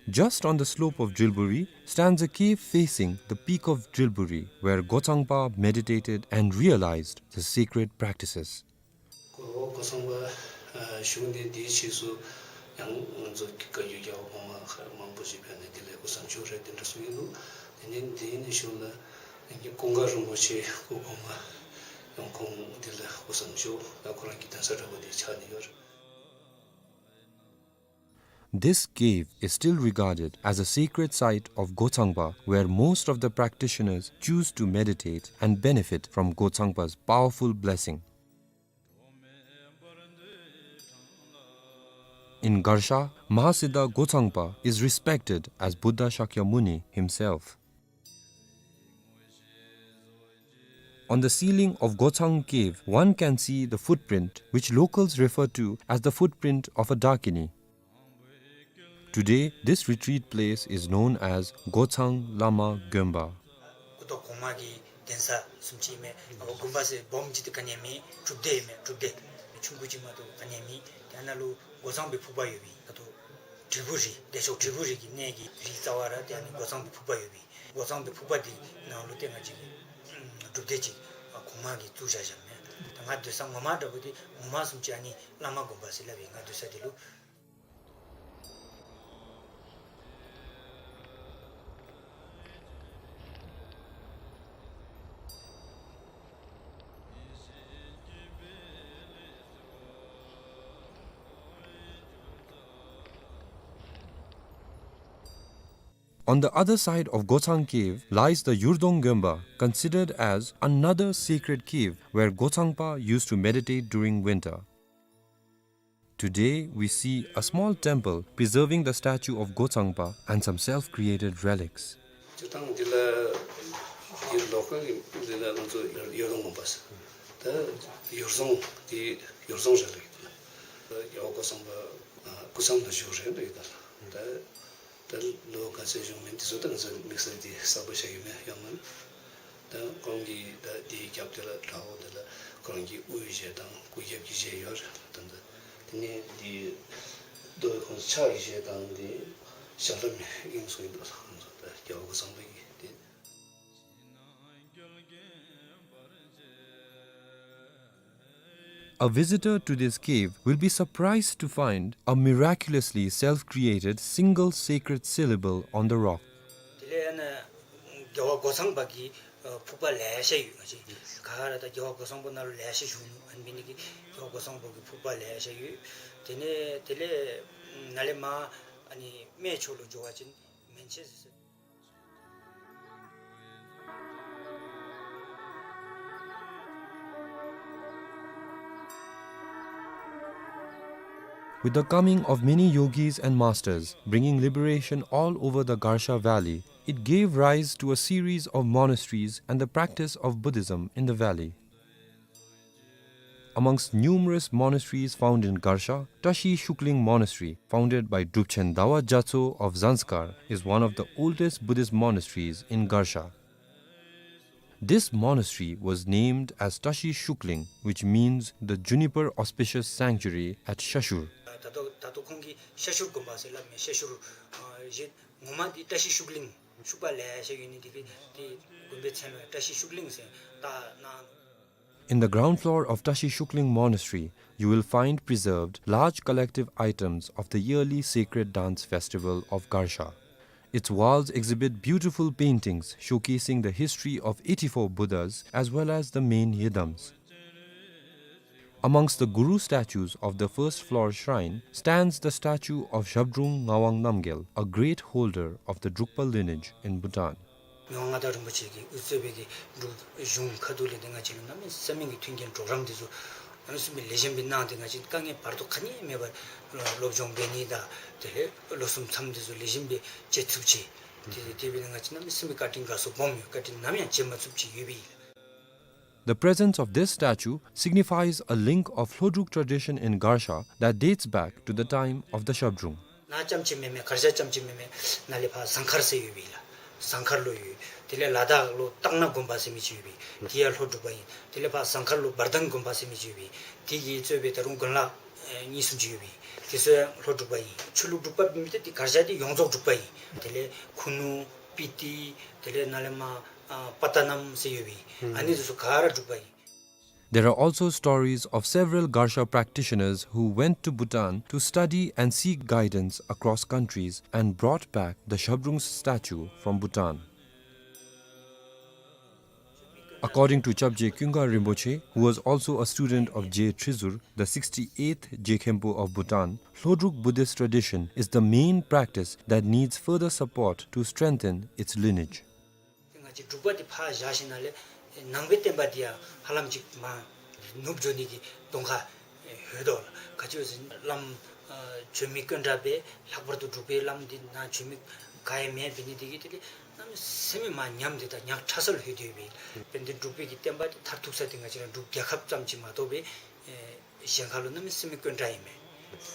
Just on the slope of Drilburi stands a cave facing the peak of Drilburi, where Gochangpa meditated and realized the sacred practices. གོ་གོ་ཚང་པ་ཨ་གཞུང་འདི་འདིའི་ཕྱིས་སུ་ཡང་ང་ཚོ་བཀའ་བརྒྱུད་རྒྱལ་བ་གོང་མ་མཁས་མང་པོ་ཞིག་ཕེབས་ནས་དེ་ལས་སྐུ་མཚམས་འཇོག་རེད་དེ་འདྲ་གསུངས་ཡོད་འདུག། དེ་ནས་འདི་ནས་གཞུང་ལ་ཀུན་དགའ་རིན་པོ་ཆེ་སྐུ་གོང་མ་ ཡང་ཁོང་འདི་ལུ་སྐུ་གསུམ་བཞུགས། ད་ཁོ་རང་གི་གདན་ས་འདྲ་པོ་འདི་ཆགས་ནི་ཡོད། This cave is still regarded as a sacred site of Gotsangpa, where most of the practitioners choose to meditate and benefit from Gotsangpa's powerful blessing. In Garsha, Mahasiddha Gotsangpa is respected as Buddha Shakyamuni himself. On the ceiling of Gotsang Cave, one can see the footprint, which locals refer to as the footprint of a Dakini. Today, this retreat place is known as Gotsang Lama Gonpa. སྐུ་ཐོག་གོང་མ་གི་གདན་ས་བཟུམ་ཅིག་མས། ཨ་དགོན་པ་ཟེར་སྦོམ་ཅིག་ཏེ་ག་ནི་ཡང་མེད། སྒྲུབ་སྡེ་མས། སྒྲུབ་སྡེ་ཆུང་ཀུ་ཅིག་མ་གཏོགས་ག་ནི་ཡང་མེད། ཏེ་ཨ་ནཱ་ལུ་སྒོ་གཙང་པའི་ཕུག་པ་ཡོད་པའི་ཁ་ཐུག་དྲིལ་བུ་རི་བདེ་མཆོག་དྲིལ་བུ་རི་གི་གནས་ཀྱི་རིའི་རྩ་བར་ཏེ་ཨ་ནི་སྒོ་གཙང་པའི་ཕུག་པ་ཡོད་པའི་སྒོ་གཙང་པའི་ཕུག་པ་འདི་ནང་ལུ་ཏེ་ང་བཅས་ཀྱི་སྒྲུབ་སྡེ་ཅིག་ཨ་གོང་མ་གིས་བཙུགས་བཞག་བཞགཔ་མས། ད་ང་སྡོད་ས་ངོ་མ་འདྲ་པོ་འདི་ངོ་མ་བཟུམ་ཅིག་ཨ་ནི་བླ་མ་དགོན་པ་ཟེར་སླབ་ཨིན། ང་སྡོད་ས་འདི་ལུ། On the other side of Gotsang Cave lies the Yurdong Gonpa, considered as another sacred cave where Gotsangpa used to meditate during winter. Today, we see a small temple preserving the statue of Gotsangpa and some self-created relics. སྤྱིར་བཏང་འདི་ལུ་འདི་ལོ་ཀལ་གྱི་འདི་ལུ་ང་ཚོ་ཡུར་རྫོང་དགོན་པ་ཟེར། ད་ཡུར་རྫོང་འདི་ཡུར་རྫོང་ཟེར་སླབ་ཀྱི་འདུག། ད་རྒྱལ་བ་གོ་ས་པ་སྐུ་མཚམས་ལུ་བཞུགས་རེད་འདུག་ཡོད་ད། ད་ད་ལོ་ག་ཚོད་བཞུགས་མིན་འདི་ཚོ་ད་ང་ཚོ་དམིགས་བསལ་འདི་གསལ་པོ་ཤེས་ཀྱི་མེད་ཡོད་མ་རེད། ད་ཁོང་གིས་ད་འདིའི་རྒྱབ་འདི་ལུ་བྲག་འོག་འདི་ལུ་ཁོང་གི་དབུའི་གཞས་དང་སྐུ་རྒྱབ་ཀྱི་གཞས་ཡོད་རེད། ད་ད་དེ་ནས་འདི་རྡོའི་ཁོང་ཕྱག་གི་གཞས་དང་འདི་ཞྭ་ལུ་མའི་དབྱིངས་སུ་ཡིན་འདུག་ལགས། ཁོང་ཚོ་ད་རྒྱལ་བ་གོ་ས་པ་གི་འདི། A visitor to this cave will be surprised to find a miraculously self-created single sacred syllable on the rock. དེ་ལས་ཨ་ནི་རྒྱལ་བ་གོ་ས་པ་གི་ཨ་ཕུག་པ་ལེ་ཤ་ཡོད། ང་བཅས་ག་ར་ད་རྒྱལ་བ་གོ་ས་པ་ནང་ལུ་ལེ་ཤ་བཞུགས་ནུག། ཨ་ནི་འབད་ནི་དེ་གིས་རྒྱལ་བ་གོ་ས་པ་གི་ཕུག་པ་ལེ་ཤ་ཡོད། དེ་ནས་དེ་ལས་ནཱ་ལས་མར་ཨ་ནི་སྨད་ཕྱོགས་ལུ་འགྱོ་བ་ཅིན་མན་ཆད་ཟེར། With the coming of many yogis and masters, bringing liberation all over the Garsha Valley, it gave rise to a series of monasteries and the practice of Buddhism in the valley. Amongst numerous monasteries found in Garsha, Tashi Shukling Monastery, founded by Drupchen Dawa Gyatso of Zanskar, is one of the oldest Buddhist monasteries in Garsha. This monastery was named as Tashi Shukling, which means the juniper auspicious sanctuary at Shashur. ད་ལྟོ་ད་ལྟོ་ཁོང་གིས་ཤ་ཤུར་དགོན་པ་ཟེར་སླབ་མས། ཤ་ཤུར་ཨ་གཞན་ངོ་མ་འདི་བཀྲ་ཤིས་ཤུགས་གླིང་ཤུག་པ་ལེ་ཤ་ཡོད་ནི་འདི་གིས་འདི་དགོན་པའི་མཚན་ལུ་བཀྲ་ཤིས་ཤུགས་གླིང་ཟེར་བཏགས་གནང་། In the ground floor of Tashi Shukling Monastery, you will find preserved large collective items of the yearly sacred dance festival of Garsha. Its walls exhibit beautiful paintings showcasing the history of eighty-four Buddhas as well as the main yidams. Amongst the Guru statues of the first floor shrine stands the statue of Zhabdrung Ngawang Namgyel, a great holder of the Drukpa lineage in Bhutan. མི་དབང་མངའ་བདག་རིན་པོ་ཆེ་གིས་དབུ་གཙོས་པའི་གི་འབྲུག་གཞུང་ཁ་ཐུག་ལས་འདི་ང་བཅས་ལུ་གནམ་མེད་ས་མེད་ཀྱི་མཐུན་རྐྱེན་གྲོགས་རམ་འདི་ཚུ་གནམ་མེད་ས་མེད་ལེགས་ཤོམ་སྦེ་གནང་སྟེ་ང་བཅས་དཀའ་ངལ་བར་དོ་ག་ནི་མེད་པར་སློབ་སྦྱོང་འབད་ནི་དང་དེ་ལས་ལོ་གསུམ་མཚམས་འདི་ཚུ་ལེགས་ཤོམ་སྦེ་བཅད་ཚུགསཔ་ཅིག། དེ་དེ་འབད་ནི་ང་བཅས་གནམ་མེད་ས་མེད་བཀའ་དྲིན་དགའ་ཚོར་སྦོམ་ཡོད། བཀའ་དྲིན་ནམ་ཡང་བརྗེད་མ་ཚུགསཔ་ཅིག་ཡོད་པས། The presence of this statue signifies a link of Hlodruk tradition in Garsha that dates back to the time of the Zhabdrung. ནཱ་རྐྱངམ་ཅིག་མེན་མས། གར་ཞ་རྐྱངམ་ཅིག་མེན་མས། ནཱ་ལས་ཕར་ཟངས་མཁར་ཟེར་ཡོད་པས་ལགས། ཟངས་མཁར་ལུ་ཡོད། དེ་ལས་ལ་དྭགས་ལུ་སྟག་སྣ་དགོན་པ་ཟེར་མི་ཅིག་ཡོད་པས། དེ་ཡང་ལྷོ་འབྲུག་པ་ཨིན། དེ་ལས་ཕར་ཟངས་མཁར་ལུ་འབར་ལྡང་དགོན་པ་ཟེར་མི་ཅིག་ཡོད་པས། དེ་གིས་གཙོས་པའི་ད་རུང་དགོན་ལག་ཨེ་གཉིས་གསུམ་ཅིག་ཡོད་པས། དེ་ཚུ་ཡང་ལྷོ་འབྲུག་པ་ཨིན། ཆོས་ལུགས་འབྲུག་པ་མེན་ཏེ་དེ་གར་ཞ་དེ་ཡོངས་རྫོགས་འབྲུག་པ་ཨིན། དེ་ལས་ཁུ་ནུ་སྤི་ཏི་དེ་ལས་ནཱ་ལས་མར་ཨ་པ་ཏ་ནམ་ཟེར་ཡོད་པས། ཨ་ནི་དེ་ཚུ་ག་ར་འབྲུག་པ་ཨིན། There are also stories of several Garsha practitioners who went to Bhutan to study and seek guidance across countries and brought back the Zhabdrung's statue from Bhutan. According to Chapje Kyunga Rinpoche, who was also a student of Je Trizur, the sixty-eighth Je Khenpo of Bhutan, Lhodruk Buddhist tradition is the main practice that needs further support to strengthen its lineage. ང་བཅས་འབྲུག་པ་འདི་ཕར་བཞག་ཞིནམ་ལས་ནང་པའི་བསྟན་པ་འདི་ཡང་ཧ་ལམ་ཅིག་མར་ནུབ་འགྱོ་ནི་གི་གདོང་ཁར་ལྷོད་དོ་ལགས། ག་ཅི་ཟེར་ན་བླམ་ཨ་བྱོན་མི་དཀོན་དྲགས་པས། ལྷག་པར་དུ་འབྲུག་པའི་བླམ་འདི་ནཱ་བྱོན་མི་ག་ཡང་མེདཔ་འབད་ནི་འདི་གིས་དེ་ལས་གནམ་མེད་ས་མེད་མར་ཉམས་ཏེ་ད་ཉག་ཕྲ་སར་ལྷོད་དེ་ཡོདཔ་ཨིན། དཔེར་ན་འབྲུག་པའི་གི་བསྟན་པ་འདི་མཐར་ཐུག་ས་འདི་ང་བཅས་ར་འབྲུག་རྒྱལ་ཁབ་ཙམ་ཅིག་མ་གཏོགས་པའི་ཨེ་གཞན་ཁ་ལུ་གནམ་མེད་ས་མེད་དཀོན་དྲགས་ཨིན་མས།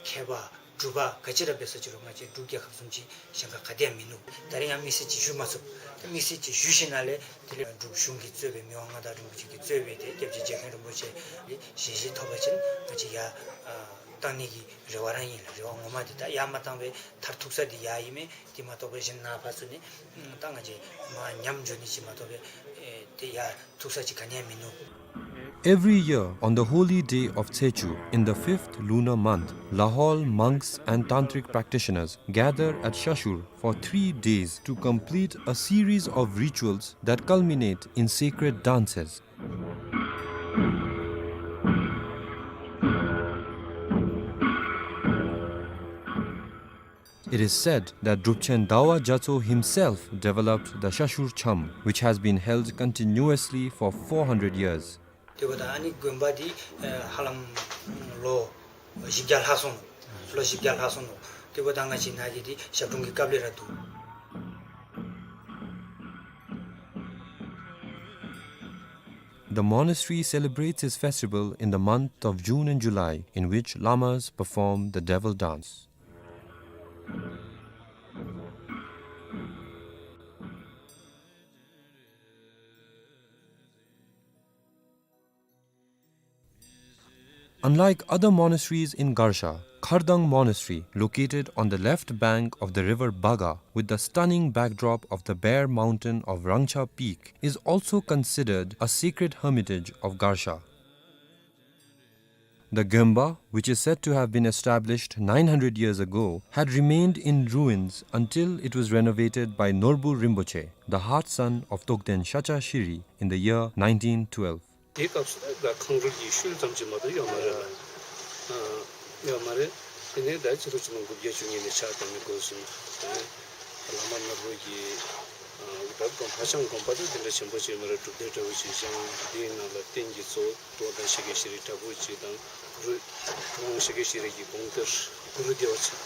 མཁས་པ་གྲུབ་པ་ག་ཅི་ར་འབད་ས་ཅི་རུང་ང་བཅས་འབྲུག་རྒྱལ་ཁབ་བཟུམ་ཅིག་གཞན་ཁར་ག་ཏེ་ཡང་མིན་ནུག། ད་རེས་ཡང་དམིགས་བསལ་ཅིག་ཞུ་མ་ཚུགས། ད་དམིགས་བསལ་ཅིག་ཞུ་ཞིནམ་ལས་དེ་ལས་འབྲུག་གཞུང་གིས་གཙོས་པའི་མི་དབང་མངའ་བདག་རིན་པོ་ཆེ་གིས་གཙོས་པའི་དེ་སྐྱབས་རྗེ་རྗེ་མཁན་རིན་པོ་ཆེ་གི་ཞལ་བཞེས་ཐོབ་པ་ཅིན་ང་བཅས་ཡར་ཨ་བཏང་ནི་གི་རེ་བ་ར་ཨིན་ལགས། རེ་བ་ངོ་མ་འདི་ད་ཡར་མ་བཏང་པའི་མཐར་ཐུག་ས་འདི་ཡར་ཨིན་མས། དེ་མ་གཏོགས་པའི་གཞན་ནཱ་ཕར་ཚུར་ནི་ཨ་ད་ང་བཅས་མར་ཉམས་འགྱོ་ནི་ཅིག་མ་གཏོགས་པའི་ཨེ་དེ་ཡར་ཐུག་ས་ཅིག་ག་ནི་ཡང་མིན་ནུག། Every year, on the holy day of Tsechu, in the fifth lunar month, Lahaul monks and tantric practitioners gather at Shashur for three days to complete a series of rituals that culminate in sacred dances. It is said that Drupchen Dawa Gyatso himself developed the Shashur Cham, which has been held continuously for four hundred years. དེ་འབདཝ་ད་ཨ་ནི་དགོན་པ་འདི་ཨེ་ཧ་ལམ་ལོ་བཞི་བརྒྱ་ལྷག་སོང་ནུག། ལོ་བཞི་བརྒྱ་ལྷག་སོང་ནུག། དེ་འབདཝ་ད་ང་བཅས་ནཱ་གི་འདི་ཞབས་དྲུང་གི་སྐབས་ལས་ར་འདུག། The monastery celebrates its festival in the month of June and July, in which lamas perform the devil dance. Unlike other monasteries in Garsha, Khardang Monastery, located on the left bank of the river Baga, with the stunning backdrop of the Bear Mountain of Rangcha Peak, is also considered a sacred hermitage of Garsha. The Gyönba, which is said to have been established nine hundred years ago, had remained in ruins until it was renovated by Norbu Rinpoche, the heart son of Togden Shacha Shiri, in the year nineteen twelve. དེའི་སྐབས་སུ་ད་ཁང་རུལ་གྱི་ཤུལ་ཙམ་ཅིག་མ་གཏོགས་ཡོད་མ་རེད་ལགས། ཨ་ཡོད་མ་རེད། དེ་ནས་ད་ཕྱི་ལོ་ཆིག་སྟོང་དགུ་བརྒྱ་བཅུ་གཉིས་ནས་ཕྱག་བཏབ་ནི་འགོ་བཟུང་། དེ་ནས་བླ་མ་ནོར་བུ་གིས་ཨ་ད་དགོན་ཧ་ཅང་དགོན་པ་དེ་དེ་འདྲ་ཆེན་པོ་ཅིག་ཡོད་མ་རེད། སྒྲུབ་སྡེ་འདྲ་བོ་ཅིག་བཞེངས། དེའི་ནང་ལ་རྟེན་གྱི་གཙོ་བོ་ཏོག་དང་ཤཱཀྱ་ཤྲཱི་དྲག་པོ་ཅིག་དང་གུ་རུ་ཏོག་དབང་ཤཱཀྱ་ཤྲཱི་གི་དགོངས་གཏེར་གུ་རུ་བདེ་བ་ཆེན་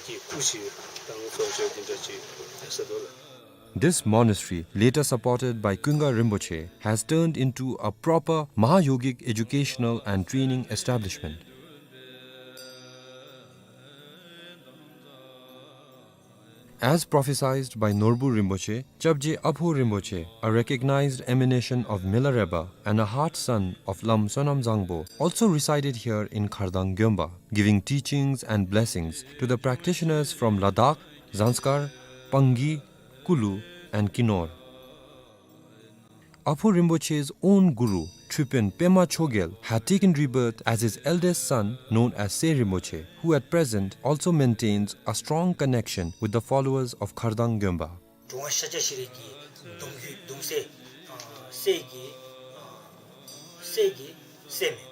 གྱི་སྐུ་ཅིག་དང་གཙོ་བོ་དེ་འདྲ་ཅིག་ཡོད་ས་འདུག་ལགས། This monastery, later supported by Kunga Rinpoche, has turned into a proper Mahayogic educational and training establishment. As prophesied by Norbu Rinpoche, Chapje Apho Rinpoche, a recognized emanation of Milarepa and a heart son of Lam Sonam Zangpo, also resided here in Khardang Gyönba, giving teachings and blessings to the practitioners from Ladakh, Zanskar, Pangi, Kulu, and Kinor. Apho Rinpoche's own guru, Tripin Pema Chogyal, had taken rebirth as his eldest son, known as Se Rinpoche, who at present also maintains a strong connection with the followers of Khardang Gyönba. གྲུབ་དབང་ཤཱཀྱ་ཤྲཱི་གི་གདུང་བརྒྱུད་གདུང་སྲས་ཨ་སྲས་ཀྱི་ཨ་སྲས་ཀྱི་སྲས་མོ་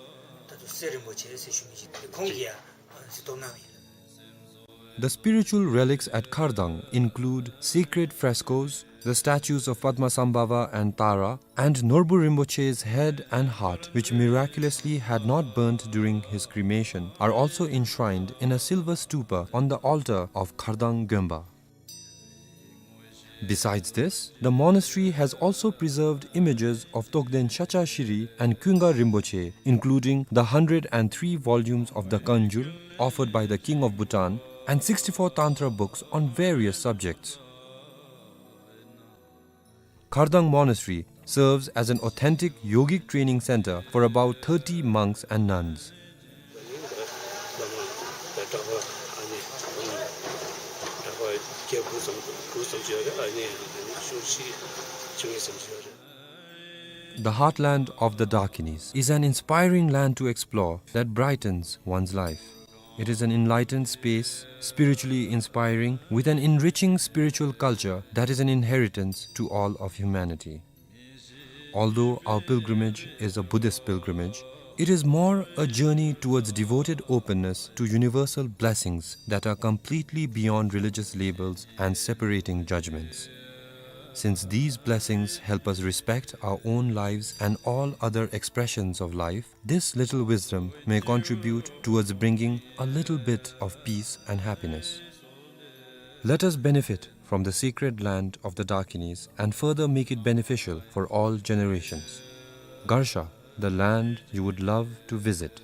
ད་ལྟོ་སེ་རིན་པོ་ཆེ་ཟེར་ཞུ་མི་ཅིག་ཁོང་གིས་ཡང་གཟིགས་རྟོག་གནང་ཡི། The spiritual relics at Khardang include sacred frescoes, the statues of Padmasambhava and Tara, and Norbu Rinpoche's head and heart, which miraculously had not burnt during his cremation, are also enshrined in a silver stupa on the altar of Khardang Gyönba. Besides this, the monastery has also preserved images of Togden Shacha Shiri and Kunga Rinpoche, including the hundred and three volumes of the Kanjur offered by the King of Bhutan and sixty-four Tantra books on various subjects. Khardang Monastery serves as an authentic yogic training center for about thirty monks and nuns. The heartland of the Dakinis is an inspiring land to explore that brightens one's life. It is an enlightened space, spiritually inspiring, with an enriching spiritual culture that is an inheritance to all of humanity. Although our pilgrimage is a Buddhist pilgrimage, it is more a journey towards devoted openness to universal blessings that are completely beyond religious labels and separating judgments. Since these blessings help us respect our own lives and all other expressions of life, this little wisdom may contribute towards bringing a little bit of peace and happiness. Let us benefit from the sacred land of the Dakinis and further make it beneficial for all generations. Garsha, the land you would love to visit.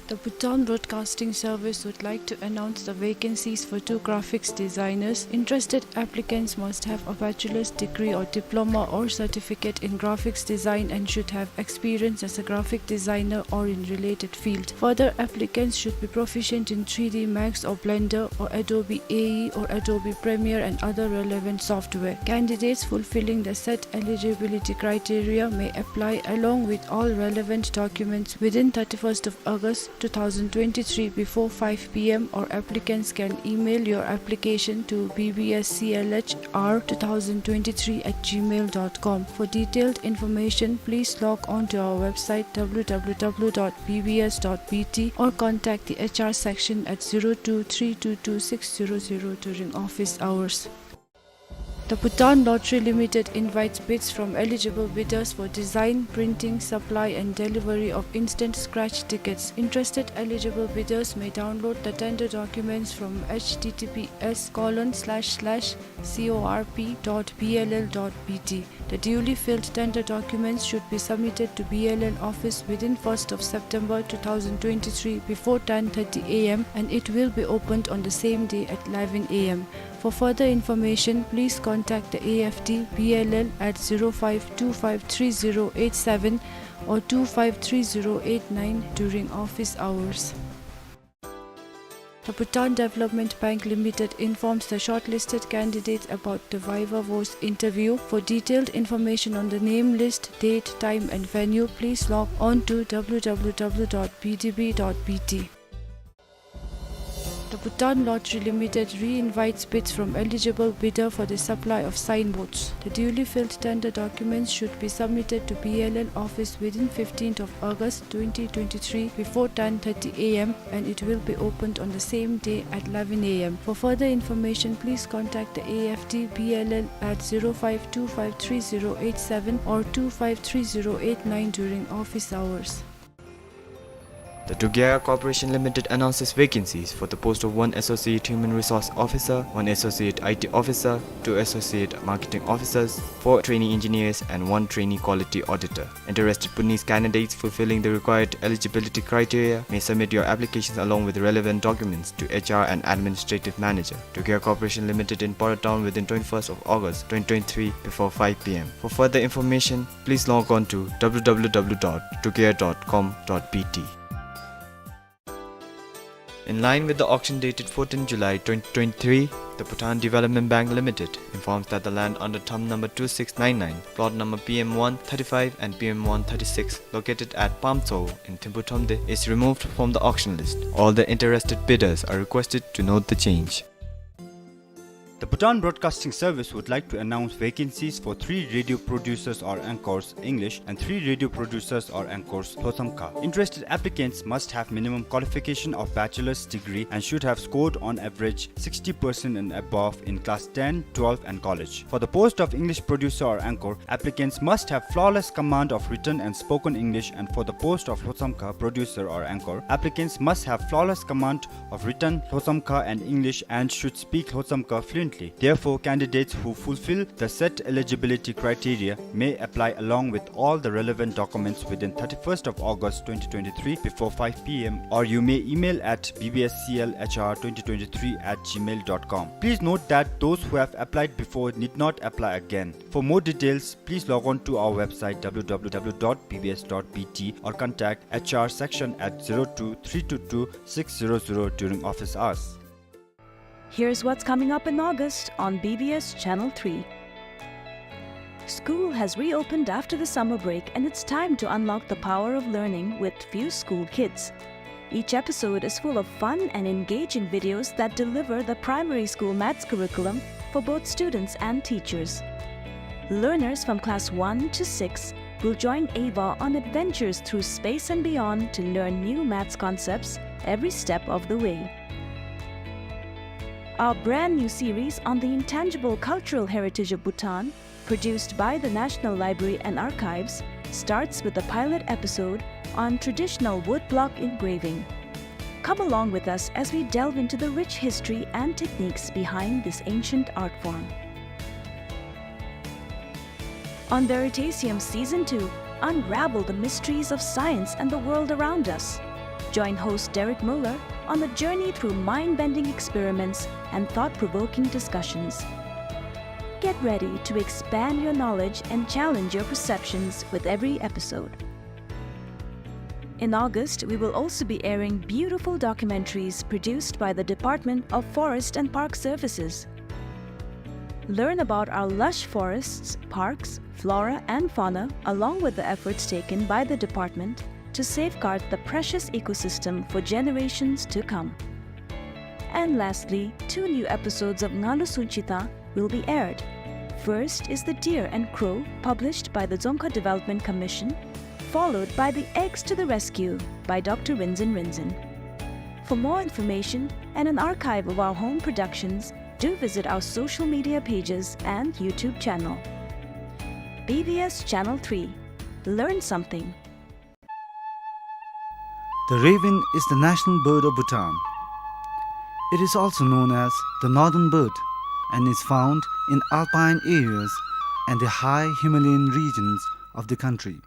The Bhutan Broadcasting Service would like to announce the vacancies for two graphics designers. Interested applicants must have a bachelor's degree or diploma or certificate in graphics design and should have experience as a graphic designer or in related field. Further, applicants should be proficient in three D Max or Blender or Adobe A E or Adobe Premiere and other relevant software. Candidates fulfilling the set eligibility criteria may apply along with all relevant documents within thirty-first of August two thousand twenty-three before five P M, or applicants can email your application to B B S C L H R two thousand twenty-three at gmail dot com. For detailed information, please log on to our website W W W dot B B S dot B T or contact the H R section at zero two three two two six zero zero during office hours. The Bhutan Lottery Limited invites bids from eligible bidders for design, printing, supply and delivery of instant scratch tickets. Interested eligible bidders may download the tender documents from H T T P S colon slash slash C O R P dot B L L dot B T. The duly filled tender documents should be submitted to B L L office within first of September two thousand twenty-three before ten thirty A M and it will be opened on the same day at eleven A M. For further information, please contact the A F D B L L at zero five two five three zero eight seven or two five three zero eight nine during office hours. The Bhutan Development Bank Limited informs the shortlisted candidates about the viva voce interview. For detailed information on the name list, date, time and venue, please log on to W W W dot B D B dot B T. The Bhutan Lottery Limited re-invites bids from eligible bidder for the supply of signboards. The duly filled tender documents should be submitted to B L L office within fifteenth of August twenty twenty-three before ten thirty A M and it will be opened on the same day at eleven A M. For further information, please contact the A F D B L L at zero five two five three zero eight seven or two five three zero eight nine during office hours. The Dugea Corporation Limited announces vacancies for the post of one Associate Human Resource Officer, one Associate I T Officer, two Associate Marketing Officers, four Trainee Engineers, and one Trainee Quality Auditor. Interested Bhutanese candidates fulfilling the required eligibility criteria may submit your applications along with relevant documents to H R and Administrative Manager, Dugea Corporation Limited in Para Town within twenty-first of August twenty twenty-three before five P M. For further information, please log on to W W W dot dugea dot com dot B T. In line with the auction dated fourteenth July twenty twenty-three, the Bhutan Development Bank Limited informs that the land under thumb number two six nine nine, plot number P M one thirty-five and P M one thirty-six, located at Pamtso in Thimphu Thromde, is removed from the auction list. All the interested bidders are requested to note the change. The Bhutan Broadcasting Service would like to announce vacancies for three radio producers or anchors, English, and three radio producers or anchors, Lhotshamkha. Interested applicants must have minimum qualification of bachelor's degree and should have scored on average sixty percent and above in class ten, twelve, and college. For the post of English producer or anchor, applicants must have flawless command of written and spoken English, and for the post of Lhotshamkha producer or anchor, applicants must have flawless command of written Lhotshamkha and English and should speak Lhotshamkha fluently. Therefore, candidates who fulfill the set eligibility criteria may apply along with all the relevant documents within thirty-first of August twenty twenty-three before five P M, or you may email at B B S C L H R twenty twenty-three at gmail dot com. Please note that those who have applied before need not apply again. For more details, please log on to our website W W W dot B B S dot B T or contact H R section at zero two three two two six zero zero during office hours. Here's what's coming up in August on B B S Channel three. School has reopened after the summer break, and it's time to unlock the power of learning with Fuse School Kids. Each episode is full of fun and engaging videos that deliver the primary school maths curriculum for both students and teachers. Learners from class one to six will join Ava on adventures through space and beyond to learn new maths concepts every step of the way. Our brand new series on the intangible cultural heritage of Bhutan, produced by the National Library and Archives, starts with a pilot episode on traditional woodblock engraving. Come along with us as we delve into the rich history and techniques behind this ancient art form. On Veritasium Season two, unravel the mysteries of science and the world around us. Join host Derek Muller on a journey through mind-bending experiments and thought-provoking discussions. Get ready to expand your knowledge and challenge your perceptions with every episode. In August, we will also be airing beautiful documentaries produced by the Department of Forest and Park Services. Learn about our lush forests, parks, flora and fauna, along with the efforts taken by the department to safeguard the precious ecosystem for generations to come. And lastly, two new episodes of Ngalu Sunchita will be aired. First is The Deer and Crow, published by the Dzongkha Development Commission, followed by The Eggs to the Rescue by Doctor Rinzin Rinzin. For more information and an archive of our home productions, do visit our social media pages and YouTube channel. B B S Channel three. Learn something. The raven is the national bird of Bhutan. It is also known as the northern bird and is found in alpine areas and the high Himalayan regions of the country.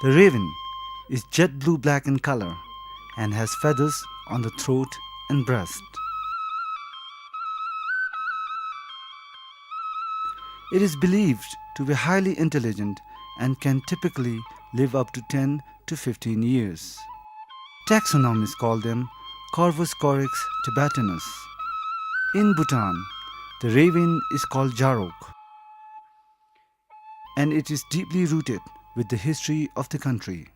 The raven is jet blue-black in color and has feathers on the throat and breast. It is believed to be highly intelligent and can typically live up to ten to fifteen years. Taxonomists call them Corvus corax tibetanus. In Bhutan, the raven is called Jarok, and it is deeply rooted with the history of the country.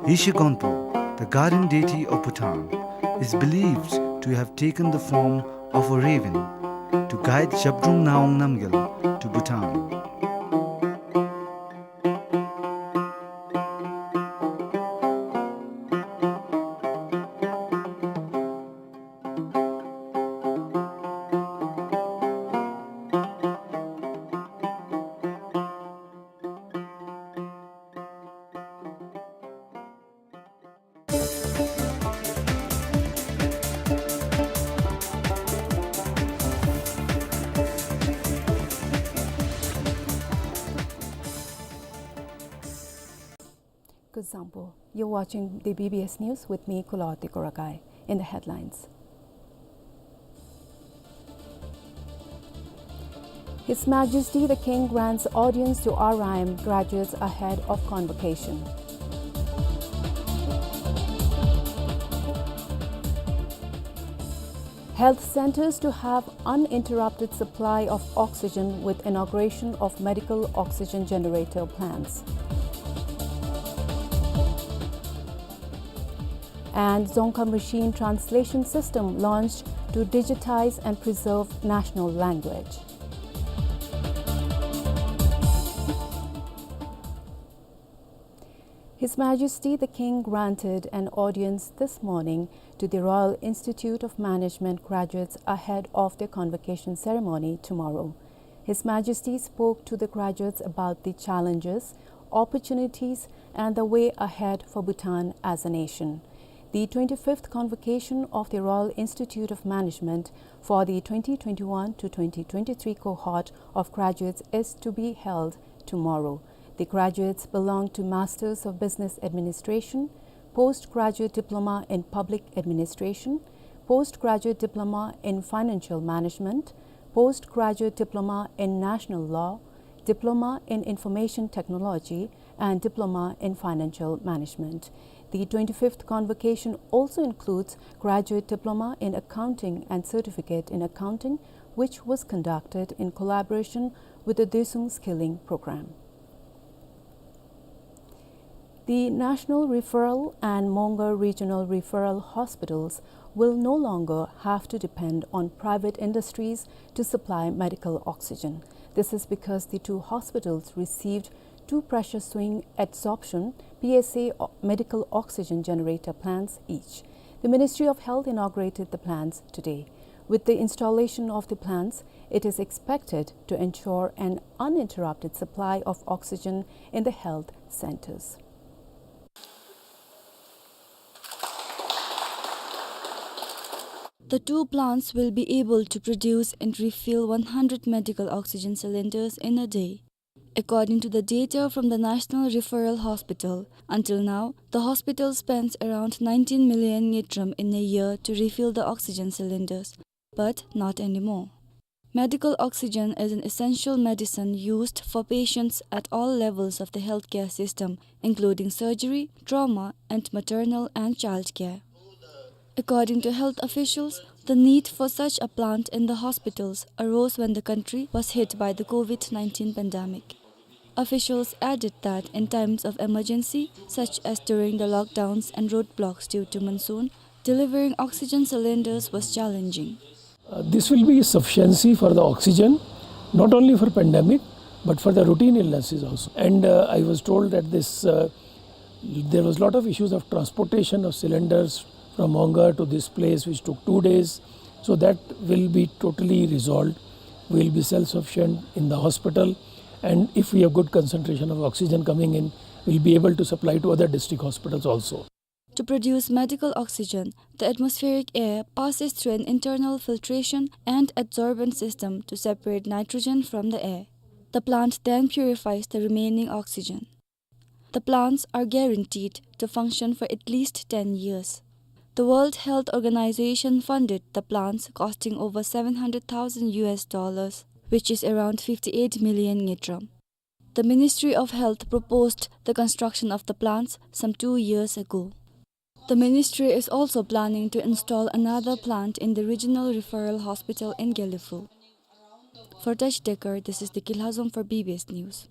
Yeshe Gonpo, the guardian deity of Bhutan, is believed to have taken the form of a raven to guide Zhabdrung Ngawang Namgyal to Bhutan. Kuzuzangpo. You're watching the B B S News with me, Kulawati Korakai. In the headlines. His Majesty the King grants audience to R I M graduates ahead of convocation. Health centers to have uninterrupted supply of oxygen with inauguration of medical oxygen generator plants. And Dzongkha machine translation system launched to digitize and preserve national language. His Majesty the King granted an audience this morning to the Royal Institute of Management graduates ahead of their convocation ceremony tomorrow. His Majesty spoke to the graduates about the challenges, opportunities, and the way ahead for Bhutan as a nation. The twenty-fifth convocation of the Royal Institute of Management for the twenty twenty-one to twenty twenty-three cohort of graduates is to be held tomorrow. The graduates belong to Masters of Business Administration, Postgraduate Diploma in Public Administration, Postgraduate Diploma in Financial Management, Postgraduate Diploma in National Law, Diploma in Information Technology, and Diploma in Financial Management. The twenty-fifth convocation also includes Graduate Diploma in Accounting and Certificate in Accounting, which was conducted in collaboration with the Doesung Skilling Program. The National Referral and Mongar Regional Referral Hospitals will no longer have to depend on private industries to supply medical oxygen. This is because the two hospitals received two pressure swing adsorption, P S A, o-, medical oxygen generator plants each. The Ministry of Health inaugurated the plants today. With the installation of the plants, it is expected to ensure an uninterrupted supply of oxygen in the health centers. The two plants will be able to produce and refill one hundred medical oxygen cylinders in a day. According to the data from the National Referral Hospital, until now, the hospital spends around nineteen million ngultrum in a year to refill the oxygen cylinders, but not anymore. Medical oxygen is an essential medicine used for patients at all levels of the healthcare system, including surgery, trauma, and maternal and child care. According to health officials, the need for such a plant in the hospitals arose when the country was hit by the COVID nineteen pandemic. Officials added that in times of emergency, such as during the lockdowns and roadblocks due to monsoon, delivering oxygen cylinders was challenging. Uh, this will be sufficiency for the oxygen, not only for pandemic, but for the routine illnesses also. And, uh, I was told that this, uh, there was lot of issues of transportation of cylinders from Mongar to this place, which took two days. So that will be totally resolved. We'll be self-sufficient in the hospital, and if we have good concentration of oxygen coming in, we'll be able to supply to other district hospitals also. To produce medical oxygen, the atmospheric air passes through an internal filtration and adsorbent system to separate nitrogen from the air. The plant then purifies the remaining oxygen. The plants are guaranteed to function for at least ten years. The World Health Organization funded the plants, costing over seven hundred thousand U S dollars, which is around fifty-eight million ngultrum. The Ministry of Health proposed the construction of the plants some two years ago. The ministry is also planning to install another plant in the regional referral hospital in Gelephu. For Tashi Dekar, this is Deki Lhazom for B B S News.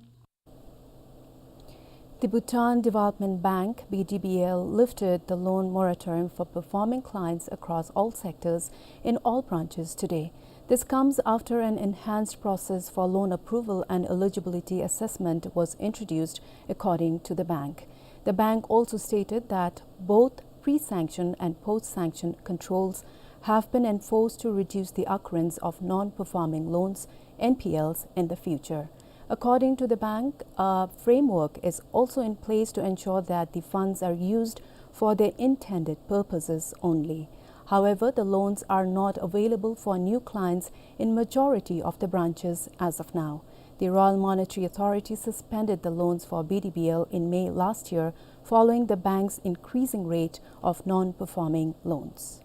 The Bhutan Development Bank, B D B L, lifted the loan moratorium for performing clients across all sectors in all branches today. This comes after an enhanced process for loan approval and eligibility assessment was introduced, according to the bank. The bank also stated that both pre-sanction and post-sanction controls have been enforced to reduce the occurrence of non-performing loans, N P Ls, in the future. According to the bank, a framework is also in place to ensure that the funds are used for their intended purposes only. However, the loans are not available for new clients in majority of the branches as of now. The Royal Monetary Authority suspended the loans for B D B L in May last year following the bank's increasing rate of non-performing loans.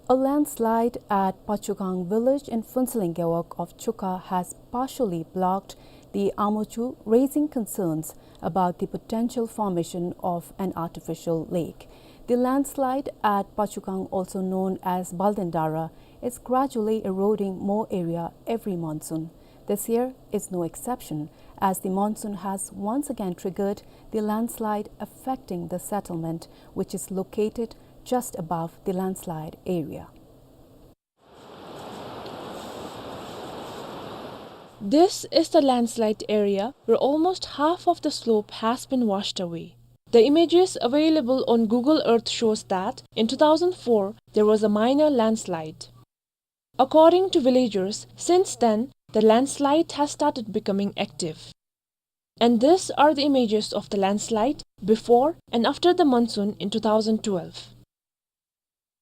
A landslide at Pachugang village in Phuentsholing Gewog of Chukha has partially blocked the Amochu, raising concerns about the potential formation of an artificial lake. The landslide at Pachugang, also known as Baldendara, is gradually eroding more area every monsoon. This year is no exception, as the monsoon has once again triggered the landslide affecting the settlement, which is located just above the landslide area. This is the landslide area where almost half of the slope has been washed away. The images available on Google Earth shows that in two thousand four, there was a minor landslide. According to villagers, since then, the landslide has started becoming active. And these are the images of the landslide before and after the monsoon in two thousand twelve.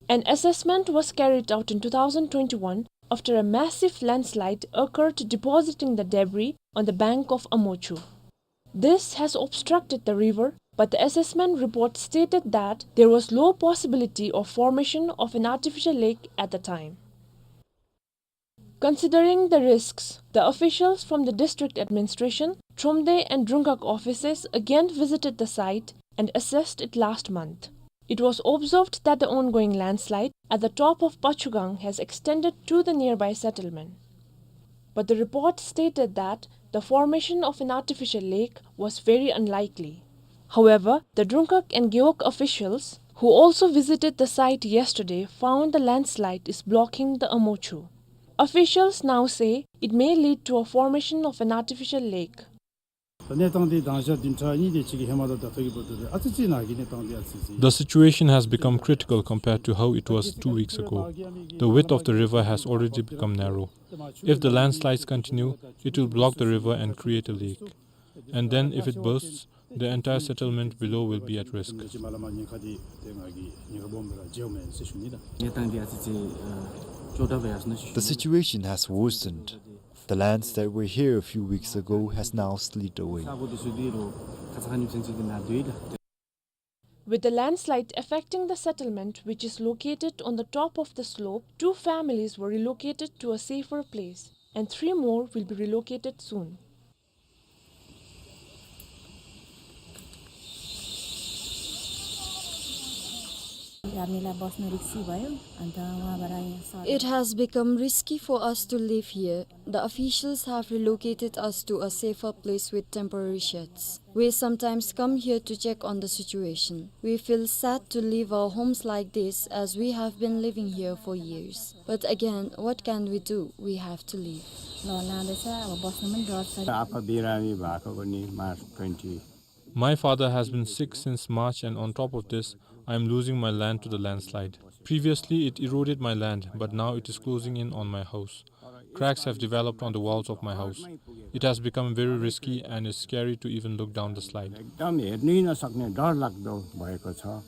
An assessment was carried out in two thousand twenty-one after a massive landslide occurred, depositing the debris on the bank of Amochu. This has obstructed the river But the assessment report stated that there was low possibility of formation of an artificial lake at the time. Considering the risks, the officials from the district administration, Thromde and Drungkhag offices again visited the site and assessed it last month. It was observed that the ongoing landslide at the top of Pachugang has extended to the nearby settlement. But the report stated that the formation of an artificial lake was very unlikely. However, the Drungkhag and Gewog officials, who also visited the site yesterday, found the landslide is blocking the Amochu. Officials now say it may lead to a formation of an artificial lake. གནས་སྟངས་འདི་དང་ཞག་བདུན་ཕྲག་གཉིས་དེ་ཅིག་གི་ཧེ་མ་དང་ད་ལྟོ་གི་བར་དུ་ཨ་ཙི་ཙི་ནང་གི་གནས་སྟངས་འདི་ཨ་ཙི་ཙི། The situation has become critical compared to how it was two weeks ago. The width of the river has already become narrow. If the landslides continue, it will block the river and create a lake. And then, if it bursts, the entire settlement below will be at risk. གནས་སྟངས་འདི་ཨ་ཙི་ཙི་སྐྱོ་དྲགས་སྦེ་ཡར་སོང་ནུག་ཞུ་ཞུ་ནི། The situation has worsened. The lands that were here a few weeks ago has now slid away. With the landslide affecting the settlement, which is located on the top of the slope, two families were relocated to a safer place, and three more will be relocated soon. हामीलाई बस्न रिस्की भयो, अन्त वहाँबाट यहाँ sir- It has become risky for us to live here. The officials have relocated us to a safer place with temporary sheds. We sometimes come here to check on the situation. We feel sad to leave our homes like this, as we have been living here for years. But again, what can we do? We have to leave. ल, लाँदैछ, अब बस्न पनि डर छ। आप्पा बिरामी भएको पनि मार्च twenty. My father has been sick since March, and on top of this, I am losing my land to the landslide. Previously, it eroded my land, but now it is closing in on my house. Cracks have developed on the walls of my house. It has become very risky and is scary to even look down the slide. एकदम हेर्नै नसक्ने डरलाग्दो भएको छ।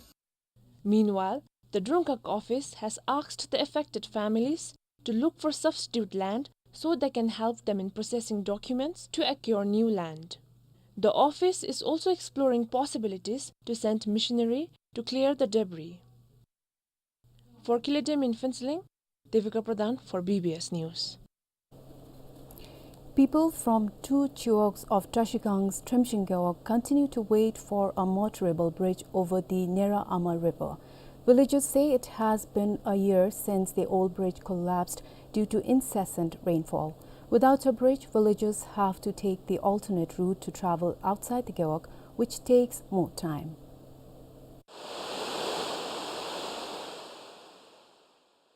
Meanwhile, the Drungkhag office has asked the affected families to look for substitute land so they can help them in processing documents to acquire new land. The office is also exploring possibilities to send machinery to clear the debris. For Khilele Dam in Phuentsholing, Devika Pradhan for B B S News. People from two chiwogs of Trashigang's Trimshing Gewog continue to wait for a motorable bridge over the Nera Ama River. Villagers say it has been a year since the old bridge collapsed due to incessant rainfall. Without a bridge, villagers have to take the alternate route to travel outside the gewog, which takes more time.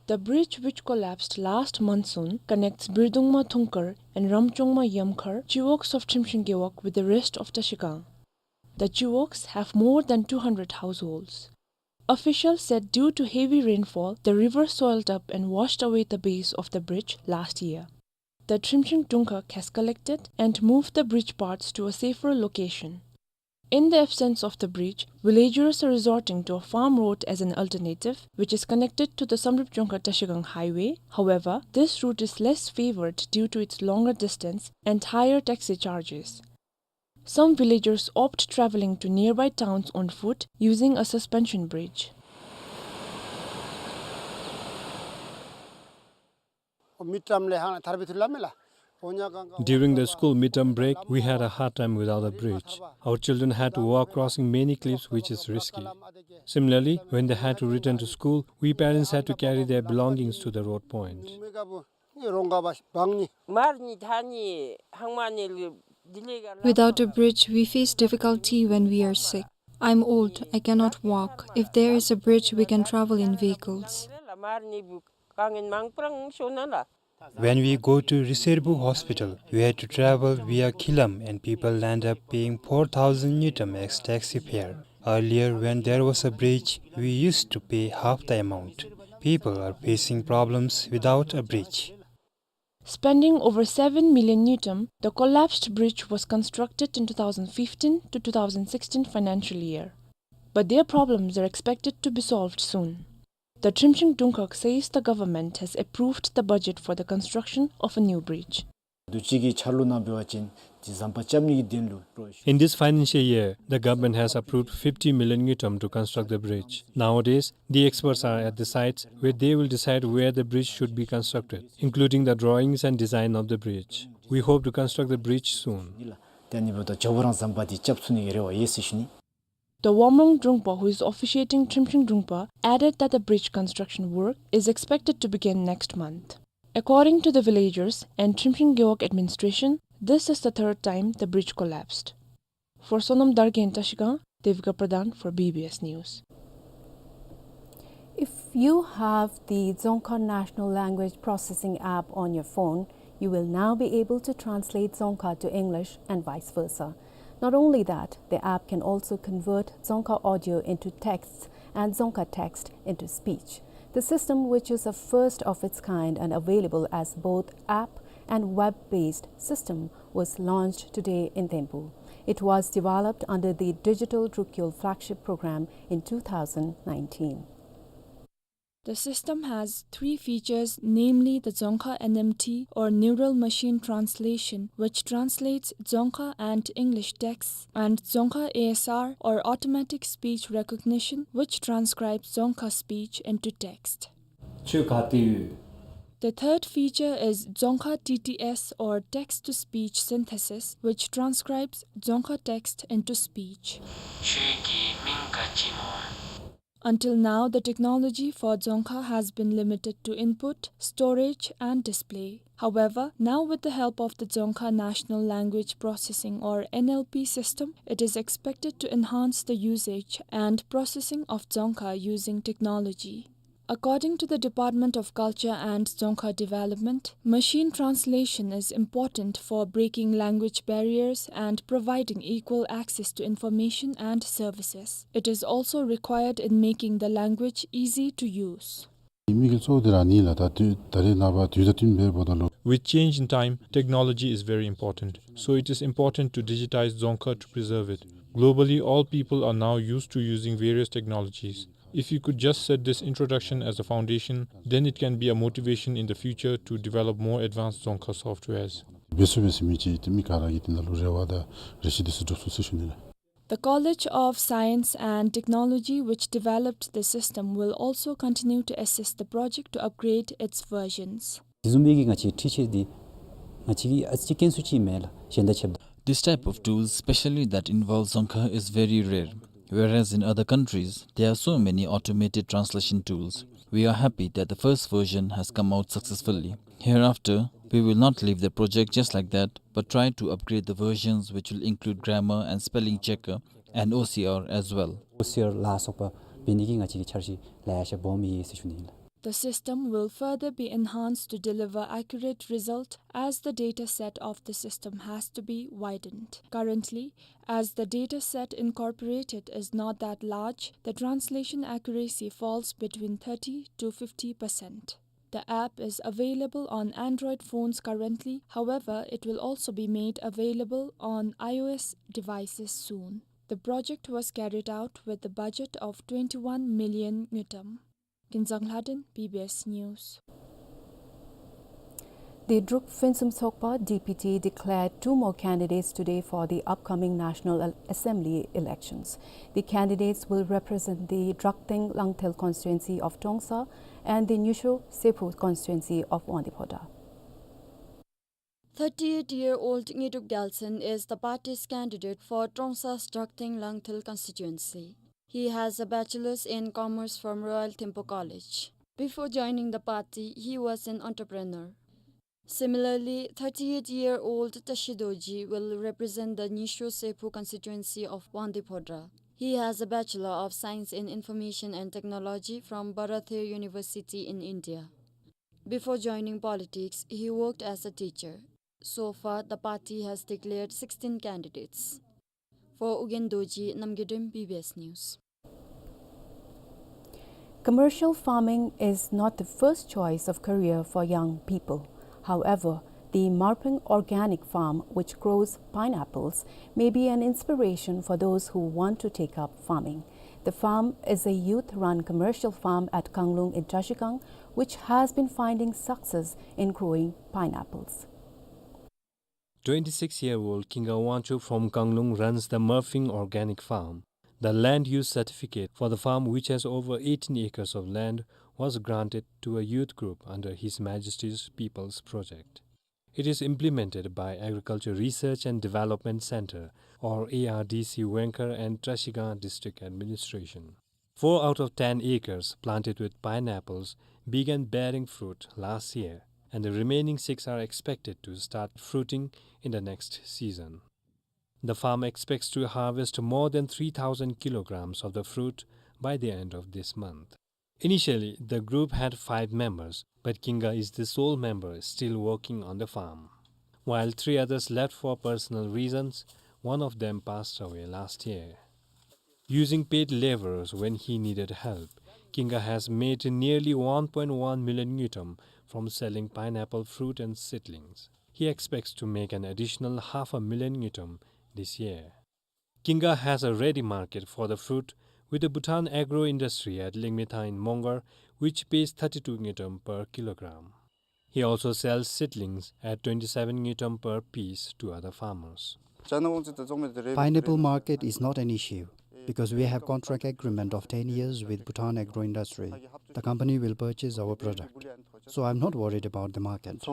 The bridge which collapsed last monsoon connects Birdungma Thungkar and Ramchongma Yamkhar chiwogs of Trimshing Gewog with the rest of Trashigang. The chiwogs have more than two hundred households. Officials said due to heavy rainfall, the river soiled up and washed away the base of the bridge last year. The Trimshing Dungkhag has collected and moved the bridge parts to a safer location. In the absence of the bridge, villagers are resorting to a farm road as an alternative, which is connected to the Samdrup Jongkhar Trashigang highway. However, this route is less favored due to its longer distance and higher taxi charges. Some villagers opt traveling to nearby towns on foot using a suspension bridge. During the school midterm break, we had a hard time without a bridge. Our children had to walk crossing many cliffs, which is risky. Similarly, when they had to return to school, we parents had to carry their belongings to the road point. Without a bridge, we face difficulty when we are sick. I'm old, I cannot walk. If there is a bridge, we can travel in vehicles. When we go to Riserbu Hospital, we had to travel via Khilam and people end up paying four thousand ngultrum as taxi fare. Earlier, when there was a bridge, we used to pay half the amount. People are facing problems without a bridge. Spending over seven million ngultrum, the collapsed bridge was constructed in two thousand fifteen to two thousand sixteen financial year. But their problems are expected to be solved soon. The Trimshing Dungkhag says the government has approved the budget for the construction of a new bridge. དུས་ཅི་གི་འཆར་ལུ་ནང་འབད་བ་ཅིན་དེ་ཟམ་པ་རྐྱབ་ནི་གི་དོན་ལུ་སྤྲོ། In this financial year, the government has approved fifty million ngultrum to construct the bridge. Nowadays, the experts are at the site where they will decide where the bridge should be constructed, including the drawings and design of the bridge. We hope to construct the bridge soon. ཏེ་ཨ་ནི་འབདཝ་ད་མགྱོགས་པ་ར་ཟམ་པ་འདི་རྐྱབ་ཚུགས་ནི་གི་རེ་བ་ཡོད་ཟེར་ཞུ་ནི། The Womrong Drungpa, who is officiating Trimshin Drungpa, added that the bridge construction work is expected to begin next month. According to the villagers and Trimshin Gewog administration, this is the third time the bridge collapsed. For Sonam Dargen Trashigang, Devika Pradhan for B B S News. If you have the Dzongkha National Language Processing app on your phone, you will now be able to translate Dzongkha to English and vice versa. Not only that, the app can also convert Dzongkha audio into texts and Dzongkha text into speech. The system, which is a first of its kind and available as both app and web-based system, was launched today in Thimphu. It was developed under the Digital Drukyul flagship program in two thousand nineteen. The system has three features, namely the Dzongkha N M T or Neural Machine Translation, which translates Dzongkha and English texts, and Dzongkha A S R or Automatic Speech Recognition, which transcribes Dzongkha speech into text. ཁྱོད་ག་ཏེ་ཡོད། The third feature is Dzongkha T T S or Text to Speech Synthesis, which transcribes Dzongkha text into speech. ཁྱོད་ཀྱི་མིང་ག་ཅི་སྨོ། Until now, the technology for Dzongkha has been limited to input, storage, and display. However, now with the help of the Dzongkha National Language Processing or N L P system, it is expected to enhance the usage and processing of Dzongkha using technology. According to the Department of Culture and Dzongkha Development, machine translation is important for breaking language barriers and providing equal access to information and services. It is also required in making the language easy to use. མི་གི་གཙོ་བོ་དེ་ར་ནི་ལགས། ད་དུས་ད་རེས་ནངས་པ་དུས་དང་བསྟུན་པའི་འབདཝ་ད་ལུ། With change in time, technology is very important. So it is important to digitize Dzongkha to preserve it. Globally, all people are now used to using various technologies. If you could just set this introduction as a foundation, then it can be a motivation in the future to develop more advanced Dzongkha softwares. འབད་ཚུགས་པས་ཟེར་མི་ཅིག་ཏེ་མི་ག་ར་གི་དེ་ནང་ལུ་རེ་བ་དང་རེ་ཆེ་དེ་ཚུ་སྒྲུབ་ཚུགས་ཟེར་ཞུ་ནི་ལགས། The College of Science and Technology, which developed the system, will also continue to assist the project to upgrade its versions. དེ་བཟུམ་མའི་གི་ང་བཅས་འཕྲུལ་ཆས་འདི་ང་བཅས་ཀྱི་ཨ་ཙི་ཅིག་དཀོན་སུ་ཅིག་མས་ལགས། གཞན་དང་ཕྱདཔ་ད། This type of tools, specially that involves Dzongkha, is very rare. Whereas in other countries, there are so many automated translation tools. We are happy that the first version has come out successfully. Hereafter, we will not leave the project just like that, but try to upgrade the versions, which will include grammar and spelling checker and O C R as well. ཨོ་སི་ཨར་ལ་སོགས་པ་འབད་ནི་གི་ང་བཅས་ཀྱི་འཆར་གཞི་ལེ་ཤ་སྦོམ་ཡོད་ཟེར་ཞུ་ནི་ཨིན་ལགས། The system will further be enhanced to deliver accurate result as the data set of the system has to be widened. Currently, as the data set incorporated is not that large, the translation accuracy falls between thirty to fifty percent. The app is available on Android phones currently. However, it will also be made available on iOS devices soon. The project was carried out with a budget of twenty-one million ngultrum. Kinzang Lhaden, B B S News. The Druk Phuentsum Tshogpa, D P T, declared two more candidates today for the upcoming National Assembly elections. The candidates will represent the Drakteng Langthel constituency of Trongsa and the Nyisho Sephu constituency of Wangdue Phodrang. Thirty-eight-year-old Ngedrup Gyaltshen is the party's candidate for Trongsa's Drakteng Langthel constituency. He has a bachelor's in commerce from Royal Thimphu College. Before joining the party, he was an entrepreneur. Similarly, thirty-eight-year-old Tashi Dorji will represent the Nyisho Sephu constituency of Wangdue Phodrang. He has a Bachelor of Science in Information and Technology from Bharat University in India. Before joining politics, he worked as a teacher. So far, the party has declared sixteen candidates. For Ugyen Dorji, Namgay Drem, B B S News. Commercial farming is not the first choice of career for young people. However, the Marpeng Organic Farm, which grows pineapples, may be an inspiration for those who want to take up farming. The farm is a youth-run commercial farm at Kanglung in Trashigang, which has been finding success in growing pineapples. Twenty-six-year-old Kinga Wangchuk from Kanglung runs the Murphing Organic Farm. The land use certificate for the farm, which has over eighteen acres of land, was granted to a youth group under His Majesty's People's Project. It is implemented by Agriculture Research and Development Centre, or A R D C, Wengkar and Trashigang District Administration. Four out of ten acres planted with pineapples began bearing fruit last year, and the remaining six are expected to start fruiting in the next season. The farm expects to harvest more than three thousand kilograms of the fruit by the end of this month. Initially, the group had five members, but Kinga is the sole member still working on the farm. While three others left for personal reasons, one of them passed away last year. Using paid laborers when he needed help, Kinga has made nearly one point one million ngultrum from selling pineapple fruit and seedlings. He expects to make an additional half a million ngultrum this year. Kinga has a ready market for the fruit with the Bhutan Agro Industry at Lingmetha in Mongar, which pays thirty-two ngultrum per kilogram. He also sells seedlings at twenty-seven ngultrum per piece to other farmers. Pineapple market is not an issue because we have contract agreement of ten years with Bhutan Agro Industry. The company will purchase our product. So I'm not worried about the market.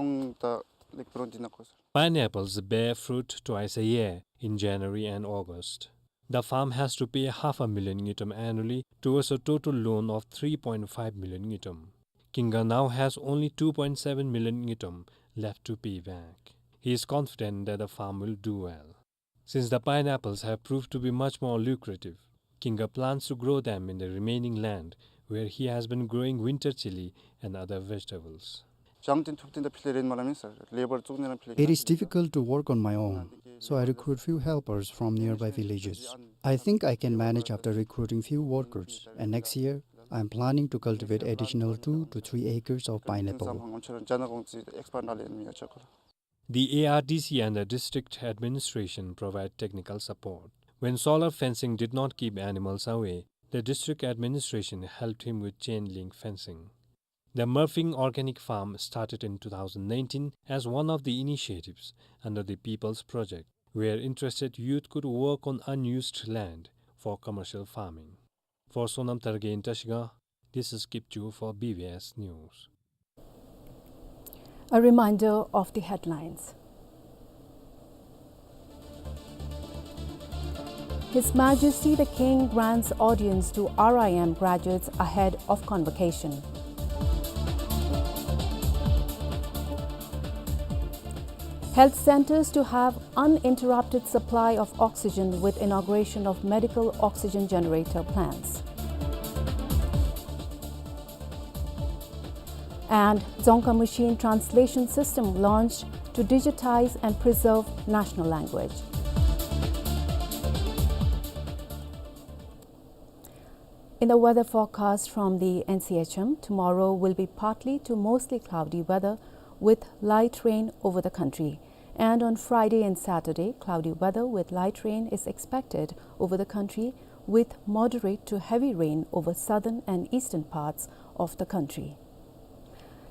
Pineapples bear fruit twice a year, in January and August. The farm has to pay half a million ngultrum annually towards a total loan of three point five million ngultrum. Kinga now has only two point seven million ngultrum left to pay back. He is confident that the farm will do well. Since the pineapples have proved to be much more lucrative, Kinga plans to grow them in the remaining land where he has been growing winter chilli and other vegetables. It is difficult to work on my own, so I recruit few helpers from nearby villages. I think I can manage after recruiting few workers, and next year, I am planning to cultivate additional two to three acres of pineapple. The A R D C and the district administration provide technical support. When solar fencing did not keep animals away, the district administration helped him with chain link fencing. The Murphing Organic Farm started in two thousand nineteen as one of the initiatives under the People's Project, where interested youth could work on unused land for commercial farming. For Sonam Tharge in Trashigang, this is Kipchu for B B S News. A reminder of the headlines. His Majesty the King grants audience to R I M graduates ahead of convocation. Health centers to have uninterrupted supply of oxygen with inauguration of medical oxygen generator plants. And Dzongkha machine translation system launched to digitize and preserve national language. In the weather forecast from the N C H M, tomorrow will be partly to mostly cloudy weather with light rain over the country. And on Friday and Saturday, cloudy weather with light rain is expected over the country, with moderate to heavy rain over southern and eastern parts of the country.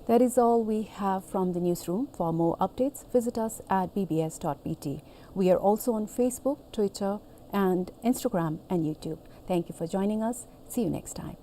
That is all we have from the newsroom. For more updates, visit us at B B S dot B T. We are also on Facebook, Twitter, and Instagram and YouTube. Thank you for joining us. See you next time.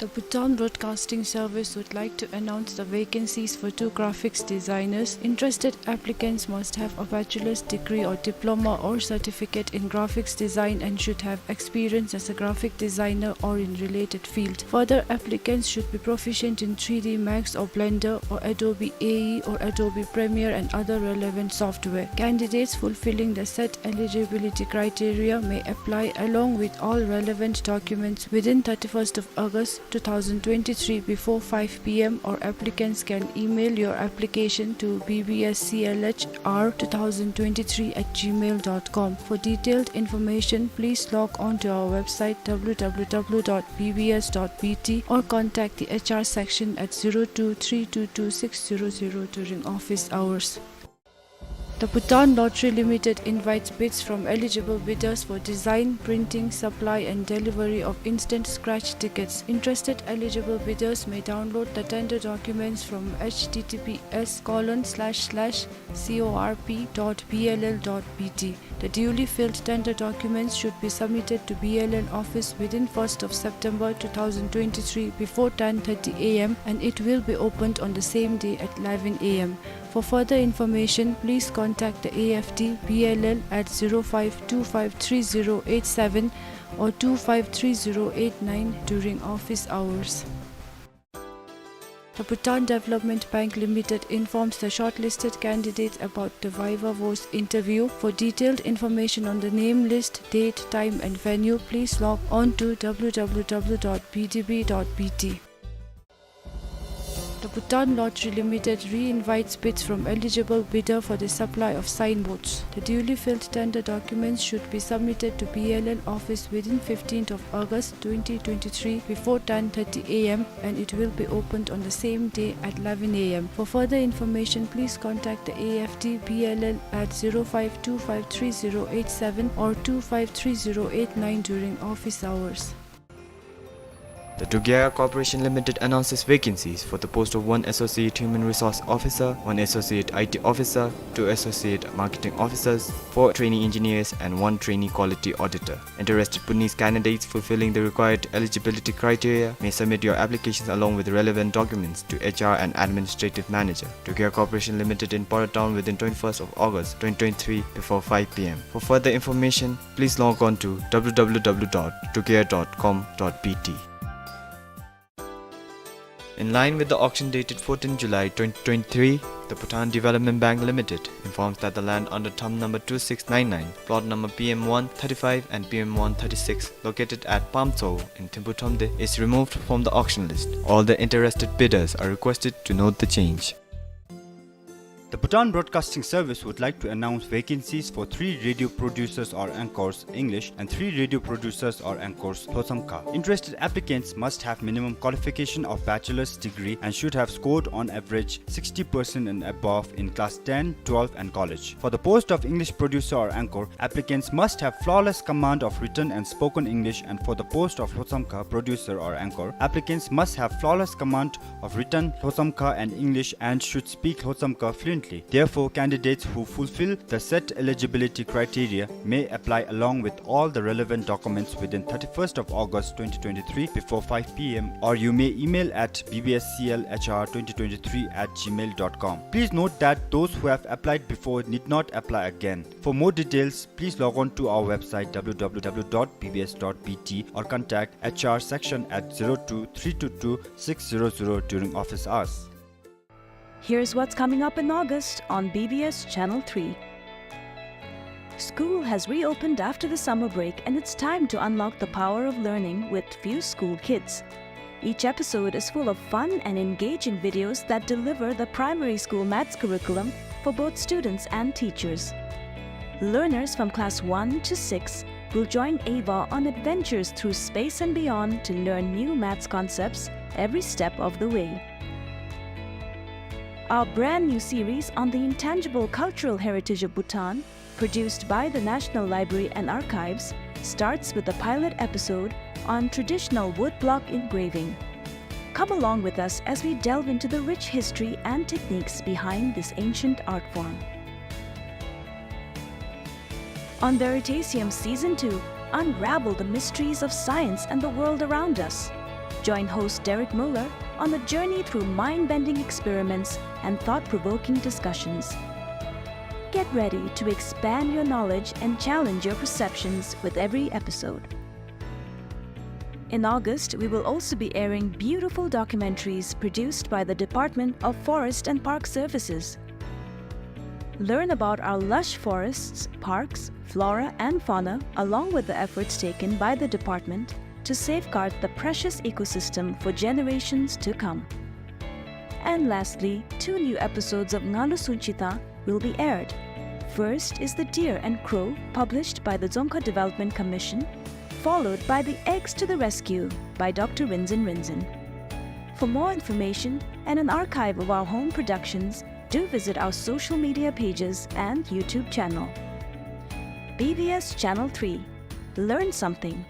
The Bhutan Broadcasting Service would like to announce the vacancies for two graphics designers. Interested applicants must have a bachelor's degree or diploma or certificate in graphics design and should have experience as a graphic designer or in related field. Further, applicants should be proficient in three D Max or Blender or Adobe A E or Adobe Premiere and other relevant software. Candidates fulfilling the set eligibility criteria may apply along with all relevant documents within thirty-first of August two thousand twenty-three before five P M, or applicants can email your application to B B S C L H R two thousand twenty-three at gmail dot com. For detailed information, please log on to our website W W W dot B B S dot B T or contact the H R section at zero two three two two six zero zero during office hours. The Bhutan Lottery Limited invites bids from eligible bidders for design, printing, supply and delivery of instant scratch tickets. Interested eligible bidders may download the tender documents from H T T P S colon slash slash C O R P dot B L L dot B T. The duly filled tender documents should be submitted to B L L office within first of September two thousand twenty-three before ten thirty A M and it will be opened on the same day at eleven A M. For further information, please contact the A F D B L L at zero five two five three zero eight seven or two five three zero eight nine during office hours. The Bhutan Development Bank Limited informs the shortlisted candidates about the viva voce interview. For detailed information on the name list, date, time and venue, please log on to W W W dot B D B dot B T. The Bhutan Lottery Limited re-invites bids from eligible bidder for the supply of signboards. The duly filled tender documents should be submitted to B L L office within fifteenth of August twenty twenty-three before ten thirty A M and it will be opened on the same day at eleven A M. For further information, please contact the A F D B L L at zero five two five three zero eight seven or two five three zero eight nine during office hours. The Dugera Corporation Limited announces vacancies for the post of one Associate Human Resource Officer, one Associate I T Officer, two Associate Marketing Officers, four Trainee Engineers, and one Trainee Quality Auditor. Interested Bhutanese candidates fulfilling the required eligibility criteria may submit your applications along with relevant documents to H R and Administrative Manager, Dugera Corporation Limited in Pora Town within twenty-first of August twenty twenty-three before five P M. For further information, please log on to W W W dot dugera dot com dot B T. In line with the auction dated fourteenth July twenty twenty-three, the Bhutan Development Bank Limited informs that the land under thumb number two six nine nine, plot number P M one thirty-five and P M one thirty-six, located at Pamtso in Thimphu Thromde, is removed from the auction list. All the interested bidders are requested to note the change. The Bhutan Broadcasting Service would like to announce vacancies for three radio producers or anchors, English, and three radio producers or anchors, Lhotshamkha. Interested applicants must have minimum qualification of bachelor's degree and should have scored on average sixty percent and above in class ten, twelve, and college. For the post of English producer or anchor, applicants must have flawless command of written and spoken English, and for the post of Lhotshamkha producer or anchor, applicants must have flawless command of written Lhotshamkha and English and should speak Lhotshamkha fluently. Therefore, candidates who fulfill the set eligibility criteria may apply along with all the relevant documents within thirty-first of August twenty twenty-three before five P M, or you may email at B B S C L H R twenty twenty-three at gmail dot com. Please note that those who have applied before need not apply again. For more details, please log on to our website W W W dot B B S dot B T or contact H R section at zero two three two two six zero zero during office hours. Here's what's coming up in August on B B S Channel three. School has reopened after the summer break, and it's time to unlock the power of learning with Few School Kids. Each episode is full of fun and engaging videos that deliver the primary school maths curriculum for both students and teachers. Learners from class one to six will join Ava on adventures through space and beyond to learn new maths concepts every step of the way. Our brand new series on the intangible cultural heritage of Bhutan, produced by the National Library and Archives, starts with a pilot episode on traditional woodblock engraving. Come along with us as we delve into the rich history and techniques behind this ancient art form. On Veritasium Season two, unravel the mysteries of science and the world around us. Join host Derek Muller on a journey through mind-bending experiments and thought-provoking discussions. Get ready to expand your knowledge and challenge your perceptions with every episode. In August, we will also be airing beautiful documentaries produced by the Department of Forest and Park Services. Learn about our lush forests, parks, flora, and fauna, along with the efforts taken by the department to safeguard the precious ecosystem for generations to come. And lastly, two new episodes of Ngalu Sunchitha will be aired. First is The Deer and Crow, published by the Dzongkha Development Commission, followed by The Eggs to the Rescue by Doctor Rinzin Rinzin. For more information and an archive of our home productions, do visit our social media pages and YouTube channel. B B S Channel three. Learn something.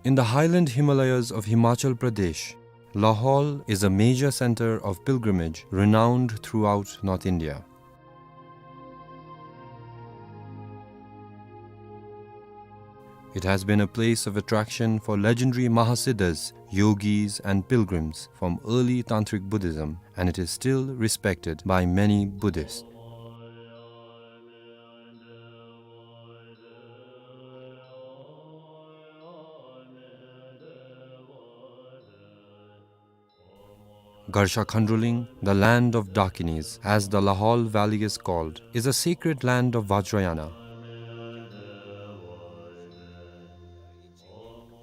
In the highland Himalayas of Himachal Pradesh, Lahaul is a major center of pilgrimage renowned throughout North India. It has been a place of attraction for legendary Mahasiddhas, yogis, and pilgrims from early Tantric Buddhism, and it is still respected by many Buddhists. Garsha Khandroling, the land of Dakinis, as the Lahaul Valley is called, is a sacred land of Vajrayana.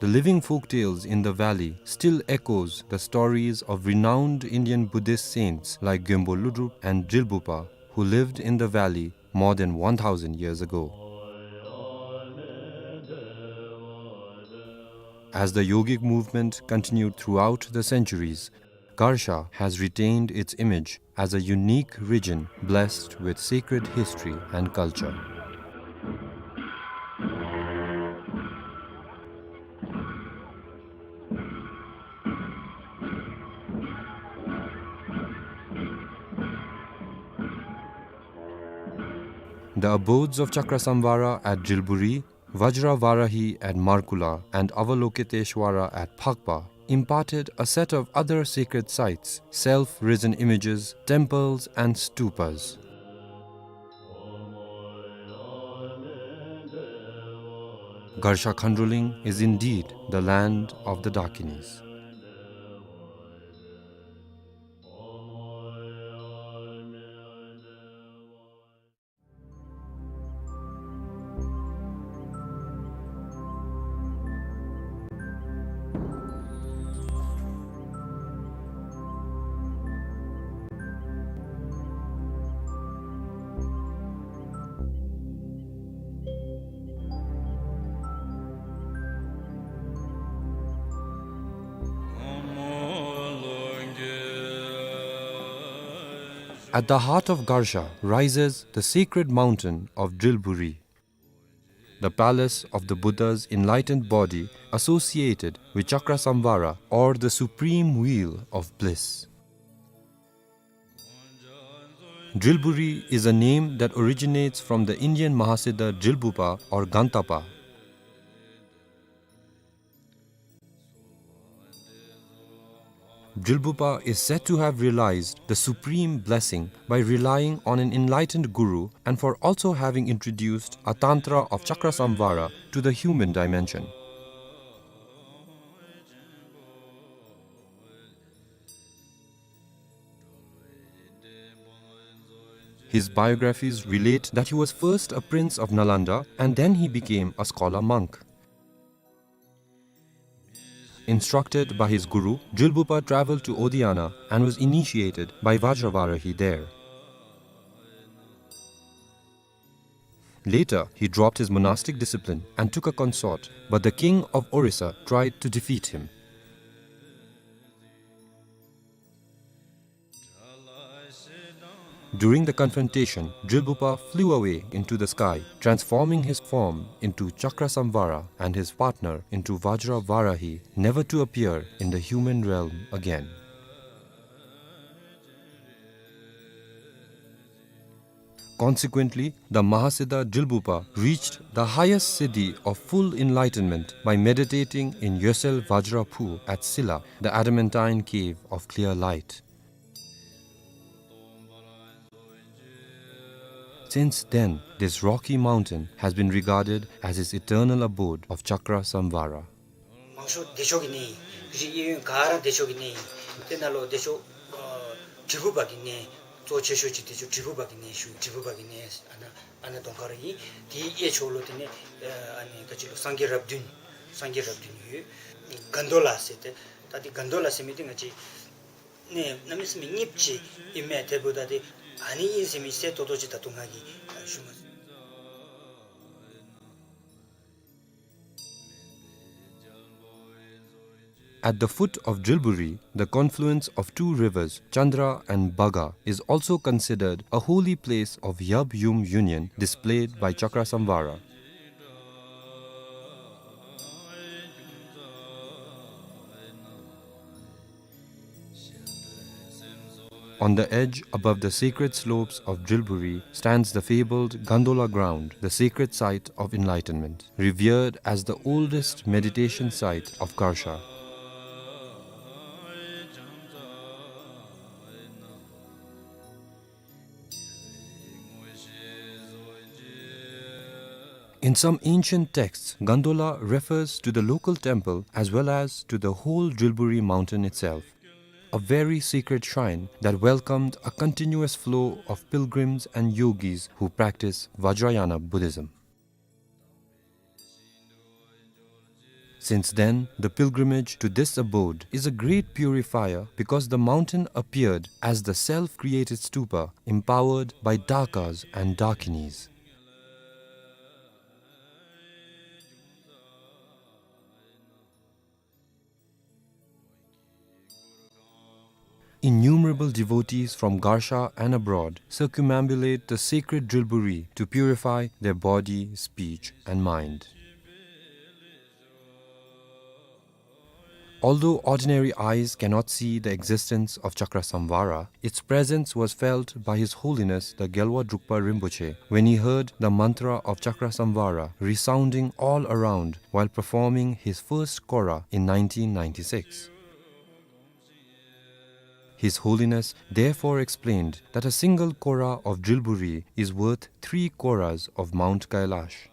The living folktales in the valley still echoes the stories of renowned Indian Buddhist saints like Gyonpo Lodrop and Drilbupa, who lived in the valley more than one thousand years ago. As the yogic movement continued throughout the centuries, Garsha has retained its image as a unique region blessed with sacred history and culture. The abodes of Chakrasamvara at Drilburi, Vajra Varahi at Markula, and Avalokiteshwara at Phakpa imparted a set of other sacred sites, self-risen images, temples, and stupas. Garsha Khandroling is indeed the land of the Dakinis. At the heart of Garsha rises the sacred mountain of Drilburi, the palace of the Buddha's enlightened body associated with Chakrasamvara, or the supreme wheel of bliss. Drilburi is a name that originates from the Indian Mahasiddha Drilbupa or Gantapa. Drilbupa is said to have realized the supreme blessing by relying on an enlightened guru and for also having introduced a tantra of Chakrasamvara to the human dimension. His biographies relate that he was first a prince of Nalanda and then he became a scholar monk. Instructed by his guru, Drilbupa traveled to Odiyana and was initiated by Vajravarahi there. Later, he dropped his monastic discipline and took a consort, but the king of Orissa tried to defeat him. During the confrontation, Drilbupa flew away into the sky, transforming his form into Chakrasamvara and his partner into Vajra Varahi, never to appear in the human realm again. Consequently, the Mahasiddha Drilbupa reached the highest siddhi of full enlightenment by meditating in Yosel Vajra Phu at Silla, the adamantine cave of clear light. Since then, this rocky mountain has been regarded as his eternal abode of Chakrasamvara. མང་ཤོས་བདེ་མཆོག་གི་གནས་ཡིན། རིགས་གཡས་གཡོན་ག་ར་བདེ་མཆོག་གི་གནས་ཡིན། དེ་ནང་ལུ་བདེ་མཆོག་ཨ་དྲིལ་བུ་པ་གི་གནས་གཙོ་ཆེ་ཤོས་ཅིག་བདེ་མཆོག་དྲིལ་བུ་པ་གི་གནས་ཞུ། དྲིལ་བུ་པ་གི་གནས་ཨ་ནཱ་ཨ་ནཱ་གདོང་ཁར་ཨིན། དེའི་གཡས་ཕྱོགས་ལུ་དེ་ནི་ཨ་ནི་ག་ཅི་ལོ་སངས་རྒྱས་རབས་བདུན། སངས་རྒྱས་རབས་བདུན་ཡོད། གན་དྷོ་ལ་ཟེར་ཏེ། ད་དེ་གན་དྷོ་ལ་ཟེར་མི་དེ་ང་བཅས་གནས་གནམ་མེད་ས་མེད་རྙིངམ་ཅིག་ཨིན་མས། དེ་འབདཝ་ད་དེ་ཨ་ནི་ཨིན་ཟེར་མི་གསལ་ཏོག་ཏོ་ཅིག་ད་ལྟོ་ང་གིས་ཞུ་མ་ཚུགས། At the foot of Drilburi, the confluence of two rivers, Chandra and Bhaga, is also considered a holy place of Yab-Yum union displayed by Chakrasamvara. On the edge, above the sacred slopes of Drilburi, stands the fabled Gandola ground, the sacred site of enlightenment, revered as the oldest meditation site of Garsha. In some ancient texts, Gandola refers to the local temple as well as to the whole Drilburi mountain itself, a very sacred shrine that welcomed a continuous flow of pilgrims and yogis who practice Vajrayana Buddhism. Since then, the pilgrimage to this abode is a great purifier because the mountain appeared as the self-created stupa empowered by dakas and dakinis. Innumerable devotees from Garsha and abroad circumambulate the sacred Drilburi to purify their body, speech, and mind. Although ordinary eyes cannot see the existence of Chakrasamvara, its presence was felt by His Holiness the Gyalwa Drukpa Rinpoche when he heard the mantra of Chakrasamvara resounding all around while performing his first kora in nineteen ninety-six. His Holiness therefore explained that a single kora of Drilburi is worth three koras of Mount Kailash.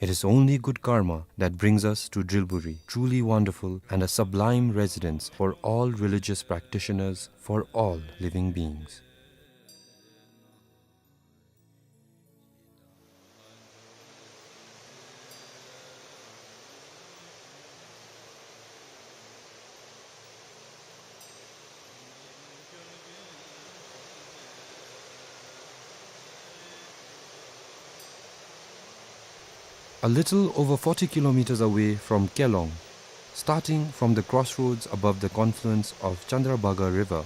It is only good karma that brings us to Drilburi, truly wonderful and a sublime residence for all religious practitioners, for all living beings. A little over forty kilometers away from Kelong, starting from the crossroads above the confluence of Chandrabhaga River,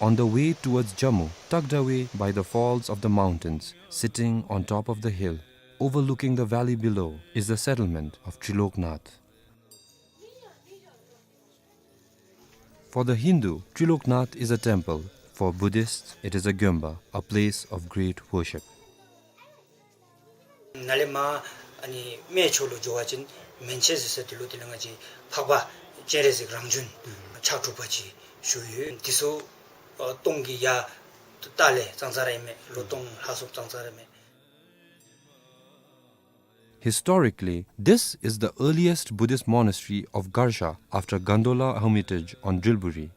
on the way towards Jammu, tugged away by the falls of the mountains, sitting on top of the hill, overlooking the valley below, is the settlement of Triloknath. For the Hindu, Triloknath is a temple. For Buddhists, it is a gyomba, a place of great worship. ནཱ་ལས་མར་ཨ་ནི་སྨད་ཕྱོགས་ལུ་འགྱོ་བ་ཅིན་མན་ཆད་ཟེར་ས་དེ་ལུ་དེ་ལུ་ང་བཅས་འཕགས་པ་སྤྱན་རས་གཟིགས་རང་བྱོན་ཕྱག་དྲུག་པ་ཅིག་བཞུགས་ཡོད། དེ་ཚུ་ཨ་སྟོང་གི་ཡ་ཏ་ལས་ཙང་ཙང་ར་ཨིན་མས། ལོ་སྟོང་ལྷག་སུ་ཙང་ཙང་ར་ཨིན་མས། Historically, this is the earliest Buddhist monastery of Garsha after Gandola Hermitage on Drilburi.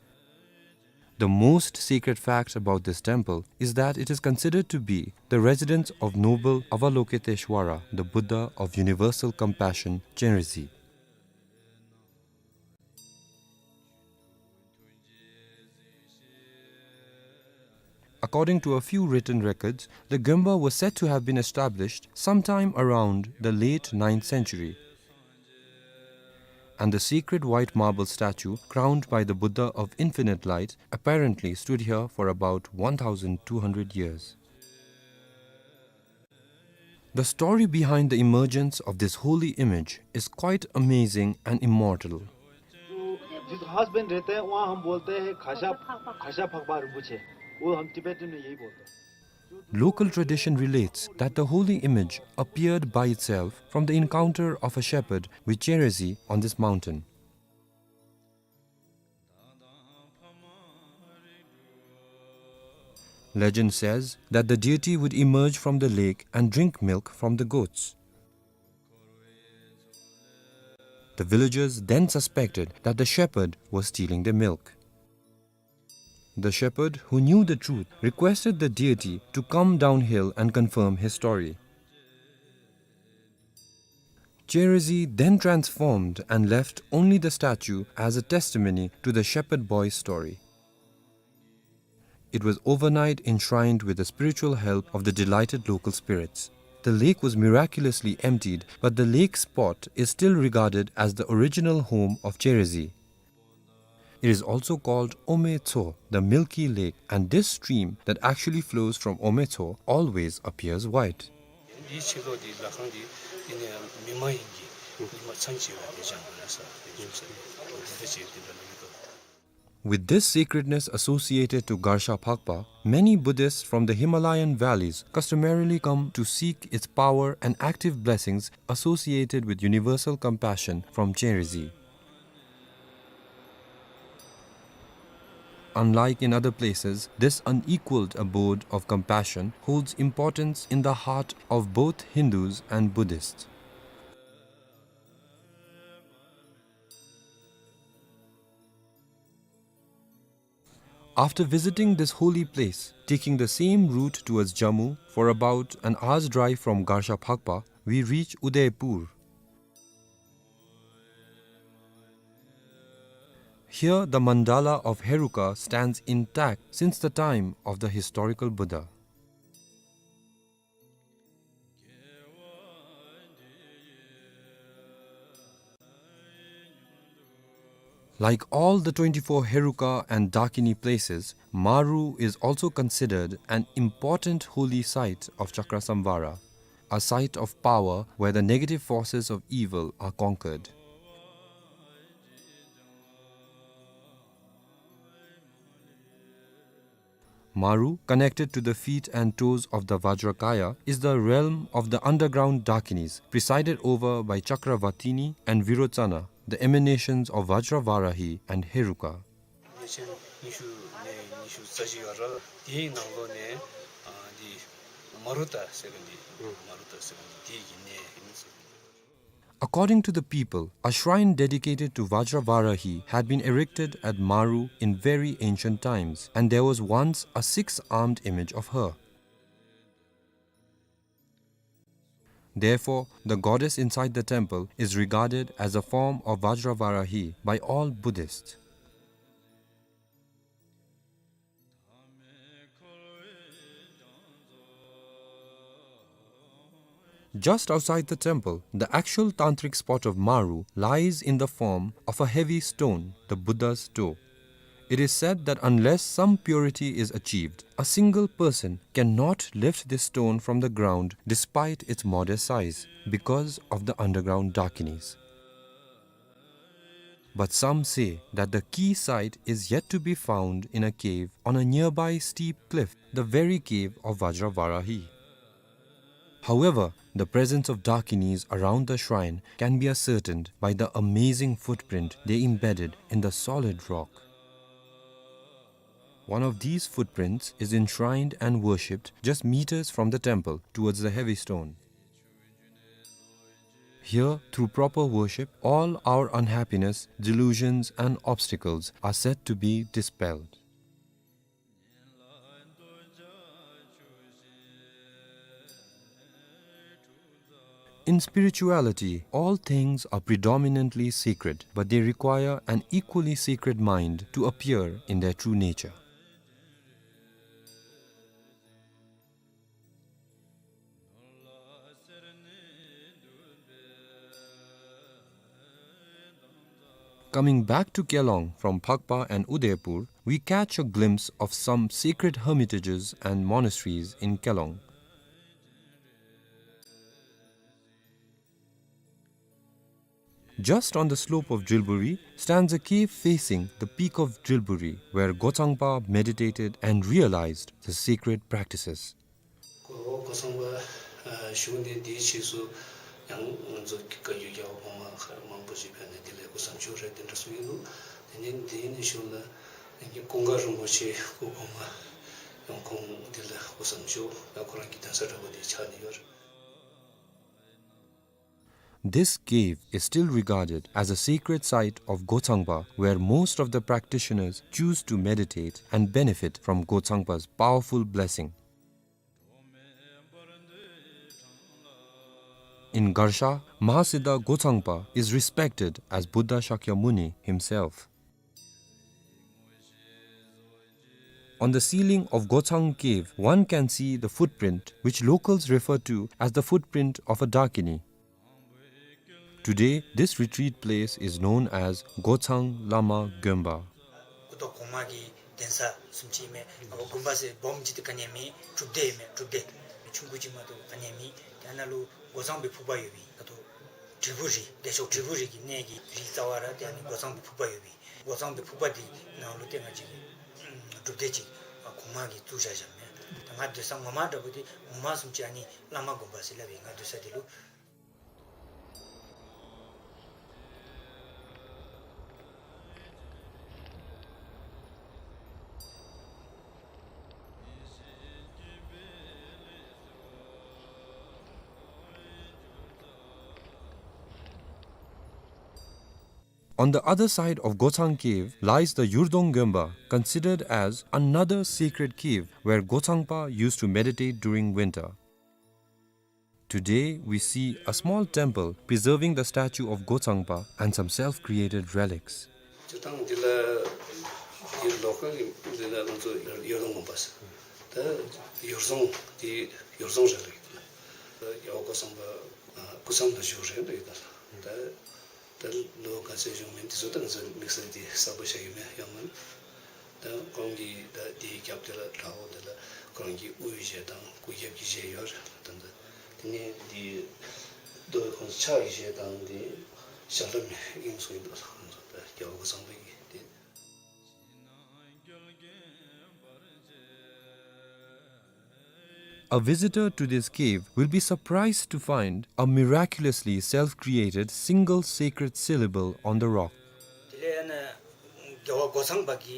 The most sacred fact about this temple is that it is considered to be the residence of noble Avalokiteshvara, the Buddha of universal compassion, Chenrezig. According to a few written records, the gyomba was said to have been established sometime around the late ninth century. and the sacred white marble statue crowned by the Buddha of Infinite Light apparently stood here for about one thousand two hundred years. The story behind the emergence of this holy image is quite amazing and immortal. जो जिस घास बन रहता है, वहाँ हम बोलते हैं खाशा, खाशा फकबा रिम्पोछे। वो हम टिबेटन में यही बोलते हैं। Local tradition relates that the holy image appeared by itself from the encounter of a shepherd with Cherezi on this mountain. Legend says that the deity would emerge from the lake and drink milk from the goats. The villagers then suspected that the shepherd was stealing their milk. The shepherd, who knew the truth, requested the deity to come downhill and confirm his story. Cherezi then transformed and left only the statue as a testimony to the shepherd boy's story. It was overnight enshrined with the spiritual help of the delighted local spirits. The lake was miraculously emptied, but the lake spot is still regarded as the original home of Cherezi. It is also called Ome Tso, the milky lake, and this stream that actually flows from Ome Tso always appears white. འདིའི་ཕྱི་ལོགས་འདི་ལ་ཁང་འདི་འདི་ནས་མི་མ་ཡིན་གྱི་ཉི་མ་མཚན་ཆེ་བ་དེ་སྦྱང་དགོས་ན་ས་དེ་བཞུགས་ས་དེ་འདི་འདྲ་ཅིག་འདི་འདྲ་ལ་ཡོད་དོ། With this sacredness associated to Garsha Phakpa, many Buddhists from the Himalayan valleys customarily come to seek its power and active blessings associated with universal compassion from Cherezi. Unlike in other places, this unequaled abode of compassion holds importance in the heart of both Hindus and Buddhists. After visiting this holy place, taking the same route towards Jammu for about an hour's drive from Garsha Phakpa, we reach Udaipur. Here, the mandala of Heruka stands intact since the time of the historical Buddha. Like all the twenty-four Heruka and Dakini places, Maru is also considered an important holy site of Chakrasamvara, a site of power where the negative forces of evil are conquered. Maru, connected to the feet and toes of the Vajrakaya, is the realm of the underground Dakinis, presided over by Chakravatini and Virochana, the emanations of Vajravarahi and Heruka. གནས་ཆེན་ཉི་ཤུ་ནས་ཉི་ཤུ་རྩ་བཞི་བར་དེའི་ནང་ལོགས་ནས་ཨ་འདི་མ་རུ་ཏ་ཟེར་གི་འདི་མ་རུ་ཏ་ཟེར་གི་འདི་དེའི་གི་གནས་ཨིན་ཟེར། According to the people, a shrine dedicated to Vajravarahi had been erected at Maru in very ancient times, and there was once a six-armed image of her. Therefore, the goddess inside the temple is regarded as a form of Vajravarahi by all Buddhists. Just outside the temple, the actual tantric spot of Maru lies in the form of a heavy stone, the Buddha's toe. It is said that unless some purity is achieved, a single person cannot lift this stone from the ground despite its modest size, because of the underground Dakinis. But some say that the key site is yet to be found in a cave on a nearby steep cliff, the very cave of Vajravarahi. However, the presence of Dakinis around the shrine can be ascertained by the amazing footprint they embedded in the solid rock. One of these footprints is enshrined and worshipped just meters from the temple towards the heavy stone. Here, through proper worship, all our unhappiness, delusions, and obstacles are said to be dispelled. In spirituality, all things are predominantly sacred, but they require an equally sacred mind to appear in their true nature. Coming back to Kelong from Phakpa and Udaipur, we catch a glimpse of some sacred hermitages and monasteries in Kelong. Just on the slope of Drilburi stands a cave facing the peak of Drilburi, where Gochangpa meditated and realized the sacred practices. གོ་གོ་ཚང་པ་ཨ་བཞུགས་ནི་འདིའི་ཕྱིས་སུ་ཡང་ང་ཚོ་བཀའ་བརྒྱུད་རྒྱལ་བ་གོང་མ་མཁའ་མང་པོ་ཞིག་ཕེབས་ནས་དེ་ལས་སྐུ་མཆོད་རེད་དེ་འདྲ་གསུང་གི་འདུག། དེ་ནས་དེ་ནས་བཞུགས་ན་ཀུན་དགའ་རིན་པོ་ཆེ་སྐུ་གོང་མ་ཡང་ཁོང་དེ་ལས་སྐུ་མཆོད་ཡང་ཁོ་རང་གི་གདན་ས་འདྲ་པོ་དེ་ཆགས་ནས་ཡོད་རེད། This cave is still regarded as a sacred site of Gochangpa, where most of the practitioners choose to meditate and benefit from Gochangpa's powerful blessing. In Garsha, Mahasiddha Gochangpa is respected as Buddha Shakyamuni himself. On the ceiling of Gochang Cave, one can see the footprint, which locals refer to as the footprint of a Dakini. Today, this retreat place is known as Gochang Lama Gonpa. སྐུ་ཐོག་གོང་མ་གི་གདན་ས་བཟུམ་ཅིག་མས། ཨ་གོང་མ་ཟེར་སྦོམ་ཅིག་དེ་ག་ནི་ཡང་མེད། གྲུབ་སྡེ་མས། གྲུབ་སྡེ་ཆུང་ཀུ་ཅིག་མ་གཏོགས་ག་ནི་ཡང་མེད། དེ་ནང་ལུ་སྒོ་གཙང་པའི་ཕུག་པ་ཡོད་པས། ད་ལྟོ་དྲིལ་བུ་རི་བདེ་མཆོག་དྲིལ་བུ་རི་གི་གནས་ཀྱི་རི་རྩ་བ་ར་དེ་ཨ་ནི་སྒོ་གཙང་པའི་ཕུག་པ་ཡོད་པས། སྒོ་གཙང་པའི་ཕུག་པ་དེ་ནང་ལུ་ཏེ་ང་བཅས་ཀྱི་གྲུབ་སྡེ་ཅིག་གོང་མ་གིས་བཙུགས་བཞག་བཞགཔ་མས། ད་ང་སྡོད་ས་ངོ་མ་འདྲ་པོ་དེ་ངོ་མ་བཟུམ་ཅིག་ཨ་ནི་བླ་མ་དགོན་པ་ཟེར་སླབ་ཨིན། ང་སྡོད་ས་དེ་ལུ། On the other side of Gochang Cave lies the Yurdong Gonpa, considered as another sacred cave where Gochangpa used to meditate during winter. Today, we see a small temple preserving the statue of Gochangpa and some self-created relics. སྤྱིར་བཏང་འདི་ལ་འདི་ལོ་ཀལ་འདི་ལ་ང་ཚོ་ཡོར་རྫོང་དགོན་པ་ཟེར། ད་ཡོར་རྫོང་འདི་ཡོར་རྫོང་རེད་ལབ་ཀྱི་འདུག། ད་རྒྱལ་བ་སྐུ་བསམ་པ་སྐུ་མཚམས་ལ་བཞུགས་རེད་ལབ་ཀྱི་འདུག། ད་ད་ལོ་ག་ཚོད་བཞུགས་མིན་འདི་ཚོ་ད་ང་ཚོ་དམིགས་བསལ་འདི་གསལ་པོ་ཞིག་ཡོད་མེད་ཡང་མིན། ད་ཁོང་གིས་ད་འདིའི་རྒྱབ་དེ་ལ་བྲག་འོག་དེ་ལ་ཁོ་རང་གི་དབུའི་གཞས་དང་སྐུ་རྒྱབ་ཀྱི་གཞས་ཡོད་རེད། ད་ད་དེ་ནས་འདི་རྡོ་ཁོང་ཕྱག་གི་གཞས་དང་འདི་ཞབས་བྲོ་མེད་ཨིན་གསུངས་ཡོད་འདུག། ད་རྒྱལ་བ་སྐུ་བསམ་པའི་གི་དེ། A visitor to this cave will be surprised to find a miraculously self-created single sacred syllable on the rock. དེ་ལས་ཨ་ནི་རྒྱལ་བ་སྒོ་གཙང་པ་གི་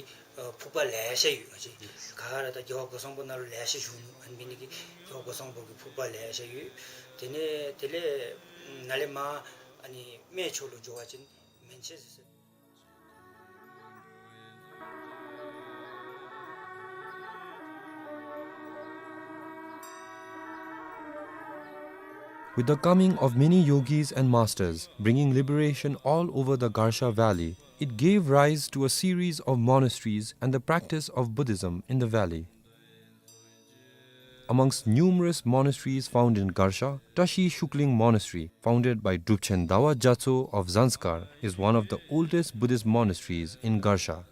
ཕུག་པ་ལེ་ཤ་ཡོད། ང་བཅས་ག་ར་ད་རྒྱལ་བ་སྒོ་གཙང་པོ་ནང་ལུ་ལེ་ཤ་བཞུགས་ནུག། ཨ་ནི་འབད་ནི་གིས་རྒྱལ་བ་སྒོ་གཙང་པོ་གི་ཕུག་པ་ལེ་ཤ་ཡོད། དེ་ནས་དེ་ལས་ནཱ་ལས་མར་ཨ་ནི་སྨད་ཕྱོགས་ལུ་འགྱོ་བ་ཅིན་མན་ཆད་ཟེར། With the coming of many yogis and masters bringing liberation all over the Garsha Valley, it gave rise to a series of monasteries and the practice of Buddhism in the valley. Amongst numerous monasteries found in Garsha, Tashi Shukling Monastery, founded by Drupchen Dawa Gyatso of Zanskar, is one of the oldest Buddhist monasteries in Garsha.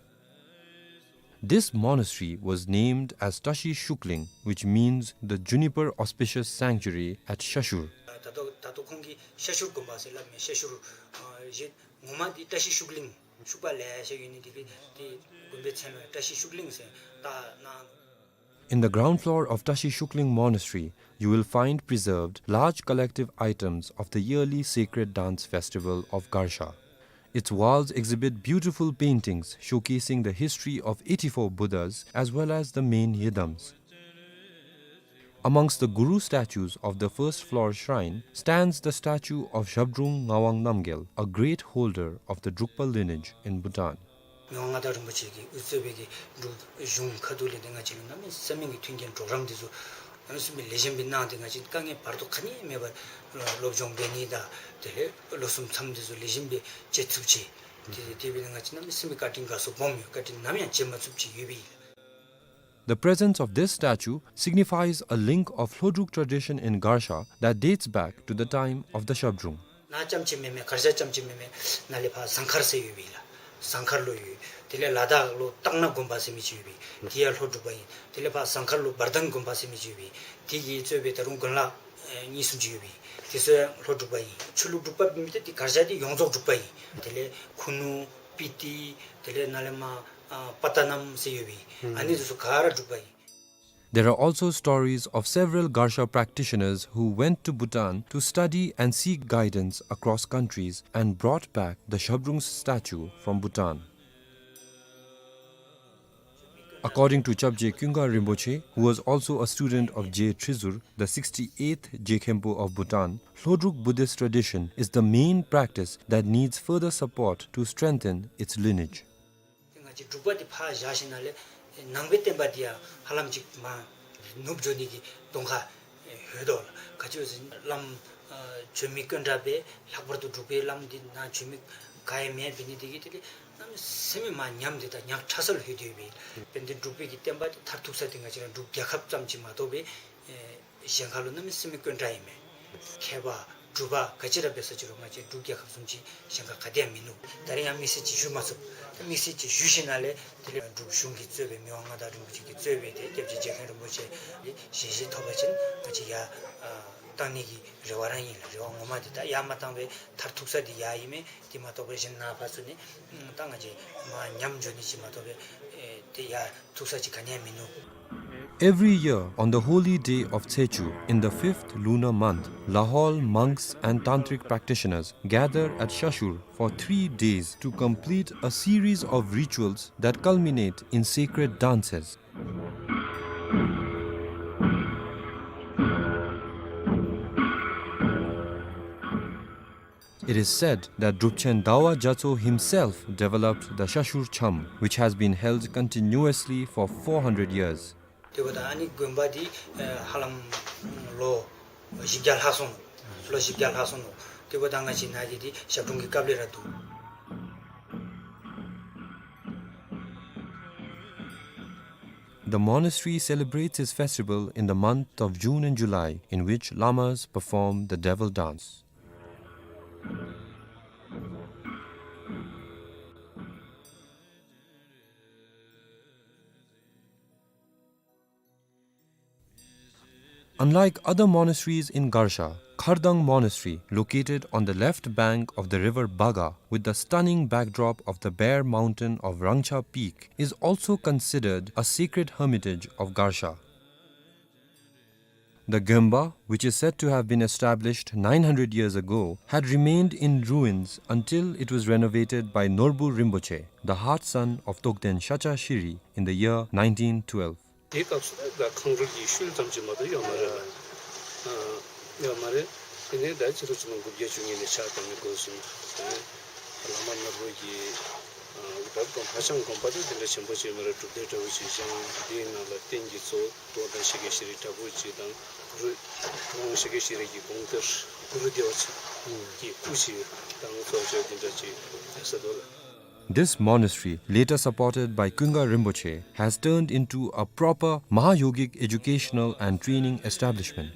This monastery was named as Tashi Shukling, which means the juniper auspicious sanctuary at Shashur. ད་ལྟོ་ད་ལྟོ་ཁོང་གིས་ཤ་ཤུར་དགོན་པ་ཟེར་སླབ་མས། ཤ་ཤུར་ཨ་གཞན་ངོ་མ་འདི་བཀྲ་ཤིས་ཤུག་གླིང་ཤུག་པ་ལེ་ཤ་ཡོད་ནི་འདི་གིས་དེ་དགོན་པའི་མཚན་ལུ་བཀྲ་ཤིས་ཤུག་གླིང་ཟེར་བཏགས་གནང་། In the ground floor of Tashi Shukling Monastery, you will find preserved large collective items of the yearly sacred dance festival of Garsha. Its walls exhibit beautiful paintings showcasing the history of eighty-four Buddhas as well as the main yidams. Amongst the Guru statues of the first floor shrine stands the statue of Zhabdrung Ngawang Namgyal, a great holder of the Drukpa lineage in Bhutan. མི་དབང་མངའ་བདག་རིན་པོ་ཆེ་གིས་དབུ་གཙོས་པའི་གི་འབྲུག་གཞུང་ཁ་ཐུག་ལས་ཏེ་ང་བཅས་ལུ་གནམ་མེད་ས་མེད་ཀྱི་མཐུན་རྐྱེན་གྲོགས་རམ་འདི་ཚུ་གནམ་མེད་ས་མེད་ལེགས་ཤོམ་སྦེ་གནང་སྟེ་ང་བཅས་དཀའ་ངལ་བར་དོ་ག་ནི་མེད་པར་སློབ་སྦྱོང་འབད་ནི་དང་དེ་ལས་ལོ་གསུམ་མཚམས་འདི་ཚུ་ལེགས་ཤོམ་སྦེ་བཅད་ཚུགསཔ་ཅིག། དེ་དེ་སྦེ་ང་བཅས་གནམ་མེད་ས་མེད་བཀའ་དྲིན་དགའ་ཚོར་སྦོམ་ཡོད། བཀའ་དྲིན་ནམ་ཡང་བརྗེད་མ་ཚུགསཔ་ཅིག་ཡོད་པས། The presence of this statue signifies a link of Hlodruk tradition in Garsha that dates back to the time of the Zhabdrung. ནཱ་རྐྱངམ་ཅིག་མེན་མས། གར་ཞ་རྐྱངམ་ཅིག་མེན་མས། ནཱ་ལས་ཕར་ཟངས་མཁར་ཟེར་ཡོད་པས་ལགས། ཟངས་མཁར་ལུ་ཡོད། དེ་ལས་ལ་དྭགས་ལུ་ཏག་ན་དགོན་པ་ཟེར་མི་ཅིག་ཡོད་པས། དེ་ཡང་ལྷོ་འབྲུག་པ་ཨིན། དེ་ལས་ཕར་ཟངས་མཁར་ལུ་འབར་ལྡང་དགོན་པ་ཟེར་མི་ཅིག་ཡོད་པས། དེ་གིས་གཙོས་པའི་ད་རུང་དགོན་ལག་ཨེ་གཉིས་གསུམ་ཅིག་ཡོད་པས། དེ་ཚུ་ཡང་ལྷོ་འབྲུག་པ་ཨིན། ཆོས་ལུགས་འབྲུག་པ་མེན་ཏེ་དེ་གར་ཞ་དེ་ཡོངས་རྫོགས་འབྲུག་པ་ཨིན། དེ་ལས་ཁུ་ནུ་སྤི་ཏི་དེ་ལས་ནཱ་ལས་མར་ཨ་པ་ཏ་ནམ་ཟེར་ཡོད་པས། ཨ་ནི་དེ་ཚུ་ག་ར་འབྲུག་པ་ཨིན། There are also stories of several Garsha practitioners who went to Bhutan to study and seek guidance across countries and brought back the Shabdrung's statue from Bhutan. According to Chapje Kyunga Rinpoche, who was also a student of Je Trizur, the sixty-eighth Je Khenpo of Bhutan, Lhodruk Buddhist tradition is the main practice that needs further support to strengthen its lineage. ང་བཅས་འབྲུག་པ་འདི་ཕར་བཞག་ཞིནམ་ལས་ནང་པའི་བསྟན་པ་འདི་ཡང་ཧ་ལམ་ཅིག་མར་ནུབ་འགྱོ་ནི་གི་གདོང་ཁ་ཡོད་དོ་ལགས། ག་ཅི་ཟེར་བ་ཅིན་བླམ་ཨ་བྱོན་མི་དཀོན་དྲགས་པས། ལྷག་པར་དུ་འབྲུག་པའི་བླམ་འདི་ནཱ་བྱོན་མི་ག་ཡང་མེད། འབད་ནི་འདི་གིས་དེ་ལས་གནམ་མེད་ས་མེད་མར་ཉམས་ཏེ་ད་ཉག་ཕྲ་ས་ལུ་ལྷོད་དེ་ཡོད་པས། དཔལ་ལྡན་འབྲུག་པའི་གི་བསྟན་པ་འདི་མཐར་ཐུག་ས་འདི་ང་བཅས་ར་འབྲུག་རྒྱལ་ཁབ་ཙམ་ཅིག་མ་གཏོགས་པའི་ཨེ་གཞན་ཁ་ལུ་གནམ་མེད་ས་མེད་དཀོན་དྲགས་ཨིན་མས། མཁས་པ་གྲུབ་པ་ག་ཅི་ར་འབད་ས་ཅི་རུང་ང་བཅས་འབྲུག་རྒྱལ་ཁབ་བཟུམ་ཅིག་གཞན་ཁ་ག་ཏེ་ཡང་མིན་ནུག། ད་རེས་ཡང་དམིགས་བསལ་ཅིག་ཞུ་མ་ཚུགས། ད་དམིགས་བསལ་ཅིག་ཞུ་ཞིནམ་ལས་དེ་ལས་འབྲུག་གཞུང་གིས་གཙོས་པའི་མི་དབང་མངའ་བདག་རིན་པོ་ཆེ་གིས་གཙོས་པའི་དེ་སྐྱབས་རྗེ་རྗེ་མཁན་རིན་པོ་ཆེ་ལས་ཞལ་བཞེས་ཐོབ་པ་ཅིན་ང་བཅས་ཡར་ཨ་བཏང་ནི་གི་རེ་བ་རང་ཨིན་ལགས། རེ་བ་ངོ་མ་འདི་ད་ཡར་མ་བཏང་བའི་མཐར་ཐུག་ས་འདི་ཡར་ཨིན་མས། དེ་མ་གཏོགས་པའི་གཞན་ནཱ་ཕར་ཚུར་ནི་ཨ་ད་ང་བཅས་མར་ཉམས་འགྱོ་ནི་ཅིག་མ་གཏོགས་པའི་ཨེ་དེ་ཡར་ཐུག་ས་ཅིག་ག་ནི་ཡང་མིན་ནུག། Every year, on the holy day of Tsechu, in the fifth lunar month, Lahol monks and tantric practitioners gather at Shashur for three days to complete a series of rituals that culminate in sacred dances. It is said that Drupchen Dawa Gyatso himself developed the Shashur Cham, which has been held continuously for four hundred years. དེ་འབདཝ་ད་ཨ་ནི་དགོན་པ་འདི་ཨེ་ཧ་ལམ་ལོ་བཞི་བརྒྱ་ལྷག་སོང་ནུག། ལོ་བཞི་བརྒྱ་ལྷག་སོང་ནུག། དེ་འབདཝ་ད་ང་བཅས་ནཱ་གི་འདི་ཞབས་དྲུང་གི་སྐབས་ལས་ར་འདུག། The monastery celebrates its festival in the month of June and July, in which lamas perform the devil dance. Unlike other monasteries in Garsha, Khardang Monastery, located on the left bank of the river Baga, with the stunning backdrop of the bare mountain of Rangcha Peak, is also considered a sacred hermitage of Garsha. The Gyönpa, which is said to have been established nine hundred years ago, had remained in ruins until it was renovated by Norbu Rinpoche, the heart son of Togden Shacha Shiri, in the year nineteen twelve. དེའི་སྐབས་སུ་ད་ཁང་རུལ་གྱི་ཤུལ་ཙམ་ཅིག་མ་གཏོགས་ཡོད་མ་རེད། ཨ་ཡོད་མ་རེད། དེ་ནས་ད་ཕྱི་རུ་ཕྱི་ནང་དགུ་བརྒྱ་བཅུ་གཉིས་ནས་ཕྱག་བཏབ་ནས་འགོ་བཟུང་། དེ་ནས་བླ་མ་ནོར་བུ་གིས་ཨ་ད་དགོན་ཧ་ཅང་དགོན་པ་དེ་དེ་འདྲ་ཆེན་པོ་ཅིག་མ་རེད། སྒྲུབ་སྡེ་འདྲ་བོ་ཅིག་བཞེངས། དེའི་ནང་ལ་རྟེན་གྱི་གཙོ་བོ་རྟོགས་ལྡན་ཤཱཀྱ་ཤྲཱི་འདྲ་བོ་ཅིག་དང་གུ་རུ་ཁོང་ཤཱཀྱ་ཤྲཱི་གི་དགོངས་གཏེར་གུ་རུ་བདེ་བ་ཆེན་གྱི་སྐུ་ཅིག་དང་གཙོ་བྱས་དེ་འདྲ་ཅིག་ཡོད་ས་འདུག་ལགས། This monastery, later supported by Kunga Rinpoche, has turned into a proper Mahayogic educational and training establishment.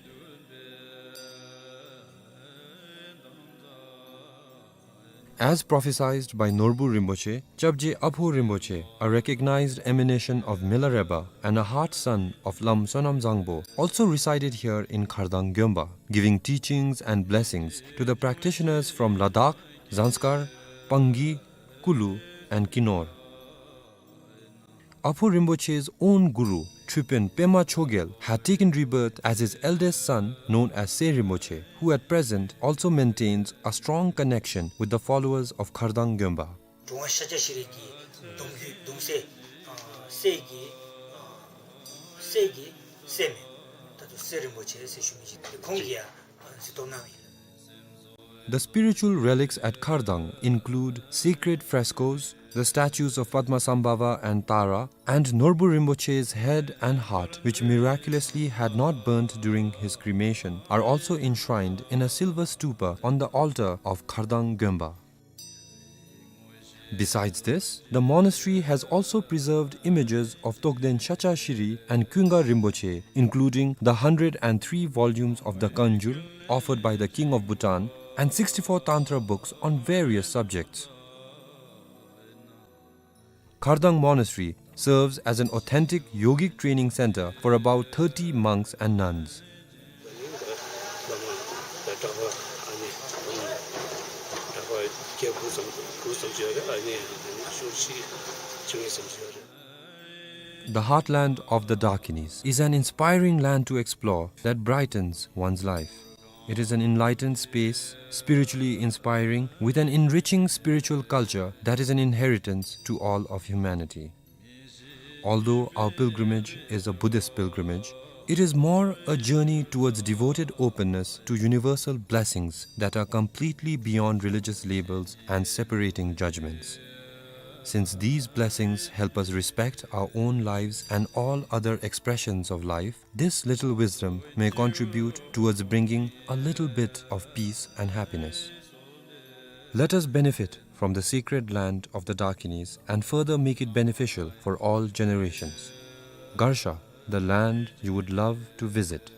As prophesied by Norbu Rinpoche, Chapje Apho Rinpoche, a recognized emanation of Milarepa and a heart son of Lam Sonam Zangpo, also resided here in Khardang Gyönpa, giving teachings and blessings to the practitioners from Ladakh, Zanskar, Pangi, Kulu, and Kinor. Apho Rinpoche's own guru, Tripön Pema Chogyal, had taken rebirth as his eldest son, known as Se Rinpoche, who at present also maintains a strong connection with the followers of Khardang Gyönpa. དྲུང་པ་ཤཱཀྱ་ཤྲཱི་གི་གདུང་བརྒྱུད་གདུང་སྲས་ཨ་སྲས་ཀྱི་ཨ་སྲས་ཀྱི་སྲས་མས། ད་ལྟོ་སྲས་རིན་པོ་ཆེ་ཟེར་ཞུ་མི་ཅིག་ཁོང་གིས་ཡང་གཟིགས་རྟོག་གནང་ཡི། The spiritual relics at Khardang include sacred frescoes, the statues of Padmasambhava and Tara, and Norbu Rinpoche's head and heart, which miraculously had not burnt during his cremation, are also enshrined in a silver stupa on the altar of Khardang Gyönpa. Besides this, the monastery has also preserved images of Togden Shacha Shiri and Kunga Rinpoche, including the hundred and three volumes of the Kanjur, offered by the King of Bhutan, and sixty-four Tantra books on various subjects. Khardang Monastery serves as an authentic yogic training center for about thirty monks and nuns. The heartland of the Dakinis is an inspiring land to explore that brightens one's life. It is an enlightened space, spiritually inspiring, with an enriching spiritual culture that is an inheritance to all of humanity. Although our pilgrimage is a Buddhist pilgrimage, it is more a journey towards devoted openness to universal blessings that are completely beyond religious labels and separating judgments. Since these blessings help us respect our own lives and all other expressions of life, this little wisdom may contribute towards bringing a little bit of peace and happiness. Let us benefit from the sacred land of the Dakinis and further make it beneficial for all generations. Garsha, the land you would love to visit.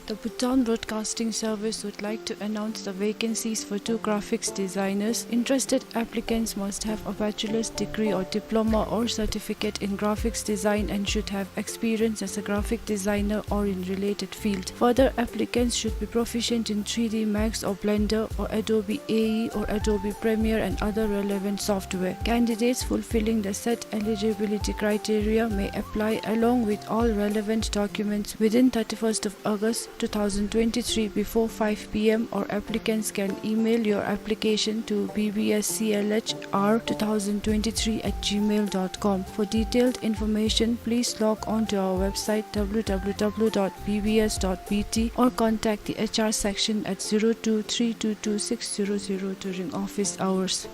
The Bhutan Broadcasting Service would like to announce the vacancies for two graphics designers. Interested applicants must have a bachelor's degree or diploma or certificate in graphics design and should have experience as a graphic designer or in related field. Further, applicants should be proficient in three D Max or Blender or Adobe A E or Adobe Premiere and other relevant software. Candidates fulfilling the set eligibility criteria may apply along with all relevant documents within thirty-first of August two thousand twenty-three before five P M, or applicants can email your application to B B S C L H R two thousand twenty-three at gmail dot com. For detailed information, please log on to our website W W W dot B B S dot B T or contact the H R section at zero two three two two six zero zero during office hours.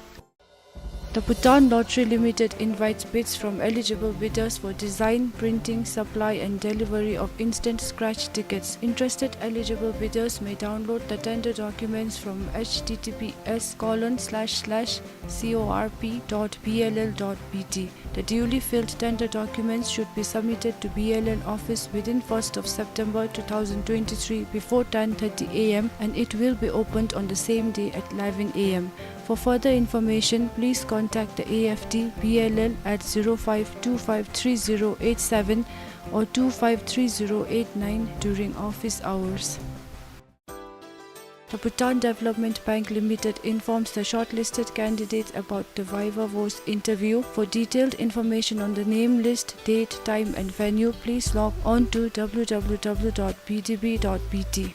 The Bhutan Lottery Limited invites bids from eligible bidders for design, printing, supply and delivery of instant scratch tickets. Interested eligible bidders may download the tender documents from H T T P S colon slash slash C O R P dot B L L dot B T. The duly filled tender documents should be submitted to B L L office within first of September two thousand twenty-three before ten thirty A M and it will be opened on the same day at eleven A M. For further information, please contact the A F D B L L at zero five two five three zero eight seven or two five three zero eight nine during office hours. The Bhutan Development Bank Limited informs the shortlisted candidates about the viva voce interview. For detailed information on the name list, date, time and venue, please log on to W W W dot B D B dot B T.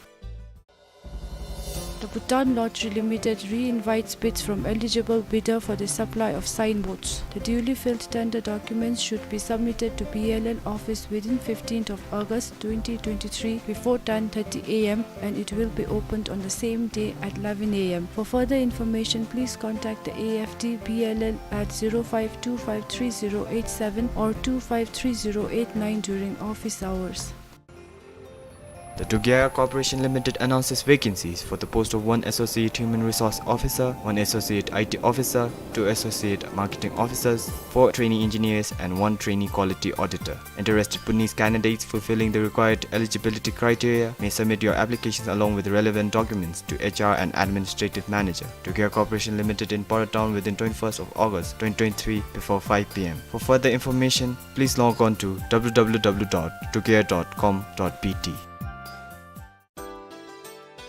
The Bhutan Lottery Limited re-invites bids from eligible bidder for the supply of signboards. The duly filled tender documents should be submitted to B L L office within fifteenth of August twenty twenty-three before ten thirty A M and it will be opened on the same day at eleven A M. For further information, please contact the A F D B L L at zero five two five three zero eight seven or two five three zero eight nine during office hours. The Dugea Corporation Limited announces vacancies for the post of one Associate Human Resource Officer, one Associate I T Officer, two Associate Marketing Officers, four Trainee Engineers, and one Trainee Quality Auditor. Interested Bhutanese candidates fulfilling the required eligibility criteria may submit your applications along with relevant documents to H R and Administrative Manager, Dugea Corporation Limited in Para Town within twenty-first of August twenty twenty-three before five P M. For further information, please log on to W W W dot dugea dot com dot B T.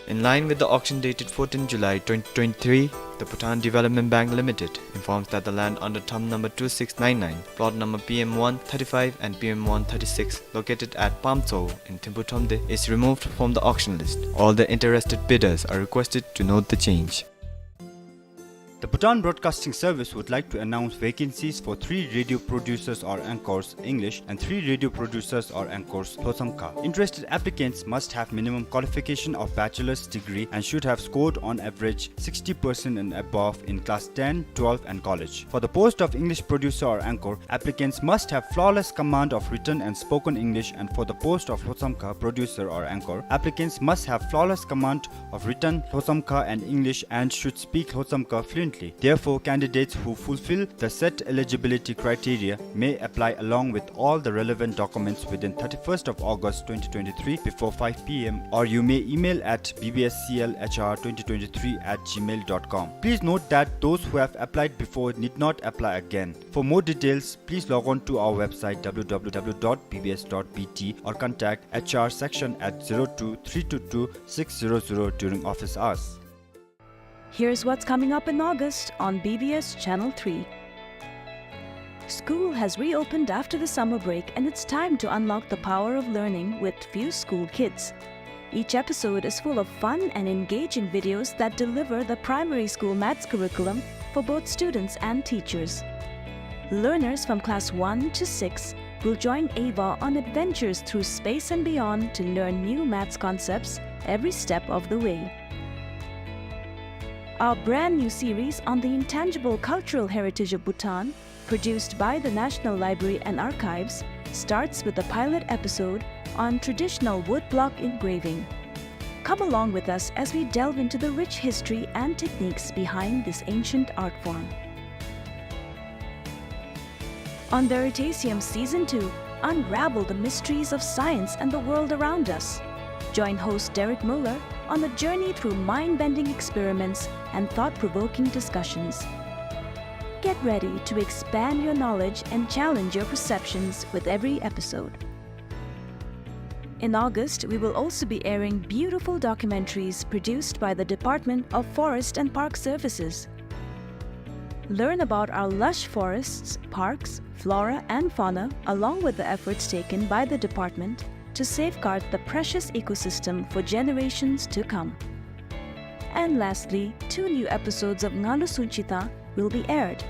In line with the auction dated fourteenth July twenty twenty-three, the Bhutan Development Bank Limited informs that the land under thumb number two six nine nine, plot number P M one thirty-five and P M one thirty-six, located at Pamtso in Thimphu Thromde, is removed from the auction list. All the interested bidders are requested to note the change. The Bhutan Broadcasting Service would like to announce vacancies for three radio producers or anchors, English, and three radio producers or anchors, Lhotshamkha. Interested applicants must have minimum qualification of bachelor's degree and should have scored on average sixty percent and above in class ten, twelve, and college. For the post of English producer or anchor, applicants must have flawless command of written and spoken English, and for the post of Lhotshamkha producer or anchor, applicants must have flawless command of written Lhotshamkha and English and should speak Lhotshamkha fluently. Therefore, candidates who fulfill the set eligibility criteria may apply along with all the relevant documents within thirty-first of August twenty twenty-three before five p.m., or you may email at b b s c l h r twenty twenty-three at gmail dot com. Please note that those who have applied before need not apply again. For more details, please log on to our website w w w dot b b s dot b t or contact h r section at zero two three two two six zero zero during office hours. Here's what's coming up in August on B B S Channel three. School has reopened after the summer break, and it's time to unlock the power of learning with Fuse School Kids. Each episode is full of fun and engaging videos that deliver the primary school maths curriculum for both students and teachers. Learners from class one to six will join Ava on adventures through space and beyond to learn new maths concepts every step of the way. Our brand new series on the intangible cultural heritage of Bhutan, produced by the National Library and Archives, starts with a pilot episode on traditional woodblock engraving. Come along with us as we delve into the rich history and techniques behind this ancient art form. On Veritasium Season two, unravel the mysteries of science and the world around us. Join host Derek Muller on a journey through mind-bending experiments and thought-provoking discussions. Get ready to expand your knowledge and challenge your perceptions with every episode. In August, we will also be airing beautiful documentaries produced by the Department of Forest and Park Services. Learn about our lush forests, parks, flora, and fauna, along with the efforts taken by the department to safeguard the precious ecosystem for generations to come. And lastly, two new episodes of Ngalu Sunchita will be aired.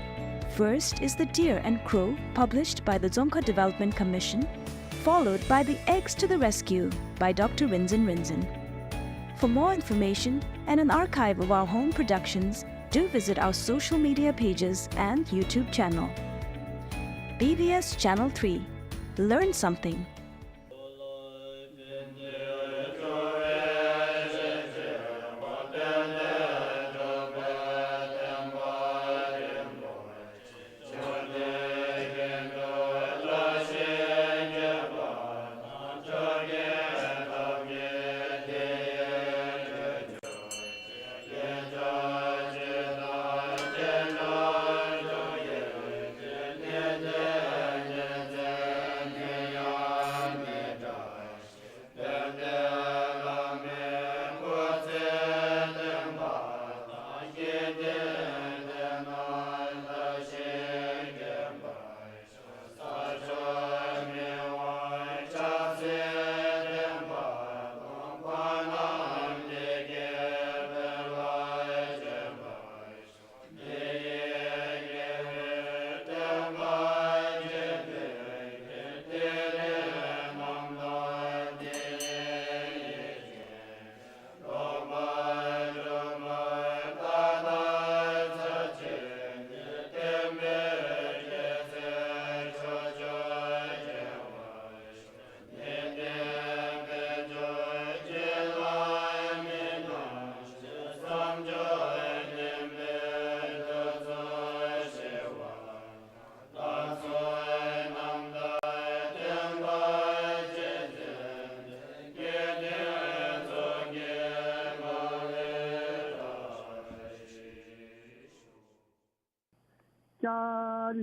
First is The Deer and Crow, published by the Dzongkha Development Commission, followed by The Eggs to the Rescue by Doctor Rinzin Rinzin. For more information and an archive of our home productions, do visit our social media pages and YouTube channel. B B S Channel three. Learn something. ཅ་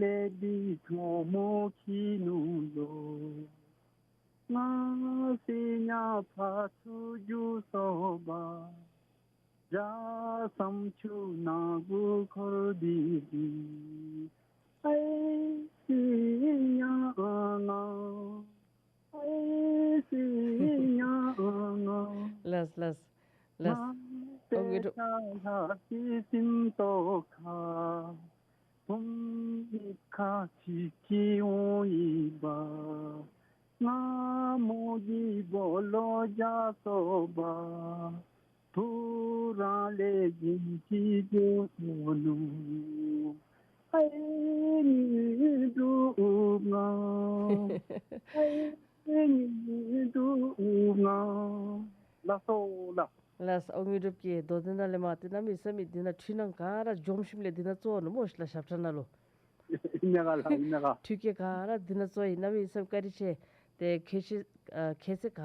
ལེ་འདི་ཁྲོ་མོ་ཁྱི་ནུ་ལོ། ང་སེ་ཉ་ཕ་ཚུ་རྒྱུ་སོ་བ། རྒྱ་སམ་ཆུ་ན་གུ་འཁོར་འདི་འདི། ཨའི་སི་ཉ་ང་། ཨའི་སི་ཉ་ང་། ལགས་ལགས་ལགས། ཨོ་གི་ ཤ་ལྷག་སྲིན་ཏོག་ཁ། བུམོ་ཁ་ཅིག་སྐྱེ་འོང་ཡིན་པ། ང་མོ་གི་སྦོ་ལོགས་རྒྱ་སོ་བ། བུ་རང་ལས་གཞན་གྱི་སྦོ་ནུ། ཨའི་ནི་འདུག་ང་། ཨའི་ནི་འདུག་ང་། ལགས་སོ་ལགས། ལགས་སོ། ཨོ་དངོས་གྲུབ་ཀྱིས་མདོ་འདི་ནང་ལས་མར་ཏེ་གནམ་མེད་ས་མེད་འདི་ནང་འཕྲུལ་སྣང་ག་ར་འཇོམས་ཞིནམ་ལས་འདི་ནང་བཙུགས་ནུག་སྨོ་ཤིག་ལགས། ཞབས་ཁྲ་ནང་ལུ། ཨིན་ན་ག་ལགས། ཨིན་ན་ག། འཕྲུལ་སྐད་ག་ར་འདི་ནང་བཙུགས་ཡི། གནམ་མེད་ས་མེད་བཀའ་དྲིན་ཆེ། ཏེ་ཁྱེད་ཅིག་ཨ་ཁྱེད་ཚེ་ག་